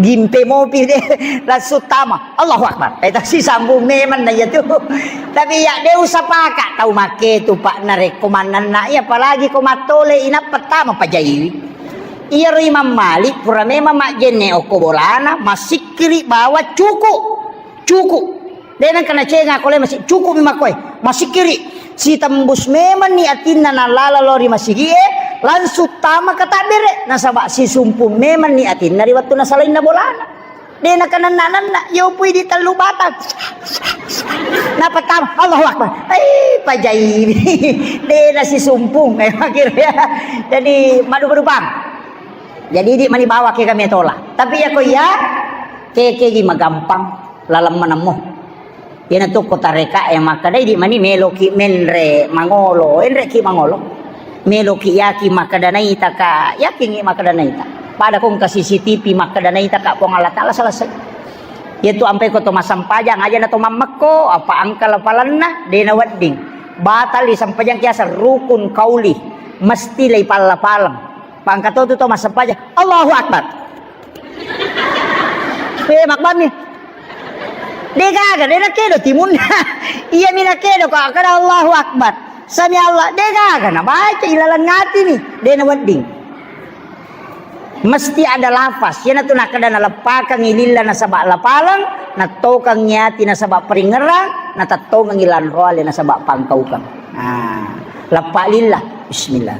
Gimpe mopi de, langsung tama. Allahu Akbar. Eh, tasi sambung memang na iyatu. Tapi ya, de usapaka tau make tu, Pak, narekko mannanna iya, apalagi ko mattole inappa tama pajaiwi. Iyaro Imam Malik pura memang majjenne okko bolana, masikkiri bawa cuku. Cuku. De nengka nacenga ko le masi-, cuku mi makkoe. Masikkiri. Sitembus memanni atinna nalala lao ri masigie, langsung tama katabbere. Nasaba sisumpung memanni atinna ri wettu nasalainna bolana. De nakananna-nanna, yopui di tellu batang. Napa tama, Allahu Akbar. Eh, pajai. De nasisumpung. Eh, akhir ya. Jadi, madu-madu bang. Jadi, di mani bawa ke kami tola. Tapi ya ko iya, ke, ke gi magampang. Laleng manemmo. Iyanatu ko tareka e makkeda, idi mani meloki menre mangolo, enreki mangolo. Meloki yaki makkeda naita ka, yakingi makkeda naita. Pada ko engka C C T V makkeda naita ka Puang Allah Ta'ala, selesai. Iyatu ampai ko to massempajang, aja na to mammekko, apa engka lapalanna, de nawedding. Batal i sempajang kiasa rukun kauli, mesti leipalla-paleng. Pangka to tu to massempajang, Allahu Akbar. Eh, mabbami. De gaga, de nakkedo timunna. Iya mi nakkedo ko kada Allahu Akbar. Sami Allah, de gaga nabaca ilaleng atini, de nawedding. Mesti ada lafaz. Iyanatu nakkeda naleppakangngi lilla nasaba lapaleng, nattokangngi ati nasaba paringerang, natattongengngi lanroale nasaba pangkaukeng. Ah, leppa lilla. Bismillah.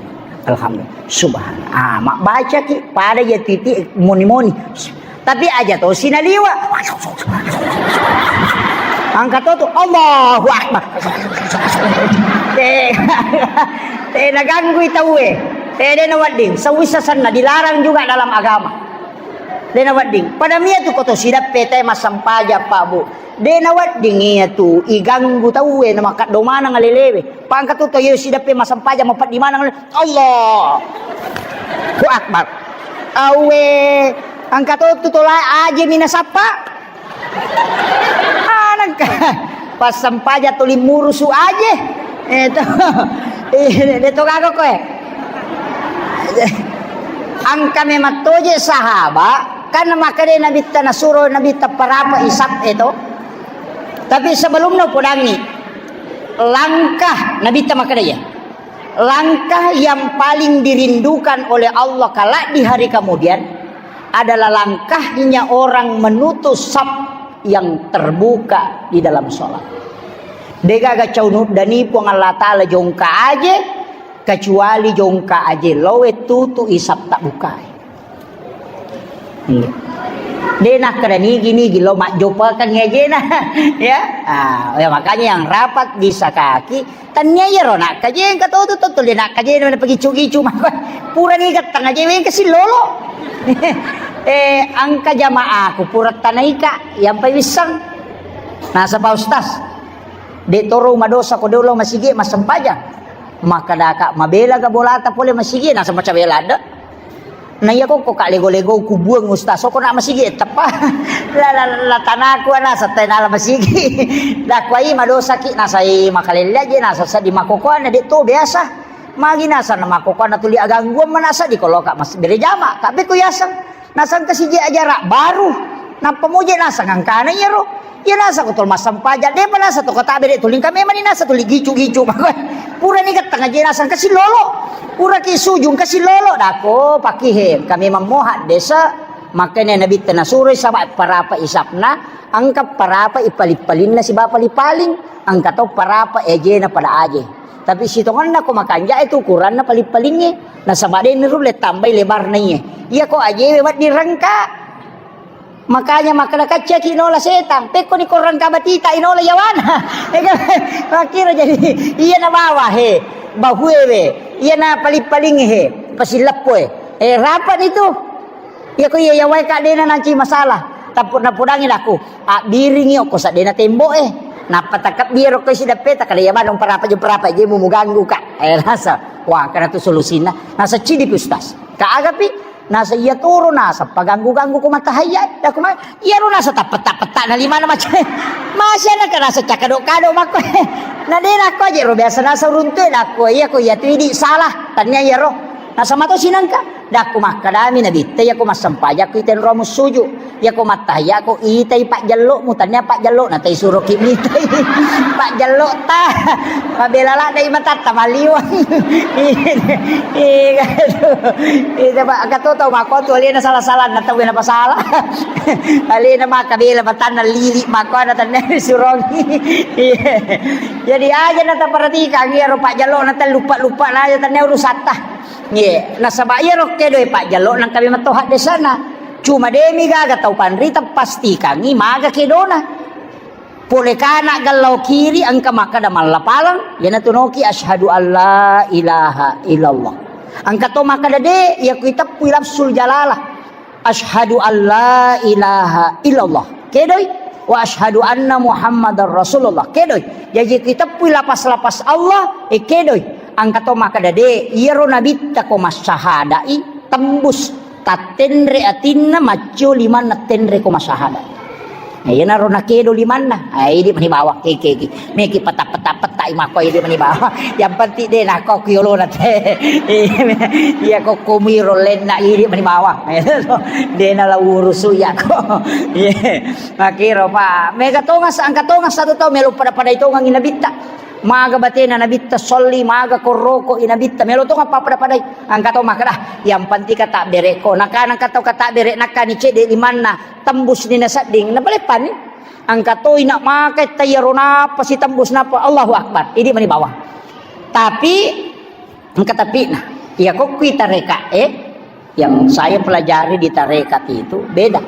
Alhamdulillah. Subhanallah. Ah, mabbacaki pada iya titi moni-moni. Tapi aja to sinaliwa. Angka to tu, Allahu Akbar. Eh, eh, naganggui tauwe. Eh, de nawedding. Sewisa senna dilarang juga dalam agama. De' nawedding. Pada mia tu ko to sideppe te massempajang, Pak, Bu. De' nawedding iya tu iganggu tauwe na makaddo maneng alelewe. Pangka tu to iya sideppe massempajang mapeddi maneng, Allahu Akbar. Awe, engka to tu tola aje mi nasappa. Anangka passempajang tuli murusu aje. Eh, to. Eh, de' to gaga koe. Engka memang toje sahaba, kan makkeda Nabitta nasuro Nabitta parapa isap e to. Tapi sebelumna podangi langkah Nabitta makkeda ya. Langkah yang paling dirindukan oleh Allah kelak di hari kemudian adalah langkahnya orang menutup saf yang terbuka di dalam sholat. Degaga caunu dani Puang Allah Ta'ala jongka aje, kecuali jongka aje lowe tutu isap tak bukai. Iya. De' nakkeda nigi-nigi lo majjopakeng ajena. Ya. Ah, ya, makanya yang rapat di sakaki, tania iyaro nakkajeng ka totu to, tuli nakkajeng na pagicu-gicu mako. Pura ni gattang aje weng kasi lolo. Eh, engka jamaaku pura tanaika yang pai wissang. Nasaba Ustaz, de' toro madosa ko de' lo masigi massempajang. Makkadaka mabela ga bolata pole masigi, nasaba cabela de'. Na iya kokko ka lego-lego kubuang ustaz, soko na masigi teppa. La, la, la tanaku ana satai nala masigi. Dakwai madosaki nasai makalelle aje nasa sadi makokoan de' to biasa. Magi nasa na makokoan na tuli agangguan manasa di koloka mas bere jama, ka beko yaseng. Nasang kasiji ajara baru. Nappa moje nasang angkana iyaro. Iya nasang ko tol massempajang, depa nasang to kota bere tuling kami mani nasang tuli gicu-gicu. Pura ni gattang aje nasang kasi lolo. Pura ki sujung kasi lolo dako pakihe. Kami memang moha desa. Makanya Nabi tena suroi sama parapa isapna, angka parapa ipali-palinna siba pali-paling, angka to parapa ejena pada aje. Tapi sitonganna ko makanja itu ukuranna pali-palingnge. Nasaba de' nirulle tambai lebarna iye. Iya ko ajewe wedding rengka. Makanya makkeda kaccaki nola setang, pekko ni korang kabatita inola yawana. Makkiro jadi iya na bawa he, bahuewe, iya na paling-paling he, pasileppoe. Eh, rapat itu. Iya ko iya yawai ka dena nanci masalah. Tappu napudangi daku, abbiringi okko sadena tembo e. Nappa takabbi ero ko isi dappeta kada iya manung parapa je parapa je mu muganggu ka. Eh, rasa. Wah, kana tu solusina. Nasa cidi pi ustaz. Ka agapi Nasa iya toro nasa paganggu-ganggu ko matahayya, daku ma-, iyaro nasa tappetta-petta na limana maca. Masih anak nasa cakado-kado makko. Na de nakko aja ro biasa nasa runtu e, daku iya ko iya tu idi salah, tania iyaro. Nasa mato sinangka. Daku makkadami nabitta iya ko massempajang ko itenro mussuju. Iyako mattahiyya ko itai pajjello'mu, tania pajjello'na tai suroki mitai. Pajjello'ta. Mabela ladde'i matatta malliweng. Iya, iya, itu, Pak, engka to tau makko tu alena sala-salanna tau napasala. Alena maka bela matanna lili makko ana tania surongi. Iya. Jadi aja na taperhatikan iyaro pajjello'na tau luppa-luppa na aja tania urusatta. Iya, nasaba iyaro kedo e pajjello'na engka memang to haddesana. Cuma demi gaga tau panrita pastikangi maga kedona. Pole kana gallau kiri engka makkada mallapaleng, iyanatu noki asyhadu alla ilaha illallah. Engka to makkada de, iya kui teppui lafzul jalalah. Asyhadu alla ilaha illallah. Kedoi, wa asyhadu anna Muhammadar Rasulullah. Kedoi. Jaji kui teppui lapas-lapas Allah, e kedoi. Engka to makkada de, iyaro nabitta ko massahadai tembus tattenre atinna maccio limanna tenre ko massahada. Iyanaro nakedo limanna, ah, idi mani bawang keke iki. Meki peta-peta-peta i makko idi mani bawang. Yang penting de nakko ku yolona te. Iya ko kumiro lenna idi mani bawang. De nala urusu iya ko. Iya. Makiro pa. Mega tongas angka tongas satu tau melo pada-pada itongang inabitta. Maga batena nabitta solli, maga korroko inabitta melo tong apa pada-padai. Engka to makkeda, yang penting kata berekko. Nakana engka tau kata berek nakkani cedde limanna, tembus ni nasedding, napaleppani. Engka to ina makai tayaro napa si tembus napa, Allahu Akbar. Idi mani bawang. Tapi engka tapi nah, iya ko kui tareka, eh, yang saya pelajari di tarekat itu beda.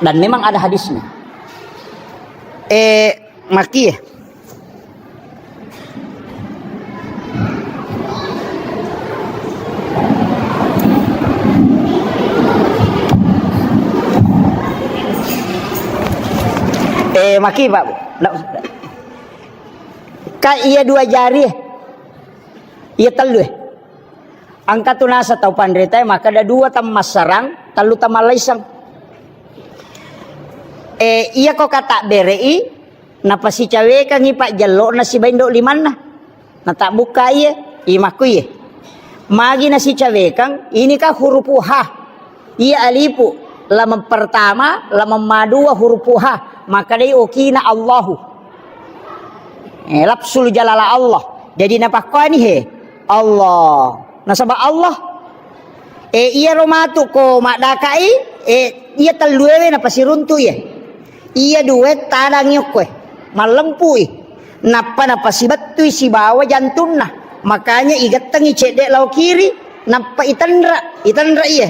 Dan memang ada hadisnya. Eh, maki, eh. Eh, maki, Pak. Ndak usah. Ka iya dua jari, eh. Iya tellu, eh. Engka tu nasa tau panritae, maka ada dua tammassarang, tellu tammallaisang. Eh, iya ko kata berei, napasicawekangi pajjello'na siba indo limanna. Natabbukka iye, imakku iye. Magi nasicawekang, ini kan hurupu ha. Iya alipu, lameng pertama, lameng madua hurupu ha. Maka dei okina Allahu. Eh, lafzul jalala Allah. Jadi napakkuani he, Allah. Nasaba Allah. Eh, iyaro matu ko maddakai, eh, iya telluewe napasiruntu iye. Iya duwe tadangi okkoe, mallempui. Nappa napasibettui sibawa jantunna. Makanya igettengi cedde lao kiri, nappa itenra, itenra iye.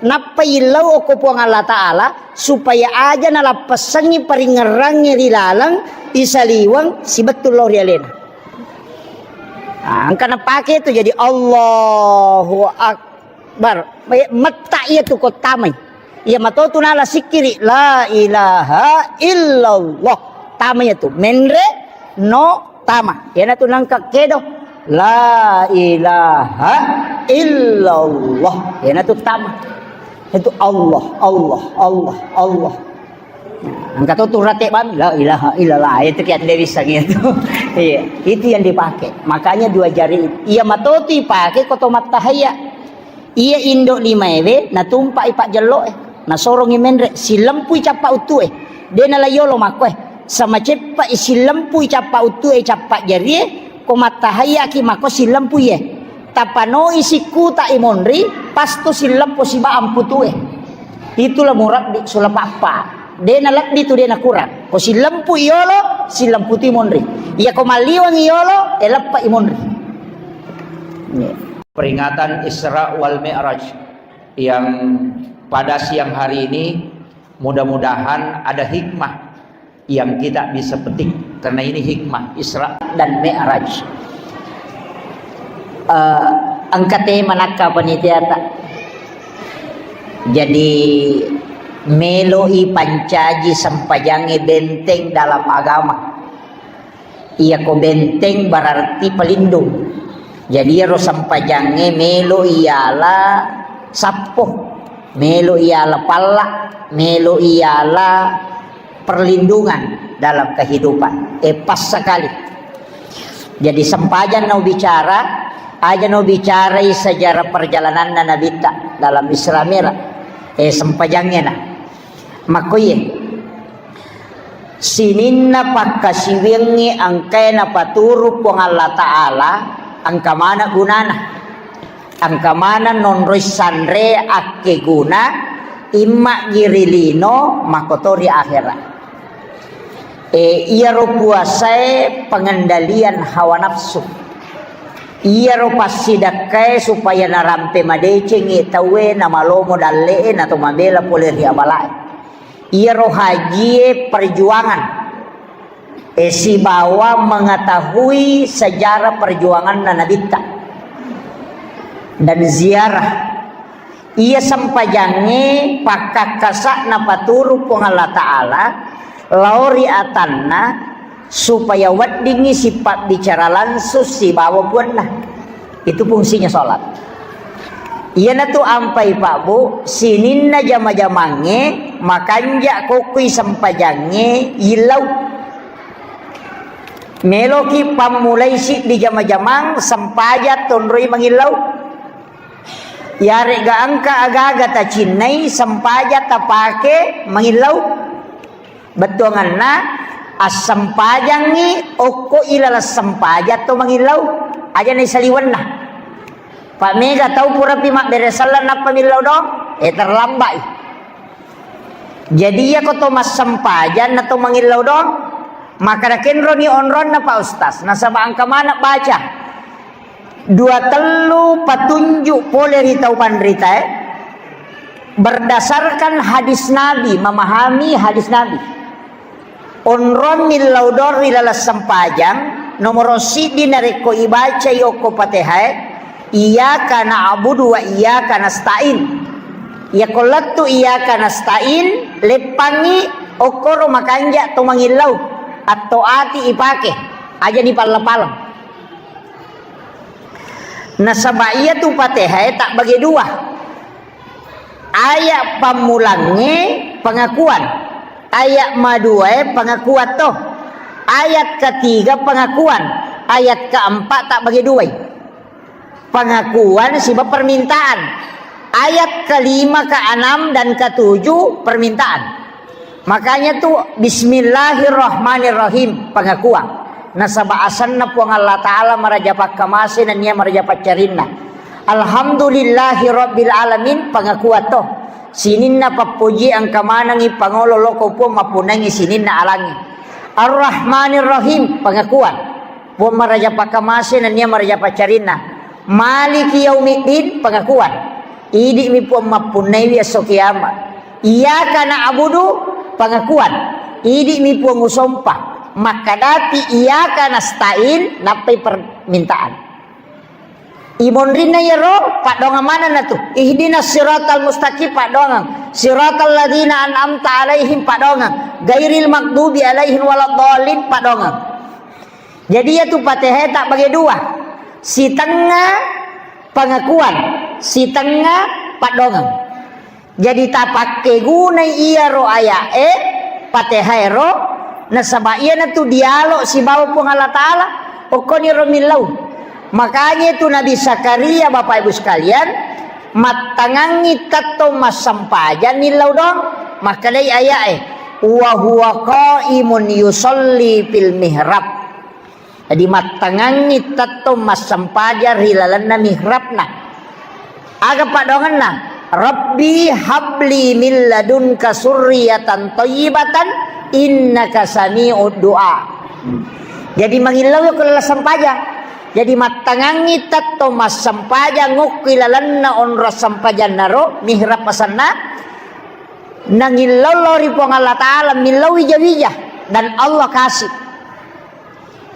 Nappa illau okko Puang Allah Ta'ala, supaya aja nalappessengi paringngerangnge ri laleng isaliweng sibettu lao ri alena. Ah, engka napake tu jadi Allahu Akbar. Bar, eh, metta iya tu ko tamai. Iya matotu nala sikkiri, la ilaha illallah. Tama iya tu, menre no tama. Iyana tu nangka kedo, la ilaha illallah. Iyana tu tama. Itu Allah, Allah, Allah, Allah. Nah, engka to tu rate bami, la ilaha illallah. Itu kiat dia bisa gitu. Iya, itu yang dipakai. Makanya dua jari itu. Iya matotu ipake ko to mattahaya. Iya indo limaewe natumpa'i pajjello'e, nasorongi menre, sillempui cappa uttue. De nala yolo makkoe, sama ceppa'i sillempui cappa uttue, cappa jarie, ko mattahayaki makko sillempui ye. Tapanoi sikkuta i monri, pasto silleppo siba amputue. Itulah murabbi sulapa appa. De nalebbi tu de nakurang. Ko sillempui yolo, sillemputui monri. Iya ko malliwangi yolo, e leppa i monri. Peringatan Isra wal Mi'raj yang pada siang hari ini, mudah-mudahan ada hikmah yang kita bisa petik, karena ini hikmah Isra dan Mi'raj. Eh, engka tema nakka panitiata. Jadi, meloi pancaji sempajangnge benteng dalam agama. Iyako benteng berarti pelindung. Jadi iyaro sempajangnge melo iyala sappo, melo iyala palla, melo iyala perlindungan dalam kehidupan. Eh, pas sekali. Jadi sempajang nau bicara, aja nau bicarai sejarah perjalananna Nabitta dalam Isra Mi'raj. Eh, sempajangnge na. Makkoye. Sininna pakkasiwiangnge engkae napaturu Puang Allah Ta'ala, engka maneng gunana. Engka maneng nonroi sanre akkeguna, imma'gi ri lino, makkotori akhera. E, iyaro puasae pengendalian hawa nafsu. Iyaro passidakkae supaya narampe madecengngi tauwe, namalomo dalle'e, nato mabela pole ri abalae. Iyaro hajie perjuangan, eh, sibawa mengetahui sejarah perjuanganna Nabitta dan ziarah. Iya sempajangnge pakkakkasa'na paturu Puang Allah Ta'ala lao ri atanna supaya weddingngi sipabbicara langsung sibawa Puanna. Itu fungsinya sholat. Iyanatu ampai Pak Bu, sininna jama-jamangnge makanja kokkui sempajangnge yillau. Meloki pammulai siddi jama-jamang sempajang tonroi mangillau. Yarega engka aga-aga tacinnai sempajang tapake mangillau. Bettuanganna, assempajangngi okko ilaleng sempajang to mangillau, aja naisaliwenna. Pak, mega tau purapi mabbere selleng nappa millau doang, eh, terlambat i. Jadi iyako to massempajang na to mangillau doang, maka nakenroni onronna Pak Ustaz, nasaba engka maneng baca. Dua tellu patunjuk pole ri tau panritae, berdasarkan hadis Nabi, memahami hadis Nabi. Onrong millau doang ri laleng sempajang, nomoro siddi narekko ibacai okko Patehae, iyyaka na'budu wa iyyaka nasta'in. Iyako lettu iyyaka nasta'in, leppangngi Okkoro makanja to mangillau, atto ati ipake, aja ni palla-palla. Nasaba iyatu Fatihah e tabbage dua. Ayat pammulangnge pengakuan, ayat maduae pengakuan to, ayat ketiga pengakuan, ayat keempat tabbage duai. Pengakuan siba permintaan. Ayat kelima, keenam, dan ketujuh permintaan. Makanya tu bismillahirrahmanirrahim, pengakuan. Nasaba asenna Puang Allah Ta'ala maraja pakkamase nennia maraja paccarinna. Alhamdulillahi rabbil alamin, pengakuan to. Sininna pappoji engka manengi pangolo loko Puang mappunangi sininna alangi. Arrahmanirrahim, pengakuan. Puang maraja pakkamase nennia maraja paccarinna. Maliki yaumiddin, pengakuan. Idi'mi Puang mappunnaiwi esso kiamat. Iyyaka na'budu, pengakuan. Idi'mi Puang usompa. Makkadapi iyyaka nasta'in, nappai permintaan. Imonrinna iyaro, paddoangeng manenna tu. Ihdinas siratal mustaqim, paddoangeng. Siratal ladzina an'amta alaihim, paddoangeng. Ghairil maghdubi alaihim waladdallin, paddoangeng. Jadi iyatu Fatihah e tabbage dua. Sitengnga pengakuan, sitengnga paddoangeng. Jadi tapakkegunai iyaro aya'e, Fatihah ero, nasaba iyanatu dialog sibawa Puang Allah Ta'ala, okkoniro millau. Makanya itu Nabi Zakaria, Bapak Ibu sekalian, mattangangi tettong massempajang nillau doang, makkedai aya'e, "Wa huwa qaimun yusalli fil mihrab." Jadi mattangangi tettong massempajang ri lalenna mihrabna. Aga paddoangenna? "Rabbi habli min ladunka surriyatan thayyibatan innaka sami'ud du'a." Jadi mangillau ko laleng sempajang. Jadi mattangangi tettong massempajang okko i lalenna onrong sempajannaro, mihrab asenna, nangillau lao ri Puang Allah Ta'ala, millau wija-wija, dan Allah kasih.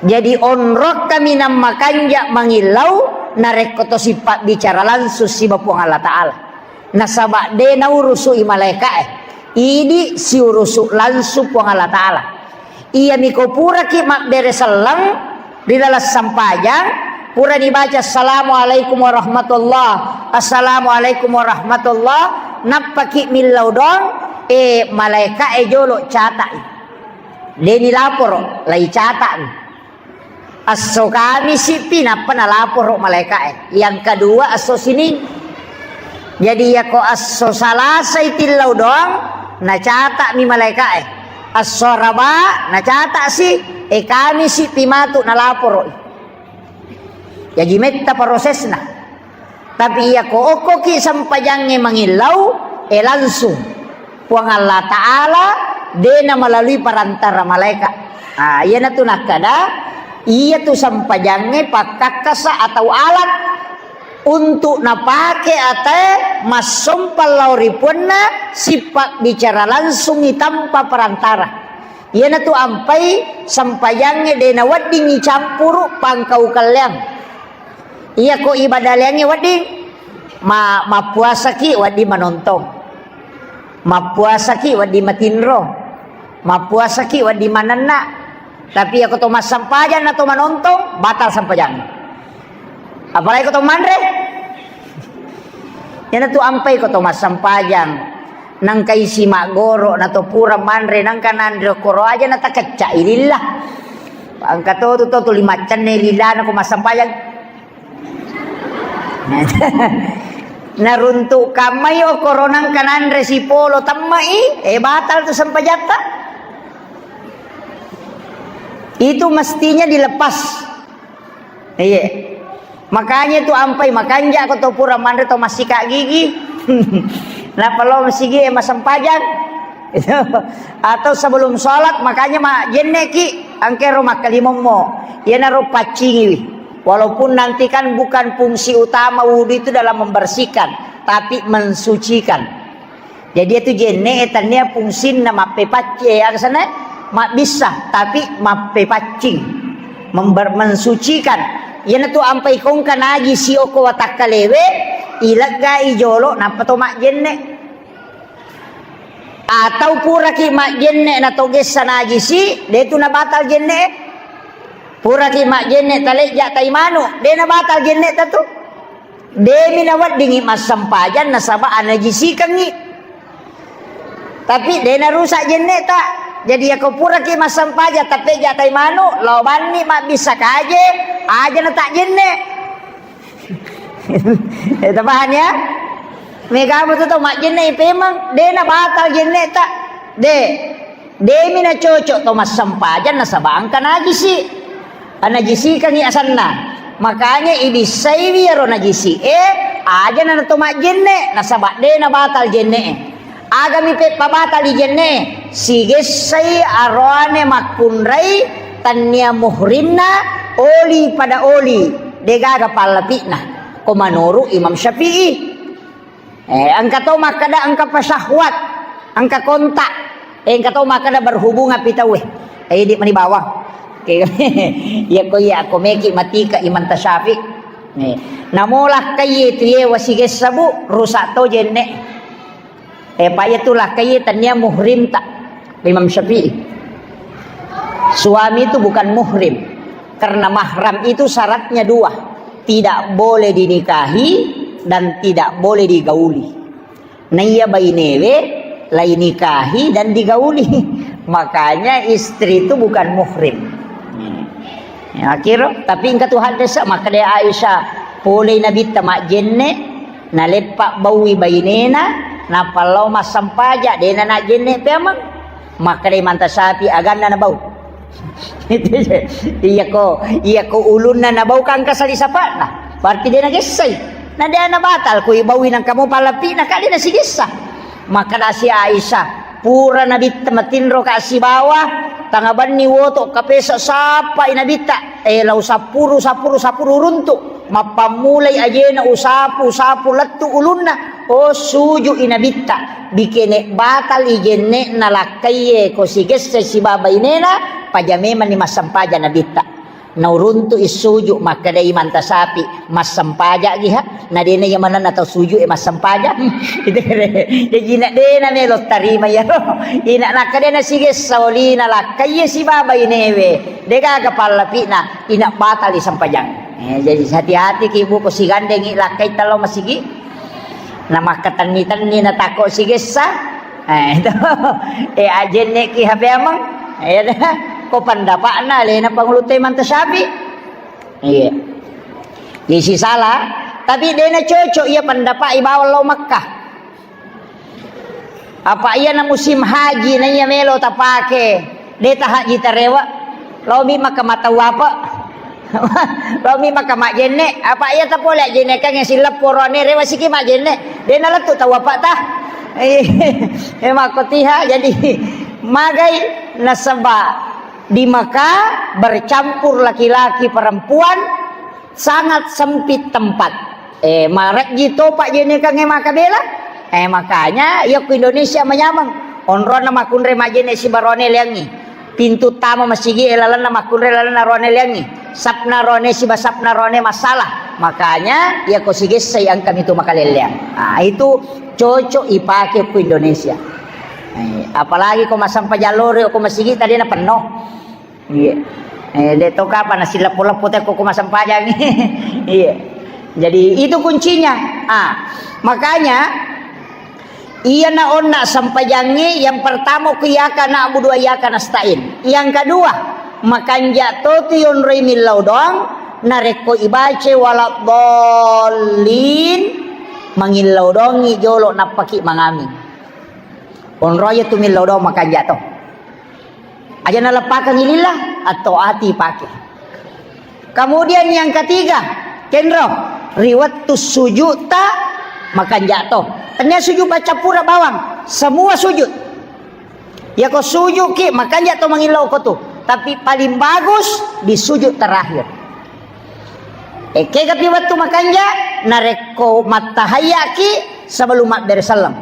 Jadi onrong kaminang makanja mangillau narekko to sipabbicara langsung siba Puang Allah Ta'ala. Nasaba de naurusu'i malaeka'e, idi siurusu langsung Puang Allah Ta'ala. Iyami ko puraki mabbere selleng ri laleng sempajang, purani baca assalamualaikum warahmatullah, assalamualaikum warahmatullah, nappaki millau doang, e malaeka'e jolo cata'i. Deni laporo, lai cata'mi. Esso Kamisi pi nappa nalaporo malaeka'e. Yang kedua esso Sining. Jadi yako esso Salasai tillau doang, nacata'mi malaeka'e. Esso Araba nacata'si, e Kamisi pi matu nalaporo. Jaji metta prosesna. Tapi iyako okkoki sempajangnge mangillau, e langsung Puang Allah Ta'ala, de na melalui perantara malaikat. Ah, iyanatu nakkada, iyatu sempajangnge pakkakkasa atau alat untuk napake atae massompa lao ri puanna, sipabbicara langsungi tanpa perantara. Iyanatu ampai sempajangnge de naweddingngi campuru pangkau kelleang. Iyako ibadah leangnge wedding, ma-, mappuasaki wedding manontong. Mappuasaki wedding matinro. Mappuasaki wedding manenna. Tapi iyako to massempajang na to manontong, batal sempajang. Apalagi ko to manre. Iyanatu ampai ko to massempajang. Nangka isi maggoro na to pura manre, nangka nanre koro aja na takecca ililla. Engka to tu to tuli maccenne lilana ko massempajang. Naruntuk kammai okkoro nangka nanre sipolo temmai, eh, batal tu sempajatta. Itu mestinya dilepas. Iya. Makanya tu ampai makanja ko to pura manre to massika gigi. Napa lo masigi e masempajang. Atau sebelum sholat, makanya ma jenneki angkero makkalimommo. Iyanaro paccingiwi. Walaupun nanti kan bukan fungsi utama wudhu itu dalam membersihkan, tapi mensucikan. Jadi itu jenne e tania fungsinna mappepacci, eh, aga sana mabbissa, tapi mappepaccing, member-, mensucikan. Iyanatu ampai kongka najisi okko watakkalewe, ileggai jolo, nappa to majjenne. Atau puraki majjenne na to gessa najisi, de tu nabatal jenne. Puraki majjenne talejja tai manu, de nabatal jenne ta tu. Demi naweddingi massempajang nasaba anajisikengi. Tapi de narusak jenne ta. Jadi yako puraki massempajang tapejja tai manu, lao banni mabbissa kaje, aja na tak jenne. Eh, tapahan ya? Mega mo tu tau majjenne pemeng, de na batal jenne ta. De. Demi na cocok to massempajang nasaba engka najisi. Anajisikangi asanna. Makanya ibissaiwi ero najisi e, aja na to majjenne nasaba de na batal jenne. Agami peppa batali jenne, sigessai aroane makkunrai tannia muhrimna oli pada oli, degaga pallapi'na. Ko manuru Imam Syafi'i. Eh, engka to makkeda engka pasyahwat, engka kontak. Eh, engka to makkeda berhubungan pi tauwe. Eh, idi mani bawang. Oke. Iya ko iya ko meki matika Imam Tasyafi. Eh, namo lakkai tu ye wasigessa bu, rusak to jenne. Eh, Pak, iya tu lakkai tannia muhrim tak? Imam Syafi'i. Suami itu bukan muhrim. Karena mahram itu syaratnya dua. Tidak boleh dinikahi dan tidak boleh digauli. Naiya bainewe lai nikahi dan digauli. Makanya istri itu bukan muhrim. Ya, akhir, tapi engka tu hadis makkeda Aisyah, polei nabitta majjenne, naleppa baui bainena, nappa lao massampaja, dena najjenne peameng. Makkeda Imam Tasyafi aganna nabau. Iya ko, iya ko ulunna nabau kan kasali sapana. Berarti dena gessai. Na dena batal ko ibaui nangka mo palapi na kali na sigessa. Makkeda si Aisyah, pura nabitta matinro ka sibawa, tangabanni woto kapesa sapa i nabitta, eh, lau sapuru, sapuru, sapuru runtu, mappammulai ajena usapu, usapu lettu ulunna, oh, suju i nabitta, bikene batal i jenne na lakkaiye ko sigesse sibawa bainena, paja memang ni massampaja nabitta. Nauruntu issuju, makkedai Imam Tasyafi, "Massampaja'gi ha?" Na dena iya manenna tau suju e massampaja. Itu kere. Jaji na dena melo tarima iyaro. Ina nakkeda na sigessa olina lakkai iya sibawa bainewe. Degaga pallapi'na, ina batali sampajang. Eh, jadi hati-hati ki buko sigandengi lakkai talo masigi. Na makkatenni-tenni na tako sigessa. Eh, itu. Eh, ajenne ki hape amang. Eh, ko pendapatna lena pangulu te Imam Tasyafi. Iya. Isi salah, tapi dena cocok iya pendapat ibawa lao Makkah. Apa iya na musim haji na iya melo tapake, de ta haji tarewa. Lao mi Makkah matau apa? Lao mi Makkah majenne, apa iya tapole ajenne kan yang silap porone rewa siki majenne. Dena lettu tau apa ta? Eh, makkotiha jadi magai nasaba di Mekah bercampur laki-laki perempuan, sangat sempit tempat. Eh, marejji topa jenekangnge makabela. Eh, makanya iya ku Indonesia manyameng. Onronna makkunre majene sibarone leangi. Pintu tama masigi e lalenna makkunre lalenna rone leangi. Sapna rone siba sapna rone masalah. Makanya iya ko sigessai engka mitu makalelleang. Ah, itu cocok ipake ku Indonesia. Eh, apalagi ko masampa jalore ko masigi tadi na penno. Iya. Eh, de to kapan nasi leppo-leppo te ko masampajang. Iya. Jadi itu kuncinya. Ah, makanya iya na onna sampajangnge yang pertama ku iyyaka na'budu wa iyyaka nasta'in. Yang kedua, makanja to tu yonroi millau doang narekko ibace waladdallin mangillau doangi jolo nappaki mangami. Onroi tu millau doang makanja to. Aja naleppakengngi lillah, atau ati pake. Kemudian yang ketiga, kenro, ri wettu sujud ta makanja to. Tania sujud baca pura bawang, semua sujud. Ya ko sujud ki makanja to mangillau ko tu. Tapi paling bagus di sujud terakhir. Ekega pi wettu makanja, narekko mattahayya ki sebelum mabbere selleng.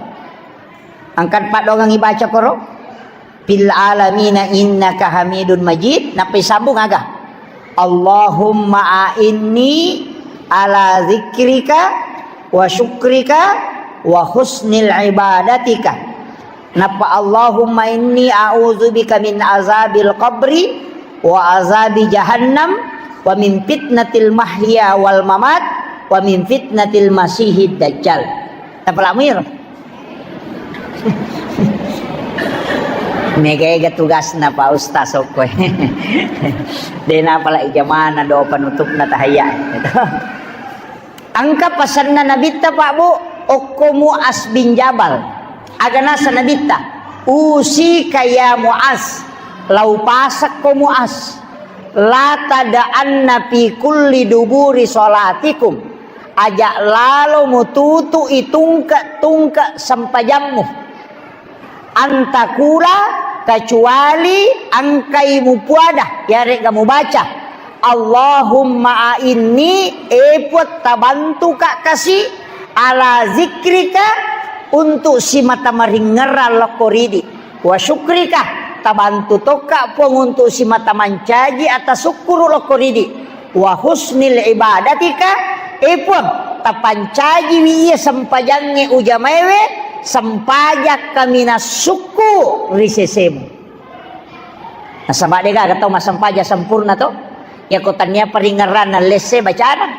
Angkat paddoangang ibaca koro. Fil alamina innaka hamidun majid. Nappai sambung aga. Allahumma a'inni ala zikrika wa syukrika wa husnil ibadatika. Nappa, "Allahumma inni a'udzubika min azabil qabri wa azabi jahannam wa min fitnatil mahya wal mamat wa min fitnatil masihid dajjal." Tapalamuir. Mega-ega tugasna Pak Ustaz okkoe. Dena pala ijamana doa penutupna tahayya. Engka pasenna Nabitta, Pak, Bu, okko Muaz bin Jabal. Aga nasa Nabitta, "Usika ya Muaz, lau pasakko Muaz, la tada'anna fi kulli duburi salatikum, aja lalo mututu'i tungke-tungke sempajammu." Antakula, kecuali engkai mupuada, yarega mubaca, "Allahumma a'inni, e Puang, tabantuka kasi, ala zikrika, untuk simata maringerrang lokko ridi, wa syukrika, tabantu tokka Puang untuk simata mancaji atasukkuru lokko ridi." Wa husnil ibadatika, e Puang, tapancajiwi iya sempajangnge ujamaewe, sempajang kaminang sukku ri sesemu. Nasaba degaga tau massempajang sempurna to. Yako tania paringerranna lesse bacana.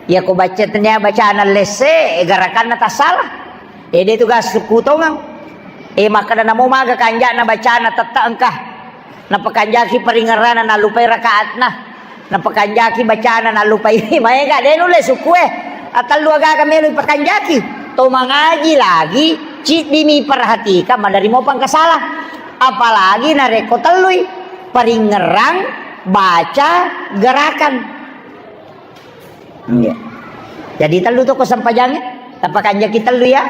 Yako baca tania bacana lesse, garakanna tassala. Ede tugas sukku tongeng. E, makkeda namo maga kanjana bacana tette engka. Napakanjaki paringerrana nallupai rakaatna. Napakanjaki bacana nallupai. Maega de nulle sukue. Atellu agaga melo ipakanjaki. To mangaji lagi, ciddimi perhatikan, maderri mo pangkasala. Apalagi narekko tellui, paringerrang, baca, gerakan. Iya. Jadi tellu to ko sempajangnge, tapakanjaki tellu ya.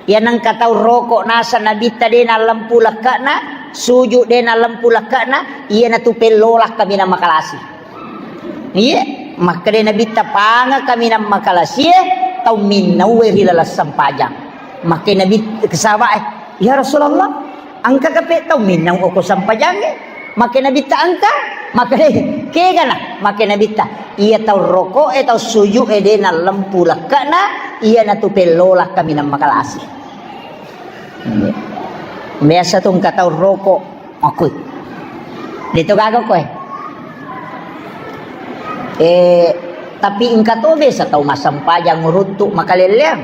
Iya nengka tau roko nasa Nabitta de nalempu lekkana, sujud de nalempu lekkana, iya natu pellola kaminang makalasi. Iya, makkeda Nabitta panga kaminang makalasie, tau minnaue ri laleng sempajang. Makke Nabi kesaba eh, "Ya Rasulullah, engka kape tau minnau oko sempajangnge?" Makke Nabitta engka, makke kegana, makke Nabitta, "Iya tau roko e, tau sujud e de nalempu lekkana, iya natu pellola kaminang makalasi." Biasa tu engka tau roko, makui. De to gaga koe. Eh, tapi engka to biasa tau massempajang uruntu makalelleang.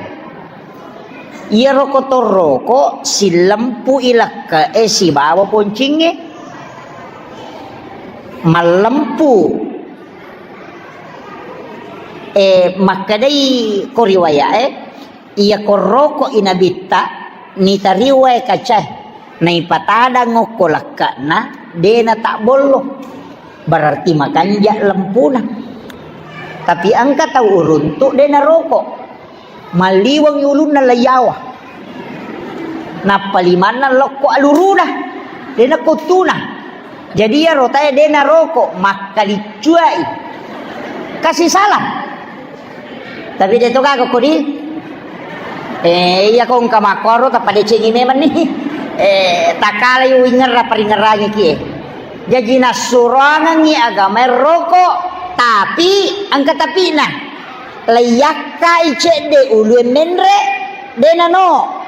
Iyaro kotorroko sillempu'i lekke'e sibawa poncingnge. Mallempu, eh, makkedai ko riwaya'e, iya korroko'i Nabitta, nitariwae kacae, naipatadang okko lekke'na, de natabbollo. Berarti makanja lempuna. Tapi engka tau uruntu de naroko. Malliweng ulunna laiyawa. Nappa limanna lokko aluruna. De nakuttuna. Jadi iyaro tae de naroko, makkaliccuai. Kasi salah. Tapi de to gaga kodi. Eh, iya ko engka makkoro tappa decengi memang ni. Eh, takalai uwingerra paringerangi kie. Jaji nassuroangengngi agamae roko, tapi engka tapina. Leiyakkai cedde ulue menre, de nano.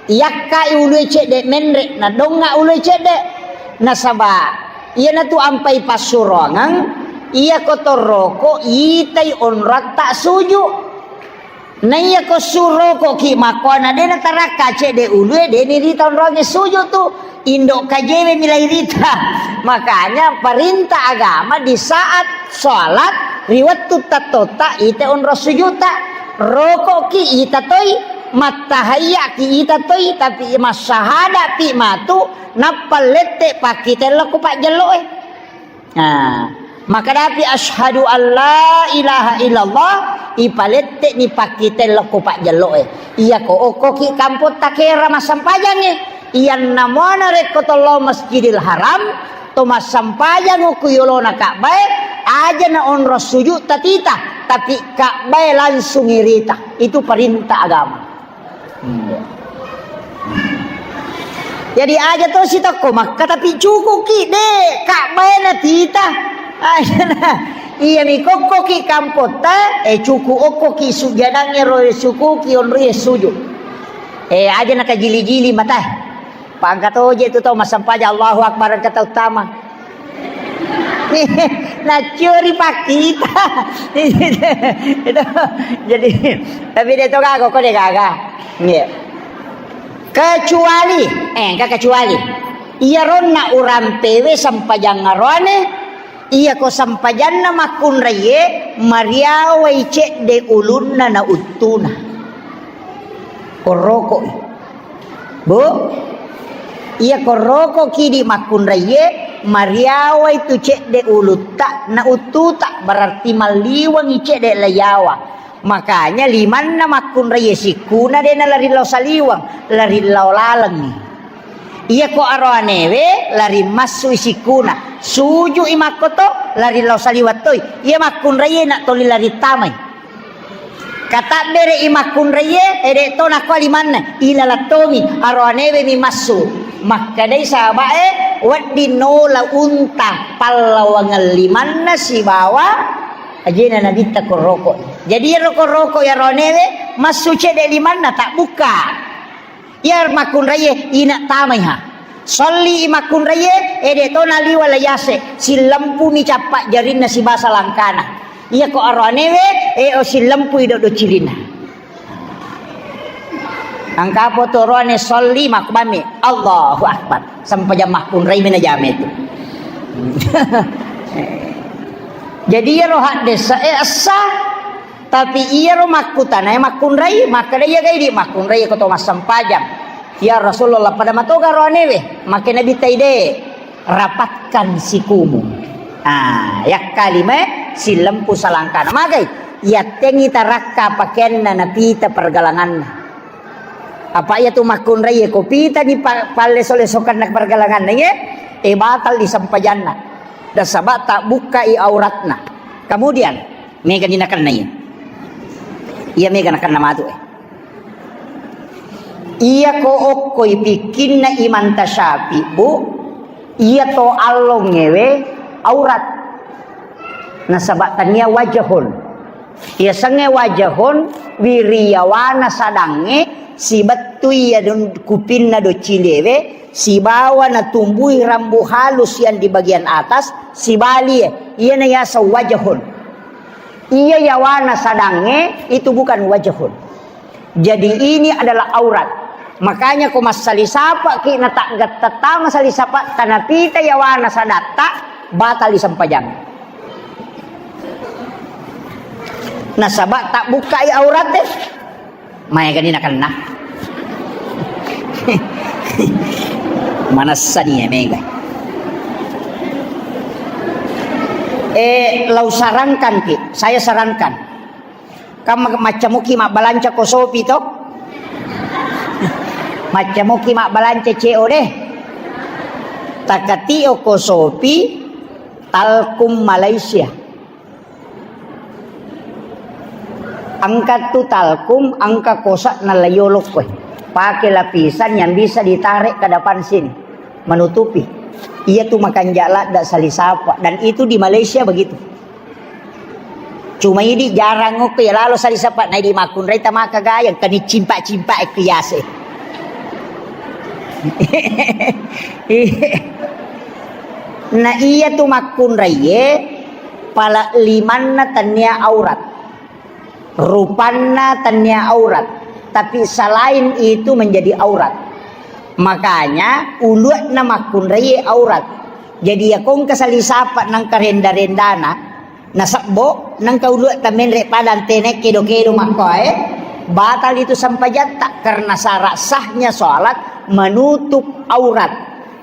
Iyakkai ulue cedde menre, nadonga ulue cedde. Nasaba iyanatu ampai passuroangeng, iya kotorroko itai onratta suju. Naiya ko surokoki makkuana de natarakka cedde ulue, de nirita onroangnge suju tu. Indo kajewe milai rita. Makanya perintah agama di saat sholat, ri wettu tattotta, ite onro sujuta. Rokoki ita toi, mattahayyaki ita toi, tapi massahada pi matu, nappa lette pakkite lokko pajjelloe. Nah, makadapi asyhadu alla ilaha illallah, ipalette ni pakkite lokko pajjelloe. Iya ko okkoki kampotta kera massampajangnge. Iyanna muana rekko tollo Masjidil Haram, to massempajang ku yolona Ka'bae, aja na onro sujud tatita, tapi Ka'bae langsung irita. Itu perintah agama. Iya. Jadi aja to sitokko Makka, tapi cukuki de Ka'bae natita. Aja na, iya mi kokkoki kampotta, eh, cuku okkoki sujadangnge ro sukuki onroe sujud. Eh, aja na kajili-jili matae. Pangka toje tu tau massempajang Allahu Akbar engka tau tama. Naccuri pakkita. Itu. Jadi, tapi de to gaga, ko de gaga. Iya. Kecuali, eh, engka kecuali. Iya ronna urampewe sempajang aroane, iya ko sempajanna makkunraie, mariawai cedde ulunna na uttuna. Korroko'i. Bu, iya korrokoki di makkunraie, mariawai tu cedde ulutta na uttuta, berarti malliwangi cedde layawa. Makanya limanna makkunraie sikkuna de nalari lao saliweng, lari lao lalengngi. Iya ko aroanewe lari massui sikkuna, sujui makkoto, lari lao saliweng toi. Iya makkunraie na toli lari tamai. Katabbere'i makkunraie, ede to nakko limanna, ilalattomi, aroanewe mi massu. Makkedai sahaba'e, wedding nola unta pallawangeng limanna sibawa ajena nabitta korroko. Jadi iyaro korroko aroanewe massu cedde limanna, tabbukka. Iya makkunraie ina tamaiha. Solli i makkunraie, ede to naliwa layase, sillempumi cappa jarinna sibasa langkana. Iya ko aroanewe, e o sillempui doddo cilinna. Angka po to roane solli makkubami, Allahu Akbar. Sempajang makkunrai mina jame tu. Jadi iyaro haddesa e essa. Tapi iyaro makkutanae makkunrai, makkeda iya gai di makkunrai ko to massempajang. Ya Rasulullah, pada matoga roanewe, make Nabi taide, rapatkan sikumu. Ah, yakkalime silempu salangkana. Magai, yattengi tarakka pakenna napita pergalanganna. Apa iya tu makkunrai ko pita di pa-, palle sole sokanna pergalanganna, ye? E batal di sempajanna. Dan sabak tak bukai auratna. Kemudian, Mega ni nakenna iya. Iya mega nakenna matu, eh. Iya ko okkoi pikkinna Imam Tasyafi, Bu, iya to allongewe aurat. Nasaba tania wajahun. Iya senge wajahun wiriyawana sadangnge sibettui iya don kupinna docilewe sibawa natumbui rambu halus yang di bagian atas sibalie. Iyana yaseng wajahun. Iya yawana sadangnge itu bukan wajahun. Jadi ini adalah aurat. Makanya ko massalisapaki na taggatta tama salisapa tanapita yawana sadatta, batal disempajang. Nasaba tak bukai aurat deh. Maega ni nakenna. Manessani ya mega. Eh, lau sarankan ki, saya sarankan. Kam maccamuki mabbalanca ko Shopee to? Maccamuki mabbalanca C O D. Takatio ko Shopee, Talkum Malaysia. Engka tu Talkum, engka kosa na layolok koe. Pakai lapisan yang bisa ditarik ke depan sini, menutupi. Iya tu makanja ladda salisapa. Dan itu di Malaysia begitu. Cuma idi jarang ngokko ya lalo salisapa, na idi makkunrai tamaka gayang, kani cimpak-cimpak ku yase. Na iya tu makkunraiye, pala limanna tania aurat. Rupanna tania aurat, tapi selain itu menjadi aurat. Makanya ulu'na makkunraiye aurat. Jadi ya kongka salisapa nangka renda-rendana, nasebbo nangka ulu'ta menre padang tene kedo-kedo makkoe, batal itu sempajatta karena syarat sahnya sholat menutup aurat.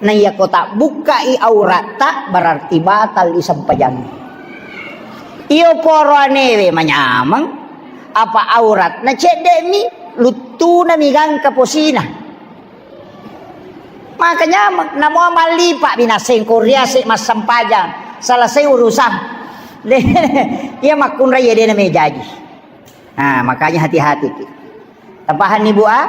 Na iya ko tabbukkai auratta, berarti batal i sempajangnge. Iyo poroanewe manyameng, apa auratna cedde'mi, luttunami gangka posina. Maka nyameng, namo mallipa binaseng ko riase massempajang, selesai urusan. Iya makkunrai ya dena mejaji. Nah, makanya hati-hati ki. Tapahanni, Bu, a?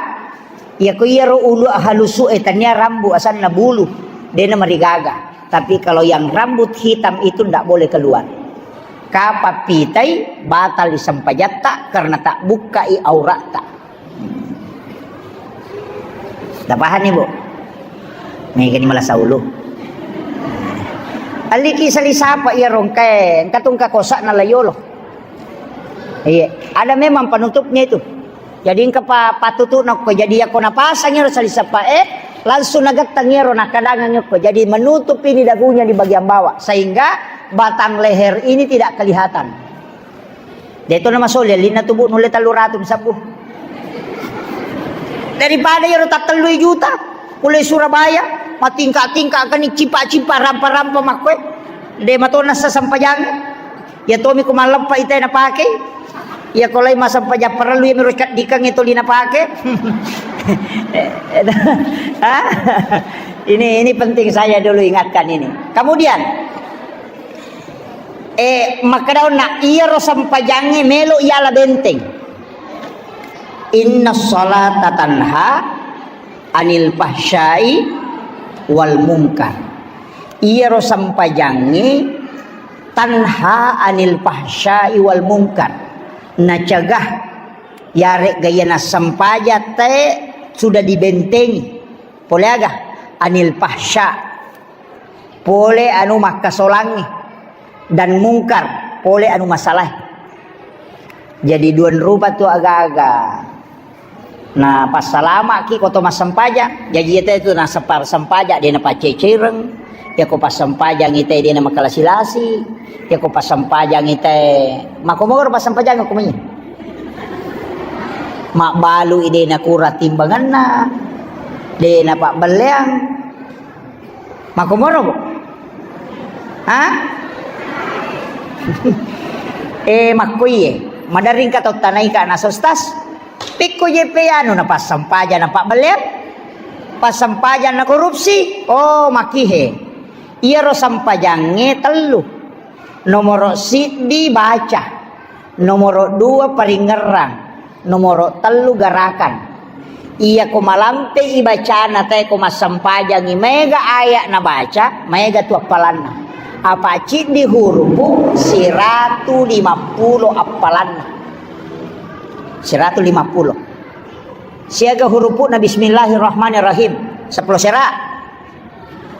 Iya ko iyaro ulu halusu e tania rambu asanna bulu, dena marigaga. Tapi kalau yang rambut hitam itu ndak boleh keluar. Kapa pitai batal disempajatta karena tak bukkai auratta. Tapahanni, Bu? Megani malasa ulu. Alliki sali sapa iya rongkae, engka tungka kosakna layolo. Iya, ada memang penutupnya itu. Jadi engka pa-, patutu'na ko. Jadi yako napasang iyaro sali sapae, langsung nagettang iyaro, nakkadangang ko. Jadi menutup ini dagunya di bagian bawah, sehingga batang leher ini tidak kelihatan. Deto na masoli, alinna tubuh nulle tellu ratu sabbu. Daripada iyaro tattellui juta, mulai Surabaya, matingka-tingka kani, cipa-cipa, rampa-rampa makkoe. De matona sasempajang. Ya tomi ko malleppa ite napake. Ya ko lai masempajang parellu ya miro kaddikang itu lina pake. Hah? Ini, ini penting saya dulu ingatkan ini. Kemudian, Eh, makkeda onna, iyaro sempajangnge melo iyala benteng. Inna salata tanha anil fahsyai wal munkar. Iyaro sempajangnge tanha anil fahsyai wal munkar. Nacegah yarega iya nassempajang te sudah dibentengi. Pole aga? Anil fahsya. Pole anu makkasolangnge, dan mungkar, pole anu masalae. Jadi duan rupa tu aga-aga. Na passalamaki ko to massempajang. Jaji iyate tu nassempar-, sempajang de napaccecireng. Yako passempajang ite de namakalasi-lasi. Yako passempajang ite, makomoro passempajang ko mani. Mabbalu ide nakura timbanganna. De napabbelleang. Makkomoro, Bu? Ha? Eh, makkoiye. Maderri engka tau tanaika na sostas. Pikko je pe anu na passempajang na pabbelleang. Passempajang na korupsi. Oh, makihe. Iyaro sempajangnge tellu. Nomoro siddi baca. Nomoro dua paringerrang. Nomoro tellu garakan. Iyako malampe i bacana tae ko massempajangi, maega aya nabaca, maega tu appalanna. Apa ciddi hurupu, siratu lima pulo appalanna. Siratu lima pulo. Siaga hurupu'na bismillahirrahmanirrahim. Seppulo sera.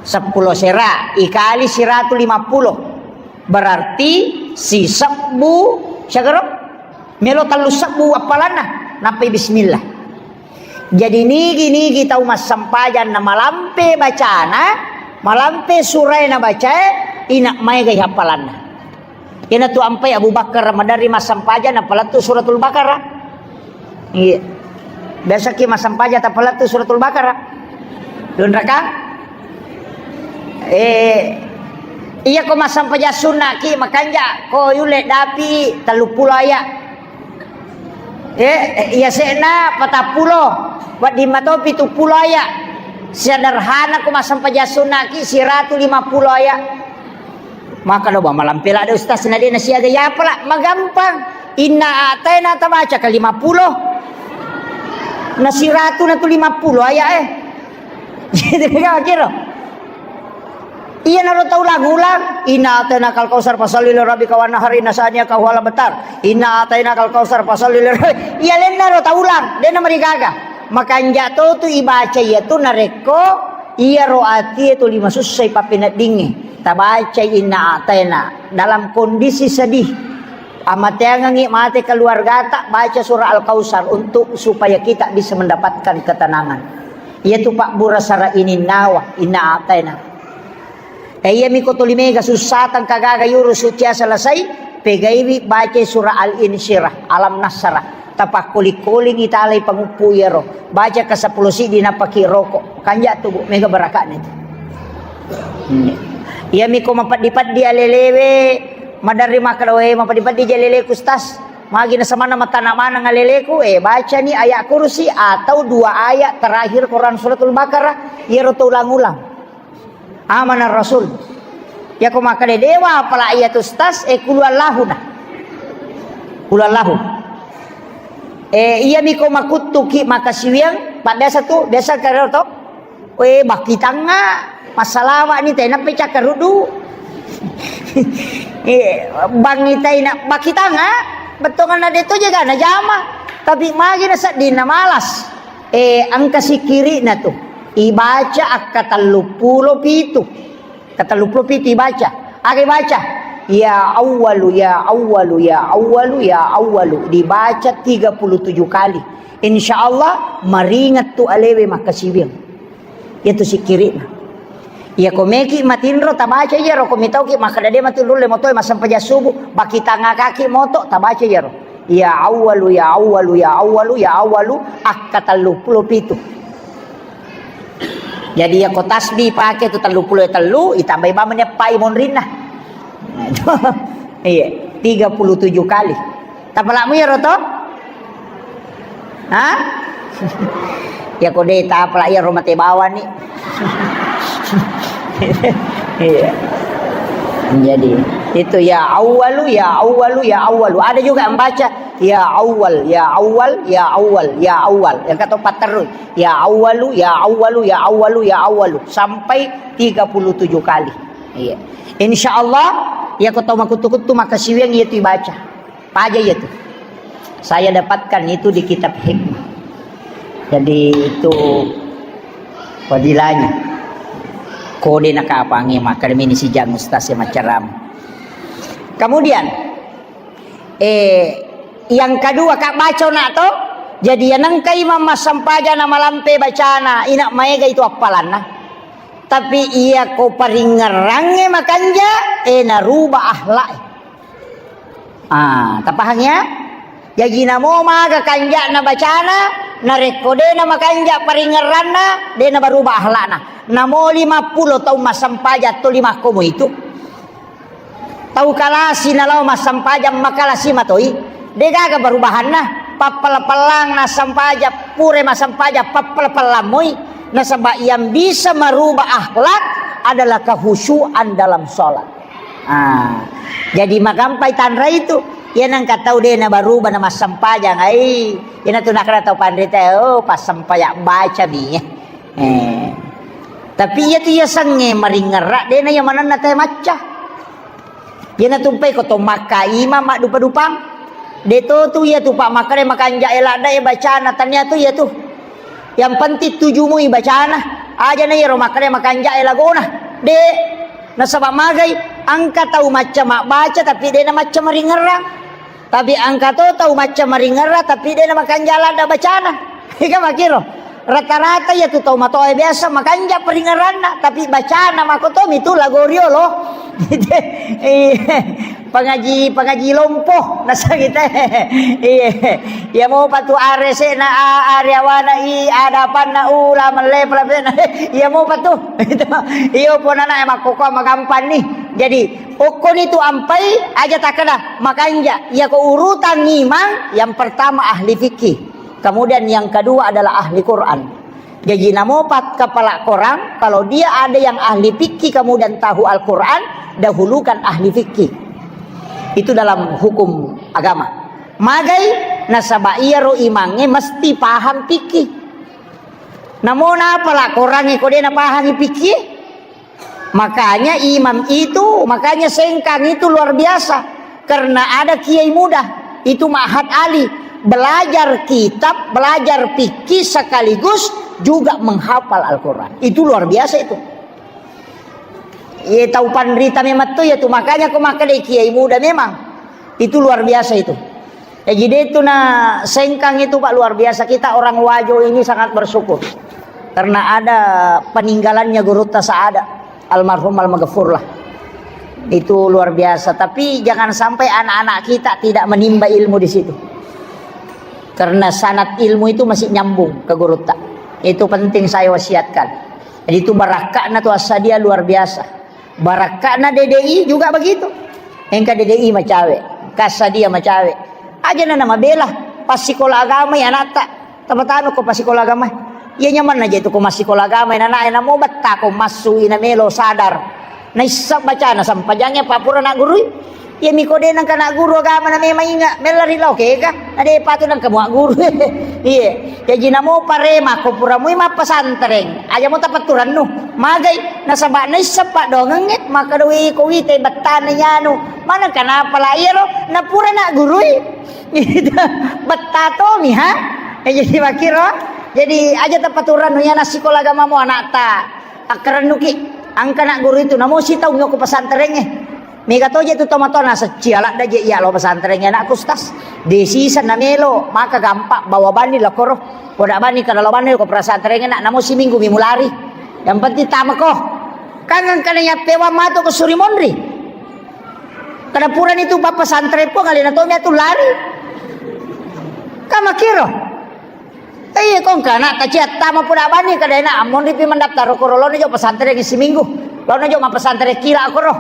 Seppulo sera ikali siratu lima pulo. Berarti sisebbu, siagaro? Melo tellu sebbu appalanna, nappai bismillah. Jadi nigi-nigi tau massempajang na malampe bacana, malampe surae nabacae, ina maega i happalanna. Iyanatu ampai Abu Bakar maderri massempajang napalettu Suratul Baqarah. Iya. Biasaki massempajang tapalettu Suratul Baqarah. Dua rakaat. Eh, iya ko massempajang sunnaki makanja ko yulle dapi tellu pulo aya. Eh, iya se'na patappulo, wedding mato pitu pulo aya. Sederhana ko massempajang sunnaki siratu lima pulo aya. Maka do ba malampe ladde ustaz na de nasiaga ya pala magampang. Inna a'taina tabaca ka lima pulo. Na siratu na tu lima pulo aya eh. Jadi kira. Iyanaro tau ulang-ulang, "Inna a'tainakal kautsar fasalli li rabbika wanhar inna syani'aka huwal abtar." "Inna a'tainakal kautsar fasalli li rabbi-," iya lennaro tau ulang, de namarigaga. Makanja to tu ibaca iyatu narekko iyaro atie tuli masussai pappeneddingnge. Tabacai inna a'taina dalam kondisi sedih. Amateangengngi mate keluargata, baca surah Al-Kautsar untuk supaya kita bisa mendapatkan ketenangan. Iyatu pabbura sara ininnawa, inna a'taina. Eh, iyami ko tuli mega sussa tangka gaga yuru sucia selesai, pegaiwi baca surah Al-Insyirah, Alam Nasrah. Tapakkoling-koling italai panguppu iyaro. Baca ka seppulo siddi napaki roko. Kanja tu, Bu, mega barakatna itu. Hmm. Iyami ko mapeddi-peddi alelewe, maderri makkeda, "We, mapeddi-peddi je aleleku, Ustaz. Magi nasamanna matana maneng aleleku?" Eh, bacani ayat kursi atau dua ayat terakhir Quran Suratul Baqarah, iyaro to ulang-ulang. Amanar Rasul. Yako makkeda dewa apala iya tu stas, eh, kulu Allahu na. Kulu Allahu. Eh, iya miko makuttuki makasiwiang, pak biasa tu, biasa karo to. We, bakitanga, masalawani tena pecakkarudu. Eh, bangitaina bakitanga, bettonganna de to jaga na jama. Tapi magi na seddinna malas. Eh, engka sikkiri'na tu. Ibaca akka telluppulo pitu. Ka telluppulo pitu ibaca. Aga ibaca? Ya Awwalu, ya Awwalu, ya Awwalu, ya Awwalu. Dibaca tiga puluh tujuh kali. Insya Allah, maringet tu alewe makkasiwiang. Iyatu sikkiri'na. Iya ko meki matinro, tabaca iyaro, ko mitauki makkeda de matu nulle motoe massempajang subuh, bakitangakaki moto, tabaca iyaro. Ya Awwalu, ya Awwalu, ya Awwalu, ya Awwalu, akka telluppulo pitu. Jadi, iya ko tasbih pake tu telluppulo tellu, itambai bawang meneppai monrinna. Iya, tiga puluh tujuh kali. Tapalakmu iyaro to? Hah? Ya ko de tapalak iyaro mate bawang ni. Iya. Jadi, itu ya Awwalu, ya Awwalu, ya Awwalu. Ada juga yang baca ya Awwal, ya Awwal, ya Awwal, ya Awwal. Yang kata patterus. Ya Awwalu, ya Awwalu, ya Awwalu, ya Awwalu. Sampai tiga puluh tujuh kali. Iya. Insya Allah, ya ko tau makuttu-kuttu makkasiwiang iyatu ibaca. Paja iyatu. Saya dapatkan itu di kitab hikmah. Jadi itu fadilahnya. Kode nakapangi makkadami ni sijang ustaz yang macam. Kemudian, eh, yang kedua, Kak, baca nak to. Jadi yang nengka imam massempajang na malampe bacana, ina maega itu appalanna. Tapi iya ko paringngerangnge makanja, eh, naruba akhlak. Ah, tapahang ya? Jaji namo maga kanja'na bacana, narekko de na makanja paringngeranna, de na baruba akhlakna. Namo lima pulo taung massempajang to lima komo itu. Tau kalasi nalao massempajang makalasi matoi. De gaga barubahanna. Pappala-palang na sempajang, pure massempajang, pappala-palang moi. Nasaba yang bisa merubah akhlak adalah kehusuan dalam sholat. Ah, jadi magampai tanra itu. Iya nengka tau de na baruba na massempajang ai. Ina tu nakana tau panrita, oh, passempajang baca mi. Eh. Tapi iya tu iya sengnge maringngerra de na iya manenna te macca. Iya na tumpai ko to makka imam maddupa-dupang. De to tu iya tu pak makkada makanja e ladda e bacana tania tu iya tu. Yang penting tujumu ibacana. Aja na iyaro makkada makanja e lagona. De. Nasaba magai, engka tau macca mabbaca tapi de na macca maringngerang. Tapi engka to tau macca maringngerang tapi de na makanja ladda bacana. Ega makiro. Rata-rata iya tu tau matoa biasa makanja paringngeranna, tapi bacana makotomi tu lago riolo. Iya. Pangaji, pangaji lompo, nasang kita. Iya. Iya mopa tu arese na a-, ari awana i, adapanna u, la melle pala pena. Iya mopa tu. Iyo ponana e makkoko magampang ni. Jadi, okkoni tu ampai aja takkeda makanja. Iya ko urutang imang, yang pertama ahli fikih. Kemudian yang kedua adalah ahli Quran. Jadi namopat kepala korang, kalau dia ada yang ahli fikih kemudian tahu Al-Quran, dahulukan ahli fikih. Itu dalam hukum agama. Magai nasaba iyaro imangnge mesti paham fikih. Namo napala korangnge ko de napahangi fikih? Makanya imam itu, makanya Sengkang itu luar biasa. Karena ada kiai muda, itu Ma'had Ali. Belajar kitab, belajar fikih sekaligus juga menghafal Al-Quran. Itu luar biasa itu. Iya tau panrita memang tu ya tu. Makanya ko makkeda kiai muda memang. Itu luar biasa itu. Jadi de tu na Sengkang itu, Pak, luar biasa. Kita orang Wajo ini sangat bersyukur. Karena ada peninggalannya gurutta Saada, almarhum almaghfur lah. Itu luar biasa. Tapi jangan sampai anak-anak kita tidak menimba ilmu di situ. Karena sanad ilmu itu masih nyambung ke gurutta. Itu penting saya wasiatkan. Jadi itu barakka'na tu Assadia luar biasa. Barakka'na D D I juga begitu. Engka D D I macawe, Kassadia macawe. Aja na namabela, passikola agama ya anatta. Tapatano ko passikola agama. Iya nyamanna je tu ko massikola agama, nana namo betta ko massu ina melo sadar. Naissa bacana sampajangnge pa pura naggurui. Iya miko de nengka nagguru agama na memang inga, mella ri lao kega. Na de patu nengka mua guru. Iya. Jaji namo parema ko pura mui mappesantreng. Aja mo tapatturannu. Magai nasaba naissa paddoangengnge, maka doi ko wite bettana nyanu. Mana kenapa la iyaro? Na pura naggurui. Betta tomi ha. Eh, jadi makiro. Jadi aja tapaturannu, iya nassikola agamamu anakta, akkarennuki, angka nak guru itu namo sitaung ko pesantrengnge. Mega toje tu tomatoa naseccia ladda je iya lo pesantrengnge anakku, Ustaz. Desisa namelo, maka gampang bawa bani lakoro. Poda bani kada lo bani ko pesantrengnge nak, namo siminggu mi mulari. Yang penting tamako. Kangang kana yappewa matu ko suri monri. Kada purani tu papa santre po ngalena tomi atu lari. Kamakiro. Iya, kong kana taciat tama pura bani kada ena, ammonri pi mendaftar ko rolono jo pesantren siminggu. Lono jo ma pesantren kila koro.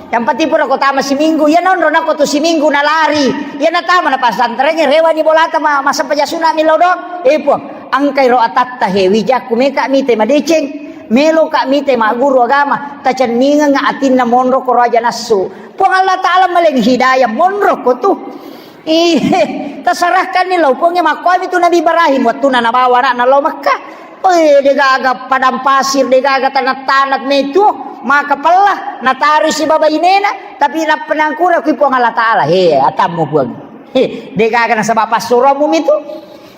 Yang penting pura ko tama siminggu. Iya nonro nako tu siminggu na lari. Iya na tama na pesantren rewa ni bolata ma, masa pajasuna mi lodong. Eh, Puang, angkai ro atatta he wijakku meka mite madeceng. Melo ka mite ma guru agama, tacenningeng atinna monro ko raja nassu. Puang Allah Ta'ala maleng hidayah monro ko tu. Ih, tasarahkanni lao Puangnge. Makkuami tu Nabi Ibrahim, wattuna nabawa anakna lao Mekka. Oi, degaga padang pasir, degaga tanah-tanah metu, maka pella, natarui si baba inena, tapi nappa nangkura kui Puang Allah Ta'ala, he, atammu Puang. He, degaga nasaba passuromu mitu.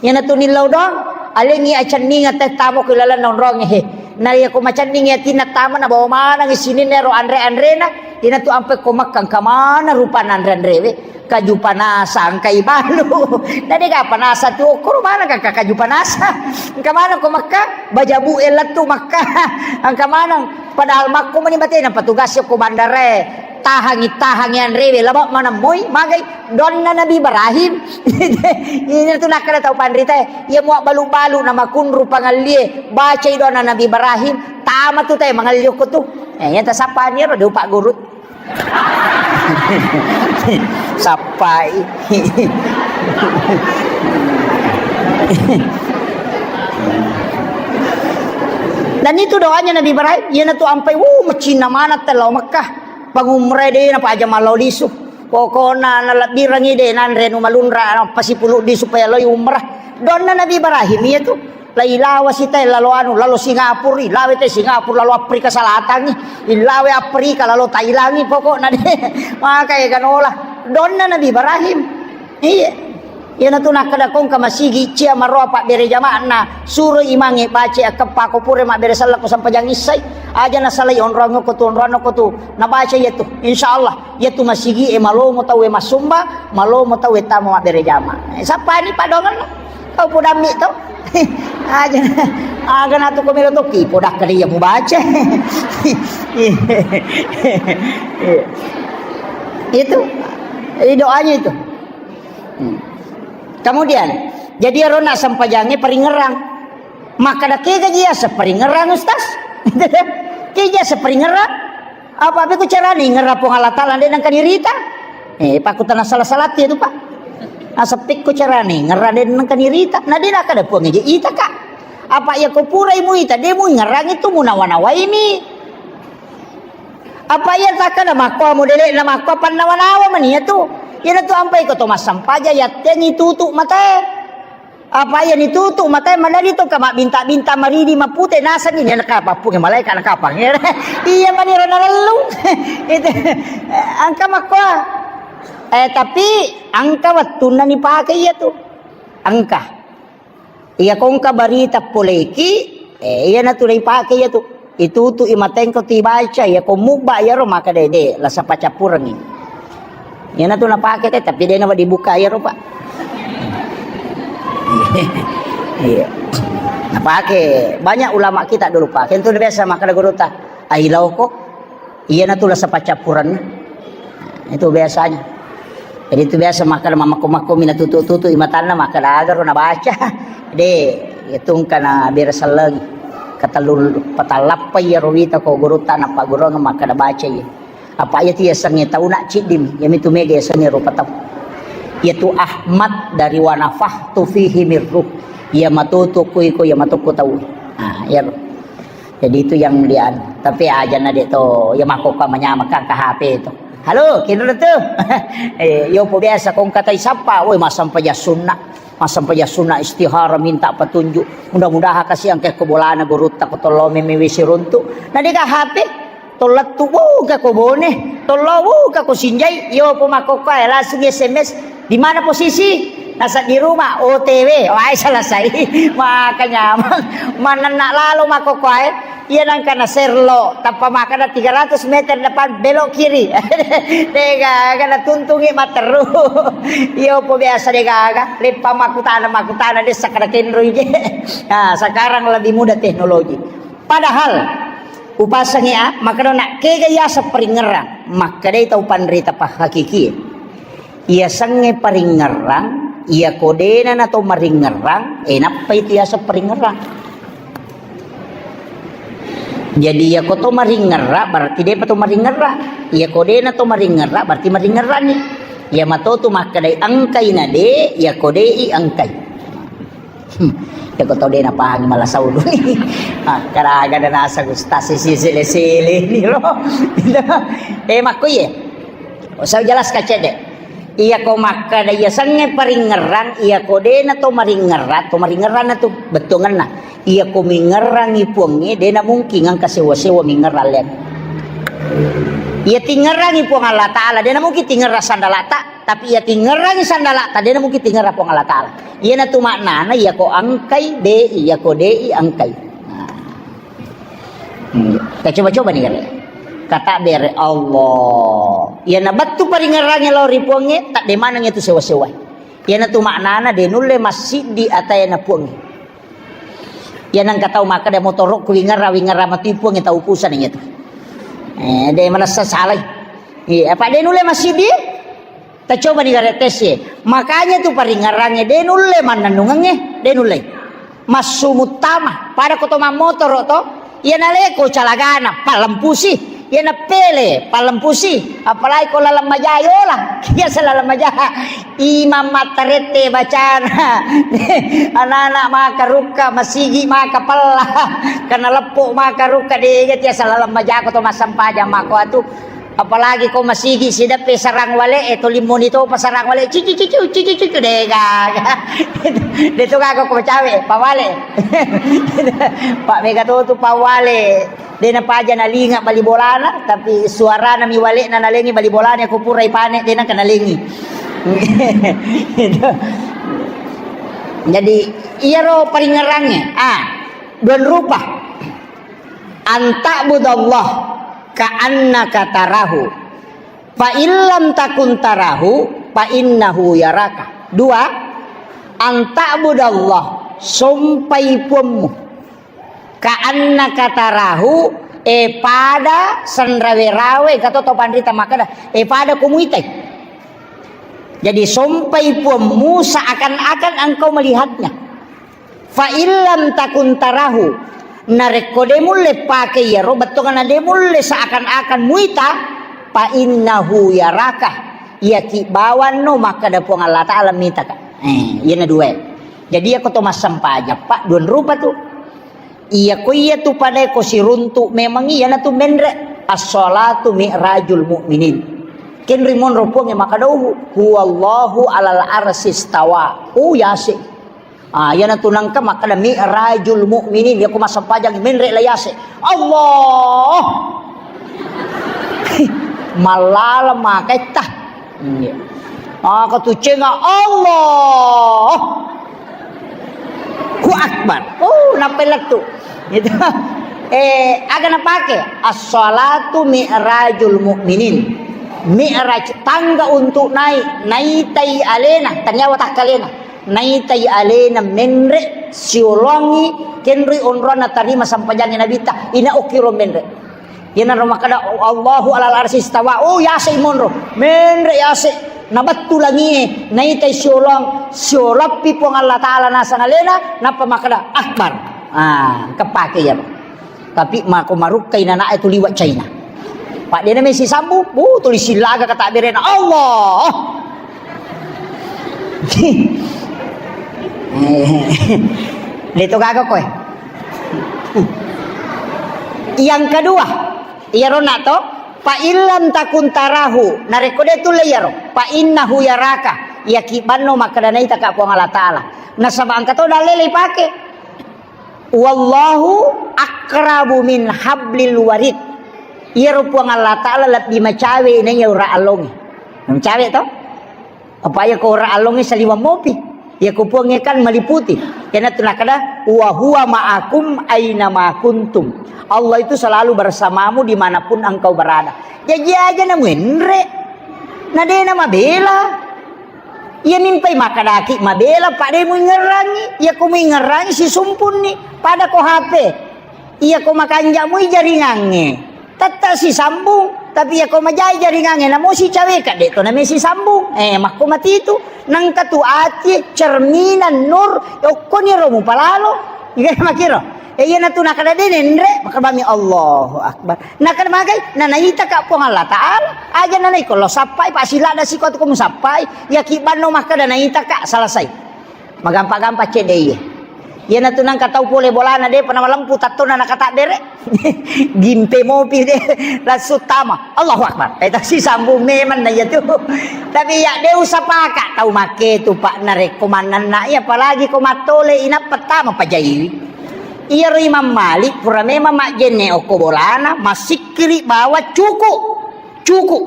Iyanatu nillau doang, alengngi acenninga teh tamo ku ilalenna onrongnge, he. Na iya ko macenningi atinna tama nabawa manengngi sininna ero anre-anrena, iyanatu ampe ko Mekka engka maneng rupanna anre-anrewe. Kaju panasa engka ibalu. Na dega panasa tu okkoro maneng ka kaju panasa. Engka maneng ko Mekka, bajabu e lettu Mekka. Engka maneng padahal makko mani batena petugas ko bandarae. Tahangi, tahangi anrewe, laba maneng moi, magai donna Nabi Ibrahim. Ini tu nakkeda tau panrita, iya mua balu-balu na makunru pangallie, bacai donna Nabi Ibrahim, tama tu te mangalli okko tu. Eh, iya tasappani ro de upagguru. Sappai. Dan itu doanya Nabi Ibrahim, iyanatu ampai, wuh, macinna maneng tellao Mekah. Pangumrae de napaja mallao lisu. Pokokna nalebbirengngi de nanre anu malunra, napasipuluddi supaya loi umrah. Donna Nabi Ibrahim iyatu. Lailawa sitae lalo anu, lalo Singapura, ilawe te Singapura, lalo Afrika Selatan, ilawe Afrika, lalo Thailand, pokokna de. Maka eganola. Donna Nabi Ibrahim. Iya. Iyanatu nakkeda kongka masigi cia maroa pabbere jama'na, suro imangnge baca akkeppa ko pura mabbere selleng ko sempajang issai, aja nasalai onroang ko tu, onroang ko tu, nabaca iyatu. Insyaallah, iyatu masigi e malomo tau e massumba, malomo tau e tama mabbere jama. Eh, sappani padongan kau podammi to. Aja, aga natu ko melo tokki, podakka dia mubaca. Itu, eh, doanya itu. Hmm. Kemudian, jadi ero na sempajangnge paringerang. Makkeda kega ji iyaseng paringerang, Ustaz? Kega ji iyaseng paringerang? Apa beko carane ingerang Puang Allah Taala de nengka dirita? Eh, pakkutana salah-salah tu, Pak. Naseng pekko carane ingerang de nengka dirita. Na de nakkeda Puang je ita, Kak. Apa iya ko purai muita, de muingerang itu munawa-nawaimi. Apa iya takkada makko modele'na makko pannawa-nawa mani iyatu. Iyanatu ampai ko to massampaja yattengi tutu matae. Apa iya nitutu matae madadi to ka mabbinta-binta maridi mapute nasenni ni nakapappunge malaika nakapang. Iya mani ro nalellung. Itu engka makko. Eh, tapi engka wettunna nipake iyatu. Engka. Iya kongka barita poleki, eh, iyanatu leipake iyatu. Itutu i matengko tibaca, iya ko mubba iyaro maka dede, lasa paccappurengi. Iyanatu napake te, tapi dena dibuka iyaro, Pak. Iya. Napake banyak ulama kita dulu, Pak. Kentu biasa makkeda gurutta, "Ailauko." Iyanatu lasa paccappurenna. Itu biasanya. Jadi itu biasa makkeda mammakko-makko mina tutu-tutu imatanna makkeda agaro nabaca. De, itu engka na bere selleng. Katellu patallappa iyaro wita ko gurutta nappaggurungeng makkeda baca iya. Apa iya tu yasengnge tau na ciddim, iyamitu mega yasengnge rupa tau. Iyatu Ahmad dari wa nafakhtu fihi min ruh. Iya matutu ku iko, iya matukku tau. Ah, iyaro. Jadi itu yang dia, tapi aja na de to, ya makkokka manyameng ka H P to. Halo, kinro tu. Eh, yo po biasa kong katai sappa, woi massampajang sunna. Massampajang sunna istihara minta petunjuk. Mudah-mudahan kasih angke ko bolana gurutta ko tollo meme wesi runtu. Na de ka H P, tollettu buka ko Bone, tollo buka ko Sinjai, yo po makkokka langsung S M S. Di mana posisi? Nasa di rumah, O T W, wae selesai. Maka nyameng. Manenna lalo makkokkoe, iya nangka na serlo, tappa makkeda tiga ratus meter depan, belok kiri. Degaga natuntungi matteru. Iya, opo biasa degaga, leppa makkutana, makkutana, dessa kada kenroi je. Nah, sekarang lebih mudah teknologi. Padahal, upasengngi a, makkedona, kega yaseng paringngerang? Makkedai tau panrita pahakiki. Iyasengnge paringngerang, iyako dena nato maringngerang, e, nappai tu yaseng paringngerang. Jadi, iyako to maringngerang, berarti depa to maringngerang. Iyako dena to maringngerang, berarti maringngerangngi. Iya mato tu makkedai engkai na de, iyako de i engkai. Hmm. Yako tau de napahangi mala saulu. Makkaraga da naseng ustaz sisi sele-sele ni lo. Eh, makko iye. Usah jelas kacede. Iyako makkeda iyasengnge paringngerang, iyako de nato maringngerang, to maringngerang na tu bettuangenna. Iyako mingngerangi puangnge, de namungkin engka sewa-sewa mingngerang lian. Iya tingngerangi Puang Allah Ta'ala, de namungkin tingngerang sandalata. Tapi iya tingngerangi sandalata, de namungkin tingngerang Puang Allah Ta'ala. Iyanatu maknana, iyako engkai, de i, iyako de i, engkai. Nah. Hmm. Kita coba-coba ni, kata bere Allah. Iya nabattu paringngerangi lao ri Puangnge, tak de maneng itu sewa-sewa. Iyanatu maknana, de nulle massiddi atayana Puangnge. Iya nengka tau makkeda motorokku wingerra, wingerra matu Puangnge, tau upusan iya tu. Eh, de manessa salai. Iya, apa de nulle massiddi? Tacoba ni gare tes e. Makanya tu paringngerangnge de nulle mannennungengnge, de nulle. Massu muttama, pada ko to mammotoro to, iya naleko calagana, pallempusi, iya napele, pallempusi, apalagi ko laleng maja yola, biasa laleng maja. Imam mattarette bacana, anak-anak maka rukka, masigi maka pella, karena leppo maka rukka, de tiasa laleng maja ko to massempajang mako atu. Apalagi ko masigi sideppe sarang wale e, to limmoni topa sarang wale, cici cici cici cici, de gaga. De to gaga ko cawe, pawale. Pak mega to tu pawale. De napaja nalinga bali bolana, tapi suarana mi wale na nalengi bali bolana ko pura ipane de nangka nalengi. Jadi iyaro paringngerangnge, ah, dua rupa. Anta'budallah ka'annaka tarahu. Fa illam takun tarahu, fa innahu yaraka. Dua, anta'budallah, sompai puammu. Ka'annaka tarahu, e pada sanrawe-rawe, kato to panrita makkeda, e pada ko muitai. Jadi sompai puammu seakan-akan engkau melihatnya. Fa illam takun tarahu, narekko de mulle pake iyaro bettuanna de mulle seakan-akan muita, fa innahu yaraka, iyaki bawanno makkeda Puang Allah Ta'ala mitaka. Eh, iyana dua. Jadi iyako to massempajang, Pak, dua rupa tu. Iyako iya tu pada ko siruntu memang iyana tu menre. As-salatu mi'rajul mu'minin. Kenri monro Puang e makkeda, "Huwallahu alal arsy istawa." Oh, yase. Ah, iyanatu nengka makkeda mi'rajul mu'minin, iyako massempajang menre la yase. Allah. Mallala maketta. Iya. Ah, katucenga Allah. Hu akbar. Oh, nappa lettu. Gitu. Eh, aga napake? As-salatu mi'rajul mu'minin. Mi'raj, tangga untuk naik, naitai alena, taniawa takkalena. Naitai alena menre siolongi kenroi onronna tarima sampajangi Nabitta, ina okkiro menre. Iyanaro makkeda, "Allahu alal arsy istawa." Oh, yase monro. Menre yase. Nabattu langie, naitai siolong, sioloppi Puang Allah Ta'ala nasang alena, nappa makkeda, "Akbar." Ah, kepake iya. Tapi mako marukkai nanae tu liwa China. Pak dena mesi sambu, bu tuli silaga kata berena Allah. Leto gaga koe. Yang kedua, iyaro na to, fa illam takun tarahu, narekko de tulle iyaro, fa innahu yaraka, iyaki banno makkeda naitaka Puang Allah Ta'ala. Nasaba engka to dalle ipake. Wallahu aqrabu min hablil warid. Iyaro Puang Allah Ta'ala lebbi macawe naiya ura allongi. Macawe to? Apa iya ko ura allongi saliwang mopi? Iya ko Puangnge kan meliputi. Iyanatu nakkeda, "Wa huwa ma'akum aina ma kuntum." Allah itu selalu bersamamu dimanapun engkau berada. Jaji aja na muenre. Na de na mabela. Iya mimpai makkadaki mabela, pa de muingerrangi. Iya ko muingerrangi sisumpunni. Pada ko H P. Iya ko makanja mui jaringangnge. Tette sisambung, tapi iya ko majai jaringangnge, namo sicaweka, de to name sisambung. Eh, makko matitu. Nangka tu ati cerminan nur, okkoni ro mupalalo. Iya makiro. Eh, iyanatu nakkeda de nenre, makkeda bami Allahu Akbar. Nakkeda magai, na naitaka Puang Allah Ta'ala. Aja na naiko lo sappai, pa silada siko tu ko musappai. Iya ki banno makkeda naitaka, selesai. Magampa-gampa cedde iye. Iyanatu nangka tau pole bolana depa namalempu tattona nakatabbere. Gimpe mopi de langsung tama. Allahu Akbar. Eh, tasi sambung memang na iyatu. Tapi ya de usapaka tau make tu, Pak, narekko mannanna iya, apalagi ko mattole inappa tama pajaiwi. Iyaro Imam Malik pura memang majjenne okko bolana, masikkiri bawa cuku. Cuku.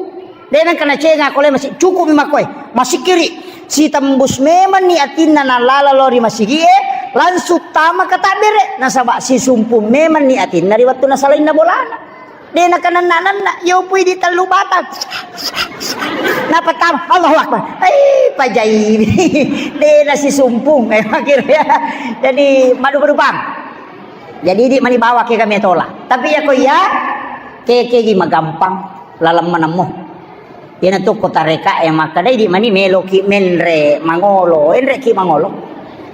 De nengka nacenga ko le masi-, cukup mi makkoe. Masikkiri. Sitembus memang ni atinna nalala lo ri masigie, langsung tama katabbere. Nasaba sisumpung memang ni atinna ri wettu nasalainna bolana. De nakananna-nanna, yopui di tellu batang. Napa tama, Allahu Akbar. Eh, pajai. De nasisumpung. Eh, akhirnya. Jadi, madu-madu bang. Jadi, di mani bawa ke kami tola. Tapi ya ko iya, ke, ke gi magampang. Laleng manemmo. Iyanatu ko tareka e makkeda, idi mani meloki menre mangolo, enreki mangolo.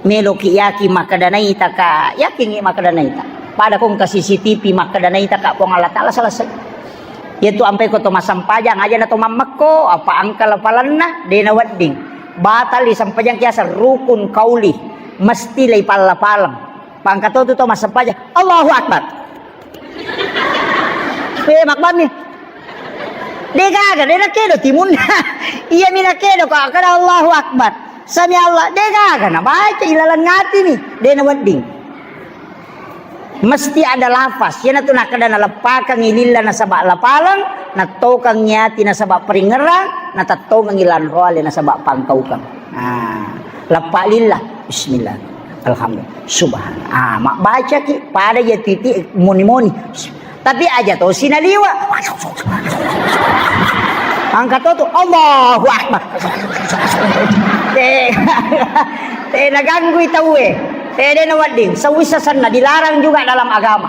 Meloki yaki makkeda naita ka, yakingi makkeda naita. Pada ko engka C C T V makkeda naita ka Puang Allah Ta'ala, selesai. Iyatu ampai ko to massempajang aja na to mammekko, apa angka lapalanna, de na wedding. Batal i sempajang kiasa rukun kauli, mesti lei palla-paleng. Pangka to tu to massempajang, Allahu Akbar. Eh, mabbami. De gaga, de nakedo timunna. Iya mi nakedo ko kada Allahu Akbar. Sami Allah, de gaga na baca ilaleng ati ni, de na wedding. Mesti ada lafaz. Iyanatu nakkeda naleppakangngi lilla nasaba lapaleng, nattokangngi ati nasaba paringerang, natattongengngi lanroale nasaba pangkaukeng. Nah, leppa lilla. Bismillah. Alhamdulillah. Subhanallah. Ah, mabbacaki pada ya titi moni-moni. Tapi aja to sinaliwa. Angka to tu, Allahu Akbar. Eh, eh, naganggui tauwe. Eh, de na wedding. Sewisa senna dilarang juga dalam agama.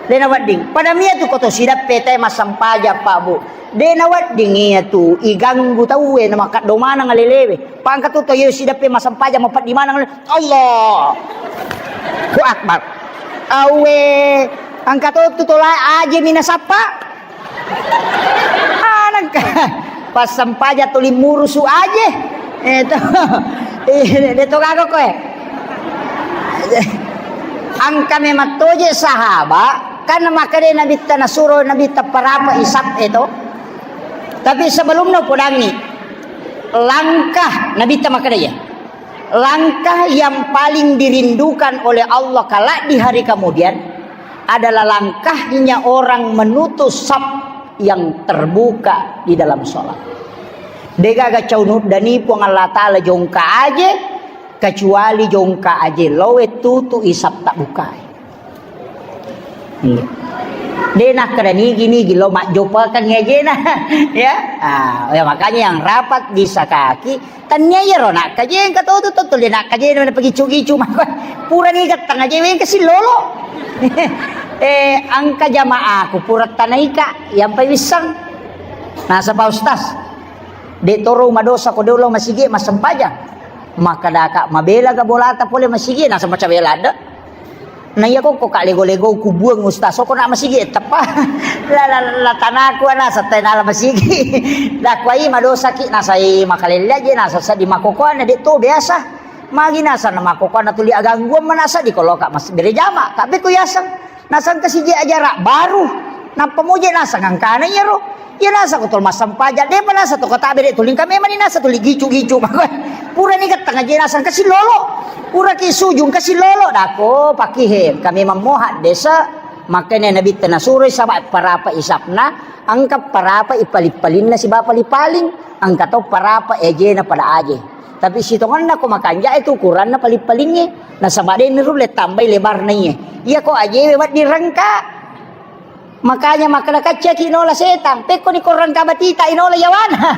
De na wedding. Pada mia tu ko to sidappe te massempajang, Pak, Bu. De na wedding iya tu iganggu tauwe na makaddo maneng alelewe. Pangka tu to yo sidappe massempajang mapeddi maneng. Allahu Akbar. Awe, angka to tu tola aje mina sappa. Anangka. Pas sempaja tuli murusu aje. Eh, to. Eh, de to gaga koe. Angka memang toje sahaba, kan makkeda Nabitta nasuro Nabitta parapa isap e to. Tapi sebelumnya podangi langkah Nabitta makkeda ya. Langkah yang paling dirindukan oleh Allah kelak di hari kemudian adalah langkahnya orang menutup saf yang terbuka di dalam sholat. Degaga caunu dani Puang Allah Ta'ala jongka aje, kecuali jongka aje lowe tutu isap tak bukai. Iya. De nakkeda nigi-nigi lo majjopakeng ajena. Ya. Ah, ya, makanya yang rapat di sakaki, tania iyaro nakkajeng ka to tu, tu, tu, de nakkajeng na pagicu-gicu mako. Pura ni gattang aje weng kasi lolo. Eh, angka jamaaku pura tanaika yang pai wissang. Nasaba Ustaz, de toro madosa ko de lo masigi massempajang. Makkadaka mabela ga bolata pole masigi, nasaba cabela ada. Na iya ko, ko ka lego-lego kubuang Ustaz, ko na masigi teppa. La, la, la tanaku ana satai nala masigi. La kuai madosaki nasai makalelle aje nasa sadi makokoana de to biasa. Magi nasa na makokoana tuli agangguan manasa di koloka mas berejama, tapi ku yaseng. Nasang kasije ajara baru. Nappa moje nasang angkana iyaro. Iya nasa ko tol massempajang, depa nasa to kota bere tuling kami mani nasa tuli gicu-gicu. Pura ni gattang aje nasang kasi lolo. Pura ki sujung kasi lolo dako pakihe. Kami mammo haddesa. Makanya Nabi tena suroi saba parapa isapna, angka parapa ipali-palinna siba pali-paling, angka to parapa ejena pada aje. Tapi sitongenna ko makanja itu ukuranna paling-palingnge. Nasaba de' nirulle tambai lebarna iye. Iya ko ajewe wedding rengka. Makanya makkeda kaccaki nola setang. Pekko ni ko rengka batita inola yawana.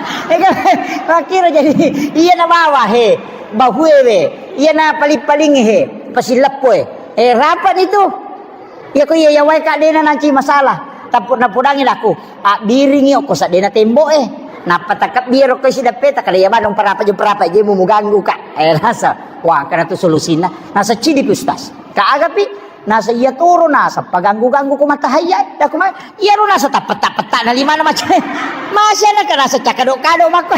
Makkiro jadi iya na bawa he. Bahuewe. Iya na paling-palingnge he. Pasileppoe. Eh, rapat itu. Iya ko iya yawae ka dena nanci masalah. Tappu napudangi laku. Abbiringi okko seddena tembo'e. Nappa takebbi ero ko isi deppe takale iya manung parapa jo parapa je mu muganggu ka. Eh, rasa. Wah, kana tu solusina. Nasa cidi pi ustaz. Ka agapi. Nasa iya turu nasa paganggu-ganggu ko matahayya. Daku ma, iya ro nasa tappetta-petta na limana macam. Masih ada ka nasa cakado-kado makko.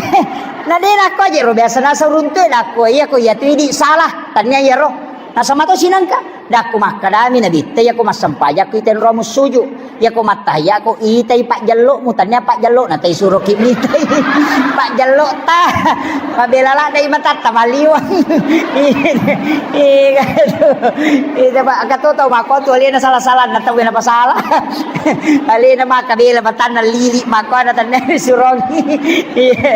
Na dena ko aja ro biasa nasa runtu daku iya ko iya tu idi salah. Tanya iya ro. Nasa mato sinangka. Dakku makkadami Nabitta, iyako massempajakku itai nro mussuju, iyako mattahiyako itai pajjello'mu, tania pajjello'na tai suroki mitai. Pajjello'ta, mabela ladde matatta maliwang. Iya, iya, itu, itu, Pak, engka to tau makko tu alena salah-salah, na tau napasala. Alena maka bela matanna lili makko na tania surongi. Iya.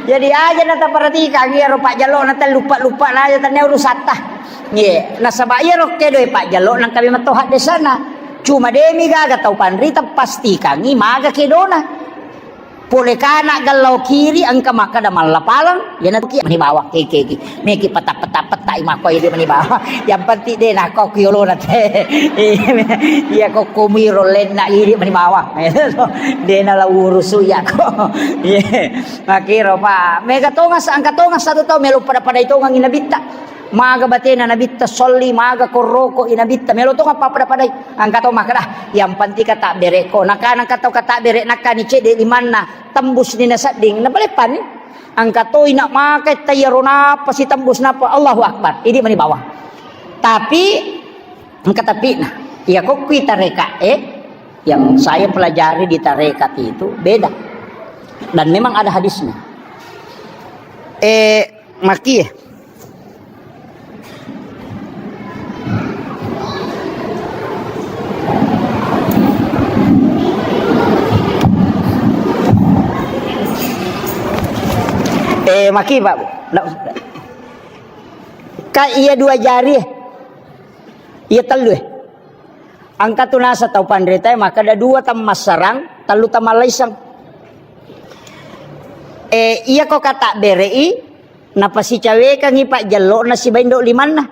Jadi aja na taperhatikan, iyaro pajjello'na tai lupa-lupa na aja tania urusatta. Ye, nasaba iyaro kedoe pajjello nangkapi metto haddesana. Cuma demi gaga tau panrita pastikangi maga kedona. Pole kana gallau kiri engka makkada mallapaleng, yana tuki mani bawang keke ki. Meki peta-peta-peta i makko idi mani bawang. Yang penting de nako ku yolona te. Iya ko komiro lenna idi mani bawang. De na la urusu yako. Ye. Makiro pa. Mega tongas angka tongas satu tau melo pada-pada itongang inabitta. Maga batena Nabitta solli, maga korroko i Nabitta, melo tong appapada-padai. Angka to makkada, yang penting kata bereko. Nakana engka tau kata bere, nakani cedde limanna, tembus ni nasedding, napaleppani. Angka to ina maka tayaro napa si tembus napa, Allahu Akbar. Idi mani bawang. Tapi, engka tapi nah, iya kokkui tareka, eh, yang saya pelajari di tarekat itu beda. Dan memang ada hadisnya. Eh, Maki. Eh, maki, Pak. Ndak usah. Ka iya dua jari, eh. Iya tellu, eh. Engka tu nasa tau panritae makkada dua tammassarang, tellu tammallaiseng. Eh, iya ko kata berei, napasicawekangngi pajjello'na sibawa indo limanna.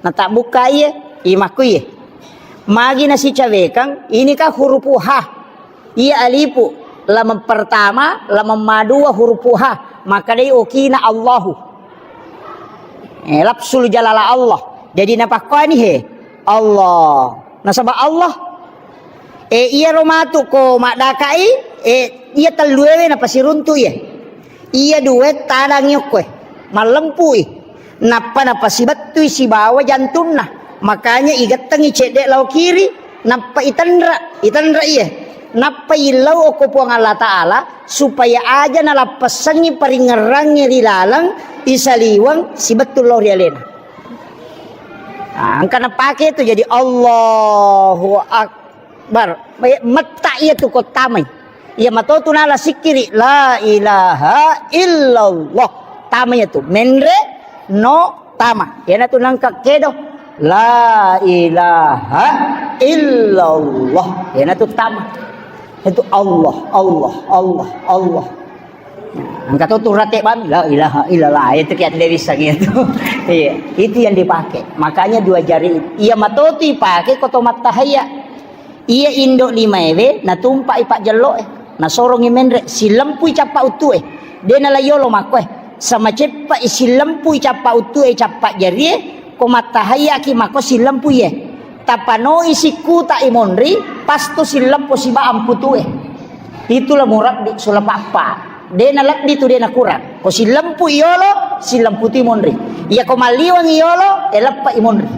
Natabbukka iye, imakku iye. Magi nasicawekang, ini kan hurufu ha. Iya alifu, lameng pertama, lameng madua hurufu ha. Makkedai okina Allahu. Eh, lafzul jalalah Allah. Jadi napakkuani he, Allah. Nasaba Allah. Eh, iyaro matu ko maddakai, eh, iya telluewe napasiruntu iye. Iya dua tadangi okkoe, mallempui. Nappa napasibettui sibawa jantunna. Makanya igettengi cedde lao kiri, nappa itenra, itenra iye. Nappa illau okko Puang Allah Ta'ala, supaya aja nalappessengngi paringngerangnge ri laleng isaliweng sibettu lao ri alena. Ah, engka napake tu jadi Allahu Akbar. Bar, metta iya tu ko tamai. Iya mato tu nala sikkiri, la ilaha illallah. Tama iya tu, menre no tama. Iyana tu nangka kedo, la ilaha illallah. Iyana tu tama. Itu Allah, Allah, Allah, Allah. Nah, engka to tu rate bami, la ilaha illallah, itu ki ande bisa gitu. Iya, itu yang dipakai. Makanya dua jari itu. Iya matotu ipake ko to mattahayya. Iya indo limaewe natumpai pajjelloe, nasorongi menre, silempui cappa uttue. De nala yolo makkoe. Sama ceppa i silempui cappa uttue, cappa jarie, ko mattahayya ki makko silempui ye. Tapanoi sikkuta i monri, pasto sileppo siba amputue. Itulah murabbi sulapappa. De nalebbi tu de nakurang. Ko silempu iyolo, silempu tu imonri. Iya ko malliweng iyolo, eleppa imonri.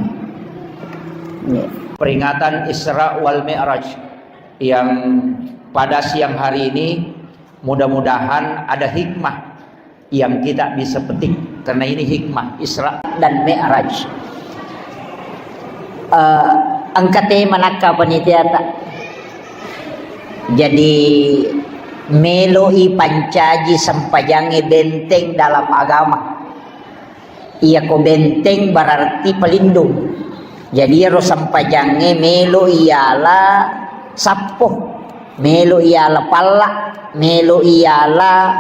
Peringatan Isra wal Mi'raj yang pada siang hari ini, mudah-mudahan ada hikmah yang kita bisa petik, karena ini hikmah Isra dan Mi'raj. Eh, engka tema nakka panitiata. Jadi, meloi pancaji sempajangnge benteng dalam agama. Iyako benteng berarti pelindung. Jadi iyaro sempajangnge melo iyala sappo, melo iyala palla, melo iyala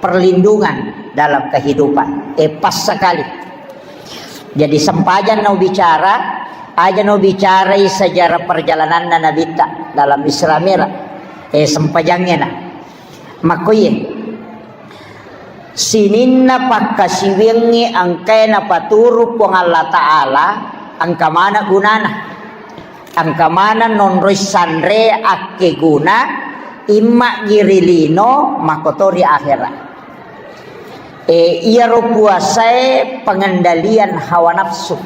perlindungan dalam kehidupan. Eh, pas sekali. Jadi sempajang nau bicara, aja nau bicarai sejarah perjalananna Nabitta dalam Isra Mi'raj. Eh, sempajangnge na. Makkoye. Sininna pakkasiwiangngi engkae napaturu Puang Allah Ta'ala, engka maneng gunana. Engka maneng nonroi sanre akkeguna, imma gi ri lino, makoto ri akhera. E, iyaro puasae pengendalian hawa nafsu.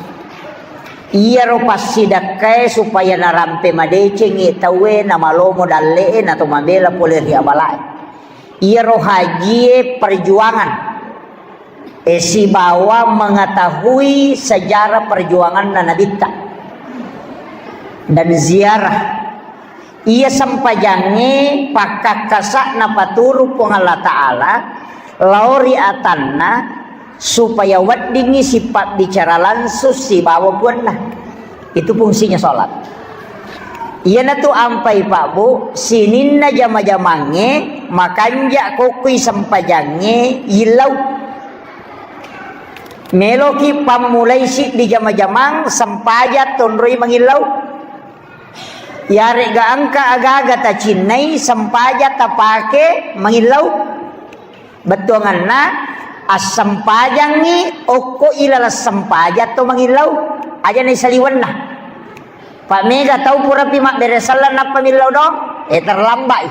Iyaro passidakkae supaya narampe madecengngi tauwe, namalomo dalle'e, nato mabela pole ri abalae. Iyaro hajie perjuangan, e, sibawa mengetahui sejarah perjuanganna Nabitta dan ziarah. Iya sempajangnge pakkakkasa'na paturu Puang Allah Ta'ala lao ri atanna supaya weddingngi sipabbicara langsung sibawa puanna. Itu fungsinya sholat. Iyanatu ampai Pak Bu, sininna jama-jamangnge makanja kokkui sempajangnge yillau. Meloki pammulai siddi jama-jamang sempajang tonroi mangillau. Yarega engka agaga tacinnai sempajang tapake mangillau. Bettuanganna, assempajangngi okko ilaleng sempajang to mangillau, aja naisaliwenna. Pak, mega tau purapi mabbere selleng nappa millau doang, eh, terlambat i.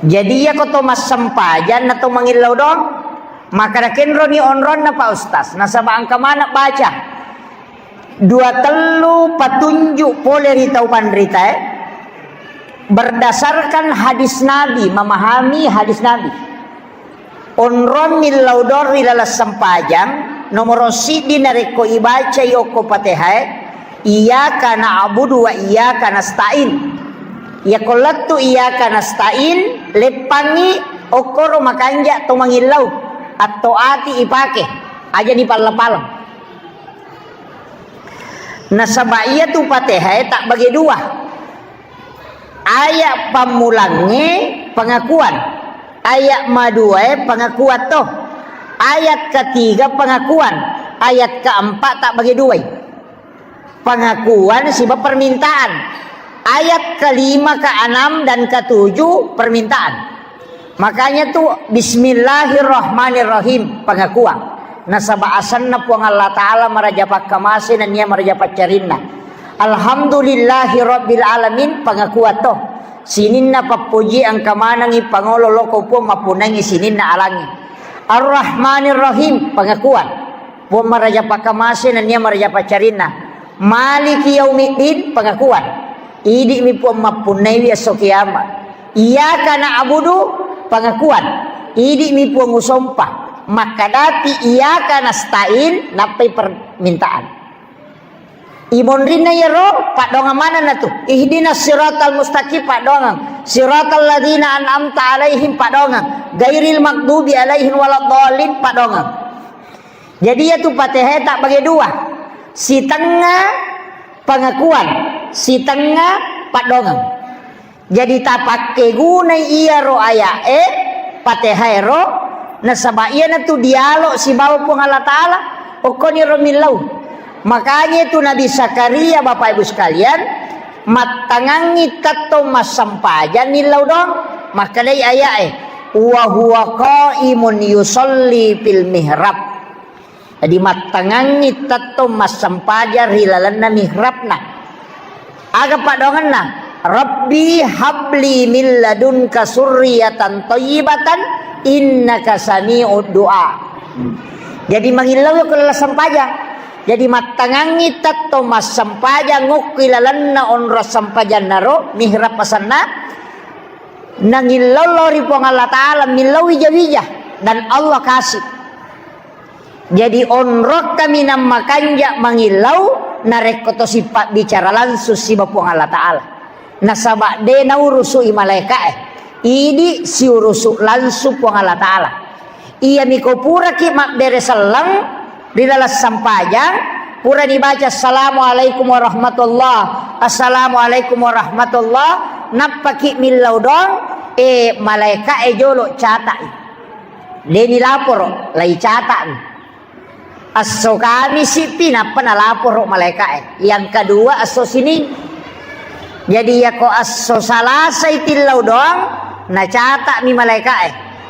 Jadi iyako to massempajang na to mangillau doang, maka nakenroni onronna Pak Ustaz, nasaba engka maneng baca. Dua tellu patunjuk pole ri tau panritae, berdasarkan hadis Nabi, memahami hadis Nabi. Onrong millau doang ri laleng sempajang, nomoro siddi narekko ibacai okko Patehae, iyyaka na'budu wa iyyaka nasta'in. Iyako lettu iyyaka nasta'in, leppangngi okkoro makanja to mangillau, atto ati ipake, aja dipalla-paleng. Nasaba iyatu Patehae tabbage dua. Ayat pammulangnge pengakuan. Ayat maduae pengakuan to. Ayat ketiga pengakuan. Ayat keempat tabbage duai. Pengakuan siba permintaan. Ayat kelima, keenam, dan ketujuh permintaan. Makanya tu, "Bismillahirrahmanirrahim", pengakuan. Nasaba asenna Puang Allah Ta'ala maraja pakkamase nennia maraja paccarinna. "Alhamdulillahi rabbil alamin", pengakuan to. Sininna pappoji engka manengngi pangolo loko Puang mappunnangngi sininna alangnge. "Arrahmanirrahim", pengakuan. Puang maraja pakkamase nennia maraja paccarinna. "Maliki yaumiddin", pengakuan. Idi'mi Puang mappunnaiwi esso kiamat. "Iyyaka na'budu", pengakuan. Idi'mi Puang usompa. Makkadapi "Iyyaka nasta'in", nappai permintaan. Imonrinna iyaro, paddoangeng manenna tu. "Ihdinas siratal mustaqim", paddoangeng. "Siratal ladzina an'amta alaihim", paddoangeng. "Ghairil maghdubi alaihim waladdallin", paddoangeng. Jadi iyatu Patehae tabbage dua. Sitengnga pengakuan, sitengnga paddoangeng. Jadi tapakkegunai iyaro aya'e, Patehaero, nasaba iyanatu dialog sibawa Puang Allah Ta'ala, okkoniro millau. Makanya itu Nabi Zakaria, Bapak Ibu sekalian, mattangangngi tettong massempajang millau doang, makkedai aya'e, "Wa huwa qaimun yusalli fil mihrab." Jadi mattangangngi tettong massempajang ri lalenna mihrabna. Aga paddoangenna? "Rabbi habli min ladunka surriyatan thayyibatan innaka sami'ud du'a." Jadi mangillau ko laleng sempajang. Jadi mattangangngi tettong massempajang okko ilalenna onrong sempajannaro, mihrab asenna, nangillau lao ri Puang Allah Ta'ala, millau wija-wija, dan Allah kasih. Jadi onrong kaminang makanja mangillau narekko to sipabbicara langsung siba Puang Allah Ta'ala. Nasaba de naurusui malaeka'e. Idi siurusu langsung Puang Allah Ta'ala. Iyami ko puraki mabbere selleng ri laleng sempajang, purani baca, "Assalamualaikum warahmatullah, assalamualaikum warahmatullah," nappaki millau doang, eh, malaeka'e jolo cata'i. Deni laporo, lai cata'mi. Esso Kamisi pi nappa nalaporo malaeka'e. Yang kedua esso Sining. Jadi, iyako esso Salasai tillau doang, nacata'mi malaeka'e.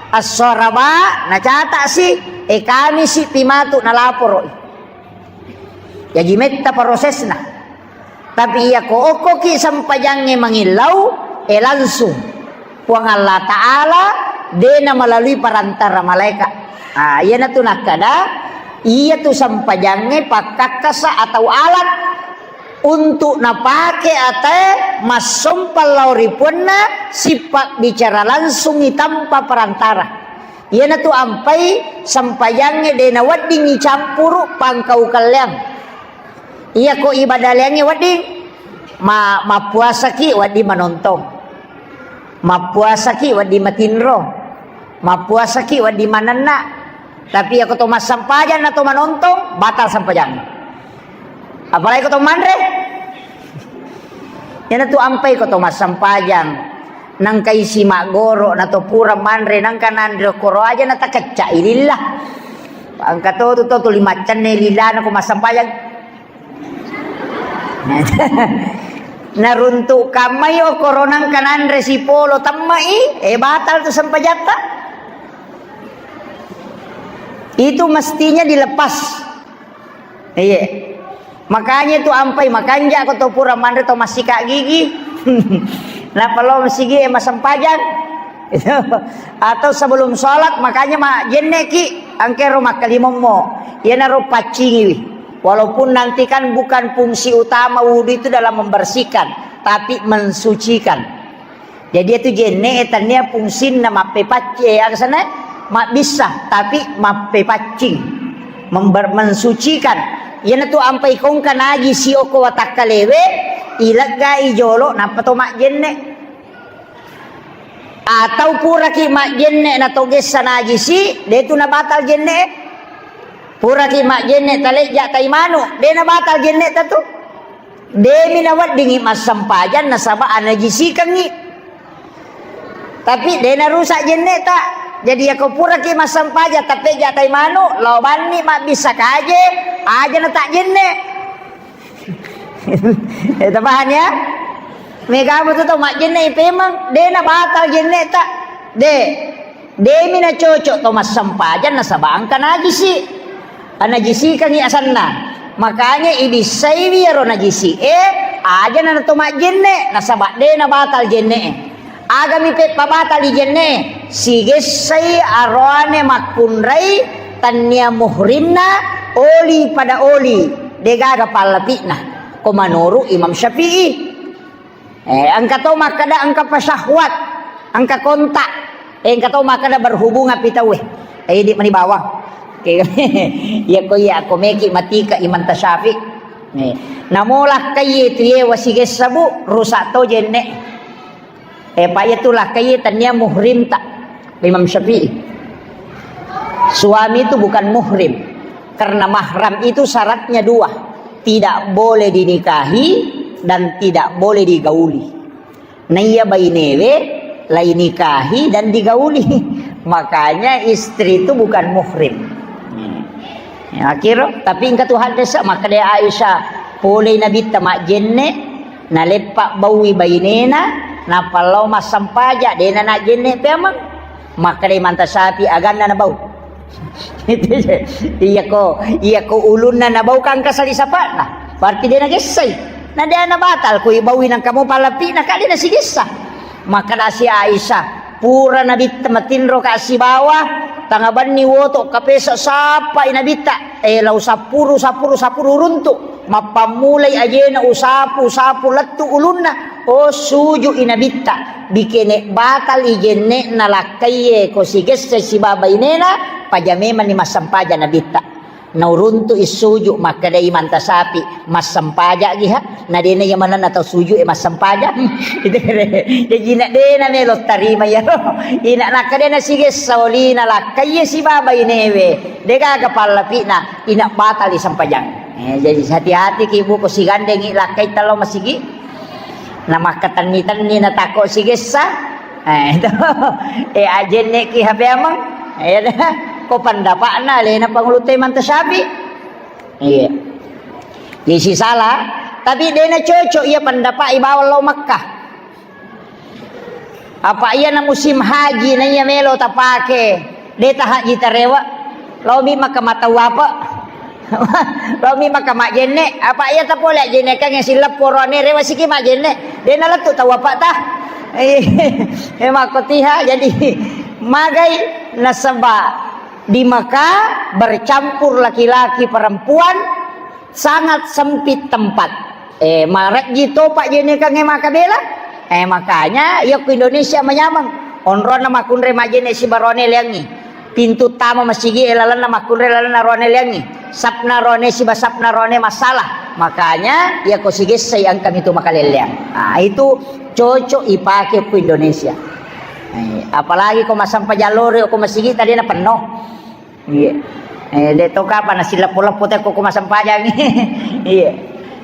Esso Araba, nacata'si, e, Kamisi pi matu nalaporo'i. Jaji metta prosesna. Tapi iyako okkoki sempajangnge mangillau, e, langsung. Puang Allah Ta'ala de namalalui perantara malaeka. Ah, iyanatu nakkada, iyatu sempajangnge pakkakkasa atau alat untuk napake atae massompa lao ri puanna, sipabbicara langsungi tanpa perantara. Iyanatu ampai sempajangnge de naweddingi campuru pangkau kalleang. Iyako ibadah leangnge wedding, ma-, mappuasaki wedding manontong. Mappuasaki wedding matinro. Mappuasaki wedding manenna. Tapi iyako to massempajang na to manontong, batal sempajang. Apalagi ko to manre. Iyanatu ampai ko to massempajang. Nangka isi maggoro na to pura manre, nangka nanre koro aja na takecca ililla. Engka to tu to tuli maccanne lilana ko massempajang. Naruntuk kammai okoro nangka nanre sipolo temmai, eh, batal tu sempajatta. Itu mestinya dilepas. Iya. Makanya tu ampai makanja ko to pura manre to massika gigi. Napa lo masigi e massempajang. Atau sebelum sholat, makanya majjenne ki, angkero makkalimommo. Iyanaro paccingiwi. Walaupun nanti kan bukan fungsi utama wudhu itu dalam membersihkan, tapi mensucikan. Jadi itu jenne e tania fungsinna mappepacci-, eh, aga sana? Mabbissa, tapi mappepaccing. Member-, mensucikan. Iyanatu ampai kongka najisi okko watakkalewe, ileggai jolo, nappa to majjenne. Atau puraki majjenne na to gessa najisi, de tu nabatal jenne. Puraki majjenne talejja tai manu, de nabatal jenne ta tu. Demi naweddingi massempajang nasaba anajisikengngi. Tapi de narusak jenne ta. Jadi yako puraki massempajang tapejja tai manu, lao banni mabbissa kaje, aja na tak jenne. Eh, tapaham ya? Mega betul tau majjenne pemang, de na batal jenne ta. De. Demi na cocok to massempajang nasaba engka najisi. Anajisikangi asanna. Makanya ibissaiwi ero najisi e, aja na to majjenne, nasaba de na batal jenne e. Agami peppa batal i jenne e, sigessai aroane makkunrai tannia muhrimna oli pada oli, degaga pallapi'na. Ko manuru Imam Syafi'i. Eh, engka to makkeda engka pasyahwat, engka kontak. Eh, engka to makkeda berhubungan pi tauwe. Eh, idi mani bawang. Oke. Iya ko iya ko meki matika Imam Tasyafi. Eh, namo lakkai tu ye wasigessa bu, rusak to jenne. Eh, pa iya tu lakkai tania muhrim ta. Imam Syafi'i. Suami itu bukan muhrim. Karena mahram itu syaratnya dua. Tidak boleh dinikahi dan tidak boleh digauli. Naiya bainewe lai nikahi dan digauli. Makanya istri itu bukan muhrim. Ya, akhir, tapi engka tu hadis, makkeda Aisyah, polei Nabitta majjenne, naleppa baui bainena, nappa lao massempaja, dena najjenne peameng. Makkeda Imam Tasyafi aganna nabau. Iya ko, iya ko ulunna nabau kan kasali sapa'na. Berarti de nagessai. Na de na batal ko ibaui nangka mo palapi'na ka de nasigessa. Makkeda si Aisyah, pura Nabitta matinro ka sibawa, tangabanni woto kapesa sappai Nabitta. Eh, lau sapuru, sapuru, sapuru runtu. Mappammulai ajena usapu, usapu lettu ulunna. Oh, sujui Nabitta. Bikene batal i jenne'na lakkaiye ko sigesse sibawa bainena, paja memanni massempaja Nabitta. Nauruntu issuju, makkedai Imanta Syafi'i, "Massempaja'gi ha?" Na dena iya manenna tau suju e massempajang. Itu kere. Jadi na dena melo tarima iyaro. Ina nakkedena sigessa olina lakkai iya sibawa bainewe. Degaga pallapi'na, ina batali sempajang. Eh, jadi hati-hati ki buko sigandengi lakkai tello masigi. Na makkatenni-tenni na takko sigessa. Eh, itu. Eh, ajenne ki hape amang. Eh, ko pendapatna lena pangulu Imanta Syafi'i. Iya. Jadi sisala, tapi dena cocok iya pendapat ibawa lao Makkah. Apa iya na musim haji na iya melo tapake, de ta haji tarewa. Lao mi Makkah matau apa? Lao mi Makkah majenne, apa iya tapole ajenne kan yang silap porone rewa siki majenne. Dena lettu tau apa ta? Eh, makkotiha jadi magai nasaba di Mekah bercampur laki-laki perempuan, sangat sempit tempat. Eh, marejji topa jenekangnge makabela. Eh, makanya iya ku Indonesia manyameng. Onronna makkunre majene sibarone leangi. Pintu tama masigi e lalenna makkunre lalenna rone leangi. Sapna rone siba sapna rone masalah. Makanya iya ko sigessai engka mitu makalelleang. Ah, itu cocok ipake ku Indonesia. Eh, apalagi ko massempajang lori ko masigi tadi na penno. Iya. Eh, de to kapa nasileppo-leppo te ko massempajang. Iya.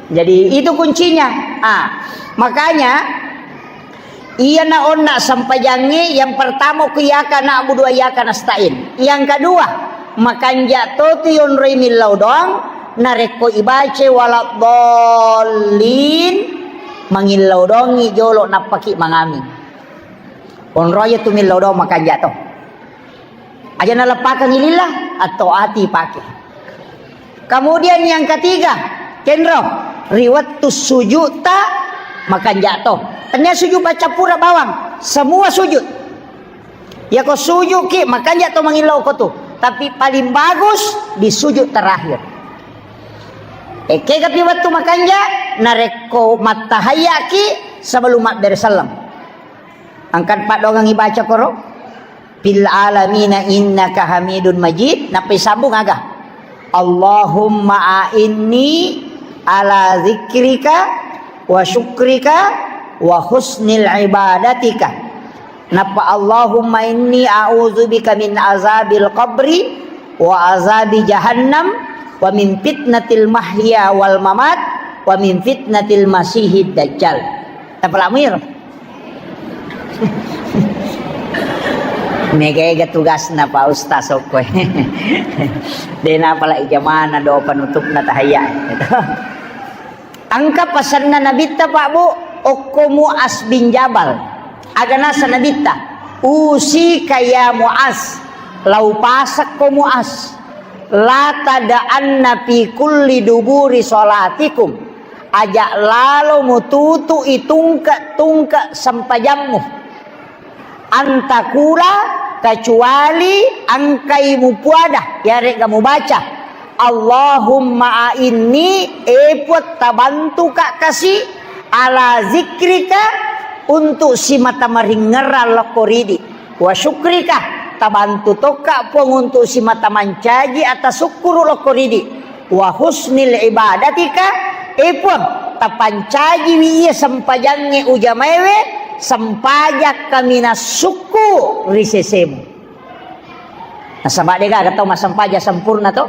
Jadi itu kuncinya. Ah, makanya iya na onna sempajangnge yang pertama ku iyyaka na'budu wa iyyaka nasta'in. Yang kedua, makanja to tu yonroi millau doang narekko ibaca waladdallin mangillau doangi jolo nappaki mangaming. Onroi tu millau doang makanja to. Aja naleppakeng lillah, atau ati pake. Kemudian yang ketiga, kenro, ri wettu sujud ta makanja to. Tania sujud baca pura bawang, semua sujud. Ya ko sujud ki makanja to mangillau ko tu. Tapi paling bagus di sujud terakhir. Ekega pi wettu makanja, narekko mattahayya ki sebelum mabbere selleng. Angkat paddoangang ibaca koro. Fil alamina innaka hamidun majid. Nappai sambung aga. Allahumma a'inni ala zikrika wa syukrika wa husnil ibadatika. Nappa Allahumma inni a'udzubika min azabil qabri wa azabi jahannam wa min fitnatil mahya wal mamat wa min fitnatil masihid dajjal. Tapalamuir. Mega-ega tugasna Pak Ustaz okkoe. Dena pala ijamana doa penutupna tahayya. Engka pasenna Nabitta Pak Bu, okko Muaz bin Jabal. Aga nasa Nabitta, usika ya Muaz, lau pasakko Muaz, la tada'anna fi kulli duburi salatikum. Aja lalo mututu i tungke-tungke sempajammu. Antakula, kecuali engkai mupuada, yarega mubaca, Allahumma a'inni, e Puang, tabantuka kasi, ala zikrika, untuk simata maringngerang lokko ridi, wa syukrika, tabantu tokka Puang untuk simata mancaji atau sukkuru lokko ridi. Wa husnil ibadatika, e Puang, tapancajiwi iya sempajangnge ujamaewe, sempajang kaminang sukku ri sesemu. Nasaba degaga tau massempajang sempurna to,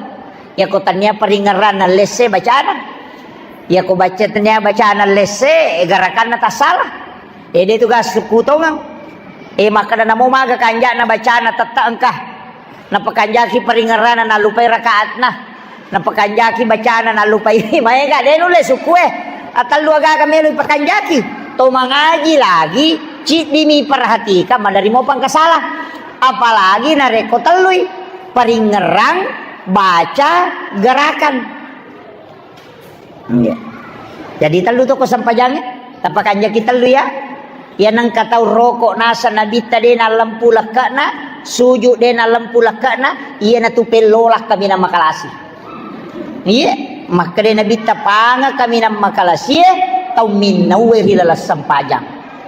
yako tania paringerranna lesse bacana, yako baca tania bacana lesse garakanna tassala. Ede tugas sukku tongeng. E, makkeda namo maga kanja'na bacana tette engka. Napakanjaki paringerrana nallupai rakaatna. Napakanjaki bacana nallupai. Maega de nulle sukue. Atellu agaga melo ipakanjaki. To mangaji lagi, ciddimi perhatikan maderri mo pangkasala. Apalagi narekko tellui. Paringerrang, baca, gerakan. Iya. Jadi tellu to ko sempajangnge, tapakanjaki tellu ya. Iya nengka tau roko nasa nabitta de nalempu lekkana, sujud de nalempu lekkana, iya natu pellola kaminang makalasi. Iya, makkeda nabitta panga kaminang makalasi e, tau minnaue ri laleng sempajang.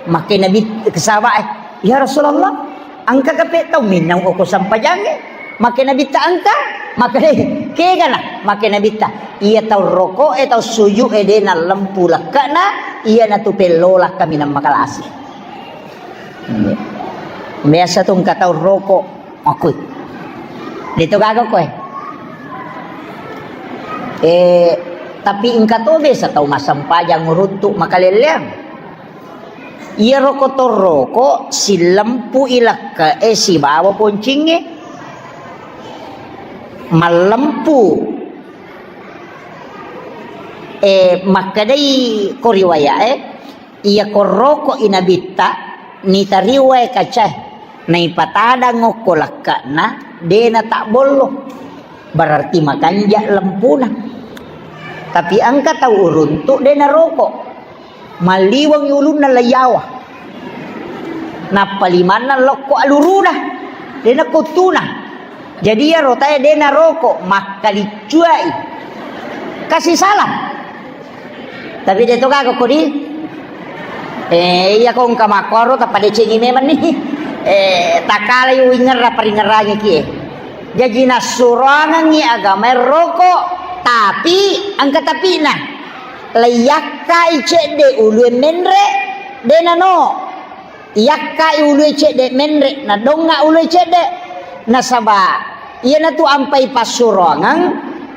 Makke nabi kesaba e, "Ya Rasulullah, engka kape tau minnau oko sempajangnge?" Make Nabitta engka, make kegana, make Nabitta. Iya tau roko e, tau suju e, de na lempu lekkana, iya natu pellola kaminang makalasi. Biasa tu engka tau roko, makui. De to gaga koe. Eh, tapi engka to biasa tau massempajang uruntu makalelleang. Iyaro kotorroko sillempu'i lekke'e sibawa poncingnge. Mallempu, eh, makkedai ko riwaya'e, iya korroko'i Nabitta, nitariwae kacae, naipatadang okko lekke'na, de natabbollo. Berarti makanja lempuna. Tapi engka tau uruntu de naroko. Malliweng ulunna laiyawa. Nappa limanna lokko aluruna. De nakuttuna. Jadi iyaro tae de naroko, makkaliccuai. Kasi salah. Tapi de to gaga kodi. Eh, iya ko engka makkoro tappa decengi memang ni. Eh, takalai uwingerra paringerangi kie. Jaji nassuroangengngi agamae roko, tapi engka tapina. Laiyakkai cedde ulue menre, de nano. Iyakkai ulue cedde menre, nadonga ulue cedde. Nasaba iyanatu ampai passuroangeng,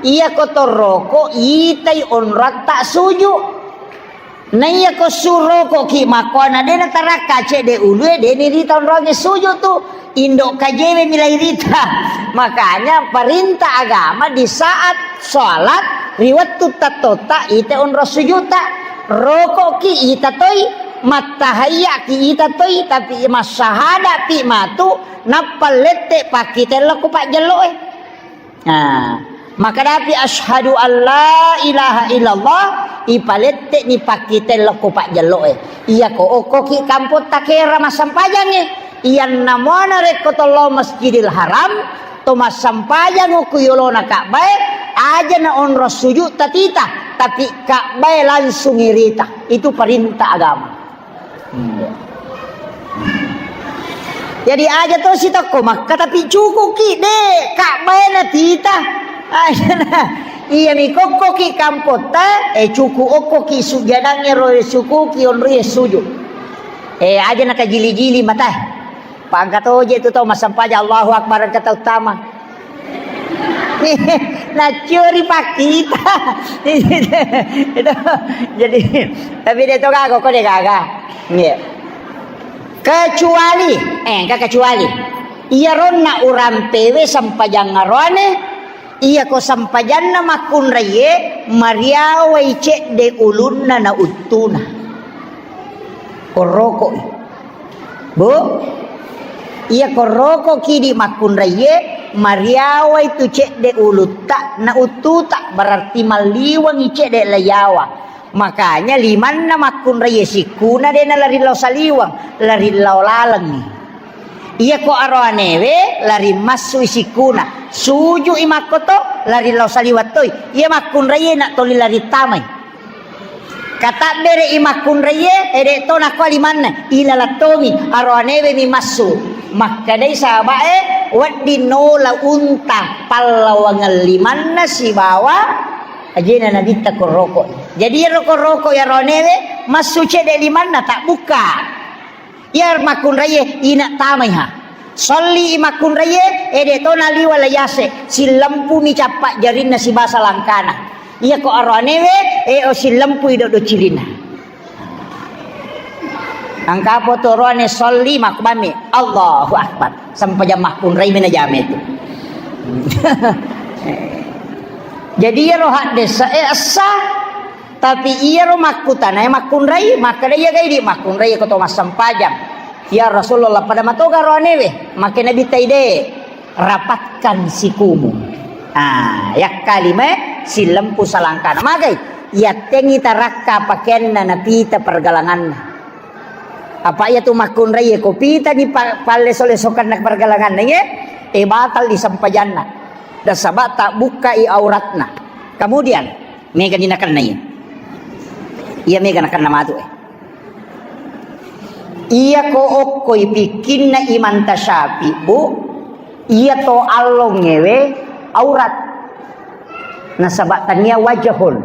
iya kotorroko itai onroatta suju. Naiya ko surokoki makkoana de natarakka cedde ulue, de nirita onroangnge suju tu. Indo kajewe milai rita. Makanya perintah agama di saat sholat, ri wettu tattotta, ite onro sujuta, rokoki ita toi, mattahayyaki ita toi, tapi massahadapi matu, nappa lette pakkite lokko pajjelloe. Nah, makadapi asyhadu alla ilaha illallah, ipalette'ni pakkite lokko pajjelloe. Iyako okkoki kampotta kera massempajangnge, iyanna muana rekko tollo Masjidil Haram, to massempajang okko yolona Ka'bae, aja na onro sujud tatita, tapi Ka'bae langsung irita. Itu perintah agama. Iya. Jadi aja to sitokko Makka tapi cukuki de Ka'bae na tita. Aja na. Iya mi kokkoki kampotta, eh, cuku okkoki sujadangnge ro sukuki onri suju. Eh, aja na kajili-jili mata. Pangka toje tu tau massempajang Allahu Akbar engka tau tama. Naccuri pakkita. Itu. Jadi, tapi de to gaga, ko de gaga. Iya. Kecuali, eh, engka kecuali. Iyaronna urampewe sempajang aroane, iyako sempajanna makkunraie, mariawai cedde ulunna na uttuna. Korroko'i. Bu, iya korrokoki di makkunraie, mariawai tu cedde ulutta na uttuta, berarti malliwengi cedde layawa. Makanya limanna makkunraie sikkuna de nalari lao saliweng, lari lao lalengngi. Iya ko aroanewe lari massui sikkuna, sujui makkoto, lari lao saliweng toi. Iya makkunraie na toli lari tamai. Katabbere'i makkunraie, ede to nakko limanna, ilalattomi, aroanewe mi massu. Makkedai sahaba'e, wedding nola unta pallawangeng limanna sibawa ajena Nabitta korroko. Jadi iyaro korroko ya aroanewe, massu cedde limanna, tabbukka. Iya makkunraie ina tamaiha. Solli i makkunraie, ede to naliwa layase, silempumi cappa jarinna sibasa langkana. Iya ko aroanewe, e o silempui doddo cilinna. Angka poto roane solli makkubammi, Allahu Akbar. Sempajang makkunrai mena jame tu. Jadi iyaro haddesa e essa. Tapi iyaro makkutanae makkunrai, makkeda iya gai di makkunrai ko to massempajang. Ya Rasulullah, pada matoga roanewe, make Nabi taide, rapatkan sikumu. Ah, yakkalimae silempu salangkana. Magai, yattengi tarakka pakeanna napita pergalanganna. Apa iya tu makkunrai ko pitani pa-, palleso-lesokanna pergalanganna, ye? E batal di sempajanna. Nasaba tabbukkai auratna. Kemudian, mega ni nakenna iya. Iya mega nakenna matu, eh. Iya ko okkoi pikkinna Imam Tasyafi, Bu. Iya to allongngewe aurat. Nasaba tania wajahun.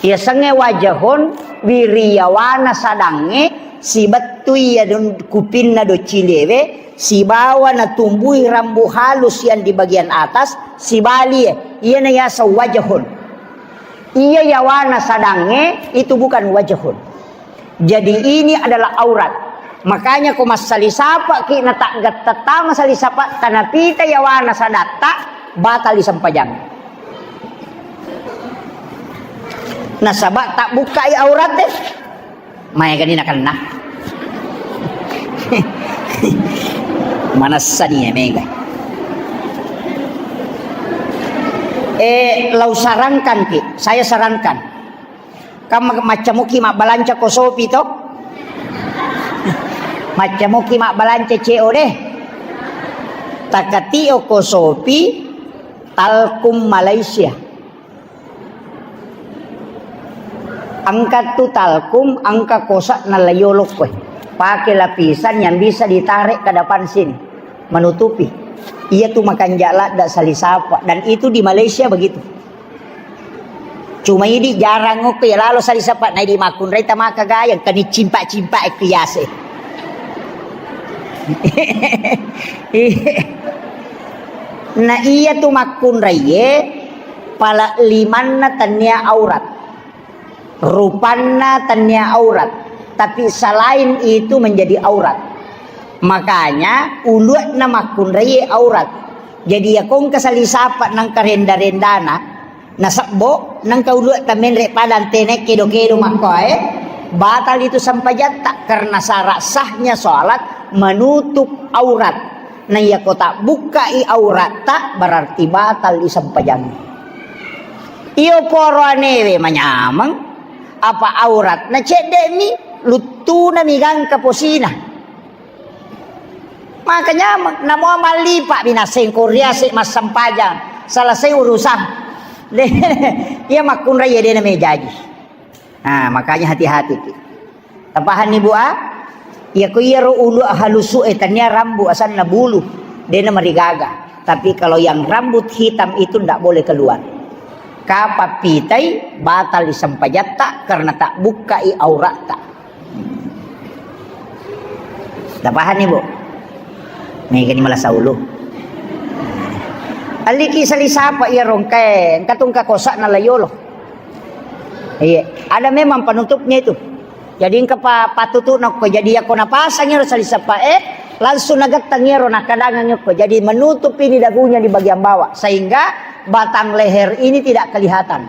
Iya sengnge wajahun, wiriyawana sadangnge, sibettui iya don-, kupinna doccilewe, sibawa natumbui rambu halus yang di bagian atas, sibalie, iyana yaseng wajahun. Iya yawana sadangnge, itu bukan wajahun. Jadi ini adalah aurat. Makanya ko massali sapaki na taggatta tama sali sapa, tanapita yawana sadatta, batal isempajang. Nasaba tabbukkai aurat deh. Maegani nakenna. Manessani ya mega. Eh, lau sarankan ki, saya sarankan. Kam maccamuki mabbalanca ko Shopee to? Maccamuki mabbalanca C O D. Takatio ko Shopee, Talkum Malaysia. Engka tu Talkum, engka kosa na layolo koe. Pakai lapisan yang bisa ditarik ke depan sini, menutupi. Iya tu makanja ladda sali sapa. Dan itu di Malaysia begitu. Cuma idi jarang okko ya lalo sali sapa, na idi makkunrai tamaka gayang, kani cimpak-cimpak ekko yase. Na iya tu makkunrai ye, pala limanna tania aurat. Rupanna tania aurat. Tapi selain itu menjadi aurat. Makanya ulu'na makkunrai ye aurat. Jadi ya kongka sali sapa nangka renda-rendana, nasebbo, nangka ulu'ta menre pada antene kedo-kedo makkoe, batal itu sempajatta karena syarat sahnya sholat menutup aurat. Na iya ko tabbukkai auratta berarti batal isempajang. Iyo poro anewe manyameng, apa auratna cedde'mi, luttunami gangka posina. Maka nyameng, namo mallipa binaseng ko riase massempajang, selesai urusan. De, iya makkunrai ya dena mejaji. Nah, makanya hati-hati ki. Tapahanni, Bu, a? Iya ko iyaro ulu halusu e tania rambu asanna bulu, dena marigaga. Tapi kalau yang rambut hitam itu ndak boleh keluar. Kapang pitai batal disempajatta karena tak bukkai auratta. Tapahanni, Bu? Megani malasa ulu. Alliki sali sapa iya rongkae, engka tungka kosa na layolo. Iya, ada memang penutupnya itu. Jadi engka pa-, patutu'na okko. Jadi yako napasang iyaro sali sapae, langsung nagettang iyaro nakkadangang okko. Jadi menutup ini dagunya di bagian bawah sehingga batang leher ini tidak kelihatan.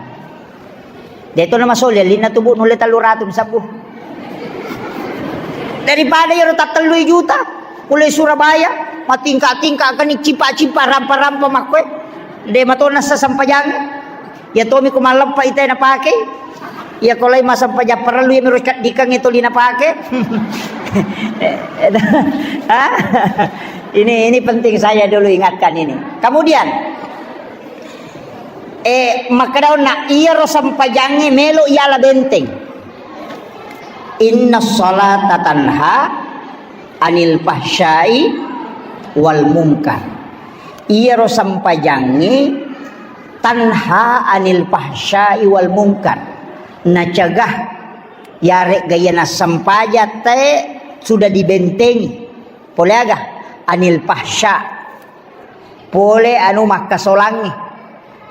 Deto na masoli alinna tubuh nulle tellu ratu sabbu. Daripada iyaro tattellui juta, mulai Surabaya, matingka-tingka kani cipa-cipa rampa-rampa makkoe. De matona sasempajang. Ya tomi ko malleppa ite napake. Ya ko lai masempajang parellu ya miro dikang itu lina pake. Ah, ini, ini penting saya dulu ingatkan ini. Kemudian, eh, makkeda onna iyaro sempajangnge melo yala benteng. Inna salata tanha anil fahsyai wal munkar. Iyaro sempajangnge tanha anil fahsyai wal munkar. Nacegah yaregga iya nassempajang te sudah dibentengi. Pole aga? Anil fahsya. Pole anu makkasolangnge.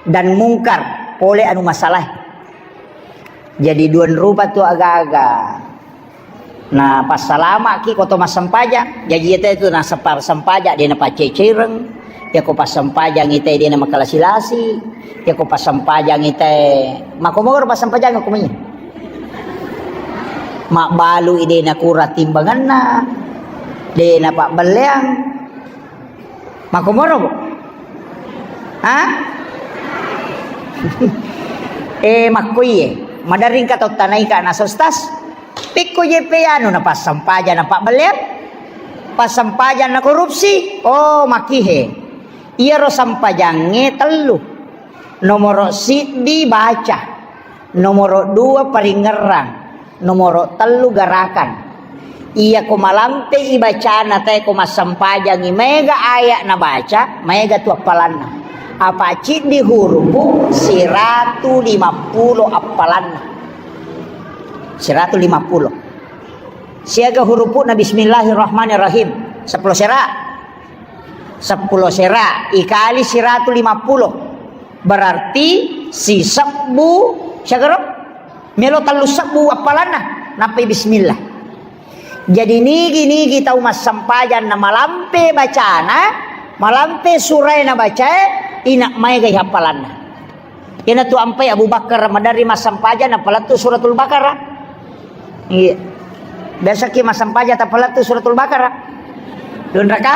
Dan mungkar, pole anu masalae. Jadi duan rupa tu aga-aga. Na passalamaki ko to massempajang. Jaji iyate tu na separ sempajang de na paccecereng. Yako passempajang ite de na makalasi-lasi. Yako passempajang ite makomoro passempajang ko mani. Mabbalu i de na kura timbanganna. De na pabbelleang. Makomoro, Bu? Ha? Eh, makkoiye. Maderring ka tau tanaika na sostas. Pikko jeppe anu na passempajang na pabbelleang. Passempajang na korupsi. Oh, makihe. Iyaro sempajangnge tellu. Nomoro siddi baca. Nomoro dua paringerrang. Nomoro tellu garakan. Iya ko malampe i bacana tae ko massampajangi, maega aya nabaca, maega tu appalanna. Apa ciddi hurupu, siratu lima pulo appalanna. Siratu lima pulo. Siaga hurupu'na bismillahirrahmanirrahim. Seppulo sera. Seppulo sera ikali siratu lima pulo. Berarti sisebbu, siagaro? Melo tellu sebbu appalanna. Nappai bismillah. Jadi nigi-nigi tau massempajang na malampe bacana, malampe surae nabacae, ina maega i happalanna. Iyanatu ampai Abu Bakar maderri massempajang napalettu Suratul Baqarah. Iya. Biasaki massempajang tapalettu Suratul Baqarah. Dunraka?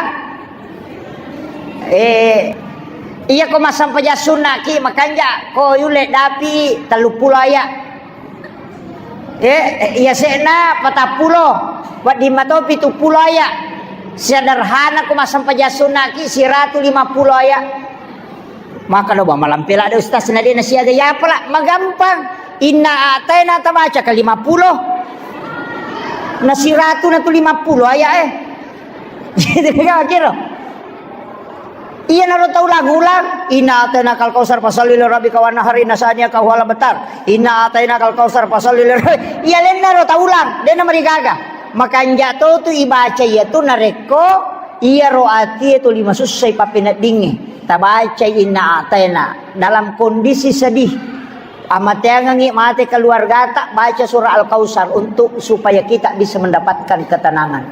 Eh, iya ko massempajang sunnaki makanja ko yulle dapi tellu pulo aya. Eh, iya se'na patappulo, wedding mato pitu pulo aya. Sederhana ko massempajang sunnaki siratu lima pulo aya. Maka do ba malampe ladde ustaz na de nasiaga yapala, magampang. Inna a'taina tabaca ka lima pulo. Na siratu na tu lima pulo aya eh. Gitu kan kira. Iya naro tau lagu ulang, "Inna a'tainakal kautsar fasalli li rabbika wanhar inna syani'aka huwal abtar." "Inna a'tainakal kautsar fasalli li rabbi-," iya lenna ro tau ulang, de na marigaga. Makanja to tu ibaca iya tu narekko iyaro atie tuli masussai pappeneddingnge. Tabacai inna a'taina dalam kondisi sedih. Amateangengngi mate keluargata, baca surah Al-Kautsar untuk supaya kita bisa mendapatkan ketenangan.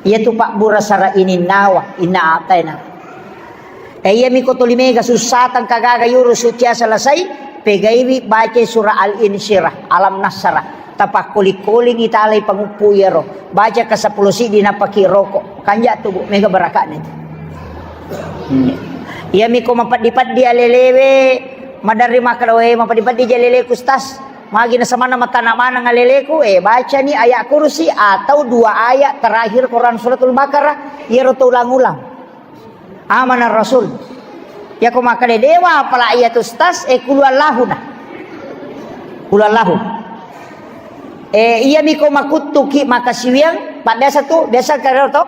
Iyatu pabbura sara ininnawa, inna a'taina. Eh, iyami ko tuli mega sussa tangka gaga yuru sucia selesai, pegaiwi baca surah Al-Insyirah, Alam Nasrah. Tapakkoling-kolingi talai panguppu iyaro. Baca ke seppulo siddi nappaki roko. Kanja tu, Bu, mega barakatna itu. Hmm. Iyami ko mapeddi-peddi alelewe, maderri makkeda, "We, mapeddi-peddi ja aleleku, Ustaz. Magi nasamanna matana maneng aleleku." Eh, bacani ayat kursi atau dua ayat terakhir Quran Suratul Baqarah. Iyaro to ulang-ulang. Amanar Rasul. Yako makkeda dewa apala iya tu stas, eh, kulu Allahu na. Kulu Allahu. Eh, iyami ko makuttuki makasiwiang, pak biasa tu, biasa karo to.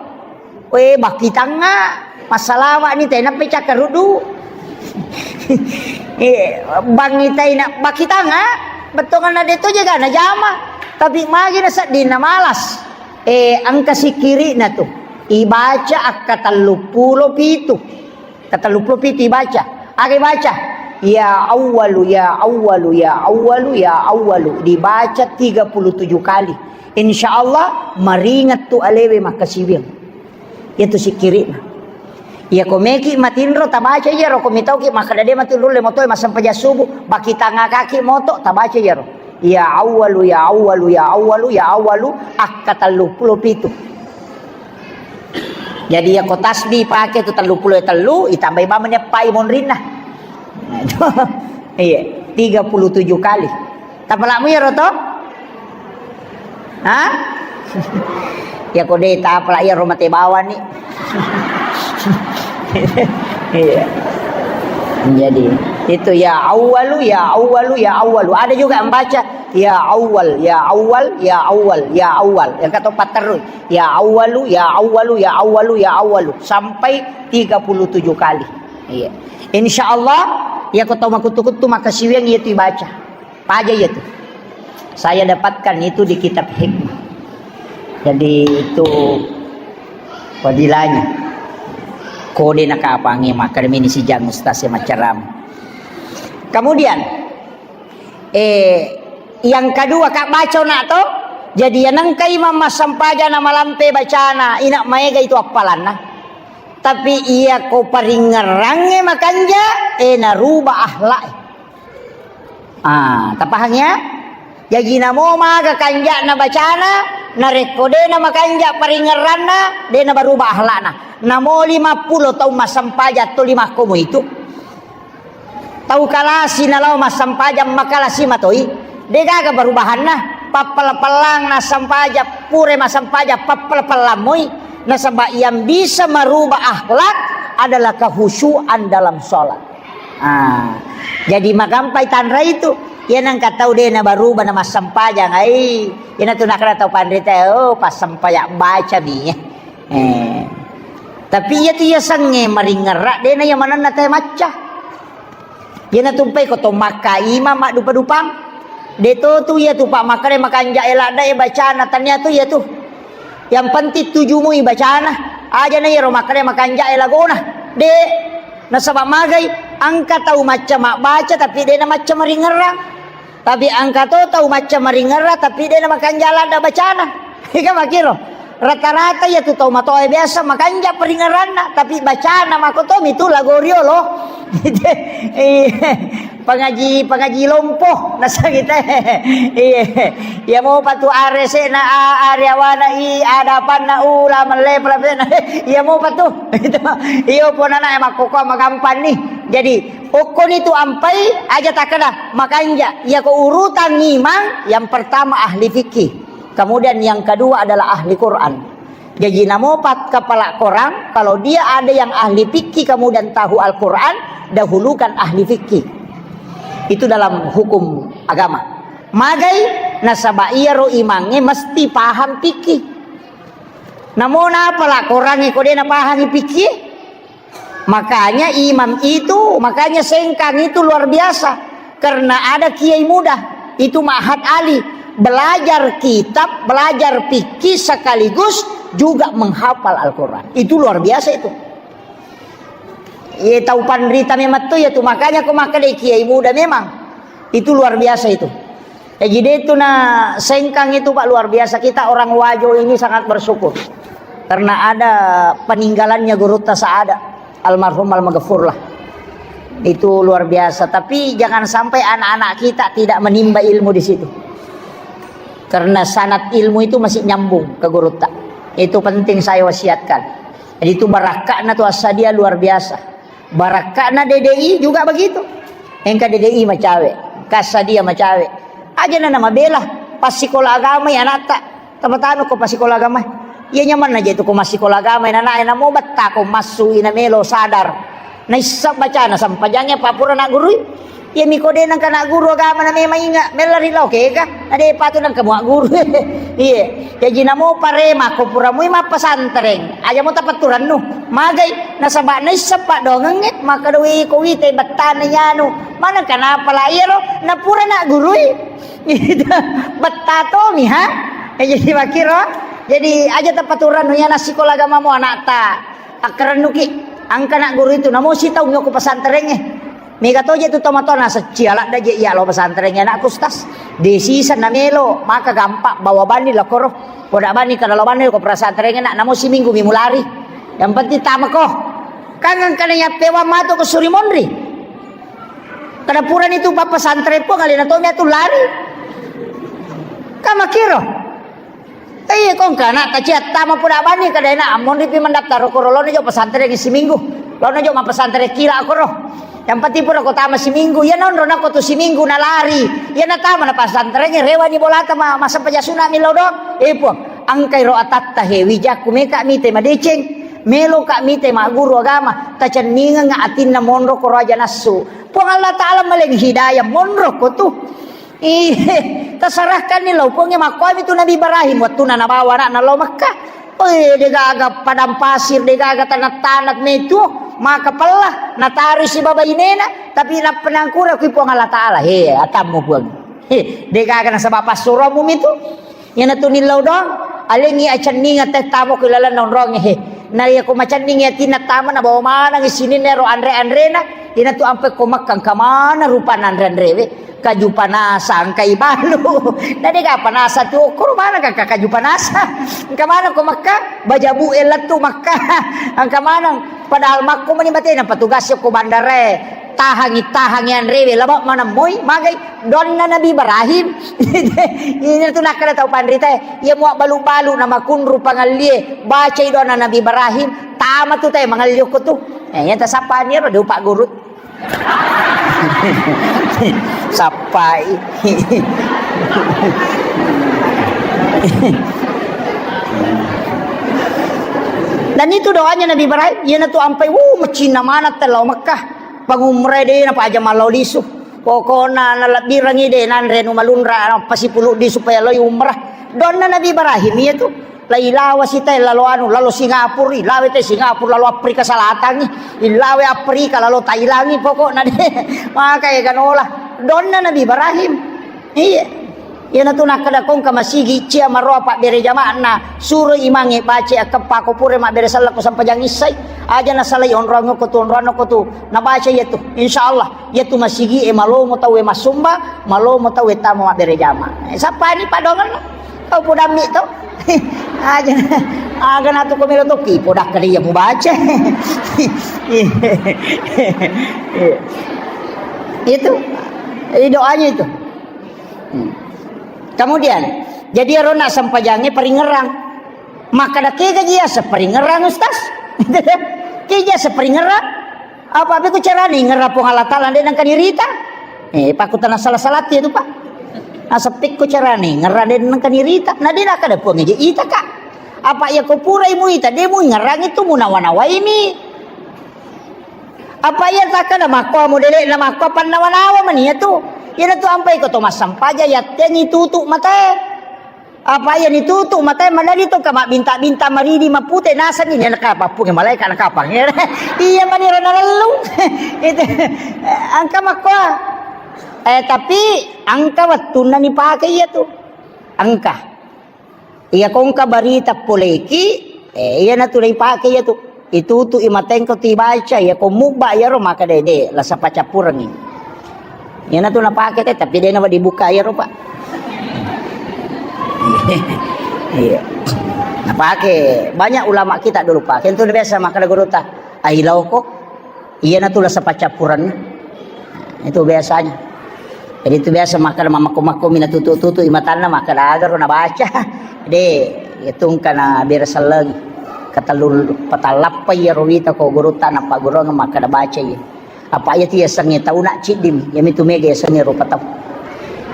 Eh, bakitanga, masalawani tena pecah kerudu. Eh, bangi tena bakitanga, bettongan na deto jaga na jama. Tapi magi na sedding na malas. Eh, engka sikkiri'na tu. Ibaca akka telluppulo pitu. Ka telluppulo pitu ibaca. Aga ibaca? Ya Awwalu, ya Awwalu, ya Awwalu, ya Awwalu. Dibaca tiga puluh tujuh kali. Insya Allah, maringet tu alewe makkasiwiang. Iyatu sikkiri'na. Iya ko meki matinro tabaca iyaro, ko mitauki makkeda de matinro le motoe massempajang subuh, bakitangakaki moto tabaca iyaro. Ya Awwalu, ya Awwalu, ya Awwalu, ya Awwalu, akka telluppulo pitu. Jadi, iya ko tasbih pake tu telluppulo tellu, itambai bawang meneppai monrinna. Iya, tiga puluh tujuh kali. Tapalamu iyaro to? Hah? Ya ko de tapala iyaro mate bawang ni. Iya. Jadi, itu ya Awwalu, ya Awwalu, ya Awwalu. Ada juga yang baca, "Ya Awwal, ya Awwal, ya Awwal, ya Awwal." Yang kata empat terus. "Ya Awwalu, ya Awwalu, ya Awwalu, ya Awwalu." Sampai tiga puluh tujuh kali. Iya. Insya Allah, ya ko tau makuttu-kuttu makkasiwiang iya tu ibaca. Paja iya tu. Saya dapatkan itu di kitab hikmah. Jadi itu fadilahnya. Kode nakapangi makkeda mini sijang ustaz yang macam. Kemudian, eh, yang kedua, Kak, baca nak to. Jadi yang nengka imam massempajang na malampe bacana, ina maega itu appalanna. Tapi iya ko paringngerangnge makanja, eh, naruba akhlak. Ah, tapahang ya? Jaji namo maga kanja'na bacana, narekko de na makanja paringngeranna, de na baruba akhlakna. Namo lima pulo taung massempajang to lima komo itu. Tau kalasi nalao massempajang makalasi matoi. De gaga barubahanna. Pappala-palang nassempajang, pure massempajang pappala-palang moi. Nasaba yang bisa merubah akhlak adalah kehusyuan dalam sholat. Ah, jadi magampai tanra itu. Iya nengka tau de' nabaruba na massempajang, ai. Iyana tu nakkeda tau panrita, "Oh, passempajang baca mi." Eh. Tapi iya tu iya sengnge maringerra, de' na iya manenna te macca. Iyana tu mpai ko to makka imam maddupa-dupang. De' to tu iya tu, Pak, makkeda makanja' e ladda e bacana, tania tu iya tu. Yang penting tujumui bacana. Aja na iyaro makkeda makanja' e lagona. De'. Nasaba magai, engka tau macca mabbaca tapi de' na macca maringerrang. Tapi engka to tau macca maringerrang tapi de' na makanja' ladda bacana. Ega makkiro. Rata-rata iya tu tau matoa biasa makanja' paringerranna, tapi bacana makotomi tu lago riolo. Iya. Pangaji, pangaji lompo, nasa kita. Iya. Iya mopa tu are se'na, a-, are awana i, adapanna ula melle pala-, iya mopa tu. Itu. Iyo ponana e makkoko magampang ni. Jadi, okkoni tu ampai aja takkeda makanja'. Iya ko urutan imang, yang pertama ahli fikih. Kemudian yang kedua adalah ahli Quran. Jaji namopa kepala korang, kalau dia ada yang ahli fikih kemudian tahu Al-Quran, dahulukan ahli fikih. Itu dalam hukum agama. Magai, nasaba iyaro imangnge mesti paham fikih. Namo napala korangnge ko de' napahangi fikih? Makanya imam itu, makanya Sengkang itu luar biasa. Karena ada kiai muda, itu Ma'had Ali, belajar kitab, belajar fikih sekaligus juga menghafal Al-Quran. Itu luar biasa itu. Ye, tau panrita memang tu ya tu, makanya ko makkeda kiai muda memang. Itu luar biasa itu. Jadi de' tu na Sengkang itu, Pak, luar biasa. Kita orang Wajo ini sangat bersyukur karena ada peninggalannya Gurutta Saada, almarhum almaghfurlah. Itu luar biasa. Tapi jangan sampai anak-anak kita tidak menimba ilmu di situ. Karena sanad ilmu itu masih nyambung ke Gurutta. Itu penting saya wasiatkan. Jadi itu barakka'na tu Assadia luar biasa. Barakka'na D D I juga begitu. Engka D D I macawe, engka Assadia macawe. Aja na namabela passikola agama ya anatta. Tapatanu ko passikola agama. Iya nyamanna je tu ko massikola agama, nana namo betta ko massu ina melo sadar. Naissa bacana sampajangnge papura na gurui. Iya miko de' nengka na guru agama na memang inga, mella ri lao kega. Ade patu nengka mua guru. Iya. Jaji namo parema ko pura mui mappesantreng. Aja mo tapatturannu. Magai nasaba naissa paddoangengnge, maka doi ko wite bettana nyanu. Mana kenapa la iyaro? Na pura na gurui. Betta tomi ha. Eh, jadi makkiro. Jadi aja tapaturannu ya na sikola agamamu anatta. Akkarennuki, engka na guru itu, namo sitaung yoko pesantrengnge. Mega toje tu tomatoa nasecci, aladda je iya lao pesantrengnge anakku, Ustaz. De' sisa namelo, maka gampang bawa bani lakoro. Poda bani kada lao bani ko pesantrengnge nak, namo siminggu mi mulari. Yang penting tamako. Kan engka na yappewang matu ko suri monri. Kada purani tu pappesantreng pong alena tomi atu lari. Kamakkiro. Iya, ko engka anak taciatta mapuda bani kada enak, ammonri pi mendaftar ko ro, laona jo pesantren siminggu. Laona jo mappesantreng kila ko ro. Yang penting pura ko tama siminggu, iya nonro nako tu siminggu nalari. Iya natama na pesantren, rewani bolata ma-, massempajang sunna mi lao doang. Eh, Puang, engkai ro atatta he, wijakku meka mite madeceng, melo ka mite magguru agama, tacenningengnga atinna monro ko ro aja nassu. Puang Allah Ta'ala maleng hidayah monro ko tu. Ih, tasarahkanni lao Puangnge. Makkuami tu Nabi Ibrahim, wettuna nabawa anakna lao Mekkah. Oi, degaga padang pasir, degaga tanah-tanah metu, maka pella, natarui sibawa bainena, tapi nappa nangkura kui Puang Allah Ta'ala, he, atammu Puang. He, degaga nasaba passuromu mitu. Iyanatu nillau doang, alengngi acenningeng teh tamo ku ilalenna onrongnge, he. Na iya ko macenningi atinna tama, nabawa maneng sininna ero anre-anrena, iyanatu ampe ko Mekkah engka maneng rupanna anre-anrewe, kaju panasa, engkai balu. Na dega panasa tu, okkoro maneng ka kaju panasa. Engka maneng ko Mekkah, bajabu e lettu Mekkah. Engka maneng, padahal makko mani batena petugas ko bandarae. Tahangi, tahangi anrewe, laba maneng moi, magai doanna Nabi Ibrahim. Ini tu nakkeda tau panritae, iya mua balu-balu na makunru pangallie, bacai doanna Nabi Ibrahim, tama tu tae mangalli okko tu. Eh, iya tasappani ero de upagguru. Sappai. Dan itu doanya Nabi Ibrahim, iyanatu ampai, wuh, macinna maneng tellao Mekkah. Pangumrae de napaja mallao lisu. Pokokna nalebbirengngi de nanre nu malunra, nappa sipuluddi supaya loi umrah. Donna Nabi Ibrahim iya tu. Lailawa sitae lalo anu, lalo Singapura, ilawe te Singapura, lalo Afrika Selatan, ilawe Afrika, lalo Thailand, pokokna de. Maka ega nola. Donna Nabi Ibrahim. Iya. Iyanatu nakkeda kongka masigi cia maroa pabbere jama'na, suro imangnge baca akkeppa ko pura mabbere selleng ko sempajang issai. Aja nasalai onroang ko tu, onroang ko tu. Nabaca iyatu. Insyaallah, iyatu masigi e malomo tau e massumba, malomo tau e tama mabbere jama. Eh, sappani padongenna. Kau podammi to. Aja. Aga natu ko melo tokki, podakka dia mubaca. Itu. Ini doanya itu. Hmm. Kemudian, jadi ero nak sempajangnge paringerang. Makkeda kega ji iyaseng paringerang, Ustaz? Kega ji iyaseng paringerang? Apa be ku carane ingerang Puang Allah Taala de nengka nirita? Eh, pakkutana salah-salah tu, Pak. Naseppi ku carane ingerang de nengka nirita. Na de nakkeda Puang je ita, Kak. Apa iya ko purai muita, de muingerang itu munawa-nawaimi. Apa iya takkeda makko modele'na makko pannawa-nawa mani iyatu. Iyanatu ampai ko to massampaja yattengi tutu matae. Apa iya ni tutu matae manani to ka mabbinta-binta maridi mapute nasenni ne nakapappunge malaika nakapang. Iya mani ro nalellung. Itu engka makko. Eh, tapi engka wettunna ni pake iyatu. Engka. Iya ko engka barita poleki, eh, iyanatu naipake iyatu. Itutu'i matengko tibaca, iya ko mubba iyaro maka dede, lasa paccappurengngi. Iyanatu napake te, tapi de nawa dibuka iyaro, Pak. Iya. Napake banyak ulama kita dulu, Pak. Kentu biasa makkeda gurutta, "Ai laoko." Iyanatu lasa paccappurenna. Itu biasanya. Jadi itu biasa makkeda mamakko-makko mina tutu-tutu imatanna makkeda agaro nabaca. De, itu engka na bere selleng. Ketellu patallappa iyaro wita ko gurutta nappa gurung makkeda baca iya. Apa iya tu yasengnge tau nak ciddim, iya mitu mega yasengnge rupa tau.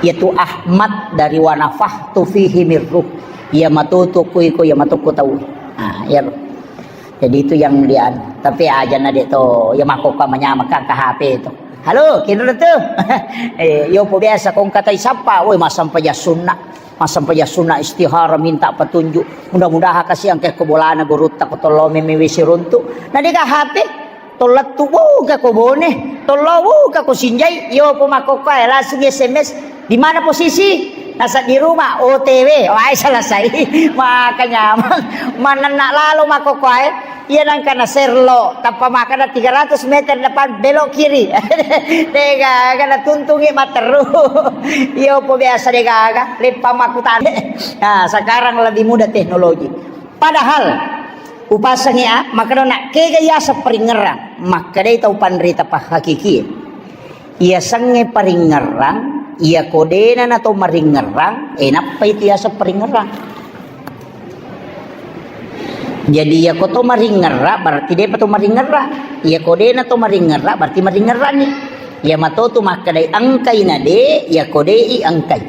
Iya tu Ahmad dari wa nafakhtu fihi mir ruh. Iya matutu kui ko iya matukku tau. Ah, iya. Jadi itu yang dia, tapi aja na de to, ya makkokko manyameng ka H P to. Halo, kinro tu. Eh, yo po biasa kong katai sapa, woi massampajang sunna. Massampajang sunna istihara minta petunjuk. Mudah-mudahan kasih angke ko bolana gurutta ko tollo meme wisi runtu. Na de ka H P, tollettu buka ko Bone, tollo buka ko Sinjai, yo po makkokko langsung S M S. Di mana posisi? Nasa di rumah, O T W. Wah, selesai. Maka nyameng. Manenna lalo makkokkoe. Iya nangka na serlo, tappa makkeda tiga ratus meter depan belok kiri. Degaga na tuntungi matteru. Iyo po biasa degaga, leppa makkutana. Nah, sekarang lebih mudah teknologi. Padahal upasengi a, makkeda nak kega yaseng paringerang, makkedai tau panrita pahakiki. Iyasengnge paringerrang, iyako dena nato maringerrang, e nappai tu yaseng paringerrang. Jadi iyako to maringerra, berarti depa to maringerra. Iyako dena to maringerra, berarti maringerrani. Iya mato tu makkedai engkai na de, iyako de i engkai.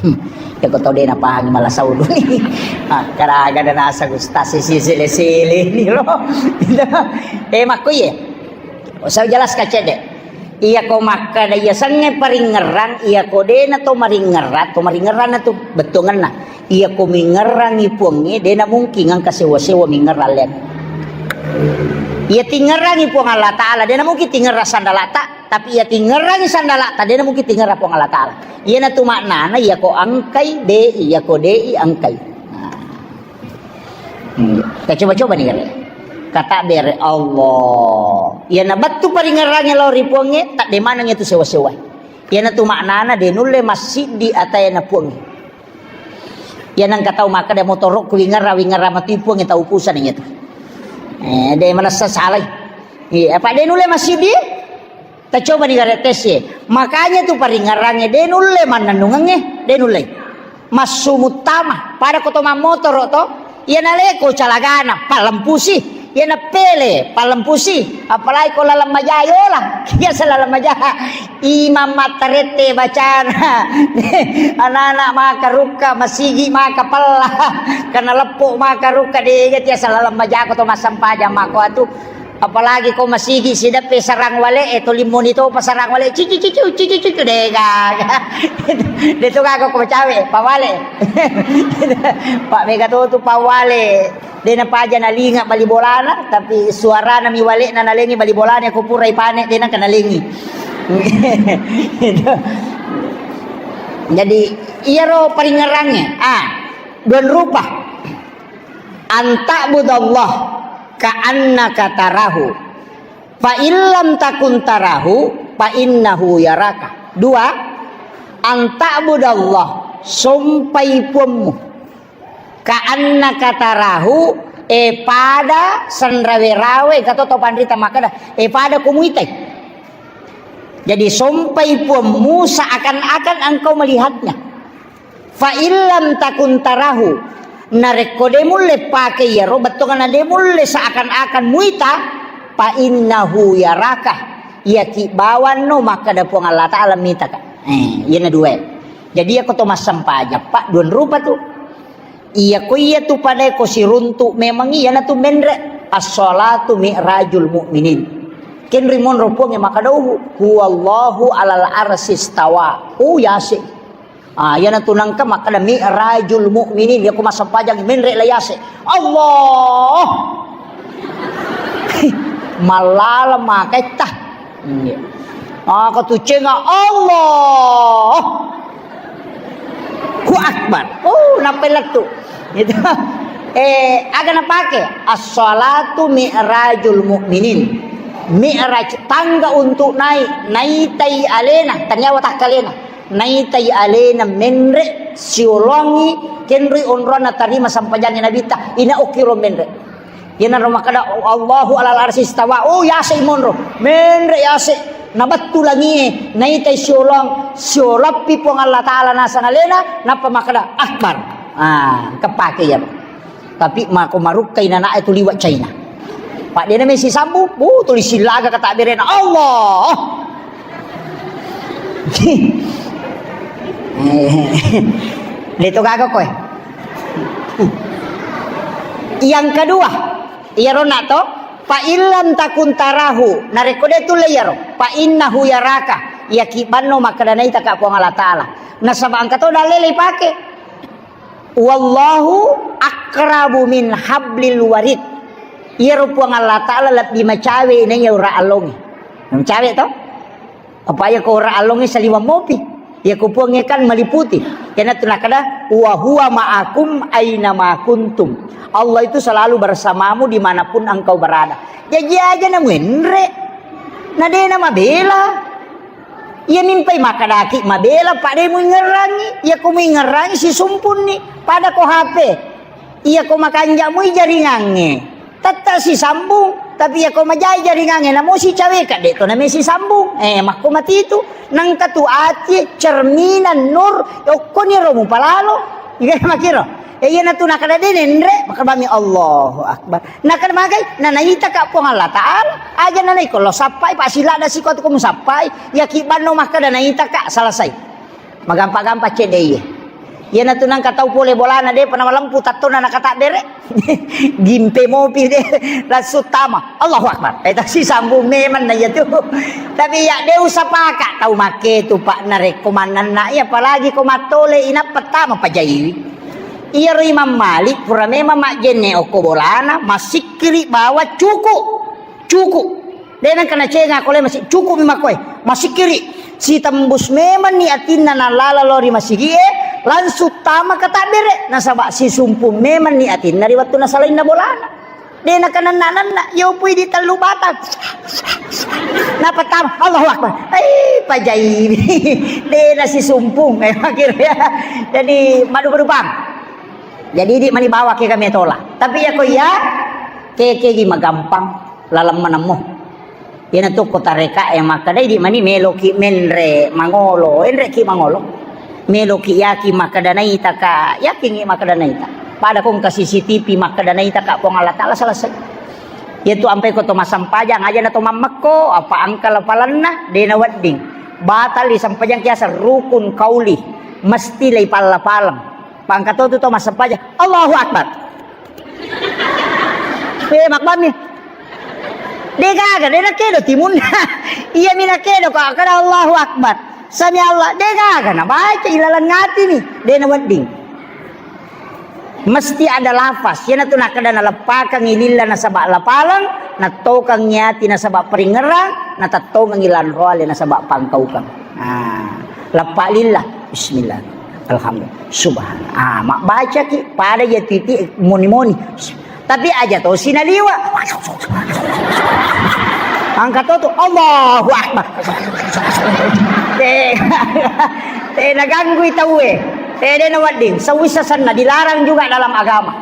Hmm. Iyako tau de napahangi mala sauduni. Ah, karaga da naseng ustaz sisi sele-sele ni lo. Eh, makko iye. Usah jelas kacede. Iyako makkeda iyasengnge paringerrang, iyako dena to maringerra, to maringerrana tu bettuangenna. Iyako mingerrangi puangnge, dena mungkin engka sewa-sewa mingerrang len. Iya tingerrangi Puang Allah Ta'ala, dena mungkin tingerrang sandalata. Tapi iya tingerrangi sandalata, dena mungkin tingerrang Puang Allah Ta'ala. Iyanatu maknana, iyako engkai, de i, iyako de i, engkai. Nah. Hmm. Kita coba-coba nih, kan? Kata bere Allah. Iyana bettu paringerrangi lao ri Puangnge, tak de maneng itu sewa-sewa. Iyanatu maknana, de nulle massiddi atayana Puangnge. Iya nengka tau makkeda motorokku wingerra, wingerra matu Puangnge tau pusana iyatu. Eh, de manessa salai. Iya, apa de nulle massiddi? Tacoba ni gare tes e. Makanya tu paringerrangnge de nulle mannennungengnge, de nulle. Massu muttama, pada ko to mammotoro to, iya naleko calagana, pallempusi. Iya napele, pallempusi. Apalagi ko laleng maja yola. Iya sa laleng maja. Imang mattarette bacana. Anak-anak maka rukka, masigi maka pella. Karena leppo maka rukka, dega tiasa laleng majako to massempajang mako atu. Apalagi ko masigi sideppe sarang wale, eh, tolimmoni topa sarang wale, cici cici cici cici, de gaga. De to gaga ko cawe, pawale. Pak mega to tu pawale. De napaja nalinga bali bolana, tapi suarana mi walena nalengi bali bolana ko pura ipane de nangka nalengi. Jadi iyaro paringerangnge, ah, dua rupa. Anta'budallah ka'annaka tarahu. Fa illam takun tarahu, fa innahu yaraka. Dua, anta'budallah, sompai puammu. Ka'annaka tarahu, e pada senrawe-rawe, gato to panrita makkeda, e pada ko muitai. Jadi sompai puammu seakan-akan engkau melihatnya. Fa illam takun tarahu, narekko de mulle pake iyaro, bettuanna de mulle seakan-akan muita, fa innahu yaraka, iyaki bawanno makkeda Puang Allah Ta'ala mitaka. Eh, iyana dua. Jadi iyako to massempajang, Pak, dua rupa tu. Iyako iya tu pada ko siruntu memang iyana tu menre. As-salatu mi'rajul mu'minin. Kenri monro Puang e makkeda, "Huwallahu alal arsy istawa." Oh, yase. Ah, iyana tu nangka makkeda mi'rajul mu'minin, iyako massempajang menre la yase. Allah. Mallaleng maketta. Iya. Ah, katucenga Allah. Ku akbar. Oh, nappai lettu. Gitu. Eh, aga napake? As-salatu mi'rajul mu'minin. Mi'raj, tangga untuk naik, naitai alena, tania watakkalena. Naitai alena menre siolongi kenroi onronna tarima sampajangi Nabitta, ina okkiro menre. Iyanaro makkeda, "Allahu alal arsy istawa." Oh, yase monro. Menre yase. Nabattu langie, naitai siolong, siolappi Puang Allah Ta'ala nasang alena, nappa makkeda, "Akbar." Ah, kepake iya. Tapi mako marukkai nanae tu liwa China. Pak dena mesi sambu, uh, tuli silaga kata berena. Allah. Leto gaga koe. Yang kedua, iyaro na to, fa illam takun tarahu, narekko de tulle iyaro, fa innahu yaraka, iyaki banno makkeda naitaka Puang Allah Ta'ala. Nasaba engka to dalle leipake. Wallahu aqrabu min hablil warid. Iyaro Puang Allah Ta'ala lebbi macawe naiya ura allonge. Macawe to? Apa iya ko ura allonge saliweng mopi. Iya ko Puangnge kan maliputi. Kena tu nakada, "Wa huwa ma'akum aina ma kuntum." Allah itu selalu bersamamu dimanapun engkau berada. Jaji aja na muenre. Na de na mabela. Iya mimpai makkadaki mabela, pada muingerrangi. Iya ko muingerrangi sisumpunni. Pada ko H P. Iya ko makanja mui jaringangnge. Tetta sisambung. Tapi iya ko majai jaringangnge, namo sicaweka, de to name sisambung. Eh, makko matitu. Nangka tu ati, cerminan, nur, okkoni ro mupalalo. Iya makiro. Eh, iya natu nakada de nenre, makabami Allahu Akbar. Nakada magai, na naitaka Puang Allah Ta'ala, aja na naiko lo sappai, Pak, silada siko tu ko musappai, ya kibanno makkada naitaka, selesai. Magampa-gampa cedde iye. Iyanatu nangka tau pole bolana depa namalempu tattona nakatabbere. Gimpe mopi de, langsung tama. Allahu Akbar. Eh, tasi sambung memang na iya tu. Tapi ya de usapaka tau make tu, Pak, narekko mannanna iya, apalagi ko mattole inappa tama pajaiwi. Iyaro Imam Malik pura memang majjenne okko bolana, masikkiri bawa cuku. Cuku. De nengka nacenga ko le masi-, cuku mi makkoe. Masikkiri. Sitembus memang ni atinna nalala lao ri masigie, langsung tama katabbere. Nasaba sisumpung memang ni atinna ri wettu nasalainna bolana. De nakananna-nanna, yopui di tellu batang. Napa tama, Allahu Akbar. Eh, pajai. De nasisumpung. Eh, akhirnya. Jadi, madu-madu bang. Jadi, di mani bawa ke kami tola. Tapi ya ko iya, ke, ke gi magampang, laleng manemmo. Iyanatu ko tareka e makkeda, di mani meloki menre mangolo, enreki mangolo. Meloki yaki makkeda naita ka, yakingi makkeda naita. Pada ko engka C C T V makkeda naita ka Puang Allah Ta'ala, selesai. Iyatu ampai ko to massempajang, aja na to mammekko, apa angka lapalanna, de na wedding. Batal di sempajang kiasa rukun kauli, mesti lai palla-paleng. Pangkatotu to massempajang, Allahu Akbar. Eh, makbami. De gaga, de nakedo timunna. Iya mi nakedo ko kada Allahu Akbar. Sami Allah, de gaga nabaca ilaleng atini, de nawedding. Mesti ada lafaz. Iyanatu nakkeda naleppakengngi lilla nasaba lapaleng, nattokengngi ati nasaba paringngerang, natettongengngi lanroale nasaba pangkaukeng. Ah, leppa lilla. Bismillah. Alhamdulillah. Subhan. Ah, mabbacaki pada iya titi moni-moni. Tapi aja tosi naliwa. Angka to tu, Allahu Akbar. Te, te naganggui tauwe. Te de nawedding. Sewisa senna dilarang juga dalam agama.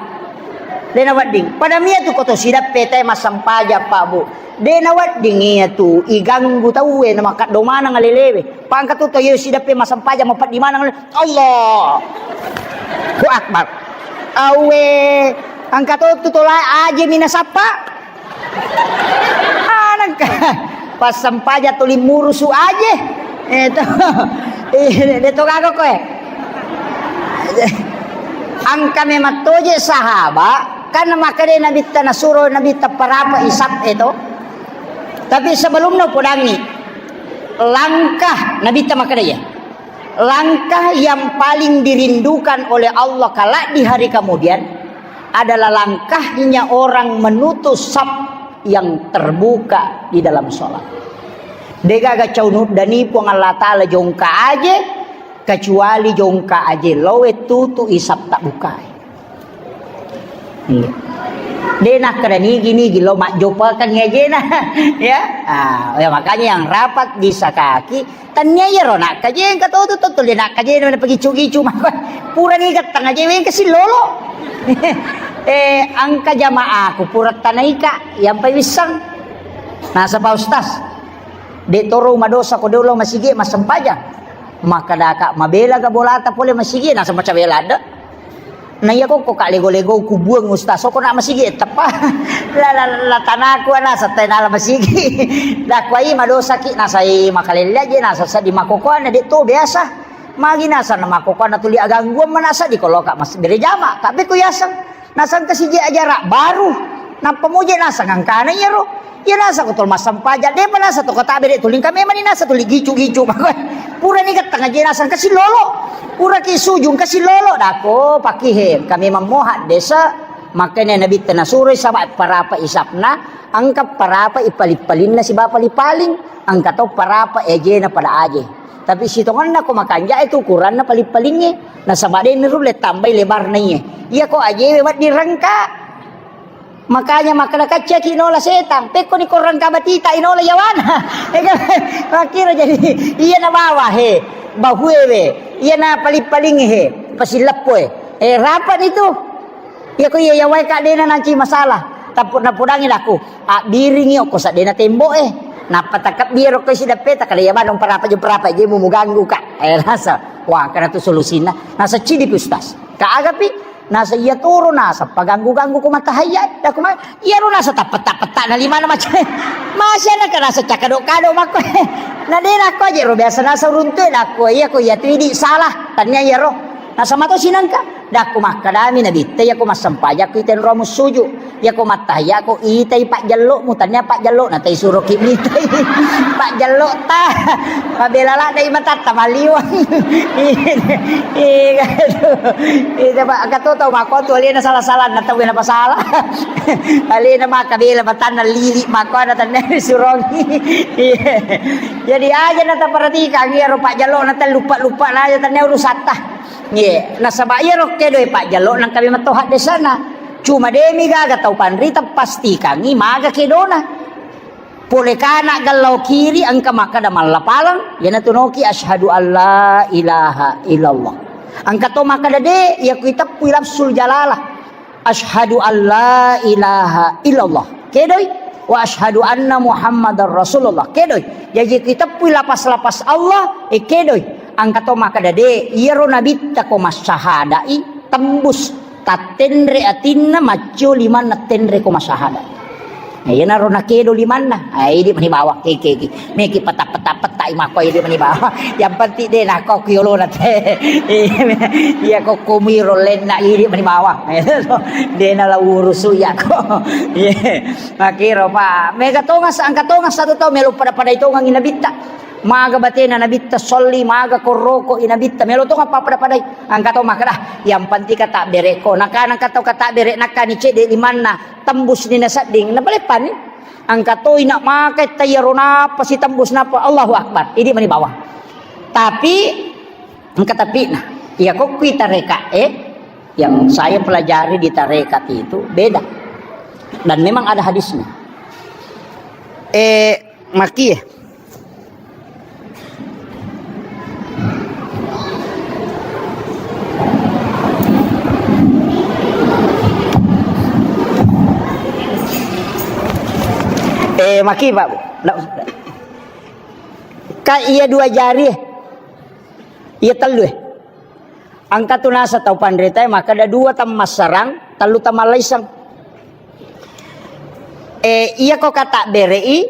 De nawedding. Pada mia tu koto sidappe te massempajang, Pak, Bu. De nawedding iya tu iganggu tauwe na makaddo maneng alelewe. Pangka tu toyo sidappe massempajang mapeddi maneng alelewe. Allahu Akbar. Awe, angka to tu tola aje mina sappa. Anangka. Pas sempaja tuli murusu aje. Eh, to. Eh, de to gaga koe. Angka memang toje sahaba, kan makkeda Nabitta nasuro Nabitta parapa isap e to. Tapi sebelumnya podangi langkah Nabitta makkeda ya. Langkah yang paling dirindukan oleh Allah kelak di hari kemudian adalah langkahnya orang menutup saf yang terbuka di dalam sholat. Degaga caunu dani Puang Allah Ta'ala jongka aje, kecuali jongka aje lowe tutu isap tak bukai. Iya. De nakkeda nigi-nigi lo majjopakeng ajena. Ya. Ah, ya, makanya yang rapat disakaki, tania iyaro nakkajeng ka totu to tuli nakkajeng na pagicu-gicu mako. Pura ni gattang aje weng kasillolo. Eh, angka jamaaku pura tanaika yang pai wissang. Nasaba Ustaz, de toro madosa ko de ulo masigi massempajang. Makkedaka mabela ga bolata pole masigi nasaba cabela ada. Na iya kokko ka lego-lego kubuang Ustaz, soko na masigi teppa. La, la, la tanaku ana satai nala masigi. Dakwai madosaki nasai makalelle aje nasa sadi makokoana de to biasa. Magi nasa na makokoana tuli agangguan manasa di koloka mas berejama. Tapi ku yaseng nasang kasiji ajara baru. Nappa moje nasang angkana iyaro. Iya nasa ko tol massempajang, depa nasa to kota bede tuling kami mani nasa tuli gicu-gicu. Pura ni gattang aje nasa kasillolo. Pura ki sujung kasillolo dako pakihe kami memmoha desa. Makanya Nabi tena suroi sama parapa isapna, angka parapa ipali-palinna siba pali-paling, angka to parapa ejena pada aje. Tapi sitonganna ko makanja itu ukuranna pali-palingnge, nasaba de nirulle tambai lebarna iye. Iya ko ajewe wedding rengka. Makanya makkeda kaccaki nola setang, pekko ni korang kabatita inola yawana. Makkiro jadi iya na bawa he, bahuewe, iya na paling-paling he, pasileppoe. Eh, rapat itu. Iya ko iya yawai ka dena nanci masalah. Tappu napudangi laku, abbiringi okko sadena tembo e. Nappa takabbi ero ko sidappe takale ya manung parapa je parapa je mu muganggu ka. Eh, rasa. Wah, karena tu solusinna. Nasa cidi pi Ustaz. Ka agapi? Nasa iya toro nasa paganggu-ganggu ko matahayya, daku ma-, iyaro nasa tappetta-petta na limana maca. Masya na ka nasa cakado-kado makko. Na de nakko aje ro biasa nasa runtu e, dakko iya ko iya tu idi salah, tania iyaro. Nasa mato sinangka, dakko makkadami Nabitta iya ko massempajang ko itenro mussuju. Iya ko mattahayya ko itai pajjello'mu, tania pajjello'na tai suroki mitai. Pajjello'ta. Mabela ladde i matatta maliwang. Iya, iya, iya, Pak, engka to tau makko tu alena salah-salah na tau na pasala. Alena maka bela matanna lili makko na tania surongi. Iya. Jadi aja na taperhatikan iyaro pajjello'na tai lupa-lupa na aja tania urusatta. Iya, nasaba iyaro kedo e pajjello'na kami metto haddesana. Cuma demi gaga tau panrita pastikangi maga kedona. Pole kana gallau kiri engka makkada mallapaleng, iyanatu noki asyhadu alla ilaha illallah. Engka to makkada de, iya ku iteppui lafzul jalalah. Asyhadu alla ilaha illallah. Kedoi, wa asyhadu anna Muhammadar Rasulullah. Kedoi. Jaji ku iteppui lapas-lapas Allah, eh kedoi. Engka to makkada de, iyaro nabitta ko massahadai tembus tattenre atinna maccio limanna tenre ko masahada. Nah, iyanaro nakedo limanna. Ah, idi mani bawang keke ki. Meki peta-peta-peta Makko idi mani bawang. Yang penting de nakko ku yolona te. Iya, ko kumiro lenna idi mani bawang. De nala urusu iya ko. Iya. Makiro, Pak. Mega tongas, angka tongas satu tau melo pada-padai tongang i nabitta. Maga batena nabitta solli, maga korroko i nabitta. Melo tongang pappada-padai. Angka to makkeda, yang penting kata bereko. Nakana angka tau kata bere, nakani cede limanna, tembus ni nasedding. Napaleppani. Angka toi nak makai tayaro napa sitembus napa. Allahu Akbar. Idi mani bawang. Tapi, angka tapi nah. Iya ko kui tareka, eh. Yang saya pelajari di tarekat itu beda. Dan memang ada hadisnya. Eh, maki ya. Eh, maki, Pak. Ndak usah. Ka iya dua jari, eh. Iya tellu, eh. Angka tu nasa tau panritae, maka ada dua tammassarang, tellu tammallaisang. Eh, iya ko kata berei,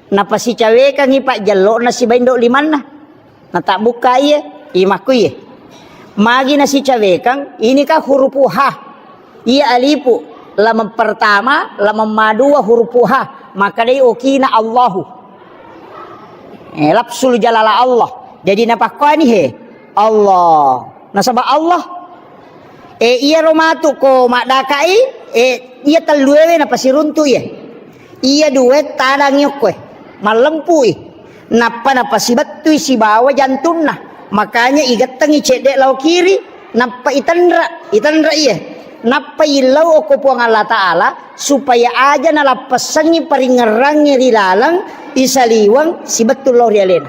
napasicawekangi pajjello'na sibawa indo limanna. Natabbukkai, iya, imakku, iya. Magi nasicawekang, ini kan hurupu ha. Iya alipu, lameng pertama, lameng madua hurupu ha. Maka dei okina Allahu. Eh, lafsul jalala Allah. Jadi napakkuani he, Allah. Nasaba Allah. Eh, iyaro matu ko maddakai, eh, iya telluewe napasiruntu iya. Iya due tadangi okkoe. Mallempui. Nappa napasibettui sibawa jantunna. Makanya igettengi cedde lao kiri, nappa itenra, itenra iya. Nappa illau okko Puang Allah Ta'ala supaya aja nalappessengngi paringngerangnge ri laleng isaliweng sibettu lao ri alena.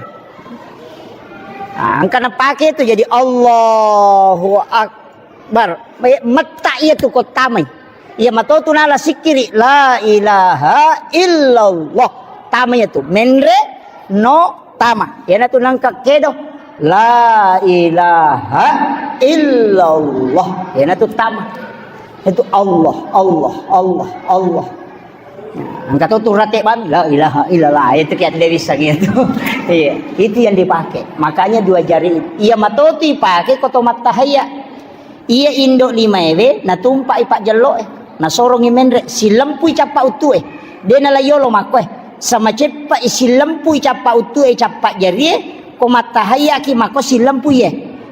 Nah, engka napake itu jadi Allahu Akbar. Eh, metta iya tu ko tamai. Iya matotu nala sikkiri, la ilaha illallah. Tama iya tu. Menre no tama. Iyana tu nangka kedo. La ilaha illallah. Iyana tu tama. Itu Allah, Allah, Allah, Allah. Engka to tu rate bami, la ilaha illallah. Itu kayak tidak bisa gitu. Iya, itu yang dipakai. Makanya dua jari itu. Iya matotu ipake ko to mattahaya. Iya indo limaewe natumpai pajjelloe. Nasorongi menre, sillempui cappa uttue. De nala yolo makkoe. Sama ceppa i sillempui cappa uttue, cappa jarie, ko mattahayaki makko sillempui e.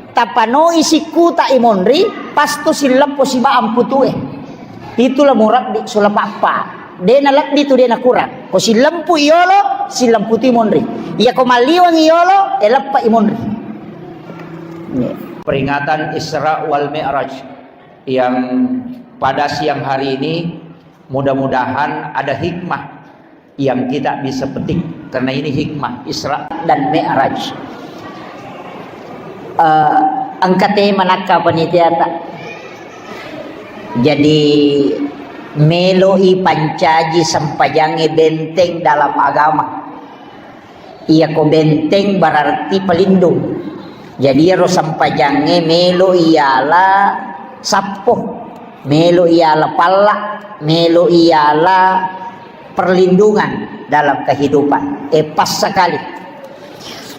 Tapanoi sikkuta i monri, pasto silleppo siba amputue. Itulah murabbi sulapappa. De nalebbi tu de nakurang. Ko sillempu i yolo, sillempu tu i monri. Iya ko malliwang i yolo, e leppa i monri. Peringatan Isra wal Mi'raj yang pada siang hari ini, mudah-mudahan ada hikmah yang kita bisa petik, karena ini hikmah Isra dan Mi'raj. Eh, engka tema nakka panitiata. Jadi, meloi pancaji sempajangnge benteng dalam agama. Iyako benteng berarti pelindung. Jadi, iyaro sempajangnge melo iyala sappo, melo iyala palla, melo iyala perlindungan dalam kehidupan. Eh, pas sekali.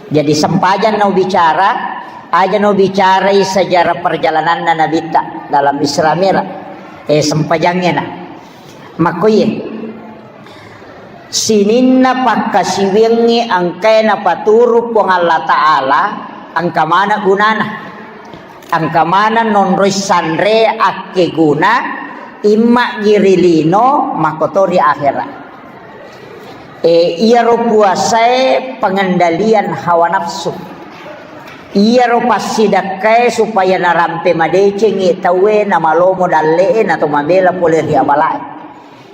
Jadi, sempajang no bicara, aja no bicarai sejarah perjalananna Nabitta dalam Isra Mi'raj. Eh, sempajangnge na. Makkoye, sininna pakkasiwiangnge engkae napaturu Puang Allah Ta'ala, engka maneng gunana. Engka maneng nonroi sanre akkeguna, imma'gi ri lino, makkoto ri akhera. E, iyaro puasae pengendalian hawa nafsu. Iyaro passidakkae supaya narampe madecengngi tauwe, namalomo dalle'e, nato mabela pole ri abalae.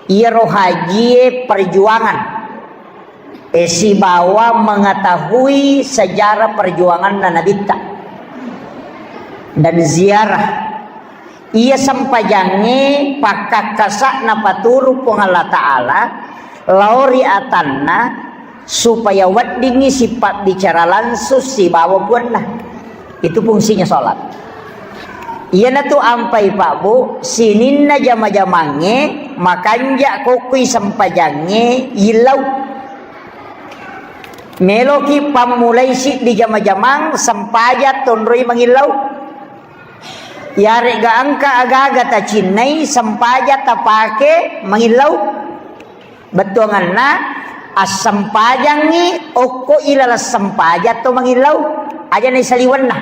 Iyaro hajie perjuangan, e, sibawa mengetahui sejarah perjuanganna Nabitta dan ziarah. Iya sempajangnge pakkakkasa napaturu Puang Allah Ta'ala lao ri atanna supaya weddingngi sipabbicara langsung sibawa puanna. Itu fungsinya sholat. Iyanatu ampai Pak Bu, sininna jama-jamangnge makanja kokkui sempajangnge yillau. Meloki pammulai siddi jama-jamang sempajang tonroi mangillau. Yaregga engka agaga tacinnai sempajang tapake mangillau. Bettuanganna, assempajangngi okko ilalang sempajang to mangillau, aja naisaliwenna.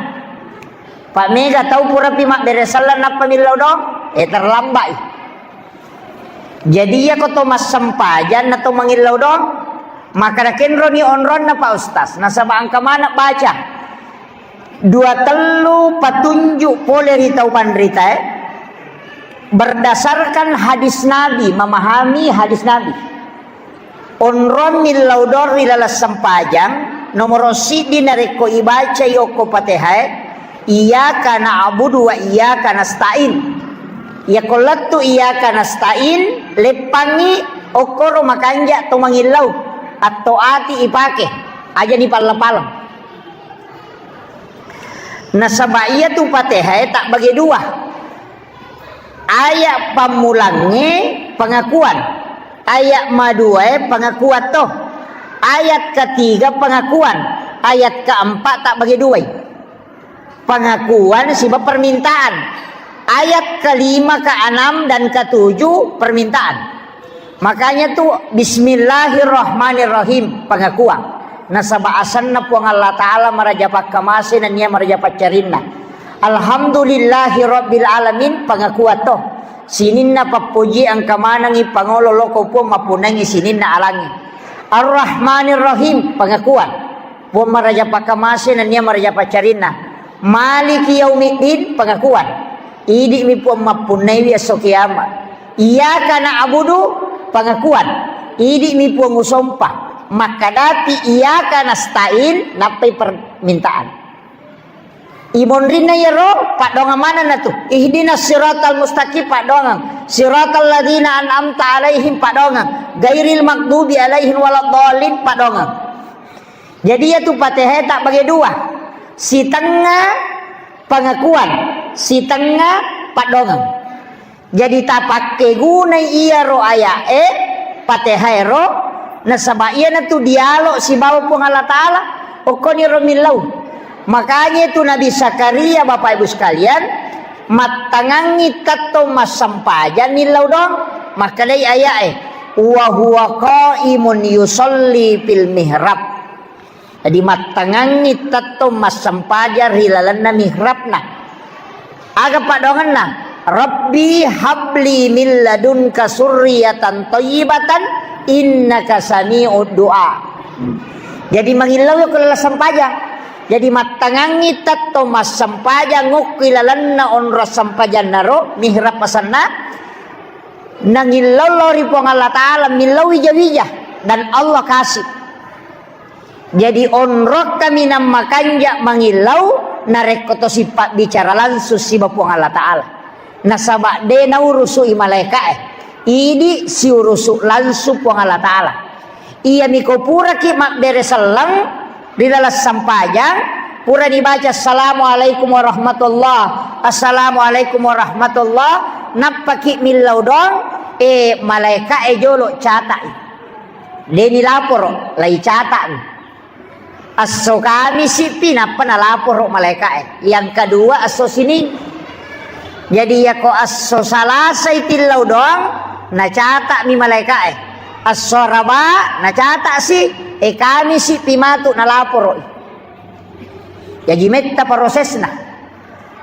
Pa mega tau purapi mabbere selleng nappa millau doang, eh, terlambat i. Jadi iyako to massempajang na to mangillau doang, makkada kenroni onronna Pak Ustaz, nasaba engka maneng baca. Dua tellu patunjuk pole ri tau panritae, berdasarkan hadis Nabi, memahami hadis Nabi. Onrong millau doang ri laleng sempajang, nomoro siddi narekko ibacai okko Patehae, iyyaka na'budu wa iyyaka nasta'in. Iyako lettu iyyaka nasta'in, leppangngi okkoro makanja to mangillau, atto ati ipake, aja nipalla-paleng. Nasaba iyatu Patehae tabbage dua. Ayat pammulangnge pengakuan. Ayat maduae pengakuan to. Ayat ketiga pengakuan. Ayat keempat tabbage duai. Pengakuan siba permintaan. Ayat kelima, keenam, dan ketujuh permintaan. Makanya tu, "Bismillahirrahmanirrahim", pengakuan. Nasaba asenna Puang Allah Ta'ala maraja pakkamase nennia maraja paccarinna. "Alhamdulillahi rabbil alamin", pengakuan to. Sininna pappoji engka manengngi pangolo loko Puang mappunnangngi sininna alangnge. "Arrahmanirrahim", pengakuan. Puang maraja pakkamase nennia maraja paccarinna. "Maliki yaumiddin", pengakuan. Idi'mi Puang mappunnaiwi esso kiamat. "Iyyaka na'budu", pengakuan. Idi'mi Puang usompa. Makkadapi, "Iyyaka nasta'in", nappai permintaan. Imonrinna iyaro, paddoangeng manenna tu. "Ihdinas siratal mustaqim", paddoangeng. "Siratal ladzina an'amta alaihim", paddoangeng. "Ghairil maghdubi alaihim waladdallin", paddoangeng. Jadi, iyatu Patehae tabbage dua. Sitengnga pengakuan, sitengnga paddoangeng. Jadi, tapakkegunai iyaro aya'e, Patehaero, nasaba iyanatu dialog sibawa Puang Allah Ta'ala, okkoniro millau. Makanya itu Nabi Zakaria, Bapak Ibu sekalian, mattangangngi tettong massempajang millau doang, makkedai aya'e, "Wa huwa qaimun yusalli fil mihrab." Jadi, mattangangngi tettong massempajang ri lalenna mihrabna. Aga paddoangenna? "Rabbi habli min ladunka surriyatan thayyibatan innaka sami'ud du'a." Jadi, mangillau ko laleng sempajang. Jadi, mattangangngi tettong massempajang okko ilalenna onrong sempajannaro, mihrab asenna, nangillau lao ri Puang Allah Ta'ala, millau wija-wija, dan Allah kasih. Jadi, onrong kaminang makanja mangillau narekko to sipabbicara langsung siba Puang Allah Ta'ala. Nasaba de naurusu'i malaeka'e. Idi siurusu langsung Puang Allah Ta'ala. Iyami ko puraki mabbere selleng ri laleng sampajang, purani baca, "Assalamualaikum warahmatullah, assalamualaikum warahmatullah," nappaki millau doang, eh, malaeka'e jolo cata'i. Deni laporo, lai cata'mi. Esso Kamisi pi nappa nalaporo malaeka'e. Yang kedua esso Sining. Jadi, yako esso Salasai tillau doang, nacata'mi malaeka'e. Esso Araba, nacata'si, e, Kamisi pi matu nalaporo'i. Jaji metta prosesna.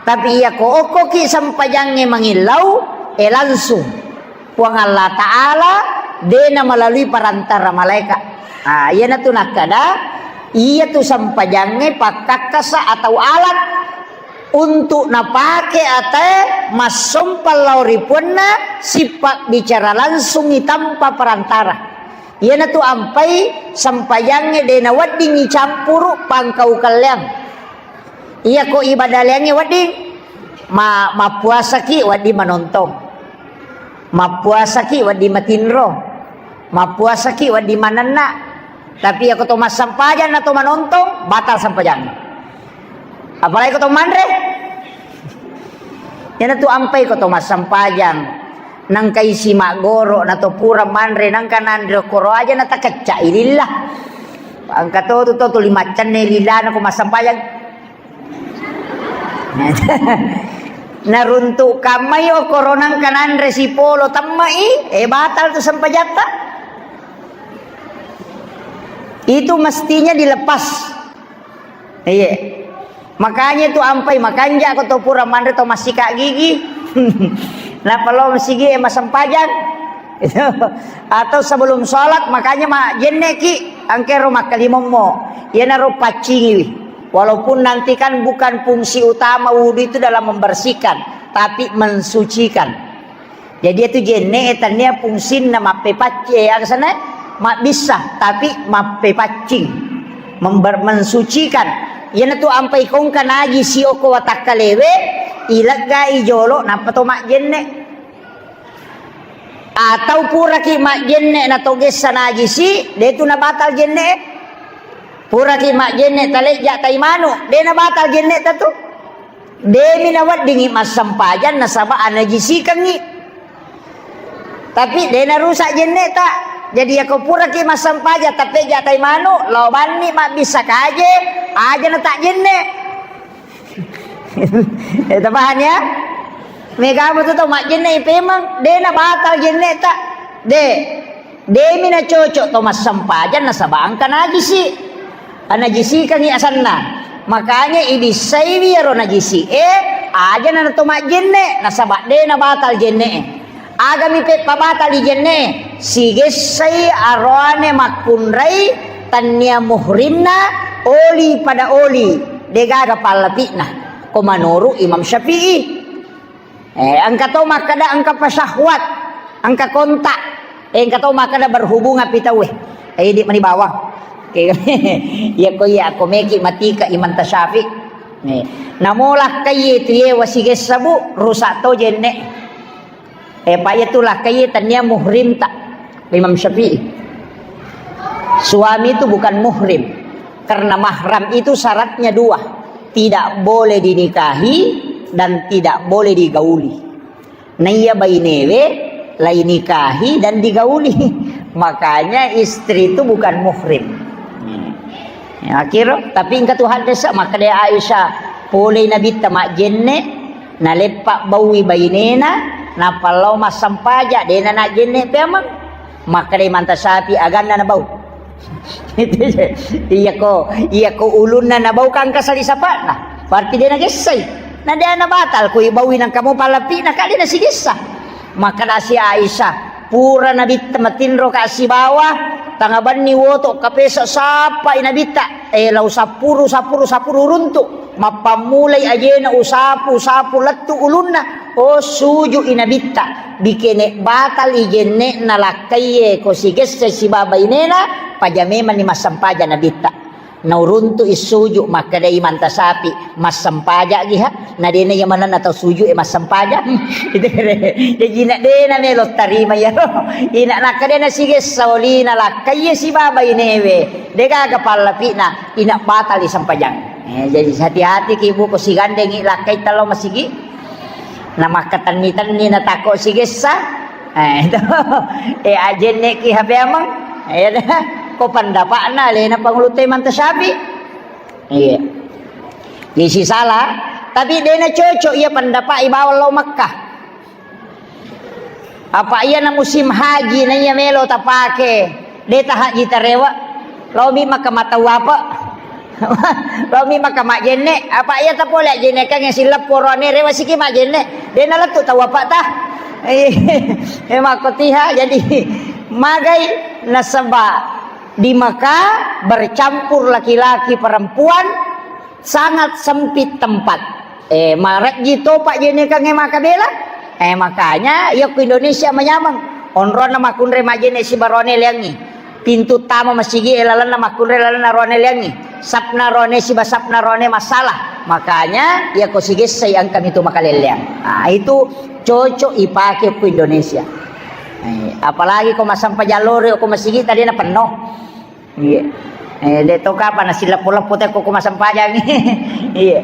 Tapi iyako okkoki sempajangnge mangillau, e, langsung. Puang Allah Ta'ala de namalalui perantara malaeka. Ah, iyanatu nakkada, iyatu sempajangnge pakkakkasa atau alat untuk napake atae massompa lao ri puanna, sipabbicara langsungi tanpa perantara. Iyanatu ampai sempajangnge de naweddingi campuru pangkau kelleang. Iyako ibadah leangnge wedding, ma-, mappuasaki wedding manontong. Mappuasaki wedding matinro. Mappuasaki wedding manenna. Tapi iyako to massempajang na to manontong, batal sempajang. Apalagi ko to manre. Iyanatu ampai ko to massempajang. Nangka isi maggoro na to pura manre, nangka nanre koro aja na takecca ilillah. Engka to tu, to tuli maccenne lilana ko massempajang. Naruntuk kammai o korona engka nanre sipolo temmai, eh, batal tu sempajatta. Itu mestinya dilepas. Iya. Makanya tu ampai makanja ko to pura manre to massika gigi. Nappa lo masigi e massempajang. Atau sebelum sholat, makanya majjenne ki, angkero makkalimommo. Iyanaro paccingiwi. Walaupun nanti kan bukan fungsi utama wudhu itu dalam membersihkan, tapi mensucikan. Jadi itu jenne e tania fungsinna mappepacci, eh, aga sana? Mabbissa, tapi mappepaccing, member-, mensucikan. Iyanatu ampai kongka najisi okko watakkalewe, ileggai jolo, nappa to majjenne. Atau puraki majjenne na to gessa najisi, de tu nabatal jenne e. Puraki majjenne talejja tai manu, de nabatal jenne ta tu. Demi naweddingi massempajang nasaba anajisikengngi. Tapi de narusak jenne ta. Jadi yako puraki massempajang tapejja tai manu, lao banni mabbissa kaje, aja na tak jenne. Eh, tapahan ya? Mega betul to majjenne ipemang, de nabatal jenne ta. De. Demi nacocok to massempajang nasaba engka najisi. Anajisikangngi asanna. Makanya ibissaiwi iyaro najisi e, aja na to majjenne, nasaba de nabatal jenne e. Agami peppabatali jenne e, sigessai aroane makkunrai tannia muhrimna oli pada oli, degaga pallapi'na. Ko manuru Imam Syafi'i. Eh, engka to makkeda engka pasyahwat, engka kontak. Eh, engka to makkeda berhubungan pi tauwe. Eh, idi mani bawang. Oke. Iya ko iya ko meki matika Imam Tasyafi. Eh, namo lakkai tu ye wasigessa bu, rusak to jenne. Eh, pa iya tu lakkai tania muhrim ta. Imam Syafi'i. Suami itu bukan muhrim. Karena mahram itu syaratnya dua. Tidak boleh dinikahi dan tidak boleh digauli. Naiya bainewe lainikahi dan digauli. Makanya istri itu bukan muhrim. Ya, akhir, tapi engka tu hadis makkeda Aisyah, polei Nabitta majjenne, naleppa baui bainena, nappa lao massempaja, dena najjenne peameng. Makkeda Imam Tasyafi aganna nabau. Iya ko, iya ko ulunna nabau kangka sali sapa'na. Berarti de nagessai. Na de nabatal ko ibaui nangka mo palapi'na ka de nasigessa. Makkeda si Aisyah, pura Nabitta matinro ka sibawa, tangabanni woto kapesa sappai Nabitta. Eh, lau sapuru, sapuru, sapuru runtu. Mappammulai ajena usapu, usapu lettu ulunna. Oh, suju i Nabitta. Bikene batal i jenne na lakkaiye ko sigesse sibawa bainena, paja memang ni massempaja Nabitta. Nauruntu i suju, makkeda Imam Tasyafi, massempaja gi ha, na dena iya manenna tau suju e massempaja. Itu kere. Jadi na dena melo tarima iyaro. Ina nakkeda na sigessa olina lakkaiye sibawa bainewe. Degaga pallapi'na. Ina batali sempajang. Eh, jadi hati-hati ki ibu ko sigandengi lakkai talo masigi. Na makkatenni-tenni na tako sigessa. Eh, itu. Eh, ajenne ki hape amang. Eh, ko pendapatna lena pangulu te Imam Tasyafi. Iya. Jadi salah. Tapi dena cocok iya pendapat ibawa lo Makkah. Apa iyana musim haji na iya melo tapake, de tahaji tarewa. Laomi maka matau apa? Laomi maka majjenne. Apa iya tapole ajjenne kan yang silap korone rewa siki majjenne. De nalettu tau apa ta? Eh, makkotiha jadi magai nasaba di Mekah bercampur laki-laki perempuan sangat sempit tempat. Eh, marejji topa jenekangnge makabela. Eh, makanya iya ku Indonesia manyameng. Onronna makkunre majene sibarone leangngi. Pintu tama masigi e lalenna makkunre lalenna rone leangngi. Sapna rone siba sapna rone masalah. Makanya iya ko sigessai engka mitu makalelleang. Nah, itu cocok ipake ku Indonesia. Eh, apalagi ko masampa jalore ko masigi tadi na penno. Iya. Eh, de to kapa na silleppo-leppo te ko masempajang. Iya.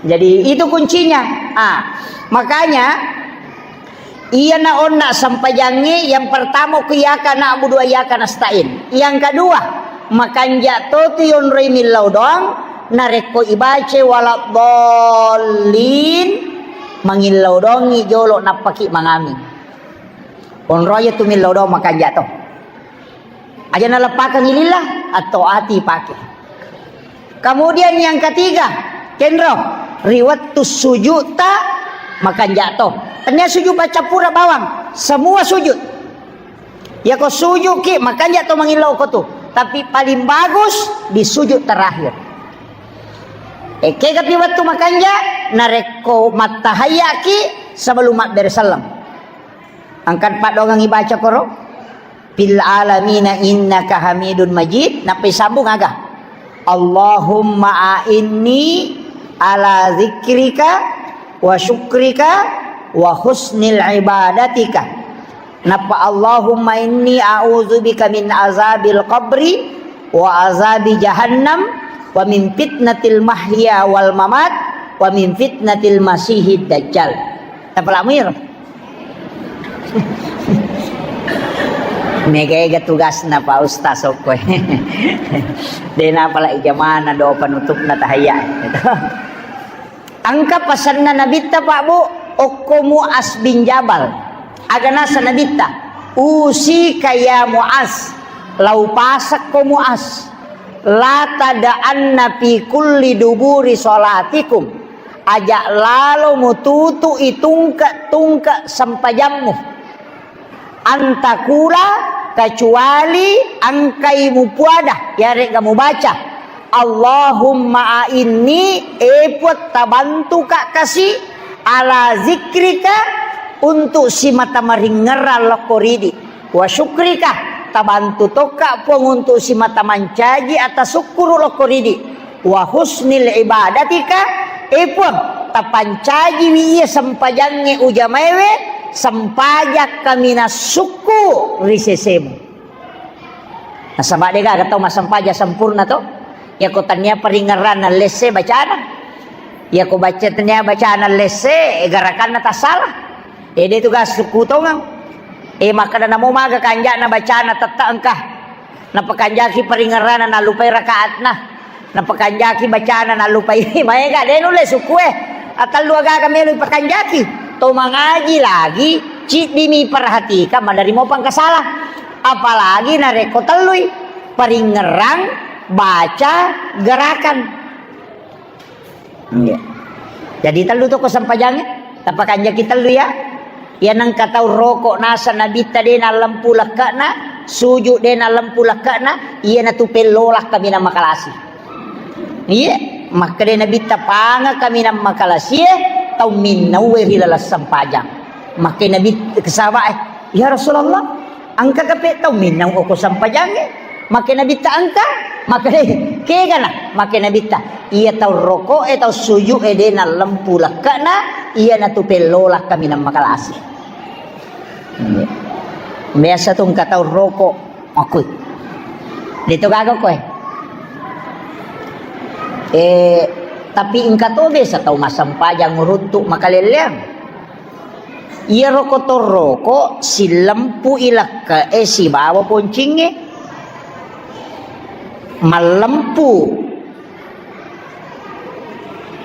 Jadi itu kuncinya. Ah, makanya iya na onna sempajangnge yang pertama ku iyyaka na'budu wa iyyaka nasta'in. Yang kedua, Makanja' to tu yonroi millau doang, narekko ibaca waladdallin, mangillau doangngi jolo nappaki mangami. Onroi tu millau doang makanja' to. Aja naleppakeng lillah, atau ati pake. Kemudian yang ketiga, kenro, ri wettu sujud ta makanja' to. Tennia sujud baca pura bawang, semua sujud. Yako sujud ki, makanja' to mangillau ko tu. Tapi paling bagus di sujud terakhir. Ekega pi wettu makanja', narekko mattahayya ki sebelum mabbere selleng. Angkat paddoangang ibaca koro. Fil alamina innaka hamidun majid. Nappai sambung aga. Allahumma a'inni ala zikrika wa syukrika wa husnil ibadatika. Nappa Allahumma inni a'udzubika min azabil qabri wa azabi jahannam wa min fitnatil mahya wal mamat wa min fitnatil masihid dajjal. Tapalamu iro. Mega-ega tugasna Pak Ustaz okkoe. Dena pala ijamana do penutupna tahayya. Engka pasenna Nabitta, Pak Bu, okko Muaz bin Jabal. Aga nasa Nabitta, "Usika ya Muaz, lau pasakko Muaz, la tada'anna fi kulli duburi salatikum, aja lalo mututu'i tungke-tungke sempajammu." Antakula, kecuali engkai mupuada, yarega mubaca, "Allahumma a'inni," e Puang, tabantuka kasi, "ala zikrika," untuk simata maringerrang lokko ridi, "wa syukrika," tabantu tokka Puang untuk simata mancaji atas sukkuru lokko ridi. Wa husnil ibadatika, e Puang, tapancajiwi iya sempajangnge ujamaewe, sempajang kaminang sukku ri sesemu. Nasaba degaga tau massempajang sempurna to. Yako tania paringerranna lesse bacana. Yako baca tania bacana lesse, e garakanna tassala. Ede tu ga sukku tongeng. E makkeda namo maga kanja'na bacana tette engka. Napakanjaki paringerrana, nallupai rakaatna. Napakanjaki bacana, nallupai. Maega, de nulle sukue. Atellu agaga melo ipakanjaki. To mangaji lagi, ciddimi perhatikan, maderri mopa engka sala. Apalagi narekko tellui, paringerrang, baca, gerakan. Iya. Jadi tellu to ko sempajangnge, tapakanjaki tellu ya. Iya nengka tau roko nasa Nabitta de nallempu lekke'na, sujud de nallempu lekke'na, iyanatu pellola kaminang makalasi. Iya, makkeda Nabitta panga kaminang makalasie, tau minnaue ri laleng sempajang. Makkeda Nabi sahabat, "Eh, ya Rasulullah, engka kape tau minnau oko sempajangnge?" Makkeda Nabitta engka, makkeda kegana, makkeda Nabitta, iya tau roko e, tau sujud e de nallempu lekke'na, iyanatu pellola kaminang makalasi. Biasa tu engka tau roko, makkui. De to gaga koe. Eh, tapi engka to biasa tau massempajang uruntu makalelleang. Iyaro ko torroko sillempu'i lekke'e sibawa poncingnge. Mallempu,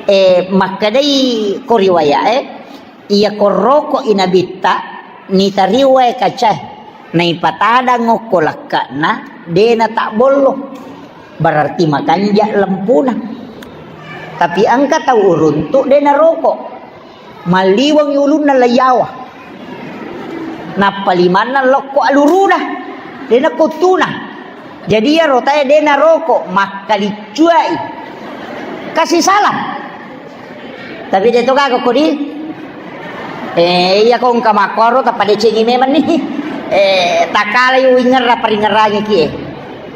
eh, makkedai ko riwaya'e, iya ko roko'i Nabitta, nitariwae kacae, naipatadang okko lekke'na, de natabbollo. Berarti makanja lempuna. Tapi engka tau uruntu de naroko. Malliwengngi ulunna laiyawa. Nappa limanna lokko aluruna. De nakuttuna. Jadi iyaro tae de naroko, makkaliccuai. Kasi salah. Tapi de to gaga kodi. Eh, iya ko engka makkoro tappa decengi memang ni. Eh, takalai uingerra paringerrangi kie.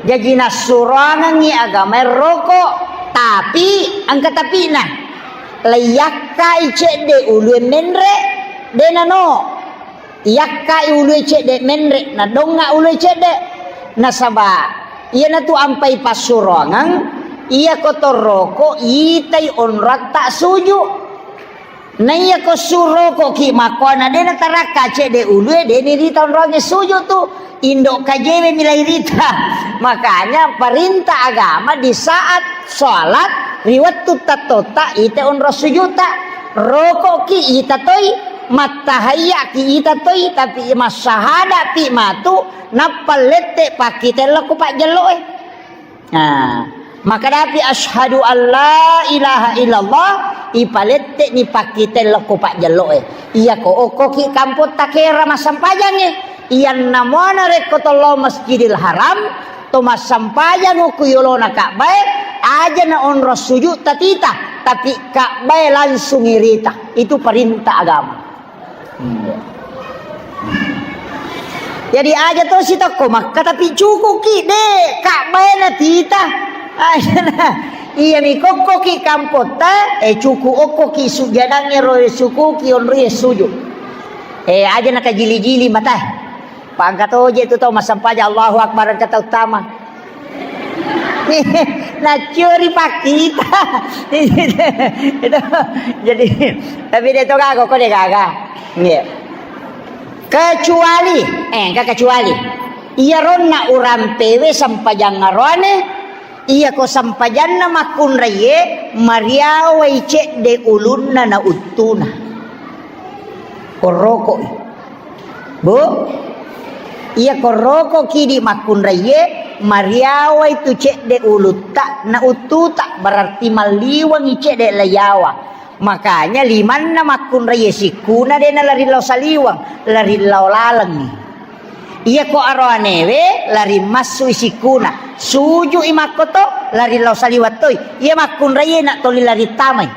Jaji nassuroangengngi agamae roko, tapi engka tapina. Laiyakkai cedde ulue menre, de nano. Iyakkai ulue cedde menre, nadonga ulue cedde. Nasaba iyanatu ampai passuroangeng, iya ko torroko itai onratta suju. Naiya ko surokoki makkuana de natarakka cedde ulue, de nirita onroangnge sujud tu. Indo kajewe milai rita. Makanya perintah agama di saat sholat, ri wettu tattotta, ita onro sujudta. Rokoki ita toi, mattahayyaki ita toi, tapi massahadapi matu, nappa lette pakkitella ko pajjelloe. Nah, makadapi asyhadu alla ilaha illallah, ipalette'ni pakkitella ko pajjelloe. Iyako okkoki kampotta kera massempajangnge, iyanna muana rekko tollo Masjidil Haram, to massempajang okko yolona Ka'bae, aja na onro sujud tatita, tapi Ka'bae langsung irita. Itu perintah agama. Hmm. Jadi aja to sitokko Makka, tapi cukuki de Ka'bae na tita. Aja na. Iya mi kokkoki kampotta, eh, cuku okkoki sujadangnge ro sukuki onri sujud. Eh, aja na kajili-jili mata. Pangka toje tu tau massempajang Allahu Akbar engka tau tama. Naccuri pakkita. Itu. Jadi, tapi de to gaga, ko de gaga. Nggih. Kecuali, eh, engka kecuali. Iya ronna urampewe sempajang aroane, iya ko sempajanna makkunraie, mariawai cedde ulunna na uttuna. Korrokoi. Bu, iya korrokoki di makkunraie, mariawai tu cedde ulutta na uttuta, berarti malliwangi cedde layawa. Makanya limanna makkunraie sikkuna de nalari lao saliweng, lari lao lalengngi. Iya ko aroanewe lari massui sikkuna, sujui makkoto, lari lao saliweng toi. Iya makkunraie na toli lari tamai.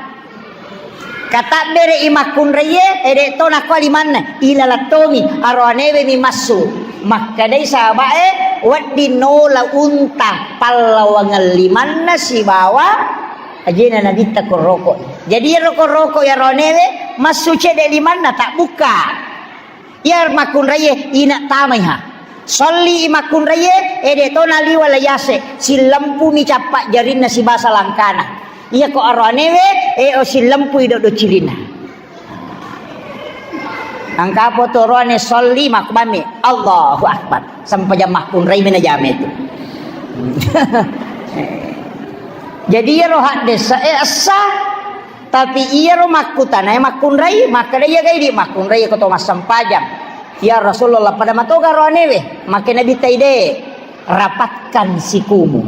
Katabbere i makkunraie, ede to nakko limanna, ilalattomi, aroanewe mi massu. Makkedai sahabae, wedding nola unta pallawangeng limanna sibawa ajena nabitta korroko. Jadi ero korroko aroanewe, massu cedde limanna, tak bukka. Iya makkunraie ina tamaiha. Solli i makkunraie, ede to naliwa layase, sillempumi cappa jarinna sibasa langkana. Iya ko aroanewe, e o sillempui doddo cirinna. Angkapo to roane solli makbami, Allahu Akbar. Sempajang makkunrai mena jame tu. Jadi iyaro haddesa e essa. Tapi iyaro makkutanae makkunrai, makkeda iya gai di makkunrai ko to massempajang. Ya Rasulullah, pada matoga roanewe, makke Nabi taide, rapatkan sikumu.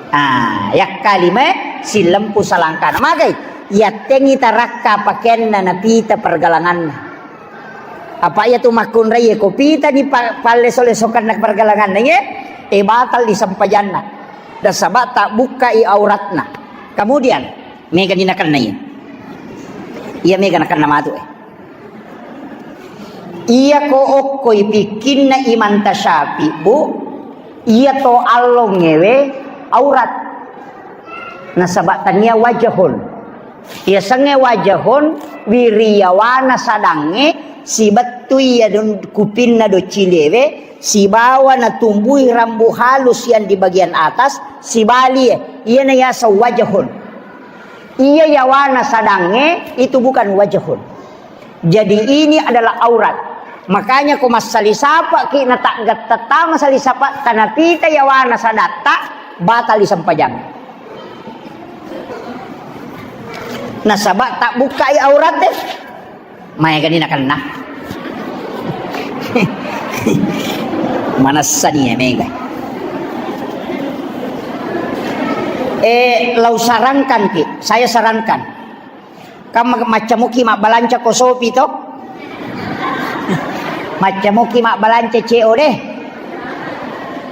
Ah, yakkalime silempu salangkana. Magai, yattengi tarakka pakeanna napita pergalanganna. Apa iya tu makkunrai ko pita di pa-, palleso-lesokanna pergalanganna, ye? E batal di sempajanna. Nasaba tak bukkai auratna. Kemudian, Mega ni nakennai. Iya mega nakenna matu, eh. Iya ko okkoi pikkinna Imam Tasyafi, Bu, iya to allongewe aurat. Nasaba tania wajahun. Iya senge wajahun wiriyawana sadangnge sibettu iya dun-, kupinna docilewe sibawa natumbui rambu halus yang di bagian atas sibalie. Iyana yaseng wajahun. Iya yawana sadangnge itu bukan wajahun. Jadi ini adalah aurat. Makanya ko massali sapaki na taggatta tama sali sapa tanapita yawana sadatta batal disempajang. Nasaba tak bukkai aurat deh. Maega ni nakenna. Manessa ni ya mega. Eh, lau sarankan ki, saya sarankan. Kam maccamuki mabbalanca ko Sopi to? Maccamuki mabbalanca C O D.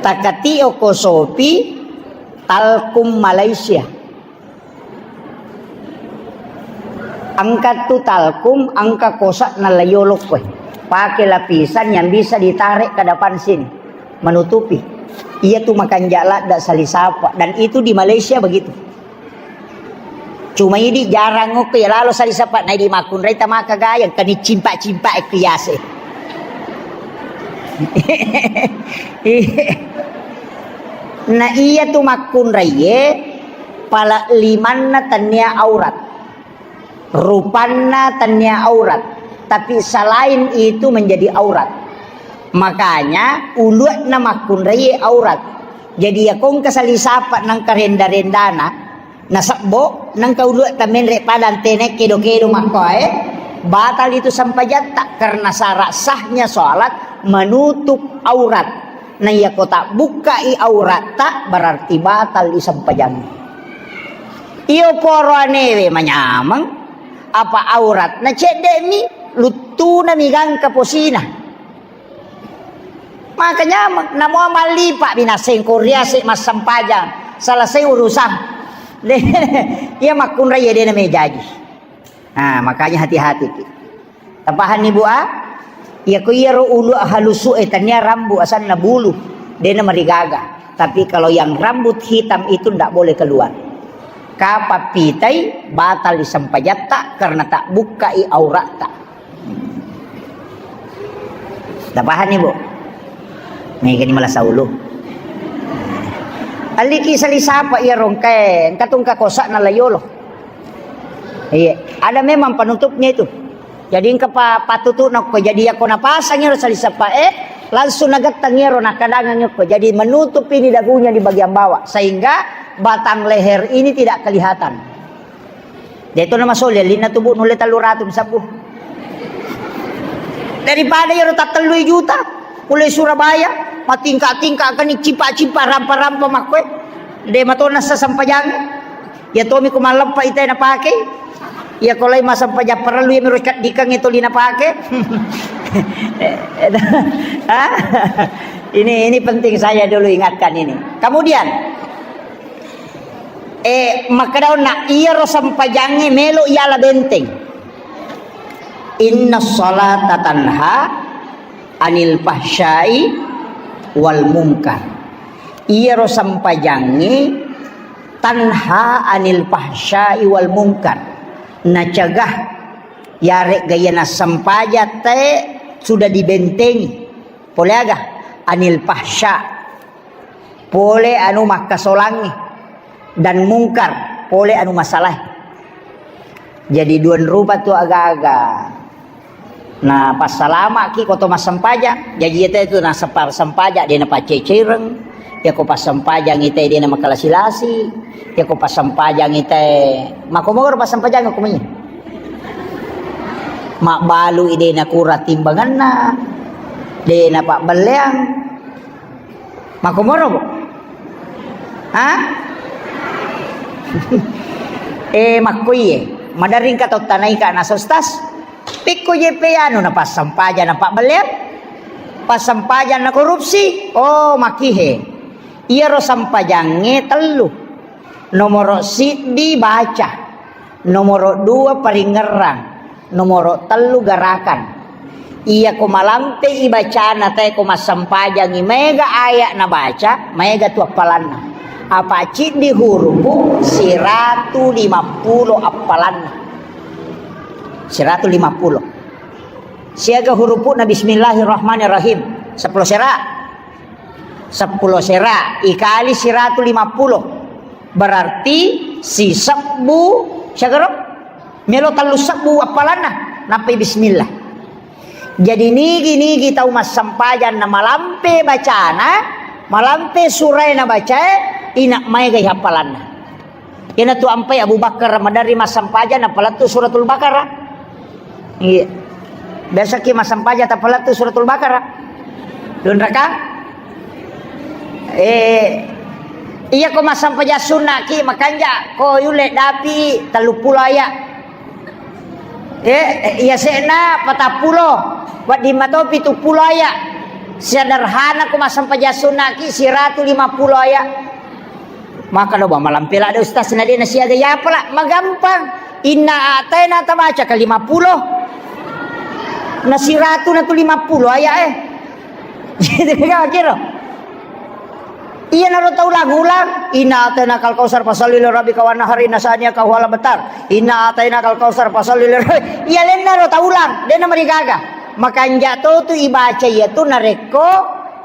Takatio ko Sopi, Talkum Malaysia. Angka tu Talkum, angka kosa na layolok koe. Pakai lapisan yang bisa ditarik ke depan sini, menutupi. Iya tu makanja ladda sali sapa. Dan itu di Malaysia begitu. Cuma idi jarang okko ya lalo sali sapa na idi makkunrai tamaka gayang kani cimpak-cimpak e kiase. Na iya tu makkunrai e pala limanna tania aurat. Rupanna tennia aurat, tapi selain itu menjadi aurat. Makanya ulu'na makkunraie aurat. Jadi ya kongka salisapa nangka renda-rendana, nasebbo nangka ulu'ta menre pada antene kedo-kedo makkoe, batal itu sempajatta karena syarat sahnya sholat menutup aurat. Na iyako tabbukkai auratta berarti batal i sempajangnge. Iyo poro anewe manyameng, apa auratna cedde'mi, luttunami gangka posina. Maka nyameng, namo mallipa binaseng ko riase massempajang, selesai urusan. De, iya makkunrai ya dena mejaji. Nah, makanya hati-hati ki. Tapahanni, Bu, a? Iyako iyaro ulu halusu e tania rambu asanna bulu, dena marigaga. Tapi kalau yang rambut hitam itu ndak boleh keluar. Kapappitai batal sempajatta karena tak bukkai auratta. Tapahanni, Bu? Megani malasa ulu. Alliki salisapa iya rongkae, engka tungka kosa na layolo. Iya, ada memang penutupnya itu. Jadi engka pa-, patutu'na ko. Jadi yako napasang iyaro salisapa'e, langsung nagettang iyaro nakkadangang ko. Jadi menutup ini dagunya di bagian bawah sehingga batang leher ini tidak kelihatan. Jadi itu nama soli, lina tubuh nulle tellu ratu sabbu. Daripada iyaro tattellui juta, pole Surabaya, matingka-tingka kani cipa-cipa rampa-rampa makkoe. De matona sasempajang. Ya tomi ko malleppa ite napake. Ya ko lai masempajang parellu ya miro caddikang itu lina pake. Ah, ini, ini penting saya dulu ingatkan ini. Kemudian, eh, makkeda onna iyaro sempajangnge melo yala benteng. Inna salata tanha anil fahsyai wal munkar. Iyaro sempajangnge tanha anil fahsyai wal munkar. Nacegah yaregga iya nassempajang te sudah dibentengi. Pole aga? Anil fahsya. Pole anu makkasolangnge. Dan mungkar, pole anu masalah. Jadi dua rupa tu aga-aga. Nah, passalamaki ko to massempajang. Jadi ite tu nasempar sempajang, de napaccecereng. Ya ko passempajang ite de namakalasi-lasi. Ya ko passempajang ite, makomoro passempajang ko mani. Mabbalu ide nakura timbanganna. De napabbelleang. Makkomoro, Bu? Ha? Eh, makkoie. Madaring ka tottanaika na sostas. Pikko je pe anu na passempajang na pabbelleang. Passempajang na korupsi. Oh, makihe. Iyaro sempajangnge tellu. Nomoro siddi baca. Nomoro dua paringerrang. Nomoro tellu garakan. Iyako malampe i bacana tae ko massempajangi maega aya nabaca, maega tu appalanna. Apa ciddi hurupu siratu limappulo appalanna. Siratu limappulo. Siaga hurupu'na bismillahirrahmanirrahim. Seppulo sera. Seppulo sera ikali siratu limappulo. Berarti sisebbu, siagaro? Melo tellu sebbu appalanna, nappai bismillah. Jadi nigi-nigi tau massempajang na malampe bacana, malampe surae na bacae, ina maega i happalanna. Iyanatu ampai Abu Bakar maderri massempajang napalettu Suratul Baqarah. Iya. Biasaki massempajang tapalettu Suratul Baqarah. Dunraka? Eh, iya ko massempajang sunnaki makanja ko yulle dapi telluppulo aya. Eh, iya se'na patappulo, wedding mato pituppulo aya. Sederhana ko massempajang sunnaki siratu limappulo aya. Maka do ba malampe ladde ustaz na de na siaga yapala, magampang. Inna a'taina tabaca ka limappulo. Na siratu na tu limappulo aya eh. Gitu kan kira. Iya naro tau lagu-ulang, "Inna a'tainakal kautsar fasalli li rabbika wanhar inna syani'aka huwal abtar." "Inna a'tainakal kautsar fasalli li rabbi-," iya lenna ro tau ulang, de na marigaga. Makanja to tu ibaca iya tu narekko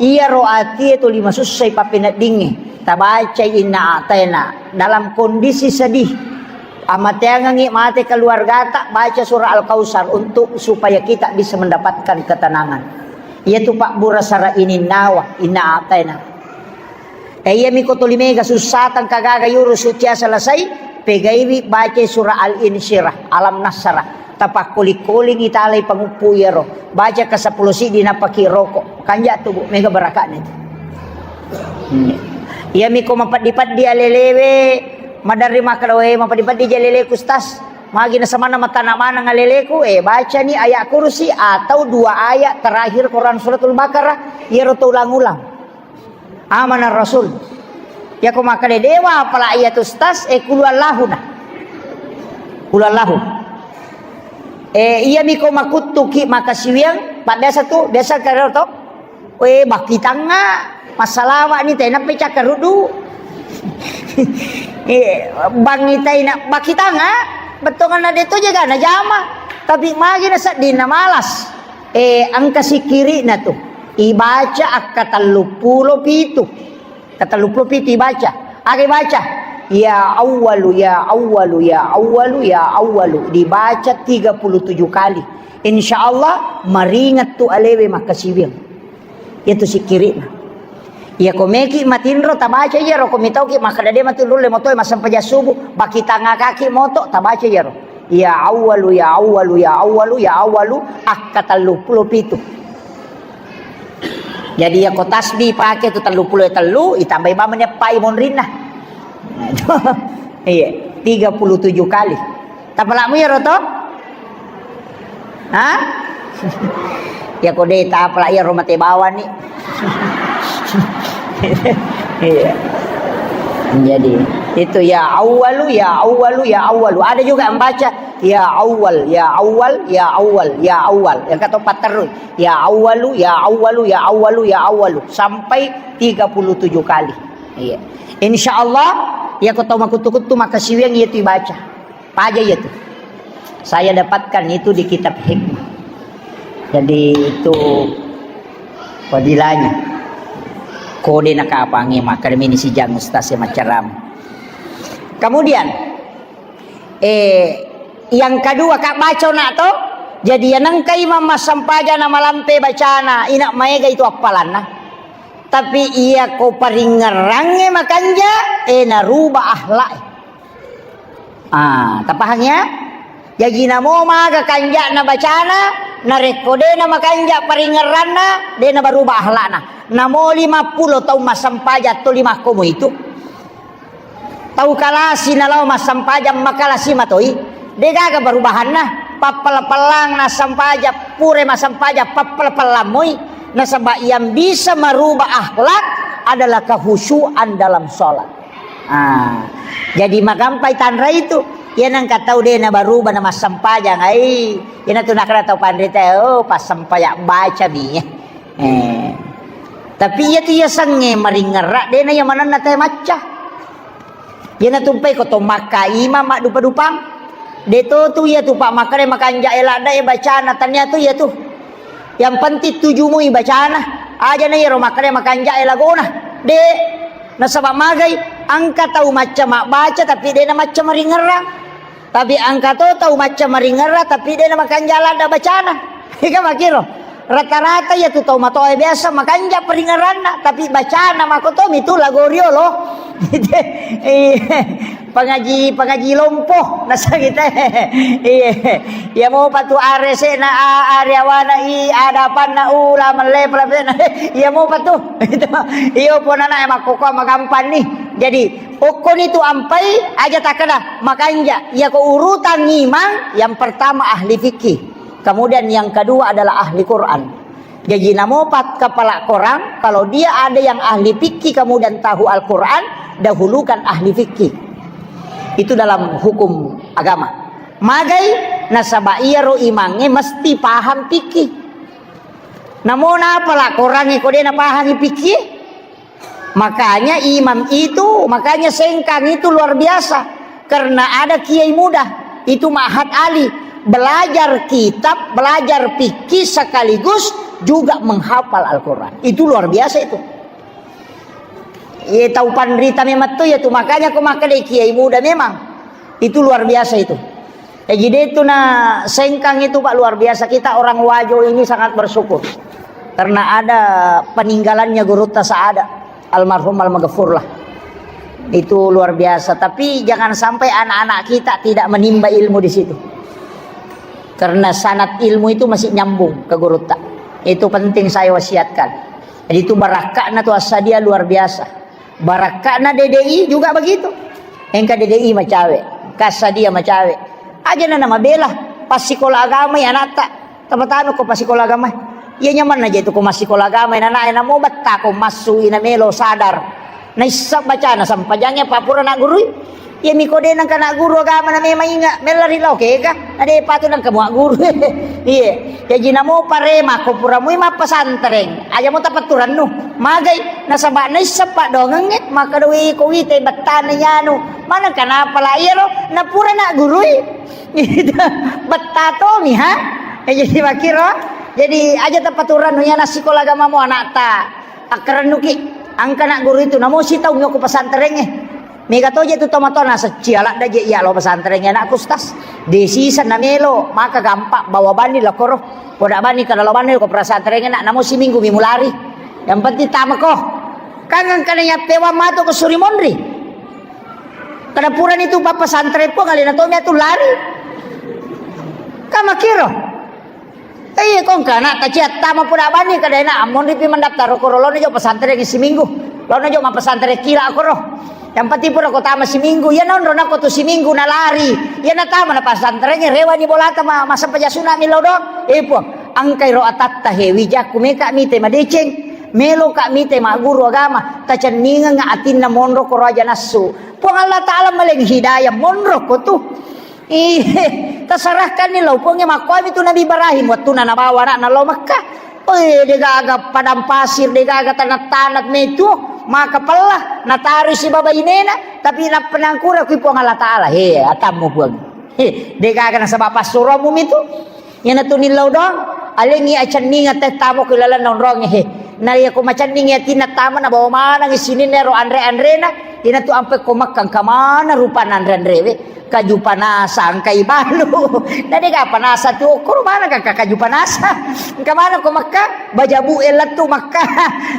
iyaro atie tuli masussai pappeneddingnge. Tabacai Inna A'taina dalam kondisi sedih. Amateangengngi mate keluargata, baca surah Al-Kausar untuk supaya kita bisa mendapatkan ketenangan. Iyatu pabbura sara ininnawa, inna ataina. Eh, iyami ko toli mega sussatang kagaga yuru sucia selesai, pegaiwi baca surah Al-Insyirah, Alam Nasrah. Tapakkoli-kolingi talai panguppu iyaro. Baca ke sepuluh siddi napaki rokok. Kanja tu, Bu, mega barakatna itu. Hmm. Iyami ko mapeddi-peddi alelewe, maderri makkeda, "We, mapeddi-peddi ja aleleku, Ustaz. Magi nasamanna matana maneng aleleku." Eh, bacani ayat kursi atau dua ayat terakhir Quran Suratul Baqarah. Iyaro to ulang-ulang. Amana Rasul. Yako makkeda dewa apala iya tu, Ustaz, eh, kulu Allahu na. Kulu Allahu. Eh, iyami ko makuttuki makasiwiang, pak biasa tu, biasa karo to. Eh, bakitanga, masalawani tena pecah kerudu. Eh, bangi taina bakitanga, bettonganna de to jaga na jama. Tapi magi na seddinna malas. Eh, engka sikkiri'na tu. Ibaca akka telluppulo pitu. Akka telluppulo pitu ibaca. Aga ibaca? Ya Awwalu, ya Awwalu, ya Awwalu, ya Awwalu. Dibaca tiga puluh tujuh kali. Insya Allah, maringet tu alewe makkasiwiang. Iyatu sikkiri'na. Iya ko meki matinro tabaca iyaro, ko mitauki makkeda de matinro le motoe massempajang subuh, bakitangakaki moto tabaca iyaro. Ya Awwalu, ya Awwalu, ya Awwalu, ya Awwalu, akka telluppulo pitu. Jadi, iya ko tasbih pake tu telluppulo tellu, itambai bawang meneppai monrinna. Iya, tiga puluh tujuh kali. Tapalamu iyaro to? Ha? Ya ko de tapala iyaro mate bawang ni. Iya. Jadi, itu ya Awwalu, ya Awwalu, ya Awwalu. Ada juga yang baca, ya Awwal, ya Awwal, ya Awwal, ya Awwal. Yang kata empat terus. Ya Awwalu, ya Awwalu, ya Awwalu, ya Awwalu. Sampai tiga puluh tujuh kali. Iya. Insya Allah, ya ko tau makuttu-kuttu makkasiwiang iyatu ibaca. Paja iyatu. Saya dapatkan itu di kitab hikmah. Jadi itu fadilahnya. Kode nakapangi makkeda mini sijang ustaz ya maccarama. Kemudian, eh, yang kedua, Kak, baca nak to. Jadi yang nengka imam massempajang na malampe bacana, ina maega itu appalanna. Tapi iya ko paringngerangnge makanja, eh, naruba akhlak. Ah, tapahang ya? Jaji namo maga kanja'na bacana, narekko de na makanja paringngeranna, de na baruba akhlakna. Namo lima puluh taung massempajang to lima komo itu. Tau kalasi nalao massempajang makalasi matoi. De gaga barubahanna. Pappala-pallang nassempajang, pure massempajang pappala-pallang moi. Nasaba yang bisa merubah akhlak adalah kehusuan dalam sholat. Ah, jadi magampai tanra itu. Iya nengka tau de na baruba na massempajang ai. Ina tu nakana tau panrita, oh, passempajang baca mi. Eh. Tapi iya tu iya sange maringerra de na iya manenna te macca. Iya na tumpai ko to makka imam maddupa-dupang. De to tu iya tu pak makkeda makanja e ladda e bacana tania tu iya tu. Yang penting tujumui bacana. Aja na iyaro makkeda makanja e lagona. De. Nasaba magai, engka tau macca mabbaca tapi de na macca maringerrang. Tapi engka to tau macca maringerrang tapi de na makanja ladda bacana. Ika makiro. Rata-rata iya tu tau matoa biasa makanja paringerranna tapi bacana makotomi tu lago riolo. Iya. Pangaji, pangaji lompo nasang kita. Iya. Iya mopa tu are sena, a-, are awana i, adapanna ula melle pelapena. Iya mopa tu. Itu. Iyo ponana e makkoko magampanni. Jadi, okkoni tu ampai aja takkeda makanja. Iya ko urutan imang, yang pertama ahli fikih. Kemudian yang kedua adalah ahli Quran. Jaji namopat kepala korang, kalau dia ada yang ahli fikih kemudian tahu Al-Quran, dahulukan ahli fikih. Itu dalam hukum agama. Magai nasaba iyaro imangnge mesti paham fikih. Namo napala korangnge ko de napahangi fikih? Makanya imam itu, makanya Sengkang itu luar biasa. Karena ada kiai muda, itu Ma'had Ali. Belajar kitab, belajar fikih sekaligus juga menghafal Al-Quran. Itu luar biasa itu. Iya tau panrita memang tu ya tu. Makanya ko makkeda kiai muda memang. Itu luar biasa itu. Jadi itu na sengkang itu, Pak, luar biasa. Kita orang Wajo ini sangat bersyukur karena ada peninggalannya gurutta Saada, almarhum almaghfur lah. Itu luar biasa. Tapi jangan sampai anak-anak kita tidak menimba ilmu di situ. Karena sanad ilmu itu masih nyambung ke gurutta. Itu penting saya wasiatkan. Jadi itu barakakna tu Assadia luar biasa. Barakakna D D I juga begitu. Engka D D I macawe, engka Assadia macawe. Aja na namabela, passikola agama ya anakta. Tapatama ko passikola agama. Iya nyamanna je tu ko massikola agama, nana namo betta ko massu ina melo sadar. Naissa bacana sampajangnge apa pura nak gurui. Iya miko de nangka nak guru agama na memang inga, mella ri lao kega. Ade patu nangka mua guru. Iya. Jaji namo parema ko pura mui mappasantreng. Aja mo tapaturannu. Magai nasaba naissa padongengnge maka doi ko wite bettana nyanu. Mana kenapa la iya ro na pura nak gurui. Betta tomi ha. Jadi makiro. Jadi aja tapaturannu ya na sikola agama mo anakta. Akkarennuki, angka nak guru itu namo sitaung yoko pesantrengnge. Mega toje tu tomatoa nasecci aladda je iya lo pesantrengnge anakku, Ustaz. Desi sana melo, maka gampang bawa bani lokoro. Poda bani kada lo bani ko pesantrengnge nak namo siminggu mi mulari. Yang penting tamako. Kangen kana yappewa matu ke Surimonri. Kada purani tu papa santren pun alena tomi atu lari. Kamakiro. Iya, kong kana taciatta ma puda bani kada enak, ammonri pi mendaftar ko rolono jo pesantren siminggu. Lono jo ma pesantren kila koro. Yang penting pura ko tama siminggu, ya nonro nako tu siminggu na lari. Ya na tama na pesantren rewani bolata ma masa pajasuna mi lodong. Eh puang, angkai ro atatta he wijakku meka mite madeceng. Melo ka mite ma guru agama, tacenningeng atinna monro ko raja nassu. Puang Allah Ta'ala maleng hidayah monro ko tu. Ih, tasarahkanni lao Puangnge. Makkuami tu Nabi Ibrahim, wettuna nabawa anakna lao Mekkah. Oi, degaga padang pasir, degaga tanah-tanah metu, maka pella, natarui sibawa bainena, tapi nappa nangkura kui Puang Allah Ta'ala. He, atammu Puang. He, degaga nasaba passuromu mitu. Iyanatu nillau doang, alengngi acenninga teh tamo ku ilalenna onrongnge he. Na iya ko macenningi atinna tama nabawa maneng sininna ero anre-anrena, iyanatu ampe ko Mekkah engka maneng rupanna anre-anrewe. Kaju panasa engka ibalu. Na dega panasa tu okkoro maneng ka kaju panasa. Engka maneng ko Mekkah, bajabu e lettu Mekkah.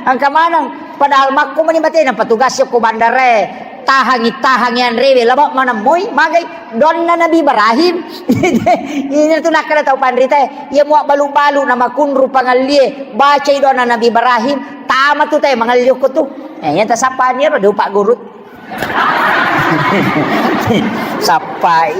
Engka maneng padahal makko mani batena petugas ko bandarae. Tahangi, tahangi anrewe, laba maneng moi, magai. Donna Nabi Ibrahim. Ina tu nakkeda tau panrita, iya mua balu-balu na makunru pangallie, bacai donna Nabi Ibrahim, tama tu tae mangalli okko tu. Eh, iya tasappani ero, de upagguru. Sappai.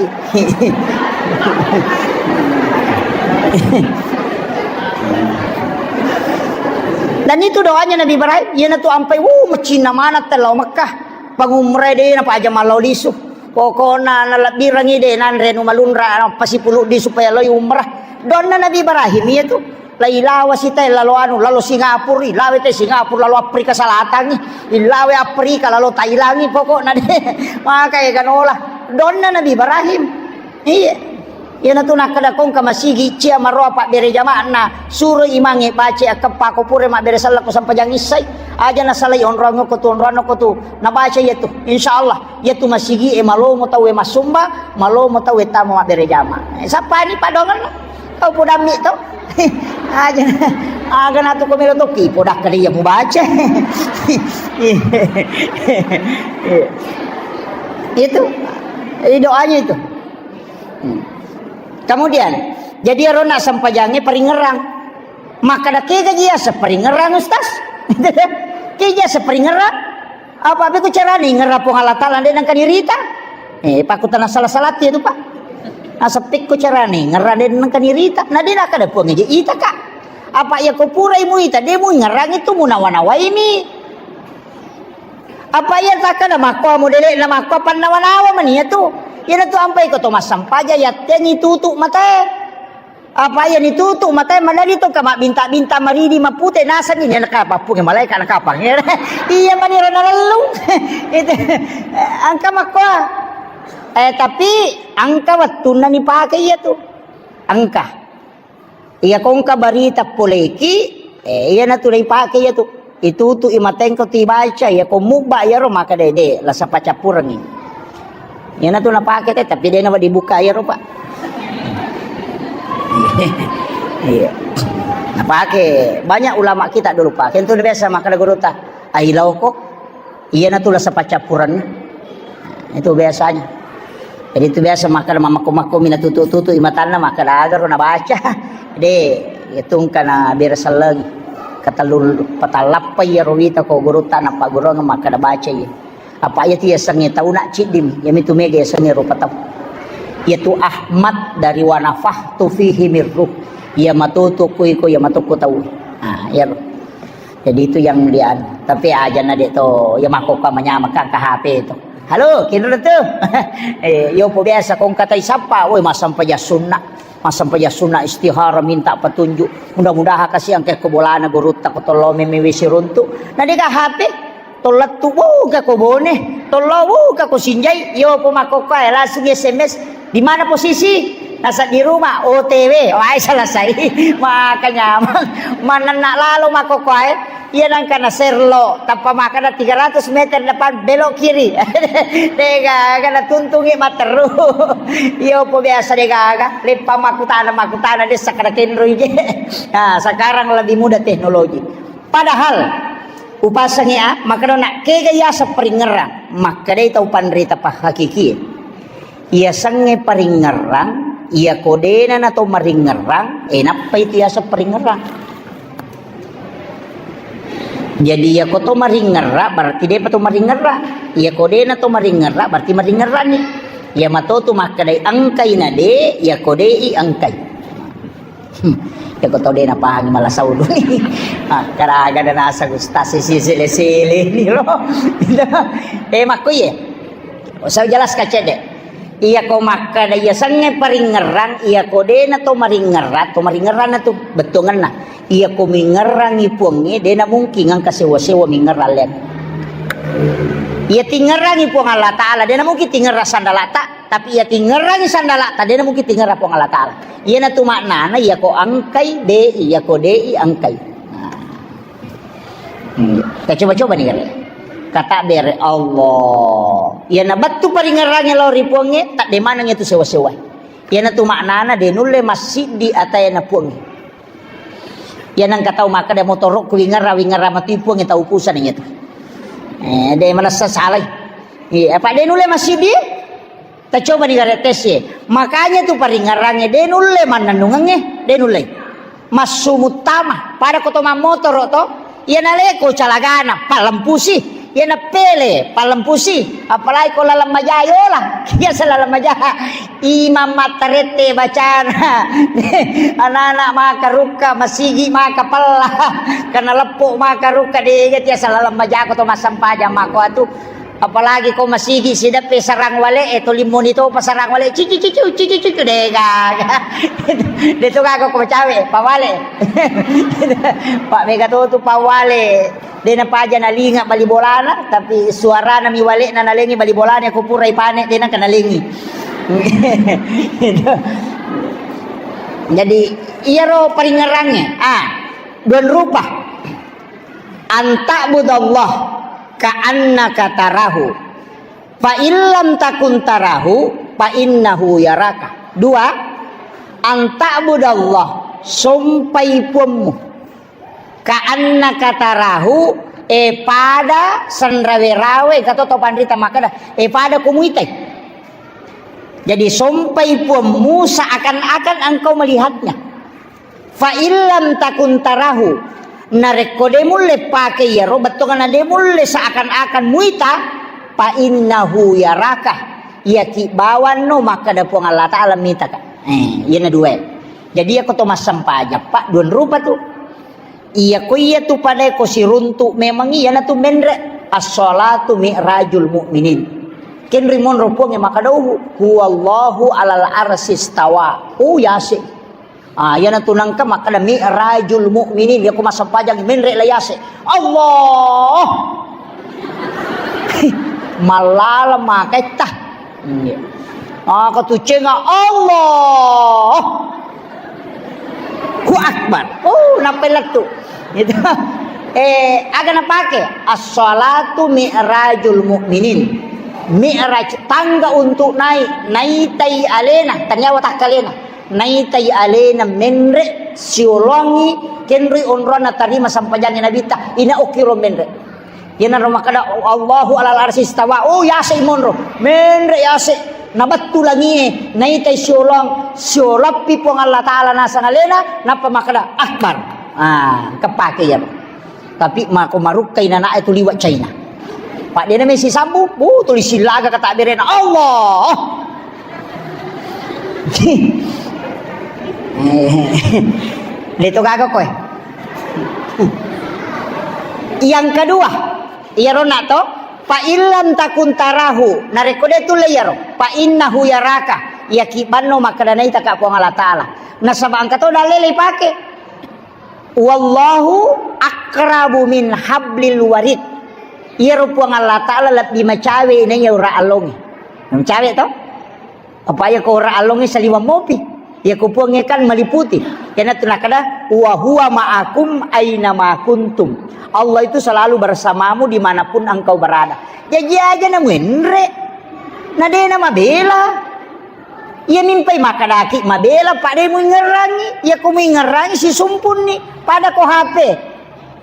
Dan itu doanya Nabi Ibrahim, iyanatu ampai, wuh, macinna maneng tellao Mekkah. Pangumrai de napaja mallau lisu. Pokokna nalebbirengngi de nanre anu malunra, nappa sipuluddi supaya loi umrah. Donna Nabi Ibrahim iya tu. Lailawa sitae lalo anu, lalo Singapura, ilawe te Singapura, lalo Afrika Selatangngi, ilawe Afrika, lalo Thailandngi, pokokna de. Maka eganola. Donna Nabi Ibrahim. Iya. Iyanatu nakkeda kongka masigi cia maroa pabbere jama'na, suro imangnge baca akkeppa ko pura mabbere sellekko sampajang issai. Aja nasalai onroang ko tu, onroang ko tu. Nabaca iya tu. Insyaallah. Iyatu masigi'e malomo tauwe massumba, malomo tauwe tama mabbere jama. Eh, sappani padongenna. Tau podammi to. Aja, aga natu ko melo tokki, podakkani iya mubaca. Itu. Jadi doanya itu. Hmm. Kemudian, jadi arona sempajangnge paringerang. Makkeda, "Kega ji iyaseng paringerang, Ustaz?" Kega ji iyaseng paringerang? Apa beko carana ingerang Puang Allah Taala de nengka nirita? Eh, pakkutana salah-salah tu, Pak. Nasaba pekko carana ingerang de nengka nirita. Na de nakkeda Puang eje ita ka. Apa iya ko purai muita, de muingerang itu munawa-nawaimi. Apa iya takkeda makko modele na makko pannawa-nawa mani iya tu. Iyanatu ampai ko to massampaja yattengi tutu matae. Apa iya nitutu matae madani to ka mabbinta-binta maridi mapute nasenni ni naka pappunge malaika nakapang. Iya mani ro nalellung. Itu. Engka makkoa. Eh, tapi engka wettunna nipake iya tu. Engka. Iya ko engka barita poleki, eh, iyanatu naipake iya tu. Itutu i matengko tu ibaca, iya ko mubba iyaro maka dede, lasa pacappurengi. Iyana tu napake te, tapi de' na dibuka iyaro, Pak. Iya. Napake banyak ulama kita dulu, Pak. Kentu biasa makkeda gurutta, "Ailauko." Iyana tu lasa paccappurenna. Itu biasanya. Jadi itu biasa makkeda mamakko-makko mina tutu-tutu imatanna makkeda agaro nabaca. De', itu engka na bere sellengi. Katellu patallappa iyaro wita ko gurutta napagguruang makkeda baca iya. Apa iya tu yasengnge tauna ciddimi, iyamitu mega yasengnge rupa tau. Iyatu Ahmad dari wa nafakhtu fihi mir ruh. Iya matoto ko iko, iya matokko tau. Ah, iyaro. Jadi itu yang dia anu. Tapi aja na de' to, iya makkokka manyameng ka H P to. "Halo, kinro tu." Eh, yo po biasa kongka tai sappa, woi, massempajang sunna. Massempajang sunna istihara, minta petunjuk. Mudah-mudahan kasi engka ko bolana gurutta ko tollo meme wesi runtu. Na de' ga H P. Tollettu, wuh, ka ko Bone. Tollo, wuh, ka ko Sinjai. Yo po makkokkoe langsung S M S. "Di mana posisi?" "Nasa di rumah." "O T W." Wah, selesai. Maka nyameng. Manenna lalo makkokkoe. Iya nengka na serlo, tappa makkeda tiga ratus meter depan belok kiri. De' gaga natuntungi matteru. Iyo po biasa de' gaga. Leppa makkutana, makkutana de' sakkeda kenroi je. Nah, sekarang lebih mudah teknologi. Padahal upasangi a, makkeda na kega yaseng paringngerang, makkedai tau panrita pahakiki. Iyasengnge paringngerang, iyako de'na na to maringngerang, eh, nappai tu yaseng paringngerang. Jadi, iyako to maringngerang, berarti de'pa to maringngerang. Iyako de'na to maringngerang, berarti maringngeranni. Iya mato tu makkedai engkai na de', iyako de'i engkai. Hmm. Iyako to de' napahangi mala sauduni. Ah, karaga de' naseng ustaz sisi sele-sele ni lo. Eh, makkuye. Saya jelaskan cedde'. Iyako makkeda iyasengnge paringngerang, iyako de'na to maringngerang, to maringngerang na tu bettuangenna. Iyako mingngerangi Puangnge, de'na mungkin engka sewa-sewa mingngerang lian. Iya tingngerangi Puang Allah Ta'ala, de'na mungkin tingngerang sandalata. Tapi iya tingngerangi sandalata, de'na mungkin tingngerang Puang Allah Ta'ala. Iyana tu maknana, iyako engkai, de'i, iyako de'i, engkai. Nah. Hmm. Kita coba-coba ni, gare. Kata bere Allah. Iyana bettu paringngerangi lao ri Puangnge, tak de' maneng itu sewa-sewa. Iyana tu maknana, de' nulle massiddi atayana Puangnge. Iya nengka tau makkeda, "Motoro'ku wingerra, wingerra matu Puang, tau pusana iyatu." Eh, de' manessa salai. Iya, apa de' nulle massiddi? Tacoba ni gare tes e. Makanya tu paringngerangnge de' nulle mannennungengnge, de' nulle. Massu muttama, pada ko to mammotoro to, iya naleko calagana, pallempusi. Iyana pele, pallempusi, apalagi ko laleng maja yola, biasa laleng maja, imang mattarette bacana, anak-anak maka rukka, masigi maka pella, karena leppo maka rukka, dega tiasa laleng maja ko to massempajang mako atu, apalagi ko masigi sideppe sarang wale e, to limmoni topa sarang wale, cici cici cici cici, dega, de to gaga ko macawe, pawale, pak mega to tu pawale. De' napaja nalinga bali bolana, tapi suarana mi wale'na nalengi bali bolana, ko pura ipane de' naka nalengi. Jadi, iyaro paringngerangnge, ah, dua rupa. Anta'budallah ka'annaka tarahu. Fa illam takun tarahu, fa innahu yaraka. Dua, anta'budallah, sompai puammu. Ka'annaka tarahu, e pada senrawe-rawe, kato to panrita makkeda, e pada ko muitai. Jadi sompai puammu seakan-akan engkau melihatnya. Fa illam takun tarahu, narekko de mulle pake iyaro bettuanna de mulle seakan-akan muita, fa innahu yaraka, iyaki bawanno makkeda Puang Allah Ta'ala mitaka. Eh, iyana dua. Jadi iyako to massempajang, Pak, dua rupa tu. Iyako iya tu padae ko siruntu memang iyanatu menre. As-salatu mi'rajul mu'minin. Kenri monro Puang e makkeda, "Huwallahu alal arsy istawa." Oh, yase. Ah, iyanatu nangka makkeda mi'rajul mu'minin. Iyako massempajang menre la yase. Allah. Mallala maketta. Iya. Ah, katucenga Allah. Hu Akbar. Oh, nappai lettu. Gitu. Eh, aga napake? As-salatu mi'rajul mu'minin. Mi'raj, tangga untuk naik, naitai alena, taniawa takkalena. Naitai alena menre siolongi kenroi onronna tarima sampajangi Nabitta, ina okkiro menre. Iyanaro makkeda, "Allahu alal arsy istawa." Oh, yase monro. Menre yase. Nabattu langie, naitai siolong, siolappi Puang Allah Taala nasang alena, nappa makkeda, "Akbar." Ah, kepake iyaro. Tapi mako marukkai nanae tu liwa China. Pak dena mesi sambu, uh, tuli silaga kata berena, "Allah." Leto gaga koe. Yang kedua, iyaro nak to, "Fa illam takun tarahu," narekko de tulle iyaro, "fa innahu yaraka," iyaki banno makkeda naitaka Puang Allah Taala. Nasaba engka to dalle leipake. "Wallahu aqrabu min hablil warid." Iyaro Puang Allah Taala lebbi macawe naiya ura allongi. Macawe to? Apa iya ko ura allongi saliwang mopi. Iya ko Puang kan meliputi. Kena tu nakada, "Wa huwa ma'akum aina ma kuntum." Allah itu selalu bersamamu dimanapun engkau berada. Jaji aja na muenre. Na dena mabela. Iya mimpai makkadaki mabela, pada muingerrangi. Iya ko muingerrangi sisumpunni. Pada ko H P.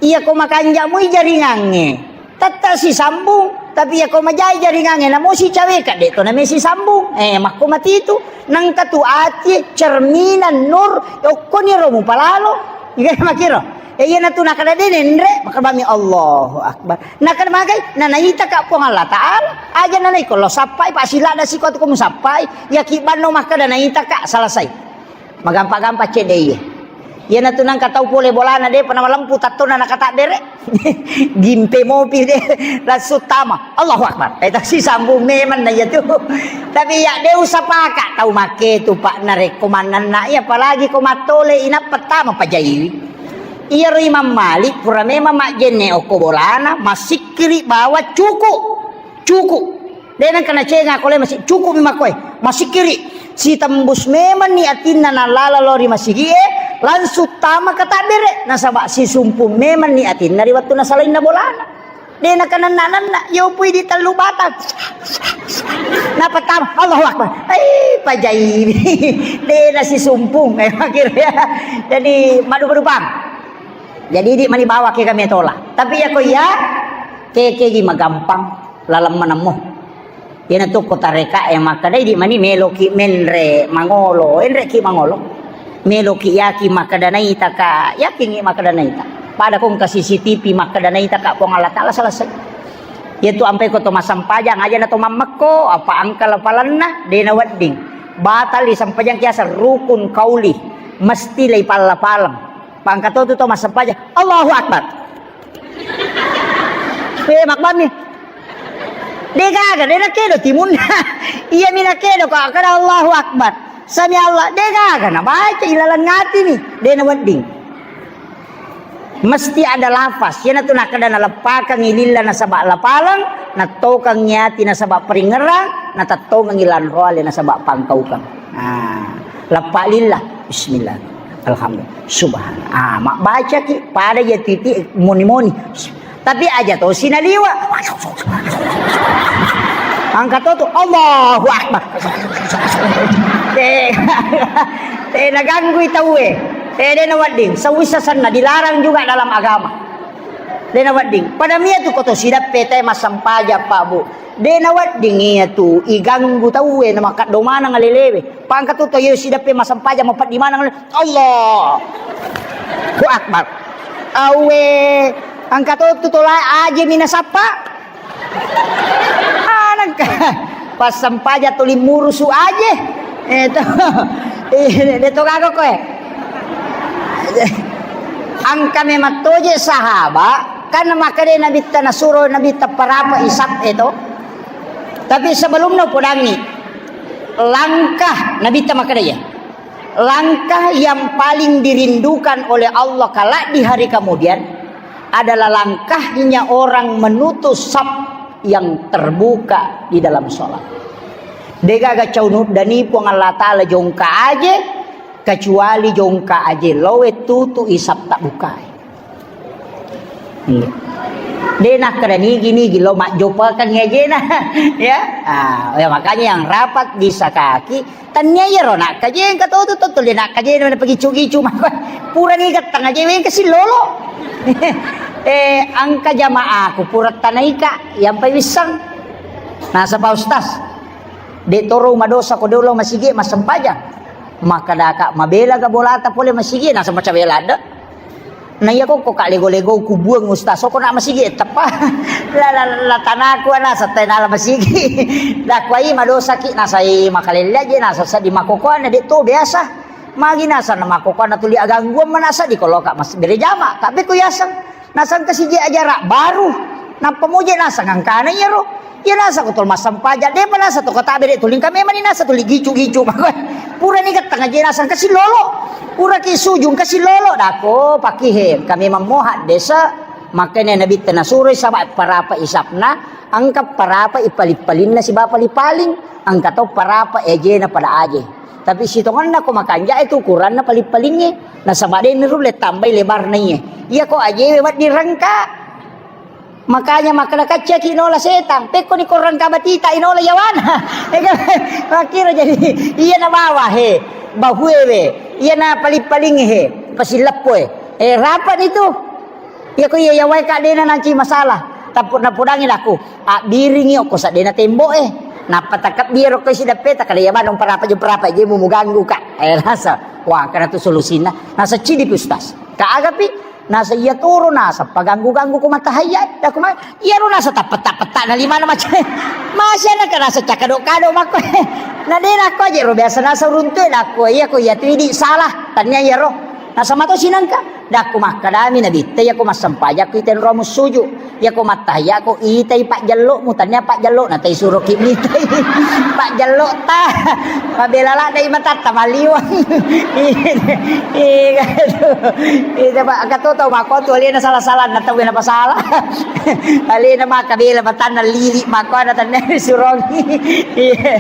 Iya ko makanjamui jaringangnge. Tetta sisambung. Tapi iya ko majai jaringangnge, namo sicaweka, de to name sisambung. Eh, makko matitu. Nangka tu ati, cerminan, nur, okkoni ro mupalalo. Iya makiro. Eh, iyana tu nakada de nenre, makabami Allahu Akbar. Nakada magai, na naitaka Puang Allah Taala, aja na naiko lo sappai, pa silada siko tu ko musappai, yaki banno makkada naitaka, selesai. Magampa-gampa cedde iye. Iyana tu nangka tau pole bolana de, pana malempu tattona nakata bere. Gimpe mopi de, langsung tama. Allahu Akbar. Eh, tak sisambung memang na iya tu. Tapi ya de usapaka tau make tu, Pak, narekko mannanna iya, apalagi ko mattole inappa tama pajaiwi. Iyaro Imam Malik pura memang majjenne okko bolana, masikkiri bawa cuku. Cuku. De nengka nacenga ko le masi-, cuku mi makkoe. Masikkiri. Sitembus memang ni atinna nalala lo ri masigie, langsung tama katabbere. Nasaba sisumpung memang ni atinna ri wettu nasalainna bolana. De nakananna-nanna, yopui di tellu batang. Napa tama, Allahu Akbar. Eh, pajai. De nasisumpung. Eh, akhirnya. Jadi, madu-madu bang. Jadi, di mani bawa ke kami tola. Tapi ya ko iya, ke, ke gi magampang, lalem menemmo. Iyana tu ko tareka e makkeda, di mani meloki menre mangolo, enreki mangolo. Meloki yaki makkeda naitaka, yakingi makkeda naita. Pada ko engka C C T V makkeda naitaka Puang Allah Taala, selesai. Iyatu ampai ko to massempajang aja na to mammekko, apa angka lapalanna, de nawedding. Batal i sempajang kiasa rukun kauli, mesti leipalla-paleng. Pangka to tu to massempajang, Allahu Akbar. Eh, makbami. De gaga, de nakedo timunna. Iya mi nakedo ko kada Allahu Akbar. Sami Allah, de gaga na baca ilalang ati mi. De nawedding. Mesti ada lafaz. Iyana tu nakada naleppakangi lilla nasaba lapaleng, nattokangi ati nasaba peringerang, natattongangi lanroale nasaba pangkaukang. Ah, leppa lilla. Bismillah. Alhamdulillah. Subhanallah. Ah, mabbacaki pada iya titi moni-moni. Tapi aja to sinaliwa. Angka to tu, Allahu Akbar. Eh, eh, naganggui tauwe. Eh, de nawedding. Sawisa senna dilarang juga dalam agama. De nawedding. Pada mia tu ko to sidappe te massempajang, Pak, Bu. De nawedding iya tu iganggu tauwe na makaddo maneng alelewe. Pangka tu to iyo sidappe massempajang mapeddi maneng. Allahu Akbar. Awe, angka to tu tola aje mina sappa. Anangka. Pas sempaja tuli murusu aje. Eh, to. Eh, de to gaga koe. Angka memang toje sahaba, kan makkeda Nabitta nasuro Nabitta parapa isap e to. Tapi sebelumnya podangi langkah Nabitta makkeda ya. Langkah yang paling dirindukan oleh Allah kelak di hari kemudian adalah langkahnya orang menutup saf yang terbuka di dalam sholat. Degaga cau nuddani Puang Allah Ta'ala jongka aje, kecuali jongka aje loe tutu isap tak bukai. Iya. De' nakkeda nigi-nigi lo majjopakeng ajena. Ya. Ah, ya, makanya yang rapat disakaki, tania iyaro nakkajeng katotu to tuli nakkajeng na pagicu-gicu mako. Pura ni gattang aje weng kasi lolo. Eh, engka jamaaku pura tanaika yang pai wissang. Nasaba Ustaz, de' toro madosa ko de' lo masigi massempajang. Makkedaka mabela ga bolata pole masigi, nasaba cabela de'. Na iya kokko ka lego-lego kubuang Ustaz, soko na masigi teppa. La, la, la, tanaku ana satai nala masigi. Dakwai madosaki nasai makalelle aje nasa seddi makokoan de' to biasa. Magi nasa na makokoan tuli agangguan manasa di koloka mas berejama, tapi ku yaseng. Naseng kasi je ajara baru. Nappa moje naseng angkana iyaro. Iya naseng ko tol massempajang, de'pa naseng to kota bere tuling kami mani naseng tuli gicu-gicu. Pura ni gattang aje naseng kasi lolo. Pura ki sujung kasi lolo. Dako pakihe kami mammo haddesa. Makanya Nabi tena suroi sama parapa isapna, angka parapa ipaling-palinna siba paling-paling, angka to parapa ejena pada aje. Tapi sitonganna ko makanja itu ukuranna paling-palingnge. Nasaba de' ni rulle tambai lebarna iye. Iya ko ajewe wedding rengka. Makanya makkeda kaccaki nola setang, pekko ni korang kabatita inola yawana. Makkiro jadi iya na bawa he, bahuewe, iya na paling-paling he, pasileppoe. Eh, rapat itu. Iya ko iya yawai ka dena nanci masalah. Tappu napudangi laku, abbiringi okko sadena temboe. Nappa takabbiaro ko isi dappeta kada iya manung parapa je parapa je mu muganggu ka. Eh, rasa. Wah, kada tu solusinna. Nasa cidi pi Ustaz. Ka agapi Nasa iya toro nasa paganggu-ganggu ko matahayya, dako ma-, iyaro nasa tappetta-petta na limana macam. Masih anak nasa cakado-kado mako. Na de nako aja ro biasa nasa runtu dako iya ko iya tu idi salah. Tanya iyaro. Nasa mato sinangka. Dako makkadami nabitta iya ko massempajang ko itenro mussuju. Iya ko mattahayya ko itai pajjallo'mu, tania pajjallo'na tai suroki mitai. Pajjallo'ta. Mabela ladde matatta maliwang. Iya, iya, itu, Pak, kata tau mako tu alena salah-salah na tau na pasala. Alena maka bela matanna lili mako ada tania surongi. Iya.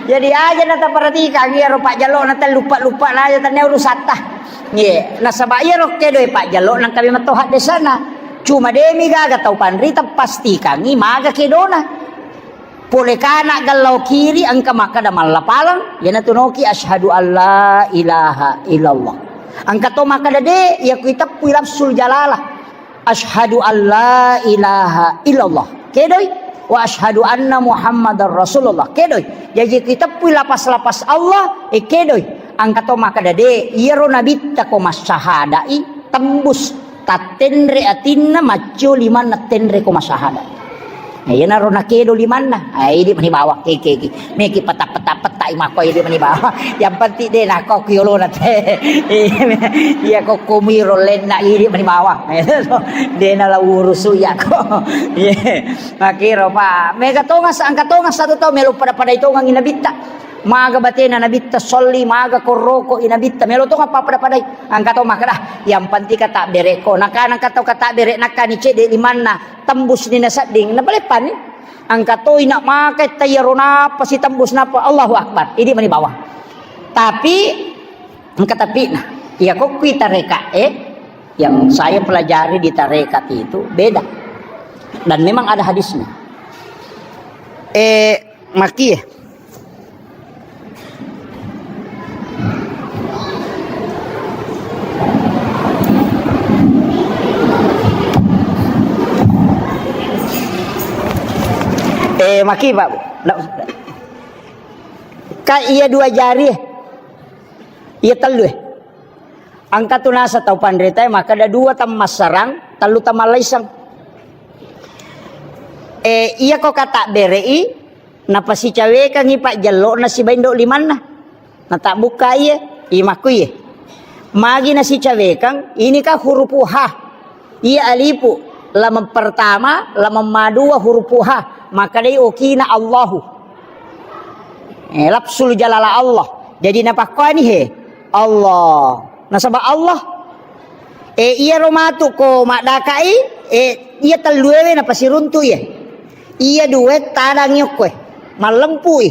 Jadi aja na taperhatikan iya ro pajjallo'na tellupa-lupa na aja tania urusatta. Iya, nasaba iya ro kedo pajjallo'na kami matoha desana. Cuma demi gaga tau panrita pastikangi maga kedona. Pole kana gallau kiri engka makkada mallapalang, iyanatu noki asyhadu alla ilaha illallah. Engka to makkada de, iya kui teppui lafsul jalalah. Asyhadu alla ilaha illallah. Kedoi, wa asyhadu anna Muhammadar Rasulullah. Kedoi. Jaji kui teppui lapas-lapas Allah, e kedoi. Engka to makkada de, iyaro nabitta ko massahadai tembus. Tattenre atinna, maccio limanna tenre ko masahada. Nah, iyanaro nakedo limanna. Ah, idi mani bawang, keke, keke. Meki peta-peta-peta i mako idi mani bawang. Yang penting de nako ku yolona te. Iya ko kumiro lenna idi mani bawang. De na la urusu iya ko. Iya. Makiro pa. Mega tongas, angka tongas satu tau melo pada-padai tongangi nabitta. Maga batena nabitta solli, maga korroko i nabitta. Melo tonga pappada-padai. Angka to makkeda, yang penting kata bereko. Nakana kata kata bere nakani cede limanna tembus ni nasedding. Napaleppani. Angka to ina makai tayaro napa si tembus napa. Allahu Akbar. Idi mani bawang. Tapi, angka tapi nah. Iya ko kui tareka, eh. Yang saya pelajari di tarekat itu beda. Dan memang ada hadisnya. Eh, maki, eh. Eh, maki, Pak. Ndak usah. Ka iya dua jari, eh. Iya tellu, eh. Engka tu nasa tau panritae makkeda dua tammassarang, tellu tammallaisang. Eh, iya ko kata berei, napasicawekangngi pajjello'na sibawa indo limanna. Natabbukka iye, imakku iye. Magi nasicawekang, ini kan hurufu ha. Iya alifu, lameng pertama, lameng madua hurufu ha. Makkedai okina Allahu. Eh, lafsul jalala Allah. Jadi napakkoani he, Allah. Nasaba Allah. Eh, iyaro matu ko maddakai, eh, iya telluewe napasiruntu iye. Iya due tadangi okkoe, mallempui.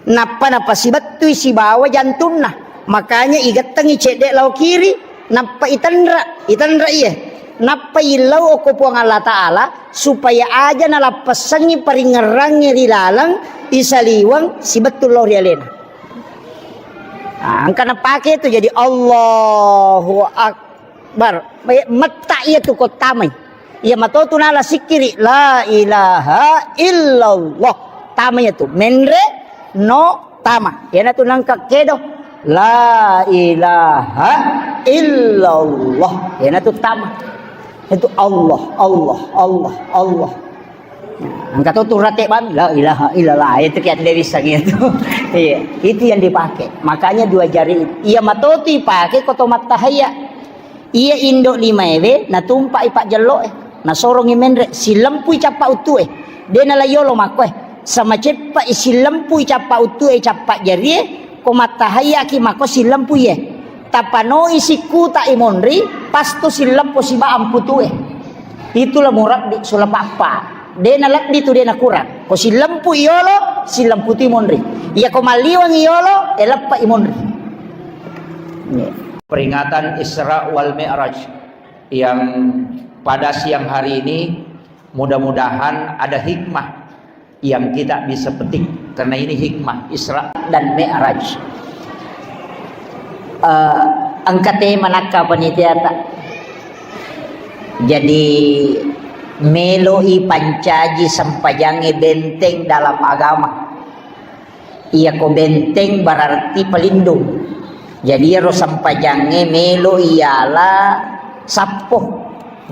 Nappa napasibettui sibawa jantunna. Makanya igettengi cedde lao kiri, nappa itenra, itenra iye. Nappa illau okko Puang Allah Ta'ala supaya aja nalappessengngi paringngerangnge ri laleng isaliweng sibettu lao ri alena. Ah, engka napake tu jadi Allahu Akbar. Metta iya tu ko tamai. Iya matotu nala sikkiri la ilaha illallah. Tamai iya tu. Menre no tama. Iyanatu nangka kedo. La ilaha illallah. Iyanatu tama. Itu Allah, Allah, Allah, Allah. Nah, engka to tu rate bami, la ilaha illallah. Itu kiat dia bisa gitu. Iya, itu yang dipakai. Makanya dua jari itu. Iya matotu ipake ko to mattahayya. Iya indo limaewe natumpai pajjelloe, nasorongi menre, silempui cappa uttue. De nala yolo makkoe. Sama ceppa i silempui cappa uttue, cappa jarie, ko mattahayyaki makko silempui e. Tapanoi sikkuta i monri, pasto sileppo siba amputue. Itulah murabbi sulapappa. De nalebbi tu de nakurang. Ko silempui yolo, silemputi monri. Iya ko malliwangi yolo, e leppa i monri. Peringatan Isra wal Mi'raj yang pada siang hari ini, mudah-mudahan ada hikmah yang kita bisa petik, karena ini hikmah Isra dan Mi'raj. Eh, engka tema nakka panitiata. Jadi, meloi pancaji sempajangnge benteng dalam agama. Iyako benteng berarti pelindung. Jadi iyaro sempajangnge melo iyala sappo,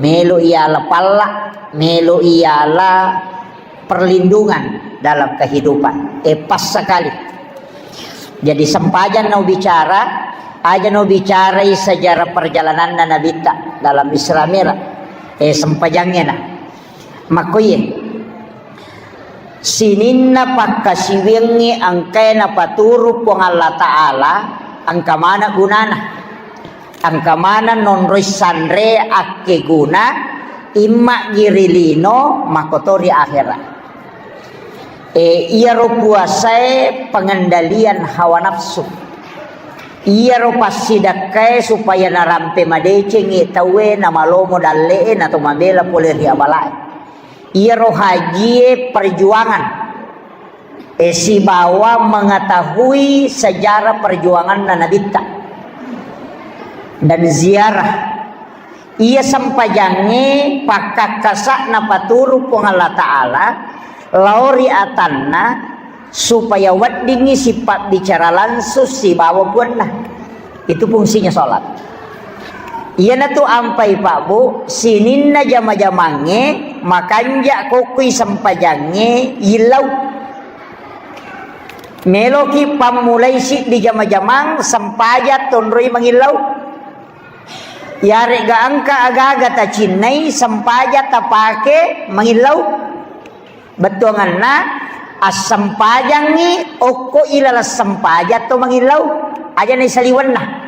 melo iyala palla, melo iyala perlindungan dalam kehidupan. Eh, pas sekali. Jadi sempajang nau bicara, aja nau bicarai sejarah perjalananna Nabitta dalam Isra Mi'raj. Eh, sempajangnge na. Makkoye, sininna pakkasiwiangnge engkae napaturu Puang Allah Ta'ala, engka maneng gunana. Engka maneng nonroi sanre akkeguna, imma'gi ri lino, makkotori akhera. E, iyaro puasae pengendalian hawa nafsu. Iyaro passidakkae supaya narampe madecengngi tauwe, namalomo dalle'e, nato mabela pole ri abalae. Iyaro hajie perjuangan, e, sibawa mengetahui sejarah perjuanganna Nabitta dan ziarah. Iya sempajangnge pakkakkasa napaturu Puang Allah Ta'ala lao ri atanna supaya weddingngi sipabbicara langsung sibawa puanna. Itu fungsinya sholat. Iyanatu ampai, Pak Bu, sininna jama-jamangnge makanja kokkui sempajangnge yillau. Meloki pammulai siddi jama-jamang sempajang tonroi mangillau. Yaregga engka aga-aga tacinnai sempajang tapake mangillau. Bettuanganna, assempajangngi okko ilaleng sempajang to mangillau, aja naisaliwenna.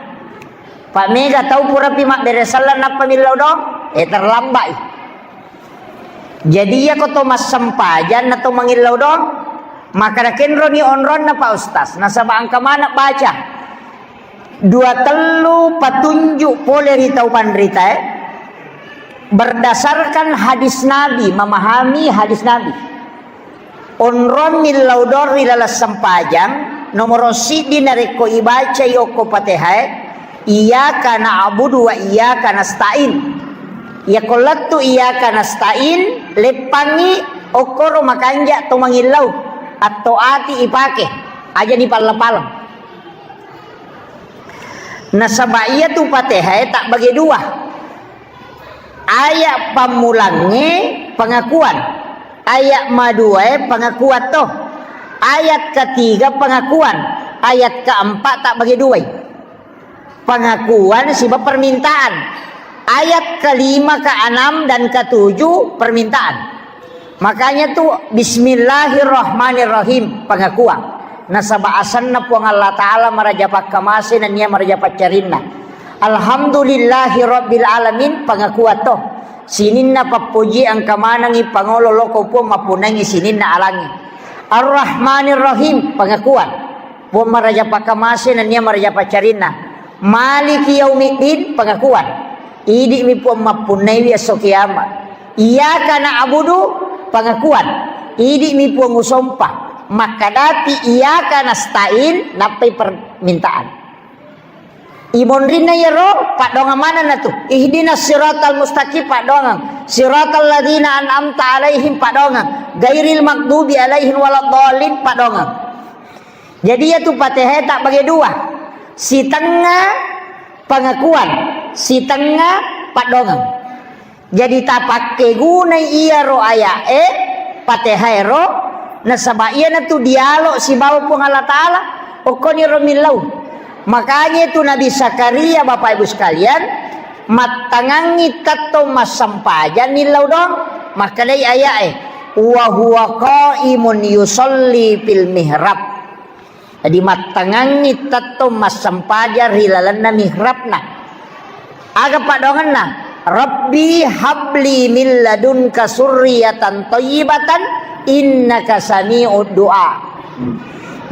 Pak, mega tau purapi mabbere selleng nappa millau doang, eh, terlambat i. Jadi iyako to massempajang na to mangillau doang, maka nakenroni onronna Pak Ustaz, nasaba engka maneng baca. Dua tellu patunjuk pole ri tau panritae, berdasarkan hadis Nabi, memahami hadis Nabi. Onrong millau doang ri laleng sempajang, nomoro siddi narekko ibacai okko Patehae, iyyaka na'budu wa iyyaka nasta'in. Iyako lettu iyyaka nasta'in, leppangngi okkoro makanja to mangillau, atto ati ipake, aja dipalla-paleng. Nasaba iyatu Patehae tabbage dua. Ayat pammulangnge pengakuan, ayat maduae pengakuan to, ayat ketiga pengakuan, ayat keempat tabbage duai. Pengakuan siba permintaan. Ayat kelima, keenam, dan ketujuh permintaan. Makanya tu, "Bismillahirrahmanirrahim", pengakuan. Nasaba asenna Puang Allah Ta'ala maraja pakkamase nennia maraja paccarinna. "Alhamdulillahi rabbil alamin", pengakuan to. Sininna pappoji engka manengi pangolo loko Puang mappunnangi sininna alangi. "Arrahmanirrahim", pengakuan. Puang maraja pakkamase nennia maraja paccarinna. "Maliki yaumiddin", pengakuan. Idi'mi Puang mappunnaiwi esso kiama. Iyyaka na'budu, pengakuan. Idi'mi Puang usompa. Makkadapi iyyaka nasta'in, nappai permintaan. Imonrinna iyaro, paddoangeng manenna tu. Ihdinas siratal mustaqim, paddoangeng. Siratal ladzina an'amta alaihim, paddoangeng. Ghairil maghdubi alaihim waladdallin, paddoangeng. Jadi, iyatu Fatihah tabbage dua. Sitengnga pengakuan, sitengnga paddoangeng. Jadi, tapakkegunai iyaro aya'e, Fatihah ero, nasaba iyanatu dialog sibawa Puang Allah Ta'ala, okkoniro millau. Makanya itu Nabi Zakaria, Bapak Ibu sekalian, mattangangngi tettong massempajang millau doang, makkedai aya'e, "Wa huwa qaimun yusalli fil mihrab." Jadi, mattangangngi tettong massempajang ri lalenna mihrabna. Aga paddoangenna? "Rabbi habli min ladunka surriyatan thayyibatan innaka sami'ud du'a."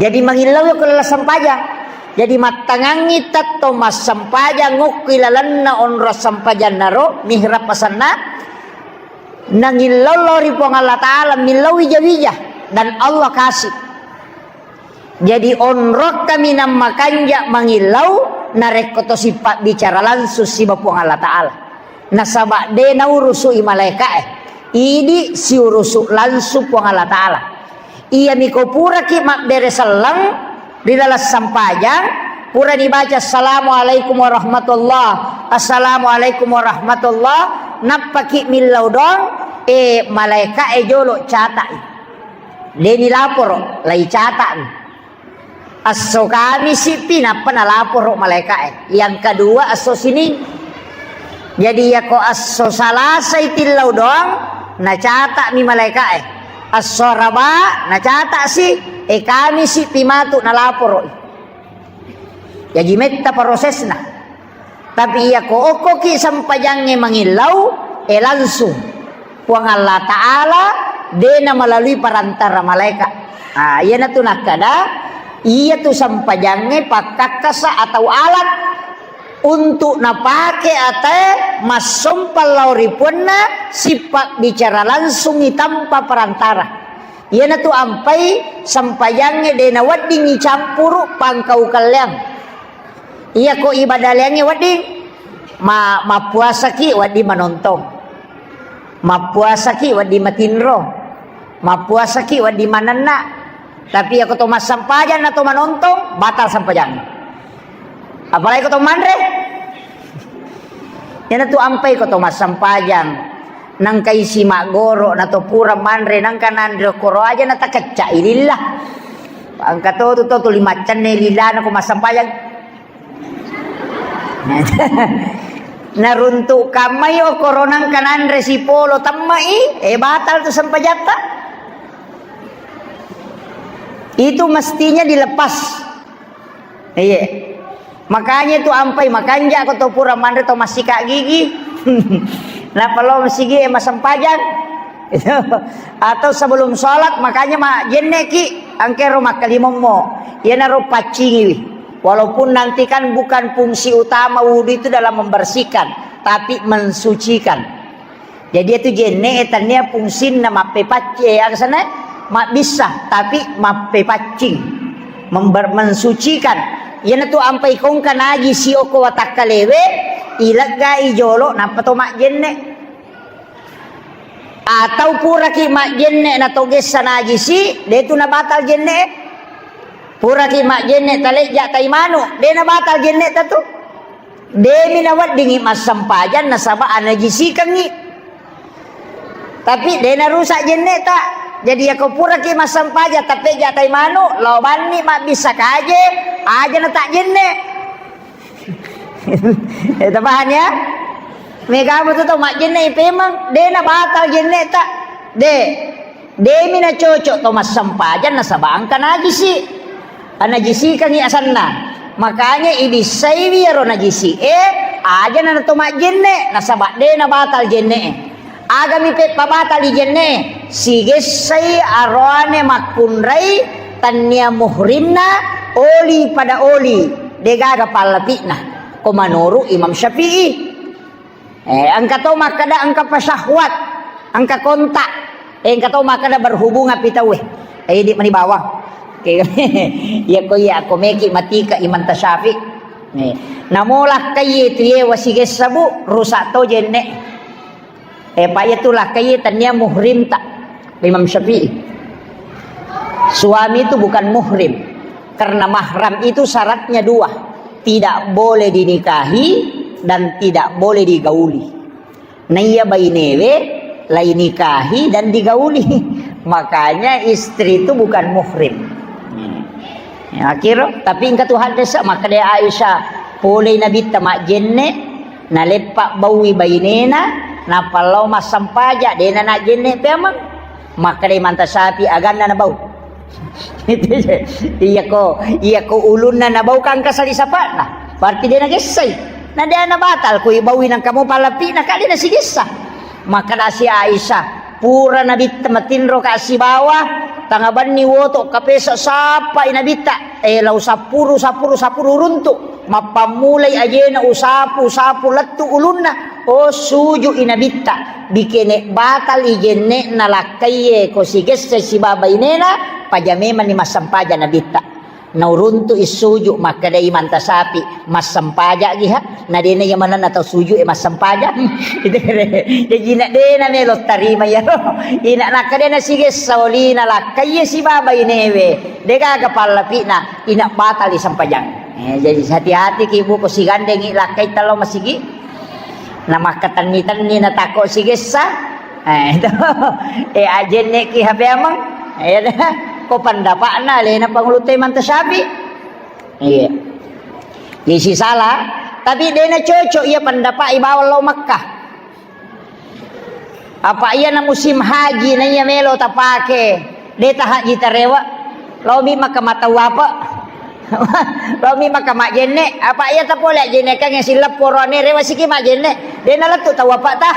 Jadi, mangillau ko laleng sempajang. Jadi, mattangangngi tettong massempajang okko i lalenna onrong sempajannaro, mihrab asenna, nangillau lao ri Puang Allah Ta'ala, millau wija-wija, dan Allah kasih. Jadi, onrong kaminang makanja mangillau, narekko tosi pabbicara langsung siba Puang Allah Ta'ala. Nasaba de naurusu'i malaeka'e. Idi siurusu langsung Puang Allah Ta'ala. Iyami ko puraki mabbere selleng ri laleng sempajang, purani baca, "Assalamualaikum warahmatullah, assalamualaikum warahmatullah," nappaki millau doang, e, malaeka'e jolo cata'i. Deni laporo, lai cata'mi. Esso Kamisi pi nappa nalaporo malaeka'e. Yang kedua esso Sining. Jadi, iyako esso Salasa i tillau doang, nacata'mi malaeka'e. Esso Araba nacata'si, e, Kamisi pi matu nalaporo'i. Jaji metta prosesna. Tapi iyako okkoki sempajangnge mangillau, e, langsung. Puang Allah Ta'ala de na melalui perantara malaeka. Ah, iyanatu nakkada, iyatu sempajangnge pakkakkasa atau alat untuk napake atae massompa lao ri puanna, sipabbicara langsungi tanpa perantara. Iyanatu ampai sempajangnge de naweddingngi campuru pangkau kelleang. Iyako ibadah leangnge wedding, ma-, mappuasaki wedding manontong. Mappuasaki wedding matinro. Mappuasaki wedding manenna. Tapi iyako to massempajang na to manontong, batal sempajangnge. Apalagi ko to manre. Iyanatu ampai ko to massempajang. Nangka isi maggoro na to pura manre, nangka nanre koro aja na takecca i lilla. Engka to tu to tuli maccenne lillana ko massempajang. Naruntuk kammai okoro nangka nanre sipolo temmai, e, batal tu sempajatta. Itu mestinya dilepas. Iya. Makanya tu ampai makanja ko to pura manre to massika gigi. Nappa lo masigi e massempajang. Atau sebelum sholat, makanya ma jenneki angkero makkalimommo. Iyanaro paccingiwi. Walaupun nanti kan bukan fungsi utama wudhu itu dalam membersihkan, tapi mensucikan. Jadi, itu jenne e, tania fungsinna mappepacci-, e, aga senna, mabbissa, tapi mappepaccing, member-, mensucikan. Iyanatu ampai kongka najisi okko watakkalewe, ileggai jolo, nappa to majjenne. Atau puraki majjenne na to gessa najisi, de tu nabatal jenne e. Puraki majjenne talejja tai manu, de nabatal jenne ta tu. Demi naweddingngi massempajang nasaba anajisikengngi. Tapi de narusak jenneta. Jadi, yako puraki massempajang tapejja tai manu, lao banni mabbissa kaje, aja na tak jenne. Eh, tapahan ya? Mega betul to majjenne ipemang, de na batal jenneta. De. Demi na cocok to massempajang nasaba engka najisi. Anajisikangngi asanna. Makanya ibissaiwi iyaro najisi e, aja na to majjenne, nasaba de na batal jenne e. Agami peppa batali jenne e, sigessai aroane makkunrai tannia muhrimna oli pada oli, degaga pallapi'na. Ko menurut Imam Syafi'i. Eh, engka to makkeda engka pasyahwat, engka kontak. Eh, engka to makkeda berhubungan pi tauwe. Eh, idi mani bawang. Oke. Iya ko iya ko meki matika Imam Tasyafi. Nih. Namo lakkai tu ye wasigessa bu, rusak to jenne. Eh, pa iya tu lakkai tania muhrim ta. Imam Syafi'i. Suami itu bukan muhrim. Karena mahram itu syaratnya dua. Tidak boleh dinikahi dan tidak boleh digauli. Naiya bainewe lainikahi dan digauli. Makanya istri itu bukan muhrim. Ya, akhir, tapi engka tu hadis, makkeda Aisyah, polei Nabitta majjenne, naleppa baui bainena, nappa lao massampaja, dena najjenne peameng. Makkeda Imam Tasyafi aganna nabau. Iya ko, iya ko ulunna nabau kangka sali sapa'na. Berarti dena gessai. Na dena batal ku ibaui nangka mo palapi'na ka dena sigessa. Makkeda si Aisyah, pura Nabitta matinro ka sibawa, tangabanni woto kapesa sappai Nabitta. Eh, lau sappuru, sappuru, sappuru runtu. Mappammulai ajena usapu, usapu lettu ulunna. Oh, suju i Nabitta. Bikene batal i jenne na lakkaiye ko sigesse sibawa bainena, paja memang ni massampaja Nabitta. Nauruntu i suju, makkeda Imam Tasyafi, massampaja gi ha. Na dena iya manenna tau suju e massampaja. Itu kere. Jadi ina dena melo tarima ya. Ina nakkeda na sigessa olina lakkaiye sibawa bainewe. Degaga pallapi'na, ina batali sampajang. Eh, jadi hati-hati ki bu ko sigandengi lakkai talo masigi. Na makkatenni-tenni na tako sigessa. Eh, itu. Eh, ajenneki hape amang. Eh, dah. Ko pendapatna lena pangulu te Imam Tasyafi. Iya. Jadi sisala, tapi dena cocok iya pendapat ibawa lo Makkah. Apa iya na musim haji na iya melo tapake, de ta haji tarewa, lomi maka matau apa? Lomi maka majenne, apa iya ta pole ajenne kan yang silap korone rewa siki majenne, de na letu tau apa ta?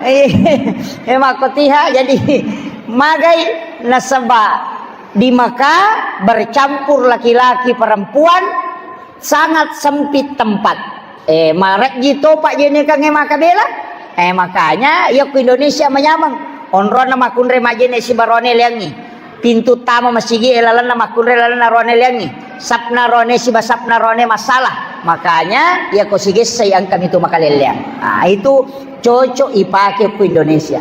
Eh, makkotiha jadi magai nasaba di Mekah bercampur laki-laki perempuan, sangat sempit tempat. Eh, marejji to pajjenekangnge makkabela. Eh, makanya iya ku Indonesia manyameng. Onronna makkunrai majjene sibawa rone leangngi. Pintu tama masigi e lalenna makkunrai lalenna rone leangngi. Sapna rone sibawa sapna rone masalah. Makanya iya ko sigessai engka mitu makalelleang. Ah, itu cocok ipake ku Indonesia.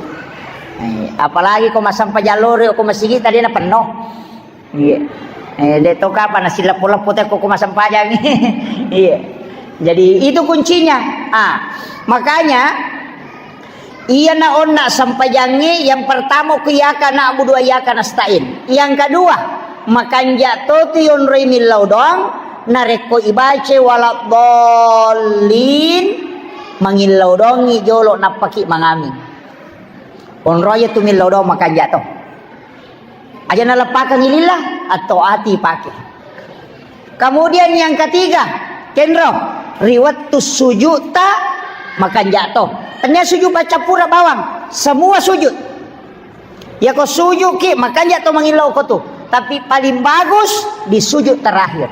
Eh, apalagi ko massempajang lori ko masigi tadi na penno. Iya. Eh, de to kapa nasi leppo-leppo te ko massempajangi. Iya. Jadi itu kuncinya. Ah, makanya iya na onna sempajangi yang pertama ku iyyaka na'budu wa iyyaka nasta'in. Yang kedua, makanja to tu yonroi millau doang narekko ibace waladdallin mangillau doangi jolo nappaki mangami. Onroi tu millau doang makanja to. Aja naleppakeng lillah atau ati pake. Kemudian yang ketiga, kenro, ri wettu sujud ta makanja to. Tania sujud baca pura bawang, semua sujud. Ya ko sujud ki makanja to mangillau ko tu. Tapi paling bagus di sujud terakhir.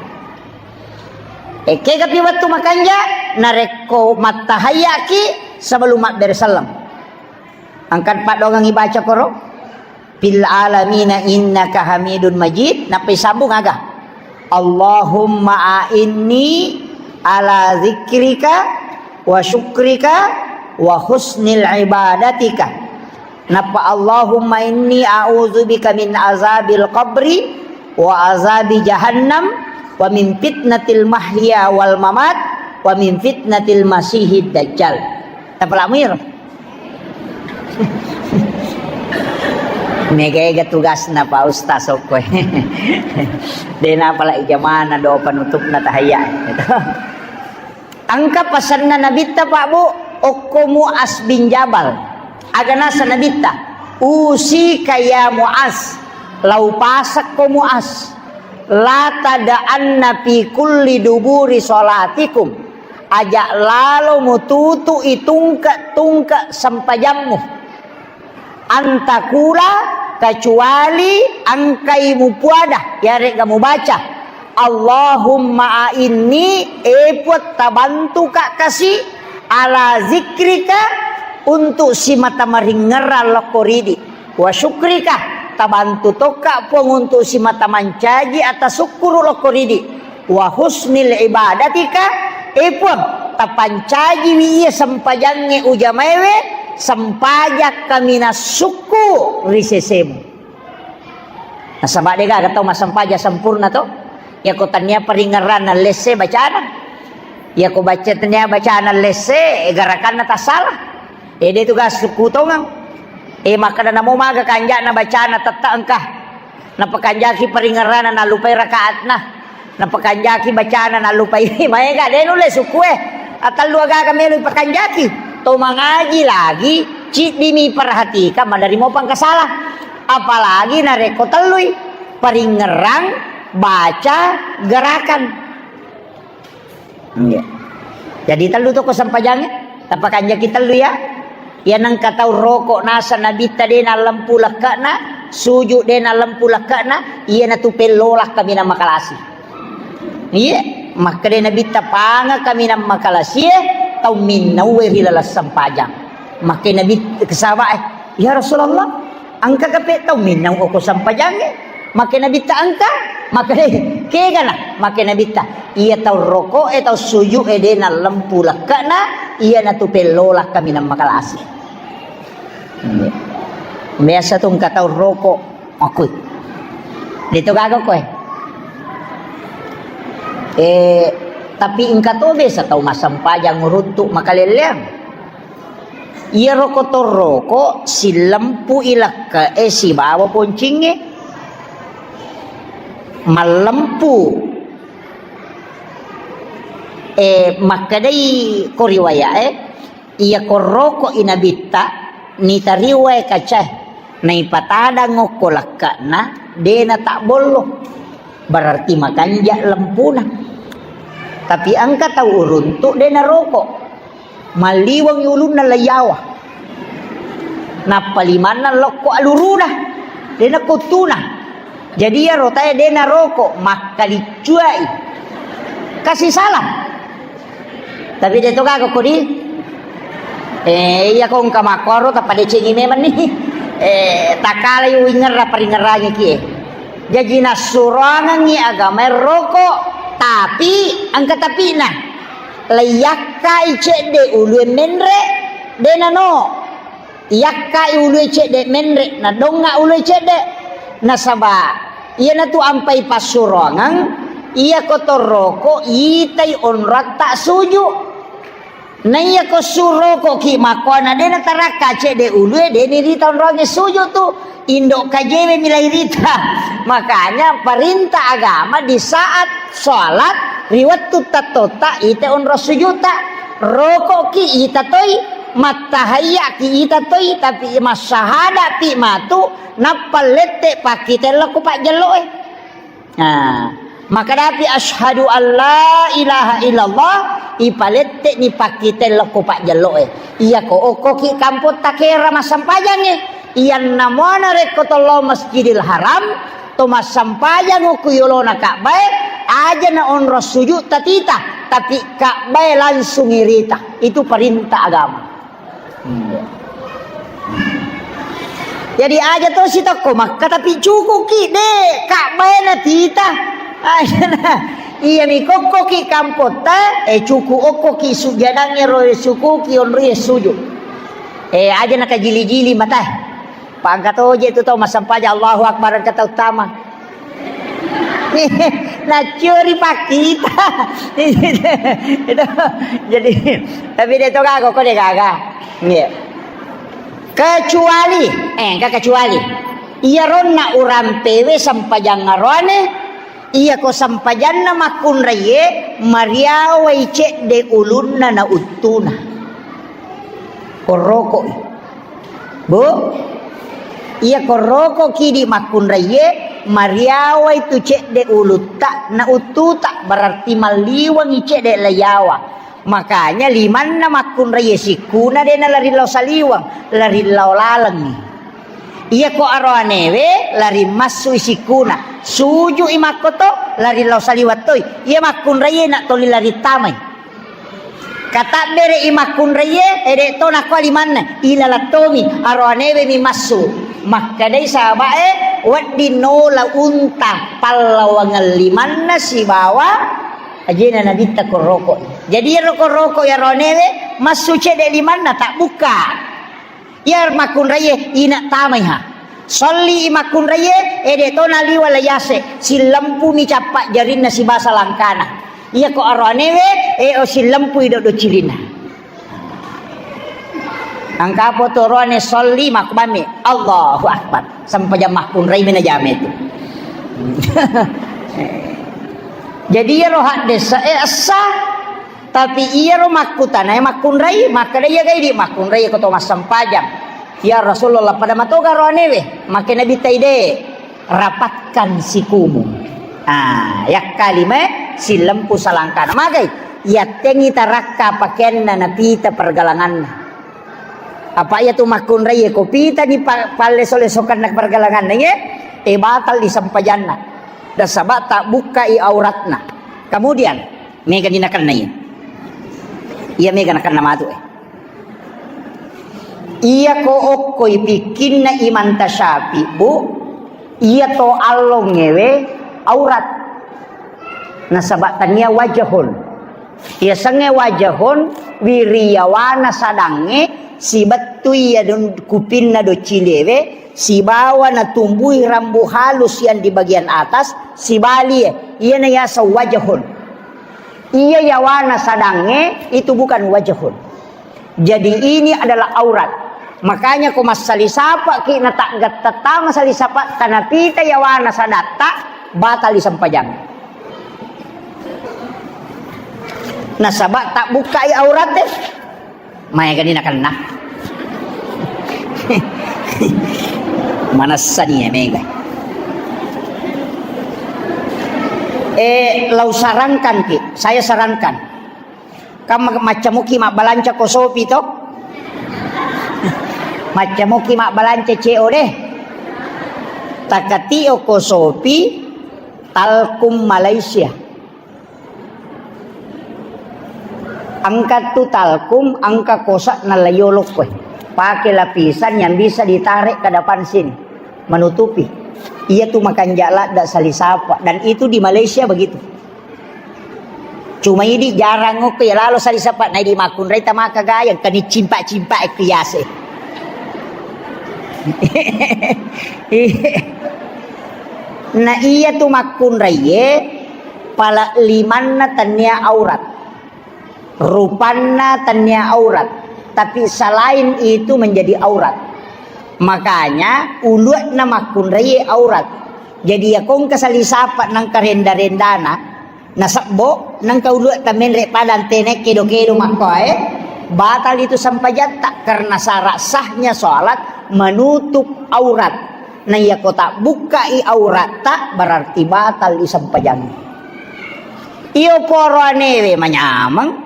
Ekega pi wettu makanja, narekko mattahayya ki sebelum mabbere selleng. Angkat paddoangang ibaca koro. Fil alamina innaka hamidun majid. Nappai sambung aga. Allahumma a'inni ala zikrika wa syukrika wa husnil ibadatika. Nappa Allahumma inni a'udzubika min azabil qabri wa azabi jahannam wa min fitnatil mahya wal mamat wa min fitnatil masihid dajjal. Tapalamuir. Mega-ega tugasna Pak Ustaz okkoe. Dena pala ijamana do penutupna tahayya. Engka pasenna Nabitta, Pak, Bu, okko Muaz bin Jabal. Aga nasa Nabitta, "Usika ya Muaz, lau pasekko Muaz, la tada'anna fi kulli duburi salatikum." Aja lalo mututu i tungke-tungke sempajammu. Antakula kecuali engkai mupuada, yarega mubaca, "Allahumma a'inni, e Puang, tabantuka kasi, Ala zikrika, untuk simata maringngerang lokko ridi. Wa syukrika, tabantu tokka Puang untuk simata mancaji atasukkuru lokko ridi. Wa husnil ibadatika, e Puang, tapancajiwi iya sempajangnge ujamaewe, sempajang kaminang sukku ri sesemu. Nasaba degaga tau massempajang sempurna to. Yako tania paringngerang nallesse bacana. Yako baca tania bacana lesse, garakanna tassala. Ede tu gas kutongeng. E, makkeda namo maga kanja'na bacana tetta engka. Napakanjaki paringngerana nallupai rakaatna. Napakanjaki bacana nallupai. Maega de nulle sukue. Atellu agaga melo ipakanjaki. To mangaji lagi, ciddimi perhatika, maderri mo pangkasala. Apalagi narekko tellui, paringngerang, baca, gerakan. Iya. Jadi tellu to ko sempajangnge, tapakanjaki tellu ya. Iya nengka tau roko nasa nabitta de nallempu lekke'na, sujud de nallempu lekke'na, iya natu pellola kaminang makalasi. Iya, makkeda nabitta panga kaminang makalasie, tau minnaue ri laleng sempajang. Makkeda nabi kesaba e, ya Rasulullah, engka kape tau minnau oko sempajangnge? Makkeda nabitta engka, makkeda kegana, makkeda nabitta. Iya tau roko e, tau sujud e de nallempu lekke'na, iya natu pellola kaminang makalasi. Biasa tu engka tau roko, makui. De to gaga koe. Eh, tapi engka to biasa tau massempajang uruntu makalelleang. Iyaro kotorroko sillempu ilekke'e sibawa poncingnge. Mallempu, eh, makkedai ko riwaya'e, iya korroko inabitta, nitariwae kacae, naipatadang okko lekke'na, de natabbollo. Berarti makanja lempuna. Tapi engka tau uruntu de naroko. Malliweng ulunna laiyawa. Nappa limanna lokko aluruna. De nakuttuna. Jadi iyaro tae de naroko, makkaliccuai. Kasi salah. Tapi de to gaga kodi. Eh, iya ko engka makkoro tappa decengi memang ni. Eh, takalai uingerra paringerrangi kie. Jaji nassuroangengngi agamae roko, tapi engka tapina. Laiyakkai cedde ulue menre, de nano. Iyakkai ulue cedde menre, nadonga ulue cedde. Nasaba iyanatu ampai passuroangeng, iya kotorroko itai onroatta suju. Naiya ko surokoki makkuana de natarakka cedde ulue, de nirita onroangnge suju tu. Indo kajewe milai rita. Makanya perintah agama di saat sholat, ri wettu tattotta, ita onro sujutta, rokoki ita toi, mattahayyaki ita toi, tapi massahadapi matu, nappa lette pakkitella ko pajjelloe. Nah, makadapi asyhadu alla ilaha illallah, ipalette ni pakkitella ko pajjelloe. Iya ko okkoki kampotta kera massempajangnge. Iyanna muana rekko tollo Masjidil Haram, to massempajang ku yolona Ka'bae, aja na onro sujud tatita, tapi Ka'bae langsung irita. Itu perintah agama. Hmm. Jadi aja to sitokko Makka, tapi cukuki de Ka'bae na tita. Aja na, iya mi kokkoki kampotta, eh, cuku okkoki sujadangnge ro sukuki onri sujud. Eh, aja na kajili-jili matae. Pangka toje tu tau massempajang Allahu Akbar engka tau tama. Naccuri pakkita. Itu. Jadi, tapi de to gaga, ko de gaga. Nggih. Kecuali, eh, engka kecuali. Iyaronna urampewe sempajang aroane, Iyako sempajanna makkunraié, mariawai cedde ulunna na uttuna. Korroko'i. Bu, iyako rokokidi makkunraié, mariawai tu cedde ulutta na uttuta, berarti malliwengi cedde laiyawa. Makanya limanna makkunraié sikkuna dé nalari lao saliweng, lari lao lalengngi. Iyako aroanéwé lari massui sikkuna, suju'i makkoto, lari lao saliweng toi. Iya makkunraié na toli lari tamai. Katabbere i makkunraie, ede to nakko limanna, ilalattomi, aroanewe mi massu. Makkedai sahabae, wedding nola unta pallawangeng limanna sibawa ajena nabitta koroko. Jadi iyaro koroko ya aroanewe, massu cedde limanna, tak bukka. Iya makkunraie ina tamaiha. Solli i makkunraie, ede to naliwa layase, sillempumi cappa jarinna sibasa langkana. Iya ko aroanewe, e o sillempui doddo cirinna. Angka po to roane solli makbami. Allahu Akbar. Sempajang makkunrai mena jame itu. Jadi iyaro haddesa e essa. Tapi iyaro makkutana e makkunrai, makkeda iya gai di makkunrai ko to massempajang. Ya Rasulullah, pada matoga roanewe, makke Nabi taide, rapatkan sikumu. Ah, yakkalime sillempu salangkana. Magai, yattengi tarakka pakeanna napita pergalanganna. Apa iya tu makkunrai ko pita di pa-, palleso-lesokanna pergalanganna ye, e batal di sempajanna. Nasaba tak bukkai auratna. Kemudian, Mega ni nakenna iya. Iya mega nakenna matu e. Iya ko okkoi pikkinna Imam Tasyafi, Bu, iya to allongewe aurat. Nasaba tania wajahun. Iya senge wajahun wiriyawana sadangnge sibettu iya dun-, kupinna docilewe sibawa natumbui rambu halus yang di bagian atas sibalie. Iyana yaseng wajahun. Iya yawana sadangnge itu bukan wajahun. Jadi ini adalah aurat. Makanya ko massali sapaki na tak getta tama sali sapa tanapita yawana sadatta batal disempajang. Nasaba tak bukkai aurat deh. Maega ni nakenna. Manessa ni ya mega. Eh, lau sarankan ki, saya sarankan. Kam maccamuki mabbalanca ko Sopi to? Maccamuki mabbalanca C O D. Takatio ko Sopi, Talkum Malaysia. Angka tu talkum, angka kosa na layolok koe. Pakai lapisan yang bisa ditarik ke depan sini, menutupi. Iya tu makanja ladda sali sapa. Dan itu di Malaysia begitu. Cuma idi jarang okko ya lalo sali sapa na idi makkunrai tamaka gayang kani cimpak-cimpak ekko yase. Na iya tu makkunraiye pala limanna tania aurat. Rupanna tania aurat, tapi selain itu menjadi aurat. Makanya ulu'na makkunrai aurat. Jadi ya kongka sali sapa nangka renda-rendana nasebbo nangka ulu'ta menre pada antene kedo-kedo makkoe, batal itu sempajatta karena syarat sahnya sholat menutup aurat. Na iya ko tabbukkai auratta berarti batal isempajang. Iyo poroanewe manyameng,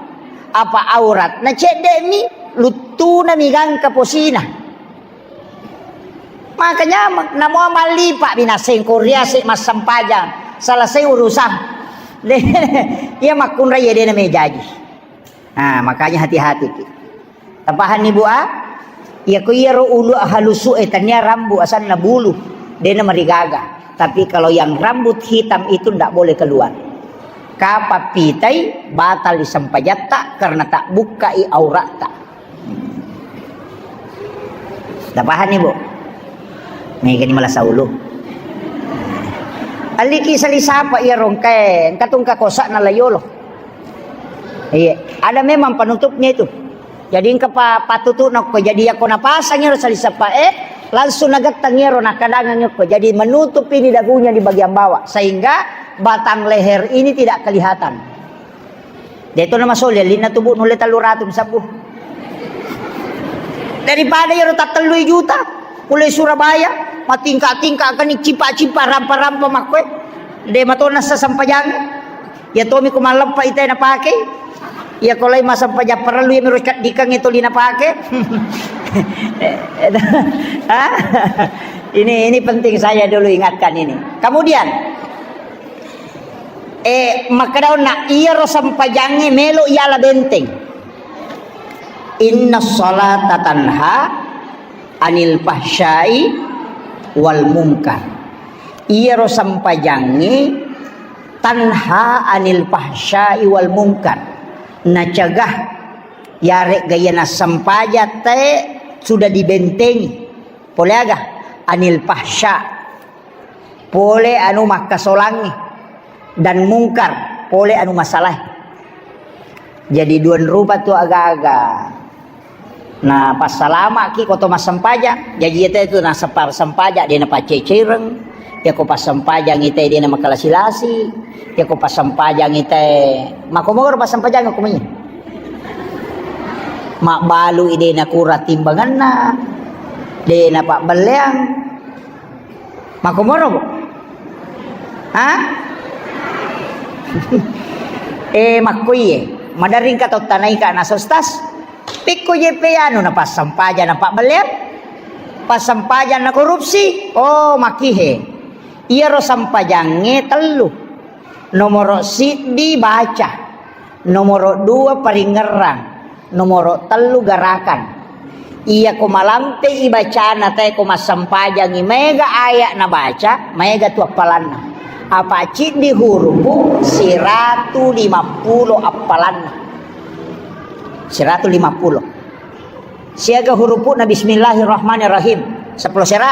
apa auratna cedde'mi, luttunami gangka posina. Maka nyameng, namo mallipa binaseng ko riase massempajang, selesai urusan. De, iya makkunrai ya dena mejaji. Nah, makanya hati-hati ki. Tapahanni, Bu, a? Iya ko iyaro ulu halusu e tania rambu asanna bulu, dena marigaga. Tapi kalau yang rambut hitam itu ndak boleh keluar. Kapa pitai batal disempajatta karena tak bukkai auratta. Tapahanni, Bu? Mega ni malasa ulu. Aliki sali sapa iya rongkae, engka tungka kosa na layolo. Iya, ada memang penutupnya itu. Jadi engka pa-, patutu nokko. Jadi yako napasang ero sali sapa e, langsung nagettang ero nakadangang ko. Jadi menutup ini dagunya di bagian bawah sehingga batang leher ini tidak kelihatan. Deto na masoli alinna tubu nulle tellu ratu sabbu. Daripada ero tattellui juta, pole Surabaya, matingka-tingka kani cipa-cipa rampa-rampa makkoe. De matona sasempajang. Iya tomi ko malleppa ita napake. Iya ko lai massempajang parellu iya miro caddikang itu lina pake. Hah? Ini, ini penting saya dulu ingatkan ini. Kemudian, eh, makkeda onna iyaro sempajangnge melo yala benteng. Inna salata tanha anil fahsyai wal munkar. Iyaro sempajangnge tanha anil fahsyai wal munkar. Nacegah, yaregga iya nassempajang tae sudah dibentengi. Pole aga? Anil fahsya. Pole anu makkasolangnge. Dan mungkar. Pole anu masalahe. Jadi dua rupa tu aga-aga. Na passalamaki ko to massempajang. Jaji iyate tu nasempar sempajang de napaccecereng. Yako passempajang ite de namakalasi-lasi. Yako passempajang ite makomoro passempajang ko mani. Mabbalu ide nakura timbanganna. De napabbelleang. Makomoro, Bu? Ha? Eh, makkuiye. Madaring ka to tanaika na sostas. Pikku je pe anu na passempajang na pabbelleang. Passempajang na korupsi. Oh, makihe. Iyaro sempajangnge tellu. Nomoro siddi baca. Nomoro dua paringerrang. Nomoro tellu garakan. Iya ko malampe i bacana tae ko massempajangi maega aya nabaca, maega tu appalanna. Apa ciddi hurupu siratu lima pulo appalanna. Siratu lima pulo. Siaga hurupu na bismillahirrahmanirrahim. Seppulo sera.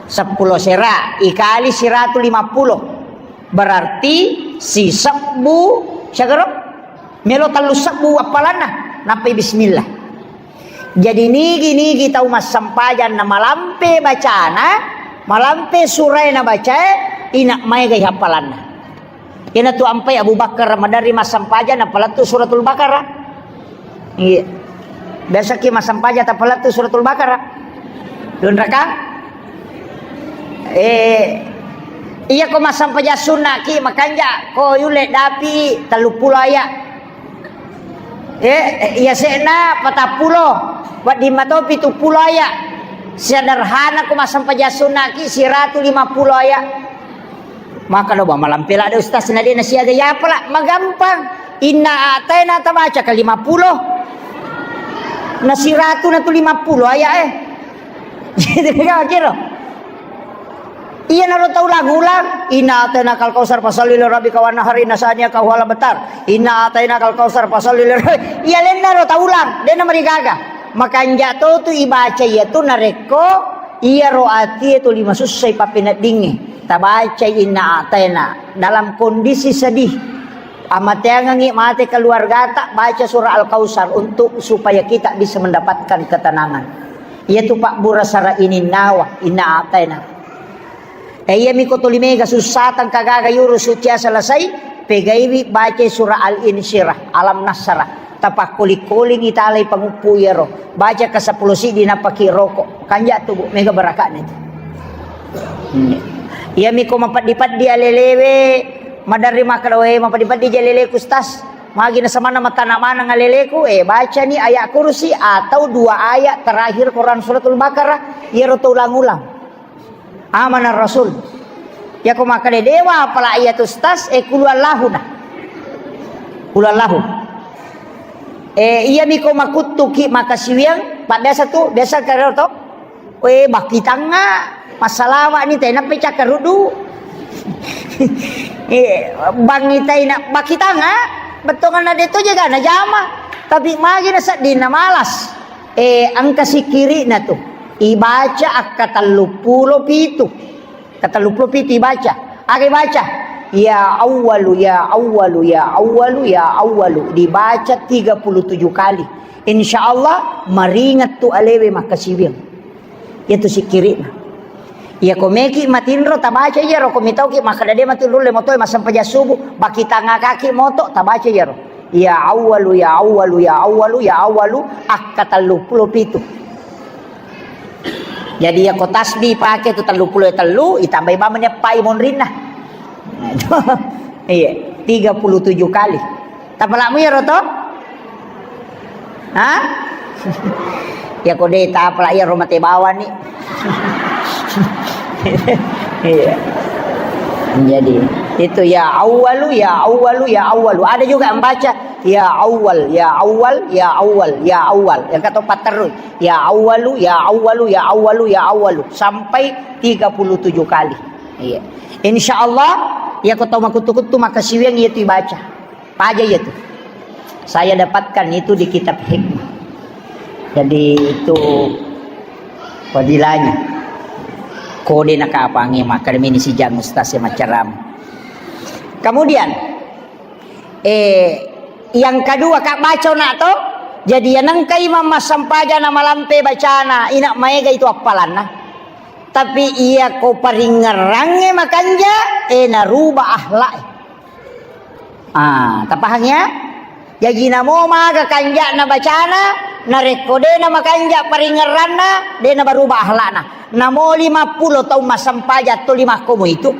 Seppulo sera ikali siratu lima pulo. Berarti sisebbu, siagaro? Melo tellu sebbu appalanna, nappai bismillah. Jadi nigi-nigi tau massempajang na malampe bacana, malampe surae na bacae, ina maega i appalanna. Ina tu ampai Abu Bakar maderri massempajang na palettu suratul Baqarah. Iya. Biasa ki massempajang tappalettu suratul Baqarah. Dunraka? Eh, iya ko massempajang sunna ki makanja ko yulle dapi tellu pulo aya. Eh, iya se'na patappulo, wedding mato pitu pulo aya. Sederhana ko massempajang sunna ki siratu lima pulo aya. Maka do ba malampe la de ustaz na de na siaga ya pala magampang. Inna a'taina tabaca ke lima pulo. Na siratu na tu lima pulo aya eh. Gitu kan kira. Iya naro tau ulang-ulang. Inna a'taina kal kausar fasalli li rabbika wanhar inna saniaka huwal abtar. Inna a'taina kal kausar fasalli li rabbi-, iya lenna ro tau ulang. De na marigaga. Makanja to tu ibaca iya tu narekko iyaro atie tuli masussai pappeneddingnge. Tabacai inna a'taina dalam kondisi sedih. Amateangengngi mate keluargata, baca surah Al-Kautsar untuk supaya kita bisa mendapatkan ketenangan. Iyatu pabbura sara ininnawa, inna a'taina. E, iyami ko tuli mega sussa tengka gaga yuru sucia selesai, pegaiwi baca surah Al-Insyirah, Alam Nasyrah. Tapakkoli-kolingi talai panguppu iyaro. Baca ke seppulo siddi nappaki roko. Kanja tu, Bu, mega barakatna itu. Hmm. Iyami ko mapeddi-peddi alelewe, maderri makkeda, "We, mapeddi-peddi je aleleku, Ustaz. Magi nasamanna matana maneng aleleku?" Eh, bacani ayat kursi atau dua ayat terakhir Quran Suratul Baqarah, iyaro to ulang-ulang. Amanar Rasul. Yako makkeda dewa apala iya tu Ustaz, eh, kulu Allahu na. Kulu Allahu. Eh, iyami ko makuttuki makasiwiang, pak biasa tu, biasa karo to. Eh, bakitanga, masalawani tena pecah kerudu. Eh, bangi tena bakitanga, bettongan na de to jaga na jama. Tapi magi na sedding na malas. Eh, engka sikkiri'na tu. Ibaca akka telluppulo pitu. Ka telluppulo pitu ibaca. Aga ibaca? Ya Awwalu, ya Awwalu, ya Awwalu, ya Awwalu. Dibaca tiga puluh tujuh kali. Insya Allah, maringet tu alewe makkasiwiang. Iyatu sikkiri'na. Iya ko meki matinro tabaca iyaro, ko mitauki makkeda de matu nulle motoe massempajang subuh, bakitangakaki moto tabaca iyaro. Ya Awwalu, ya Awwalu, ya Awwalu, ya Awwalu, akka telluppulo pitu. Jadi iya ko tasbih pake tu telluppulo tellu, itambai bamani eppai monrinna. Iya, tiga puluh tujuh kali. Tapalamu iyaro to? Ha? Ya ko de tapala iyaro mate bawani. Iya. Jadi, itu ya Awwalu, ya Awwalu, ya Awwalu. Ada juga yang baca Ya Awwal, ya Awwal, ya Awwal, ya Awwal. Yang kata patterru, ya Awwalu, ya Awwalu, ya Awwalu, ya Awwalu, sampai tiga puluh tujuh kali. Iya. Insya Allah, ya kau tahu makuttu-kuttu, maka siweng itu dibaca. Paja itu. Saya dapatkan itu di kitab hikmah. Jadi itu fadilahnya. Kode nakapangi maka ini si jang ustaz yang macam. Kemudian, eh, yang kedua, kak baca nak to. Jadi yang nengka imam massampaja na malampe bacana, inak maega itu appalanna. Tapi iya ko paringerrangnge makanja, eh, naruba akhlak. Ah, tapahang ya? Jaji namo maga kanja'na bacana, narekko de na makanja paringerranna, de na baruba akhlakna. Namo lima puluh taung massampajang to lima komo itu.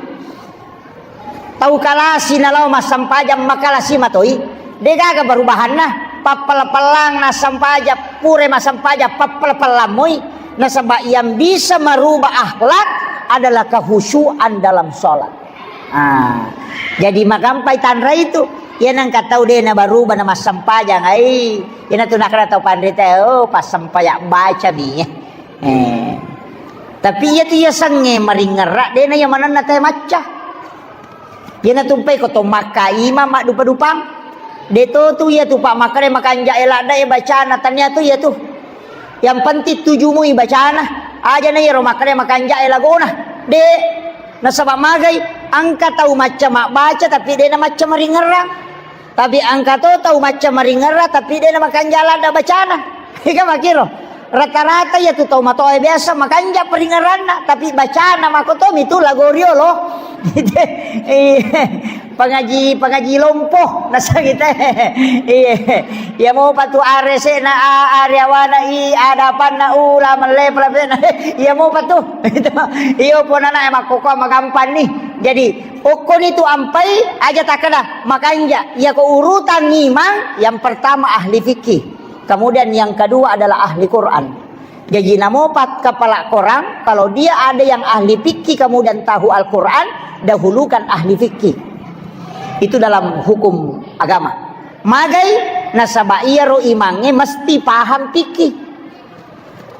Tau kalasi nalao massampajang makalasi matoi. De gaga barubahanna. Pappala-pallang nassampajang, pure massampajang pappala-pallang moi. Nasaba yang bisa merubah akhlak adalah kehusuan dalam sholat. Ah, jadi magampai tanra itu. Iya nengka tau de na baruba na massampajang ai. Iyana tu nakana tau panrita, oh, passampajang baca mi. Eh. Tapi iya tu iya sange maringerra de na iya manenna te macca. Iyana tumpai ko to makka imam maddupa-dupang. De to tu iya tu pak makkada makanja e ladda e bacana tania tu iya tu. Yang penting tujumui bacana. Aja na iyaro makkada makanja e lagona. De. Nasaba magai angka tau macca mabbaca tapi de na macca maringerrang. Tapi angka to tau macca maringerra tapi de na makanja ladda bacana. Ika makiro. Rata-rata iya tu tau matoa biasa makanja paringerranna tapi bacana makotomi tu lagoriolo. Iya. Pangaji, pangaji lompo nasa kita. Iya. Iya mopa tu are sena a, are awana i, adapanna ula melle pelapena. Iya mopa tu. Iyo ponana e makkoko magampanni. Jadi okkoni tu ampai aja takkeda makanja. Iya ko urutan imang yang pertama ahli fikih. Kemudian yang kedua adalah ahli Quran. Jadi namopat kepala korang, kalau dia ada yang ahli fikih kemudian tahu Al-Quran, dahulukan ahli fikih. Itu dalam hukum agama. Magai nasaba iyaro imangnge mesti paham fikih.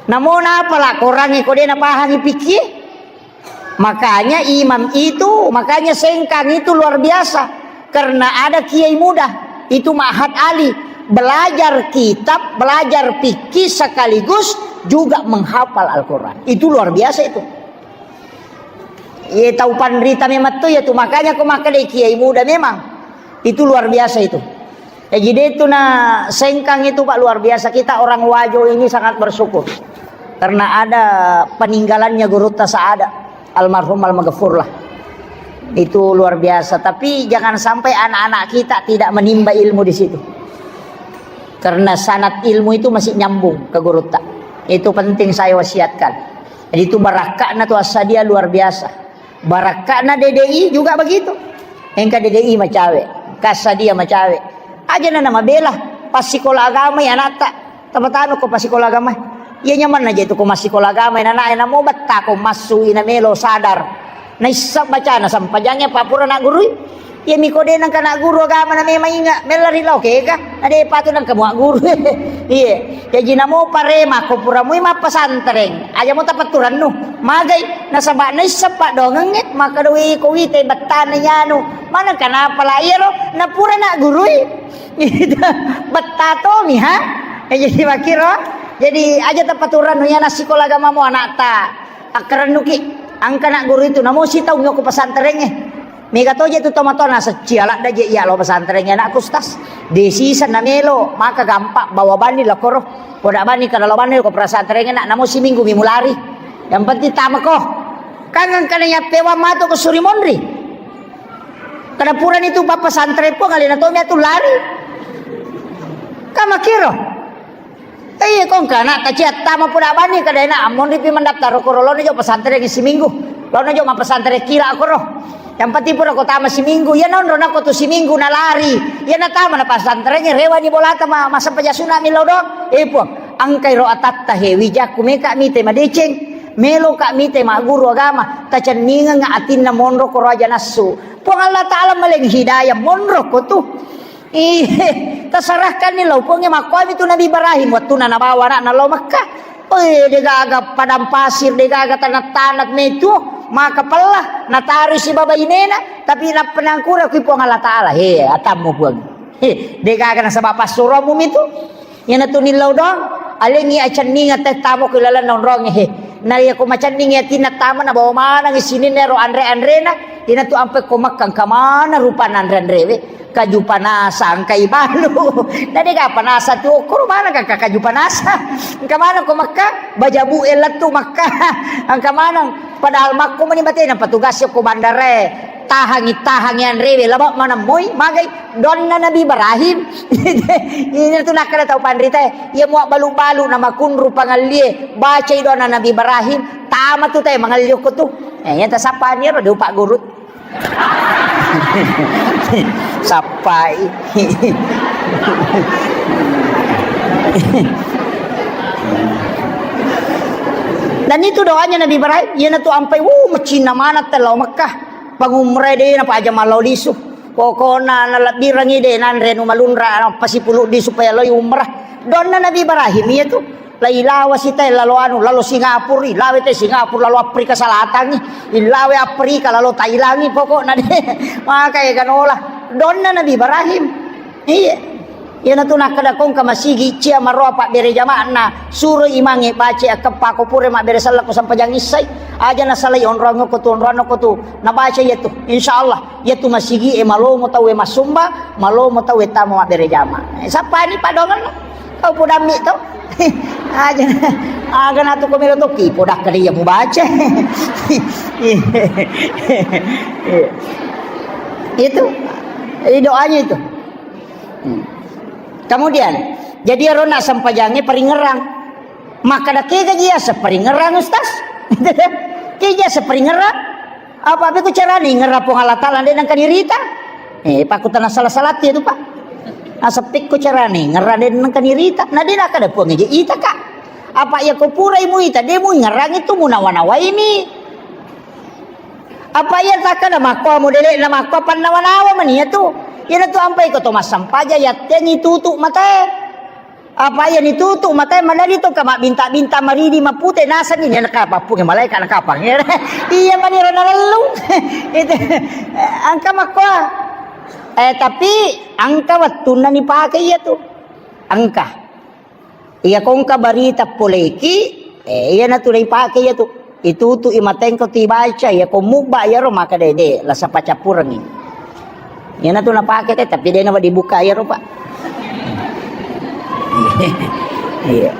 Namo napala korangnge ko de napahangi fikih? Makanya imam itu, makanya Sengkang itu luar biasa. Karena ada kiai muda, itu Ma'had Ali. Belajar kitab, belajar fikih sekaligus juga menghafal Al-Quran. Itu luar biasa itu. Iya tau panrita memang tu ya tu. Makanya ko makkeda kiai muda memang. Itu luar biasa itu. Jadi dia itu na Sengkang itu, Pak, luar biasa. Kita orang Wajo ini sangat bersyukur karena ada peninggalannya Gurutta Saada, almarhum almaghfurlah. Itu luar biasa. Tapi jangan sampai anak-anak kita tidak menimba ilmu di situ. Karena sanad ilmu itu masih nyambung ke Gurutta. Itu penting saya wasiatkan. Jadi itu barakakna tu assadia luar biasa. Barakka'na D D I juga begitu. Engka D D I macawe, kassa dia macawe. Aja na namabela passikola agama ya anakta. Tapatanu ko passikola agama. Iya nyamanna je tu ko massikola agama ya anak, namo betta ko massu ina melo sadar. Naissa bacana sampajangnge papura na gurui. Iya miko de nangka na guru agama na memang inga mella ri lao kega. Ade patu nangka mua guru. Iya. Jaji namo parema ko pura mui mappesantreng, aja mo tapatturannu. Magai nasaba naissa paddoangengnge, maka doi ko wite bettana yanu. Mana kenapa la iyaro napura na gurui? Betta tomi ha. Eh, jadi makiro. Jadi aja tapaturannu ya nasikola agama mo anakta. Akkarennuki angka na guru itu namo sitaung yoko pesantrengnge. Mega toje tu tomatoa nasecci aladda je iya lo pesantrengnge anakku, Ustaz. Desi sana melo, maka gampang bawa bani la koro. Koda bani kada lo bani ko pesantrengnge nak namo siminggu mi mulari. Yang penting tamako. Kangen kana yappewa matu ko suri monri. Kada purani tu papa santren pun alena to mi atu lari. Kamakiro. Iya kongka anak taciatta mapura bani kada enak ammonri pi mendaftar koro lono jo pesantren siminggu. Lono jo ma pesantren kila koro. Yang penting pura kota ma siminggu. Ya nonro nako tu siminggu na lari. Ya na tama na pesantren rewani bolata ma masa pejasuna milo dong. Eh puang, angkai ro atatta he wijakku meka mite madeceng. Melo ka mite ma guru agama. Tacenningeng atinna monro koro aja nassu. Puang Allah Ta'ala maleng hidayah monro ko tu. Ih, tasarahkanni lao Puangnge. Makkuami tu Nabi Ibrahim, wettuna nabawa ana'na lao Mekkah. Oi, degaga padang pasir, degaga tanah-tanah metu, maka pella, natarui sibawa bainena, tapi nappa nangkura kui Puang Allah Ta'ala, he, atammu Puang. He, degaga nasaba passuromu mitu. Iyanatu nillau doang, alengngi acenninga teh tamo ku ilalenna onrongnge, he. Na iya ko macenningi atinna tama nabawa maneng sininna ero anre-anrena, iyanatu ampe ko Mekkah engka maneng rupanna anre-anrewe. Kaju panasa engka ibalu. Na dega panasa tu okkoro maneng ka kaju panasa. Engka maneng ko Mekkah, bajabu e lettu Mekkah. Engka maneng padahal makko mani batena petugas ko bandarae. Tahangi, tahangi anrewe, laba maneng moi, magai. Donna Nabi Ibrahim. Ini tu nakkeda tau panrita, iya mua balu-balu na makunru pangallie, bacai donna Nabi Ibrahim, tama tu te mangalli okko tu. Eh, iya tasappa ni ro, de upagguru. Sappai. Dan itu doanya Nabi Ibrahim, iyanatu ampai, wuh, macinna maneng te lao Mekkah. Pangumrai de napaja mallau lisu. Pokokna nalebbirangi de nanre nu malunra, pasipuluddi supaya loi umrah. Donna Nabi Ibrahim iya tu. Lailawa sita lalo anu, lalo Singapura, ilawe te Singapura, lalo Afrika Selatan, ilawe Afrika, lalo Thailand, pokokna de. Maka ega nola. Donna Nabi Ibrahim. Iya. Iyanatu nakkeda kongka masigi cia maroa pabbere jama'na, suro imangnge baca akkeppa ko pura mabbere selleng ko sempajang issai. Aja nasalai onrong ko tu, onrong ko tu. Nabaca iya tu. Insyaallah. Iyatu masigi e malomo tau e massumba, malomo tau e tama mabbere jama. Eh, sappani padongenna. Kau podammi to. Aja, aga natu ko melo to ki podakkeda iya mubaca. Itu. Jadi doanya itu. Hmm. Kemudian, jadi arona sempajangnge paringerang. Makkeda kega jia separingerang, Ustaz? Kega separingerang? Apa beko carane ngerra Puang Allah Taala de nengka nirita? Eh, pakkutana salah-salah tu, Pak. Naseppi ko carane ngerra de nengka nirita. Na de nakkeda Puang je ita, Kak. Apa iya ko purai muita, de mu ngerrangi tu munawa-nawaimi. Apa iya takkeda makko modele na makko pannawa-nawa mani iya tu. Iyana tu ampai ko to massampaja yattengi tutu matae. Apa iya nitutu matae madani to ka mabbinta-binta maridi mapute nasani ne nakapa punge malaika nakapa. Iya mani rona lellu. Itu engka makko. Eh, tapi engka wettunna nipake iya tu. Engka. Iya ko engka barita poleki, eh, iyana tu naipake iya tu. Itutu i matengko tu ibaca, iya ko mubba iyaro maka de, de, lasa pacappurengi. Iyana tu napake te, tapi de nawa dibuka iyaro, Pak. Iya.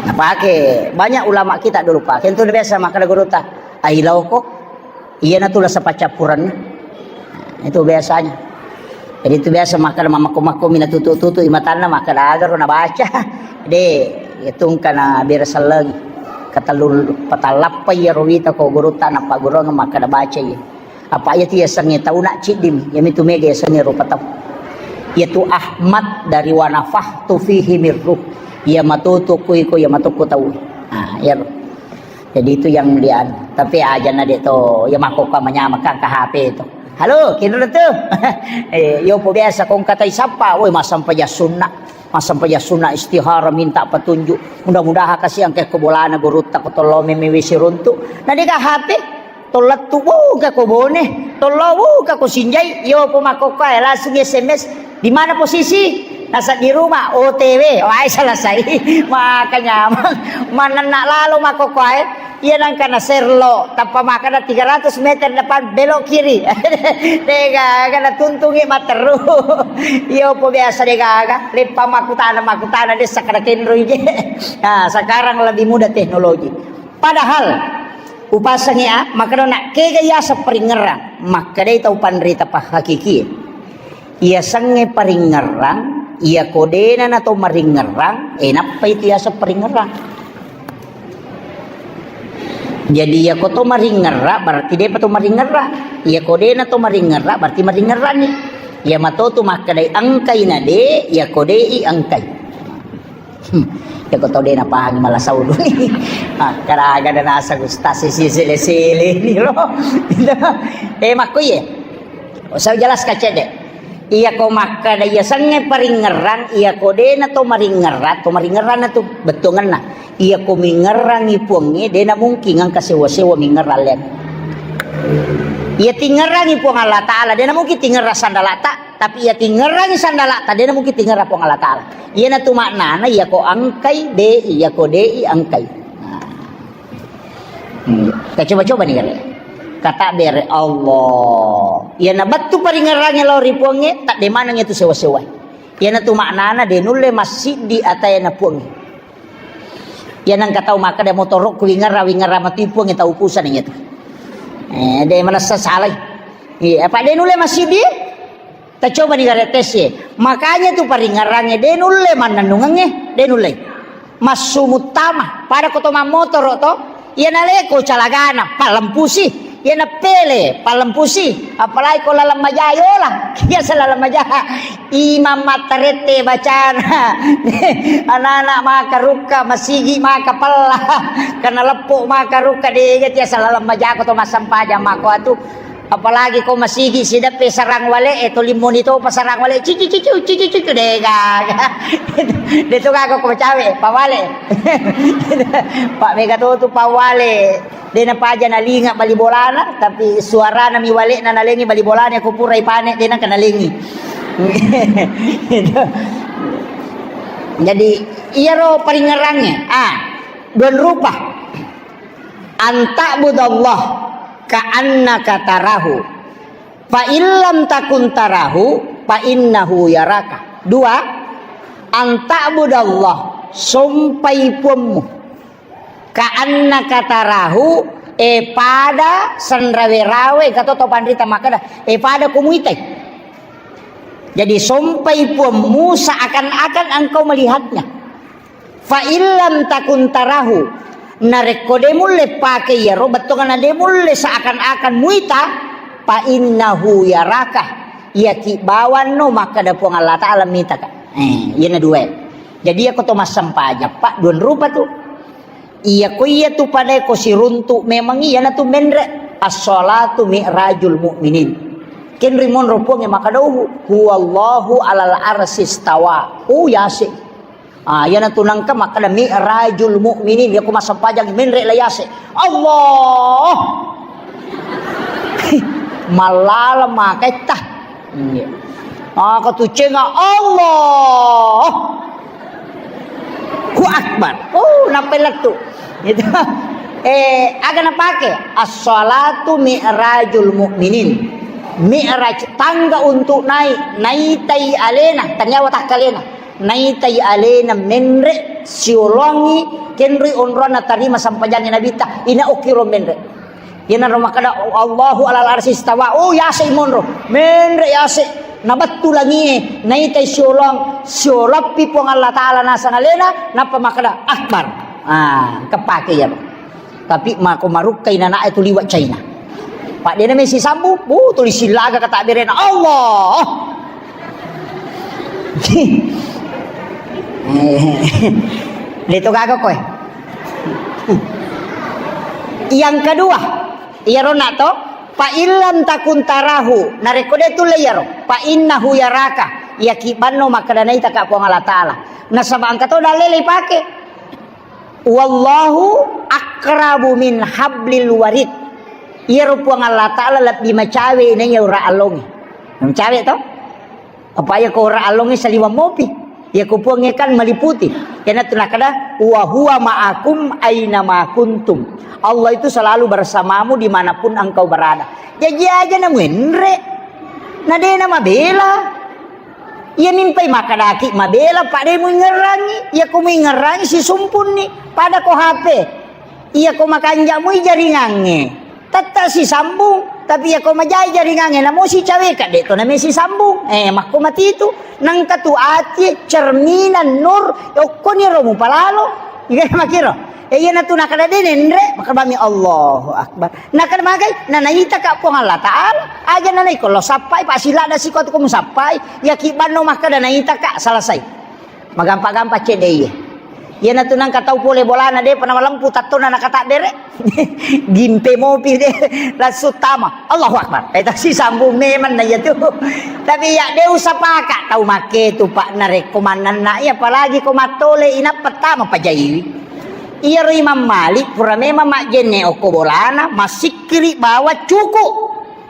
Napake banyak ulama kita dulu, Pak. Kentu biasa makkeda gurutta, "Ailauko." Iyana tu lasa paccappurenna. Itu biasanya. Jadi itu biasa makkeda mamakko-makko mina tutu-tutu imatanna makkeda agaro nabaca. De, itu engka na bere sellengi. Katellu patallappa iya ro wita ko gurutta nappa gurung makkeda baca iya. Apa iya tu yasengnge tau na ciddimi, iya mitu mega yasengnge rupa tau. Iya tu Ahmad dari wa nafakhtu fihi min ruh. Iya matutu ku iko, iya matuku tau. Nah, iya ro. Jadi itu yang dia, tapi aja na de to, ya makokka manyameng ka H P to. "Halo, kinro tu?" Eh, yo po biasa kong katai sapa, woi massampajang sunna. Massampajang sunna istihara minta petunjuk. Mudah-mudahan kasih angke ko bolana gurutta ko tollo meme wisi runtu. Na de ka H P, tollettu, wuh, ka ko bone, tollo, wuh, ka ko sinjai, yo po makokka, eh, langsung S M S. Di mana posisi? Nasa di rumah, O T W. Wah, selesai. Maka nyameng. Manenna lalo makkokkoe. Iya nangka na serlo, tappa makkeda tiga ratus meter depan belok kiri. Degaga na tuntungi matteru. Iya po biasa degaga. Leppa makkutana, makkutana dessa kada kenroi je. Nah, sekarang lebih mudah teknologi. Padahal upasengi a, makkeda na kega yaseng paringerang. Makkedai tau panrita pahakiki. Iyasengnge paringngerrang, iyako dena nato maringngerrang, eh, nappai tu yaseng paringngerrang. Jadi, iyako to maringngerrang, berarti depa to maringngerrang. Iyako dena to maringngerrang, berarti maringngerranni. Iya mato tu makkedai engkai na de, iyako de i engkai. Hmm. Yako tau de napahangi malasau duni. Ah, karaga de naseng ustaz sisi sele-sele ni lo. Eh, makko iye. Usah jelas kacede. Iyako makkada iya sengnge paringngerang, iyako dena to maringngerang, to maringngerang na tu bettuangenna. Iyako mingngerangi Puangnge, dena mungkin engka sewa-sewa mingngerang lian. Iya tingngerangi Puang Allah Ta'ala, dena mungkin tingngerang sandalata, tapi iya tingngerangi sandalata, dena mungkin tingngerang Puang Allah Ta'ala. Iyana tu maknana, iyako engkai, de, iyako de, engkai. Nah. Hmm. Kita coba-coba nih, kata bere Allah. Iyana bettu paringngerangi lao ri Puangnge, tak de maneng itu sewa-sewa. Iyana tu maknana, de nulle massiddi atayana Puangnge. Iyana engka tau makkada motorokku wingerra, wingerra matu Puangnge, tau urusan iyatu. Eh, de manessa salai. Iya, apa de nulle massiddi? Tacoba ni gare tes ye. Makanya tu paringngerangnge de nulle mannennungengnge, de nulle. Massu muttama, pada ko to mammotoro to, iya naleko calagana, pallempusi, iya napele, pallempusi, apalagi ko laleng maja yola, biasa laleng maja, imam mattarette bacana, anak-anak maka rukka, masigi maka pella, karena leppo maka rukka, de tiasa laleng maja ko to massempajang mako atu. Apalagi ko masigi sideppe sarang wale e, to limmoni topa sarang wale, cici cici cici cici, de gaga. De to gaga ko macawe pawale. Pak mega to tu pawale. De napaja nalinga bali bolana, tapi suarana mi wale na nalengi bali bolana ko purai pane de nangka nalengi. Jadi iyaro paringngerangnge, ah, dua rupa. Anta'budallah ka'annaka tarahu. Fa illam takun tarahu, fa innahu yaraka. Dua, anta'budallah, sompai Puammu. Ka'annaka tarahu, e pada senrawe-rawe, kato to panrita makkada, e pada ko muitai. Jadi sompai Puammu seakan-akan engkau melihatnya. Fa illam takun tarahu, narekko de mulle pake iyaro, bettuanna de mulle seakan-akan muita, fa innahu yaraka, iyaki bawanno makkada Puang Allah Ta'ala mitaka. Eh, iyana dua. Jadi iyako to massempajang, Pak, dua rupa tu. Iyako iya tu pada ko siruntu memang iyana tu menre. As-salatu mi'rajul mu'minin. Kenri monro Puangnge makkada, "Huwallahu alal arsistawa." Oh, yase. Ah, iyana tu nangka makkada mi'rajul mu'minin, iyako massempajang menre la yase. Allah. Mallala maketta. Iya. Ah, katucenga Allah. Hu Akbar. Oh, nappai lettu. Gitu. Eh, aga napake? As-salatu mi'rajul mu'minin. Mi'raj, tangga untuk naik, naitai alena, taniawa takkalena. Naitai alena menre, siolongi, kenroi onronna tarima sampajangi Nabitta, ina okkiro menre. Iyanaro makkada, "Allahu alal arsi istawa." Oh, yase monro. Menre yase. Nabattu langie, naitai siolong, siolappi Puang Allah Ta'ala nasang alena, nappa makkada, "Akbar." Ah, kepake iyaro. Tapi mako marukkai nanae tu liwa China. Pak dena mesi sambu, bu tuli silaga kata berena. Allah. Leto gaga koe. Yang kedua, iyaro nak to, fa illam takun tarahu, narekko de tulle iyaro, fa innahu yaraka, iyaki banno makkada naitaka Puang Allah Ta'ala. Nasaba engka to dalle leipake. Wallahu akrabu min hablil warid. Iyaro Puang Allah Ta'ala lebbi macawe naiya ura allonge. Macawe to? Apa iya ko ura allonge saliwang mopi. Iya ko Puangnge kan maliputi. Kena tu nakada, "Wa huwa ma'akum aina ma kuntum." Allah itu selalu bersamamu dimanapun engkau berada. Jaji aja na muenre. Na dena mabela. Iya mimpai makkadaki mabela, pada muingerangi. Iya ko muingerangi sisumpunni. Pada ko H P. Iya ko makanja mui jaringangnge. Tetta sisambung. Tapi iya ko majai jaringangnge, namo sicaweka, de to name sisambung. Eh, makko matitu. Nangka tu ati, cerminan, nur, okkoni ro mupalalo. Iya makiro. Eh, iya natu nakada de nenre, makabami Allahu Akbar. Nakada magai, na naitaka Puang Allah Ta'ala. Aja na naiko lo sappai, pa silada siko tu ko musappai. Iya ki banno makkada naitaka, selesai. Magampa-gampa cedde iye. Iyanatu nangka tau pole bolana de'pa namalempu tattona nakatabbere. Gimpe mopi de, langsung tama. Allahu Akbar. Eh, tasi sambung memang na iyatu. Tapi ya de usapaka tau make tu, Pak, narekko mannanna iya, apalagi ko mattole inappa tama pajaiwi. Iyaro Imam Malik pura memang majjenne okko bolana, masikkiri bawa cuku.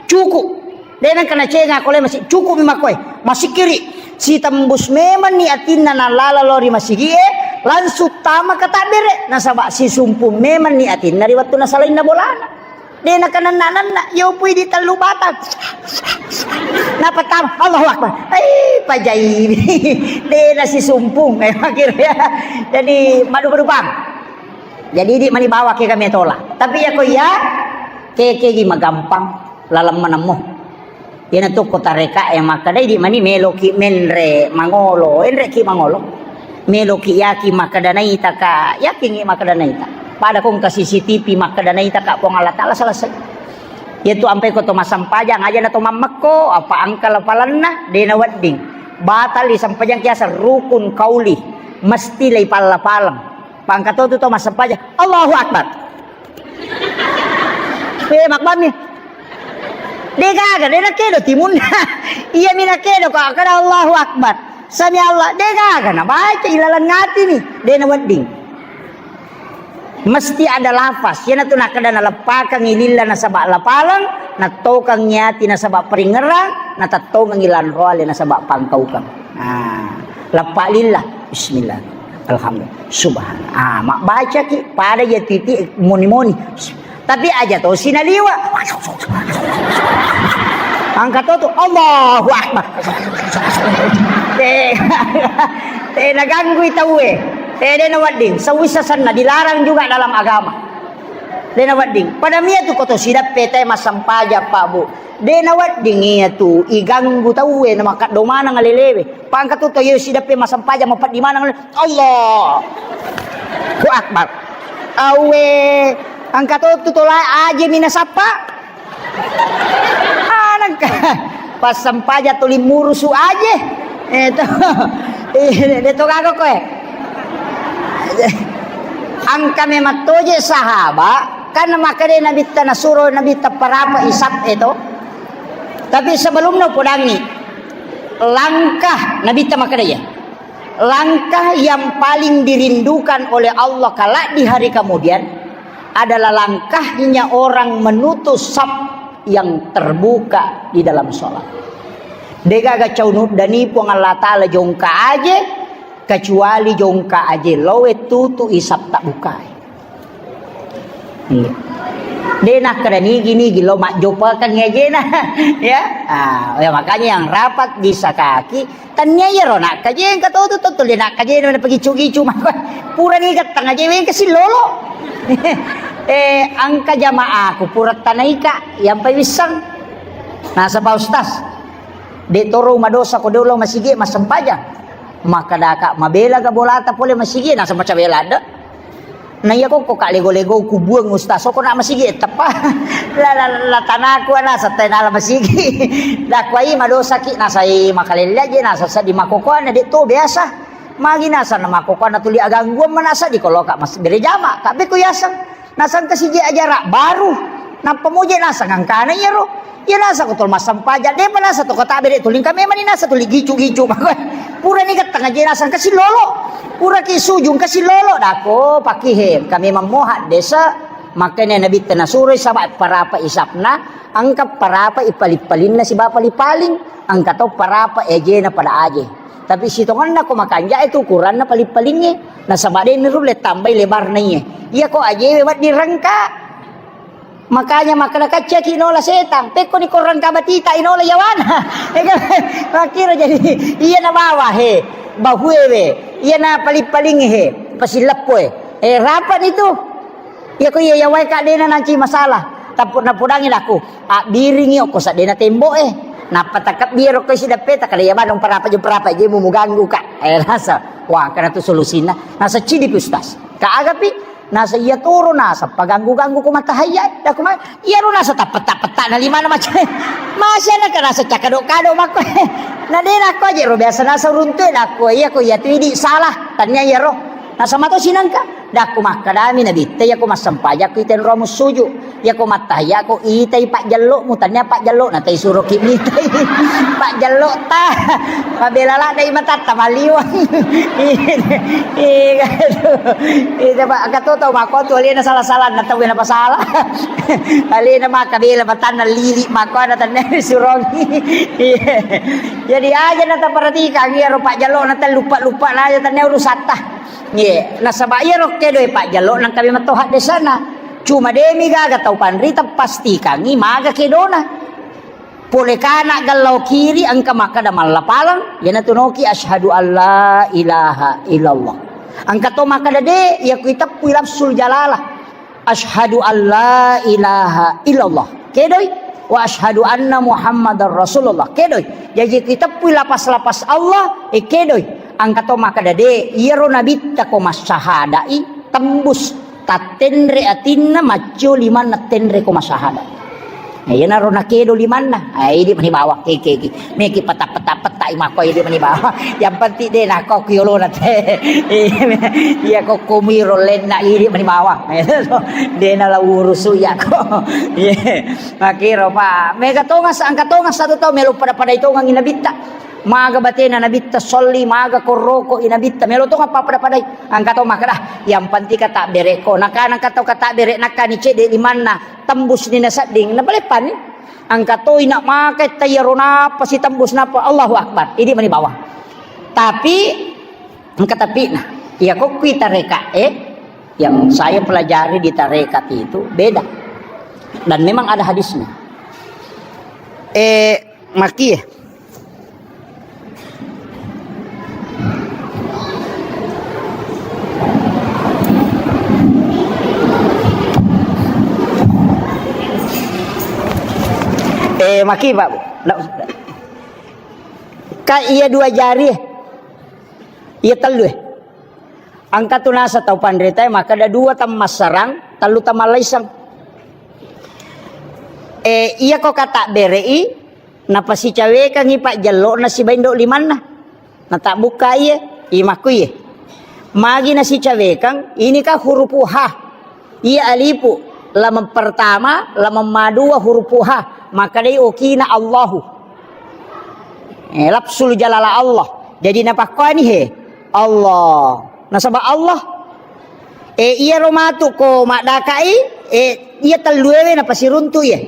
Cuku. De nengka nacenga ko le masi-, cuku'mi makkoe. Masikkiri. Sitembus memanni atinna nallala lao ri masigi'e, langsung tama katabbere. Nasaba sisumpung memanni atinna ri wettu nasalainna bolana. De nakananna-nanna, yopui di tellu batang. Nappa tama, Allahu Akbar. Eh, pajaiwi. De nasisumpung. Eh, akhirnya. Jadi, madu-madu bang. Jadi, di mani bawa ke kami tola. Tapi ya ko iya, ke, ke gi magampang. Laleng manemmo. Iyanatu ko tareka e makkeda, idi mani meloki menre mangolo, enreki mangolo. Meloki yaki makkeda naita ka, yakingi makkeda naita. Pada ko engka C C T V makkeda naita ka Puang Allah Taala, selesai. Iyatu ampai ko to massempajang aja na to mammekko, apa angka lapalanna, de nawedding. Batali sempajang kiasa rukun kauli, mesti lei palla-paleng. Pangkatotu to massempajang, Allahu Akbar. Eh, mabbami. De gaga, de nakedo timunna. Iyami nakedo ko kada Allahu Akbar. Sami Allah, de gaga nabaca ilaleng atini, de nawedding. Mesti ada lafaz. Iyanatu nakkeda naleppakengngi lilla nasaba lapaleng, nattokengngi ati nasaba paringngerang, natettongengngi lanroale nasaba pangkaukeng. Ah, leppa lillah. Bismillah. Alhamdulillah. Subhanallah. Ah, mabbacaki pada iya titi moni-moni. Tapi aja to sinaliwa. Angka to tu, Allahu Akbar. Te, te naganggui tauwe. Te de nawedding. Sewisa senna dilarang juga dalam agama. De nawedding. Pada mia tu koto sidappe te massempajang, Pak, Bu. De nawedding iya tu iganggu tauwe na makaddo maneng alelewe. Pangka tu to iyo sidappe massempajang mapeddi maneng, Allahu Akbar. Awe, angka to tu tola aje mina sappa. Anangka pas sempajang tuli murusu aje. Eh, to. Eh, de to gaga koe. Angka memang toje sahaba, kan makkeda Nabitta nasuro Nabitta parapa isap e to. Tapi sebelumnya podangi langkah Nabitta makkeda ya. Langkah yang paling dirindukan oleh Allah kelak di hari kemudian adalah langkahnya orang menutup saf yang terbuka di dalam sholat. Degaga caunu dani Puang Allah Ta'ala jongka aje, kecuali jongka aje lowe tutu isap tak bukai. Iya. De nakkeda nigi-nigi lo majjopakeng ajena. Ya. Ah, ya, makanya yang rapat disakaki, tania iyaro nakkajeng katotu to tuli nakkajeng na pagicu-gicu mako. Pura ni gattang aje weng kasi lolo. Eh, angka jamaahku pura tanaika yang pai wissang. Nasa Pak Ustaz. De toro madosa ko de lo masigi massempajang. Maka daka mabela ga bolata pole masigi nasa macawe ladde. Na iya kokko ka lego-lego kubuang ustaz, soko na masigi teppa. La, la, la, la tanaku ana satai nala masigi. Dakwai madosaki nasai makalelle aja nasa sadi makokoana de to biasa. Magi nasa na makokoana tuli agangguan manasa di koloka mas berejama. Tapi ku yaseng nasa engka siji ajarak baru. Nappa moje nasa ngangkana iyaro. Iya nasa ko tol massempajang, depa nasa to kota bede tuli engka memang ni nasa tuli gicu-gicu. Pura ni gattang aja nasa engka silolo. Pura ki sujung engka silolo dako pakihe engka memang moha desa. Makanya Nabi tena suroi saba parapa isapna, engka parapa ipali-palinna siba pali-paling, engka to parapa ejena pada aje. Tapi sitonganna ko makanja itu ukuranna pali-palingnge, nasaba de nirulle tambai lebarna iye. Iya ko ajewe wedding rengka. Makanya makkeda kaccaki nola setang, pekko ni korang kabatita inola yawana. Makkiro jadi iya na bawa he, bahuewe, iya na paling-paling he, pasileppoe. Eh, rapat itu. Iya ko iya yawai ka dena nanci masalah. Tappu napudangi daku, abbiringi okko sadena temboe. Nappa takabbiaro ko isi dappeta kada iya badong parapa je parapa je mu muganggu ka. Eh, rasa. Wah, kana tu solusina. Nasa cidi pi ustaz. Ka agapi Nasa iya toro nasa paganggu-ganggu ko matahayya, daku ma-, iyaro nasa tappetta-petta na limana macam. Masih ana ka nasa cakado-kado makko. Na de nakko aja ro biasa nasa runtu e, daku iya ko iya tu idi salah, tania iyaro. Nasama to sinangka, dakku makkedami Nabitta, iyako massempajang ko itenro mussuju, iyako mattahiyya ko itai pajjello'mu, tania pajjello'na tai suroki mitai. Pajjello'ta, mabela ladde matatta maliwang. Iya, iya, itu, Pak, katoto mako tu alena salah-salah, na tau na pasala. Alena maka bela matanna lili mako ada tania surongi. Iya. Jadi aja na taperhatikan, iyaro pajjello'na tau lupa-lupa na aja tania urusatta. Ye, nasaba iyaro kedo e pajjello nangka memang to haddesana. Cuma demi gaga tau panrita pastikangi maga kedona. Pole kana gallau kiri engka makkeda mallapalang, yana tunoki asyhadu alla ilaha illallah. Engka to makkeda de, iya kui teppui lafsul jalalah. Asyhadu alla ilaha illallah. Kedoi. Wa asyhadu anna Muhammadar Rasulullah. Kedoi. Jaji kiteppui lapas-lapas Allah, eh, kedoi. Engka to makkeda de, iyaro nabitta ko massahadai tembus tattenre atinna maccio limanna tenre ko massahada. Eh, iyanaro nakedo limanna. Ah, idi mani bawang keke. Meki peta-peta-peta i mako idi mani bawang. Yang penting de nako ku yolona te. Iya ko kumiro lenna idi mani bawang. De na la urusu iya ko. Iya. Makiro pa. Mega tongas angka tongas satu tau melo pada-pada itongang i nabitta. Maga batena nabitta solli, maga korroko i nabitta. Melo tonga papada-padai. Angka to makkeda, yang penting kata bereko. Nakana kata kata bere nakani cede limanna. Tembus ni nasedding. Napaleppani. Angka toi nak makai tayaro napa si tembus napa Allahu Akbar. Idi mani bawang. Tapi engka tapi nah, iya ko kui tareka eh yang saya pelajari di tarekat itu beda. Dan memang ada hadisnya. Eh, maki eh. Eh, maki, Pak. Ndak, ka iya dua jari, eh. Iya tellu, eh. Angka tu nasa tau panrita, eh, maka ada dua tammassarang, tellu tammallaisang. Eh, iya ko kata berei, Napasicawekangngi pajjello'na siba indo' limanna. Natabbukkai iye, imakku iye. Magi nasicawekang, ini kan hurupu ha. Iya alifu, lameng pertama, lameng madua hurupu ha. Makkedai okina Allahu. Eh, lafsul jalala Allah. Jadi napakkuani he, Allah. Nasaba Allah. Eh, iyaro matu ko maddakai, eh, iya telluewe napasiruntu iye.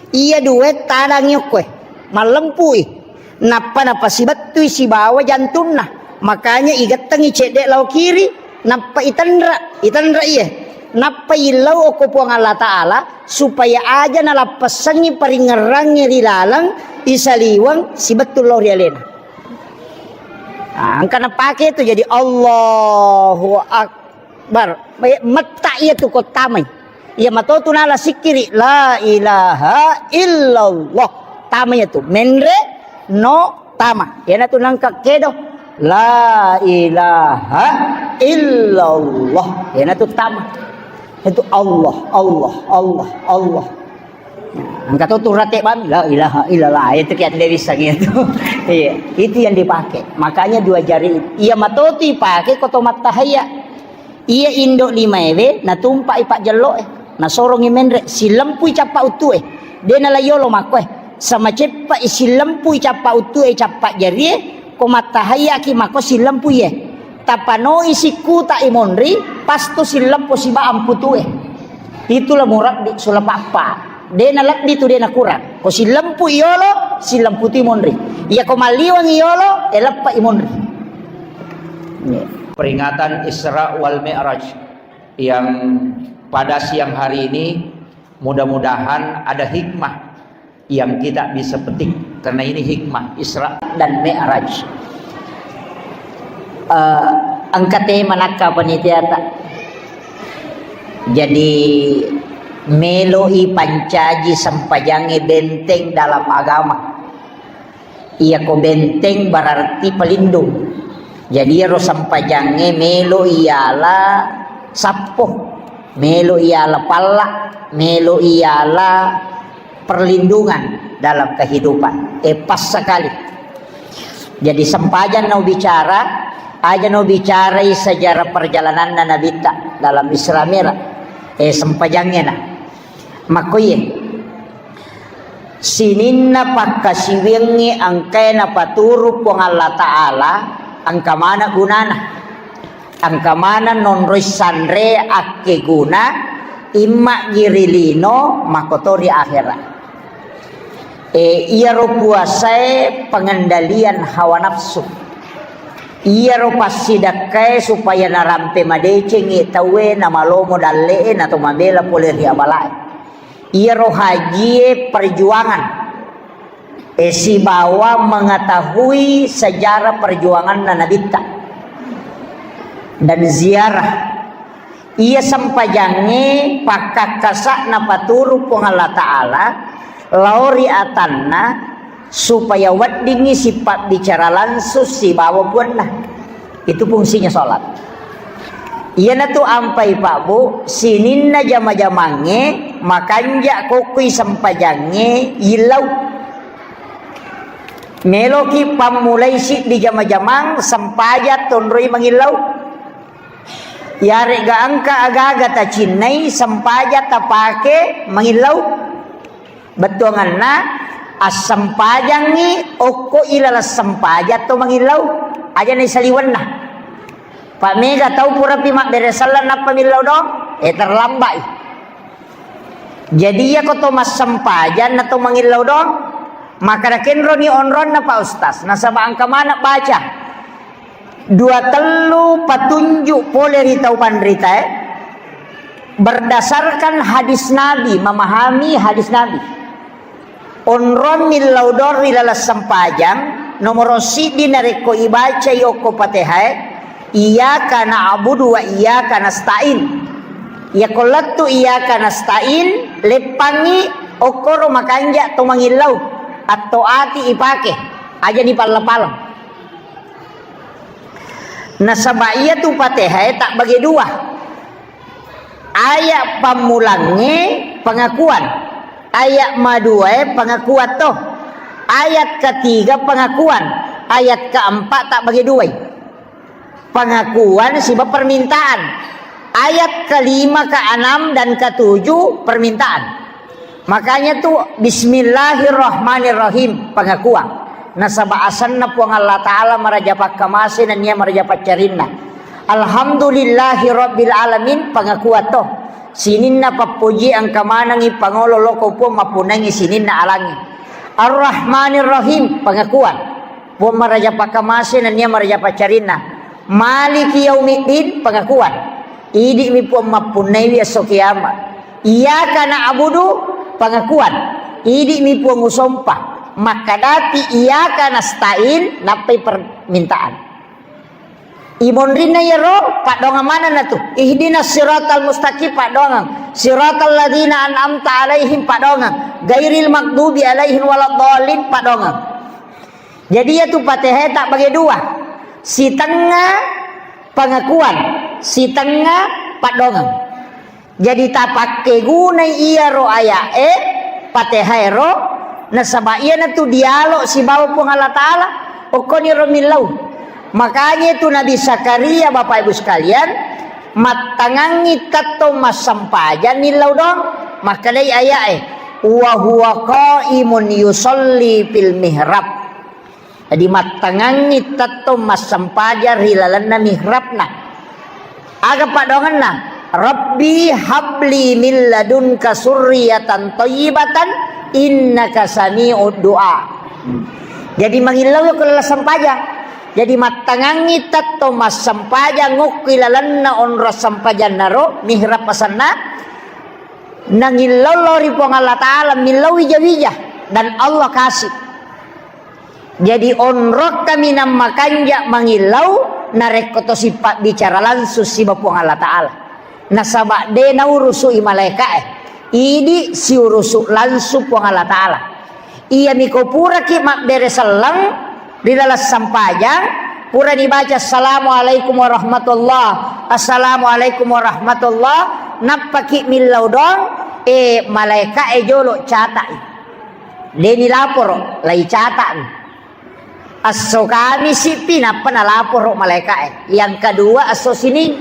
Iya duwe tadangi okkoe, mallempui. Nappa napasibettui sibawa jantunna. Makanya igettengi cedde lao kiri, nappa itenra, itenra iye. Nappa illau okko Puang Allah Ta'ala, supaya aja nalappessengngi paringngerangnge ri laleng isaliweng sibettu lao ri alena. Ah, engka napake tu jadi Allahu Akbar. Bar, eh, metta iya tu ko tamai. Iya matotu nala sikkiri, la ilaha illallah. Tama iya tu. Menre, no, tama. Iyana tu nangka kedo. La ilaha illallah. Iyana tu tama. Itu Allah, Allah, Allah, Allah. Nah, engka to tu rate bami, la ilaha illallah, itu ki ande bisa gitu. Iya, itu yang dipakai. Makanya dua jari itu. Iya matotu ipake ko to mattahayya. Iya indo limaewe natumpai pajjelloe. Nasorongi menre, sillempui cappa uttue. De nala yolo makkoe. Sama ceppa i sillempui cappa uttue, cappa jarie, ko mattahayya ki makko sillempui ye. Tapanoi sikkuta i monri, pasto silleppo siba amputue. Itulah murabbi sulapappa. De nalebbi tu de nakurang. Ko sillempu iyolo, sillempu tu monri. Iya ko malliweng iyolo, eleppa i monri. Peringatan Isra wal Mi'raj yang pada siang hari ini, mudah-mudahan ada hikmah yang kita bisa petik, karena ini hikmah Isra dan Mi'raj. Eh, engka tema nakka panitiata. Jadi, meloi pancaji sempajangnge benteng dalam agama. Iya ko benteng berarti pelindung. Jadi, iyaro sempajangnge melo iyala sappo, melo iyala palla, melo iyala perlindungan dalam kehidupan. Eh, pas sekali. Jadi, sempajang nau bicara, Aja no bicarai sejarah perjalananna Nabitta dalam Isra Mi'raj. Eh, sempajangnge na. Makkoye. Sininna pakkasiwiangngi engkae napaturu Puang Allah Ta'ala, engka maneng gunana. Engka maneng nonroi sanre akkeguna, imma gi ri lino, makkotori akhera. E, iyaro puasae pengendalian hawa nafsu. Iyaro passidakkae supaya narampe madecengngi tauwe, namalomo dalle'e, nato mabela pole ri abalae. Iyaro hajie perjuangan. E, sibawa mengetahui sejarah perjuanganna Nabitta dan ziarah. Iya sempajangnge pakkakkasa napaturu Puang Allah Ta'ala lao ri atanna supaya weddingngi sipabbicara langsung sibawa puanna. Itu fungsinya sholat. Iyanatu ampai Pak Bu, sininna jama-jamangnge makanja kokkui sempajangnge yillau. Meloki pammulai siddi jama-jamang sempajang tonroi mangillau. Yaregga engka agaga tacinnai, sempajang tapake mangillau. Bettuanganna, assempajangngi okko ilaleng sempajang to mangillau, aja naisaliwenna. Pak, mega tau purapi mabbere selleng nappa millau doang, eh, terlambat i. Jadi, iyako to massempajang na to mangillau doang, makkada kenroni onronna Pak Ustaz, nasaba engka maneng baca. Dua tellu patunjuk pole ri tau panritae, berdasarkan hadis Nabi, memahami hadis Nabi. Onrong millau doang ri laleng sempajang, nomoro siddi narekko ibacai okko Patehae, iyyaka na'budu wa iyyaka nasta'in. Iyako lettu iyyaka nasta'in, leppangngi okkoro makanja to mangillau, atto ati ipake, aja nipalla-paleng. Nasaba iyatu Patehae tabbage dua. Ayat pammulangnge pengakuan. Ayat maduae pengakuan to. Ayat ketiga pengakuan. Ayat keempat tabbage duai. Pengakuan siba permintaan. Ayat kelima, keenam, dan ketujuh permintaan. Makanya tu, bismillahirrahmanirrahim, pengakuan. Nasaba asenna Puang Allah Ta'ala maraja pakkamase nennia maraja paccarinna. Alhamdulillahi rabbil alamin, pengakuan to. Sininna pappoji engka manengi pangolo loko Puang mappunnangi sininna alangi. Arrahmanirrahim, pengakuan. Puang maraja pakkamase nennia maraja paccarinna. Maliki yaumiddin, pengakuan. Idi'mi Puang mappunnaiwi esso kiamat. Iyyaka na'budu, pengakuan. Idi'mi Puang usompa. Makkadapi iyyaka nasta'in, nappai permintaan. Imonrinna iyaro, paddoangeng manenna tu. Ihdinas siratal mustaqim, paddoangeng. Siratal ladzina an'amta alaihim, paddoangeng. Ghairil maghdubi alaihim waladdallin, paddoangeng. Jadi, iyatu Patehae tabbage dua. Sitengnga pengakuan, sitengnga paddoangeng. Jadi, tapakkegunai iyaro aya'e, Patehaero, nasaba iyanatu dialog sibawa Puang Allah Ta'ala, okkoniro millau. Makanya itu Nabi Zakaria, Bapak Ibu sekalian, mattangangngi tettong massempajang millau doang, makkedai aya'e, "Wa huwa qaimun yusalli fil mihrab." Jadi, mattangangngi tettong massempajang ri lalenna mihrabna. Aga paddoangenna? "Rabbi habli min ladunka surriyatan thayyibatan innaka sami'ud du'a." Jadi, mangillau ko laleng sempajang. Jadi, mattangangngi tettong massempajang okko ilalenna onrong sempajannaro, mihrab asenna, nangillau lao ri Puang Allah Ta'ala, millau wija-wija, dan Allah kasih. Jadi, onrong kaminang makanja mangillau, narekko to sipabbicara langsung siba Puang Allah Ta'ala. Nasaba de naurusu'i malaeka'e, idi siurusu langsung Puang Allah Ta'ala. Iyami ko puraki mabbere selleng ri laleng sempajang, purani baca, "Assalamualaikum warahmatullah, assalamualaikum warahmatullah," nappaki millau doang, eh, malaeka'e jolo cata'i. Deni laporo, lai cata'mi. Esso Kamisi pi nappa nalaporo malaeka'e. Yang kedua esso Sining.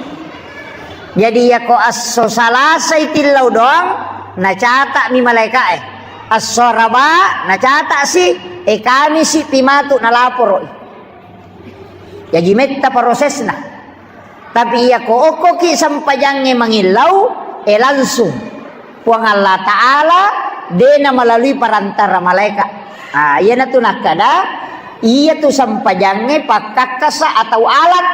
Jadi yako esso Salasa i tillau doang, nacata'mi malaeka'e. Esso Araba nacata'si, e Kamisi pi matu nalaporo i. Jaji metta prosesna. Tapi iya ko okkoki sempajangnge mangillau, eh, langsung Puang Allah Ta'ala, dena melalui perantara malaikat. Ah, iyanatu nakkada, iyatu sempajangnge pakkakkasa atau alat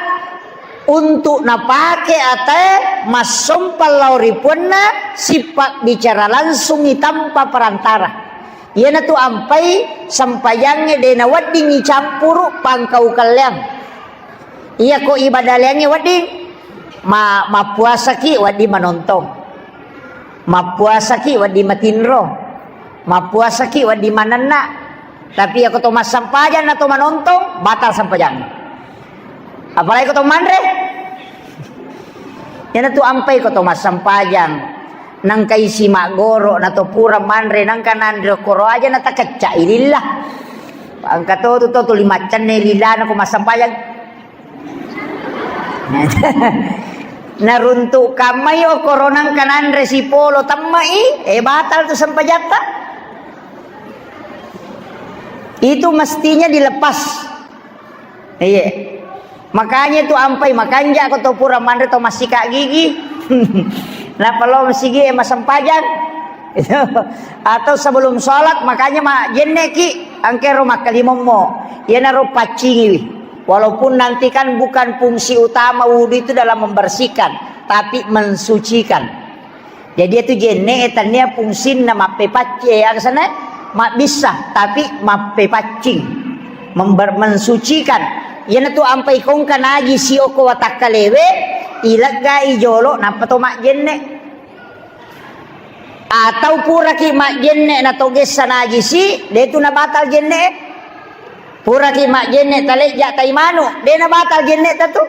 untuk napake atae massompang lao ri puanna, sipabbicara langsung tanpa perantara. Iyanatu ampai sempajangnge de nawedding icampuru pangkau kelleang. Iyako ibadah leangnge wedding, ma-, mappuasaki wedding manontong. Mappuasaki wedding matinro. Mappuasaki wedding manenna. Tapi iyako to massempajang na to manontong, batal sempajang. Apalagi ko to manre. Iyanatu ampai ko to massempajang. Nangka isi maggoro na to pura manre, nangka nanre okkoro aja na takecca i lilla. Engka to tu to tuli maccenne lillana ko massempajang. Naruntuk kammai okkoro nangka nanre sipolo temmai, eh, batal tu sempajatta. Itu mestinya dilepas. Iya. Makanya tu ampai makanja ko to pura manre to massika gigi. Nappa lo masigi e massempajang. Atau sebelum sholat, makanya ma jenne ki angkero makkalimommo. Iyanaro paccingiwi. Walaupun nanti kan bukan fungsi utama wudhu itu dalam membersihkan, tapi mensucikan. Jadi itu jenne e tania fungsinna mappepacci-, eh, aga sana mabbissa, tapi mappepaccing, member-, mensucikan. Iyanatu ampai kongka najisi okko watakkalewe, ileggai jolo nappa to majjenne. Atau puraki majjenne na to gessa najisi, de tu nabatal jenne. Puraki majjenne talejja tai manu, de nabatal jenne tatu.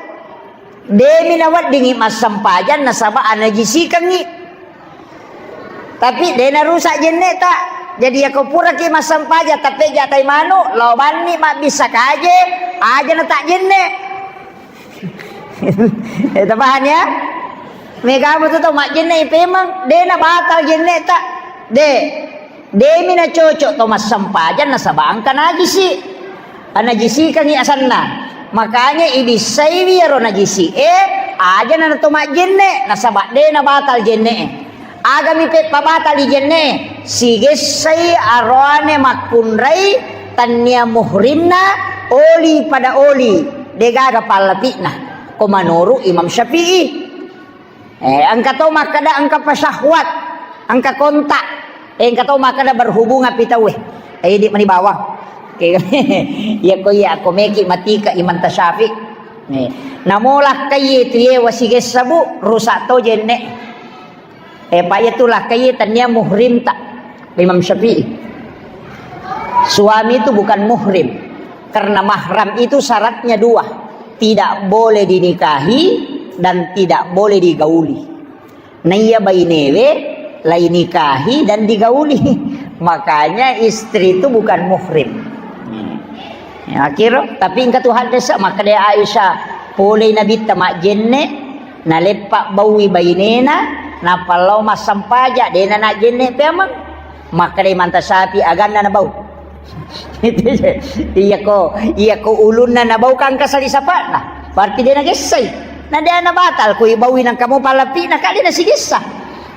Demi naweddingi massempajang nasaba anajisikengngi. Tapi de narusak jenne ta. Jadi yako puraki massempajang tapejja tai manu, lao banni mabbissa kaje, aja na tak jenne. Eh, tapahan ya? Mega mo tu tau majjenne i pemeng, de na batal jenne ta. De. Demi na cocok to massempajang nasaba engka najisi. Anajisikangi asanna. Makanya ibissaiwi iyaro najisi e, aja na to majjenne, nasaba de na batal jenne e. Agami peppa batal i jenne e? Sigessai aroane makkunrai tannia muhrimna oli pada oli, degaga pallapi'na. Ko manuru Imam Syafi'i. Eh, engka to makkeda engka pasyahwat, engka kontak. Eh, engka to makkeda berhubungan pi tauwe. Eh, idi mani bawang. Oke. Iya ko iya ko meki matika Imam Tasyafi. Eh, namola kaiye tu ye wasigessa bu, rusak to jenne. Eh, pa iya tu lakaiye tania muhrim ta. Imam Syafi'i. Suami itu bukan muhrim. Karena mahram itu syaratnya dua. Tidak boleh dinikahi dan tidak boleh digauli. Naiya bainewe lai nikahi dan digauli. Makanya istri itu bukan muhrim. Ya, akhirnya, tapi engka tu hadis, makkeda Aisyah, polei Nabitta majjenne, naleppa baui bainena, nappa lao massempaja, dena najjenne peameng. Makkeda Imam Tasyafi, aganna na bau. Iya ko, iya ko ulunna nabau kangka sali sapa'na. Berarti de nagessai. Na de na batal ko ibaui nangka mo palapi'na ka de nasigessa.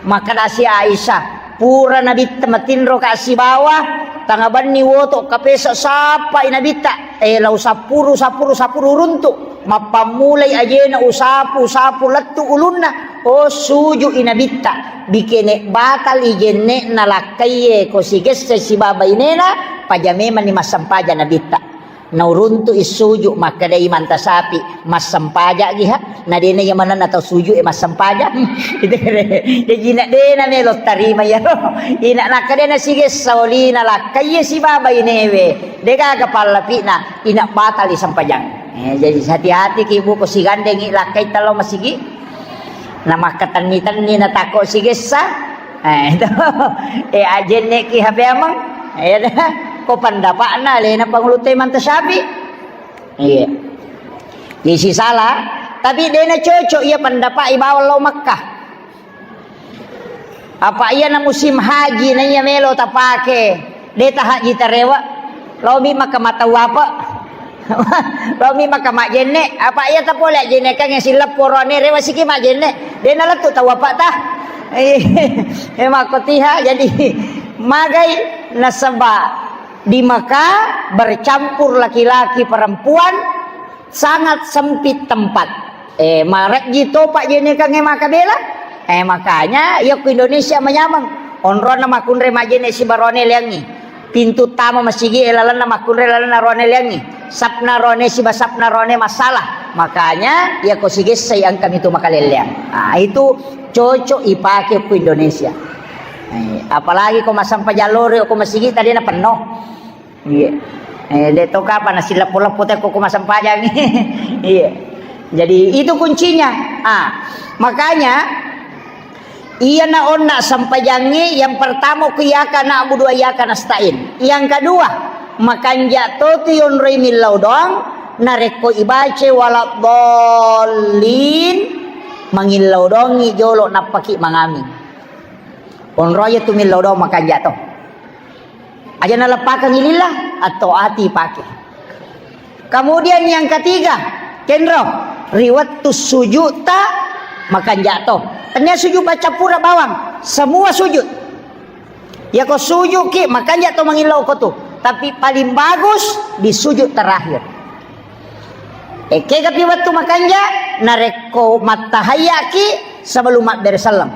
Makkeda si Aisyah, pura Nabitta matinro ka sibawa, tangabanni woto kapesa sappai Nabitta. Eh, lau sapuru, sapuru, sapuru runtu. Mappammulai ajena usapu, usapu lettu ulunna. Oh, suju i Nabitta. Bikene batal i jenne'na lakkaiye ko sigesse sibawa bainena, paja memang ni massempaja Nabitta. Nauruntu i suju, makkedai Imam Tasyafi, massempaja giha, na dena iya manenna tau suju e massempaja. Itu kere. Jadi na dena melo tarima iyaro. Ina nakkedena sigessa olina lakkaiye sibawa bainewe. Degaga pallapi'na, ina batal i sempajang. Eh, jadi hati-hati ki bu ko sigandengi lakkai talo masigi. Na makkatenni-tenni na tako sigessa. Eh, itu. Eh, ajenne ki hape amang. Eh, ko pendapatna lena pangulu te Imam Tasyafi. Iya. Jadi sisala, tapi dena cocok iya pendapat ibawa lao Makkah. Apa iya na musim haji na iya melo tapake, de ta haji tarewa. Lao mi Makkah matau apa? Lao mi Makkah majenne, apa iya tapole ajenne kan yang silap korone rewa siki majenne. Dena lettu tau apa ta? Eh, makkotiha jadi magai nasaba di Mekah bercampur laki-laki perempuan, sangat sempit tempat. Eh, marejji topa jenekangnge makabela. Eh, makanya iya ku Indonesia manyameng. Onronna makkunre majene sibarone leangi. Pintu tama masigi e lalenna makkunre lalenna rone leangi. Sapna rone siba sapna rone masalah. Makanya iya ko sigessai engka mitu makalelleang. Nah, itu cocok ipake ku Indonesia. Eh, apalagi ko masampajang lori ko masigi tadi na penno. Iya. Eh, de to kapa na sileppo-leppo te ko, ko masempajang. Iya. Jadi itu kuncinya. Ah, makanya iya na onna sempajangi yang pertama ku iyyaka na'budu wa iyyaka nasta'in. Yang kedua, makanja to tu yonroi millau doang narekko ibace waladdallin mangillau doangi jolo nappaki mangami. Onroi tu millau doang makanja to. Aja naleppakeng lillah, atau ati pake. Kemudian yang ketiga, kenro, ri wettu sujud ta makanja to. Tanya sujud baca pura bawang, semua sujud. Ya ko sujud ki makanja to mangillau ko tu. Tapi paling bagus di sujud terakhir. Ekke gapi wettu makanja, narekko mattahayya ki sebelum mabbere selleng.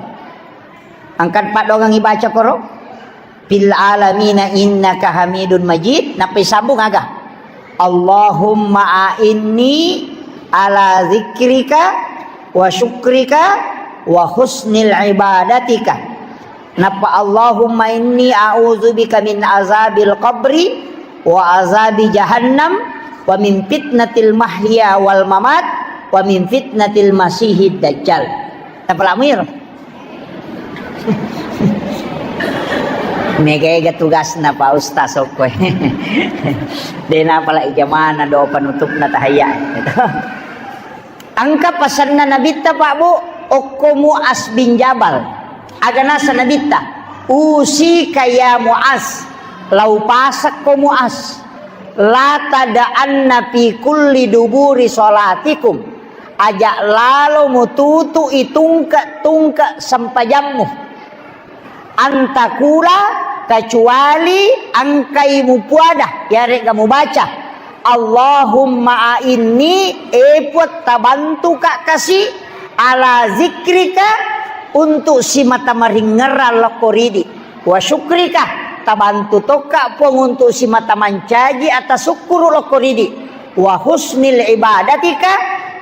Angkat paddoangang ibaca koro. Fil alamina innaka hamidun majid. Nappai sambung aga. Allahumma a'inni ala zikrika wa syukrika wa husnil ibadatika. Nappa Allahumma inni a'udzubika min azabil qabri wa azabi jahannam wa min fitnatil mahya wal mamat wa min fitnatil masihid dajjal. Tapalamuir. Mega-ega tugasna Pak Ustaz okkoe. Dena pala ijamana doa penutupna tahayya. Engka pasenna Nabitta, Pak Bu, okko Muaz bin Jabal. Aga nasa Nabitta, "Usika ya Muaz, lau pasakko Muaz, la tada'anna fi kulli duburi salatikum." Aja lalo mututu itungke-tungke sempajammu. Antakula, kecuali engkai mupuada, yarega mubaca, "Allahumma a'inni, e Puang, tabantuka kasi, ala zikrika, untuk simata maringngerang lokko ridi, wa syukrika, tabantu tokka Puang untuk simata mancaji atasukkuru lokko ridi." Wa husnil ibadatika,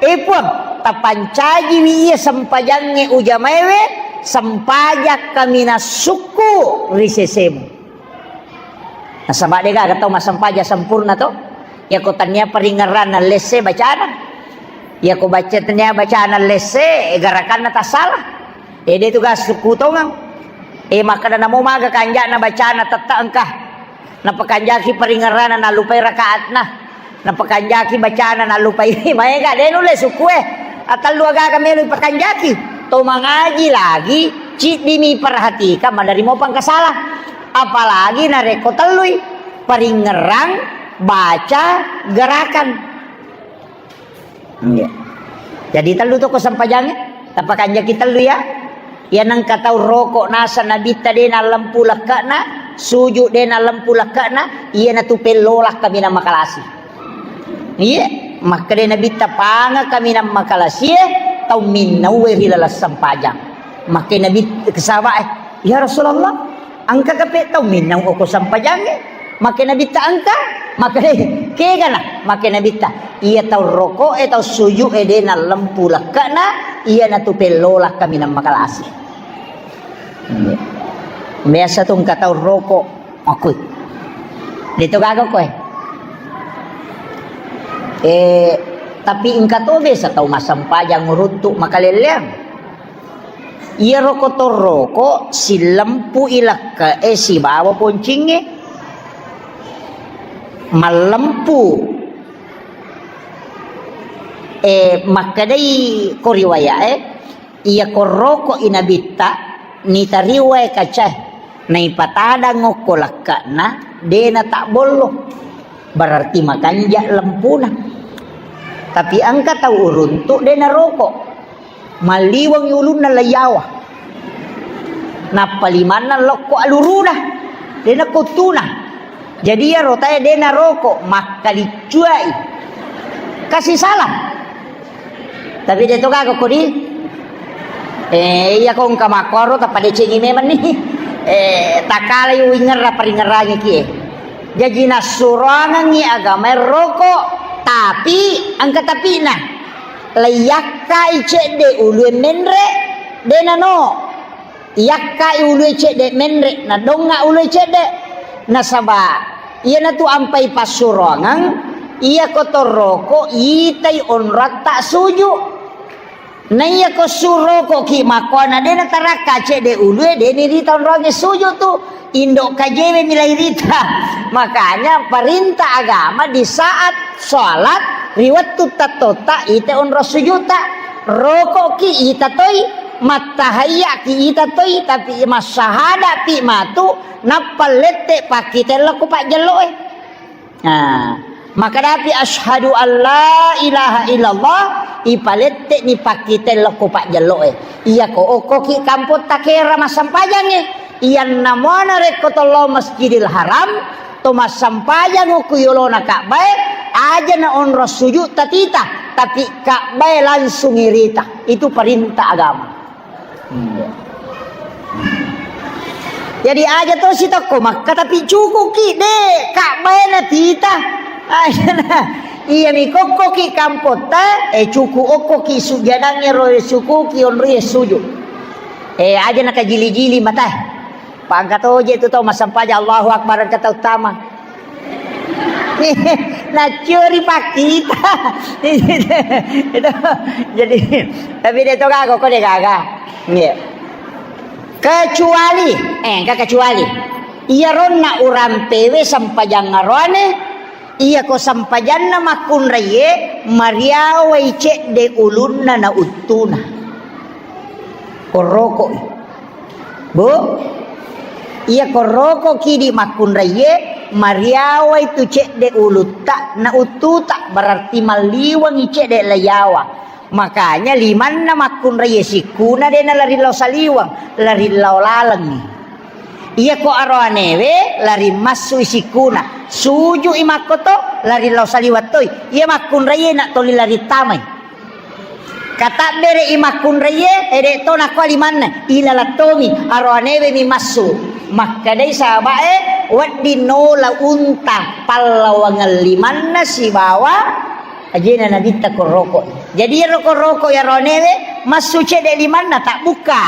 e Puang, tapancajiwi iya sempajangnge ujamaewe, sempajang kaminang sukku ri sesemu. Nasaba degaga tau massempajang sempurna to, yako tania paringerranna lesse bacana, yako baca tania bacana lesse garakanna tassala. Ede tu gas sukku tongeng. E makkeda namo maga kanjana bacana tetta engka. Napakanjaki paringerrana nallupai rakaatna. Napakanjaki bacana nallupai maega de nulle sukue. Atellu agaga melo ipakanjaki. To mangaji lagi ciddimi perhatikan maderri mo pangkasala. Apalagi narekko tellui paringerrang baca gerakan. Iya. Jadi tellu to ko sempajangnge, tapakanjaki tellu ya. Iya nengka tau roko nasa nabitta de nallempu lekke'na, sujud de nallempu lekke'na, iya natu pellola kaminang makalasi. Iya, makkeda nabitta panga kaminang makalasie tau minnaue ri laleng sempajang. Makke nabi kesaba eh, "Ya Rasulullah, engka kape tau minnau oko sempajangnge?" Makke nabitta engka, makke kegana, makke nabitta, "Iya tau roko e tau sujud e de nallempu lekke'na, iya natu pellola kaminang makalasi." Biasa tu engka tau roko, makui. De to gaga koe. Eh, tapi engka to biasa tau massempajang ruttu makalelleang. Iyaro kotorroko sillempu'i lekke'e sibawa poncingnge. Mallempu Eh, makkedai ko riwayat, eh, iya ko roko i nabitta, nitariwai kacae, naipatadang okko lakka'na, de natabbollo. Berarti makanja lempuna. Tapi engka tau uruntu de naroko. Malliweng ulunna laiyawa. Nappa limanna lokko aluruna. De nakuttuna. Jadi iyaro tae de naroko, makkaliccuai. Kasih salah. Tapi de to gaga kodi. Eh, iya ko engka makkoro tappa decengi memang ni. Eh, takalai uingerra paringerrangi kie. Jaji nassuroangengngi agama roko, tapi engka tapina. Laiyakkai cedde ulue menre, de nano. Iyakkai ulue cedde menre, nadonga ulue cedde. Nasaba iyanatu ampai passuroangeng, iya ko torroko itai onroatta suju. Naiya ko suroko ki makkoana de natarakka cedde ulue, de nirita onroange suju tu. Indo kajewe milai rita. Makanya perintah agama di saat sholat, ri wettu tattotta, ita onro sujuta. Roko ki ita toi, mattahayya ki ita toi, tapi massahada pi matu, nappa lette pakkitella ko pajjelloe. Nah, makadapi asyhadu alla ilaha illallah, ipalette ni pakkitella ko pajjelloe. Iya ko okko ki kampotta kera massampajangnge. Iyanna muana rekko tollo Masjidil Haram, to massampajang okko yolona Ka'bae, aja na onro sujud tatita, tapi Ka'bae langsung irita. Itu perintah agama. Hmm. Jadi aja to sitokko Makka tapi cukuki de Ka'bae na tita. Aja na. Iya mi kokko ki kampotta, eh, cuku okko ki sujadangnge ro suku ki onri sujud. Eh, aja na kajili-jili mata. Pangka toje tu tau massampaja Allahu Akbar engka tau tama. Naccuri pakkita. Itu. Jadi, tapi de to gaga, ko de gaga. Nggih. Kecuali, eh, engka kecuali. Iya ronna urampewe sempajang aroane, iya ko sempajanna makkunraie, mariawai cedde ulunna na uttuna. Korrokoi. Bu, iya korroko kidi makkunraie, mariawai tu cedde ulutta na uttuta, berarti malliwengi cedde laiyawa. Makanya limanna makkunraie sikkuna de nalari lao saliweng, lari lao lalengngi. Iya ko aroanewe lari massui sikkuna, sujui makkoto, lari lao saliweng toi. Iya makkunraie na toli lari tamai. Katabbere'i makkunraie, ede to nakko limanna, ilalattomi, aroanewe mi massu. Makkedai sahabae, wedding nola unta pallawangeng limanna sibawa ajena nabitta korroko. Jadi ero korroko ya aroanewe, massu cedde limanna, tak bukka.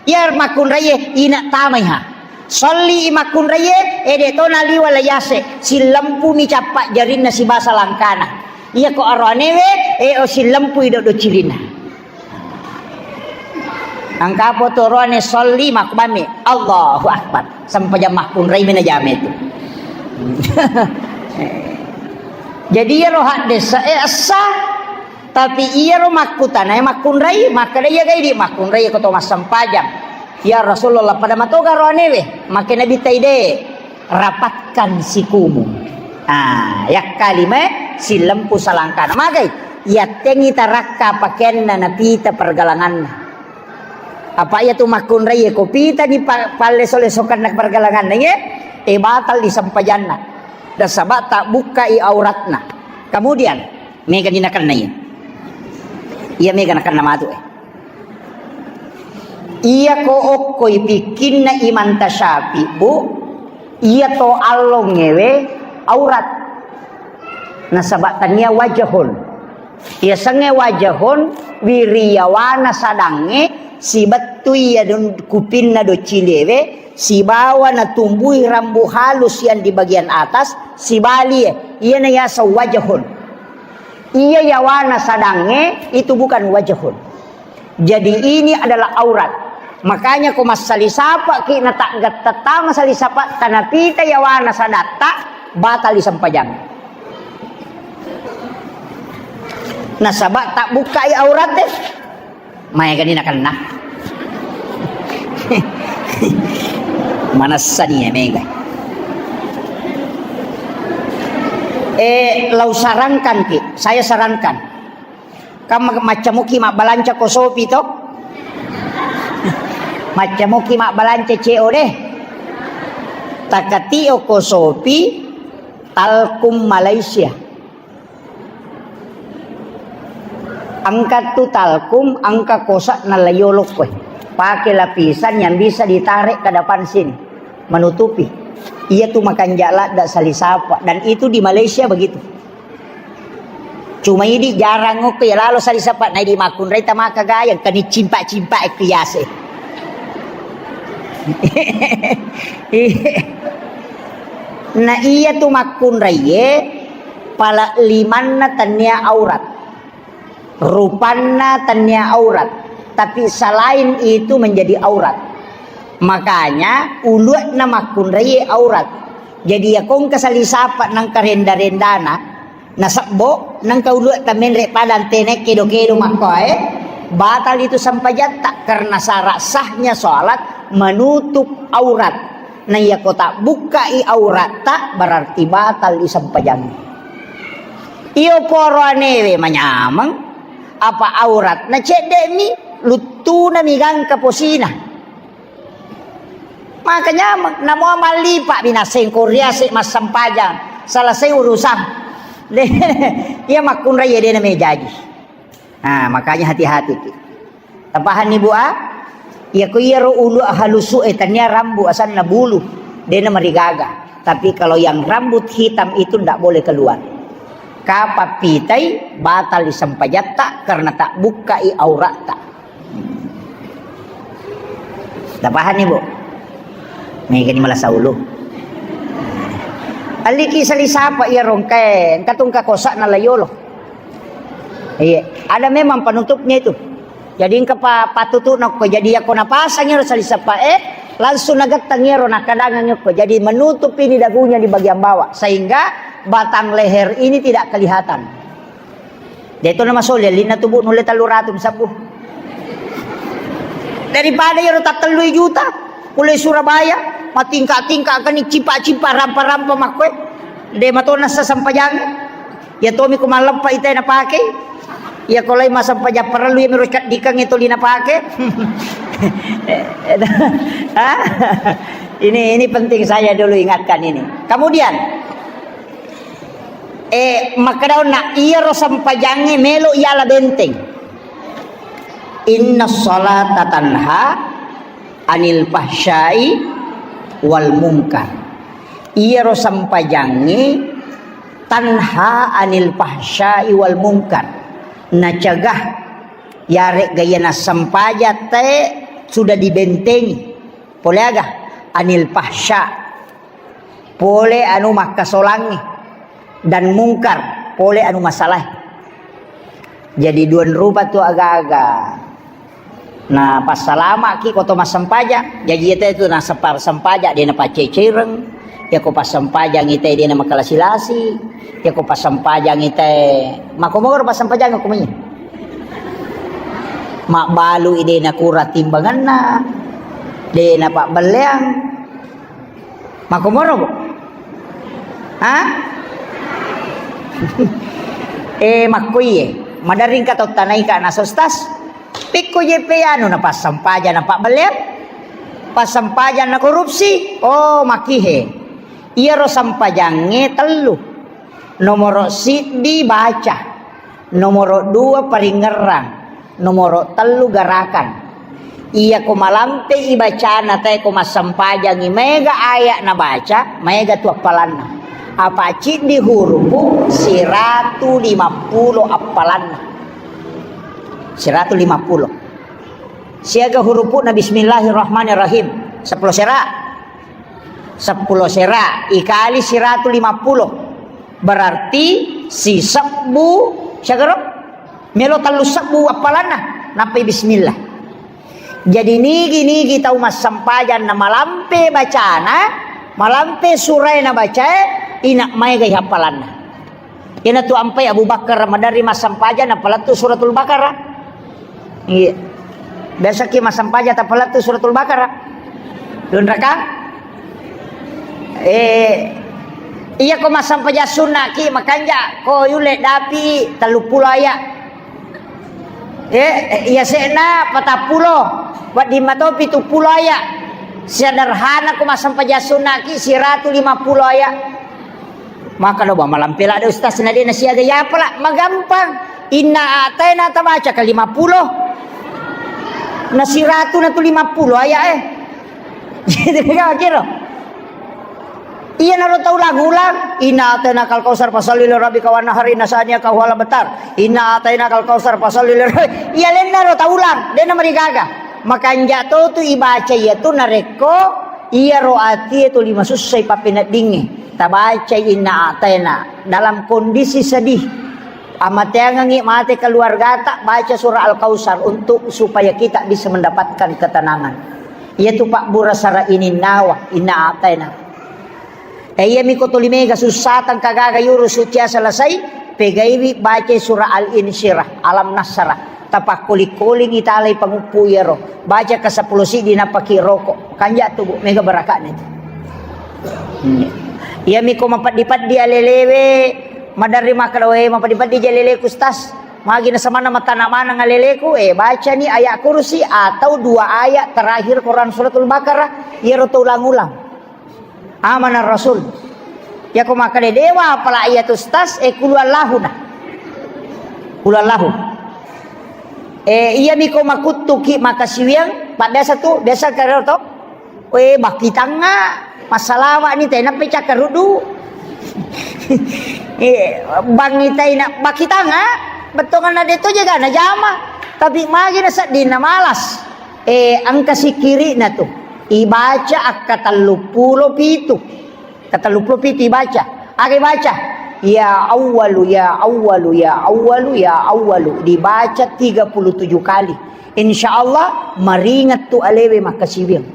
Iya makkunraie ina tamaiha. Solli makkunraie, ede to naliwa layase, silempumi cappa jarinna sibasa langkana. Iya ko aroanewe, e o silempui doddo cilinna. Angka potoroane solli makbami, Allahu Akbar. Sempajang makkunrai mina jame tu. Jadi iyaro haddesa e essa. Tapi iyaro makkutanae makkunrai, makkeda iya gai di makkunrai ko to massempajang. Ya Rasulullah, pada matoga roanewe, makke Nabi taide, rapatkan sikumu. Ah, yakkalimae silempu salangkana. Magai, yattengi tarakka pakeanna napita pergalanganna. Apa iya tu makkunrai ko pitani pa-, palleso-lesokanna pergalanganna, ye? E batal di sempajanna. Nasaba tabbukkai auratna. Kemudian, mega ni nakenna iya. Iya mega nakenna matu, eh. Iya ko okkoi pikkinna Imam Tasyafi, Bu, iya to allongewe aurat. Nasaba tania wajahun. Iya sengnge wajahun, wiriyawana sadangnge, sibettui iya dun-, kupinna doccilewe, sibawa natumbui rambu halus yang di bagian atas, sibalie, iyana yaseng wajahun. Iya yawana sadangnge, itu bukan wajahun. Jadi ini adalah aurat. Makanya ko massali sapaki na taggatta tama sali sapa tanapita yawana sadatta, batal disempajang. Nasaba tabbukkai auratte. Maegani nakenna. Manessani ya mega. Eh, lau sarankan ki, saya sarankan. Kam maccamuki mabbalanca ko Sopi to? Maccamuki mabbalanca C O D. Takatio ko Sopi, Talkum Malaysia. Engka tu Talkum, engka kosa na layolok koe. Pakai lapisan yang bisa ditarik ke depan sini, menutupi. Iya tu makanja ladda salisapa, dan itu di Malaysia begitu. Cuma idi jarang okko ya lalo salisapa, na idi makkunrai tamaka gayang, kani cimpak-cimpak ekko yase. Na iya tu makkunraiye, pala limanna tennia aurat, rupanna tennia aurat, tapi selain itu menjadi aurat. Makanya ulu'na makkunraiye aurat. Jadi ya kongka salisapa nangka renda-rendana, nasebbo nangka ulu'ta menre pada antene kedo-kedo makkoe, batal itu sempajatta karena syarat sahnya sholat menutup aurat. Na iya ko tabbukkai auratta, berarti batal i sempajang. Iyo poro anewe manyameng, apa aurat na cedde mi, luttuna mi gangka posina. Maka nyameng, namo mallipa binaseng ko riase massempajang, selesai urusan. Iya makkunrai ya dena mejaji. Nah, makanya hati-hati ki. Tapahanni, Bu, a? Iya ko iyaro ulu halusu e tania rambu asanna bulu, dena marigaga. Tapi kalau yang rambut hitam itu ndak boleh keluar. Kapa pitai batal disempajatta karena tak bukkai auratta. Tapahanni, Bu? Megani malasa ulu. Alliki salisapa iya rongkae, engka tungka kosa na layolo. Iya, ada memang penutupnya itu. Jadi engka pa-, patutu'na okko. Jadi yako napasang iyaro salisapa'e, langsung nagettang iyaro nakkadangang okko. Jadi menutup ini dagunya di bagian bawah sehingga batang leher ini tidak kelihatan. Deto na masoli alinna tubuh nulle tellu ratu sabbu. Daripada iyaro tattellui juta, kulle Surabaya, matingka-tingka kani cipa-cipa rampa-rampa makkoe. De matona sasempajang. Ya tomi ko malleppa ite napake. Ya ko lai masempajang parellu ya miro kaddikang itu lina pake. Ah, ini, ini penting saya dulu ingatkan ini. Kemudian, eh, makkedaonna iyaro sempajangnge melo yala benteng. Inna salata tanha anil fahsyai wal munkar. Iyaro sempajangnge tanha anil fahsyai wal munkar. Nacegah yaregga iya nassempajang te sudah dibentengi. Pole aga? Anil fahsya. Pole anu makkasolangnge. Dan mungkar. Pole anu masalahe. Jadi duan rupa tu aga-aga. Na passalamaki ko to massempajang. Jaji iyate tu naseppa sempajang de napacceccereng. Yako passempajang ite de namakalasi-lasi. Yako passempajang ite, makomoro passempajang ko mani. Mabbalu ide nakura timbanganna. De napabbelleang. Makomoro, Bu? Ha? Eh, makkuiye. Madaring ka tau tanaika na sostas. Pikku jeppe anu na passempajang na pabbelleang. Passempajang na korupsi. Oh, makihe. Iyaro sempajangnge tellu. Nomoro siddi baca. Nomoro dua paringerrang. Nomoro tellu garakan. Iyako malampe i bacana tae ko massempajangi maega aya nabaca, maega tu appalanna. Apa ciddi hurupu siratu lima pulo appalanna. Siratu lima pulo. Siaga hurupu'na bismillahirrahmanirrahim. Seppulo sera. Seppulo sera ikali siratu lima pulo. Berarti sisebbu, siagaro? Melo tellu sebbu appalanna. Nappai bismillah. Jadi nigi-nigi tau massempajang na malampe bacana, malampe surae na bacae, ina maega i appalanna. Iyanatu ampai Abu Bakar maderri massampajang napalettu Suratul Baqarah. Iya. Biasaki massampajang tapalettu Suratul Baqarah. Dunraka? Eh, iya ko massampajang sunnaki makanja ko yulle dapi telluppulo aya. Eh, iya se'na patappulo, wedding mato pituppulo aya. Sederhana ko massampajang sunnaki siratu limappulo aya. Maka do ba malampe ladde ustaz na de nasiaga ya pala magampang. Inna a'taina tabaca ka limappulo. Na siratu na tu limappulo aya eh. Jadi kira-kira. Iyanaro taulang-ulang, "Inna atainakal kautsar fasalli li rabbika wanhar inna syani'aka huwal abtar." "Inna atainakal kautsar fasalli li rabbi-," iya lennaro taulang, dena marigaga. Makanja to tu ibaca iyatu narekko iyaro atie tuli masussai pappeneddingnge. Tabacai inna ataina dalam kondisi sedih. Amateangengngi mate keluargata, baca surah Al-Kautsar untuk supaya kita bisa mendapatkan ketenangan. Iyatu pabbura sara ininnawa, inna ataina. E, iyami ko tuli mega sussa tengka gaga yurusu cia selesai, pegaiwi baca surah Al-Insyirah, Alam Nasrah. Tapakkoli-koling italai panguppu iyaro. Baca ke sepuluh siddi napaki roko. Kanja tu, Bu, mega barakatna itu. Hmm. Iyami ko mapeddi-peddi alelewe, maderri makkeda, "We, mapeddi-peddi ja aleleku, Ustaz. Magi nasamanna matana maneng aleleku?" Eh, bacani ayat kursi atau dua ayat terakhir Quran Suratul Baqarah, iyaro to ulang-ulang. Amanar Rasul. Yako makkeda dewa apala iya tu stas, eh, kulu Allahu na. Kulu Allahu. Eh, iyami ko makuttuki makasiwiang, pa biasa tu, biasa karo to. We, bakitanga, masalawani tena pecah karudu. Eh, bangitaina bakitanga, bettonganna de to jaga na jama. Tapi magi na seddinna malas. Eh, engka sikkiri'na tu. Ibaca akka telluppulo pitu. Ka telluppulo pitu ibaca. Aga ibaca? Ya Awwalu, ya Awwalu, ya Awwalu, ya Awwalu. Dibaca tiga puluh tujuh kali. Insya Allah, maringet tu alewe makkasiwiang.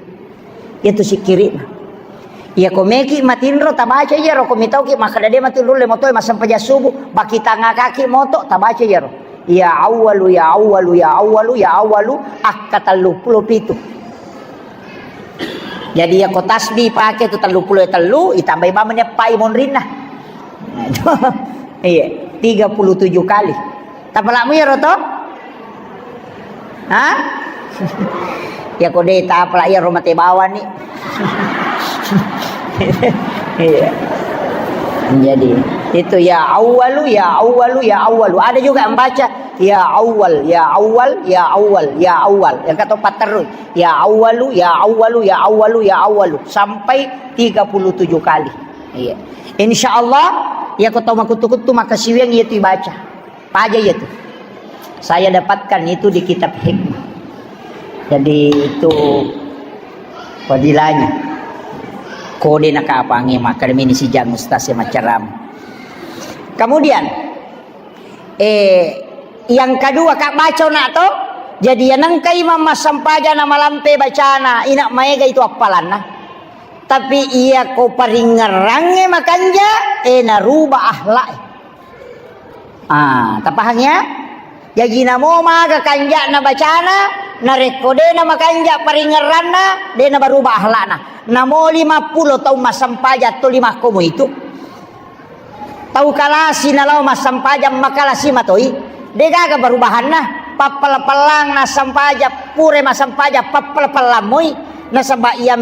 Iyatu sikkiri'na. Iya ko meki matinro tabaca iyaro, ko mitauki makkeda de matinro le motoe massempajang subuh, bakitangakaki moto tabaca iyaro. Ya Awwalu, ya Awwalu, ya Awwalu, ya Awwalu, akka telluppulo pitu. Jadi, iya ko tasbih pake tu telluppulo tellu, itambai bawang meneppai monrinna. Iya, tiga puluh tujuh kali. Tapalamu iyaro to? Hah? Ya ko de tapala iyaro mate bawang ni. Iya. Jadi, itu ya Awwalu, ya Awwalu, ya Awwalu. Ada juga yang baca ya Awwal, ya Awwal, ya Awwal, ya Awwal. Yang kata empat terus. Ya Awwalu, ya Awwalu, ya Awwalu, ya Awwalu. Sampai tiga puluh tujuh kali. Iya. Insya Allah, ya ko tau makuttu-kuttu makkasiwiang iya tu ibaca. Paja iya tu. Saya dapatkan itu di kitab hikmah. Jadi itu fadilahnya. Kode nakapangi makkeda mini sijang ustaz yang macam. Kemudian, eh, yang kedua, Kak, baca nak to. Jadi yang nengka imam massempajang na malampe bacana, ina maega itu appalanna. Tapi iya ko paringngerangnge makanja, eh, naruba akhlak. Ah, tapahang ya? Jaji namo maga kanja'na bacana, narekko de na makanja paringngeranna, de na baruba akhlakna. Namo lima puluh taung massempajang to lima komo itu. Tau kalasi nalao massempajang makalasi matoi. De gaga barubahanna. Pappala-pallang nassempajang, pure massempajang, pappala-pallang moi. Nasaba iya